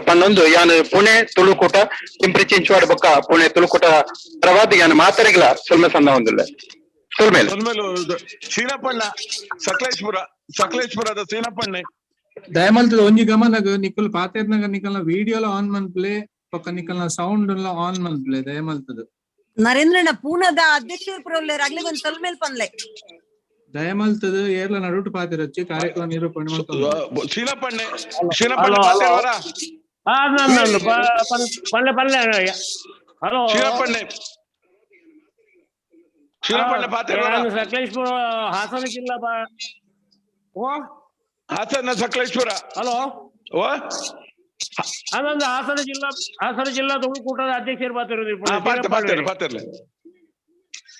ಪನ್ನೊಂದು ಯಾನ್ ಪುಣೆ ತುಳುಕೂಟ ಪಿಂಪ್ರಿ ಚಿಂಚವಾಡ ಬೊಕ್ಕ ಪುಣೆ ತುಳುಕೂಟ ಪರವಾದ್ ಯಾನ್ ಮಾತರೆಗ್ಲ ಸೊಲ್ಮೆ ಸಂದ ಹೊಂದಿಲ್ಲ. ಸೊಲ್ಮೇಲು ಸೊಲ್ಮೇಲು. ಸೀನಪ್ಪಣ್ಣ ಸಕಲೇಶ್ಪುರ, ಸಕಲೇಶ್ಪುರದ ಸೀನಪ್ಪಣ್ಣೆ ದಯಮಲ್ತದ ಒಂಜಿ ಗಮನಗ್ ನಿಕುಲ್ ಪಾತೆರ್ನಗ ನಿಕಲ್ನ ವಿಡಿಯೋಲ ಆನ್ ಮನ್ಪ್ಲೆ ಪಕ್ಕ ನಿಕಲ್ನ ಸೌಂಡ್ ಆನ್ ಮನ್ಪ್ಲೆ ದಯಮಲ್ತದ. ನರೇಂದ್ರನ ಪೂನದ ಅಧ್ಯಕ್ಷರು ಪುರವ್ಲೇರ್ ಅಗ್ಲಿಗ್ ಒಂದ್ ಸೊಲ್ಮೇಲ್ ಪನ್ಲೆ. ದಯಮಲ್ತದ ಏರ್ಲ ನಡುಟು ಪಾತೆರೊಚ್ಚಿ ಕಾರ್ಯಕ್ರಮ ನಿರೂಪಣೆ ಮಲ್ತೊಂದು. ಸೀನಪ್ಪಣ್ಣೆ ಸೀನಪ್ಪಣ್ಣೆ ಪಾತೆರ್ವರ? ಪನ್ಲೆ ಪನ್ಲೆ. ಹಲೋ ಸೀನಪ್ಪಣ್ಣೆ ಸೀನಪ್ಪಣ್ಣೆ ಪಾತೆರ್ವರ? ಸಕಲೇಶ್ಪುರ ಹಾಸನ ಜಿಲ್ಲಾ ಹಾಸನ ಸಕಲೇಶ್ಪುರ. ಹಲೋ ಅದೊಂದು ಹಾಸನ ಜಿಲ್ಲಾ, ಹಾಸನ ಜಿಲ್ಲಾ ತುಳುಕೂಟದ ಅಧ್ಯಕ್ಷರು ಮಾತಾಡಿರೋದು.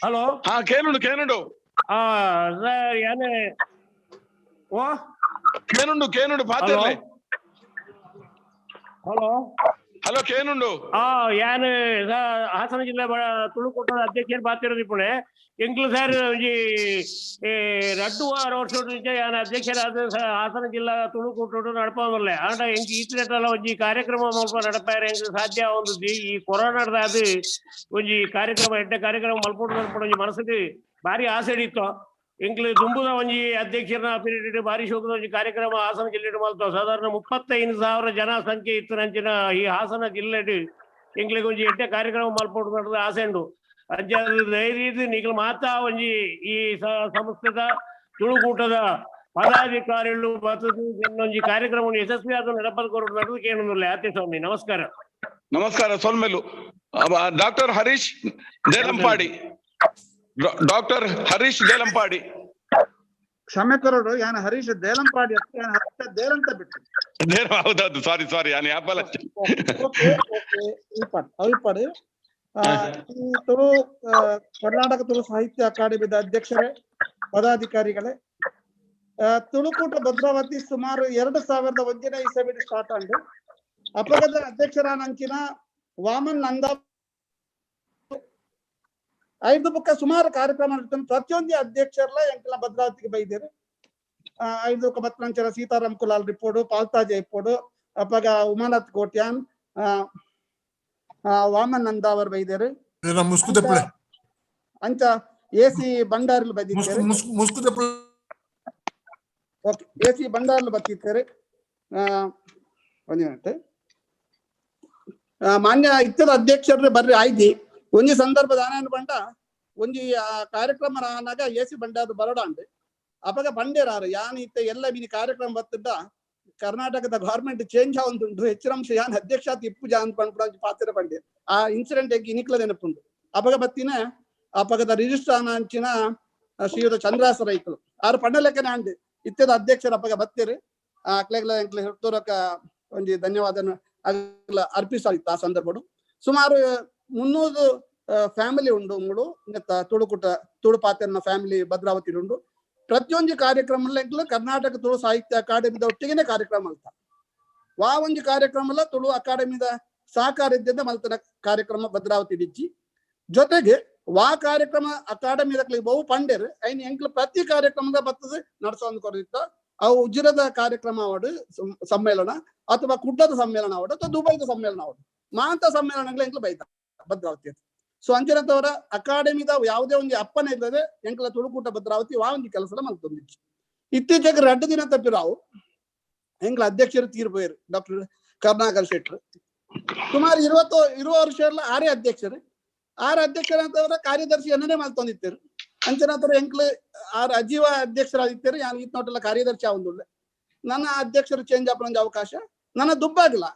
ಹಲೋ ಹಾ ಕೇನುಂಡು ಕೇನುಂಡು. ಸರ್ ಯಾನೆ ಓ ಕೇನುಂಡು ಕೇನುಂಡು ಪಾತೆರ್ಲೆ. ಹಲೋ ಹಲೋ ಕೇನುಂಡು. ಯಾನ್ ಹಾಸನ ಜಿಲ್ಲೆ ತುಳುಕೂಟದ ಅಧ್ಯಕ್ಷರು ಮಾತಾಡೋದು ಪುಣೆ. ಎಂಕ್ಲು ಸರ್ ಒಂಜಿ ರಡ್ಡು ವಾರ ವರ್ಷ ಯಾನ್ ಅಧ್ಯಕ್ಷರಾದ ಹಾಸನ ಜಿಲ್ಲಾ ತುಳುಕೂಟಡು ನಡಪವಲ್ಲ. ಆಂಡ ಎಂಕ್ ಈತನೆಟಲ ಒಂಜಿ ಕಾರ್ಯಕ್ರಮ ಮಲ್ಪ ನಡಪಾರೆ ಎಂಕ್ ಸಾಧ್ಯ ಒಂದು ಈ ಕೊರೋನಾದ ಅದು ಒಂಜಿ ಕಾರ್ಯಕ್ರಮ ಎಡ್ಡೆ ಕಾರ್ಯಕ್ರಮ ಮಲ್ಪೊಡು ಮಲ್ಪೊಡು ಒಂಜಿ ಮನಸ್ಸಿಗೆ ಭಾರಿ ಆಸೆ ಇತ್ತು. ಎಂಕ್ಲು ದುಂಬುದ ಒಂಜಿ ಅಧ್ಯಕ್ಷರನ್ನ ಪೀರಿಯಡ್ ಭಾರಿ ಶೋಕದ ಒಂಜಿ ಕಾರ್ಯಕ್ರಮ ಹಾಸನ ಜಿಲ್ಲೆಡ್ ಮಲ್ತೋ. ಸಾಧಾರಣ 35,000 ಜನ ಸಂಖ್ಯೆ ಇತ್ತು ನಂಚಿನ ಈ ಹಾಸನ ಜಿಲ್ಲೆಡ್ ಎಂಕ್ಲಿಗೆ ಒಂಜಿ ಎಡ್ಡೆ ಕಾರ್ಯಕ್ರಮ ಮಲ್ಪೊಡು ನಡದ ಆಸೆ ಉಂಡು. ಅಂಚ ಧೈರ್ಯ ನಿಕಲ್ ಮಾತಾ ಒಂಜಿ ಈ ಸಂಸ್ಥೆದ ತುಳುಕೂಟದ ಪದಾಧಿಕಾರಿಗಳು ಒಂಜಿ ಕಾರ್ಯಕ್ರಮ ಯಶಸ್ವಿಯಾದ ನಡಪದ ಕೊರಡು ನಡೆದು ಕೇಳೋದಿಲ್ಲ. ಆತೆ ಸ್ವಾಮಿ ನಮಸ್ಕಾರ. ನಮಸ್ಕಾರ ಸೊಲ್ಮೆಲು. Doctor Harish Delampady, doctor Harish Delampady. ಕ್ಷಮೆ ಕೊರಡು ಯಾನ ಹರೀಶ್ ದೇಲಂಪಾಡಿ ಹರೀಶ ದೇಲಂತ ಬಿಟ್ಟು ಹೌದೌದು, ಸಾರಿ ಸಾರಿ, ಯಾನ್ ಯಾಪಲ. Okay okay, ಇಪಾಡ್ ಅವಿಪಾಡು. ಈ ತುಳು ಕರ್ನಾಟಕ ತುಳು ಸಾಹಿತ್ಯ ಅಕಾಡೆಮಿದ ಅಧ್ಯಕ್ಷರೇ, ಪದಾಧಿಕಾರಿಗಳೇ, ತುಳುಕೂಟ ಭದ್ರಾವತಿ ಸುಮಾರು 2001ನೇ ಇಸವಿಡ್ ಸ್ಟಾರ್ಟ್ ಆಂಡ್ ಅಪಗದ ಅಧ್ಯಕ್ಷರಾನಂಚಿನ ವಾಮನ್ ನಂದ ಐದು ಬುಕ್ಕ ಸುಮಾರು ಕಾರ್ಯಕ್ರಮ ನಡೀತಾನೆ. ಪ್ರತಿಯೊಂದು ಅಧ್ಯಕ್ಷರ್ಲ ಎಂಕಲ ಭದ್ರಾವತಿಗೆ ಬೈದೇರು. ಐದು ಬತ್ನಂಚನ ಸೀತಾರಾಮ್ ಕುಲಾಲ್ ರಿಪೋರ್ಡು, ಪಾಲ್ತಾಜೆ ಇಪ್ಪೋಡು, ಅಪಗ ಉಮಾನಾಥ್ ಕೋಟ್ಯಾನ್, ವಾಮನ್ ನಂದ ಅವರು ಬೈದೇರು. ಅಂಚ ಎ ಸಿ ಬಂಡಾರ್ಲು ಬೈದಿದ್ದಾರೆ. ಓಕೆ, ಎ ಸಿ ಬಂಡಾರ್ಲು ಬತ್ತಿದ್ದಾರೆ. ಒಂದು ಮಿನಿಟ್, ಮಾನ್ಯ ಇತ್ತದ ಅಧ್ಯಕ್ಷರು ಬರ್ರಿ ಆಯ್ತಿ. ಒಂಜಿ ಸಂದರ್ಭದ ಆನಂದ ಬಂಡ ಒಂಜಿ ಕಾರ್ಯಕ್ರಮ ಆನಾಗ ಎ ಸಿ ಬಂಡಾರು ಬರೋಡ ಅಂಡ್ ಅಪಗ ಬಂಡೇರಾರು ಯಾನ್ ಇತ್ತ ಎಲ್ಲ ಮಿನಿ ಕಾರ್ಯಕ್ರಮ ಬತ್ತಿದ್ದ ಕರ್ನಾಟಕದ ಗವರ್ಮೆಂಟ್ ಚೇಂಜ್ ಆವಂದುಂಡು, ಹೆಚ್ಚಿನಂಶ ಯಾನ್ ಅಧ್ಯಕ್ಷ ಇಪ್ಪುಜ ಅಂತ ಪಂಡ್ಪುಡ ಪಾತ್ರ ಪಂಡೆ. ಆ ಇನ್ಸಿಡೆಂಟ್ ಎಂಕ್ ಇನಿಕ್ಲ ನೆನಪುಂಡು. ಅಪಗ ಬತ್ತಿನ ಅಪಗದ ರಿಜಿಸ್ಟ್ರಾರ್ ಅಂಚಿನ ಶ್ರೀಯುತ ಚಂದ್ರಾಸ ರೈಕುಲು ಆರು ಪಂಡ ಲೆಕ್ಕನೆ ಅಂಡ್ ಇತ್ತದ ಅಧ್ಯಕ್ಷರು ಅಪಗ ಬತ್ತೀರಿ. ಅಕ್ಲೆಗ್ಲ ಎಂಕ್ಲೆ ಹುಟ್ಟೂರಕ ಒಂಜಿ ಧನ್ಯವಾದ ಅಗ್ಲ ಅರ್ಪಿಸಾಗಿತ್ತು ಆ ಸಂದರ್ಭಡು. ಸುಮಾರು 300 ಫ್ಯಾಮಿಲಿ ಉಂಡು ಮೂಡು ತುಳುಕುಟ ತುಳು ಪಾತೆರ್ನ ಫ್ಯಾಮಿಲಿ ಭದ್ರಾವತಿ ಉಂಡು. ಪ್ರತಿಯೊಂದು ಕಾರ್ಯಕ್ರಮ ಕರ್ನಾಟಕ ತುಳು ಸಾಹಿತ್ಯ ಅಕಾಡೆಮಿದ ಒಟ್ಟಿಗೆನೆ ಕಾರ್ಯಕ್ರಮ ಅಂತ ವಾ ಒಂಜಿ ಕಾರ್ಯಕ್ರಮ ಅಲ್ಲ, ತುಳು ಅಕಾಡೆಮಿದ ಸಹಕಾರ ಇದ್ದಿಂದ ಮಲ್ತನ ಕಾರ್ಯಕ್ರಮ ಭದ್ರಾವತಿ ಡಿಜ್ಜಿ. ಜೊತೆಗೆ ವಾ ಕಾರ್ಯಕ್ರಮ ಅಕಾಡೆಮಿ ಬಹು ಪಂಡೇರು ಐನ್ ಎಂಕ್ಲು ಪ್ರತಿ ಕಾರ್ಯಕ್ರಮದ ಬರ್ತದೆ ನಡ್ಸೋಂದ್ ಕೊರದಿತ್ತ. ಅವು ಉಜಿರದ ಕಾರ್ಯಕ್ರಮ ಅವಡು ಸಮ್ಮೇಳನ ಅಥವಾ ಕುಡ್ಡದ ಸಮ್ಮೇಳನ ಅವಡು ಅಥವಾ ದುಬೈದ ಸಮ್ಮೇಳನ ಅವಡು ಮಾಂತ ಸಮ್ಮೇಳನಗಳು ಎಂಕ್ಲು ಬೈತ ಭದ್ರಾವತಿ. ಸೊ ಅಂಚಿನಂತವರ ಅಕಾಡೆಮಿದ ಯಾವುದೇ ಒಂದು ಅಪ್ಪನ ಇಲ್ಲದೆ ಎಂಕಲ ತುಳುಕೂಟ ಭದ್ರಾವತಿ ವಾ ಒಂದು ಕೆಲಸ ಮಲ್ತೊಂದಿತ್ತು. ಇತ್ತೀಚೆಗೆ 2 ದಿನ ತಪ್ಪಿರಾವು ಎಂಕ್ಲ ಅಧ್ಯಕ್ಷರು ತೀರ್ಪೋಯರು ಡಾಕ್ಟರ್ ಕರುಣಾಕರ್ ಶೆಟ್ರು. ಸುಮಾರು 20 ವರ್ಷ ಎಲ್ಲ 6 ಅಧ್ಯಕ್ಷರು, 6 ಅಧ್ಯಕ್ಷರಂತವರ ಕಾರ್ಯದರ್ಶಿ ಅನ್ನನೇ ಮಲ್ತೊಂದಿತ್ತರು. ಅಂಚನಂತರ ಎಂಕ್ಲು 6 ಅಜೀವ ಅಧ್ಯಕ್ಷರಾಗಿತ್ತಾರೆ. ಯಾನ್ ಈತ್ ನೋಟೆಲ್ಲ ಕಾರ್ಯದರ್ಶಿ ಆವೊಂದುಳ್ಳೆ. ನನ್ನ ಅಧ್ಯಕ್ಷರು ಚೇಂಜ್ ಆಪುನ ಅವಕಾಶ ನನ್ನ ದುಬ್ಬಾಗಿಲ್ಲ.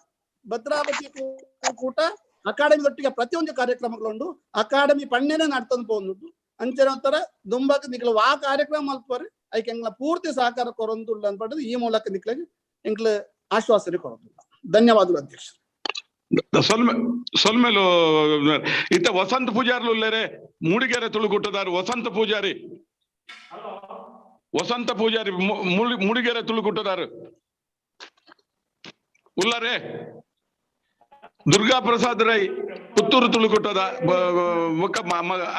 ಭದ್ರಾವತಿ ಕೂಟ ಅಕಾಡೆಮಿ ಒಟ್ಟಿಗೆ ಪ್ರತಿಯೊಂದು ಕಾರ್ಯಕ್ರಮಗಳುಂಡು, ಅಕಾಡೆಮಿ ಪಣ್ಣೆನೆ ನಡ್ತಂದು ಪೋಂದುಂಡು. ಅಂಚನಂತರ ದುಂಬಾಗ ನಿಕ್ಲು ವಾ ಕಾರ್ಯಕ್ರಮ ಮಲ್ಪರು ಐಕ್ ಎಂಗ್ಲ ಪೂರ್ತಿ ಸಹಕಾರ ಕೊರೊಂದುಳ್ಳ ಅನ್ಪಟ್ಟದು ಈ ಮೂಲಕ ನಿಕ್ಲೆಗ್ ಎಂಕ್ಲು ಆಶ್ವಾಸನೆ ಕೊರೊಂದುಲ್ಲ. ಧನ್ಯವಾದಗಳು ಅಧ್ಯಕ್ಷರು. ಸೊಲ್ಮೆಲು ಇತ್ತ ವಸಂತ ಪೂಜಾರ್ಲು ಉಲ್ಲೇರೆ ಮೂಡಿಗೆರೆ ತುಳುಕೂಟದಾರು ವಸಂತ ಪೂಜಾರಿ, ವಸಂತ ಪೂಜಾರಿ ಮೂಡಿಗೆರೆ ತುಳುಕೂಟದಾರು ಉಲ್ಲಾರೆ. ದುರ್ಗಾ ಪ್ರಸಾದ್ ರೈ ಪುತ್ತೂರು ತುಳುಕೂಟದ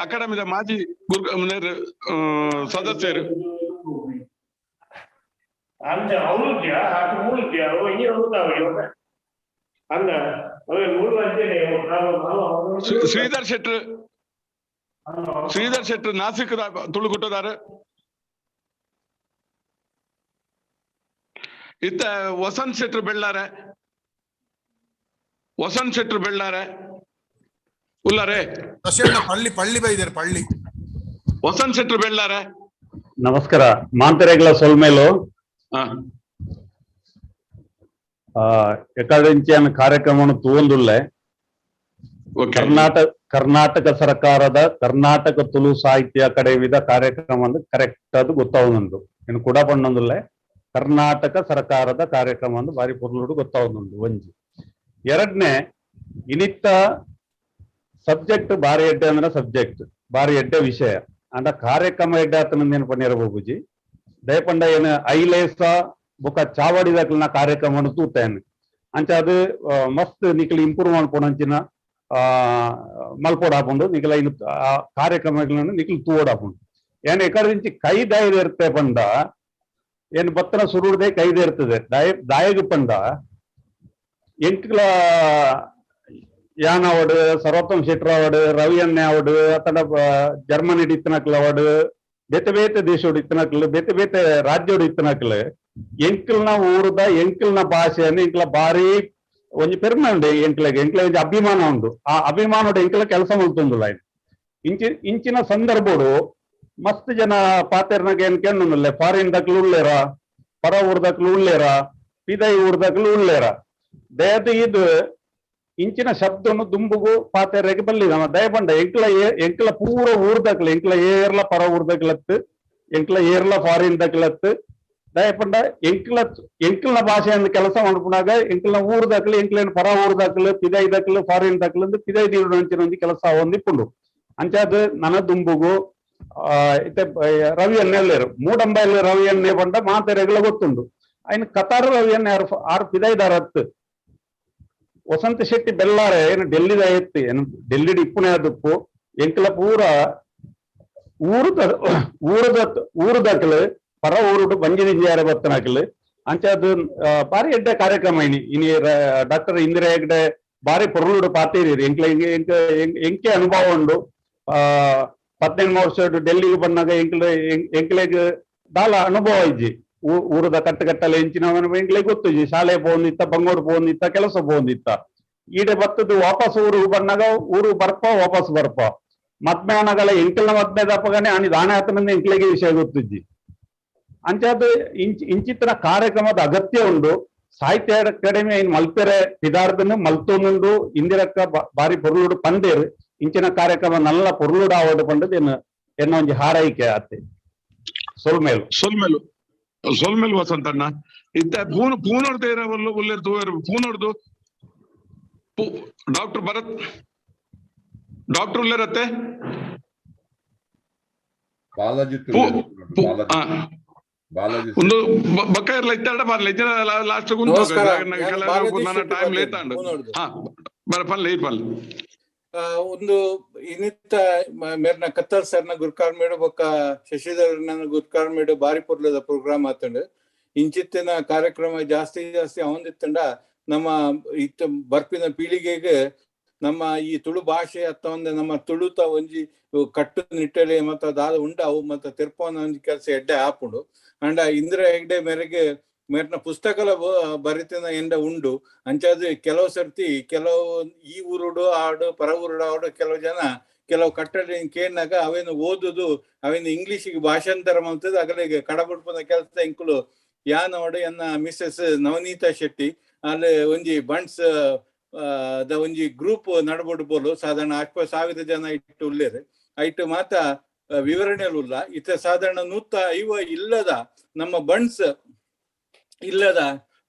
ಅಕಾಡೆಮಿದ ಮಾಜಿ ಸದಸ್ಯರು. ಶ್ರೀಧರ್ ಶೆಟ್ರು, ಶ್ರೀಧರ್ ಶೆಟ್ರು ನಾಸಿಕ್ ತುಳುಕೂಟದಾರು. ಇತ್ತ ವಸಂತ್ ಶೆಟ್ರು ಬೆಳ್ಳಾರೆ, ವಸಂತ್ ಶೆಟ್ರು ಬೆಳ್ಳಾರೆ ಉಲ್ಲಾರೆ. ಪಳ್ಳಿ ಪಳ್ಳಿ ಬೈದಾರೆ ಪಳ್ಳಿ. ವಸಂತ್ ಶೆಟ್ರು ಬೆಳ್ಳಾರೆ ನಮಸ್ಕಾರ. ಮಾಂತರೇಗಳ ಸೊಲ್ಮೇಲು ಎಕಾಡೆಂಚಿಯನ್ ಕಾರ್ಯಕ್ರಮವನ್ನು ತೂವೊಂದುಲ್ಲೆ. ಕರ್ನಾಟಕ ಸರ್ಕಾರದ ಕರ್ನಾಟಕ ತುಳು ಸಾಹಿತ್ಯ ಅಕಾಡೆಮಿದ ಕಾರ್ಯಕ್ರಮ ಕರೆಕ್ಟ್ ಅದು ಗೊತ್ತಾವೊಂದು ಇನ್ನು ಕೂಡ ಪಣ್ಣೊಂದುಲ್ಲೆ. ಕರ್ನಾಟಕ ಸರ್ಕಾರದ ಕಾರ್ಯಕ್ರಮ ಒಂದು ಬಾರಿ ಪೊರ್ಲುಡು ಗೊತ್ತಾವೊಂದುಂಡು. ಒಂಜಿ ಎರಡನೇ ಇನಿತ್ತ ಸಬ್ಜೆಕ್ಟ್ ಬಾರಿ ಎಡ್ಡೆ ಅಂದ್ರೆ ಸಬ್ಜೆಕ್ಟ್ ಬಾರಿ ಎಡ್ಡೆ ವಿಷಯ ಅಂಡ ಕಾರ್ಯಕ್ರಮ ಎಡ್ಡೆ ಆತನ ಪಣ್ಣಿರ ಬಾಬೂಜಿ ದಯಪಂಡ ಏನು ಐಲೇಸ ಬೊಕ ಚಾವಡಿದಾಕ್ಲಿನ ಕಾರ್ಯಕ್ರಮವನ್ನು ತೂತೇನೆ ಅಂಚ ಅದು ಮಸ್ತ್ ನಿಕ್ಲು ಇಂಪ್ರೂವ್ ಮಾಡ್ಕೊಂಡಂಚಿನ ಮಲ್ಪೋಡಾಪುಂಡು ನಿಕ್ಲ ಇನ್ನು ಕಾರ್ಯಕ್ರಮಗಳನ್ನು ನಿಕ್ಲು ತೂವೋಡಾಪುಂಡು. ಏನ್ ಎಕಡೆ ಕೈ ದಾಯದ ಇರುತ್ತೆ ಪಂಡ ಏನು ಬತ್ತನ ಸುರುಡ್ದೆ ಕೈದೆ ಇರ್ತದೆ ದಾಯಗ ಪಂಡ ಎಂಕ್ಲ ಯಾನ್ ಅವಡು ಸರ್ವೋತ್ತಮ್ ಶೆಟ್ರ್ ಅವಡು ರವಿ ಅಣ್ಣೆ ಅವಡು ಅತಡ ಜರ್ಮನಿ ಇತ್ತನಕ್ಲ ಅವಡು ಬೇತೆ ಬೇತೆ ದೇಶೋಡು ಇತ್ತನಕ್ಲು ಬೇತೆ ಬೇತೆ ರಾಜ್ಯೋಡು ಇತ್ತನಕ್ಲು ಎಂಕ್ಲ್ನ ಊರುದ ಎಂಕ್ಲ್ನ ಭಾಷೆಯನ್ನು ಎಂಕ್ಲ ಬಾರಿ ಒಂಜಿ ಪೆರ್ಮೆ ಉಂಡು ಎಂಕ್ಲೆಗ್ ಎಂಕ್ಲ ಒಂಜಿ ಅಭಿಮಾನ ಉಂಡು. ಆ ಅಭಿಮಾನೋಡು ಎಂಕ್ಲ ಕೆಲಸ ಮಲ್ತೊಂದುಲ್ಲ. ಇಂಚಿನ ಸಂದರ್ಭೋಡು ಮಸ್ತ್ ಜನ ಪಾತೆರ್ನಾಗ ಏನ್ ಕೆಣ್ಣುಲ್ಲ ಫಾರಿನ್ ದಕ್ಲು ಉಳ್ಳೇರ, ಪರ ಊರ್ದಕ್ಲು ಉಳ್ಳೇರ, ಪಿದೈ ಊರ್ದಕ್ಲು ಉಳ್ಳೇರ. ದಯದ ಇದು ಇಂಚಿನ ಶಬ್ದನು ದುಂಬುಗು ಪಾತೆರೆಗೆ ಬಲ್ಲಿ ನಮ್ಮ ದಯಪಂಡ ಎಂಕ್ಲ ಎಂಕ್ಲ ಪೂರ ಊರ್ದಕ್ಲು ಎಂಕ್ಲ ಏರ್ಲ ಪರ ಊರ್ದಕ್ಲತ್ತು ಎಂಕ್ಲ ಏರ್ಲ ಫಾರಿನ್ ದಕ್ಲತ್ ದಯಪಂಡ ಎಂಕ್ಲ ಎಂಕ್ಲನ ಭಾಷೆಯನ್ನು ಕೆಲಸ ಮಾಡ್ಪುನಾಗ ಎಂಕ್ಲನ ಊರು ದಾಖಲೆ ಎಂಕ್ಲೇನ ಪರ ಊರು ದಾಖಲೆ ಪಿದೈ ದಾಖಲೆ ಫಾರಿನ್ ದಾಖಲೆ ಅಂದ್ ಪಿದೈ ದೀಡು ಒಂಜಿ ಕೆಲಸ ಒಂದಿಪ್ಪುಂಡು. ಅಂಚಾದ್ ನನ ದುಂಬುಗು ಇತ್ತೆ ರವಿ ಅಣ್ಣೆ ಮೂಡಂಬೈಲ್ ರವಿ ಅಣ್ಣೆ ಪಂಡ ಮಾತೆರೆಗಳ ಗೊತ್ತುಂಡು. ಐನ್ ಕತಾರ್ ರವಿ ಅಣ್ಣೆ ಆರು ಪಿದೈದಾರತ್ ವಸಂತ ಶೆಟ್ಟಿ ಬೆಲ್ಲಾರೆ ಏನು ಡೆಲ್ಲಿದ ಎತ್ತಿ ಏನು ಡೆಲ್ಲಿಡ್ ಇಪ್ಪುನೇ ಅದುಪ್ಪು ಎಂಕ್ಲ ಪೂರ ಊರು ದಾಖಲೆ ಪರ ಊರುಡು ಬಂಜಿದಿಂಜಿಯಾರ ಬತ್ತನಾಕಲು ಅಂಚಾದ್ ಬಾರಿ ಎಡ್ಡೆ ಕಾರ್ಯಕ್ರಮ ಇನಿ ಇನಿ ಡಾಕ್ಟರ್ ಇಂದಿರಾ ಹೆಗ್ಡೆ ಬಾರಿ ಪೊರ್ಲುಡು ಪಾತೇರಿ ಎಂಕ್ಲ ಎಂಕೆ ಅನುಭವ ಉಂಡು. 18 ವರ್ಷ ಡೆಲ್ಲಿಗೆ ಬಂದಾಗ ಎಂಕ್ಲ ಎಂಕ್ಲೆಗ್ ದಾಲ ಅನುಭವ ಇಜ್ಜಿ. ಊರದ ಕಟ್ಟುಕಟ್ಟಲೆ ಎಂಚಿನ ಎಂಕ್ಲೆಗ್ ಗೊತ್ತಿಜ್ಜಿ. ಶಾಲೆ ಪೋಂದಿತ್ತ, ಬಂಗೋಡು ಪೋಂದಿತ್ತ, ಕೆಲಸ ಪೋಂದಿತ್ತ. ಈಡೆ ಬತ್ತದು ವಾಪಸ್ ಊರು ಬಂದಾಗ ಊರು ಬರ್ಪ ವಾಪಸ್ ಬರ್ಪ ಮದ್ಮೆ ಅನಗಲ ಎಂಕಲ್ನ ಮದ್ಮೆ ದಪ್ಪಗಾನೆ ಆನಿ ದಾನೆ ಆತನಂದ ಎಂಕ್ಲೆಗೆ ವಿಷಯ ಗೊತ್ತಿಜ್ಜಿ. ಅಂಚಾದ ಇಂಚಿತ್ತಿನ ಕಾರ್ಯಕ್ರಮದ ಅಗತ್ಯ ಉಂಡು. ಸಾಹಿತ್ಯ ಅಕಾಡೆಮಿ ಇನ್ ಮಲ್ಪೆರೆ ಪಿದಾರ್ದನ್ನು ಮಲ್ತೊಂದುಂಡು. ಇಂದಿರಕ್ಕ ಬಾರಿ ಪೊರ್ಲುಡು ಪಂಡೇರು ಇಂಚಿನ ಕಾರ್ಯಕ್ರಮ ನಲ್ಲ ಪೊರ್ಲುಡು ಆವಡು ಪಂಡದು ಎನ್ನ ಒಂಜಿ ಹಾರೈಕೆ ಆತೆ. ಸೊಲ್ಮೇಲು ಸೊಲ್ಮೇಲು ಸೊಲ್ಮೇಲು ವಸಂತಣ್ಣ. ಇತ್ತ ಪೂನೋಡ್ದು ಉಲ್ಲೇರು ತೂವೇರು ಪೂನೋಡ್ದು ಡಾಕ್ಟರ್ ಭರತ್ ಡಾಕ್ಟರ್ ಉಲ್ಲೇರತ್ತೆ ಬಾಲಾಜಿ ಬಾಲಾಜಿ ಒಂದು ಬಕ್ಕ ಇರ್ಲ ಇತ್ತೆರಡ ಬರ್ಲ ಇತ್ತಿನ ಲಾಸ್ಟ್ ಟೈಮ್ ಲೇಟ್ ಆಂಡ್ ಬರ ಪಲ್ಲೆ ಪಲ್ಲೆ ಒಂದು ಇನ್ನಿತ್ತ ಮೇರ್ನ ಕತ್ತಲ್ ಸರ್ನ ಗುರ್ಕಾರ್ ಮೇಡು ಬೊಕ್ಕ ಶಶಿಧರ್ನ ಗುರ್ಕಾರ್ ಮೇಡು ಬಾರಿ ಪೊರ್ಲದ ಪ್ರೋಗ್ರಾಮ್ ಆತಂಡು. ಇಂಚಿತ್ತಿನ ಕಾರ್ಯಕ್ರಮ ಜಾಸ್ತಿ ಜಾಸ್ತಿ ಅವಂದಿತ್ತಂಡ ನಮ್ಮ ಇತ್ತ ಬರ್ಪಿನ ಪೀಳಿಗೆಗೆ ನಮ್ಮ ಈ ತುಳು ಭಾಷೆ ಅತ್ತ ಒಂದು ನಮ್ಮ ತುಳುತ ಒಂಜಿ ಕಟ್ಟು ನಿಟ್ಟಲೆ ಮತ್ತ ದಾದ ಉಂಡ ಅವು ಮತ್ತ ತಿರ್ಪೋನ ಒಂಜಿ ಕೆಲಸ ಎಡ್ಡೆ ಆಪುಂಡು. ಅಂಡ ಇಂದಿರಾ ಹೆಗ್ಡೆ ಮೇರೆಗೆ ಮೇರ್ನ ಪುಸ್ತಕಲ ಬರಿತಿನ ಎಂಡ ಉಂಡು. ಅಂಚಾದ ಕೆಲವು ಸರ್ತಿ ಕೆಲವು ಈ ಊರುಡು ಆಡು ಪರ ಊರುಡು ಆಡು ಕೆಲವು ಜನ ಕೆಲವು ಕಟ್ಟಡ ಕೇಳಿನಾಗ ಅವೇನು ಓದುದು ಅವೇನು ಇಂಗ್ಲಿಷಿಗೆ ಭಾಷಾಂತರ ಮಾಡ್ತದೆ ಅಗಲಿಗೆ ಕಡಬುಡ್ಪನ ಕೆಲಸ ಎಂಕುಲು ಯಾನೋಡು ಎನ್ನ ಮಿಸ್ಸೆಸ್ ನವನೀತಾ ಶೆಟ್ಟಿ ಅಲ್ಲಿ ಒಂಜಿ ಬಂಟ್ಸ್ the ಒಂಜಿ ಗ್ರೂಪ್ ನಡಬುಡು ಬೋಲು ಸಾಧಾರಣ 5,000 ಜನ ಇಟ್ಟು ಉಲ್ಲೇರು ಐಟು ಮಾತ ವಿವರಣೆ ಉಲ್ಲ. ಇತ್ತ ಸಾಧಾರಣ 150 ಇಲ್ಲದ ನಮ್ಮ ಬಂಟ್ಸ್ ಇಲ್ಲದ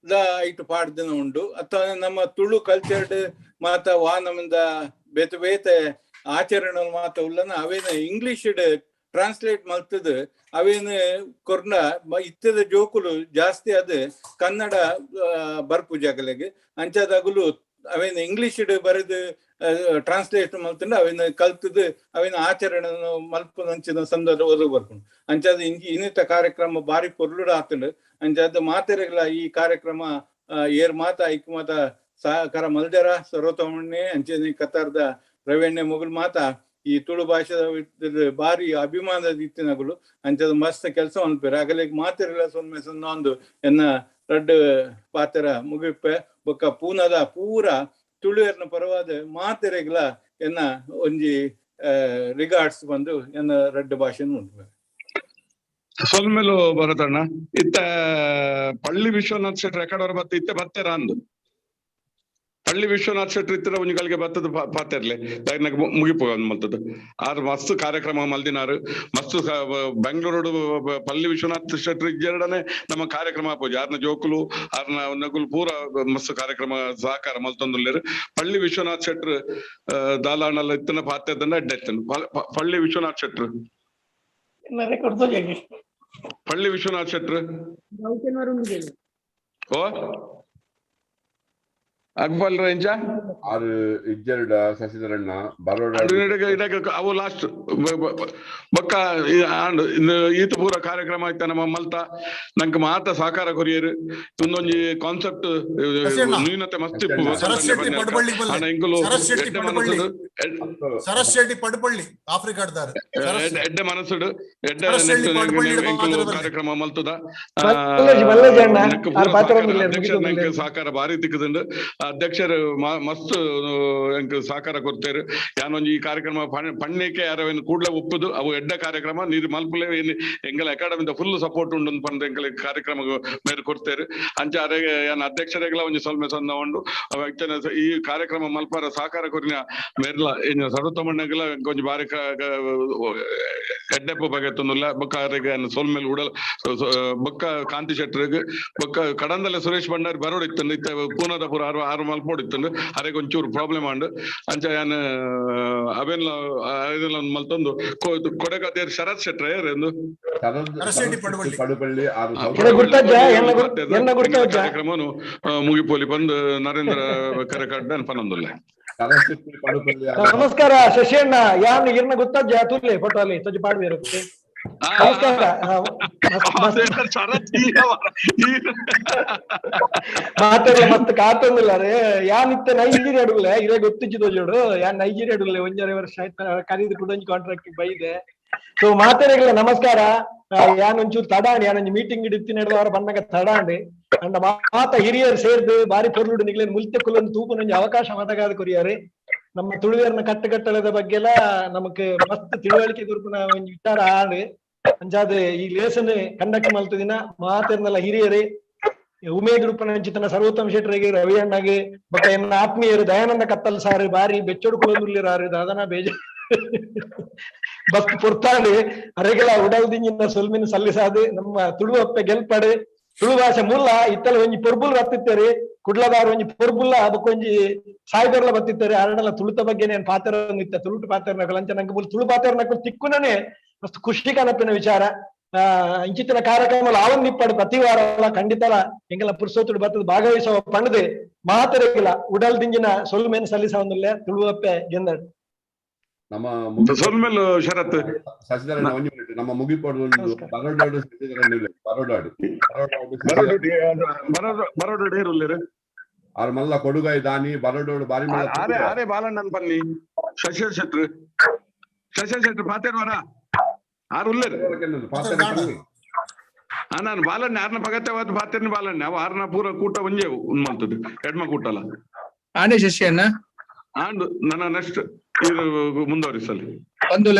ಐಟು ಪಾಡ್ದಿನ ಉಂಡು. ಅಥವಾ ನಮ್ಮ ತುಳು ಕಲ್ಚರ್ಡ್ ಮಾತ ವಾ ನಮ್ಮಿಂದ ಬೇತೆ ಬೇತೆ ಆಚರಣೆ ಮಾತ ಉಲ್ಲನ ಅವೇನ ಇಂಗ್ಲಿಷ್ ಟ್ರಾನ್ಸ್ಲೇಟ್ ಮಲ್ತದ ಅವೇನು ಕೊರ್ನ ಇತ್ತದ ಜೋಕುಲು ಜಾಸ್ತಿ ಅದು ಕನ್ನಡ ಬರ್ಪು ಜಾಗಲೆಗೆ ಅಂಚಾದಾಗಲು ಅವೇನು ಇಂಗ್ಲಿಷ್ ಬರೆದು ಟ್ರಾನ್ಸ್ಲೇಟ್ ಮಲ್ತಂಡ ಅವೇನು ಕಲ್ತದ ಅವೇನು ಆಚರಣೆ ಮಲ್ಪುನಂಚಿನ ಸಂದರ್ಭ ಒದಗ ಬರ್ಕೊಂಡು ಅಂಚಾದ ಇನ್ನಿತ ಕಾರ್ಯಕ್ರಮ ಬಾರಿ ಪೊರ್ಲುಡ ಆತಂಡು. ಅಂಚಾದ ಮಾತೆರೆಗಳ ಈ ಕಾರ್ಯಕ್ರಮ ಏರ್ ಮಾತ ಐಕ್ ಮಾತ ಸಹಕಾರ ಮಲ್ದೆರ ಸರ್ವತಮಣ್ಣೆ ಅಂಚನೆ ಕತಾರ್ದ ರವಿಯಣ್ಣೆ ಮೊಗಲ್ ಮಾತ ಈ ತುಳು ಭಾಷೆದ ಬಾರಿ ಅಭಿಮಾನದ ಇತ್ತಿನಗಳು ಅಂಚದ ಮಸ್ತ್ ಕೆಲಸ ಮಲ್ಪೆರ್ ಆಗಲೆ ಮಾತೆರೆಗಳ ಸೊನ್ನೆ ಸೊನ್ನ ಎನ್ನ ರಡ್ಡು ಪಾತೆರ ಮುಗಿಪೆ ಬೊಕ್ಕ ಪೂನದ ಪೂರ ತುಳುವೆರ್ನ ಪರವಾದ ಮಾತೆರೆಗ್ಲ ಎನ್ನ ಒಂಜಿ ರಿಗಾರ್ಡ್ಸ್ ಬಂದು ಎನ್ನ ರಡ್ಡು ಭಾಷೆನು ಉಂಟು. ಸೊಲ್ಮೇಲು ಭರತಣ್ಣ. ಇತ್ತ ಪಳ್ಳಿ ವಿಶ್ವನಾಥ್ ಶೆಟ್ಟಿ ರೆಕಾರ್ಡ್ ಅವರ ಬತ್ತ ಇತ್ತೆ ಬತ್ತೆರ ಅಂದು ಪಳ್ಳಿ ವಿಶ್ವನಾಥ್ ಶೆಟ್ಟಿ ಇತ್ತರ ಒಂಜಿ ಗಳಿಗೆ ಬತ್ತದ ಪಾತೆರ್ಲೆ ಮುಗಿಪು ಮಲ್ತದ ಆರ್ ಮಸ್ತ್ ಕಾರ್ಯಕ್ರಮ ಮಲ್ದಿನಾರು ಮಸ್ತ್ ಬೆಂಗಳೂರು ಪಳ್ಳಿ ವಿಶ್ವನಾಥ್ ಶೆಟ್ಟಿ ಇಜ್ಜೆರಡನೆ ನಮ್ಮ ಕಾರ್ಯಕ್ರಮ ಪೂಜೆ ಆರ್ನ ಜೋಕುಲು ಆರ್ನ ನಗುಲು ಪೂರ ಮಸ್ತ್ ಕಾರ್ಯಕ್ರಮ ಸಹಕಾರ ಮಲ್ತೊಂದುಲ್ಲೇರು. ಪಳ್ಳಿ ವಿಶ್ವನಾಥ್ ಶೆಟ್ರು ದಾಲಾಣಲ್ಲ ಇತ್ತನ ಪಾತೆರ್ದಂಡ ಅಡ್ಡ ಇತ್ತನು ಪಳ್ಳಿ ವಿಶ್ವನಾಥ್ ಶೆಟ್ರು ಪಳ್ಳಿ ವಿಶ್ವನಾಥ್ ಶೆಟ್ರು ಓ ಅಕ್ಬಲ್ ರೇಂಜ ಆರು ಇಜ್ಜೆರಡ ಶಶಿಧರಣ್ಣ ಬರೋಡ ಅವು ಲಾಸ್ಟ್ ಬೊಕ್ಕ ಈತ ಪೂರ ಕಾರ್ಯಕ್ರಮ ಆಯ್ತ ನಮ್ಮ ಮಲ್ತ ನಂಗೆ ಮಾತ ಸಹಕಾರ ಕೊರಿಯರು ಒಂದೊಂಜಿ ಕಾನ್ಸೆಪ್ಟ್ ನ್ಯೂನತೆ ಮಸ್ತ್ ಎಡ್ಡೆ ಮನಸ್ಸುಡು ಎಡ್ಡೆ ಕಾರ್ಯಕ್ರಮ ಮಲ್ತದ ಸಹಕಾರ ಭಾರಿ ತಿಕ್ಕದುಂಡು. ಅಧ್ಯಕ್ಷರು ಮಸ್ತ್ ಎಂಕ್ ಸಹಕಾರ ಕೊಡ್ತೇರು. ಯಾನೊಂಜಿ ಈ ಕಾರ್ಯಕ್ರಮ ಪಣ್ಣೇಕೆ ಯಾರವೇನು ಕೂಡಲೇ ಒಪ್ಪುದು ಅವು ಎಡ್ಡ ಕಾರ್ಯಕ್ರಮ ನೀರು ಮಲ್ಪುಲೆ ಎಂಗಲ ಅಕಾಡೆಮಿದ ಫುಲ್ ಸಪೋರ್ಟ್ ಉಂಡು ಪಂದ್ ಎಂಕಲ ಕಾರ್ಯಕ್ರಮ ಮೇರೆ ಕೊಡ್ತೇರು. ಅಂಚ ಅರೆಗೆ ಯಾನ್ ಅಧ್ಯಕ್ಷರೆಗ್ಲ ಒಂಜಿ ಸೊಲ್ಮೆ ಸೊಂದ ಉಂಡು ಈ ಕಾರ್ಯಕ್ರಮ ಮಲ್ಪಾರ ಸಹಕಾರ ಕೊರಿನ ಮೇರ್ಲ ಅರೆಗ್ಲ ಸರ್ವೋತ್ತಮಣ್ಣಗ್ಲ ಕೊಂಚ ಬಾರಿ ಎಡ್ಡೆಪ್ಪ ಬಗೆತ್ತೊಂದುಲ್ಲ ಬೊಕ್ಕ ಅರೆಗ್ ಸೊಲ್ಮೆಲ್ ಉಡಲ್ ಬೊಕ್ಕ ಕಾಂತಿ ಶೆಟ್ಟರ್ಗ್ ಬೊಕ್ಕ ಕಡಂದಲೆ ಸುರೇಶ್ ಭಂಡಾರಿ ಬರೋಡ್ ಇತ್ತಂಡು ಇತ್ತ ಪೂನಾದ ಪೂರ ಆರು ಆರು ಮಲ್ಪೋಡ್ ಇತ್ತಂಡು ಅರೆಗ್ ಒಂಚೂರು ಪ್ರಾಬ್ಲಮ್ ಆಂಡ್ ಅಂಚ ಯಾನ್ ಅವೆನ್ಲ ಅದೆಲ್ಲ ಮಲ್ತೊಂದು ಕೊಡಗದೇರ್ ಶರತ್ ಶೆಟ್ರ ಎಂದು ಪಡುಪಳ್ಳಿ ಕಾರ್ಯಕ್ರಮನು ಮುಗಿಪೋಲಿ ಬಂದು ನರೇಂದ್ರ ಕರೆಕಡ್ಡ ಪನೊಂದುಲ್ಲೆ. ನಮಸ್ಕಾರ ಶಶಿ ಅಣ್ಣ, ಯಾನ್ ಇರ್ನ ಗೊತ್ತಾಜ ತುಲ್ಲೆ ಫೋಟೋ ಅಲ್ಲಿ ತೊಜಿ ಪಾಡ್ವೇರು. ನಮಸ್ಕಾರ. ಮಾತಾಡಲ್ಲ ಮತ್ತೆ ಕಾತೊಂದಿಲ್ಲ ರೇ. ಯಾನ್ ಇತ್ತೆ ನೈಜೀರಿಯಾ ಅಡುಗಲೆ ಇರೇ ಗೊತ್ತಿಜ್ಜಿ ತೋಜೋಡು. ಯಾನ್ ನೈಜೀರಿಯಾ ಅಡುಗಲೆ 1.5 ವರ್ಷ ಆಯ್ತು ಕರೀದು ಕುಡೊಂಜಿ ಕಾಂಟ್ರಾಕ್ಟ್ ಬೈದೆ. ಸೊ ಮಾತಾಡಲ್ಲ ನಮಸ್ಕಾರ. ಯಾನ್ ಒಂಚೂರು ತಡಾಂಡಿ, ಯಾನೊಂಜಿ ಮೀಟಿಂಗ್ ಇಡ್ತೀನಿ ಹಿಡಿದವರ ಬಂದಾಗ ತಡಾಂಡಿ ಅಂಡ ಮಾತ ಹಿರಿಯರು ಸೇರ್ದು ಬಾರಿ ಪೊರ್ಲುಡು ನಿಗ್ಲೇನ್ ಮುಲ್ತೆ ಕುಲೊಂದು ತೂಪುನೊಂಜಿ ಅವಕಾಶ ಮದಗಾದ ಕೊರಿಯಾರೆ. ನಮ್ಮ ತುಳುವೇರ್ನ ಕಟ್ಟುಕಟ್ಟಳದ ಬಗ್ಗೆ ಎಲ್ಲ ನಮಕ್ ಮಸ್ತ್ ತಿಳುವಳಿಕೆ ಗುರುಪುನ ಒಂಜಿ ವಿಚಾರ ಆಂಡ್. ಅಂಚಾದ್ ಈ ಲೇಸನ್ ಕಂಡಕ್ಟ್ ಮಲ್ತದಿನ ಮಾತೆರ್ನಲ್ಲ ಹಿರಿಯರೇ ಉಮೇ ಗ್ರೂಪ್ನ ಅಂಚಿತನ ಸರ್ವೋತ್ತಮ ಶೆಟ್ಟರಿಗೆ, ರವಿ ಅಣ್ಣಗೆ, ಬೊಕ್ಕ ಎನ್ನ ಆತ್ಮೀಯರು ದಯಾನಂದ ಕತ್ತಲ್ ಸಾರು ಬಾರಿ ಬೆಚ್ಚೊಡು ಕುಲದುರ್ಲಿರಾರು ದಾದನ ಬೇಜ ಬಸ್ ಪೊರ್ತಾಂಡು ಅರೆಗೆಲ ಉಡಲ್ದಿಂಜಿನ ಸೊಲ್ಮಿನ ಸಲ್ಲಿಸಾದು ನಮ್ಮ ತುಳುವಪ್ಪೆ ಗೆಲ್ಪಡು. ತುಳು ಭಾಷೆ ಮೂಲ ಇತ್ತಲ ಒಂಜಿ ಪೊರ್ಬುಲ್ ಬತ್ತಿತ್ತೇರಿ, ಕುಡ್ಲದಾರು ಒಂಜಿ ಪೊರ್ಬುಲ್ಲ ಬೊಕ್ಕ ಒಂಜಿ ಸಾಯ್ಬರ್ಲ ಬತ್ತಿತ್ತಾರೆ. ಅರಡಲ ತುಳುತ ಬಗ್ಗೆ నేను ಪಾತ್ರ ಇತ್ತ ತುಳುಟು ಪಾತ್ರ ಅಂಚ ನಂಗೆ ಮೂಲ ತುಳು ಪಾತ್ರ ನಕ್ಕು ತಿಕ್ಕುನನೆ ಮಸ್ತ್ ಖುಷಿ ಕನಪಿನ ವಿಚಾರ. ಇಂಚಿತ್ತಿನ ಕಾರ್ಯಕ್ರಮ ಆವನ್ ನಿಪ್ಪಡು ಪ್ರತಿ ವಾರ ಖಂಡಿತಲ ಎಂಗೆಲ್ಲ ಪುರುಷೋತ್ತುಡು ಬತ್ತದ ಭಾಗವಹಿಸುವ ಪಂಡದೆ ಮಾತರೆಗಿಲ್ಲ ಉಡಲ್ ದಿಂಜಿನ ಸೊಲ್ಮೇನ್ ಸಲ್ಲಿಸವನ್ನುಲ್ಲೆ ತುಳುವಪ್ಪೆ ಗೆಂದಡು. ನಮ್ಮ ಸೊಲ್ಮೇಲ್ ಶರತ್ ಶಶಿಧರಣ್ಣ ಒಂಜಿ ಮಿನಿಟ್. ನಮ್ಮ ಮುಗಿಪೋಡು ಬರೋಡಾಡು ಶಶಿಧರಣ್ಣ ಇಲ್ಲ ಬರೋಡಾಡು ಬರೋಡಾಡು ಏರುಲ್ಲೇರು ಆರು ಮಲ್ಲ ಕೊಡುಗೈ ದಾನಿ ಬರೋಡೋಡು ಬಾರಿ ಮಲ್ಲ. ಆರೆ ಆರೆ ಬಾಲಣ್ಣನ್ ಪನ್ನಿ ಶಶಿಧರ್ ಶೆಟ್ರು ಶಶಿಧರ್ ಶೆಟ್ರು ಪಾತೇರ್ವಾರ ಆರು ಉಲ್ಲೇರು. ನಾನು ಬಾಲಣ್ಣ ಆರ್ನ ಪಗತ್ಯವಾದ ಪಾತೇರ್ನ ಬಾಲಣ್ಣ ಅವ ಆರ್ನ ಪೂರ ಕೂಟ ಒಂಜೇ ಉನ್ಮಲ್ತದೆ ಎಡ್ಮ ಕೂಟಲ್ಲ ಆಂಡೆ ಶಶಿ ಅಣ್ಣ ಆಂಡು ನನ್ನ ನೆಕ್ಸ್ಟ್ ಮುಂದುವರಿಸಲಿ ಒಂದು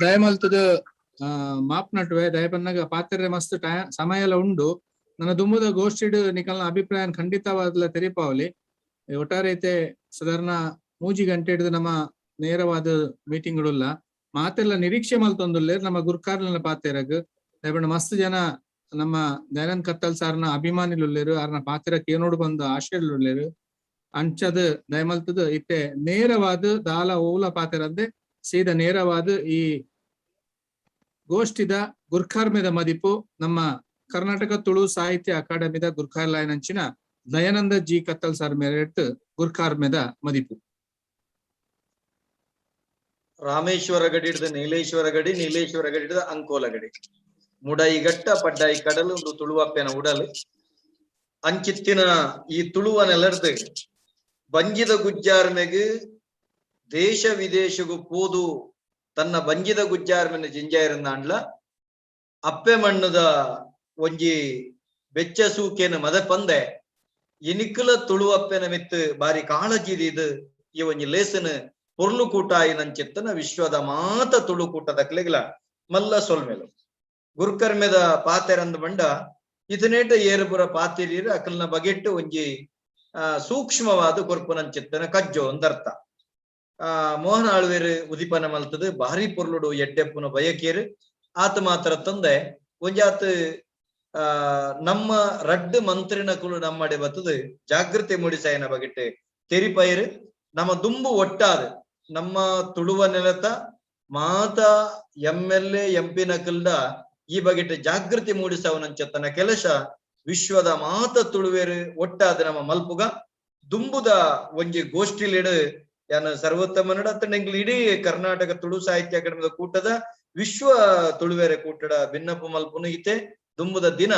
ದಯಮಲ್ತದ ಮಾಪ್ ನಟುವೆ ದಯಪನ್ನಾಗ ಪಾತ್ರೆ ಮಸ್ತ್ ಸಮಯ ಎಲ್ಲ ಉಂಡು. ನನ್ನ ದುಮ್ಮದ ಗೋಷ್ಠಿಡ್ ನಿಕಲ್ನ ಅಭಿಪ್ರಾಯ ಖಂಡಿತವಾದ್ಲ ತೆರಿಪಾವಲಿ. ಒಟ್ಟಾರೆ ಐತೆ ಸಾಧಾರಣ 3 ಗಂಟೆ ಹಿಡಿದು ನಮ್ಮ ನೇರವಾದ ಮೀಟಿಂಗ್ಗಳುಲ್ಲ ಮಾತೆಲ್ಲ ನಿರೀಕ್ಷೆ ಮಲ್ತೊಂದುಲ್ಲೇರ್ ನಮ್ಮ ಗುರ್ಕಾರ್ಲನ ಪಾತೆರಗ್ ದಯಪಣ್ಣ ಮಸ್ತ್ ಜನ ನಮ್ಮ ದಯಾನಂದ್ ಕತ್ತಲ್ ಸಾರ್ನ ಅಭಿಮಾನಿಲುಲ್ಲೇರು ಆರ್ನ ಪಾತೆರಕ್ ಏನೋಡು ಬಂದು ಆಶಯಲುಲ್ಲೇರು. ಅಂಚದ ದಯಮಲ್ತದ ಇತ್ತೆ ನೇರವಾದ ದಾಲ ಓಲ ಪಾತೆರಂದೆ ಸೀದಾ ನೇರವಾದ ಈ ಗೋಷ್ಠಿದ ಗುರ್ಖಾರ್ಮೆದ ಮದಿಪು ನಮ್ಮ ಕರ್ನಾಟಕ ತುಳು ಸಾಹಿತ್ಯ ಅಕಾಡೆಮಿದ ಗುರ್ಖಾರ್ಲಾಯನಂಚಿನ ದಯಾನಂದ ಜಿ ಕತ್ತಲ್ ಸಾರ್ ಮೇರೆಟ್ ಗುರ್ಖಾರ್ಮೆದ ಮದಿಪು. ರಾಮೇಶ್ವರ ಗಡಿ ಹಿಡಿದ ನೀಲೇಶ್ವರ ಗಡಿ, ನೀಲೇಶ್ವರ ಗಡಿ ಹಿಡಿದ ಅಂಕೋಲ ಗಡಿ, ಮುಡೈಗಟ್ಟ ಪಡ್ಡಾಯಿ ಕಡಲು ಒಂದು ತುಳುವಪ್ಪೆನ ಉಡಲು ಅಂಚಿತ್ತಿನ ಈ ತುಳುವನೆಲ್ಲರ್ದು ಬಂಜಿದ ಗುಜ್ಜಾರ್ಮೆಗ್ ದೇಶ ವಿದೇಶಗೂ ಪೋದು ತನ್ನ ಬಂಜಿದ ಗುಜ್ಜಾರ್ಮೆನ ಜಿಂಜಾಯಿರಂದಾಂಡ್ಲ ಅಪ್ಪೆ ಮಣ್ಣದ ಒಂಜಿ ಬೆಚ್ಚ ಸೂಕೇನ ಮದ ಪಂದೆ ಇನಿಕುಲ ತುಳುವಪ್ಪೆನ ಮಿತ್ತು ಬಾರಿ ಕಾಳಜಿದಿದು ಈ ಒಂಜಿ ಲೇಸನ ಪೊರ್ಲು ಕೂಟಾಯಿನಂಚಿತ್ತನ ವಿಶ್ವದ ಮಾತ ತುಳು ಕೂಟದ ಕ್ಲೆಗ್ಲ ಮಲ್ಲ ಸೊಲ್ಮೆಲು ಗುರುಕರ್ಮೆದ ಪಾತೆರಂದ ಬಂಡ ಇದನೇಟ ಏರುಪುರ ಪಾತಿರೀರು ಅಕಲ್ನ ಬಗೆಟ್ಟು ಒಂಜಿ ಸೂಕ್ಷ್ಮವಾದ ಕೊರ್ಪುನಂಚಿತ್ತನ ಕಜ್ಜೋ ಒಂದರ್ಥ. ಮೋಹನ ಆಳ್ವೇರು ಉದಿಪನ ಮಲ್ತದ ಭಾರಿ ಪೊರ್ಲುಡು ಎಡ್ಡೆಪ್ಪುನ ಬಯಕೇರು ಆತ ಮಾತ್ರ ತಂದೆ ಒಂಜಾತ ನಮ್ಮ ರಡ್ಡು ಮಂತ್ರಿನ ಕುಲು ನಮ್ಮಡೆ ಬತ್ತದ ಜಾಗೃತಿ ಮೂಡಿಸಾಯನ ಬಗೆಟ್ಟು ತೆರಿಪೈರು ನಮ್ಮ ದುಂಬು ಒಟ್ಟಾದ ನಮ್ಮ ತುಳುವ ನೆಲತ ಮಾತಾ MLA MP ನಕಲ್ದ ಈ ಬಗೆಟ್ಟು ಜಾಗೃತಿ ಮೂಡಿಸವನಂಚತನ ಕೆಲಸ ವಿಶ್ವದ ಮಾತ ತುಳುವೇರು ಒಟ್ಟಾದ ನಮ್ಮ ಮಲ್ಪುಗ ದುಂಬುದ ಒಂಜಿ ಗೋಷ್ಠಿಲಿಡು ಯಾನ ಸರ್ವೋತ್ತಮನಡ ಅತ್ತಂಡ ಇಡೀ ಕರ್ನಾಟಕ ತುಳು ಸಾಹಿತ್ಯ ಅಕಾಡೆಮಿದ ಕೂಟದ ವಿಶ್ವ ತುಳುವೇರೆ ಕೂಟದ ಭಿನ್ನಪು ಮಲ್ಪುನು ಇತೆ ದುಂಬುದ ದಿನ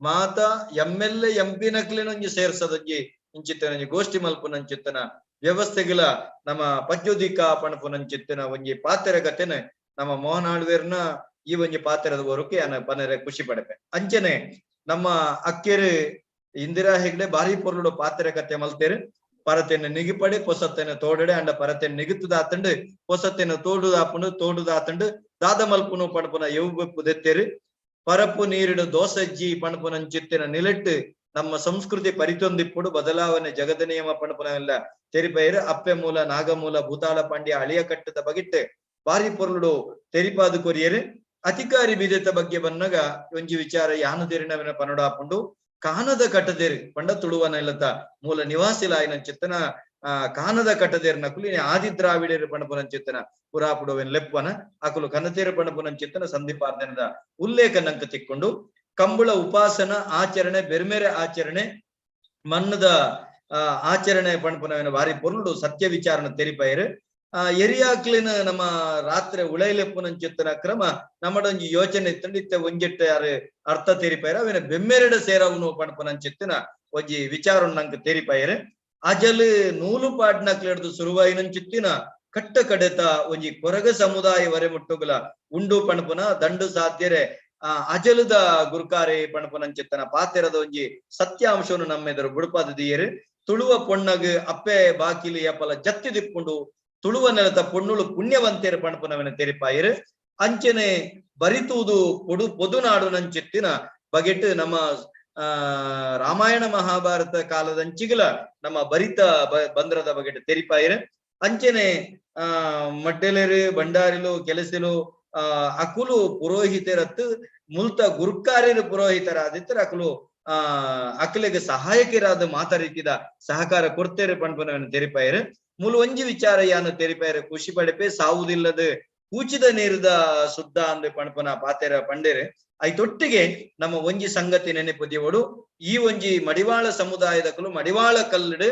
ಮಾತಾ MLA MP ನಕ್ಲಿನೊಂಜಿ ಸೇರ್ಸದೊಂಜಿ ಇಂಚಿತ್ತನೊಂಜಿ ಗೋಷ್ಠಿ ಮಲ್ಪುನಂಚಿತ್ತನ ವ್ಯವಸ್ಥೆಗಳ ನಮ್ಮ ಪಜ್ಜೋದಿಕ ಪಣಪುನಂಚಿತ್ತನ ಒಂಜಿ ಪಾತೆರಗತೆನೆ ನಮ್ಮ ಮೋಹನ್ ಆಳ್ವೇರ್ನ ಈ ಒಂಜಿ ಪಾತೆರದ ಬರೋಕೆ ಯಾನ ಪನರೆ ಖುಷಿ ಪಡಪೆ. ಅಂಚನೆ ನಮ್ಮ ಅಕ್ಕೇರು ಇಂದಿರಾ ಹೆಗ್ಡೆ ಭಾರಿ ಪೊರ್ಲುಡು ಪಾತೆರಕತೆ ಮಲ್ತೇರು ಪರತೆನ ನಿಗಿಪಡೆ ಪೊಸತ್ತೇನ ತೋಡಡೆ ಅಂಡ ಪರತೆನ ನಿಗುತ್ತದಾತಂಡು ಪೊಸತ್ತೇನ ತೋಡುದಾಪುಂಡು ತೋಡುದಾತಂಡು ದಾದ ಮಲ್ಪುನು ಪಣಪುನ ಎವ್ಬೆಪ್ಪು ದೆತ್ತೇರು ಪರಪು ನೀರಿಡು ದೋಸಜ್ಜಿ ಪಣಪುನಂಚಿತ್ತಿನ ನಿಲೆಟ್ಟು ನಮ್ಮ ಸಂಸ್ಕೃತಿ ಪರಿತೊಂದಿಪ್ಪುಡು ಬದಲಾವಣೆ ಜಗದ ನಿಯಮ ಪಣಪುನವೆಲ್ಲ ತೆರಿಪೈರು. ಅಪ್ಪೆ ಮೂಲ ನಾಗಮೂಲ ಭೂತಾಳ ಪಾಂಡ್ಯ ಅಳಿಯ ಕಟ್ಟದ ಬಗಿಟ್ಟು ಬಾರಿ ಪೊರ್ಲುಡು ತೆರಿಪಾದು ಕೊರಿಯರು. ಅಧಿಕಾರಿ ಬಿದೆತ ಬಗ್ಗೆ ಬನ್ನಗ ಒಂಜಿ ವಿಚಾರ ಯಾನು ತೆರಿನವಿನ ಪನಡಾಪುಂಡು. ಕಾನದ ಕಟ್ಟದೇರು ಪಂಡ ತುಳುವನ ಇಲ್ಲತ ಮೂಲ ನಿವಾಸಿಲಾಯಿನ ಚಿತ್ತನ ಕಾನದ ಕಟ್ಟದೇರು ನಕುಲಿ ಆದಿ ದ್ರಾವಿಡರು ಪಣಪುನ ಚಿತ್ತನ ಪುರಾಪುಡುವೆನ್ ಲೆಪ್ಪನ ಅಕುಲು ಕನತೇರು ಪಣಪುನ ಚಿತ್ತನ ಸಂಧಿಪಾರ್ದನದ ಉಲ್ಲೇಖ ನಂಕ ತಿಕ್ಕೊಂಡು ಕಂಬಳ ಉಪಾಸನ ಆಚರಣೆ ಬೆರ್ಮೆರೆ ಆಚರಣೆ ಮಣ್ಣದ ಆಚರಣೆ ಪಣಪುನವಿನ ಬಾರಿ ಪೊರ್ಲುಡು ಸತ್ಯ ವಿಚಾರನ ತೆರಿಪೈರು. ಎರಿಯಾಕ್ಲಿನ ನಮ್ಮ ರಾತ್ರಿ ಉಳೈಲೆಪ್ಪುನಂಚಿತ್ತನ ಕ್ರಮ ನಮ್ಮಡೊಂಜಿ ಯೋಚನೆ ಇತ್ತಂಡು ಇತ್ತೆ ಒಂಜೆಟ್ಟ ಯಾರು ಅರ್ಥ ತೆರಿಪೈರ ಅವಿನ ಬೆಮ್ಮೆರಡ ಸೇರವನು ಪಣಪುನಂಚಿತ್ತನ ಒಂಜಿ ವಿಚಾರ ನಂಗೆ ತೆರಿಪೈರು. ಅಜಲ್ ನೂಲು ಪಾಡ್ನಕ್ಲೆಡ್ದು ಸುರುವಾಯಿನಂಚಿತ್ತಿನ ಕಟ್ಟ ಕಡೆತ ಒಂಜಿ ಕೊರಗ ಸಮುದಾಯ ವರೆ ಮುಟ್ಟುಗುಲ ಉಂಡು ಪಣಪುನ ದಂಡು ಸಾಧ್ಯರೆ ಅಜಲದ ಗುರುಕಾರಿ ಪಣಪುನಂಚಿತ್ತನ ಪಾತೆರದ ಒಂಜಿ ಸತ್ಯಾಂಶವನ್ನು ನಮ್ಮೆದರು ಬುಡುಪಾದ ದಿಯರು. ತುಳುವ ಪೊಣ್ಣಗ್ ಅಪ್ಪೆ ಬಾಕಿಲಿ ಅಪ್ಪಲ ಜತ್ತಿ ದಿಪ್ಪುಂಡು ತುಳುವ ನೆಲತ ಪೊಣ್ಣುಳು ಪುಣ್ಯವಂತೇರು ಪಣಪುನವನ ತೆರಿಪಾಯಿರು. ಅಂಚನೆ ಬರಿತೂದು ಪೊಡು ಪೊದುನಾಡು ನಂಚಿತ್ತಿನ ಬಗೆಟ್ ನಮ್ಮ ರಾಮಾಯಣ ಮಹಾಭಾರತ ಕಾಲದಂಚಿಗಲ ನಮ್ಮ ಬರಿತ ಬಂದ್ರದ ಬಗೆಟ್ ತೆರಿಪಾಯಿರು. ಅಂಚನೆ ಮಡ್ಡೆಲೆರು ಭಂಡಾರಿಲು ಕೆಲಸಿಲು ಅಕುಲು ಪುರೋಹಿತರತ್ತು ಮುಲ್ತ ಗುರುಕಾರ್ಯರು ಪುರೋಹಿತರಾದಿತ್ತರ ಅಕುಲು ಅಕಲೆಗೆ ಸಹಾಯಕರಾದ ಮಾತ ರೀತಿದ ಸಹಕಾರ ಕೊಡ್ತೇರು ಪಣಪುನವನ ತೆರಿಪಾಯಿರು. ಮೂಲ ಒಂಜಿ ವಿಚಾರ ಯಾನು ತೆರಿಪಾಯರು ಖುಷಿ ಪಡೆಪೆ ಸಾವುದಿಲ್ಲದ ಕೂಚಿದ ನೀರದ ಸುದ್ದ ಅಂದ್ ಪಣಪನ ಪಾತೆರ ಪಂಡೇರು. ಐತೊಟ್ಟಿಗೆ ನಮ್ಮ ಒಂಜಿ ಸಂಗತಿ ನೆನಪು ಈ ಒಂಜಿ ಮಡಿವಾಳ ಸಮುದಾಯದಕಲು ಮಡಿವಾಳ ಕಲ್ಲಡು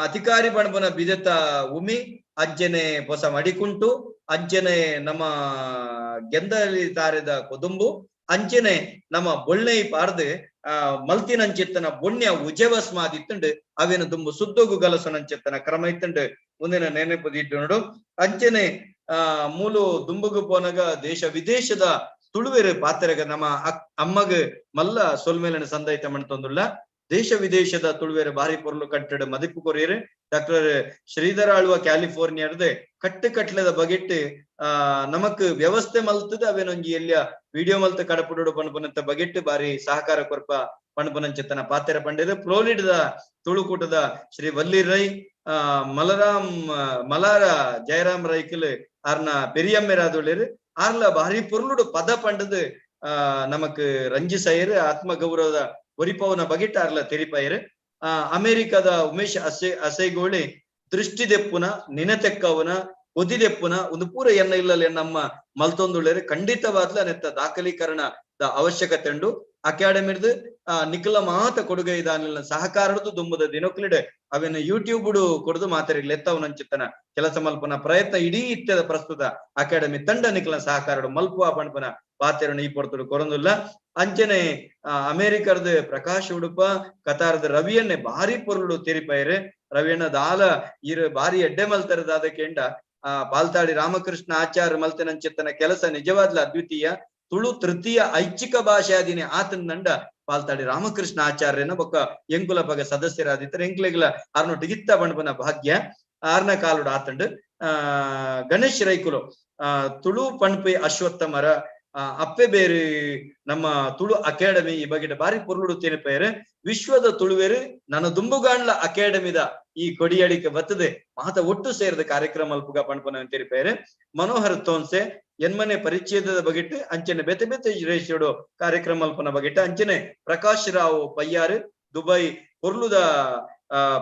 ಅಧಿಕಾರಿ ಪಣಪನ ಬಿದೆತ ಉಮಿ ಅಂಚನೆ ಹೊಸ ಮಡಿಕುಂಟು ಅಂಚನೆ ನಮ್ಮ ಗೆಂದಲಿ ತಾರೆದ ಕೊದುಂಬು ಅಂಚನೆ ನಮ್ಮ ಬೊಳ್ಳೆಯಿ ಪಾರ್ದು ಮಲ್ತಿನಂಚಿತ್ತನ ಬೊಣ್ಯ ಉಜವಸ್ಮಾದಿತ್ತುಂಡು ಅವೇನ ದುಂಬು ಸುದ್ದೊಗು ಗಲಸುನಂಚಿತ್ತನ ಕ್ರಮ ಇತ್ತುಂಡು ಮುಂದಿನ ನೆನಪು ದಿಟ್ಟು ನೋಡು. ಅಂಚನೆ ಮೂಲು ದುಂಬುಗು ಪೋನಗ ದೇಶ ವಿದೇಶದ ತುಳುವೆರು ಪಾತೆರಗ ನಮ್ಮ ಅಮ್ಮಗ ಮಲ್ಲ ಸೊಲ್ಮೇಲನ ಸಂದೈತ ಮಣ್ತೊಂದುಳ್ಳ ದೇಶ ವಿದೇಶದ ತುಳುವೆರು ಬಾರಿ ಪೊರ್ಲು ಕಟ್ಟಡ ಮದಿಪು ಕೊರಿಯರು. ಡಾಕ್ಟರ್ ಶ್ರೀಧರ ಆಳ್ವ ಕ್ಯಾಲಿಫೋರ್ನಿಯಾದ ಕಟ್ಟು ಕಟ್ಲೆದ ಬಗೆಟ್ ನಮಕ್ ವ್ಯವಸ್ಥೆ ಮಲ್ತದ ಅವೇನೊಂಜಿ ಎಲ್ಲಿಯ ವಿಡಿಯೋ ಮಲ್ತ ಕಡಪುಡು ಪಣಪುನಂತ ಬಗೆಟ್ ಬಾರಿ ಸಹಕಾರ ಕೊರ್ಪ ಪಣಪುನಂಚಿತ್ತನ ಪಾತೆರ ಪಂಡೇರು. ಫ್ಲೋರಿಡದ ತುಳುಕೂಟದ ಶ್ರೀ ವಲ್ಲಿ ರೈ ಮಲರಾಮ್ ಮಲಾರ ಜಯರಾಮ್ ರೈಕಲ್ ಆರ್ನ ಪೆರಿಯಮ್ಮೆರಾದೊಳ್ಳೇರು ಆರ್ಲ ಬಾರಿ ಪೊರ್ಲುಡು ಪದ ಪಂಡದು ನಮಕ್ ರಂಜಿಸೈರ್ ಆತ್ಮ ಗೌರವದ ಒರಿಪವನ ಬಗೆಟ್ ಆರ್ಲ ತೆರಿಪೈರ್. ಅಮೆರಿಕದ ಉಮೇಶ್ ಅಸೆಗೋಳಿ ದೃಷ್ಟಿ ದೆಪ್ಪುನ ನಿನತೆಕ್ಕವನ ಒದಿದೆಪ್ಪುನ ಒಂದು ಪೂರ ಎನ್ನ ಇಲ್ಲಲ್ಲಿ ನಮ್ಮ ಮಲ್ತೊಂದುಳ್ಳೇರು ಖಂಡಿತವಾದ್ಲ ನೆತ್ತ ದಾಖಲೀಕರಣದ ಅವಶ್ಯಕತೆ ಉಂಡು. ಅಕಾಡೆಮಿರ್ದು ನಿಖಲ ಮಾತ ಕೊಡುಗೆ ಇದಾನಿಲ್ಲ ಸಹಕಾರದ್ದು ದುಂಬುದ ದಿನಕ್ಲಿಡೆ ಅವೇನು ಯೂಟ್ಯೂಬ್ ಕೊಡುದು ಮಾತರಿಗ್ ಲೆತ್ತವನಂಚಿತ್ತನ ಕೆಲಸ ಮಲ್ಪನ ಪ್ರಯತ್ನ ಇಡೀ ಇತ್ಯದ ಪ್ರಸ್ತುತ ಅಕಾಡೆಮಿ ತಂಡ ನಿಖಲ ಸಹಕಾರ ಮಲ್ಪುವ ಪಣಪನ ಪಾತೆರನು ಈ ಪೊರ್ತುಡು ಕೊರೊಂದುಲ್ಲ. ಅಂಚನೆ ಅಮೆರಿಕದ ಪ್ರಕಾಶ್ ಉಡುಪ ಕತಾರದ ರವಿಯನ್ನೇ ಭಾರಿ ಪೊರುಳು ತೆರಿಪೈರು. ರವಿಯಣ್ಣ ದಾಲ ಇರು ಭಾರಿ ಎಡ್ಡೆ ಮಲ್ತರದಾದ ಕೆಂಡ ಪಾಲ್ತಾಡಿ ರಾಮಕೃಷ್ಣ ಆಚಾರ್ಯ ಮಲ್ತನಂಚಿತ್ತನ ಕೆಲಸ ನಿಜವಾದ್ಲ ಅದ್ವಿತೀಯ. ತುಳು ತೃತೀಯ ಐಚ್ಛಿಕ ಭಾಷೆ ಆದಿನಿ ಆತನ ನಂಡ ಪಾಲ್ತಾಡಿ ರಾಮಕೃಷ್ಣ ಆಚಾರ್ಯನ ಬೊಕ್ಕ ಎಂಕುಲ ಪಗ ಸದಸ್ಯರಾದಿತ್ತರ ಎಂಕ್ಲೆಗ್ಲ ಆರ್ನೊಟ್ಟಿಗಿತ್ತ ಬಣ್ಪನ ಭಾಗ್ಯ ಆರ್ನ ಕಾಲುಡು ಆತಂಡು. ಗಣೇಶ್ ರೈಕುಲು ತುಳು ಪಣ್ಪಿ ಅಶ್ವತ್ಥಮರ ಅಪ್ಪೆ ಬೇರು ನಮ್ಮ ತುಳು ಅಕಾಡೆಮಿ ಈ ಬಗ್ಗೆ ಬಾರಿ ಪೊರ್ಲುಡು ತೇನಿಪೇರು. ವಿಶ್ವದ ತುಳುವೇರು ನನ್ನ ದುಂಬುಗಾಂಡ್ಲ ಅಕಾಡೆಮಿದ ಈ ಕೊಡಿಯಡಿಕೆ ಬತ್ತದೆ ಮಾತ ಒಟ್ಟು ಸೇರಿದ ಕಾರ್ಯಕ್ರಮ ಅಲ್ಪುಗ ಪಣ್ಪನ ತೆರಿಪೇರು. ಮನೋಹರ್ ತೋನ್ಸೆ ಎನ್ಮನೆ ಪರಿಚ್ಛೇದದ ಬಗೆಟ್ಟು ಅಂಚನೆ ಬೇತೆ ಬೇತೆ ರೇಷಿಯೋಡು ಕಾರ್ಯಕ್ರಮ ಅಲ್ಪನ ಬಗೆಟ್ಟು ಅಂಚನೆ ಪ್ರಕಾಶ್ ರಾವ್ ಪಯ್ಯಾರು ದುಬೈ ಪೊರ್ಲುದ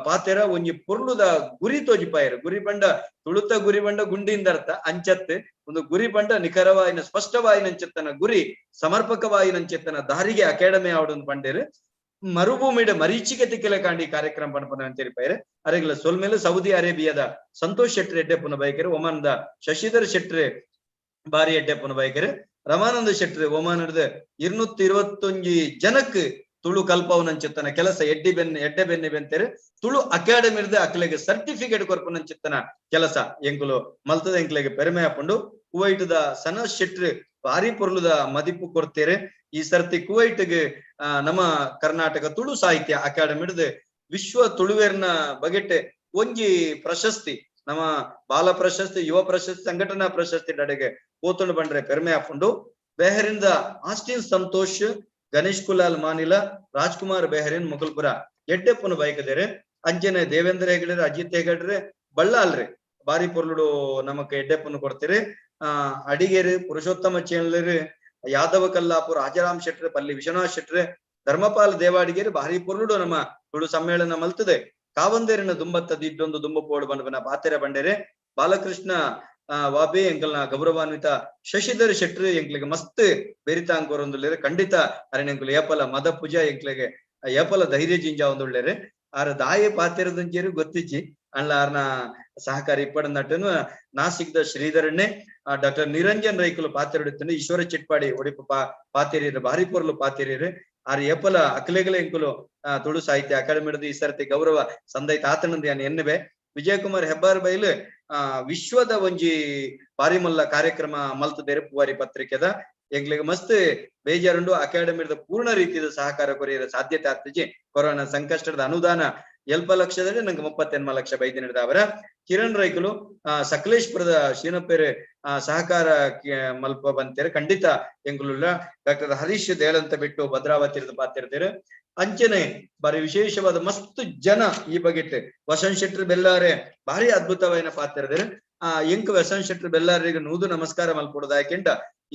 ಪಾತೆರ ಒಂಜಿ ಪೊರ್ಲುದ ಗುರಿ ತೋಜಿಪಾಯರು. ಗುರಿ ಬಂಡ ತುಳುತ ಗುರಿ ಬಂಡ ಗುಂಡಿಯಿಂದ ಅರ್ಥ ಅಂಚತ್ ಒಂದು ಗುರಿ ಬಂಡ ನಿಖರವಾಯಿನ ಸ್ಪಷ್ಟವಾಯಿನಂಚೆತ್ತನ ಗುರಿ ಸಮರ್ಪಕವಾಯಿನಂಚೆತ್ತನ ದಾರಿಗೆ ಅಕಾಡೆಮಿ ಆವಡೊಂದು ಪಂಡೇರು. ಮರುಭೂಮಿಡ ಮರೀಚಿಕೆ ತಿಕ್ಕೆಲ ಕಾಂಡಿ ಕಾರ್ಯಕ್ರಮ ಪಣಪನ ಅಂತೇರಿಪಾಯರು. ಅರೆಗ್ಲ ಸೊಲ್ಮೇಲೆ ಸೌದಿ ಅರೇಬಿಯಾದ ಸಂತೋಷ್ ಶೆಟ್ಟಿ ಎಡ್ಡೆಪ್ಪನ ಬೈಕರು, ಒಮಾನ್ದ ಶಶಿಧರ್ ಶೆಟ್ಟಿ ಬಾರಿ ಎಡ್ಡೆಪ್ಪನ ಬೈಕರು, ರಮಾನಂದ ಶೆಟ್ಟಿ ಒಮಾನದ 221 ಜನಕ್ಕೆ ತುಳು ಕಲ್ಪವನಂಚಿತ್ತನ ಕೆಲಸ ಎಡ್ಡಿ ಬೆನ್ನೆ ಎಡ್ಡೆ ಬೆನ್ನೆ ಬೆಂತೇರು. ತುಳು ಅಕಾಡೆಮಿ ಇರ್ದ ಅಕ್ಲೆಗೆ ಸರ್ಟಿಫಿಕೇಟ್ ಕೊರ್ಪನಂಚಿತ್ತನ ಕೆಲಸ ಎಂಕುಲು ಮಲ್ತದ ಎಂಕ್ಲೆಗೆ ಪೆರ್ಮೆ ಹಾಕೊಂಡು. ಕುವೈಟ್ದ ಸನಸ್ ಶೆಟ್ರು ಭಾರಿ ಪೊರ್ಲುದ ಮದಿಪು ಕೊಡ್ತೇರೆ. ಈ ಸರ್ತಿ ಕುವೈಟ್ಗೆ ನಮ್ಮ ಕರ್ನಾಟಕ ತುಳು ಸಾಹಿತ್ಯ ಅಕಾಡೆಮಿ ಹಿಡಿದು ವಿಶ್ವ ತುಳುವೇರ್ನ ಬಗೆಟ್ ಒಂಜಿ ಪ್ರಶಸ್ತಿ ನಮ್ಮ ಬಾಲ ಪ್ರಶಸ್ತಿ, ಯುವ ಪ್ರಶಸ್ತಿ, ಸಂಘಟನಾ ಪ್ರಶಸ್ತಿ ನಡೆಗೆ ಪೋತುಂಡು ಬಂಡ್ರೆ ಪೆರ್ಮೆ ಹಾಕೊಂಡು. ಬೆಹರಿಂದ ಆಸ್ಟಿನ್ ಸಂತೋಷ್, ಗಣೇಶ್ ಕುಲಾಲ್ ಮಾನಿಲ, ರಾಜ್ಕುಮಾರ್ ಬೆಹರಿನ್ ಮುಕುಲ್ಪುರ ಎಡ್ಡೆಪ್ಪನು ಬೈಕದೇರು. ಅಂಚನೆ ದೇವೇಂದ್ರ ಹೆಗಡೆರು, ಅಜಿತ್ ಹೆಗಡ್ರೆ, ಬಳ್ಳಾಲ್ರಿ ಬಾರಿ ಪೊರ್ಲುಡು ನಮಕ್ ಎಡ್ಡೆಪ್ಪನು ಕೊಡ್ತೀರಿ. ಅಡಿಗೇರು, ಪುರುಷೋತ್ತಮ ಚೇನ್ಲರು, ಯಾದವ ಕಲ್ಲಾಪುರ, ರಾಜಾರಾಮ್ ಶೆಟ್ರು, ಪಲ್ಲಿ ವಿಶ್ವನಾಥ್ ಶೆಟ್ರು, ಧರ್ಮಪಾಲ ದೇವಾಡಿಗೇರು ಭಾರಿ ಪೊರ್ಲುಡು ನಮ್ಮ ತುಳು ಸಮ್ಮೇಳನ ಮಲ್ತದೆ. ಕಾವಂದೇರಿನ ದುಂಬತ್ತದ ಇದ್ದೊಂದು ದುಂಬ ಪೋಡು ಬಂಡ ಪಾತೆರ ಬಂಡೇರೆ. ಬಾಲಕೃಷ್ಣ ವಾಬಿ ಎಂಕಲ್ನ ಗೌರವಾನ್ವಿತ ಶಶಿಧರ್ ಶೆಟ್ರು ಎಂಕ್ಲಿಗೆ ಮಸ್ತ್ ಬೆರಿತಾಂಕೋರೊಂದುಲ್ಲೇರು. ಖಂಡಿತ ಅರೆನೆಂಕುಲು ಏಪಲ ಮದ ಪೂಜಾ ಎಂಕ್ಲಿಗೆ ಏಪಲ ಧೈರ್ಯ ಜಿಂಜ ಒಂದುಳ್ಳೇರು. ಆರ ದಾಯ ಪಾತೆರದಂಚೇರು ಗೊತ್ತಿಜ್ಜಿ ಅಣ್ಣ ಆರ್ನ ಸಹಕಾರಿ ಇಪ್ಪಡ ನಟನು ನಾಸಿಕ್ದ ಶ್ರೀಧರಣ್ಣೆ, ಡಾಕ್ಟರ್ ನಿರಂಜನ್ ರೈಕುಲು ಪಾತೆರಡುತ್ತಂಡು, ಈಶ್ವರ ಚಿಟ್ಪಾಡಿ ಒಡಿಪು ಪಾತೆರಿಯರು ಭಾರಿ ಪೊರ್ಲು ಪಾತೆರಿಯರು. ಆರ್ ಏಪಲ ಅಕ್ಲೆಗಲ ಎಂಕುಲು ತುಳು ಸಾಹಿತ್ಯ ಅಕಾಡೆಮಿ ಈ ಸರ್ತಿ ಗೌರವ ಸಂದೈತ ಆತನಂದ ಎನ್ನುವೆ. ವಿಜಯಕುಮಾರ್ ಹೆಬ್ಬಾರ್ ಬೈಲು ವಿಶ್ವದ ಒಂಜಿ ಬಾರಿಮಲ್ಲ ಕಾರ್ಯಕ್ರಮ ಮಲ್ತದೇರು ಪುವಾರಿ ಪತ್ರಿಕೆದ. ಎಂಗ್ಲಿಗೆ ಮಸ್ತ್ ಬೇಜಾರುಂಡು. ಅಕಾಡೆಮಿದ ಪೂರ್ಣ ರೀತಿಯ ಸಹಕಾರ ಕೊರಿಯರ ಸಾಧ್ಯತೆ ಆಗ್ತಜಿ. ಕೊರೋನಾ ಸಂಕಷ್ಟದ ಅನುದಾನ ಎಲ್ಪ ಲಕ್ಷದಲ್ಲಿ ನಂಗೆ 38 ಲಕ್ಷ ಬೈದಿ ನಡೆದ ಅವರ ಕಿರಣ್ ರೈಕುಲು ಸಕಲೇಶ್ಪುರದ ಶೀನಪೇರೆ ಸಹಕಾರ ಮಲ್ಪ ಬಂತೇರೆ ಖಂಡಿತ ಎಂಗುಲುಲ್ಲ. ಡಾಕ್ಟರ್ ಹರೀಶ್ ದೇಳಂತ ಬಿಟ್ಟು ಭದ್ರಾವತಿ ಪಾತಿರ್ತೀರ. ಅಂಚನೆ ಬಾರಿ ವಿಶೇಷವಾದ ಮಸ್ತ್ ಜನ ಈ ಬಗೆಟ್ ವಸಂತ್ ಶೆಟ್ರು ಬೆಲ್ಲಾರೆ ಭಾರಿ ಅದ್ಭುತವಾದ ಪಾತಿರ್ದಿರು. ಎಂಕ್ ವಸಂತ್ ಶೆಟ್ರು ಬೆಲ್ಲಾರಿಗೆ ನೂದು ನಮಸ್ಕಾರ ಮಲ್ಪೊಡುದು. ಯಾಕೆಂಡ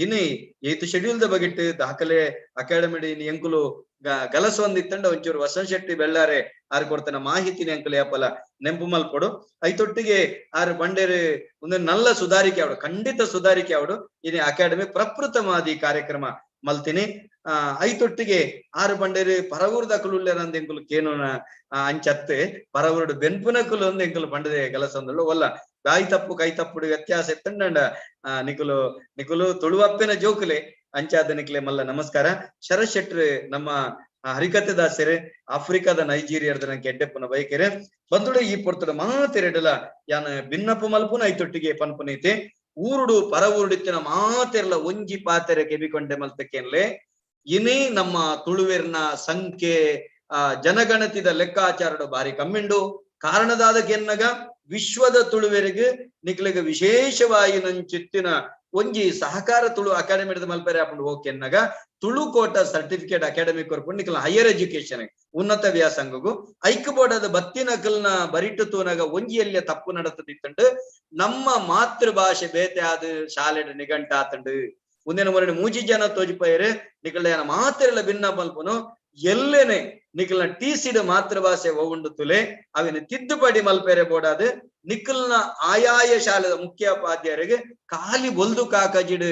ಇನಿ ಏತು ಶೆಡ್ಯೂಲ್ the ಬಗೆಟ್ ದಾಖಲೆ ಅಕಾಡೆಮಿ ಇನಿ ಎಂಕುಲು ಗಲಸೊಂದಿತ್ತಂಡ ಒಂಚೂರು ವಸಂತ್ ಶೆಟ್ಟಿ ಬೆಳ್ಳಾರೆ ಆರ್ ಕೊಡ್ತಾನ ಮಾಹಿತಿನ ಎಂಕುಲು ಯಾಪಲ ನೆಂಪು ಮಲ್ಪೊಡು. ಐತೊಟ್ಟಿಗೆ ಆರ್ ಬಂಡೇರು ಒಂದು ನಲ್ಲ ಸುಧಾರಿಕೆ ಅವಡು, ಖಂಡಿತ ಸುಧಾರಿಕೆ ಅವಡು. ಇನಿ ಅಕಾಡೆಮಿ ಪ್ರಕೃತಮಾದಿ ಕಾರ್ಯಕ್ರಮ ಮಲ್ತಿನಿ. ಐತೊಟ್ಟಿಗೆ ಆರು ಬಂಡೇರು ಪರವೂರ್ದಕುಲು ಎಂಕುಲು ಕೇನೋನ ಅಂಚತ್ತೆ ಪರವೂರುಡು ಬೆನ್ಪುನಕುಲು ಅಂದ್ ಎಂಕುಲು ಬಂಡದೆ ಗಲಸೊಂದುಳ್ಳು. ಒಲ್ಲ ಬಾಯಿ ತಪ್ಪು ಕೈ ತಪ್ಪುಡು ವ್ಯತ್ಯಾಸ ಎತ್ತಂಡ ನಿಕುಲು ನಿಕುಲು ತುಳುವಪ್ಪೆನ ಜೋಕುಲೆ ಅಂಚಾದ ನಿಕ್ಲೆ ಮಲ್ಲ ನಮಸ್ಕಾರ. ಶರತ್ ಶೆಟ್ರು ನಮ್ಮ ಹರಿಕತೆ ದಾಸರು ಆಫ್ರಿಕಾದ ನೈಜೀರಿಯಾದ ನಂಗೆ ಎಡ್ಡೆಪ್ಪನ ಬೈಕೆರೆ ಬಂದುಡೆ ಈ ಪೊರ್ತದ ಮಾತೆರೆಡಲ ಯಾನ ಭಿನ್ನಪ್ಪು ಮಲ್ಪುನ ಐತೊಟ್ಟಿಗೆ ಪನ್ಪುನೈತೆ. ಊರುಡು ಪರ ಊರುಡಿತ್ತಿನ ಮಾತೆರ್ಲ ಒಂಜಿ ಪಾತೆರೆ ಕೆಬಿಕೊಂಡೆ ಮಲ್ತಕ್ಕೇನ್ಲೆ. ಇನಿ ನಮ್ಮ ತುಳುವೆರ್ನ ಸಂಖ್ಯೆ ಜನಗಣತಿದ ಲೆಕ್ಕಾಚಾರಡು ಬಾರಿ ಕಮ್ಮಿಂಡು. ಕಾರಣದಾದ ಕೆನ್ನಗ ವಿಶ್ವದ ತುಳುವೆರಿಗೆ ನಿಕ್ಲೆಗೆ ವಿಶೇಷವಾಗಿ ನಂಚಿತ್ತಿನ ಒಂಜಿ ಸಹಕಾರ ತುಳು ಅಕಾಡೆಮಿ ಮಲ್ಪೆರೆ ಆಪುಂಡು ಓಕೆನ್ನಗ ತುಳು ಕೋಟ ಸರ್ಟಿಫಿಕೇಟ್ ಅಕಾಡೆಮಿ ಕೊರ್ಪುಂಡು ನಿಕ್ಲ ಹೈಯರ್ ಎಜುಕೇಶನ್ ಉನ್ನತ ವ್ಯಾಸಂಗಗು ಐಕ್ ಬೋರ್ಡದ ಬತ್ತಿನಕಲ್ನ ಬರಿಟು ತೂನಗ ಒಂಜಿಯಲ್ಲಿಯ ತಪ್ಪು ನಡತದಿತ್ತಂಡು. ನಮ್ಮ ಮಾತೃಭಾಷೆ ಬೇತೆ ಆದ ಶಾಲೆಡ್ ನಿಘಂಟ ಆತಂಡು. ಒಂದೇನ ಮೊರನೆ ಮೂಜಿ ಜನ ತೋಜಿಪೈರೆ ನಿಕಲ ಮಾತೆರೆಲ್ಲ ಭಿನ್ನ ಮಲ್ಪುನು. ಎಲ್ಲೇನೆ ನಿಕಲ್ನ ಟಿ ಸಿಡ್ ಮಾತೃಭಾಷೆ ಒವುಂಡು ತುಲೆ ಅವಿನ ತಿದ್ದುಪಡಿ ಮಲ್ಪೆರೆ ಬೋಡಾದ ನಿಕಲ್ನ ಆಯಾಯ ಶಾಲೆದ ಮುಖ್ಯೋಪಾಧ್ಯಾಯರಿಗೆ ಖಾಲಿ ಬೊಲ್ದು ಕಾಕಜಿಡ್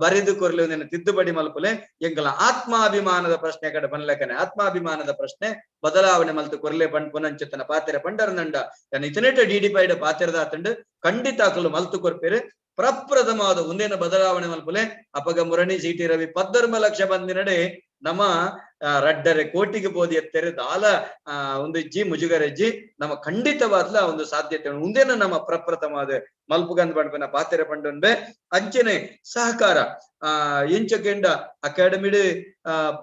ಬರೆದು ಕೊರ್ಲಿ ಒಂದೇನ ತಿದ್ದುಪಡಿ ಮಲ್ಪುಲೆ. ಎಂಕಲ ಆತ್ಮಾಭಿಮಾನದ ಪ್ರಶ್ನೆ ಕಡೆ ಬನ್ಲಕನೆ ಆತ್ಮಾಭಿಮಾನದ ಪ್ರಶ್ನೆ ಬದಲಾವಣೆ ಮಲ್ತು ಕೊರ್ಲೆ ಪಂಡ್ ಪುನಂಚತನ ಪಾತೆರೆ ಪಂಡರನಂಡ ಇತನೇಟ ಡಿಡಿ ಪೈಡ ಪಾತೆರದಾತಂಡು ಖಂಡಿತ ಅಕಲು ಮಲ್ತು ಕೊರ್ಪೇರು. ಪ್ರಪ್ರಥಮವಾದ ಒಂದೇನ ಬದಲಾವಣೆ ಮಲ್ಪುಲೆ. ಅಪಗ ಮುರಣಿ ಸಿಟಿ ರವಿ 14 ಲಕ್ಷ ಬಂದಿನಡೆ ನಮ್ಮ ರಡ್ಡರೆ ಕೋಟಿಗೆ ಬೋದಿ ಎತ್ತೆರೆ ದಾಲ ಒಂದು ಇಜ್ಜಿ ಮುಜುಗರೆಜ್ಜಿ ನಮ್ಮ ಖಂಡಿತವಾದ್ಲ ಒಂದು ಸಾಧ್ಯತೆ ಉಂದೇನ ನಮ್ಮ ಪ್ರಪ್ರಥಮವಾದ ಮಲ್ಪುಗಂದ್ ಪಂಡ್ಪನ ಪಾತೆರೆ ಪಂಡೊನ್ಬೆ. ಅಂಚನೆ ಸಹಕಾರ ಎಂಚಕೆಂಡ ಅಕಾಡೆಮಿಡ್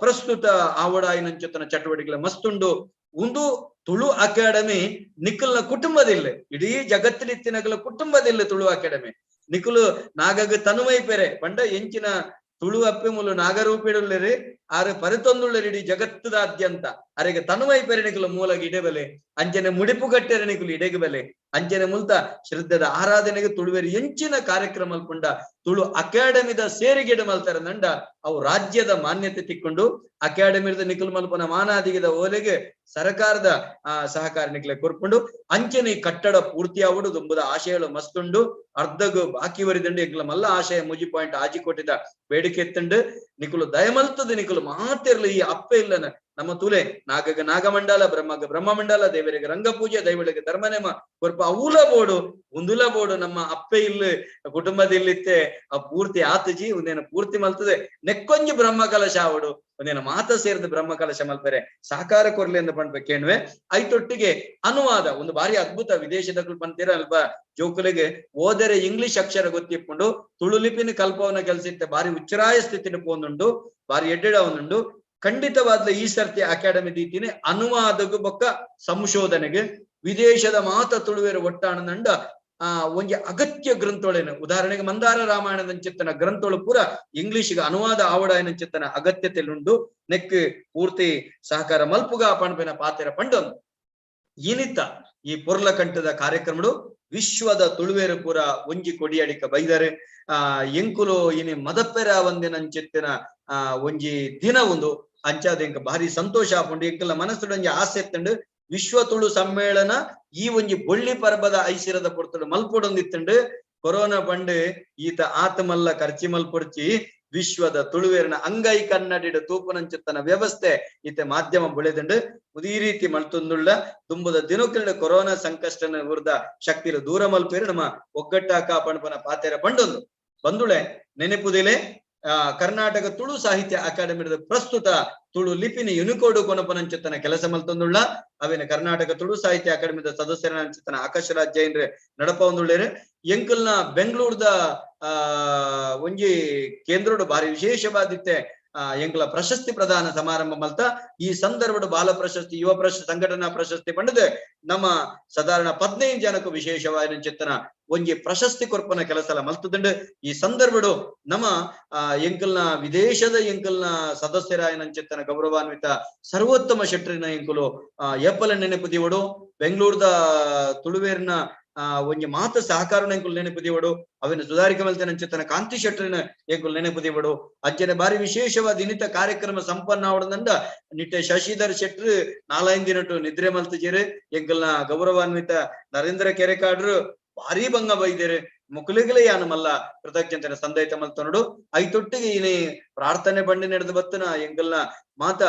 ಪ್ರಸ್ತುತ ಆವಡಾಯಿನಂಚತನ ಚಟುವಟಿಕೆಗಳ ಮಸ್ತುಂಡು. ಒಂದು ತುಳು ಅಕಾಡೆಮಿ ನಿಖಲ್ನ ಕುಟುಂಬದಿಲ್ಲ, ಇಡೀ ಜಗತ್ತಿಲಿತ್ತಿನಗಲ ಕುಟುಂಬದಿಲ್ಲ ತುಳು ಅಕಾಡೆಮಿ. ನಿಖಲು ನಾಗಗ ತನುಮೈ ಪೆರೆ ಪಂಡ ಎಂಚಿನ ತುಳು ಅಪ್ಪೆ ಮೂಲು ನಾಗರೂಪಿಡುಲ್ಲೇರಿ ಆರೆ ಪರಿತೊಂದುಳ್ಳೇರಿ ಇಡೀ ಜಗತ್ತದಾದ್ಯಂತ ಅರೆಗೆ ತನುಮೈ ಪೆರೆ ನಿಕುಲು ಮೂಲಗ ಇಡೆ ಬೆಲೆ ಅಂಚನೆ ಮುಡಿಪು ಕಟ್ಟೆರೆ ನಿಕುಲು ಇಡೆಗೆ ಬೆಲೆ ಅಂಚನೆ ಮುಲ್ತ ಶ್ರದ್ಧೆದ ಆರಾಧನೆಗೆ ತುಳುವೆರಿ ಎಂಚಿನ ಕಾರ್ಯಕ್ರಮ ಮಲ್ಪುಂಡ ತುಳು ಅಕಾಡೆಮಿದ ಸೇರಿಗೆಡೆ ಮಲ್ತಾರೆ ನಂಡ ಅವು ರಾಜ್ಯದ ಮಾನ್ಯತೆ ತಿಕ್ಕೊಂಡು ಅಕಾಡೆಮಿದ ನಿಕುಲು ಮಲ್ಪನ ಮಾನಾದಿಗದ ಓಲೆಗೆ ಸರ್ಕಾರದ ಸಹಕಾರ ನಿಕ್ಲೆ ಕೊರ್ಪುಂಡು. ಅಂಚನೆ ಕಟ್ಟಡ ಪೂರ್ತಿ ಆವಡು ದುಂಬುದ ಆಶಯಗಳು ಮಸ್ತುಂಡು. ಅರ್ಧಗು ಬಾಕಿ ವರಿದಂಡು ಎಂಕ್ಲ ಮಲ್ಲ ಆಶಯ ಮುಜಿ ಪಾಯಿಂಟ್ ಆಜಿ ಕೋಟಿದ ಬೇಡಿಕೆ ಎತ್ತಂಡು. ನಿಕುಲು ದಯಮಲ್ತದ ನಿಕುಲು ಮಾತಿರ್ಲಿ ಈ ಅಪ್ಪೆ ಇಲ್ಲನ ನಮ್ಮ ತುಲೆ ನಾಗಗ ನಾಗಮಂಡಲ, ಬ್ರಹ್ಮಗ ಬ್ರಹ್ಮಮಂಡಲ, ದೇವರಿಗೆ ರಂಗಪೂಜೆ, ದೈವಳಿಗೆ ಧರ್ಮನೇಮ ಕೊರ್ಪ ಅವೂಲ ಬೋಡು ಉಂದುಲ ಬೋಡು ನಮ್ಮ ಅಪ್ಪೆ ಇಲ್ಲ ಕುಟುಂಬದಿಲ್ಲಿತ್ತೆ ಆ ಪೂರ್ತಿ ಆತಜಿ ಒಂದೇನ ಪೂರ್ತಿ ಮಲ್ತದೆ ನೆಕ್ಕೊಂಜಿ ಬ್ರಹ್ಮ ಕಲಶ ಆವಡು ಒಂದೇನ ಮಾತ ಸೇರಿದ ಬ್ರಹ್ಮ ಕಲಶ ಮಲ್ಪರೆ ಸಹಕಾರ ಕೊರ್ಲಿ ಅಂತ ಪಂಡ್ಬೇಕೇಣ್ವೆ. ಐತೊಟ್ಟಿಗೆ ಅನುವಾದ ಒಂದು ಭಾರಿ ಅದ್ಭುತ ವಿದೇಶದ ಬಂತೀರ ಅಲ್ಪ ಜೋಕುಲಿಗೆ ಓದರೆ ಇಂಗ್ಲಿಷ್ ಅಕ್ಷರ ಗೊತ್ತಿಪ್ಕೊಂಡು ತುಳು ಲಿಪಿನ ಕಲ್ಪವನ್ನ ಕೆಲಸ ಭಾರಿ ಉಚ್ಚರಾಯ ಸ್ಥಿತಿನ ಪೋಂದುಂಡು, ಭಾರಿ ಎಡ್ಡೆಡ ಒಂದುಂಡು. ಖಂಡಿತವಾದ ಈ ಸರ್ತಿ ಅಕಾಡೆಮಿ ದೀತಿನಿ ಅನುವಾದಗೂ ಬೊಕ್ಕ ಸಂಶೋಧನೆಗೆ ವಿದೇಶದ ಮಾತ ತುಳುವೆರು ಒಟ್ಟಾಣನಂಡ ಒಂಜಿ ಅಗತ್ಯ ಗ್ರಂಥೊಳೆನು ಉದಾಹರಣೆಗೆ ಮಂದಾರ ರಾಮಾಯಣದಂಚಿತ್ತನ ಗ್ರಂಥೊಳು ಪೂರ ಇಂಗ್ಲಿಷ್ಗೆ ಅನುವಾದ ಆವಡಾಯನಂಚಿತ್ತನ ಅಗತ್ಯತೆಲುಂಡು ನೆಕ್ ಪೂರ್ತಿ ಸಹಕಾರ ಮಲ್ಪುಗ ಪಣ್ಪಿನ ಪಾತೆರ ಪಂಡೊಂದು ಇನಿತ ಈ ಪೊರ್ಲಕಂಠದ ಕಾರ್ಯಕ್ರಮಡು ವಿಶ್ವದ ತುಳುವೇರು ಪೂರ ಒಂಜಿ ಕೊಡಿಯಡಿಕ ಬೈದರೆ ಎಂಕುಲು ಇನಿ ಮದಪ್ಪೆರ ಒಂದಿನಂಚಿತ್ತಿನ ಒಂಜಿ ದಿನ ಒಂದು ಅಂಚಾದ ಎಂಕ ಭಾರಿ ಸಂತೋಷ ಆಪುಂಡು. ಎಂಕಲ್ನ ಮನಸ್ಸುಡು ಒಂಜಿ ಆಸೆ ಇತ್ತುಂಡು ವಿಶ್ವ ತುಳು ಸಮ್ಮೇಳನ ಈ ಒಂಜಿ ಬೊಳ್ಳಿ ಪರ್ಬದ ಐಸಿರದ ಪೊರ್ತುಡು ಮಲ್ಪೊಡೊಂದಿತ್ತುಂಡು. ಕೊರೋನಾ ಪಂಡು ಈತ ಆತಮಲ್ಲ ಖರ್ಚಿ ಮಲ್ಪೊಡ್ಚಿ ವಿಶ್ವದ ತುಳುವೇರಿನ ಅಂಗೈ ಕನ್ನಡಿಡ ತೂಪುನಂಚಿತ್ತನ ವ್ಯವಸ್ಥೆ ಈತ ಮಾಧ್ಯಮ ಬುಳೆದುಂಡು. ಈ ರೀತಿ ಮಲ್ತೊಂದುಳ್ಳ ತುಂಬುದ ದಿನಕ್ಕಿಂಡ ಕೊರೋನಾ ಸಂಕಷ್ಟನ ವಿರುದ್ಧ ಶಕ್ತಿಲು ದೂರ ಮಲ್ಪೇರು ನಮ್ಮ ಒಗ್ಗಟ್ಟಾಕ ಪಣಪನ ಪಾತೆರ ಪಂಡೊಂದು ಬಂದುಳೆ ನೆನಪುದಿಲೆ. ಕರ್ನಾಟಕ ತುಳು ಸಾಹಿತ್ಯ ಅಕಾಡೆಮಿದ ಪ್ರಸ್ತುತ ತುಳು ಲಿಪಿನ ಯುನಿಕೋಡು ಕೊನಪನಂಚಿತ್ತನ ಕೆಲಸ ಮಲ್ತೊಂದುಳ್ಳ ಅವಿನ ಕರ್ನಾಟಕ ತುಳು ಸಾಹಿತ್ಯ ಅಕಾಡೆಮಿದ ಸದಸ್ಯರ ಆಕಾಶ ರಾಜ್ ಜೈನ್ರೆ ನಡಪ ಒಂದುಳ್ಳೇರು. ಎಂಕಲ್ನ ಬೆಂಗಳೂರ್ದ ಒಂಜಿ ಕೇಂದ್ರೋಡು ಭಾರಿ ವಿಶೇಷವಾದಿತ್ತೆ ಎಂಕಲ ಪ್ರಶಸ್ತಿ ಪ್ರದಾನ ಸಮಾರಂಭ ಮಲ್ತ. ಈ ಸಂದರ್ಭದ ಬಾಲ ಪ್ರಶಸ್ತಿ, ಯುವ ಪ್ರಶಸ್ತಿ, ಸಂಘಟನಾ ಪ್ರಶಸ್ತಿ ಪಂಡದೆ ನಮ್ಮ ಸಾಧಾರಣ 15 ಜನಕ್ಕೂ ವಿಶೇಷವಾದ ಚಿತ್ತನ ಒಂಜಿ ಪ್ರಶಸ್ತಿ ಕೊರ್ಪನ ಕೆಲಸ ಮಲ್ತದಂಡು. ಈ ಸಂದರ್ಭಡು ನಮ್ಮ ಎಂಕಲ್ನ ವಿದೇಶದ ಎಂಕಲ್ನ ಸದಸ್ಯರಾಯನಂಚಿತ್ತನ ಗೌರವಾನ್ವಿತ ಸರ್ವೋತ್ತಮ ಶೆಟ್ಟರಿನ ಎಂಕುಲು ಏಪಲ ನೆನಪು ದಿವಡು. ಬೆಂಗಳೂರ್ದ ತುಳುವೇರಿನ ಒಂಜಿ ಮಾತ ಸಹಕಾರನ ಎಂಕುಲು ನೆನಪು ದಿವಡು. ಅವಿನ ಸುಧಾರಿಕ ಮಲ್ತನಂಚಿತ್ತನ ಕಾಂತಿ ಶೆಟ್ಟರಿನ ಎಂಕುಲು ನೆನಪು ದಿವಡು. ಅಜ್ಜನ ಬಾರಿ ವಿಶೇಷವಾದ ಇನ್ನಿತ ಕಾರ್ಯಕ್ರಮ ಸಂಪನ್ನ ಆವಡದಂಡ ನಿಟ್ಟೆ ಶಶಿಧರ್ ಶೆಟ್ರು 4-5 ದಿನಟು ನಿದ್ರೆ ಮಲ್ತಜೇರು. ಎಂಕಲ್ನ ಗೌರವಾನ್ವಿತ ನರೇಂದ್ರ ಕೆರೆಕಾಡ್ರು ಭಾರಿ ಭಂಗ ಬೈದೇರು. ಮುಕುಲಿಗಲೇ ಯಾನಮಲ್ಲ ಕೃತಜ್ಞತೆನ ಸಂದೈತ ಮಲ್ತನೋಡು. ಐತೊಟ್ಟಿಗೆ ಇನಿ ಪ್ರಾರ್ಥನೆ ಬಂಡಿ ನಡೆದು ಬತ್ತನ ಎಂಕಲ್ನ ಮಾತ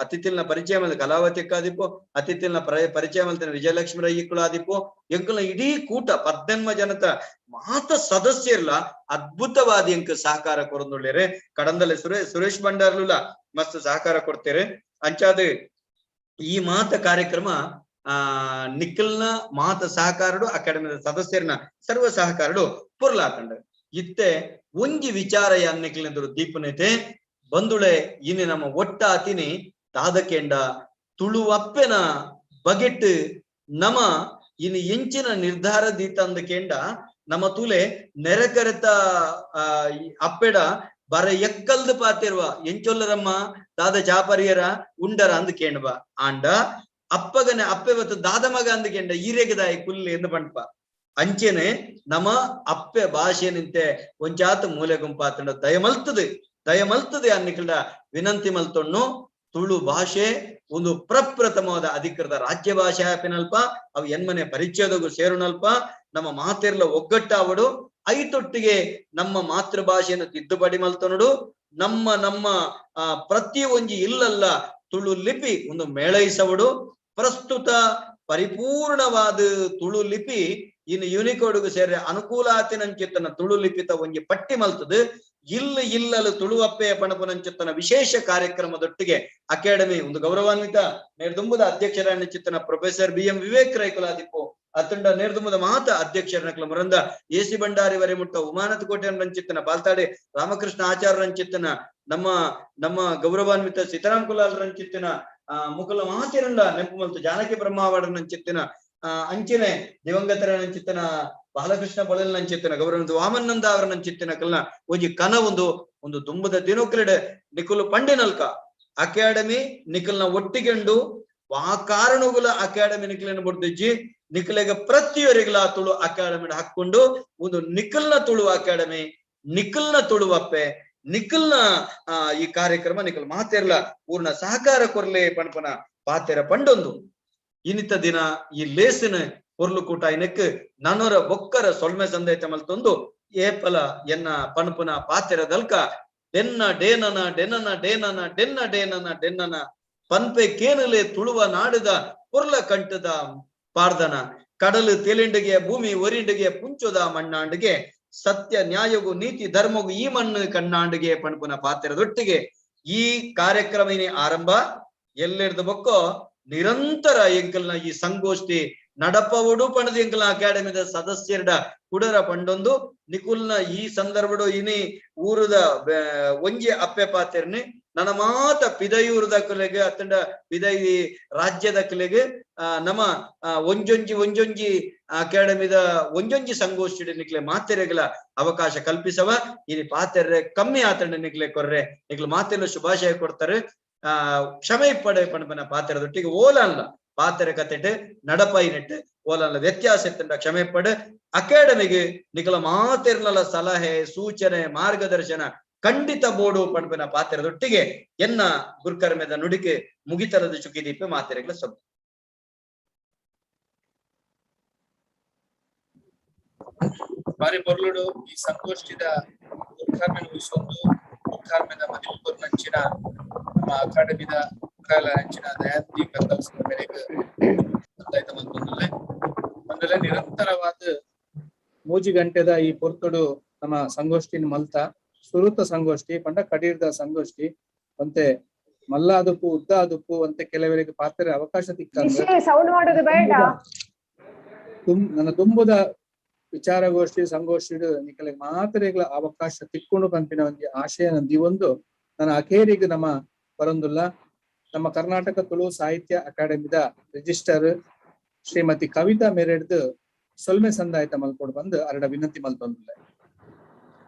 ಅತಿಥಿಲ್ನ ಪರಿಚಯ ಮಲ್ತ ಕಲಾವತಿ ಆದಿಪ್ಪು, ಅತಿಥಿಲ್ನ ಪರಿಚಯ ಮಲ್ತನ ವಿಜಯಲಕ್ಷ್ಮಿ ರೈಕ್ಕುಳು ಆದಿಪ್ಪು. ಎಂಕಲ್ನ ಇಡೀ ಕೂಟ 18 ಜನತ ಮಾತ ಸದಸ್ಯರ್ಲ ಅದ್ಭುತವಾದ ಎಂಕ ಸಹಕಾರ ಕೊರೊಂದುಳ್ಳೇರೆ. ಕಡಂದಲೆ ಸುರೇಶ್ ಭಂಡಾರ್ಲುಲ ಮಸ್ತ್ ಸಹಕಾರ ಕೊಡ್ತೇರೆ. ಅಂಚಾದ ಈ ಮಾತ ಕಾರ್ಯಕ್ರಮ ನಿಖಲ್ನ ಮಾತ ಸಹಕಾರಡು ಅಕಾಡೆಮಿದ ಸದಸ್ಯರನ ಸರ್ವ ಸಹಕಾರಡು ಪೊರ್ಲಾತಂಡ. ಇತ್ತೆ ಒಂಜಿ ವಿಚಾರ ಯಾನ್ ನಿಖಲ್ನೆದುರು ದೀಪನೈತೆ ಬಂದುಳೆ ಇನಿ ನಮ್ಮ ಒಟ್ಟಾತಿನಿ ದಾದಕೆಂಡ ತುಳುವಪ್ಪೆನ ಬಗೆಟ್ ನಮ ಇನ್ನು ಎಂಚಿನ ನಿರ್ಧಾರ ದೀತಂದ ಕೆಂಡ ನಮ್ಮ ತುಲೆ ನೆರೆಕರೆತ ಅಪ್ಪೆಡ ಬರ ಎಕ್ಕಲ್ದು ಪಾತಿರುವ ಎಂಚೊಲ್ಲರಮ್ಮ ದಾದ ಚಾಪರಿಯರ ಉಂಡರ ಅಂದ್ ಕೇಂಡ್ಬ ಆಂಡ ಅಪ್ಪಗನೆ ಅಪ್ಪೆ ಬತ್ತು ದಾದ ಮಗ ಅಂದ್ ಕೆಂಡ ಈರೆಗದಾಯಿ ಕುಲ್ಲಿ ಎಂದು ಪಂಡ್ಪ. ಅಂಚೆನೆ ನಮ ಅಪ್ಪೆ ಭಾಷೆ ನಿಂತೆ ಒಂಚಾತ ಮೂಲೆ ಗುಂಪಾತಂಡ ದಯಮಲ್ತದೆ ದಯಮಲ್ತದೆ ಅನ್ನಿಕಲ್ಡ ವಿನಂತಿ ಮಲ್ತೊಣ್ಣು. ತುಳು ಭಾಷೆ ಒಂದು ಪ್ರಪ್ರಥಮವಾದ ಅಧಿಕೃತ ರಾಜ್ಯ ಭಾಷೆ ಆಪಿನಲ್ಪ ಅವು ಎನ್ಮನೆ ಪರಿಚಯದಗೂ ಸೇರುನಲ್ಪ ನಮ್ಮ ಮಾತಿರ್ಲ ಒಗ್ಗಟ್ಟಾವಡು. ಐತೊಟ್ಟಿಗೆ ನಮ್ಮ ಮಾತೃಭಾಷೆಯನ್ನು ತಿದ್ದುಪಡಿ ಮಲ್ತೊನಡು. ನಮ್ಮ ನಮ್ಮ ಪ್ರತಿ ಒಂಜಿ ಇಲ್ಲಲ್ಲ ತುಳು ಲಿಪಿ ಒಂದು ಮೇಳೈಸವಡು. ಪ್ರಸ್ತುತ ಪರಿಪೂರ್ಣವಾದ ತುಳು ಲಿಪಿ ಇನ್ನು ಯೂನಿಕೋಡ್ಗೂ ಸೇರಿ ಅನುಕೂಲ ಆತಿನಂಚಿತ್ತನ ತುಳು ಲಿಪಿತ ಒಂಜಿ ಪಟ್ಟಿ ಮಲ್ತದು. ಇಲ್ಲ ಇಲ್ಲಲು ತುಳುವಪ್ಪೆಯ ಪಣಪುನಂಚಿತ್ತನ ವಿಶೇಷ ಕಾರ್ಯಕ್ರಮದೊಟ್ಟಿಗೆ ಅಕಾಡೆಮಿ ಒಂದು ಗೌರವಾನ್ವಿತ ನೇರ್ದುಂಬುದ ಅಧ್ಯಕ್ಷರ ಚಿತ್ತನ ಪ್ರೊಫೆಸರ್ ಬಿ ಎಂ ವಿವೇಕ್ ರೈಕುಲಾದಿಪ್ಪು ಅತ್ತಂಡ ನೇರ್ದುಂಬುದ ಮಾತ ಅಧ್ಯಕ್ಷರನಕ್ಲ ಮುರಂದ ಎ ಸಿ ಭಂಡಾರಿ ವರೆ ಮುಟ್ಟ ಉಮಾನತ್ ಕೋಟೆ ರಂಚಿತ್ತನ ಬಾಲ್ತಾಡೆ ರಾಮಕೃಷ್ಣ ಆಚಾರ್ಯ ರಂಚಿತ್ತನ ನಮ್ಮ ನಮ್ಮ ಗೌರವಾನ್ವಿತ ಸೀತಾರಾಮ್ ಕುಲಾಲ್ ರಂಚಿತ್ತನ ಮುಕುಲ ಮಹಾತಿರಂಡ ನೆಂಪು ಮಲ್ತು ಜಾನಕಿ ಬ್ರಹ್ಮಾವಡ ನಂಚಿತ್ತಿನ ಅಂಚಿನೆ ದಿವಂಗತರ ನಂಚಿತ್ತನ ಬಾಲಕೃಷ್ಣ ಬೊಳಲ್ ನಂಚಿತ್ತಿನ ಗೌರವ ವಾಮನಂದ ಅವರ ನಂಚಿತ್ತಿನ ಕಲ್ನ ಒಂಜಿ ಕನ ಒಂದು ಒಂದು ದುಂಬದ ದಿನೋಕ್ಲೆಡೆ ನಿಕುಲು ಪಂಡಿನಲ್ಕ ಅಕಾಡೆಮಿ ನಿಕಲ್ನ ಒಟ್ಟಿಗೆಂಡು ವಾ ಕಾರಣಗುಲ ಅಕಾಡೆಮಿ ನಿಕಲಿನ ಬುಡ್ದಿಜ್ಜಿ ನಿಕಲೆಗ ಪ್ರತಿಯೊರಿಗಲ ತುಳು ಅಕಾಡೆಮಿ ಹಾಕೊಂಡು ಒಂದು ನಿಕಲ್ನ ತುಳು ಅಕಾಡೆಮಿ ನಿಕಲ್ನ ತುಳುವಪ್ಪೆ ನಿಖಲ್ನ ಈ ಕಾರ್ಯಕ್ರಮ ನಿಖಲ್ ಮಾತೆರ್ಲ ಪೂರ್ಣ ಸಹಕಾರ ಕೊರ್ಲೆ ಪಣಪನ ಪಾತೆರ ಪಂಡೊಂದು ಇನ್ನಿತ ದಿನ ಈ ಲೇಸಿನ ಪೊರ್ಲು ಕೂಟ ಇನಕ್ ನನೊರ ಬೊಕ್ಕರ ಸೊಲ್ಮೆ ಸಂದೇಶ ಮಲ್ತೊಂದು ಏಪಲ ಎನ್ನ ಪಣಪುನ ಪಾತೆರದಲ್ಕ ಡೆನ್ನ ಡೇನನ ಡೆನನ ಡೇನನ ಡೆನ್ನ ಡೇನನ ಡೆನ್ನನ ಪನ್ಪೆ ಕೇನಲೆ ತುಳುವ ನಾಡುದ ಪೊರ್ಲ ಕಂಠದ ಪಾರ್ದನ ಕಡಲು ತೆಲಿಂಡಿಗೆ ಭೂಮಿ ಒರಿಂಡಿಗೆ ಪುಂಚುದ ಮಣ್ಣಾಂಡಿಗೆ ಸತ್ಯ ನ್ಯಾಯಗೂ ನೀತಿ ಧರ್ಮಗೂ ಈ ಮಣ್ಣು ಕಣ್ಣಾಂಡಿಗೆ ಪಣಪುನ ಪಾತ್ರದೊಟ್ಟಿಗೆ ಈ ಕಾರ್ಯಕ್ರಮ ಆರಂಭ ಎಲ್ಲೆರ್ದ ಬೊಕ್ಕೋ ನಿರಂತರ ಎಂಕಲ್ನ ಈ ಸಂಗೋಷ್ಠಿ ನಡಪವುಡು ಪಣದ ಎಂಕಲ್ನ ಅಕಾಡೆಮಿದ ಸದಸ್ಯರ ಕುಡರ ಪಂಡೊಂದು ನಿಕುಲ್ನ ಈ ಸಂದರ್ಭಡು ಇನಿ ಊರುದ ಒಂಜಿ ಅಪ್ಪೆ ಪಾತೆರ್ನಿ ನನ್ನ ಮಾತ ಪಿದಯೂರು ದಕ್ಕಲೆಗ್ ಅತ್ತಂಡ ಪಿದೈ ರಾಜ್ಯ ದಕ್ಕಲೆಗ್ ನಮ್ಮ ಒಂಜೊಂಜಿ ಒಂಜೊಂಜಿ ಅಕಾಡೆಮಿದ ಒಂಜೊಂಜಿ ಸಂಗೋಷ್ಠಿ ನಿಕ್ಲೆ ಮಾತೆರೆಗಳ ಅವಕಾಶ ಕಲ್ಪಿಸವ. ಇಲ್ಲಿ ಪಾತೆರ್ರೆ ಕಮ್ಮಿ ಆತಂಡ ನಿಕ್ಲೆ ಕೊರ್ರೆ ನಿಕ್ಲೆ ಮಾತೆಲ್ಲ ಶುಭಾಶಯ ಕೊಡ್ತಾರೆ. ಕ್ಷಮೆ ಪಡೆ ಪಣಪನ ಪಾತೆರದೊಟ್ಟಿಗೆ ಓಲಲ್ಲ ಪಾತೆರ ಕತೆಟ್ ನಡಪಾಯಿ ನೆಟ್ಟು ಓಲಲ್ಲ ವ್ಯತ್ಯಾಸ ಇತ್ತಂಡ ಕ್ಷಮೆ ಪಡೆ. ಅಕಾಡೆಮಿಗೆ ನಿಕಲ ಮಾತೆರ್ನಲ ಸಲಹೆ ಸೂಚನೆ ಮಾರ್ಗದರ್ಶನ ಖಂಡಿತ ಬೋಡು ಪಣಪನ ಪಾತೆರದೊಟ್ಟಿಗೆ ಎನ್ನ ಗುರುಕರ್ಮೆದ ನುಡಿಕೆ ಮುಗಿತಲದ ಚುಕಿದೀಪೆ ಮಾತೆರೆಗಳ ಸೊಪ್ಪು. ಬಾರಿ ಬೊರ್ಲುಡು ಈ ಸಂಗೋಷ್ಠಿದ ಗುರುಕರ್ಮೆನ ಉಳಿಸೊಂದು ಗುರುಕರ್ಮೆದ ಮದಿಪು ನಂಚಿನ ನಮ್ಮ ಅಕಾಡೆಮಿದ ಅಂಚಿನ ದಯಾನಂದಿ ಕತ್ತಲ್ ಮೇರೆಗೆ ಒಂದಲೆ ನಿರಂತರವಾದ 3 ಗಂಟೆದ ಈ ಪೊರ್ತುಡು ನಮ್ಮ ಸಂಗೋಷ್ಠಿನ ಮಲ್ತ ಸುರುತ ಸಂಗೋಷ್ಠಿ ಪಂಡ ಕಡೀರ್ದ ಸಂಗೋಷ್ಠಿ ಅಂತೆ ಮಲ್ಲ ಅದಕ್ಕೂ ಉದ್ದ ಅದಕ್ಕೂ ಅಂತೆ ಕೆಲವರಿಗೆ ಪಾತ್ರೆ ಅವಕಾಶ ತಿಕ್ಕ ನನ್ನ ತುಂಬುದ ವಿಚಾರಗೋಷ್ಠಿ ಸಂಗೋಷ್ಠಿ ನಿಕಲಿಗೆ ಮಾತ್ರೆಗಳ ಅವಕಾಶ ತಿಕ್ಕೊಂಡು ಪಂಪಿನ ಒಂದು ಆಶಯ ಒಂದು ನನ್ನ ಅಖೇರಿಗೆ ನಮ್ಮ ಬರಂದುಲ್ಲ. ನಮ್ಮ ಕರ್ನಾಟಕ ತುಳು ಸಾಹಿತ್ಯ ಅಕಾಡೆಮಿದ ರಿಜಿಸ್ಟರ್ ಶ್ರೀಮತಿ ಕವಿತಾ ಮೇರೆಡ್ದು ಸೊಲ್ಮೆ ಸಂದಾಯತ ಮಲ್ಕೊಡು ಬಂದು ಅರಡ ವಿನಂತಿ ಮಲ್ತೊಂದುಲ್ಲ.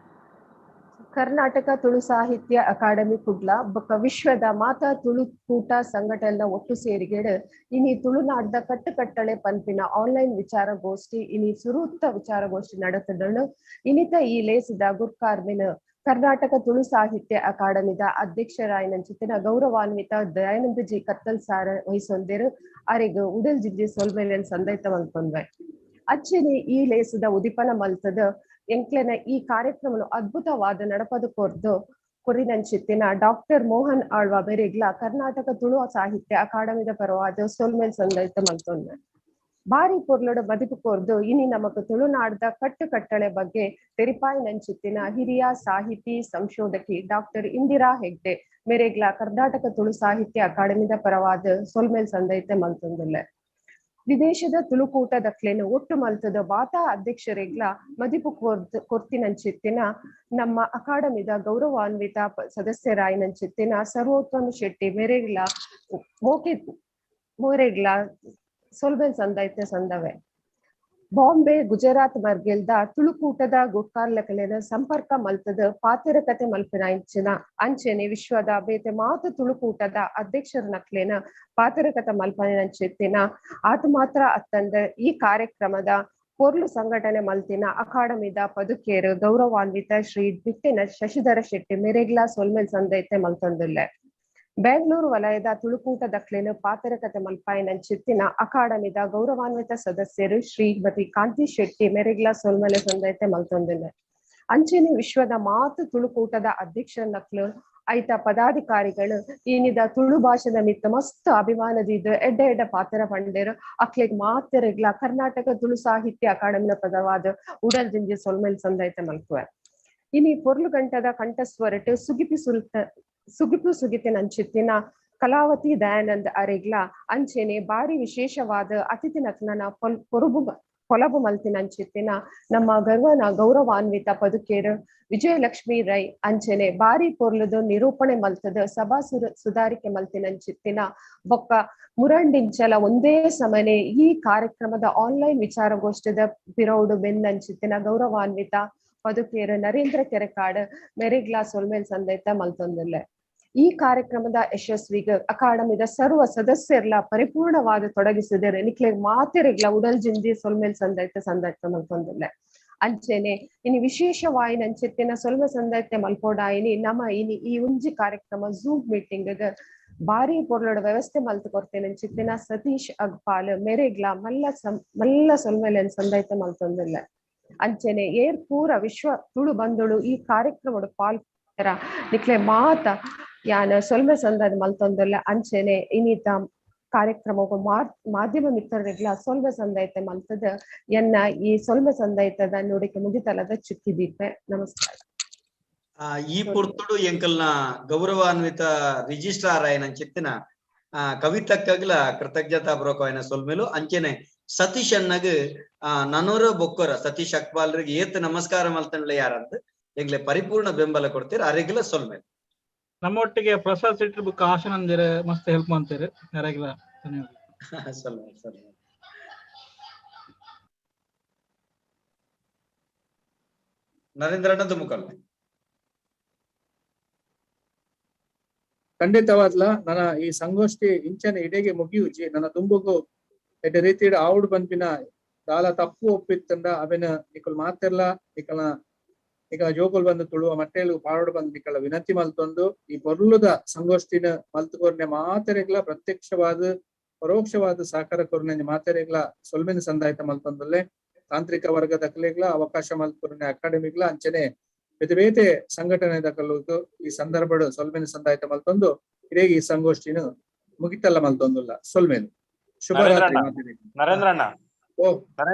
ಕರ್ನಾಟಕ ತುಳು ಸಾಹಿತ್ಯ ಅಕಾಡೆಮಿ ಕುಡ್ಲ ಬೊಕ್ಕ ವಿಶ್ವದ ಮಾತಾ ತುಳು ಕೂಟ ಸಂಘಟನೆದ ಒಟ್ಟು ಸೇರಿಗೆಡು ಇನಿ ತುಳುನಾಡ್ದ ಕಟ್ಟುಕಟ್ಟಳೆ ಪನ್ಪಿನ ಆನ್ಲೈನ್ ವಿಚಾರಗೋಷ್ಠಿ ಇನಿ ಸುರೂತ್ತ ವಿಚಾರಗೋಷ್ಠಿ ನಡೆತದಳು. ಇನಿತ ಈ ಲೇಸದ ಗುರ್ಕಾರ್ಮಿನ ಕರ್ನಾಟಕ ತುಳು ಸಾಹಿತ್ಯ ಅಕಾಡೆಮಿದ ಅಧ್ಯಕ್ಷರಾಯನಂಚಿತ್ತಿನ ಗೌರವಾನ್ವಿತ ದಯಾನಂದ ಜಿ ಕತ್ತಲ್ ಸಾರ ವಹಿಸೊಂದಿರು ಅರೆಗ್ ಉಡಲ್ ಜಿಲ್ಲೆ ಸೊಲ್ಮೆಲೆನ್ ಸಂದೈತ ಮಲ್ತೊಂದ್ವೆ. ಅಚ್ಚನೆ ಈ ಲೇಸದ ಉದಿಪನ ಮಲ್ತದ ಎಂಕ್ಲೆನ ಈ ಕಾರ್ಯಕ್ರಮನು ಅದ್ಭುತವಾದ ನಡಪದು ಕೊರ್ದು ಕೊರಿನಂಚಿತ್ತಿನ ಡಾಕ್ಟರ್ ಮೋಹನ್ ಆಳ್ವ ಬೆರೆಗ್ಲ ಕರ್ನಾಟಕ ತುಳು ಸಾಹಿತ್ಯ ಅಕಾಡೆಮಿದ ಪರವಾದ ಸೊಲ್ಮೆಲ್ ಸಂದೈತ ಮಲ್ತೊಂದ್ವೆ. ಬಾರಿ ಪೊರ್ಲಡು ಬದುಕು ಕೋರ್ದು ಇನಿ ನಮಕ್ ತುಳುನಾಡ್ದ ಕಟ್ಟುಕಟ್ಟಳೆ ಬಗ್ಗೆ ತೆರಿಪಾಯಿ ನಂಚಿತ್ತಿನ ಹಿರಿಯ ಸಾಹಿತಿ ಸಂಶೋಧಕಿ ಡಾಕ್ಟರ್ ಇಂದಿರಾ ಹೆಗ್ಡೆ ಮೇರೆಗ್ಲ ಕರ್ನಾಟಕ ತುಳು ಸಾಹಿತ್ಯ ಅಕಾಡೆಮಿದ ಪರವಾದ ಸೊಲ್ಮೆಲ್ ಸಂದೈತ ಮಲ್ತೊಂದುಲ್ಲೆ. ವಿದೇಶದ ತುಳುಕೂಟದಕ್ಲೇನು ಒಟ್ಟು ಮಲ್ತದ ವಾತಾ ಅಧ್ಯಕ್ಷರಿಗ್ಲ ಮದಿಪು ಕೊರ್ತಿನಂಚಿತ್ತಿನ ನಮ್ಮ ಅಕಾಡೆಮಿದ ಗೌರವಾನ್ವಿತ ಸದಸ್ಯರಾಯಿನಂಚಿತ್ತಿನ ಸರ್ವೋತ್ತಮ ಶೆಟ್ಟಿ ಮೇರೆಗ್ಲ ಮೋಕೆ ಮೋರೆಗ್ಲ ಸೊಲ್ಬೆಲ್ ಸಂದೈತೆ ಸಂದವೆ. ಬಾಂಬೆ ಗುಜರಾತ್ ಮರ್ಗಿಲ್ದ ತುಳುಕೂಟದ ಗುಟ್ಕಾರ್ಲಕಲೆನ ಸಂಪರ್ಕ ಮಲ್ತದ ಪಾತೆರ ಕತೆ ಮಲ್ಪಿನ ಅಂಚಿನ ಅಂಚೆನೆ ವಿಶ್ವದ ಬೇತೆ ಮಾತು ತುಳುಕೂಟದ ಅಧ್ಯಕ್ಷರ ನಕ್ಲೇನ ಪಾತೆರ ಕತೆ ಮಲ್ಪನ ಅಂಚೆತ್ತಿನ ಆತ ಮಾತ್ರ ಅತ್ತಂದ ಈ ಕಾರ್ಯಕ್ರಮದ ಪೊರ್ಲು ಸಂಘಟನೆ ಮಲ್ತಿನ ಅಕಾಡೆಮಿದ ಪದುಕೇರು ಗೌರವಾನ್ವಿತ ಶ್ರೀ ಬಿಟ್ಟಿನ ಶಶಿಧರ ಶೆಟ್ಟಿ ಮೆರೆಗ್ಲಾ ಸೊಲ್ಮೆಲ್ ಸಂದೈತೆ ಮಲ್ತೊಂದುಲ್ಲೆ. ಬೆಂಗಳೂರು ವಲಯದ ತುಳುಕೂಟದಕ್ಲೇನು ಪಾತೆರಕತೆ ಮಲ್ಪಾಯಿನ ಚಿತ್ತಿನ ಅಕಾಡೆಮಿದ ಗೌರವಾನ್ವಿತ ಸದಸ್ಯರು ಶ್ರೀಮತಿ ಕಾಂತಿ ಶೆಟ್ಟಿ ಮೆರೆಗ್ಲಾ ಸೊಲ್ಮಲೆ ಸಂದೈತೆ ಮಲ್ತೊಂದಿಲ್ಲ. ಅಂಚೆನೆ ವಿಶ್ವದ ಮಾತು ತುಳುಕೂಟದ ಅಧ್ಯಕ್ಷ ನಕ್ಲು ಐತ ಪದಾಧಿಕಾರಿಗಳು ಏನಿದ ತುಳು ಭಾಷೆದ ಮಿತ್ತ ಮಸ್ತ್ ಅಭಿಮಾನದಿದ್ದು ಎಡ್ಡೆ ಎಡ್ಡೆ ಪಾತ್ರ ಪಂಡೇರು ಅಕ್ಲೆಗ್ ಮಾತೆರೆಗ್ಲ ಕರ್ನಾಟಕ ತುಳು ಸಾಹಿತ್ಯ ಅಕಾಡೆಮಿನ ಪದವಾದ ಉಡಲ್ ಜಿಂಜಿ ಸೊಲ್ಮೆಲ್ ಸಂದೈತೆ ಮಲ್ಪುವೆ. ಇನಿ ಪೊರ್ಲು ಗಂಟದ ಕಂಠಸ್ವರಟ್ ಸುಗಿಪಿ ಸುಲ್ತ ಸುಗಿಪು ಸುಗಿತಿನ ಅಂಚಿತ್ತಿನ ಕಲಾವತಿ ದಯಾನಂದ್ ಅರೆಗ್ಲ ಅಂಚೆನೆ ಬಾರಿ ವಿಶೇಷವಾದ ಅತಿಥಿ ನಕ್ನನ ಪೊರುಬು ಕೊಲಬು ಮಲ್ತಿನ ಅಂಚಿತ್ತಿನ ನಮ್ಮ ಗರ್ವನ ಗೌರವಾನ್ವಿತ ಪದುಕೇರು ವಿಜಯಲಕ್ಷ್ಮಿ ರೈ ಅಂಚೆನೆ ಬಾರಿ ಪೊರ್ಲುದು ನಿರೂಪಣೆ ಮಲ್ತದ ಸಭಾ ಸುಧಾರಿಕೆ ಮಲ್ತಿನ ಅಂಚಿತ್ತಿನ ಬೊಕ್ಕ ಮುರಂಡಿಂಚಲ ಒಂದೇ ಸಮನೆ ಈ ಕಾರ್ಯಕ್ರಮದ ಆನ್ಲೈನ್ ವಿಚಾರಗೋಷ್ಠಿದ ಪಿರೌಡು ಬೆನ್ನಂಚಿತ್ತಿನ ಗೌರವಾನ್ವಿತ ಪದುಕೇರು ನರೇಂದ್ರ ಕೆರೆಕಾಡ್ ಮೆರೆಗ್ಲಾ ಸೊಲ್ಮೇಲ್ ಸಂದೈತ ಮಲ್ತೊಂದುಲ್ಲೆ. ಈ ಕಾರ್ಯಕ್ರಮದ ಯಶಸ್ವಿಗ ಅಕಾಡೆಮಿದ ಸರ್ವ ಸದಸ್ಯರ್ಲ ಪರಿಪೂರ್ಣವಾದ ತೊಡಗಿಸಿದರೆ ನಿಕ್ಲೆ ಮಾತೆರೆಗ್ಲ ಉಡಲ್ ಜಿಂಜಿ ಸೊಲ್ಮೇಲ್ ಸಂದೈತ ಸಂದೈತ ಮಲ್ತೊಂದುಲ್ಲೆ. ಅಂಚೆನೆ ಇನಿ ವಿಶೇಷವಾಯಿನ ಅಂಚೆತ್ತಿನ ಸೊಲ್ಮೆ ಸಂದೈತೆ ಮಲ್ಪೋಡಾಯಿನಿ ನಮ ಇನಿ ಈ ಉಂಜಿ ಕಾರ್ಯಕ್ರಮ ಝೂಮ್ ಮೀಟಿಂಗ್ ಬಾರಿ ಪೊರ್ಲೋಡ ವ್ಯವಸ್ಥೆ ಮಲ್ತು ಕೊರ್ತೇನೆ ಅಂಚಿತ್ತಿನ ಸತೀಶ್ ಅಗ್ಪಾಲ್ ಮೆರೆಗ್ಲ ಮಲ್ಲ ಮಲ್ಲ ಸೊಲ್ಮೇಲೆ ಸಂದೈತ ಮಲ್ತೊಂದುಲ್ಲೆ. ಅಂಚೆನೆ ಏರ್ ಪೂರ ವಿಶ್ವ ತುಳು ಬಂಧುಳು ಈ ಕಾರ್ಯಕ್ರಮದ ಪಾಲ್ ನಿಕ್ಲೆ ಮಾತ ಯಾನ ಸೊಲ್ಮೆ ಸಂದದ ಮಲ್ತೊಂದುಲ್ಲ. ಅಂಚೆನೆ ಇನ್ನಿತ ಕಾರ್ಯಕ್ರಮಕ್ಕೂ ಮಾಧ್ಯಮ ಮಿತ್ರರಿಗ್ಲ ಸೊಲ್ಮೆ ಸಂದೈತೆ ಮಲ್ತದ ಎನ್ನ ಈ ಸೊಲ್ಮೆ ಸಂದೈತದ ನುಡಿಕೆ ಮುಗಿತಲದ ಚುಕ್ಕಿದೀಪೆ. ನಮಸ್ಕಾರ. ಈ ಪೊರ್ತುಡು ಎಂಕಲ್ನ ಗೌರವಾನ್ವಿತ ರಿಜಿಸ್ಟ್ರಾರ್ ಆಯನ ಚಿತ್ತಿನ ಕವಿತಕ್ಕಗ್ಲ ಕೃತಜ್ಞತಾ ಬ್ರೋಕವಾಯನ ಸೊಲ್ಮೇಲು. ಅಂಚೆನೆ ಸತೀಶ್ ಅಣ್ಣಗ್ ನನೋರ ಬೊಕ್ಕೊರ ಸತೀಶ್ ಅಕ್ಬಾಲ್ರಿಗೆ ಏತ್ ನಮಸ್ಕಾರ ಮಲ್ತಂಡ್ಲೆ ಯಾರಂತ ಎಂಗ್ಲೆ ಪರಿಪೂರ್ಣ ಬೆಂಬಲ ಕೊಡ್ತೀರ ಅರೆಗ್ಲ ಸೊಲ್ಮೇಲು. ನಮ್ಮ ಒಟ್ಟಿಗೆ ಪ್ರಸಾದ್ ಶೆಟ್ಟಿ ಬುಕ್ ಆಶಾನಂದಿರ ಮಸ್ತ್ ಹೆಲ್ಪ್ ಮಾಡ್ತಾರೆ. ಯಾರಾಗಿಲ್ಲ ಧನ್ಯವಾದ. ಸೊಲ್ಮೆ ಸೊಲ್ಮೆ. ನರೇಂದ್ರ ಅಣ್ಣ ದುಮುಕಲ್. ಖಂಡಿತವಾದ್ಲ ನನ್ನ ಈ ಸಂಗೋಷ್ಠಿ ಇಂಚನೆ ಇಡೆಗೆ ಮುಗಿಯುಜಿ. ನನ್ನ ದುಂಬುಗು ಎಡ್ಡೆ ರೀತಿಡ್ ಆವುಡ್ ಪನ್ಪಿನ ದಾಲ ತಪ್ಪು ಒಪ್ಪಿತ್ತಂಡ ಅವೆನ ನಿಕುಲ್ ಮಾತೆರ್ಲ ನಿಕಲ್ನ ನಿಕಲ ಜೋಕುಲ್ ಬಂದು ತುಳುವ ಮಟ್ಟೆಲು ಪಾಡೋಡು ಬಂದು ನಿಕಲ ವಿನಂತಿ ಮಲ್ತೊಂದು ಈ ಪೊರ್ಲುದ ಸಂಗೋಷ್ಠಿನ ಮಲ್ತುಕೊರ್ನೆ ಮಾತೆರೆಗ್ಲ ಪ್ರತ್ಯಕ್ಷವಾದ ಪರೋಕ್ಷವಾದ ಸಹಕಾರ ಕೊರ್ನೆ ಮಾತೆರೆಗ್ಲ ಸೊಲ್ಮೆನ್ ಸಂದಾಯ್ತ ಮಲ್ತೊಂದುಲ್ಲೆ. ತಾಂತ್ರಿಕ ವರ್ಗದಕಲೆಗ್ಲ ಅವಕಾಶ ಮಲ್ಪುರ್ನೆ ಅಕಾಡೆಮಿಗ್ಲ ಅಂಚನೆ ಬೇತೆ ಬೇತೆ ಸಂಘಟನೆ ದಕಲು ಈ ಸಂದರ್ಭಡ್ ಸೊಲ್ಮೆನ್ ಸಂದಾಯ್ತ ಮಲ್ತೊಂದು ಇಡೇ ಈ ಸಂಗೋಷ್ಠಿನ ಮುಗಿತಲ್ಲ ಮಲ್ತೊಂದುಲ್ಲ. ಸೊಲ್ಮೆನ್, ಶುಭರಾತ್ರಿ. ನರೇಂದ್ರ ಅಣ್ಣ. ಓ.